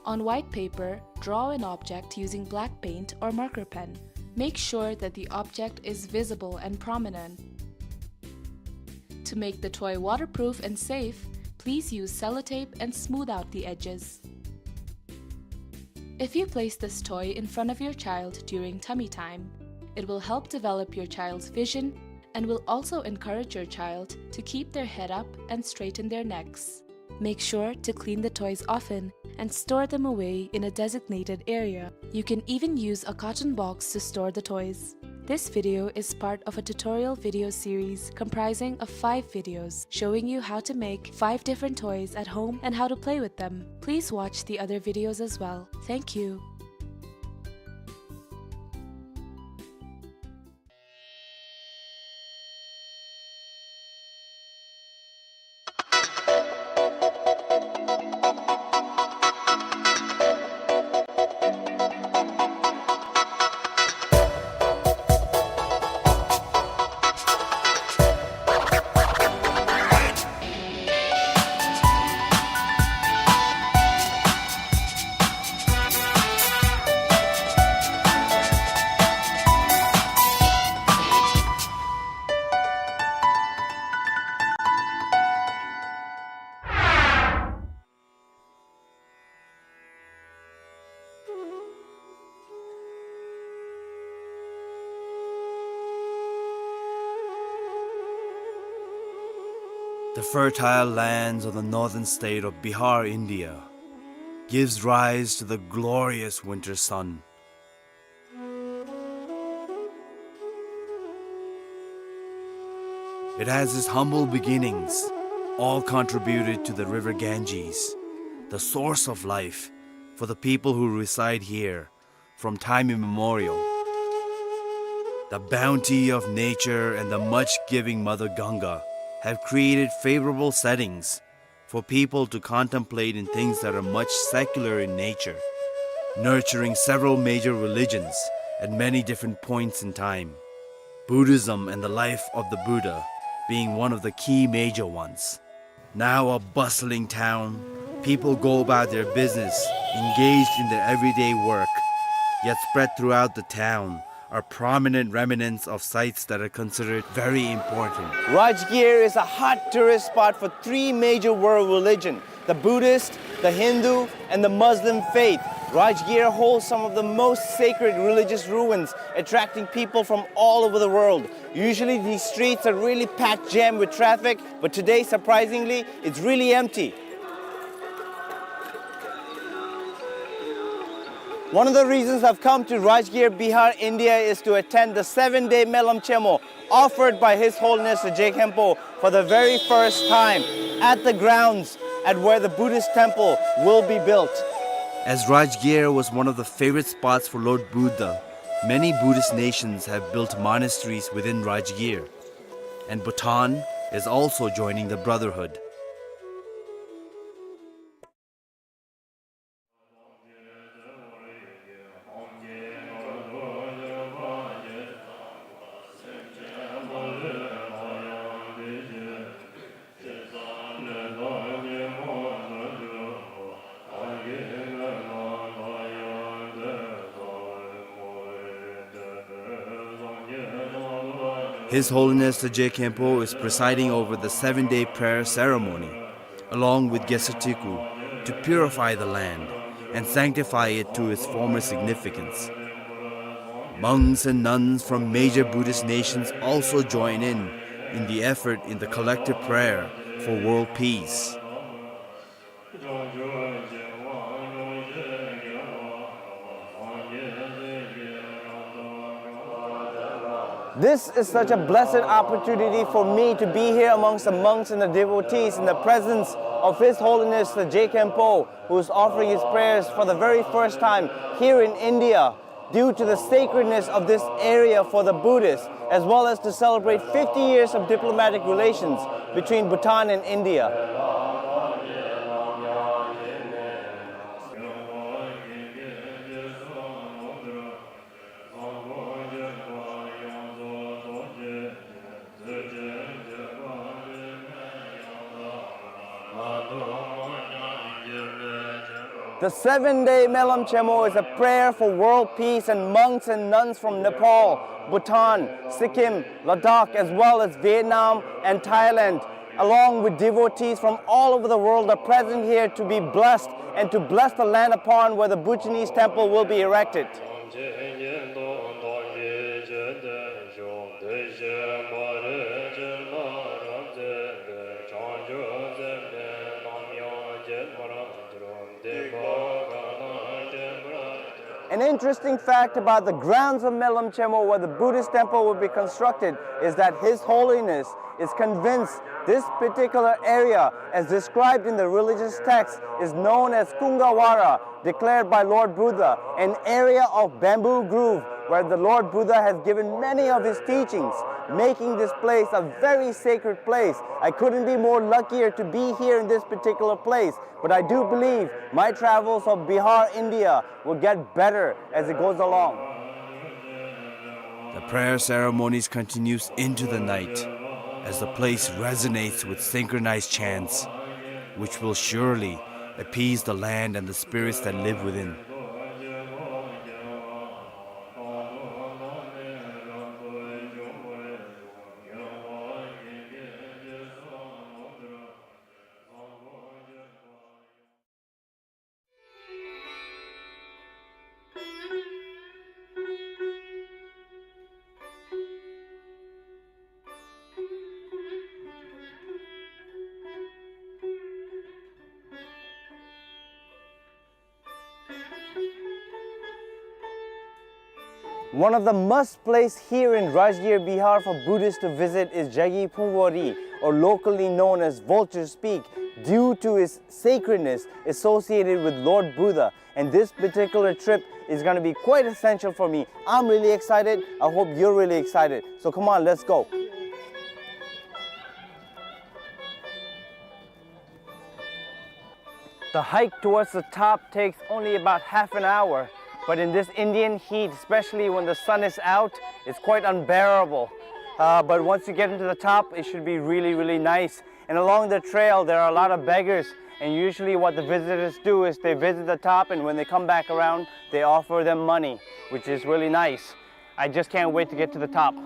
On white paper, draw an object using black paint or marker pen. Make sure that the object is visible and prominent. To make the toy waterproof and safe, please use sellotape and smooth out the edges. If you place this toy in front of your child during tummy time, it will help develop your child's vision and will also encourage your child to keep their head up and straighten their necks. Make sure to clean the toys often and store them away in a designated area. You can even use a carton box to store the toys. This video is part of a tutorial video series comprising of five videos showing you how to make five different toys at home and how to play with them. Please watch the other videos as well. Thank you. The fertile lands of the northern state of Bihar, India, gives rise to the glorious winter sun. It has its humble beginnings, all contributed to the river Ganges, the source of life for the people who reside here from time immemorial. The bounty of nature and the much-giving Mother Ganga have created favorable settings for people to contemplate in things that are much secular in nature, nurturing several major religions at many different points in time, Buddhism and the life of the Buddha being one of the key major ones. Now a bustling town, people go about their business, engaged in their everyday work, yet spread throughout the town are prominent remnants of sites that are considered very important. Rajgir is a hot tourist spot for three major world religion, the Buddhist, the Hindu, and the Muslim faith. Rajgir holds some of the most sacred religious ruins, attracting people from all over the world. Usually these streets are really packed jam with traffic, but today, surprisingly, it's really empty. One of the reasons I've come to Rajgir, Bihar, India is to attend the seven-day Melam Chemo offered by His Holiness the Je Khenpo for the very first time at the grounds at where the Buddhist temple will be built. As Rajgir was one of the favorite spots for Lord Buddha, many Buddhist nations have built monasteries within Rajgir, and Bhutan is also joining the brotherhood. His Holiness the Je Khenpo is presiding over the seven-day prayer ceremony, along with Gesar Teku, to purify the land and sanctify it to its former significance. Monks and nuns from major Buddhist nations also join in, in the effort in the collective prayer for world peace. This is such a blessed opportunity for me to be here amongst the monks and the devotees in the presence of His Holiness the Je Khenpo, who is offering his prayers for the very first time here in India, due to the sacredness of this area for the Buddhists, as well as to celebrate fifty years of diplomatic relations between Bhutan and India. The seven-day Melam Chemo is a prayer for world peace, and monks and nuns from Nepal, Bhutan, Sikkim, Ladakh, as well as Vietnam and Thailand, along with devotees from all over the world, are present here to be blessed and to bless the land upon where the Bhutanese temple will be erected. An interesting fact about the grounds of Melam Chemo, where the Buddhist temple will be constructed, is that His Holiness is convinced this particular area, as described in the religious text, is known as Kungavara, declared by Lord Buddha, an area of bamboo grove where the Lord Buddha has given many of his teachings, making this place a very sacred place. I couldn't be more luckier to be here in this particular place, but I do believe my travels of Bihar, India will get better as it goes along. The prayer ceremonies continues into the night as the place resonates with synchronized chants, which will surely appease the land and the spirits that live within. One of the must place here in Rajgir, Bihar for Buddhists to visit is Jagi Phungwari, or locally known as Vulture's Peak, due to its sacredness associated with Lord Buddha. And this particular trip is gonna be quite essential for me. I'm really excited. I hope you're really excited. So come on, let's go. The hike towards the top takes only about half an hour, but in this Indian heat, especially when the sun is out, it's quite unbearable. Uh, but once you get into the top, it should be really, really nice. And along the trail, there are a lot of beggars, and usually what the visitors do is they visit the top, and when they come back around, they offer them money, which is really nice. I just can't wait to get to the top.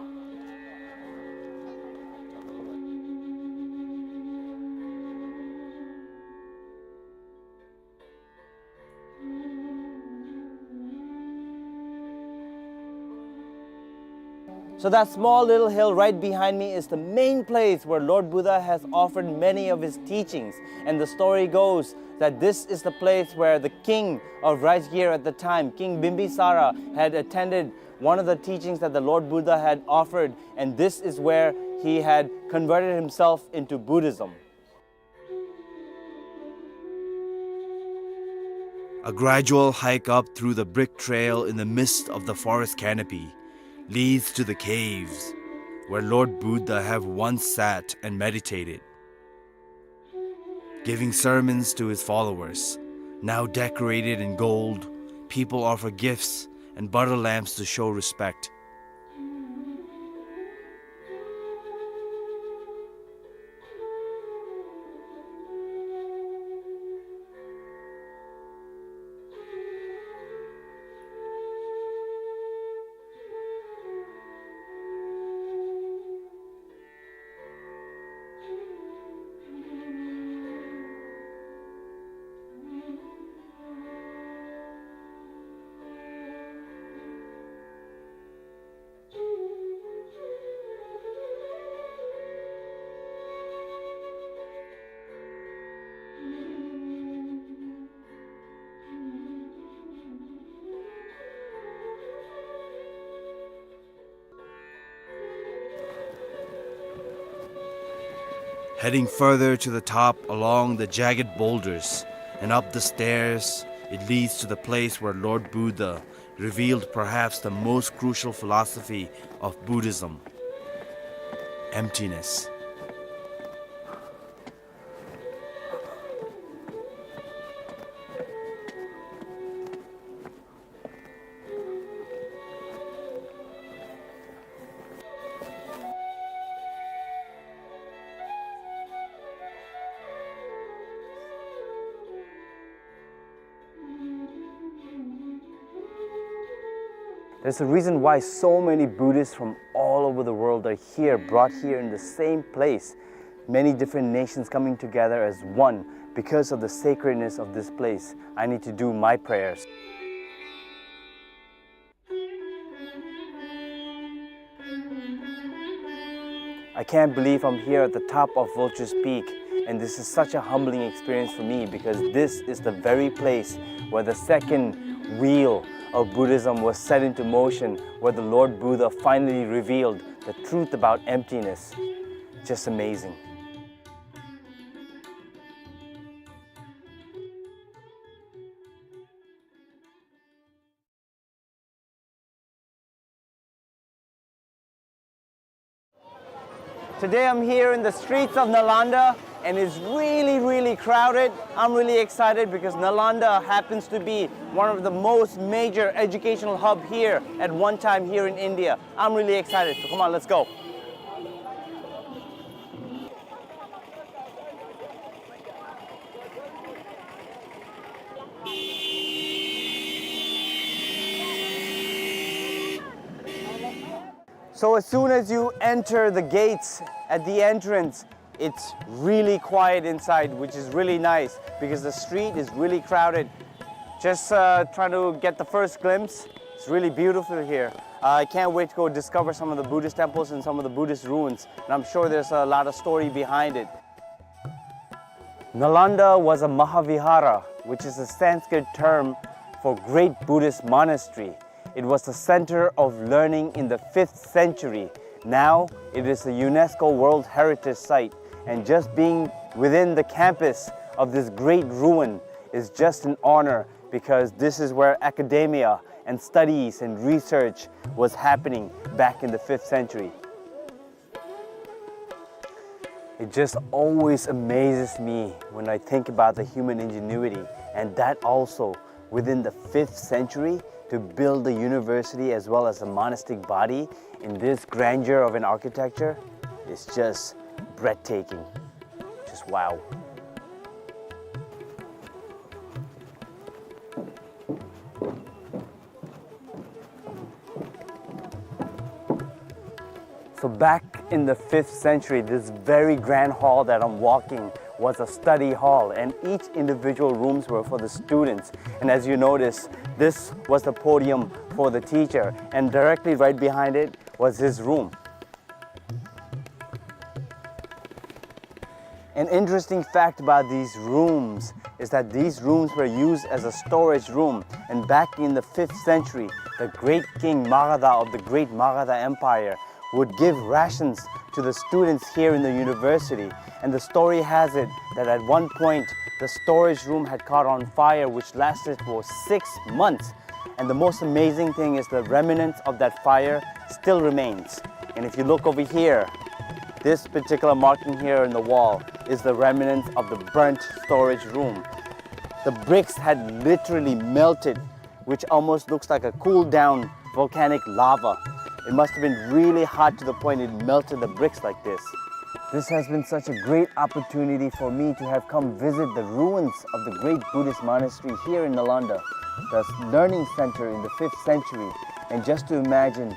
So that small little hill right behind me is the main place where Lord Buddha has offered many of his teachings. And the story goes that this is the place where the king of Rajgir at the time, King Bimbisara, had attended one of the teachings that the Lord Buddha had offered, and this is where he had converted himself into Buddhism. A gradual hike up through the brick trail in the midst of the forest canopy leads to the caves where Lord Buddha have once sat and meditated, giving sermons to his followers. Now decorated in gold, people offer gifts and butter lamps to show respect. Heading further to the top along the jagged boulders and up the stairs, it leads to the place where Lord Buddha revealed perhaps the most crucial philosophy of Buddhism: emptiness. There's a reason why so many Buddhists from all over the world are here, brought here in the same place. Many different nations coming together as one because of the sacredness of this place. I need to do my prayers. I can't believe I'm here at the top of Vulture's Peak, and this is such a humbling experience for me because this is the very place where the second wheel of Buddhism was set into motion, where the Lord Buddha finally revealed the truth about emptiness. Just amazing. Today I'm here in the streets of Nalanda, and it's really, really crowded. I'm really excited because Nalanda happens to be one of the most major educational hub here at one time here in India. I'm really excited, so come on, let's go. So as soon as you enter the gates at the entrance, it's really quiet inside, which is really nice because the street is really crowded. Just, uh, trying to get the first glimpse. It's really beautiful here. Uh, I can't wait to go discover some of the Buddhist temples and some of the Buddhist ruins. And I'm sure there's a lot of story behind it. Nalanda was a Mahavihara, which is a Sanskrit term for great Buddhist monastery. It was the center of learning in the fifth century. Now it is a UNESCO World Heritage Site, and just being within the campus of this great ruin is just an honor, because this is where academia and studies and research was happening back in the fifth century. It just always amazes me when I think about the human ingenuity, and that also within the fifth century, to build the university as well as a monastic body in this grandeur of an architecture is just breathtaking. Just wow. So back in the fifth century, this very grand hall that I'm walking was a study hall, and each individual rooms were for the students. And as you notice, this was the podium for the teacher, and directly right behind it was his room. An interesting fact about these rooms is that these rooms were used as a storage room, and back in the fifth century, the great king Magadha of the great Magadha Empire would give rations to the students here in the university. And the story has it that at one point, the storage room had caught on fire, which lasted for six months. And the most amazing thing is the remnants of that fire still remains. And if you look over here, this particular marking here in the wall is the remnants of the burnt storage room. The bricks had literally melted, which almost looks like a cooled down volcanic lava. It must have been really hot to the point it melted the bricks like this. This has been such a great opportunity for me to have come visit the ruins of the great Buddhist monastery here in Nalanda, the learning center in the fifth century, and just to imagine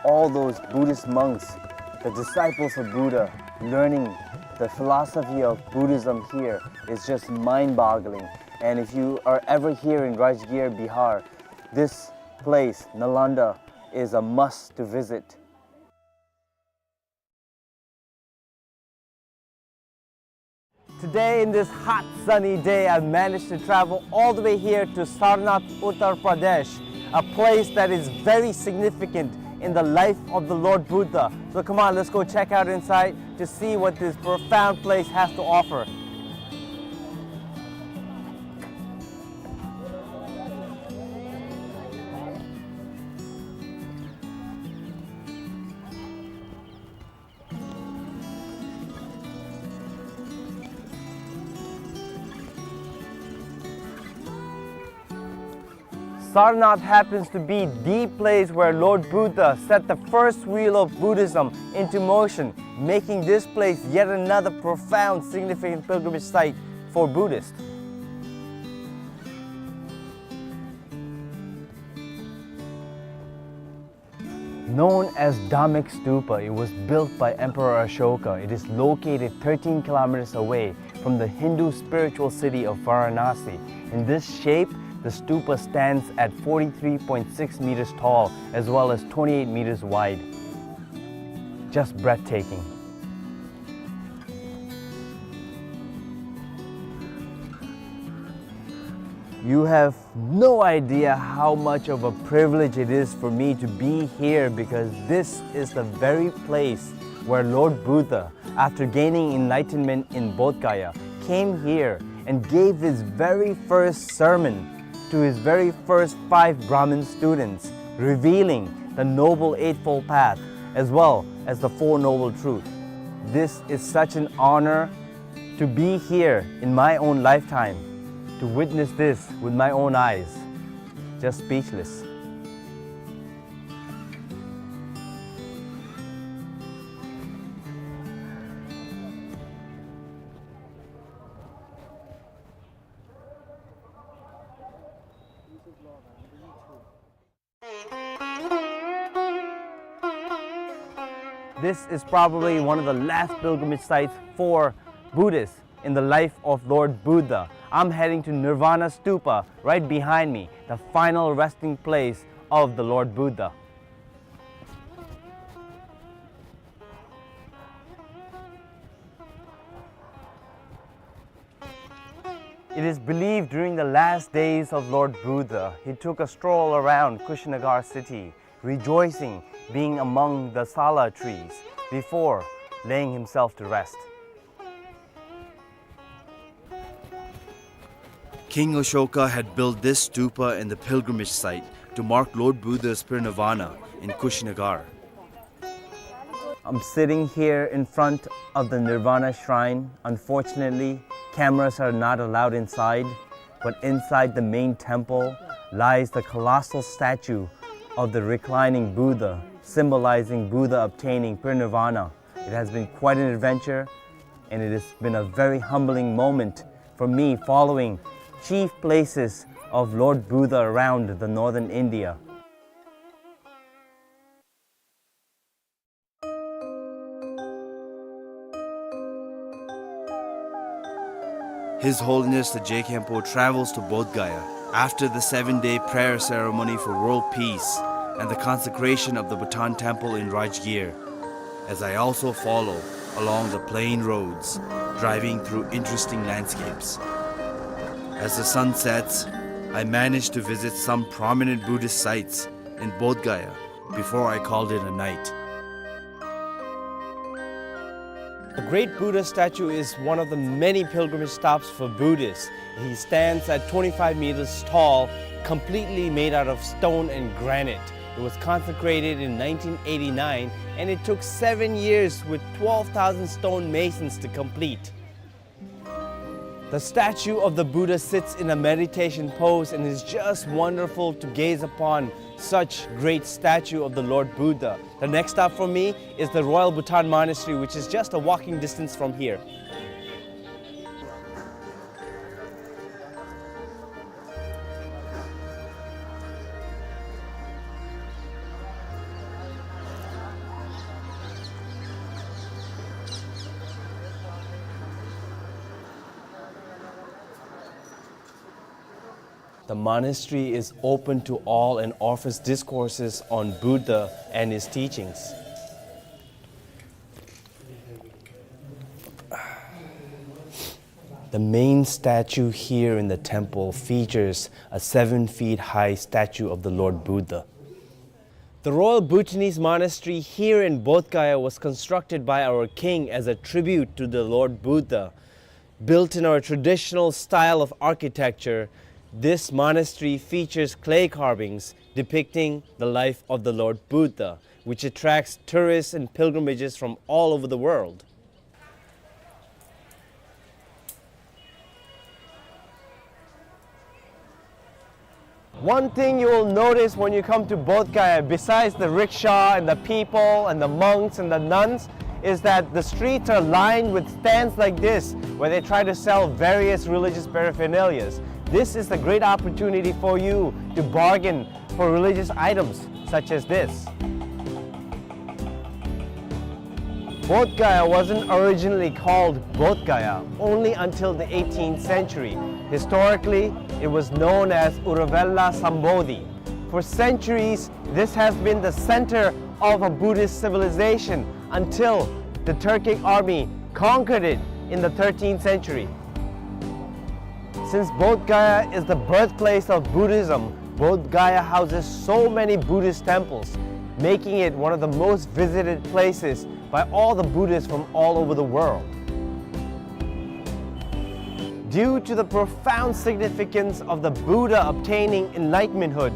all those Buddhist monks, the disciples of Buddha, learning the philosophy of Buddhism here is just mind-boggling. And if you are ever here in Rajgir, Bihar, this place, Nalanda, is a must to visit. Today, in this hot sunny day, I've managed to travel all the way here to Sarnath, Uttar Pradesh, a place that is very significant in the life of the Lord Buddha. So come on, let's go check out inside to see what this profound place has to offer. Sarnath happens to be the place where Lord Buddha set the first wheel of Buddhism into motion, making this place yet another profound, significant pilgrimage site for Buddhists. Known as Dhammek Stupa, it was built by Emperor Ashoka. It is located thirteen kilometers away from the Hindu spiritual city of Varanasi. In this shape, the stupa stands at forty-three point six meters tall as well as twenty-eight meters wide. Just breathtaking. You have no idea how much of a privilege it is for me to be here, because this is the very place where Lord Buddha, after gaining enlightenment in Bodh Gaya, came here and gave his very first sermon to his very first five Brahmin students, revealing the Noble Eightfold Path as well as the Four Noble Truths. This is such an honor to be here in my own lifetime, to witness this with my own eyes. Just speechless. This is probably one of the last pilgrimage sites for Buddhists in the life of Lord Buddha. I'm heading to Nirvana Stupa right behind me, the final resting place of the Lord Buddha. It is believed during the last days of Lord Buddha, he took a stroll around Kushinagar city, rejoicing being among the sala trees, before laying himself to rest. King Ashoka had built this stupa in the pilgrimage site to mark Lord Buddha's parinirvana in Kushinagar. I'm sitting here in front of the Nirvana Shrine. Unfortunately, cameras are not allowed inside, but inside the main temple lies the colossal statue of the reclining Buddha, symbolizing Buddha obtaining parinirvana. It has been quite an adventure, and it has been a very humbling moment for me following chief places of Lord Buddha around the northern India. His Holiness the Je Khenpo travels to Bodh Gaya after the seven-day prayer ceremony for world peace and the consecration of the Bhutan Temple in Rajgir, as I also follow along the plain roads, driving through interesting landscapes. As the sun sets, I manage to visit some prominent Buddhist sites in Bodh Gaya before I called it a night. The great Buddha statue is one of the many pilgrimage stops for Buddhists. He stands at twenty-five meters tall, completely made out of stone and granite. It was consecrated in nineteen eighty-nine, and it took seven years with twelve thousand stone masons to complete. The statue of the Buddha sits in a meditation pose and is just wonderful to gaze upon such great statue of the Lord Buddha. The next stop for me is the Royal Bhutan Monastery, which is just a walking distance from here. The monastery is open to all and offers discourses on Buddha and his teachings. The main statue here in the temple features a seven feet high statue of the Lord Buddha. The Royal Bhutanese Monastery here in Bodh Gaya was constructed by our king as a tribute to the Lord Buddha. Built in our traditional style of architecture, this monastery features clay carvings depicting the life of the Lord Buddha, which attracts tourists and pilgrimages from all over the world. One thing you will notice when you come to Bodh Gaya, besides the rickshaw and the people and the monks and the nuns, is that the streets are lined with stands like this, where they try to sell various religious paraphernalias. This is a great opportunity for you to bargain for religious items such as this. Bodh Gaya wasn't originally called Bodh Gaya only until the eighteenth century. Historically, it was known as Uruvela Sambodhi. For centuries, this has been the center of a Buddhist civilization until the Turkic army conquered it in the thirteenth century. Since Bodh Gaya is the birthplace of Buddhism, Bodh Gaya houses so many Buddhist temples, making it one of the most visited places by all the Buddhists from all over the world. Due to the profound significance of the Buddha obtaining enlightenmenthood,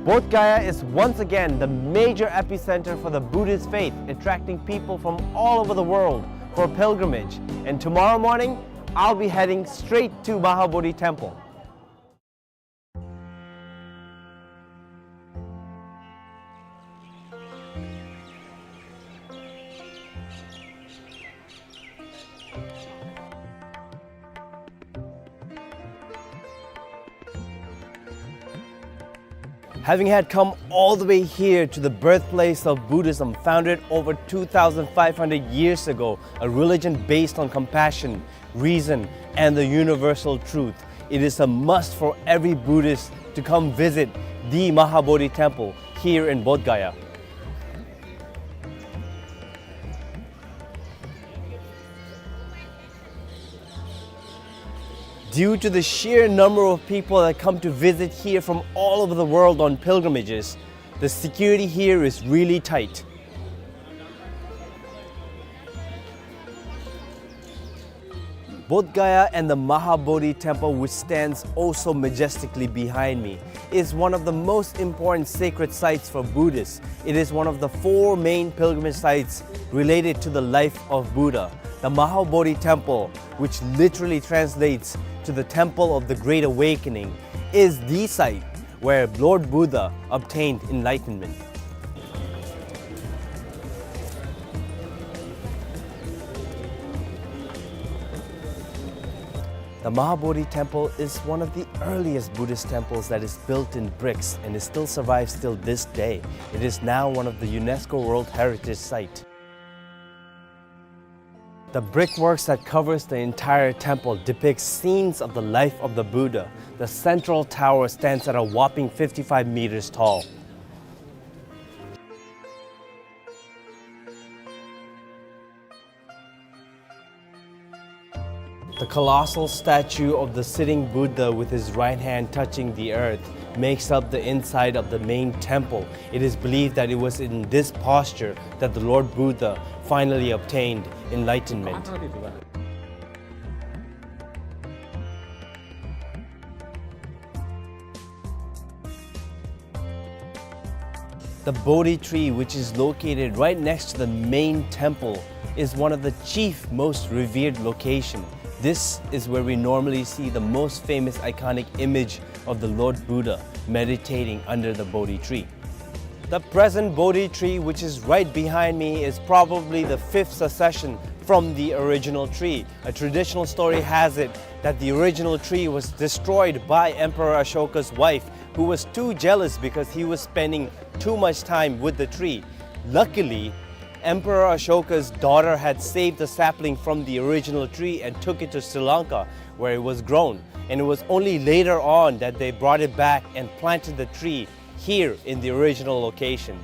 Bodh Gaya is once again the major epicenter for the Buddhist faith, attracting people from all over the world for pilgrimage. And tomorrow morning, I'll be heading straight to Mahabodhi Temple. Having had come all the way here to the birthplace of Buddhism, founded over two thousand five hundred years ago, a religion based on compassion, reason, and the universal truth, it is a must for every Buddhist to come visit the Mahabodhi Temple here in Bodh Gaya. Due to the sheer number of people that come to visit here from all over the world on pilgrimages, the security here is really tight. Bodh Gaya and the Mahabodhi Temple, which stands also majestically behind me, is one of the most important sacred sites for Buddhists. It is one of the four main pilgrimage sites related to the life of Buddha. The Mahabodhi Temple, which literally translates to the Temple of the Great Awakening, is the site where Lord Buddha obtained enlightenment. The Mahabodhi Temple is one of the earliest Buddhist temples that is built in bricks and it still survives till this day. It is now one of the UNESCO World Heritage Site. The brickworks that covers the entire temple depicts scenes of the life of the Buddha. The central tower stands at a whopping fifty-five meters tall. The colossal statue of the sitting Buddha with his right hand touching the earth makes up the inside of the main temple. It is believed that it was in this posture that the Lord Buddha finally obtained enlightenment. The Bodhi tree, which is located right next to the main temple, is one of the chief most revered location. This is where we normally see the most famous iconic image of the Lord Buddha meditating under the Bodhi tree. The present Bodhi tree, which is right behind me, is probably the fifth succession from the original tree. A traditional story has it that the original tree was destroyed by Emperor Ashoka's wife, who was too jealous because he was spending too much time with the tree. Luckily, Emperor Ashoka's daughter had saved the sapling from the original tree and took it to Sri Lanka, where it was grown. And it was only later on that they brought it back and planted the tree here in the original location.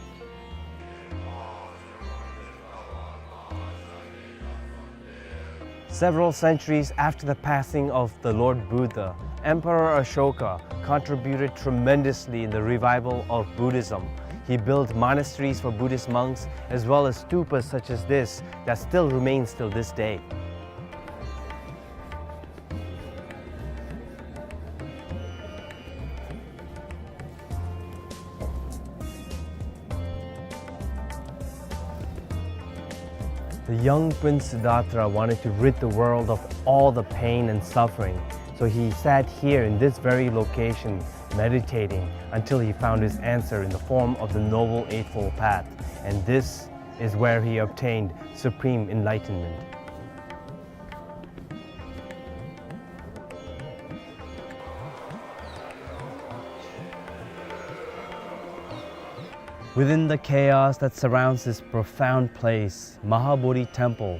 Several centuries after the passing of the Lord Buddha, Emperor Ashoka contributed tremendously in the revival of Buddhism. He built monasteries for Buddhist monks, as well as stupas such as this that still remains till this day. The young Prince Siddhartha wanted to rid the world of all the pain and suffering, so he sat here in this very location, meditating until he found his answer in the form of the Noble Eightfold Path, and this is where he obtained supreme enlightenment. Within the chaos that surrounds this profound place, Mahabodhi Temple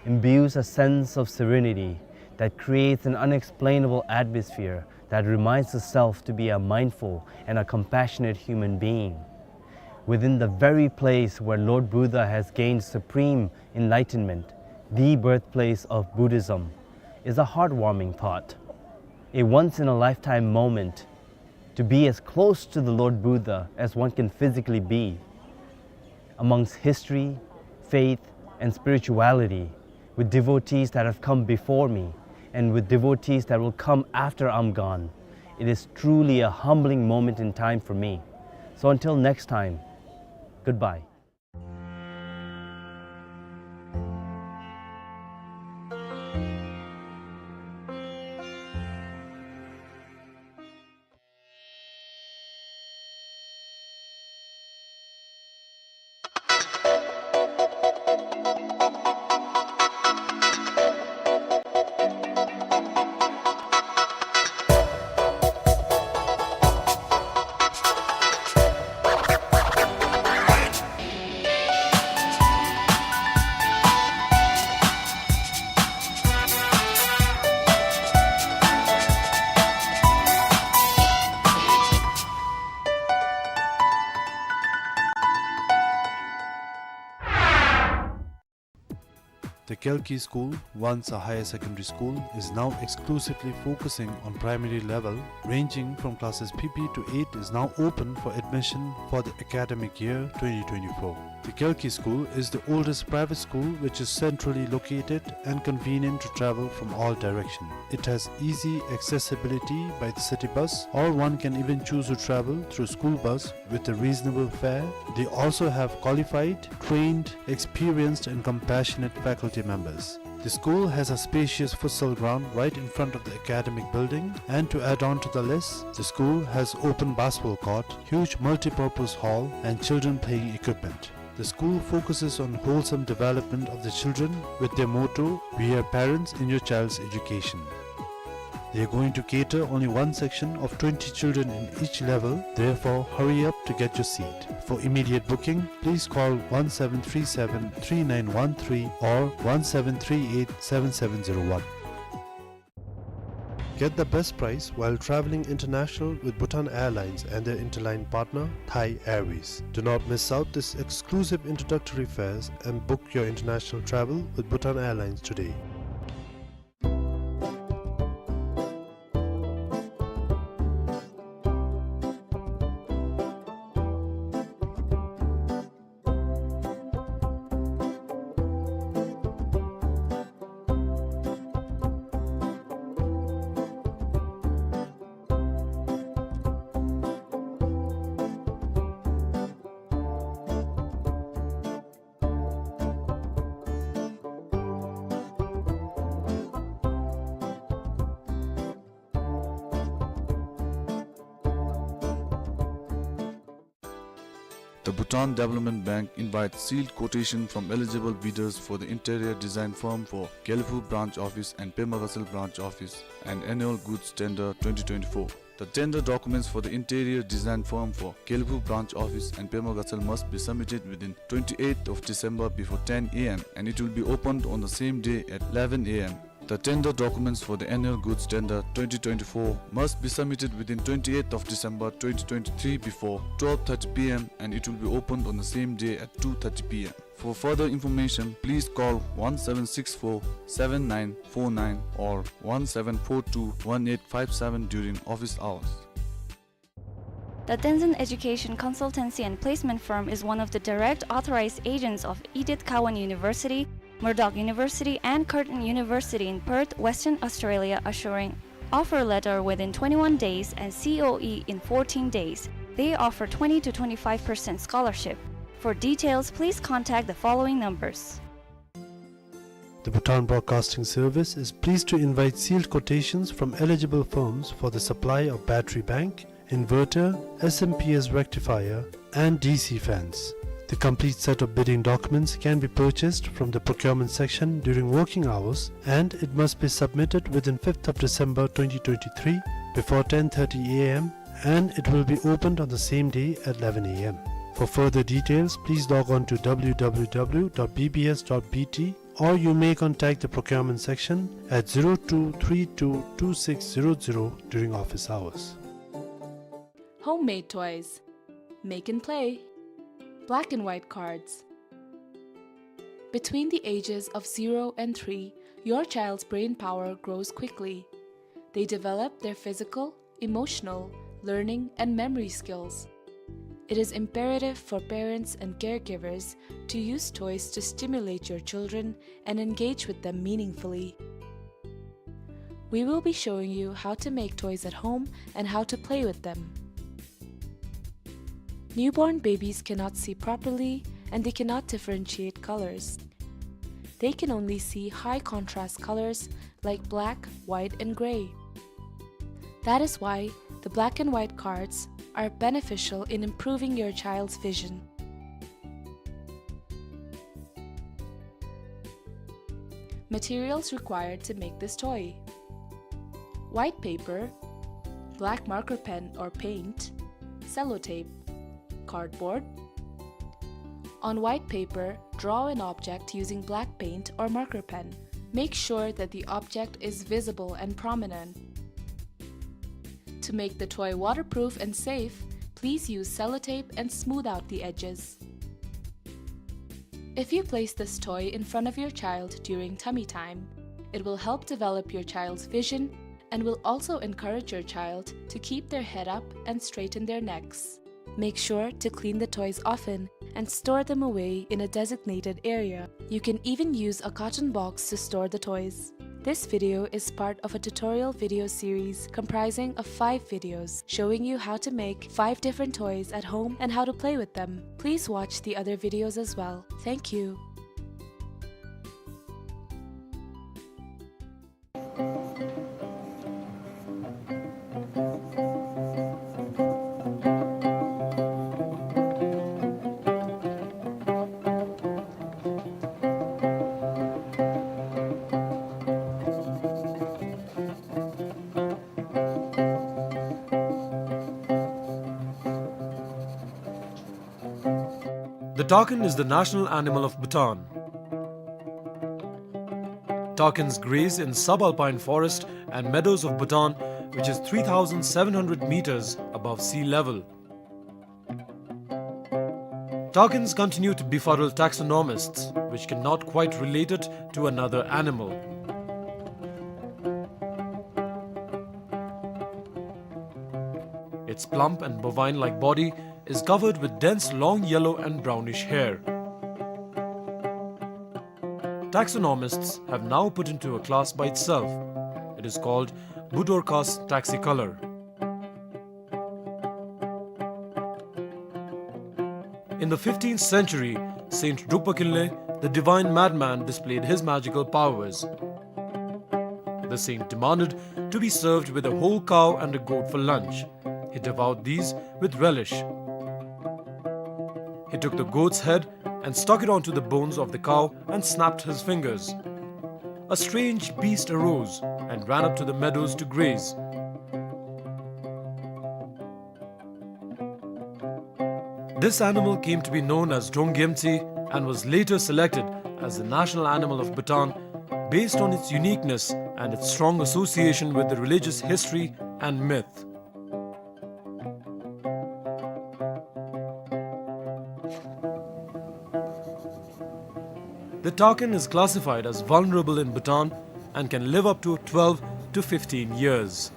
imbues a sense of serenity that creates an unexplainable atmosphere that reminds the self to be a mindful and a compassionate human being. Within the very place where Lord Buddha has gained supreme enlightenment, the birthplace of Buddhism, is a heartwarming thought. A once-in-a-lifetime moment to be as close to the Lord Buddha as one can physically be, amongst history, faith, and spirituality, with devotees that have come before me, and with devotees that will come after I'm gone. It is truly a humbling moment in time for me. So until next time, goodbye. The Kalki School, once a higher secondary school, is now exclusively focusing on primary level, ranging from classes P P to eight, is now open for admission for the academic year twenty twenty-four. The Kelki School is the oldest private school which is centrally located and convenient to travel from all directions. It has easy accessibility by the city bus, or one can even choose to travel through school bus with a reasonable fare. They also have qualified, trained, experienced and compassionate faculty members. The school has a spacious futsal ground right in front of the academic building, and to add on to the list, the school has open basketball court, huge multi-purpose hall and children playing equipment. The school focuses on wholesome development of the children with their motto, "We are parents in your child's education." They are going to cater only one section of twenty children in each level, therefore hurry up to get your seat. For immediate booking, please call one seven three seven three nine one three or one seven three eight seven seven zero one. Get the best price while traveling international with Bhutan Airlines and their interline partner, Thai Airways. Do not miss out this exclusive introductory fares and book your international travel with Bhutan Airlines today. The Bhutan Development Bank invites sealed quotation from eligible bidders for the interior design firm for Gelephu Branch Office and Pema Gatshel Branch Office, an annual goods tender twenty twenty-four. The tender documents for the interior design firm for Gelephu Branch Office and Pema Gatshel must be submitted within twenty-eighth of December before ten A M and it will be opened on the same day at eleven A M. The tender documents for the annual goods tender twenty twenty-four must be submitted within twenty-eighth of December twenty twenty-three before twelve thirty P M and it will be opened on the same day at two thirty P M. For further information, please call one seven six four seven nine four nine or one seven four two one eight five seven during office hours. The Tenzin Education Consultancy and Placement Firm is one of the direct authorized agents of Edith Cowan University, Murdoch University, and Curtin University in Perth, Western Australia, assuring offer letter within twenty-one days and C O E in fourteen days. They offer twenty to twenty-five percent scholarship. For details, please contact the following numbers. The Bhutan Broadcasting Service is pleased to invite sealed quotations from eligible firms for the supply of battery bank, inverter, S M P S rectifier, and D C fans. The complete set of bidding documents can be purchased from the procurement section during working hours, and it must be submitted within fifth of December twenty twenty-three before ten thirty A M, and it will be opened on the same day at eleven A M. For further details, please log on to W W W dot B B S dot B T, or you may contact the procurement section at zero two three two two six zero zero during office hours. Homemade toys. Make and play. Black and white cards. Between the ages of zero and three, your child's brain power grows quickly. They develop their physical, emotional, learning, and memory skills. It is imperative for parents and caregivers to use toys to stimulate your children and engage with them meaningfully. We will be showing you how to make toys at home and how to play with them. Newborn babies cannot see properly and they cannot differentiate colors. They can only see high contrast colors like black, white, and gray. That is why the black and white cards are beneficial in improving your child's vision. Materials required to make this toy: white paper, black marker pen or paint, sellotape, cardboard. On white paper, draw an object using black paint or marker pen. Make sure that the object is visible and prominent. To make the toy waterproof and safe, please use sellotape and smooth out the edges. If you place this toy in front of your child during tummy time, it will help develop your child's vision and will also encourage your child to keep their head up and straighten their necks. Make sure to clean the toys often and store them away in a designated area. You can even use a carton box to store the toys. This video is part of a tutorial video series comprising of five videos showing you how to make five different toys at home and how to play with them. Please watch the other videos as well. Thank you. The takin is the national animal of Bhutan. Takins graze in subalpine forest and meadows of Bhutan, which is three thousand seven hundred meters above sea level. Takins continue to befuddle taxonomists, which cannot quite relate it to another animal. Its plump and bovine-like body is covered with dense long yellow and brownish hair. Taxonomists have now put into a class by itself. It is called Budorcas taxicolor. In the fifteenth century, Saint Drukpa Kinley, the divine madman, displayed his magical powers. The saint demanded to be served with a whole cow and a goat for lunch. He devoured these with relish. He took the goat's head and stuck it onto the bones of the cow and snapped his fingers. A strange beast arose and ran up to the meadows to graze. This animal came to be known as Drong Gyemtse and was later selected as the national animal of Bhutan based on its uniqueness and its strong association with the religious history and myth. The takin is classified as vulnerable in Bhutan and can live up to twelve to fifteen years.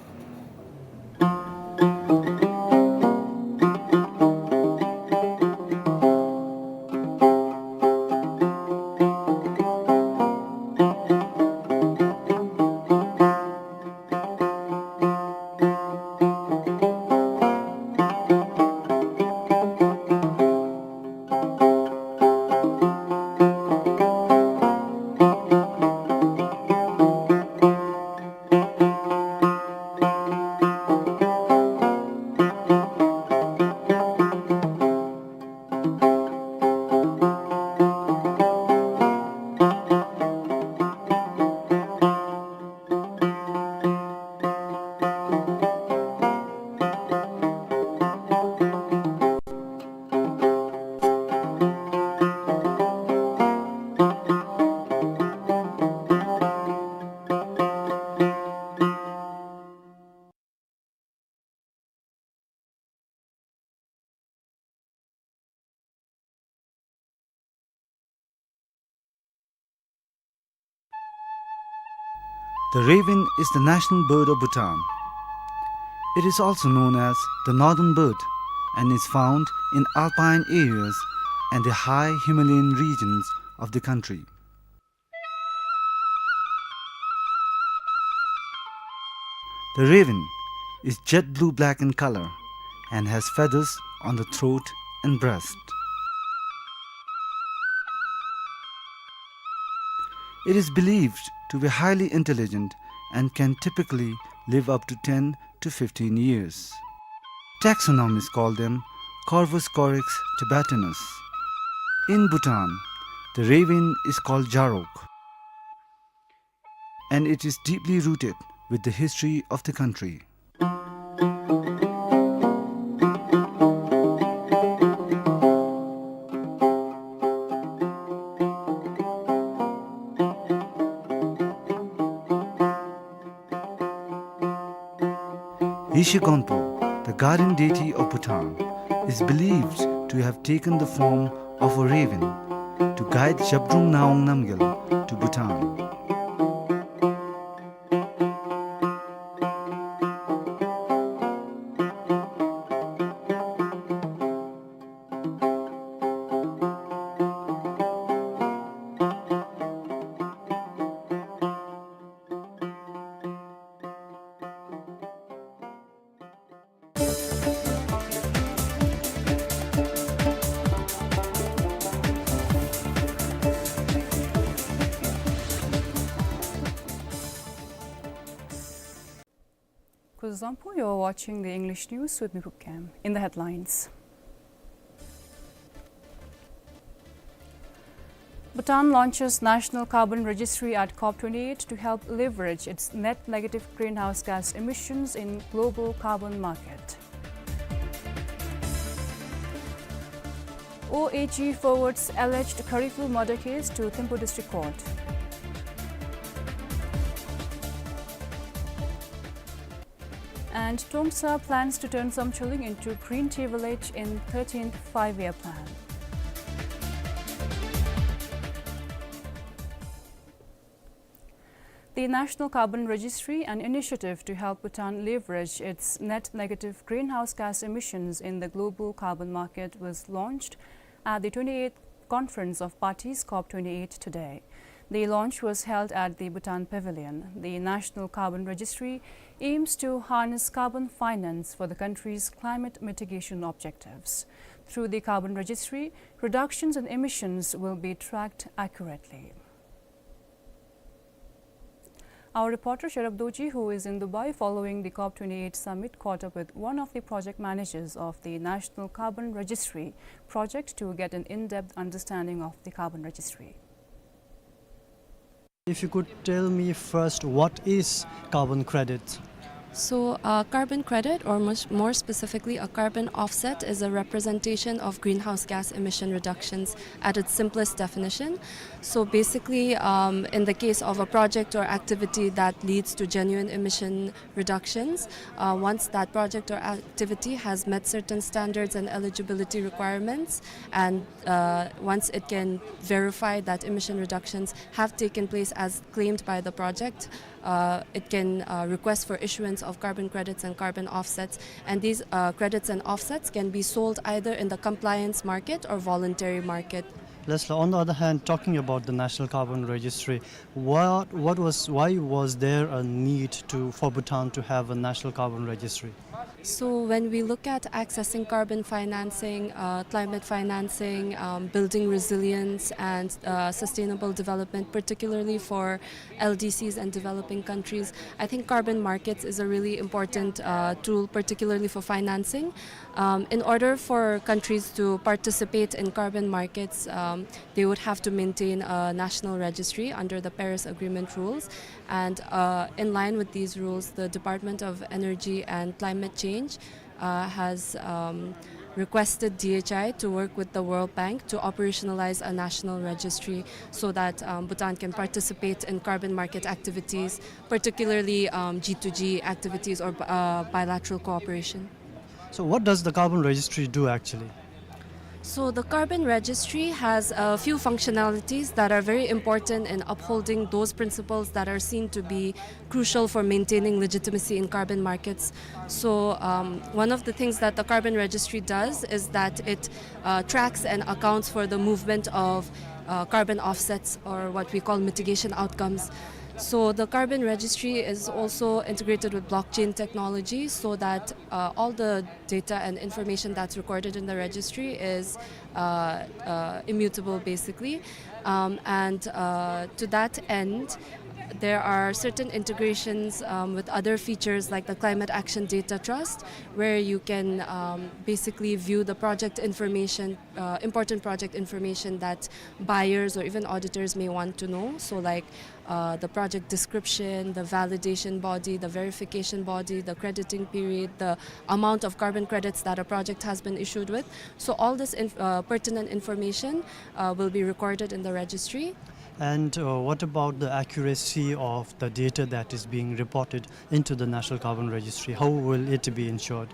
The raven is the national bird of Bhutan. It is also known as the northern bird and is found in alpine areas and the high Himalayan regions of the country. The raven is jet blue-black in color and has feathers on the throat and breast. It is believed to be highly intelligent and can typically live up to ten to fifteen years. Taxonomists call them Corvus corax tibetanus. In Bhutan, the raven is called Jarok, and it is deeply rooted with the history of the country. Yeshe Gonpo, the guardian deity of Bhutan, is believed to have taken the form of a raven to guide Zhabdrung Ngawang Namgyal to Bhutan. Zangpo, you're watching the English news with me, Phub Kem. In the headlines, Bhutan launches National Carbon Registry at COP twenty-eight to help leverage its net negative greenhouse gas emissions in global carbon market. O A G forwards alleged Khariful murder case to Thimphu District Court. And Trongsa plans to turn Zamcholing into green tea village in thirteenth Five-Year Plan. The National Carbon Registry, an initiative to help Bhutan leverage its net negative greenhouse gas emissions in the global carbon market, was launched at the twenty-eighth Conference of Parties, COP twenty-eight, today. The launch was held at the Bhutan Pavilion. The National Carbon Registry aims to harness carbon finance for the country's climate mitigation objectives. Through the carbon registry, reductions in emissions will be tracked accurately. Our reporter Sherab Dorji, who is in Dubai following the COP twenty-eight summit, caught up with one of the project managers of the National Carbon Registry project to get an in-depth understanding of the carbon registry. If you could tell me first, what is carbon credit? So, uh, carbon credit, or much more specifically, a carbon offset, is a representation of greenhouse gas emission reductions at its simplest definition. So basically, um, in the case of a project or activity that leads to genuine emission reductions, uh, once that project or activity has met certain standards and eligibility requirements, and, uh, once it can verify that emission reductions have taken place as claimed by the project, uh, it can, uh, request for issuance of carbon credits and carbon offsets. And these, uh, credits and offsets can be sold either in the compliance market or voluntary market. Lesla, on the other hand, talking about the National Carbon Registry, what, what was, why was there a need to, for Bhutan to have a National Carbon Registry? So when we look at accessing carbon financing, uh, climate financing, um, building resilience and, uh, sustainable development, particularly for L D Cs and developing countries, I think carbon markets is a really important, uh, tool, particularly for financing. Um, in order for countries to participate in carbon markets, um, they would have to maintain a national registry under the Paris Agreement rules. And, uh, in line with these rules, the Department of Energy and Climate Change, uh, has, um, requested D H I to work with the World Bank to operationalize a national registry so that, um, Bhutan can participate in carbon market activities, particularly, um, G two G activities or, uh, bilateral cooperation. So what does the carbon registry do actually? So the carbon registry has a few functionalities that are very important in upholding those principles that are seen to be crucial for maintaining legitimacy in carbon markets. So, um, one of the things that the carbon registry does is that it, uh, tracks and accounts for the movement of, uh, carbon offsets, or what we call mitigation outcomes. So the carbon registry is also integrated with blockchain technology so that, uh, all the data and information that's recorded in the registry is, uh, uh, immutable, basically. Um, and, uh, to that end, there are certain integrations, um, with other features like the Climate Action Data Trust, where you can, um, basically view the project information, uh, important project information that buyers or even auditors may want to know. So, like, uh, the project description, the validation body, the verification body, the crediting period, the amount of carbon credits that a project has been issued with. So all this inf-, uh, pertinent information, uh, will be recorded in the registry. And, uh, what about the accuracy of the data that is being reported into the National Carbon Registry? How will it be ensured?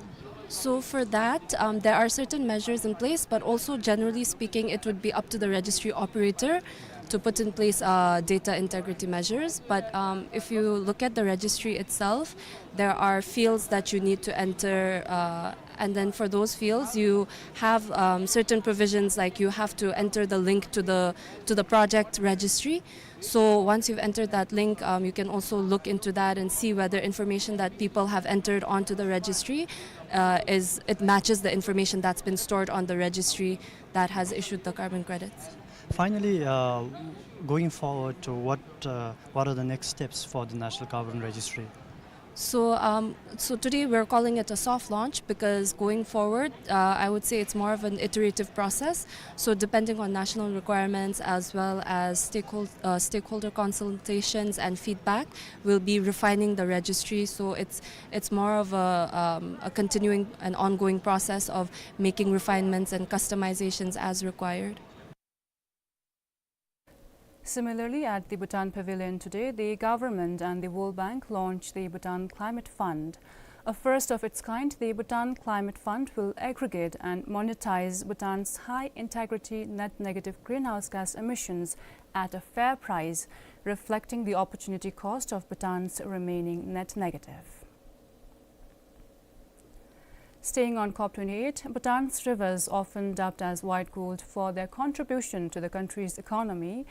So for that, um, there are certain measures in place, but also generally speaking, it would be up to the registry operator to put in place, uh, data integrity measures. But, um, if you look at the registry itself, there are fields that you need to enter, uh, and then for those fields, you have, um, certain provisions, like you have to enter the link to the, to the project registry. So once you've entered that link, um, you can also look into that and see whether information that people have entered onto the registry, uh, is, it matches the information that's been stored on the registry that has issued the carbon credits. Finally, uh, going forward, to what, uh, what are the next steps for the National Carbon Registry? So, um, so today we're calling it a soft launch because going forward, uh, I would say it's more of an iterative process. So depending on national requirements as well as stakehold-, uh, stakeholder consultations and feedback, we'll be refining the registry. So it's, it's more of a, um, a continuing and ongoing process of making refinements and customizations as required. Similarly, at the Bhutan Pavilion today, the government and the World Bank launched the Bhutan Climate Fund. A first of its kind, the Bhutan Climate Fund will aggregate and monetize Bhutan's high integrity net negative greenhouse gas emissions at a fair price, reflecting the opportunity cost of Bhutan's remaining net negative. Staying on COP twenty-eight, Bhutan's rivers, often dubbed as white gold for their contribution to the country's economy,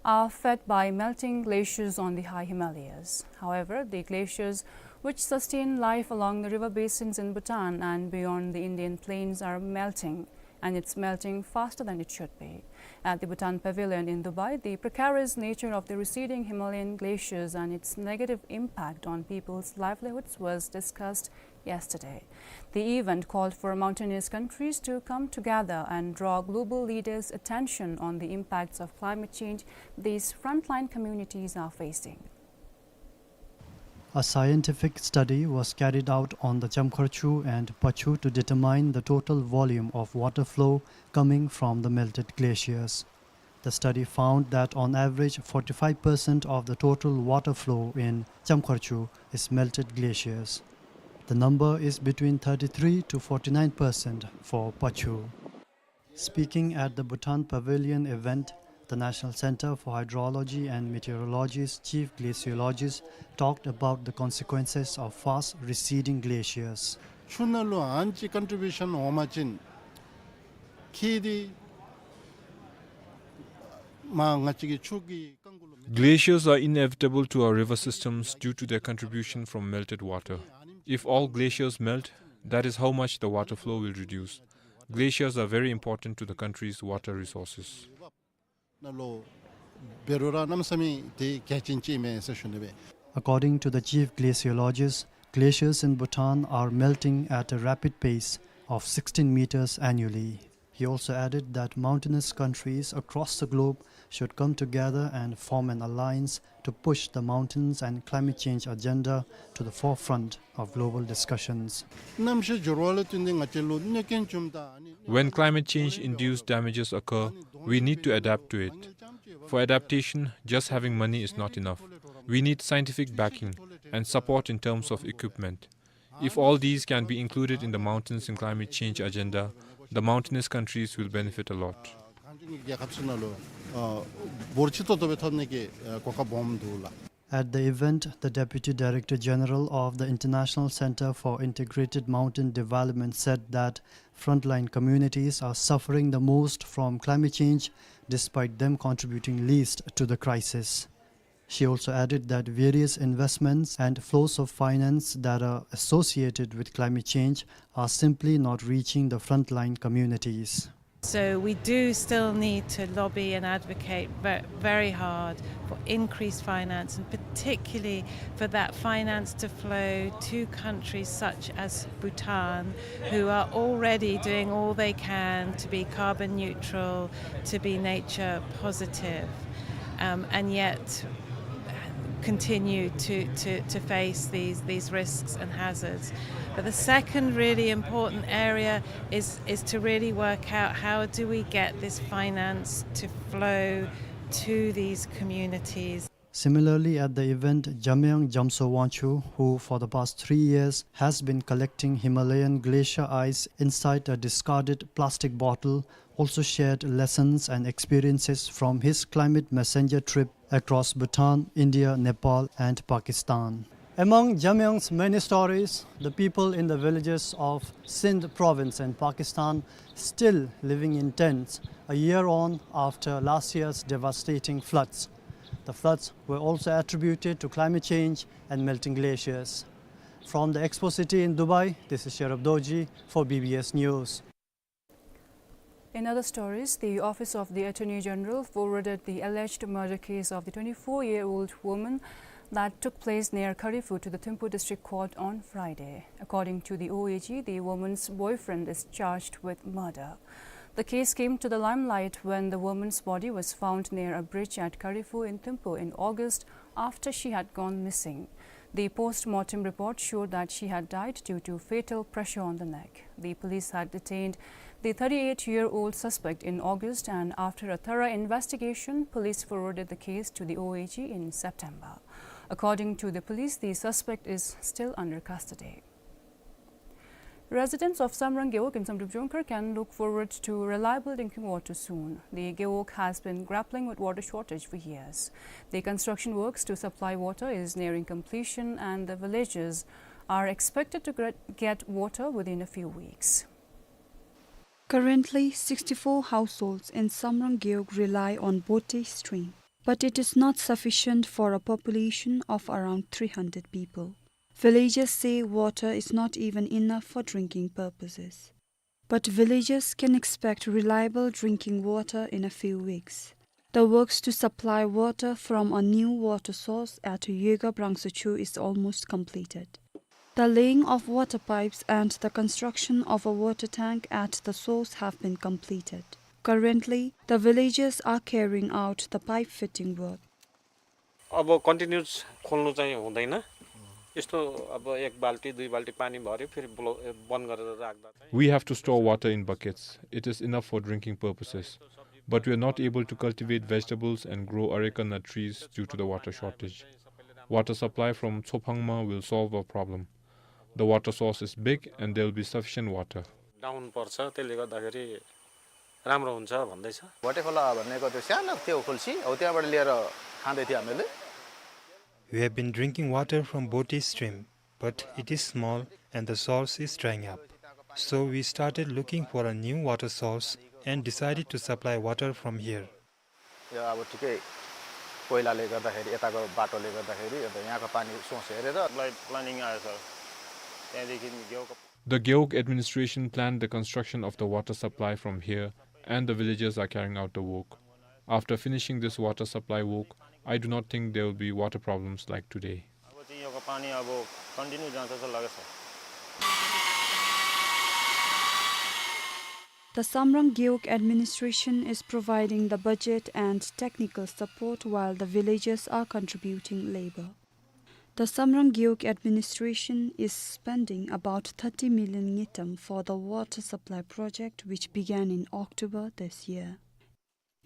are fed by melting glaciers on the high Himalayas. However, the glaciers, which sustain life along the river basins in Bhutan and beyond the Indian plains, are melting, and it's melting faster than it should be. At the Bhutan Pavilion in Dubai, the precarious nature of the receding Himalayan glaciers and its negative impact on people's livelihoods was discussed yesterday. The event called for mountainous countries to come together and draw global leaders' attention on the impacts of climate change these frontline communities are facing. A scientific study was carried out on the Chamkharchu and Pachhu to determine the total volume of water flow coming from the melted glaciers. The study found that on average, forty-five percent of the total water flow in Chamkharchu is melted glaciers. The number is between thirty-three to forty-nine percent for Pachhu. Speaking at the Bhutan Pavilion event, the National Center for Hydrology and Meteorology's chief glaciologist talked about the consequences of fast receding glaciers. ཆུ་ནང་ལུ་ཨ་ནི་ཅིག་ཀོན་ཊི་བིའུ་ཤཱན་འོང་པ་ཅིན་ཁེ་འདི་མ་ང་བཅས་ཀྱི་ཆུ་གི་རྐང་འགུ་ལུ། Glaciers are inevitable to our river systems due to their contribution from melted water. If all glaciers melt, that is how much the water flow will reduce. Glaciers are very important to the country's water resources. ནང་ལུ་འབད་རུང་ར་གནམ་མེད་ས་མེད་དེ་གལ་ཆེན་ཅིག་ཨིན་མས་ཟེར་ཞུ་ནི་སྦེ། According to the chief glaciologist, glaciers in Bhutan are melting at a rapid pace of sixteen meters annually. He also added that mountainous countries across the globe should come together and form an alliance to push the mountains and climate change agenda to the forefront of global discussions. གནམ་གཤིས་འགྱུར་བ་ལུ་བརྟེན་ཏེ་ང་བཅས་ལུ་གནོད་སྐྱོན་བྱུངམ་ད་ཨ་ནི། When climate change induced damages occur, we need to adapt to it. For adaptation, just having money is not enough. We need scientific backing and support in terms of equipment. If all these can be included in the mountains and climate change agenda, the mountainous countries will benefit a lot. གངས་ལྗོངས་ཀྱི་རྒྱལ་ཁབ་ཚུ་ནང་ལུ་ཨ་འབོར་ཆེ་ཏོག་ཏོ་སྦེ་ཐོབ་ནི་གི་ཨ་གོ་སྐབས་སྦོམ་འདུག་ལགས། At the event, the Deputy Director General of the International Center for Integrated Mountain Development said that frontline communities are suffering the most from climate change, despite them contributing least to the crisis. She also added that various investments and flows of finance that are associated with climate change are simply not reaching the frontline communities. So we do still need to lobby and advocate ve-, very hard for increased finance, and particularly for that finance to flow to countries such as Bhutan, who are already doing all they can to be carbon neutral, to be nature positive, um, and yet continue to, to, to face these, these risks and hazards. But the second really important area is, is to really work out how do we get this finance to flow to these communities. Similarly, at the event, Jamyang Jamso Wangchuk, who for the past three years has been collecting Himalayan glacier ice inside a discarded plastic bottle, also shared lessons and experiences from his climate messenger trip across Bhutan, India, Nepal, and Pakistan. Among Jamyang's many stories, the people in the villages of Sindh province in Pakistan still living in tents a year on after last year's devastating floods. The floods were also attributed to climate change and melting glaciers. From the Expo City in Dubai, this is Sherab Dorji for B B S News. In other stories, the Office of the Attorney General forwarded the alleged murder case of the twenty-four-year-old woman that took place near Kharifu to the Thimphu District Court on Friday. According to the O A G, the woman's boyfriend is charged with murder. The case came to the limelight when the woman's body was found near a bridge at Kharifu in Thimphu in August after she had gone missing. The post-mortem report showed that she had died due to fatal pressure on the neck. The police had detained the thirty-eight-year-old suspect in August, and after a thorough investigation, police forwarded the case to the O A G in September. According to the police, the suspect is still under custody. Residents of Samrang Gewog in Samdrup Jongkhar can look forward to reliable drinking water soon. The Gewog has been grappling with water shortage for years. The construction works to supply water is nearing completion, and the villagers are expected to gre-, get water within a few weeks. Currently, sixty-four households in Samrang Gewog rely on Boti stream, but it is not sufficient for a population of around three hundred people. Villagers say water is not even enough for drinking purposes. But villagers can expect reliable drinking water in a few weeks. The works to supply water from a new water source at Yoga Brangsuchu is almost completed. The laying of water pipes and the construction of a water tank at the source have been completed. Currently, the villagers are carrying out the pipe fitting work. अब continuous खोल्नु चाहिँ हुँदैन। यस्तो अब एक बाल्टी, दुई बाल्टी पानी भर्यो, फेरि ब्लो-, ए, बन्द गरेर राख्दा चाहिँ We have to store water in buckets. It is enough for drinking purposes. But we are not able to cultivate vegetables and grow areca nut trees due to the water shortage. Water supply from Tsophangma will solve our problem. The water source is big and there will be sufficient water. Down पर्छ, त्यसले गर्दाखेरि राम्रो हुन्छ भन्दैछ। भोटे खोला भनेको त्यो सानो त्यो खोल्सी, हो, त्यहाँबाट लिएर खाँदै थियो हामीले। We have been drinking water from Boti stream, but it is small and the source is drying up. So we started looking for a new water source and decided to supply water from here. यो अब ठिकै पहिलाले गर्दाखेरि, यताको बाटोले गर्दाखेरि, अन्त यहाँको पानी सोर्स हेरेर। सप्लाई प्लानिङ आयो सर, त्यहाँदेखि गेउको The Gewog administration planned the construction of the water supply from here, and the villagers are carrying out the work. After finishing this water supply work, I do not think there will be water problems like today. अब चाहिँ यो पानी अब कन्टिन्यू जान्छ जस्तो लाग्छ। The Samrang Gewog administration is providing the budget and technical support while the villagers are contributing labor. The Samrang Gewog administration is spending about thirty million ngultrum for the water supply project, which began in October this year.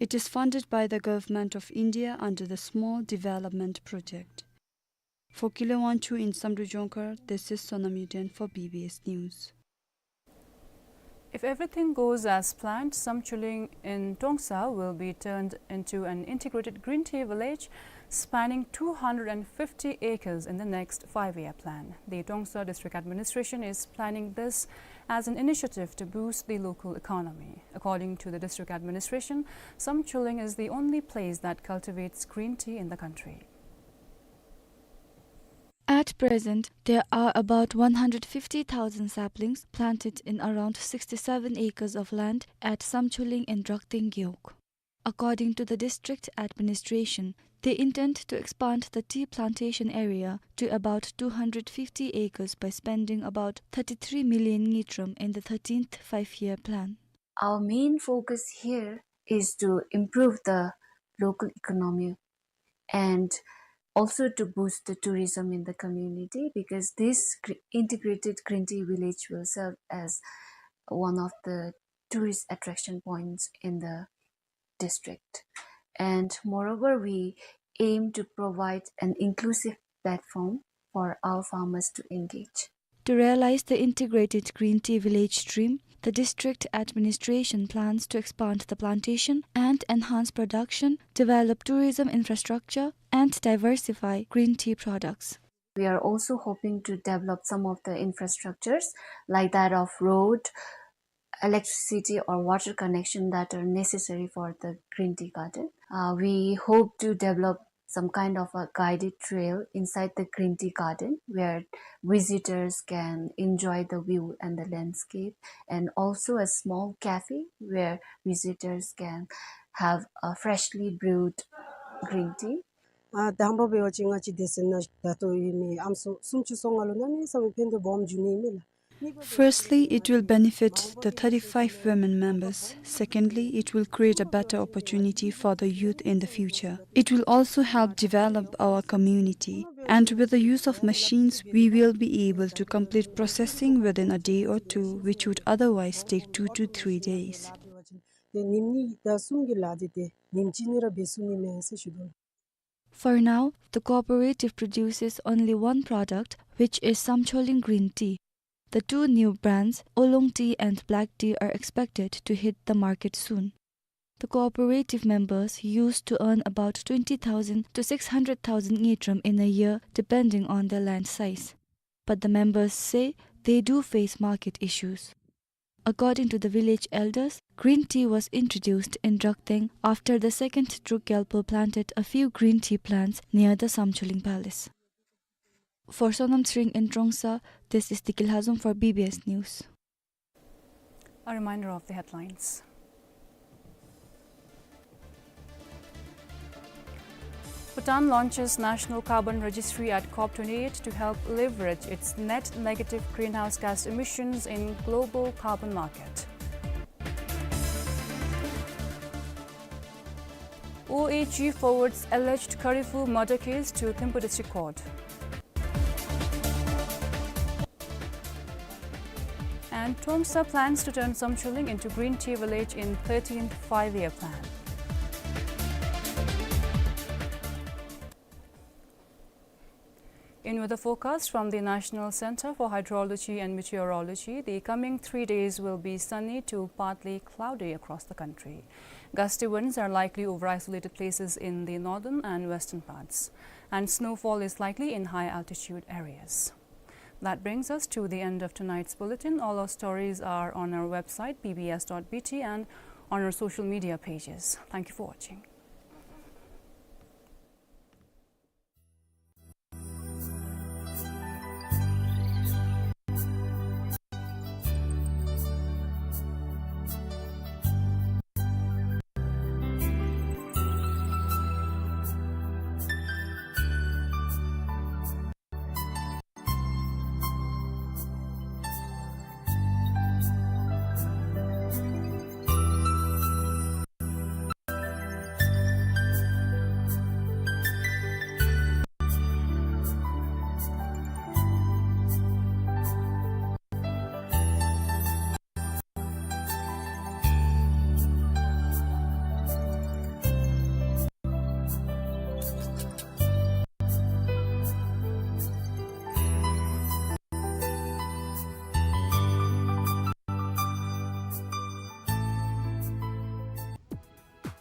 It is funded by the Government of India under the Small Development Project. For Kilewanchu in Samdrup Jongkhar, this is Sonam Yuden for B B S News. If everything goes as planned, Samchuling in Tongsa will be turned into an integrated green tea village spanning two hundred and fifty acres in the next five-year plan. The Tongsa District Administration is planning this as an initiative to boost the local economy. According to the district administration, Samchuling is the only place that cultivates green tea in the country. At present, there are about one hundred fifty thousand saplings planted in around sixty-seven acres of land at Samchuling in Drakting Gewog. According to the district administration, they intend to expand the tea plantation area to about two hundred fifty acres by spending about thirty-three million ngultrum in the thirteenth five-year plan. Our main focus here is to improve the local economy and also to boost the tourism in the community, because this gr-, integrated green tea village will serve as one of the tourist attraction points in the district. And moreover, we aim to provide an inclusive platform for our farmers to engage. To realize the integrated green tea village dream, the district administration plans to expand the plantation and enhance production, develop tourism infrastructure, and diversify green tea products. We are also hoping to develop some of the infrastructures like that of road, electricity or water connection that are necessary for the green tea garden. Uh, we hope to develop some kind of a guided trail inside the green tea garden where visitors can enjoy the view and the landscape, and also a small cafe where visitors can have a freshly brewed green tea. ཨ་དང་པ་འབད་བ་ཅིན་ང་བཅས་དེ་ཚུ་ནང་ད་ལྟོ་ཨིན་མི་ཨམ་སྲུ་སུམ་ཅུ་སོ་ལྔ་ལུ་གནམ་མེད་ས་མེད་ཕན་ཐོགས་སྦོམ་འབྱུང་ནི་ཨིན་མས་ལགས། Firstly, it will benefit the thirty-five women members. Secondly, it will create a better opportunity for the youth in the future. It will also help develop our community. And with the use of machines, we will be able to complete processing within a day or two, which would otherwise take two to three days. ཏེ་ཉིནམ་གཉིས་དང་གསུམ་གྱི་ལཱ་འདི་ཏེ་ཉིནམ་གཅིག་ནང་ར་འབད་ཚུགས་ནི་མས་ཟེར་ཞུ་དོ། For now, the cooperative produces only one product, which is Samcholing green tea. The two new brands, Oolong tea and black tea, are expected to hit the market soon. The cooperative members used to earn about twenty thousand to six hundred thousand ngultrum in a year, depending on their land size. But the members say they do face market issues. According to the village elders, green tea was introduced in Drakteng after the second Druk Gyalpo planted a few green tea plants near the Samcholing Palace. For Sonam Tshering in Trongsa, this is Diki Lhazom for B B S News. A reminder of the headlines. Bhutan launches National Carbon Registry at COP twenty-eight to help leverage its net negative greenhouse gas emissions in global carbon market. O A G forwards alleged Kharifu murder case to Thimphu District Court. And Trongsa plans to turn Samcholing into green tea village in thirteenth five-year plan. In weather forecast from the National Center for Hydrology and Meteorology, the coming three days will be sunny to partly cloudy across the country. Gusty winds are likely over isolated places in the northern and western parts, and snowfall is likely in high altitude areas. That brings us to the end of tonight's bulletin. All our stories are on our website, B B S dot B T, and on our social media pages. Thank you for watching.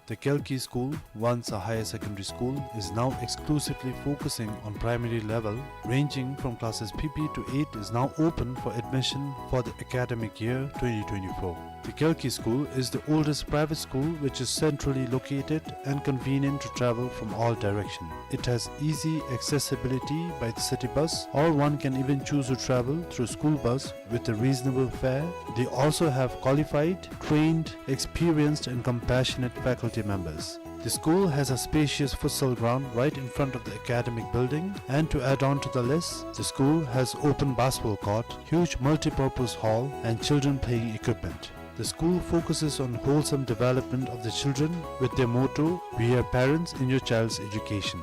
The Kelki School, once a higher secondary school, is now exclusively focusing on primary level, ranging from classes P P to eight, is now open for admission for the academic year twenty twenty-four. The Kelki School is the oldest private school which is centrally located and convenient to travel from all directions. It has easy accessibility by the city bus, or one can even choose to travel through school bus with a reasonable fare. They also have qualified, trained, experienced and compassionate faculty members. The school has a spacious futsal ground right in front of the academic building, and to add on to the list, the school has open basketball court, huge multi-purpose hall, and children playing equipment. The school focuses on wholesome development of the children with their motto, "We are parents in your child's education."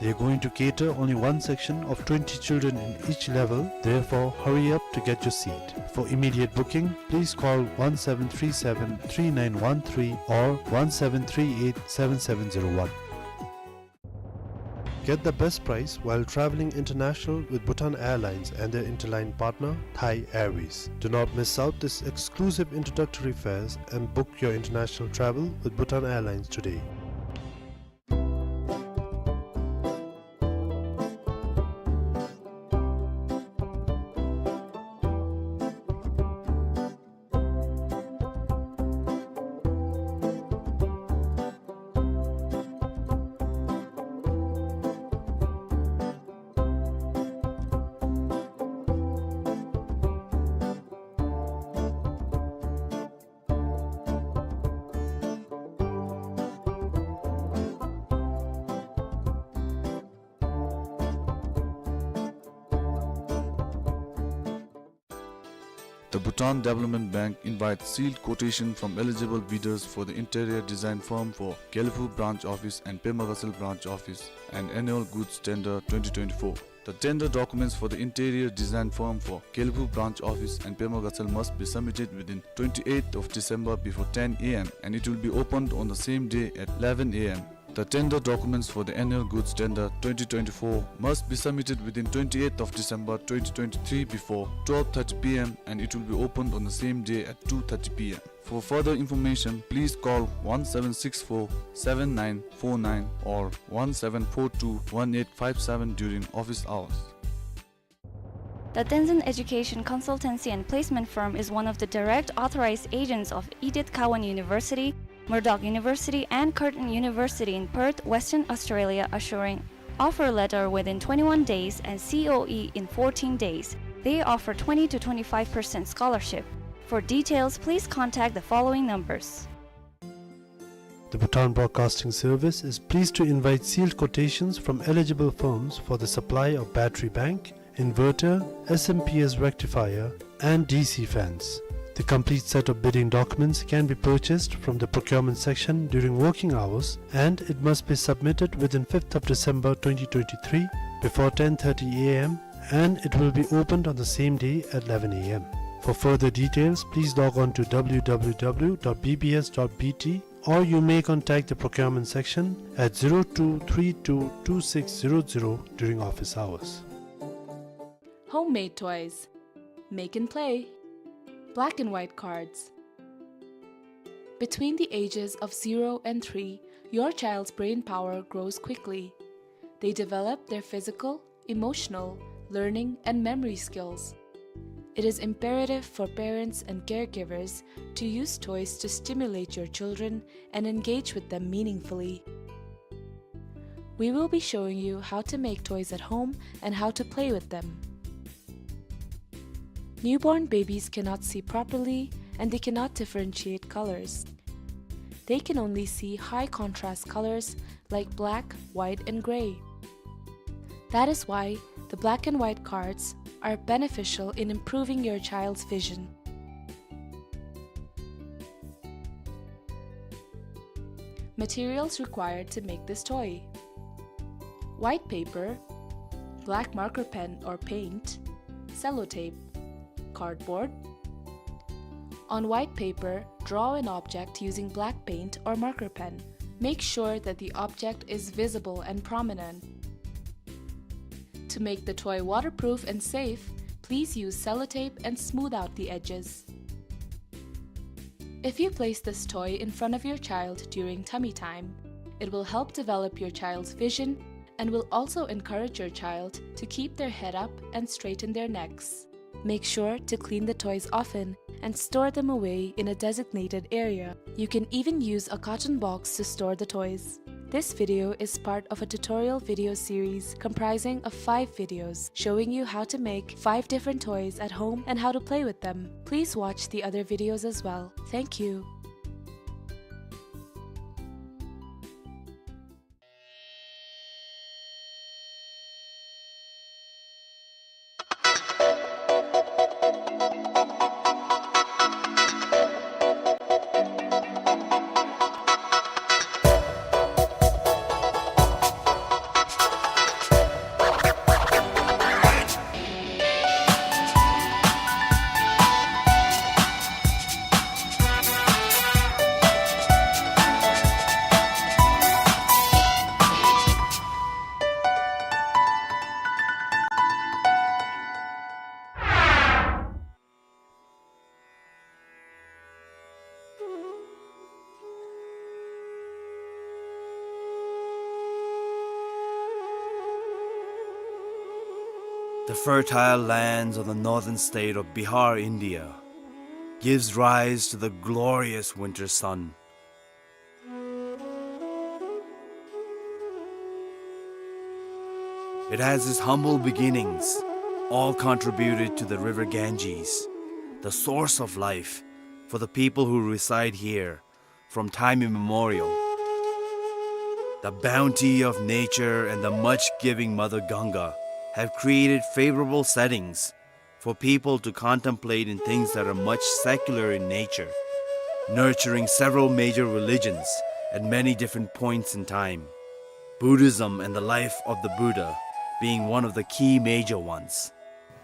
They are going to cater only one section of twenty children in each level, therefore hurry up to get your seat. For immediate booking, please call one seven three seven three nine one three or one seven three eight seven seven zero one. Get the best price while traveling international with Bhutan Airlines and their interline partner, Thai Airways. Do not miss out this exclusive introductory fares and book your international travel with Bhutan Airlines today. The Bhutan Development Bank invites sealed quotation from eligible bidders for the interior design firm for Gelephu Branch Office and Pema Gatshel Branch Office and Annual Goods Tender twenty twenty-four. The tender documents for the interior design firm for Gelephu Branch Office and Pema Gatshel must be submitted within twenty-eighth of December before ten A M and it will be opened on the same day at eleven A M. The tender documents for the annual goods tender twenty twenty-four must be submitted within twenty-eighth of December twenty twenty-three before twelve thirty P M and it will be opened on the same day at two thirty P M. For further information, please call one seven six four seven nine four nine or one seven four two one eight five seven during office hours. The Tenzin Education Consultancy and Placement Firm is one of the direct authorized agents of Edith Cowan University, Murdoch University, and Curtin University in Perth, Western Australia, assuring offer letter within twenty-one days and C O E in fourteen days. They offer twenty to twenty-five percent scholarship. For details, please contact the following numbers. The Bhutan Broadcasting Service is pleased to invite sealed quotations from eligible firms for the supply of battery bank, inverter, S M P S rectifier, and D C fans. The complete set of bidding documents can be purchased from the procurement section during working hours, and it must be submitted within fifth of December twenty twenty-three before ten thirty A M, and it will be opened on the same day at eleven A M. For further details, please log on to W W W dot B B S dot B T, or you may contact the procurement section at zero two three two two six zero zero during office hours. Homemade toys. Make and play. Black and white cards. Between the ages of zero and three, your child's brain power grows quickly. They develop their physical, emotional, learning, and memory skills. It is imperative for parents and caregivers to use toys to stimulate your children and engage with them meaningfully. We will be showing you how to make toys at home and how to play with them. Newborn babies cannot see properly and they cannot differentiate colors. They can only see high contrast colors like black, white, and gray. That is why the black and white cards are beneficial in improving your child's vision. Materials required to make this toy: white paper, black marker pen or paint, sellotape, cardboard. On white paper, draw an object using black paint or marker pen. Make sure that the object is visible and prominent. To make the toy waterproof and safe, please use sellotape and smooth out the edges. If you place this toy in front of your child during tummy time, it will help develop your child's vision and will also encourage your child to keep their head up and straighten their necks. Make sure to clean the toys often and store them away in a designated area. You can even use a carton box to store the toys. This video is part of a tutorial video series comprising of five videos showing you how to make five different toys at home and how to play with them. Please watch the other videos as well. Thank you. The fertile lands of the northern state of Bihar, India, gives rise to the glorious winter sun. It has its humble beginnings, all contributed to the river Ganges, the source of life for the people who reside here from time immemorial. The bounty of nature and the much-giving Mother Ganga have created favorable settings for people to contemplate in things that are much secular in nature, nurturing several major religions at many different points in time, Buddhism and the life of the Buddha being one of the key major ones.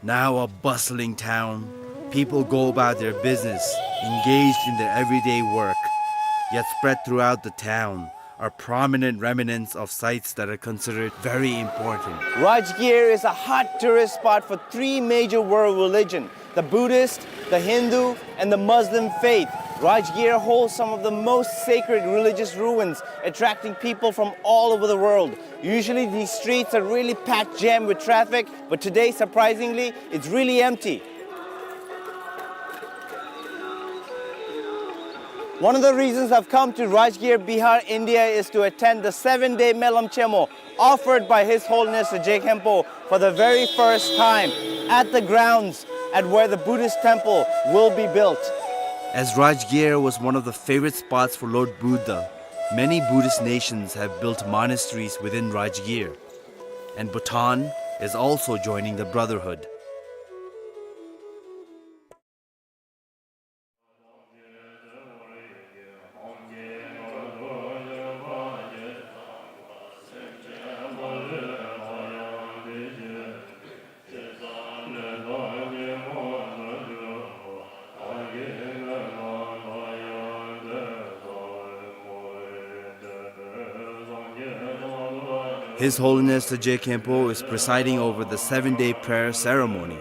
Now a bustling town, people go about their business, engaged in their everyday work, yet spread throughout the town are prominent remnants of sites that are considered very important. Rajgir is a hot tourist spot for three major world religion, the Buddhist, the Hindu, and the Muslim faith. Rajgir holds some of the most sacred religious ruins, attracting people from all over the world. Usually these streets are really packed jam with traffic, but today, surprisingly, it's really empty. One of the reasons I've come to Rajgir, Bihar, India is to attend the seven-day Melam Chemo offered by His Holiness the Je Khenpo for the very first time at the grounds at where the Buddhist temple will be built. As Rajgir was one of the favorite spots for Lord Buddha, many Buddhist nations have built monasteries within Rajgir, and Bhutan is also joining the brotherhood. His Holiness the Je Khenpo is presiding over the seven-day prayer ceremony,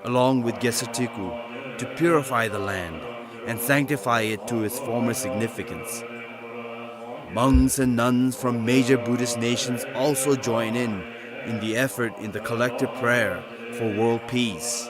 along with Gesatiku, to purify the land and sanctify it to its former significance. Monks and nuns from major Buddhist nations also join in, in the effort in the collective prayer for world peace.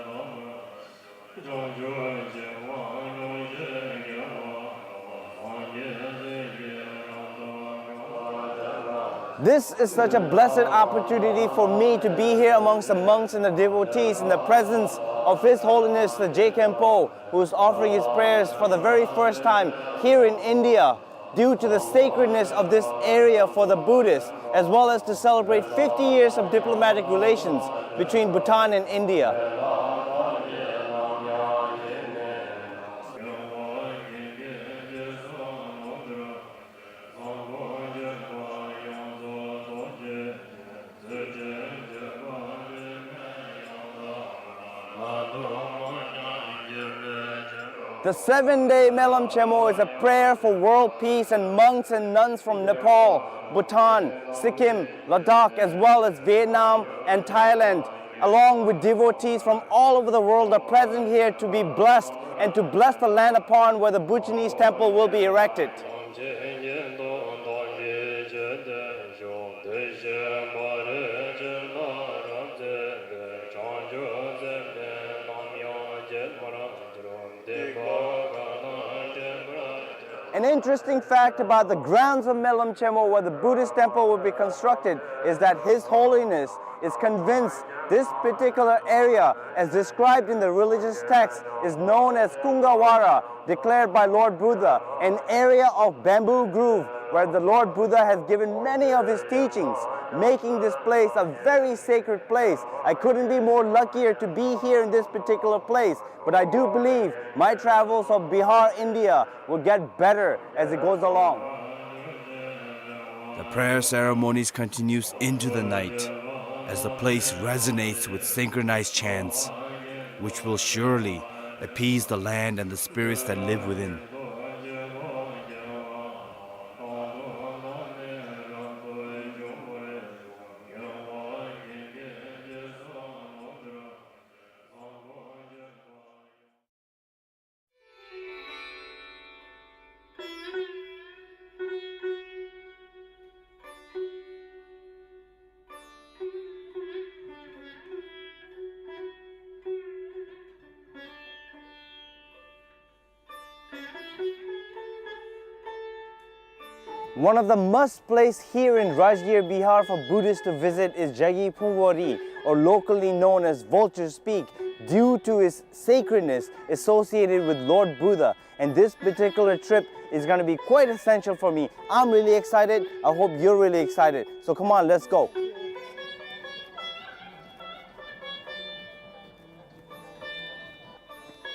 This is such a blessed opportunity for me to be here amongst the monks and the devotees in the presence of His Holiness the Je Khenpo, who is offering his prayers for the very first time here in India, due to the sacredness of this area for the Buddhists, as well as to celebrate fifty years of diplomatic relations between Bhutan and India. The seven-day Melam Chemo is a prayer for world peace, and monks and nuns from Nepal, Bhutan, Sikkim, Ladakh, as well as Vietnam and Thailand, along with devotees from all over the world, are present here to be blessed and to bless the land upon where the Bhutanese temple will be erected. An interesting fact about the grounds of Melam Chemo, where the Buddhist temple will be constructed, is that His Holiness is convinced this particular area, as described in the religious text, is known as Kungavara, declared by Lord Buddha, an area of bamboo grove where the Lord Buddha has given many of his teachings, making this place a very sacred place. I couldn't be more luckier to be here in this particular place, but I do believe my travels of Bihar, India will get better as it goes along. The prayer ceremonies continues into the night as the place resonates with synchronized chants, which will surely appease the land and the spirits that live within. One of the must place here in Rajgir, Bihar for Buddhists to visit is Jagi Phungwari, or locally known as Vulture's Peak, due to its sacredness associated with Lord Buddha. And this particular trip is gonna be quite essential for me. I'm really excited. I hope you're really excited. So come on, let's go.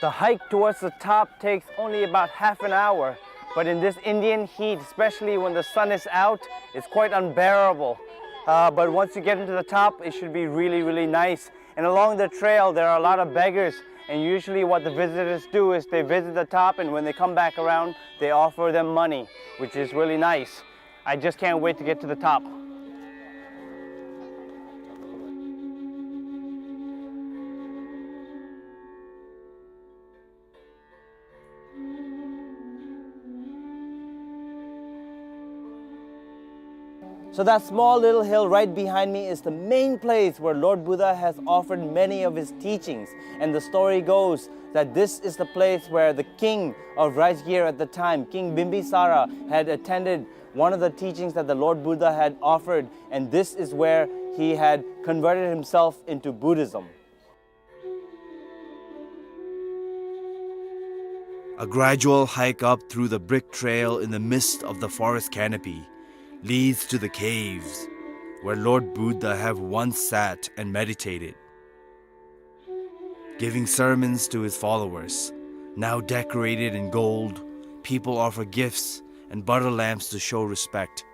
The hike towards the top takes only about half an hour, but in this Indian heat, especially when the sun is out, it's quite unbearable. Uh, but once you get into the top, it should be really, really nice. And along the trail, there are a lot of beggars, and usually what the visitors do is they visit the top, and when they come back around, they offer them money, which is really nice. I just can't wait to get to the top. So that small little hill right behind me is the main place where Lord Buddha has offered many of his teachings. And the story goes that this is the place where the king of Rajgir at the time, King Bimbisara, had attended one of the teachings that the Lord Buddha had offered, and this is where he had converted himself into Buddhism. A gradual hike up through the brick trail in the midst of the forest canopy leads to the caves where Lord Buddha have once sat and meditated, giving sermons to his followers. Now decorated in gold, people offer gifts and butter lamps to show respect.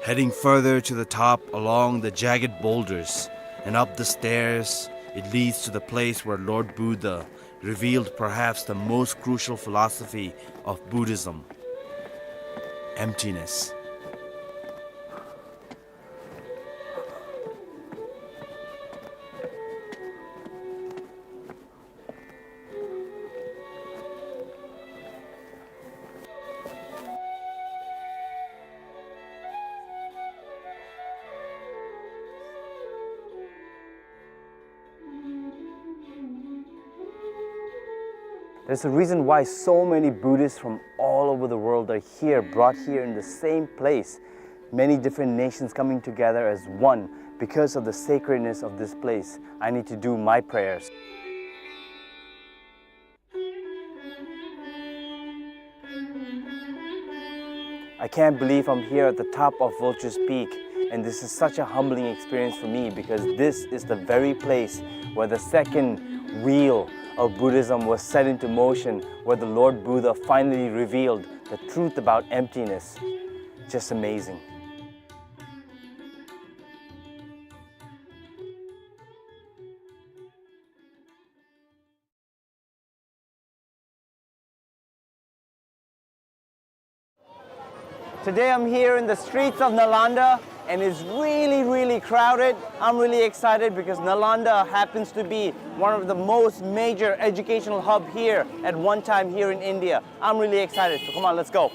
Heading further to the top along the jagged boulders and up the stairs, it leads to the place where Lord Buddha revealed perhaps the most crucial philosophy of Buddhism: emptiness. There's a reason why so many Buddhists from all over the world are here, brought here in the same place. Many different nations coming together as one because of the sacredness of this place. I need to do my prayers. I can't believe I'm here at the top of Vulture's Peak, and this is such a humbling experience for me because this is the very place where the second wheel of Buddhism was set into motion, where the Lord Buddha finally revealed the truth about emptiness. Just amazing. Today I'm here in the streets of Nalanda, and it's really, really crowded. I'm really excited because Nalanda happens to be one of the most major educational hub here at one time here in India. I'm really excited, so come on, let's go.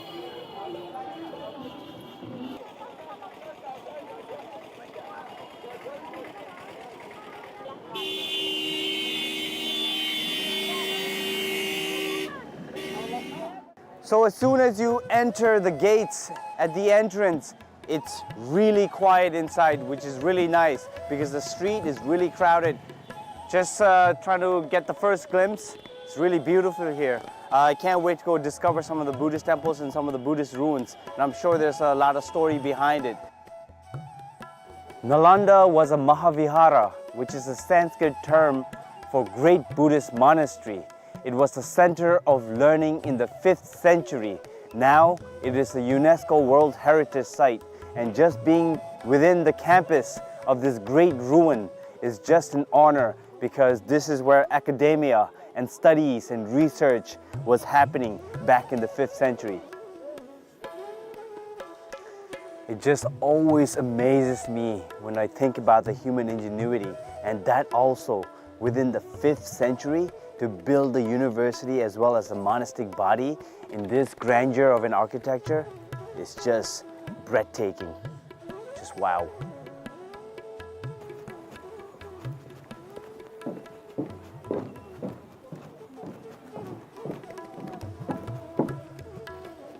So as soon as you enter the gates at the entrance, it's really quiet inside, which is really nice because the street is really crowded. Just, uh, trying to get the first glimpse. It's really beautiful here. Uh, I can't wait to go discover some of the Buddhist temples and some of the Buddhist ruins. And I'm sure there's a lot of story behind it. Nalanda was a Mahavihara, which is a Sanskrit term for great Buddhist monastery. It was the center of learning in the fifth century. Now it is a UNESCO World Heritage Site, and just being within the campus of this great ruin is just an honor, because this is where academia and studies and research was happening back in the fifth century. It just always amazes me when I think about the human ingenuity, and that also within the fifth century, to build the university as well as the monastic body in this grandeur of an architecture is just breathtaking. Just wow.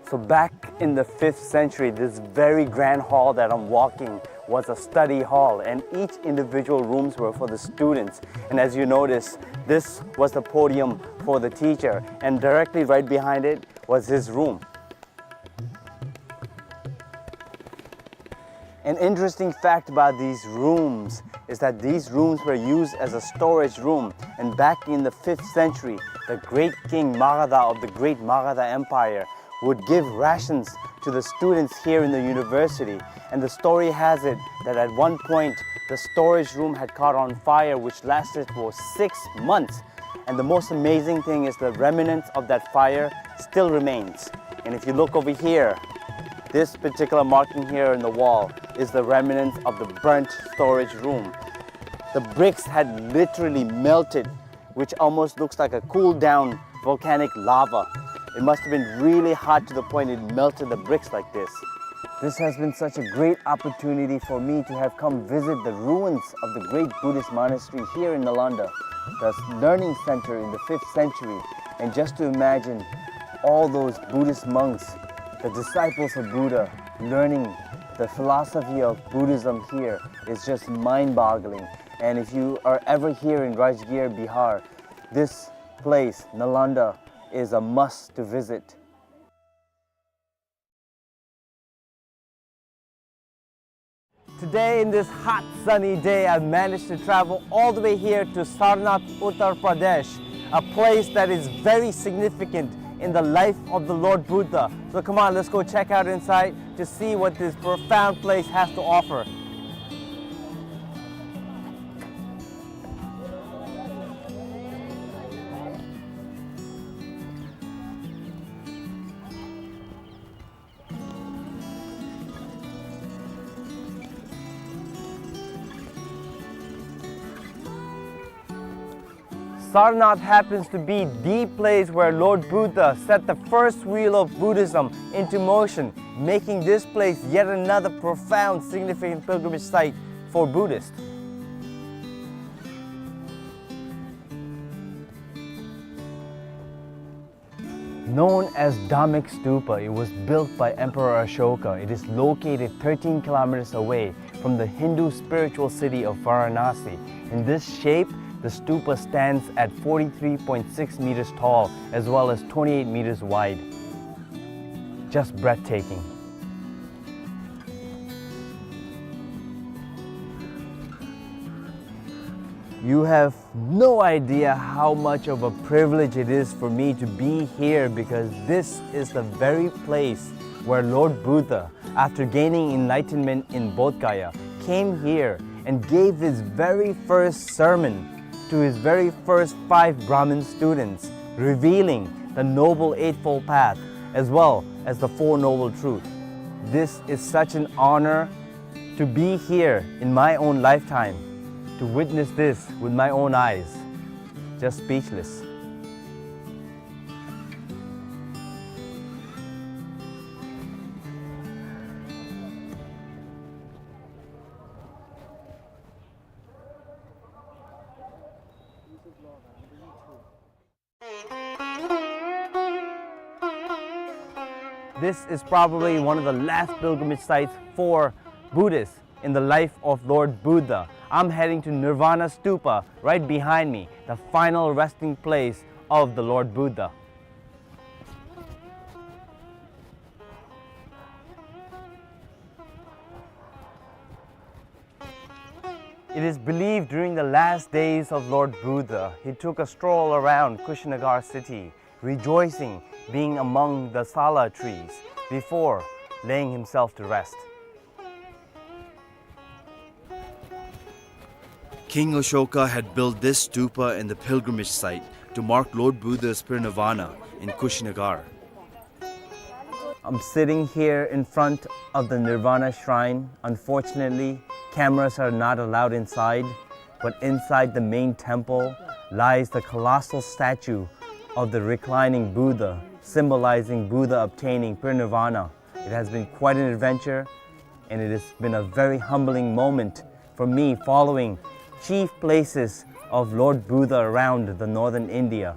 So back in the fifth century, this very grand hall that I'm walking was a study hall, and each individual rooms were for the students. And as you notice, this was the podium for the teacher, and directly right behind it was his room. An interesting fact about these rooms is that these rooms were used as a storage room, and back in the fifth century, the great king Magadha of the great Magadha Empire would give rations to the students here in the university. And the story has it that at one point, the storage room had caught on fire, which lasted for six months. And the most amazing thing is the remnants of that fire still remains. And if you look over here, this particular marking here in the wall is the remnants of the burnt storage room. The bricks had literally melted, which almost looks like a cooled down volcanic lava. It must have been really hot to the point it melted the bricks like this. This has been such a great opportunity for me to have come visit the ruins of the great Buddhist monastery here in Nalanda, the learning center in the fifth century, and just to imagine all those Buddhist monks, the disciples of Buddha, learning the philosophy of Buddhism here is just mind-boggling. And if you are ever here in Rajgir, Bihar, this place, Nalanda, is a must to visit. Today, in this hot, sunny day, I managed to travel all the way here to Sarnath, Uttar Pradesh, a place that is very significant in the life of the Lord Buddha. So come on, let's go check out inside to see what this profound place has to offer. Sarnath happens to be the place where Lord Buddha set the first wheel of Buddhism into motion, making this place yet another profound, significant pilgrimage site for Buddhists. Known as Dhammak Stupa, it was built by Emperor Ashoka. It is located thirteen kilometers away from the Hindu spiritual city of Varanasi. In this shape, the stupa stands at forty-three point six meters tall as well as twenty-eight meters wide. Just breathtaking. You have no idea how much of a privilege it is for me to be here, because this is the very place where Lord Buddha, after gaining enlightenment in Bodh Gaya, came here and gave his very first sermon to his very first five Brahmin students, revealing the Noble Eightfold Path as well as the Four Noble Truths. This is such an honor to be here in my own lifetime, to witness this with my own eyes. Just speechless. This is probably one of the last pilgrimage sites for Buddhists in the life of Lord Buddha. I'm heading to Nirvana Stupa right behind me, the final resting place of the Lord Buddha. It is believed during the last days of Lord Buddha, he took a stroll around Kushinagar city, rejoicing being among the sala trees, before laying himself to rest. King Ashoka had built this stupa in the pilgrimage site to mark Lord Buddha's parinirvana in Kushinagar. I'm sitting here in front of the Nirvana Shrine. Unfortunately, cameras are not allowed inside, but inside the main temple lies the colossal statue of the reclining Buddha, symbolizing Buddha obtaining pure nirvana. It has been quite an adventure, and it has been a very humbling moment for me, following chief places of Lord Buddha around the northern India.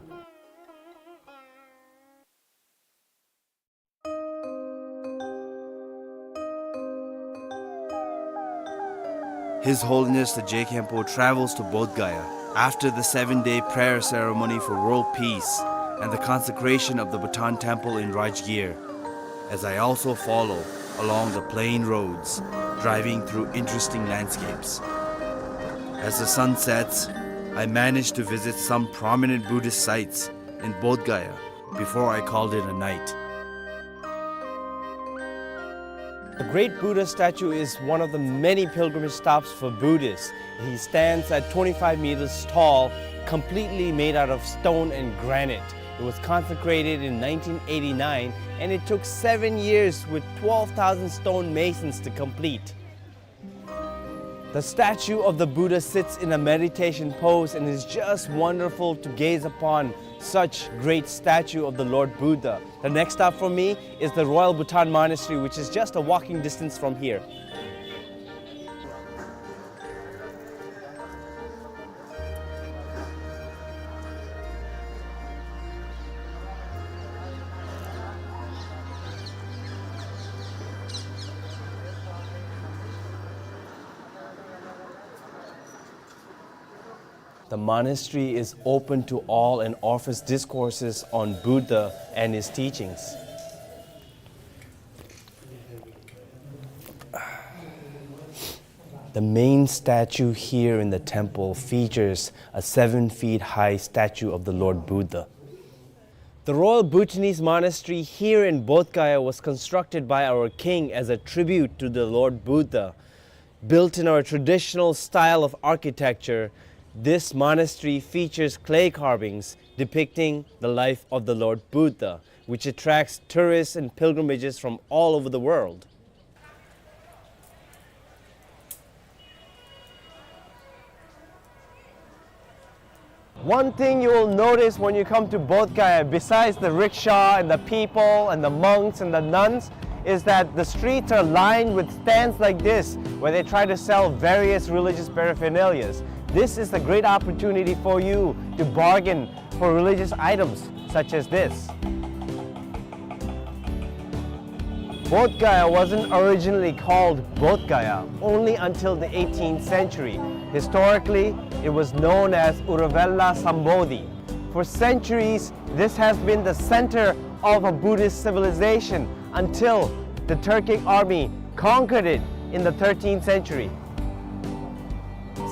His Holiness the Je Khenpo travels to Bodh Gaya after the seven-day prayer ceremony for world peace and the consecration of the Bhutan Temple in Rajgir, as I also follow along the plain roads, driving through interesting landscapes. As the sun sets, I manage to visit some prominent Buddhist sites in Bodh Gaya before I called it a night. The great Buddha statue is one of the many pilgrimage stops for Buddhists. He stands at twenty-five meters tall, completely made out of stone and granite. It was consecrated in nineteen eighty-nine, and it took seven years with twelve thousand stone masons to complete. The statue of the Buddha sits in a meditation pose and is just wonderful to gaze upon such great statue of the Lord Buddha. The next stop for me is the Royal Bhutan Monastery, which is just a walking distance from here. The monastery is open to all and offers discourses on Buddha and his teachings. The main statue here in the temple features a seven feet high statue of the Lord Buddha. The Royal Bhutanese Monastery here in Bodh Gaya was constructed by our king as a tribute to the Lord Buddha. Built in our traditional style of architecture, this monastery features clay carvings depicting the life of the Lord Buddha, which attracts tourists and pilgrimages from all over the world. One thing you will notice when you come to Bodh Gaya, besides the rickshaw and the people and the monks and the nuns, is that the streets are lined with stands like this, where they try to sell various religious paraphernalias. This is a great opportunity for you to bargain for religious items such as this. Bodh Gaya wasn't originally called Bodh Gaya only until the eighteenth century. Historically, it was known as Uruvela Sambodhi. For centuries, this has been the center of a Buddhist civilization until the Turkic army conquered it in the thirteenth century.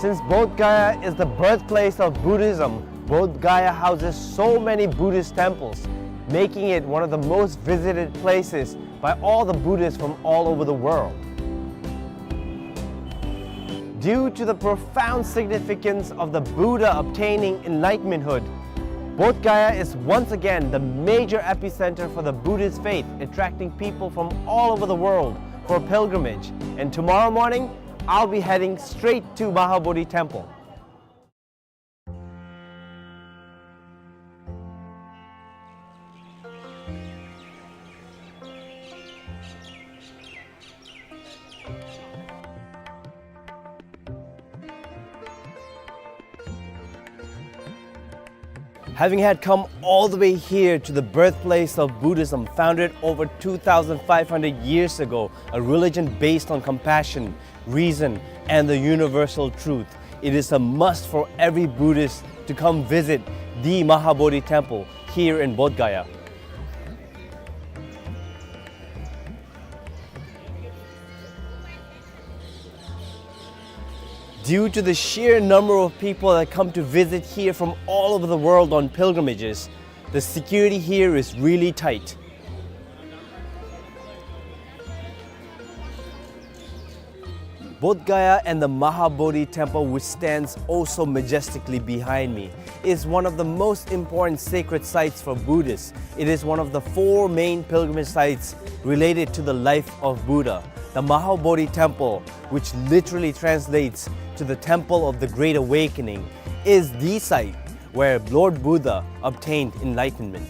Since Bodh Gaya is the birthplace of Buddhism, Bodh Gaya houses so many Buddhist temples, making it one of the most visited places by all the Buddhists from all over the world. Due to the profound significance of the Buddha obtaining enlightenmenthood, Bodh Gaya is once again the major epicenter for the Buddhist faith, attracting people from all over the world for pilgrimage. And tomorrow morning, I'll be heading straight to Mahabodhi Temple. Having had come all the way here to the birthplace of Buddhism, founded over two thousand five hundred years ago, a religion based on compassion, reason, and the universal truth, it is a must for every Buddhist to come visit the Mahabodhi Temple here in Bodh Gaya. Due to the sheer number of people that come to visit here from all over the world on pilgrimages, the security here is really tight. Bodh Gaya and the Mahabodhi Temple, which stands also majestically behind me, is one of the most important sacred sites for Buddhists. It is one of the four main pilgrimage sites related to the life of Buddha. The Mahabodhi Temple, which literally translates to the Temple of the Great Awakening, is the site where Lord Buddha obtained enlightenment.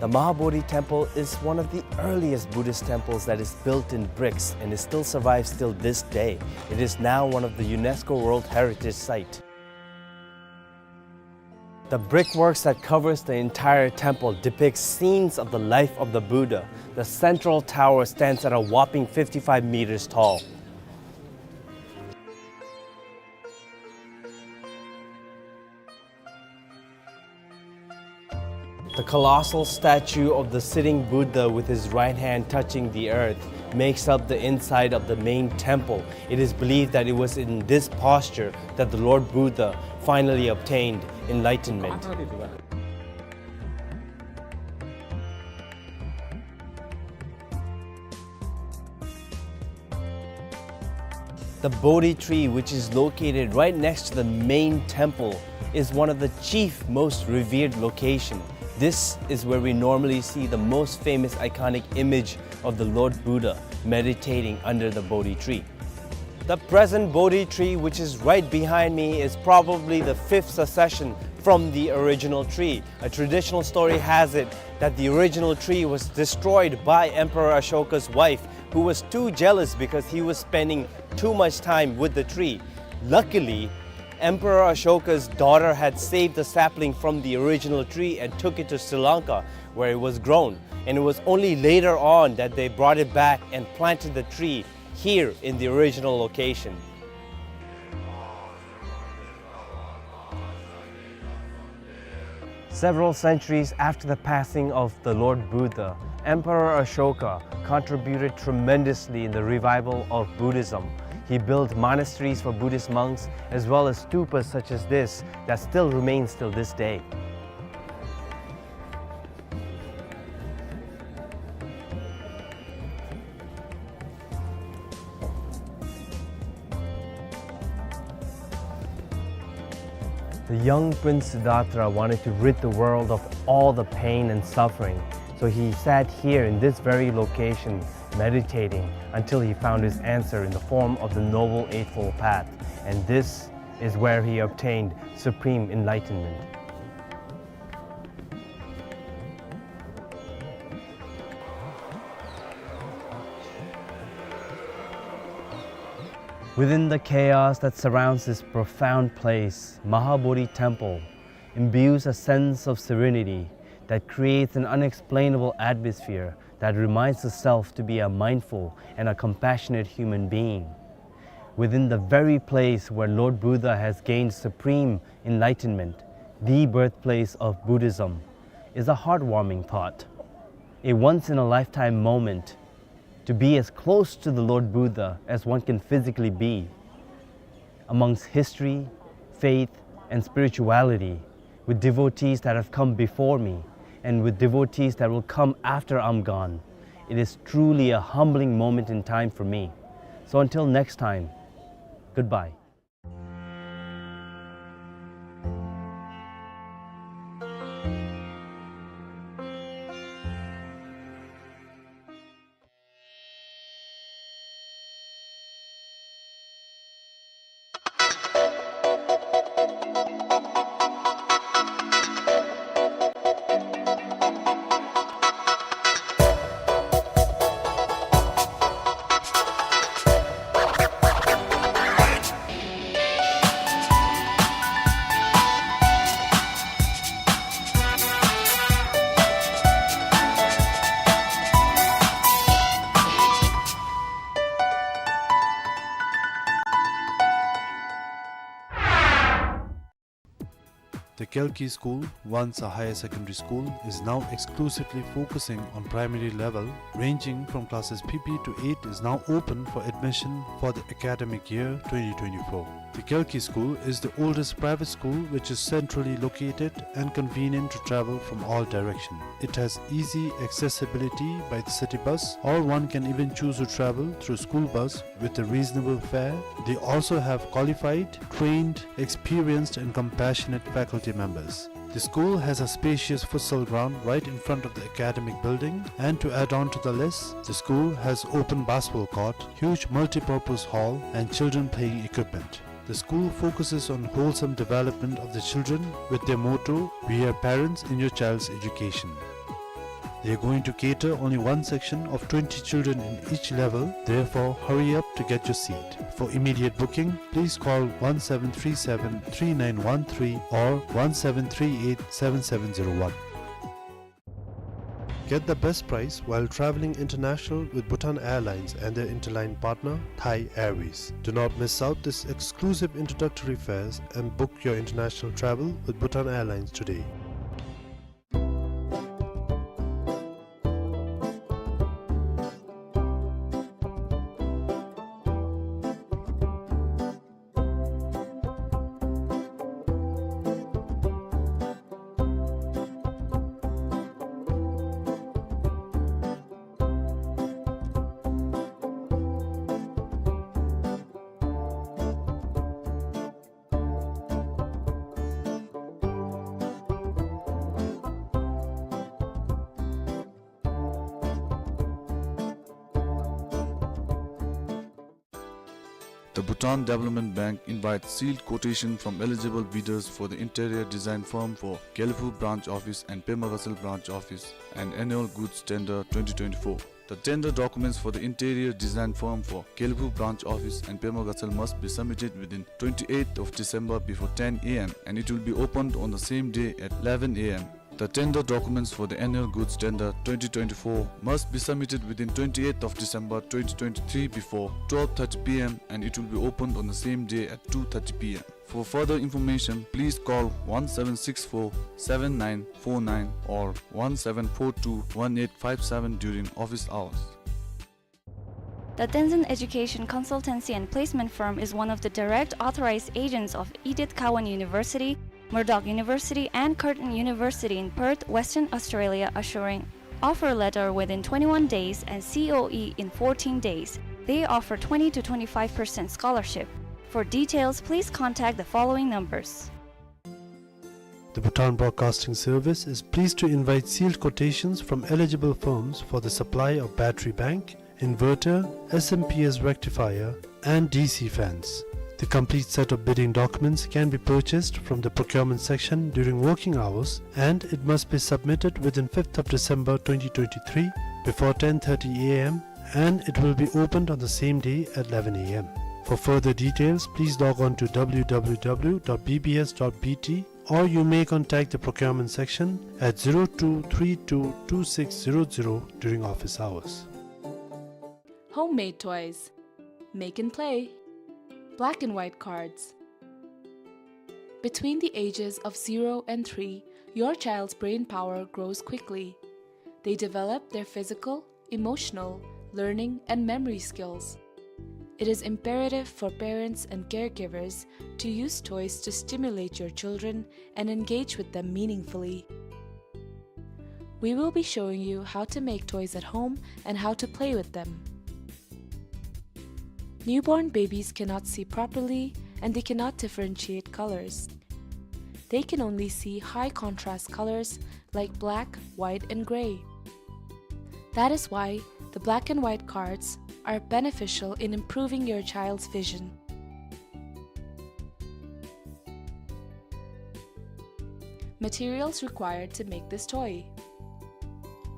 The Mahabodhi Temple is one of the earliest Buddhist temples that is built in bricks, and it still survives till this day. It is now one of the UNESCO World Heritage Site. The brickworks that covers the entire temple depicts scenes of the life of the Buddha. The central tower stands at a whopping fifty-five meters tall. The colossal statue of the sitting Buddha with his right hand touching the earth makes up the inside of the main temple. It is believed that it was in this posture that the Lord Buddha finally obtained enlightenment. The Bodhi tree, which is located right next to the main temple, is one of the chief most revered location. This is where we normally see the most famous iconic image of the Lord Buddha meditating under the Bodhi tree. The present Bodhi tree, which is right behind me, is probably the fifth succession from the original tree. A traditional story has it that the original tree was destroyed by Emperor Ashoka's wife, who was too jealous because he was spending too much time with the tree. Luckily, Emperor Ashoka's daughter had saved the sapling from the original tree and took it to Sri Lanka, where it was grown. And it was only later on that they brought it back and planted the tree here in the original location. Several centuries after the passing of the Lord Buddha, Emperor Ashoka contributed tremendously in the revival of Buddhism. He built monasteries for Buddhist monks, as well as stupas such as this that still remains till this day. The young Prince Siddhartha wanted to rid the world of all the pain and suffering, so he sat here in this very location, meditating until he found his answer in the form of the Noble Eightfold Path, and this is where he obtained supreme enlightenment. Within the chaos that surrounds this profound place, Mahabodhi Temple imbues a sense of serenity that creates an unexplainable atmosphere that reminds the self to be a mindful and a compassionate human being. Within the very place where Lord Buddha has gained supreme enlightenment, the birthplace of Buddhism, is a heartwarming thought. A once-in-a-lifetime moment to be as close to the Lord Buddha as one can physically be. Amongst history, faith, and spirituality, with devotees that have come before me, and with devotees that will come after I'm gone, it is truly a humbling moment in time for me. So until next time, goodbye. The Kelki School, once a higher secondary school, is now exclusively focusing on primary level, ranging from classes P P to eight, is now open for admission for the academic year twenty twenty-four. The Kelki School is the oldest private school which is centrally located and convenient to travel from all directions. It has easy accessibility by the city bus, or one can even choose to travel through school bus with a reasonable fare. They also have qualified, trained, experienced and compassionate faculty members. The school has a spacious futsal ground right in front of the academic building, and to add on to the list, the school has open basketball court, huge multi-purpose hall and children playing equipment. The school focuses on wholesome development of the children with their motto, "We are parents in your child's education." They are going to cater only one section of twenty children in each level, therefore hurry up to get your seat. For immediate booking, please call one seven three seven three nine one three or one seven three eight seven seven zero one. Get the best price while traveling international with Bhutan Airlines and their interline partner, Thai Airways. Do not miss out this exclusive introductory fares and book your international travel with Bhutan Airlines today. The Bhutan Development Bank invites sealed quotation from eligible bidders for the interior design firm for Gelephu branch office and Pema Gatshel branch office, an annual goods tender twenty twenty-four. The tender documents for the interior design firm for Gelephu branch office and Pema Gatshel must be submitted within twenty-eighth of December before ten A M and it will be opened on the same day at eleven A M. The tender documents for the annual goods tender twenty twenty-four must be submitted within twenty-eighth of December twenty twenty-three before twelve thirty P M and it will be opened on the same day at two thirty P M. For further information, please call one seven six four seven nine four nine or one seven four two one eight five seven during office hours. The Tenzin Education Consultancy and Placement Firm is one of the direct authorized agents of Edith Cowan University, Murdoch University, and Curtin University in Perth, Western Australia, assuring offer letter within twenty-one days and C O E in fourteen days. They offer twenty to twenty-five percent scholarship. For details, please contact the following numbers. The Bhutan Broadcasting Service is pleased to invite sealed quotations from eligible firms for the supply of battery bank, inverter, S M P S rectifier, and D C fans. The complete set of bidding documents can be purchased from the procurement section during working hours, and it must be submitted within fifth of December twenty twenty-three before ten thirty A M, and it will be opened on the same day at eleven A M. For further details, please log on to W W W dot B B S dot B T, or you may contact the procurement section at zero two three two two six zero zero during office hours. Homemade toys. Make and play. Black and white cards. Between the ages of zero and three, your child's brain power grows quickly. They develop their physical, emotional, learning, and memory skills. It is imperative for parents and caregivers to use toys to stimulate your children and engage with them meaningfully. We will be showing you how to make toys at home and how to play with them. Newborn babies cannot see properly and they cannot differentiate colors. They can only see high contrast colors like black, white, and gray. That is why the black and white cards are beneficial in improving your child's vision. Materials required to make this toy: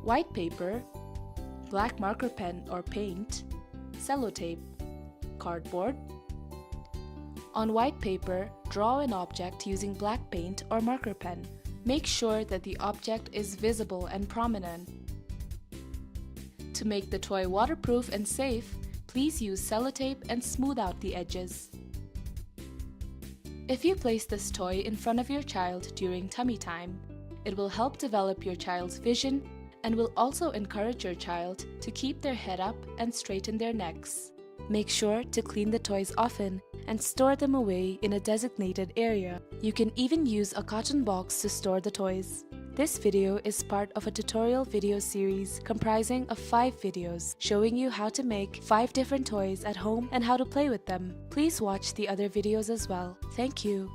white paper, black marker pen or paint, sellotape, cardboard. On white paper, draw an object using black paint or marker pen. Make sure that the object is visible and prominent. To make the toy waterproof and safe, please use sellotape and smooth out the edges. If you place this toy in front of your child during tummy time, it will help develop your child's vision and will also encourage your child to keep their head up and straighten their necks. Make sure to clean the toys often and store them away in a designated area. You can even use a carton box to store the toys. This video is part of a tutorial video series comprising of five videos showing you how to make five different toys at home and how to play with them. Please watch the other videos as well. Thank you.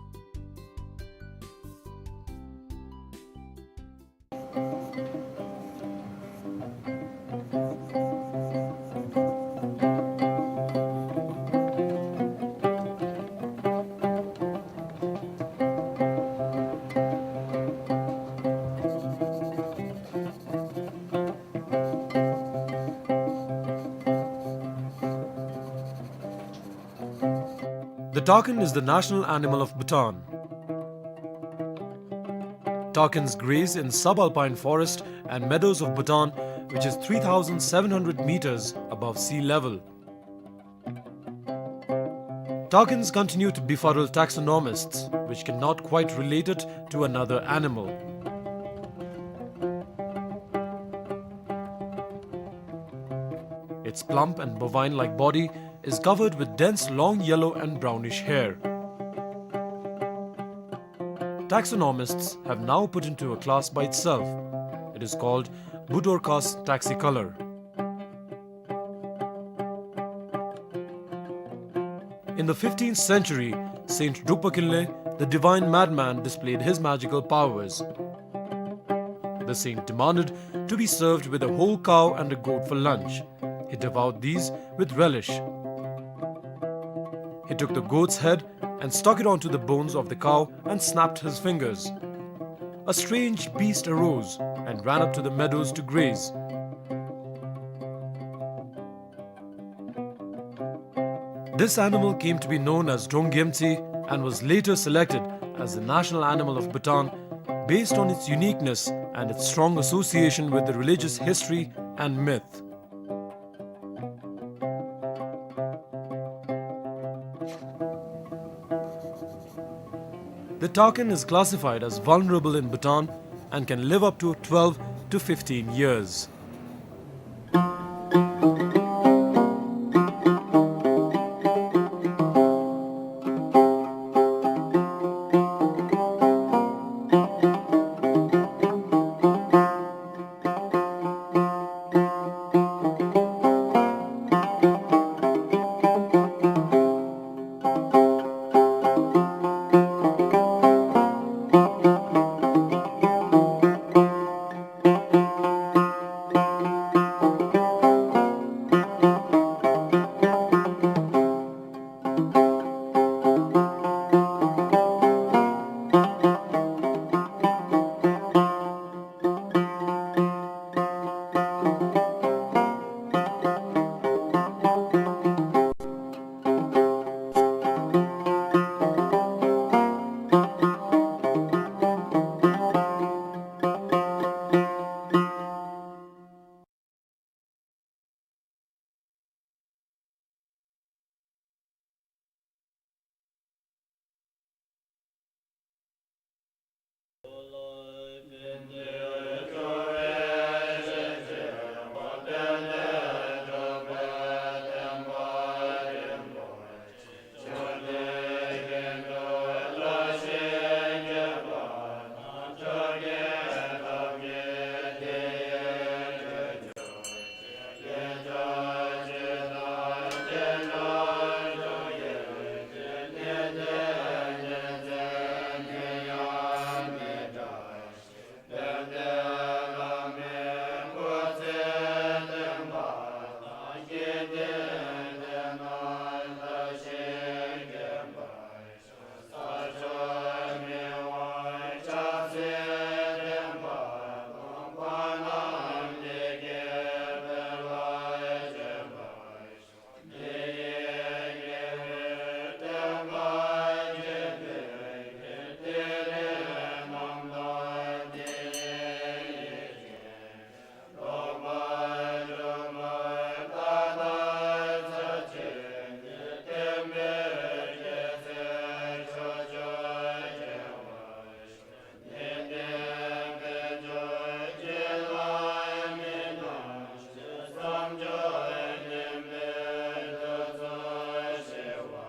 The takin is the national animal of Bhutan. Takins graze in subalpine forest and meadows of Bhutan, which is three thousand seven hundred meters above sea level. Takins continue to befuddle taxonomists, which cannot quite relate it to another animal. Its plump and bovine-like body is covered with dense long yellow and brownish hair. Taxonomists have now put into a class by itself. It is called Budorcas taxicolor. In the fifteenth century, Saint Drukpa Kinley, the divine madman, displayed his magical powers. The saint demanded to be served with a whole cow and a goat for lunch. He devoured these with relish. He took the goat's head and stuck it onto the bones of the cow and snapped his fingers. A strange beast arose and ran up to the meadows to graze. This animal came to be known as Drong Gyemtse and was later selected as the national animal of Bhutan based on its uniqueness and its strong association with the religious history and myth. The takin is classified as vulnerable in Bhutan and can live up to twelve to fifteen years.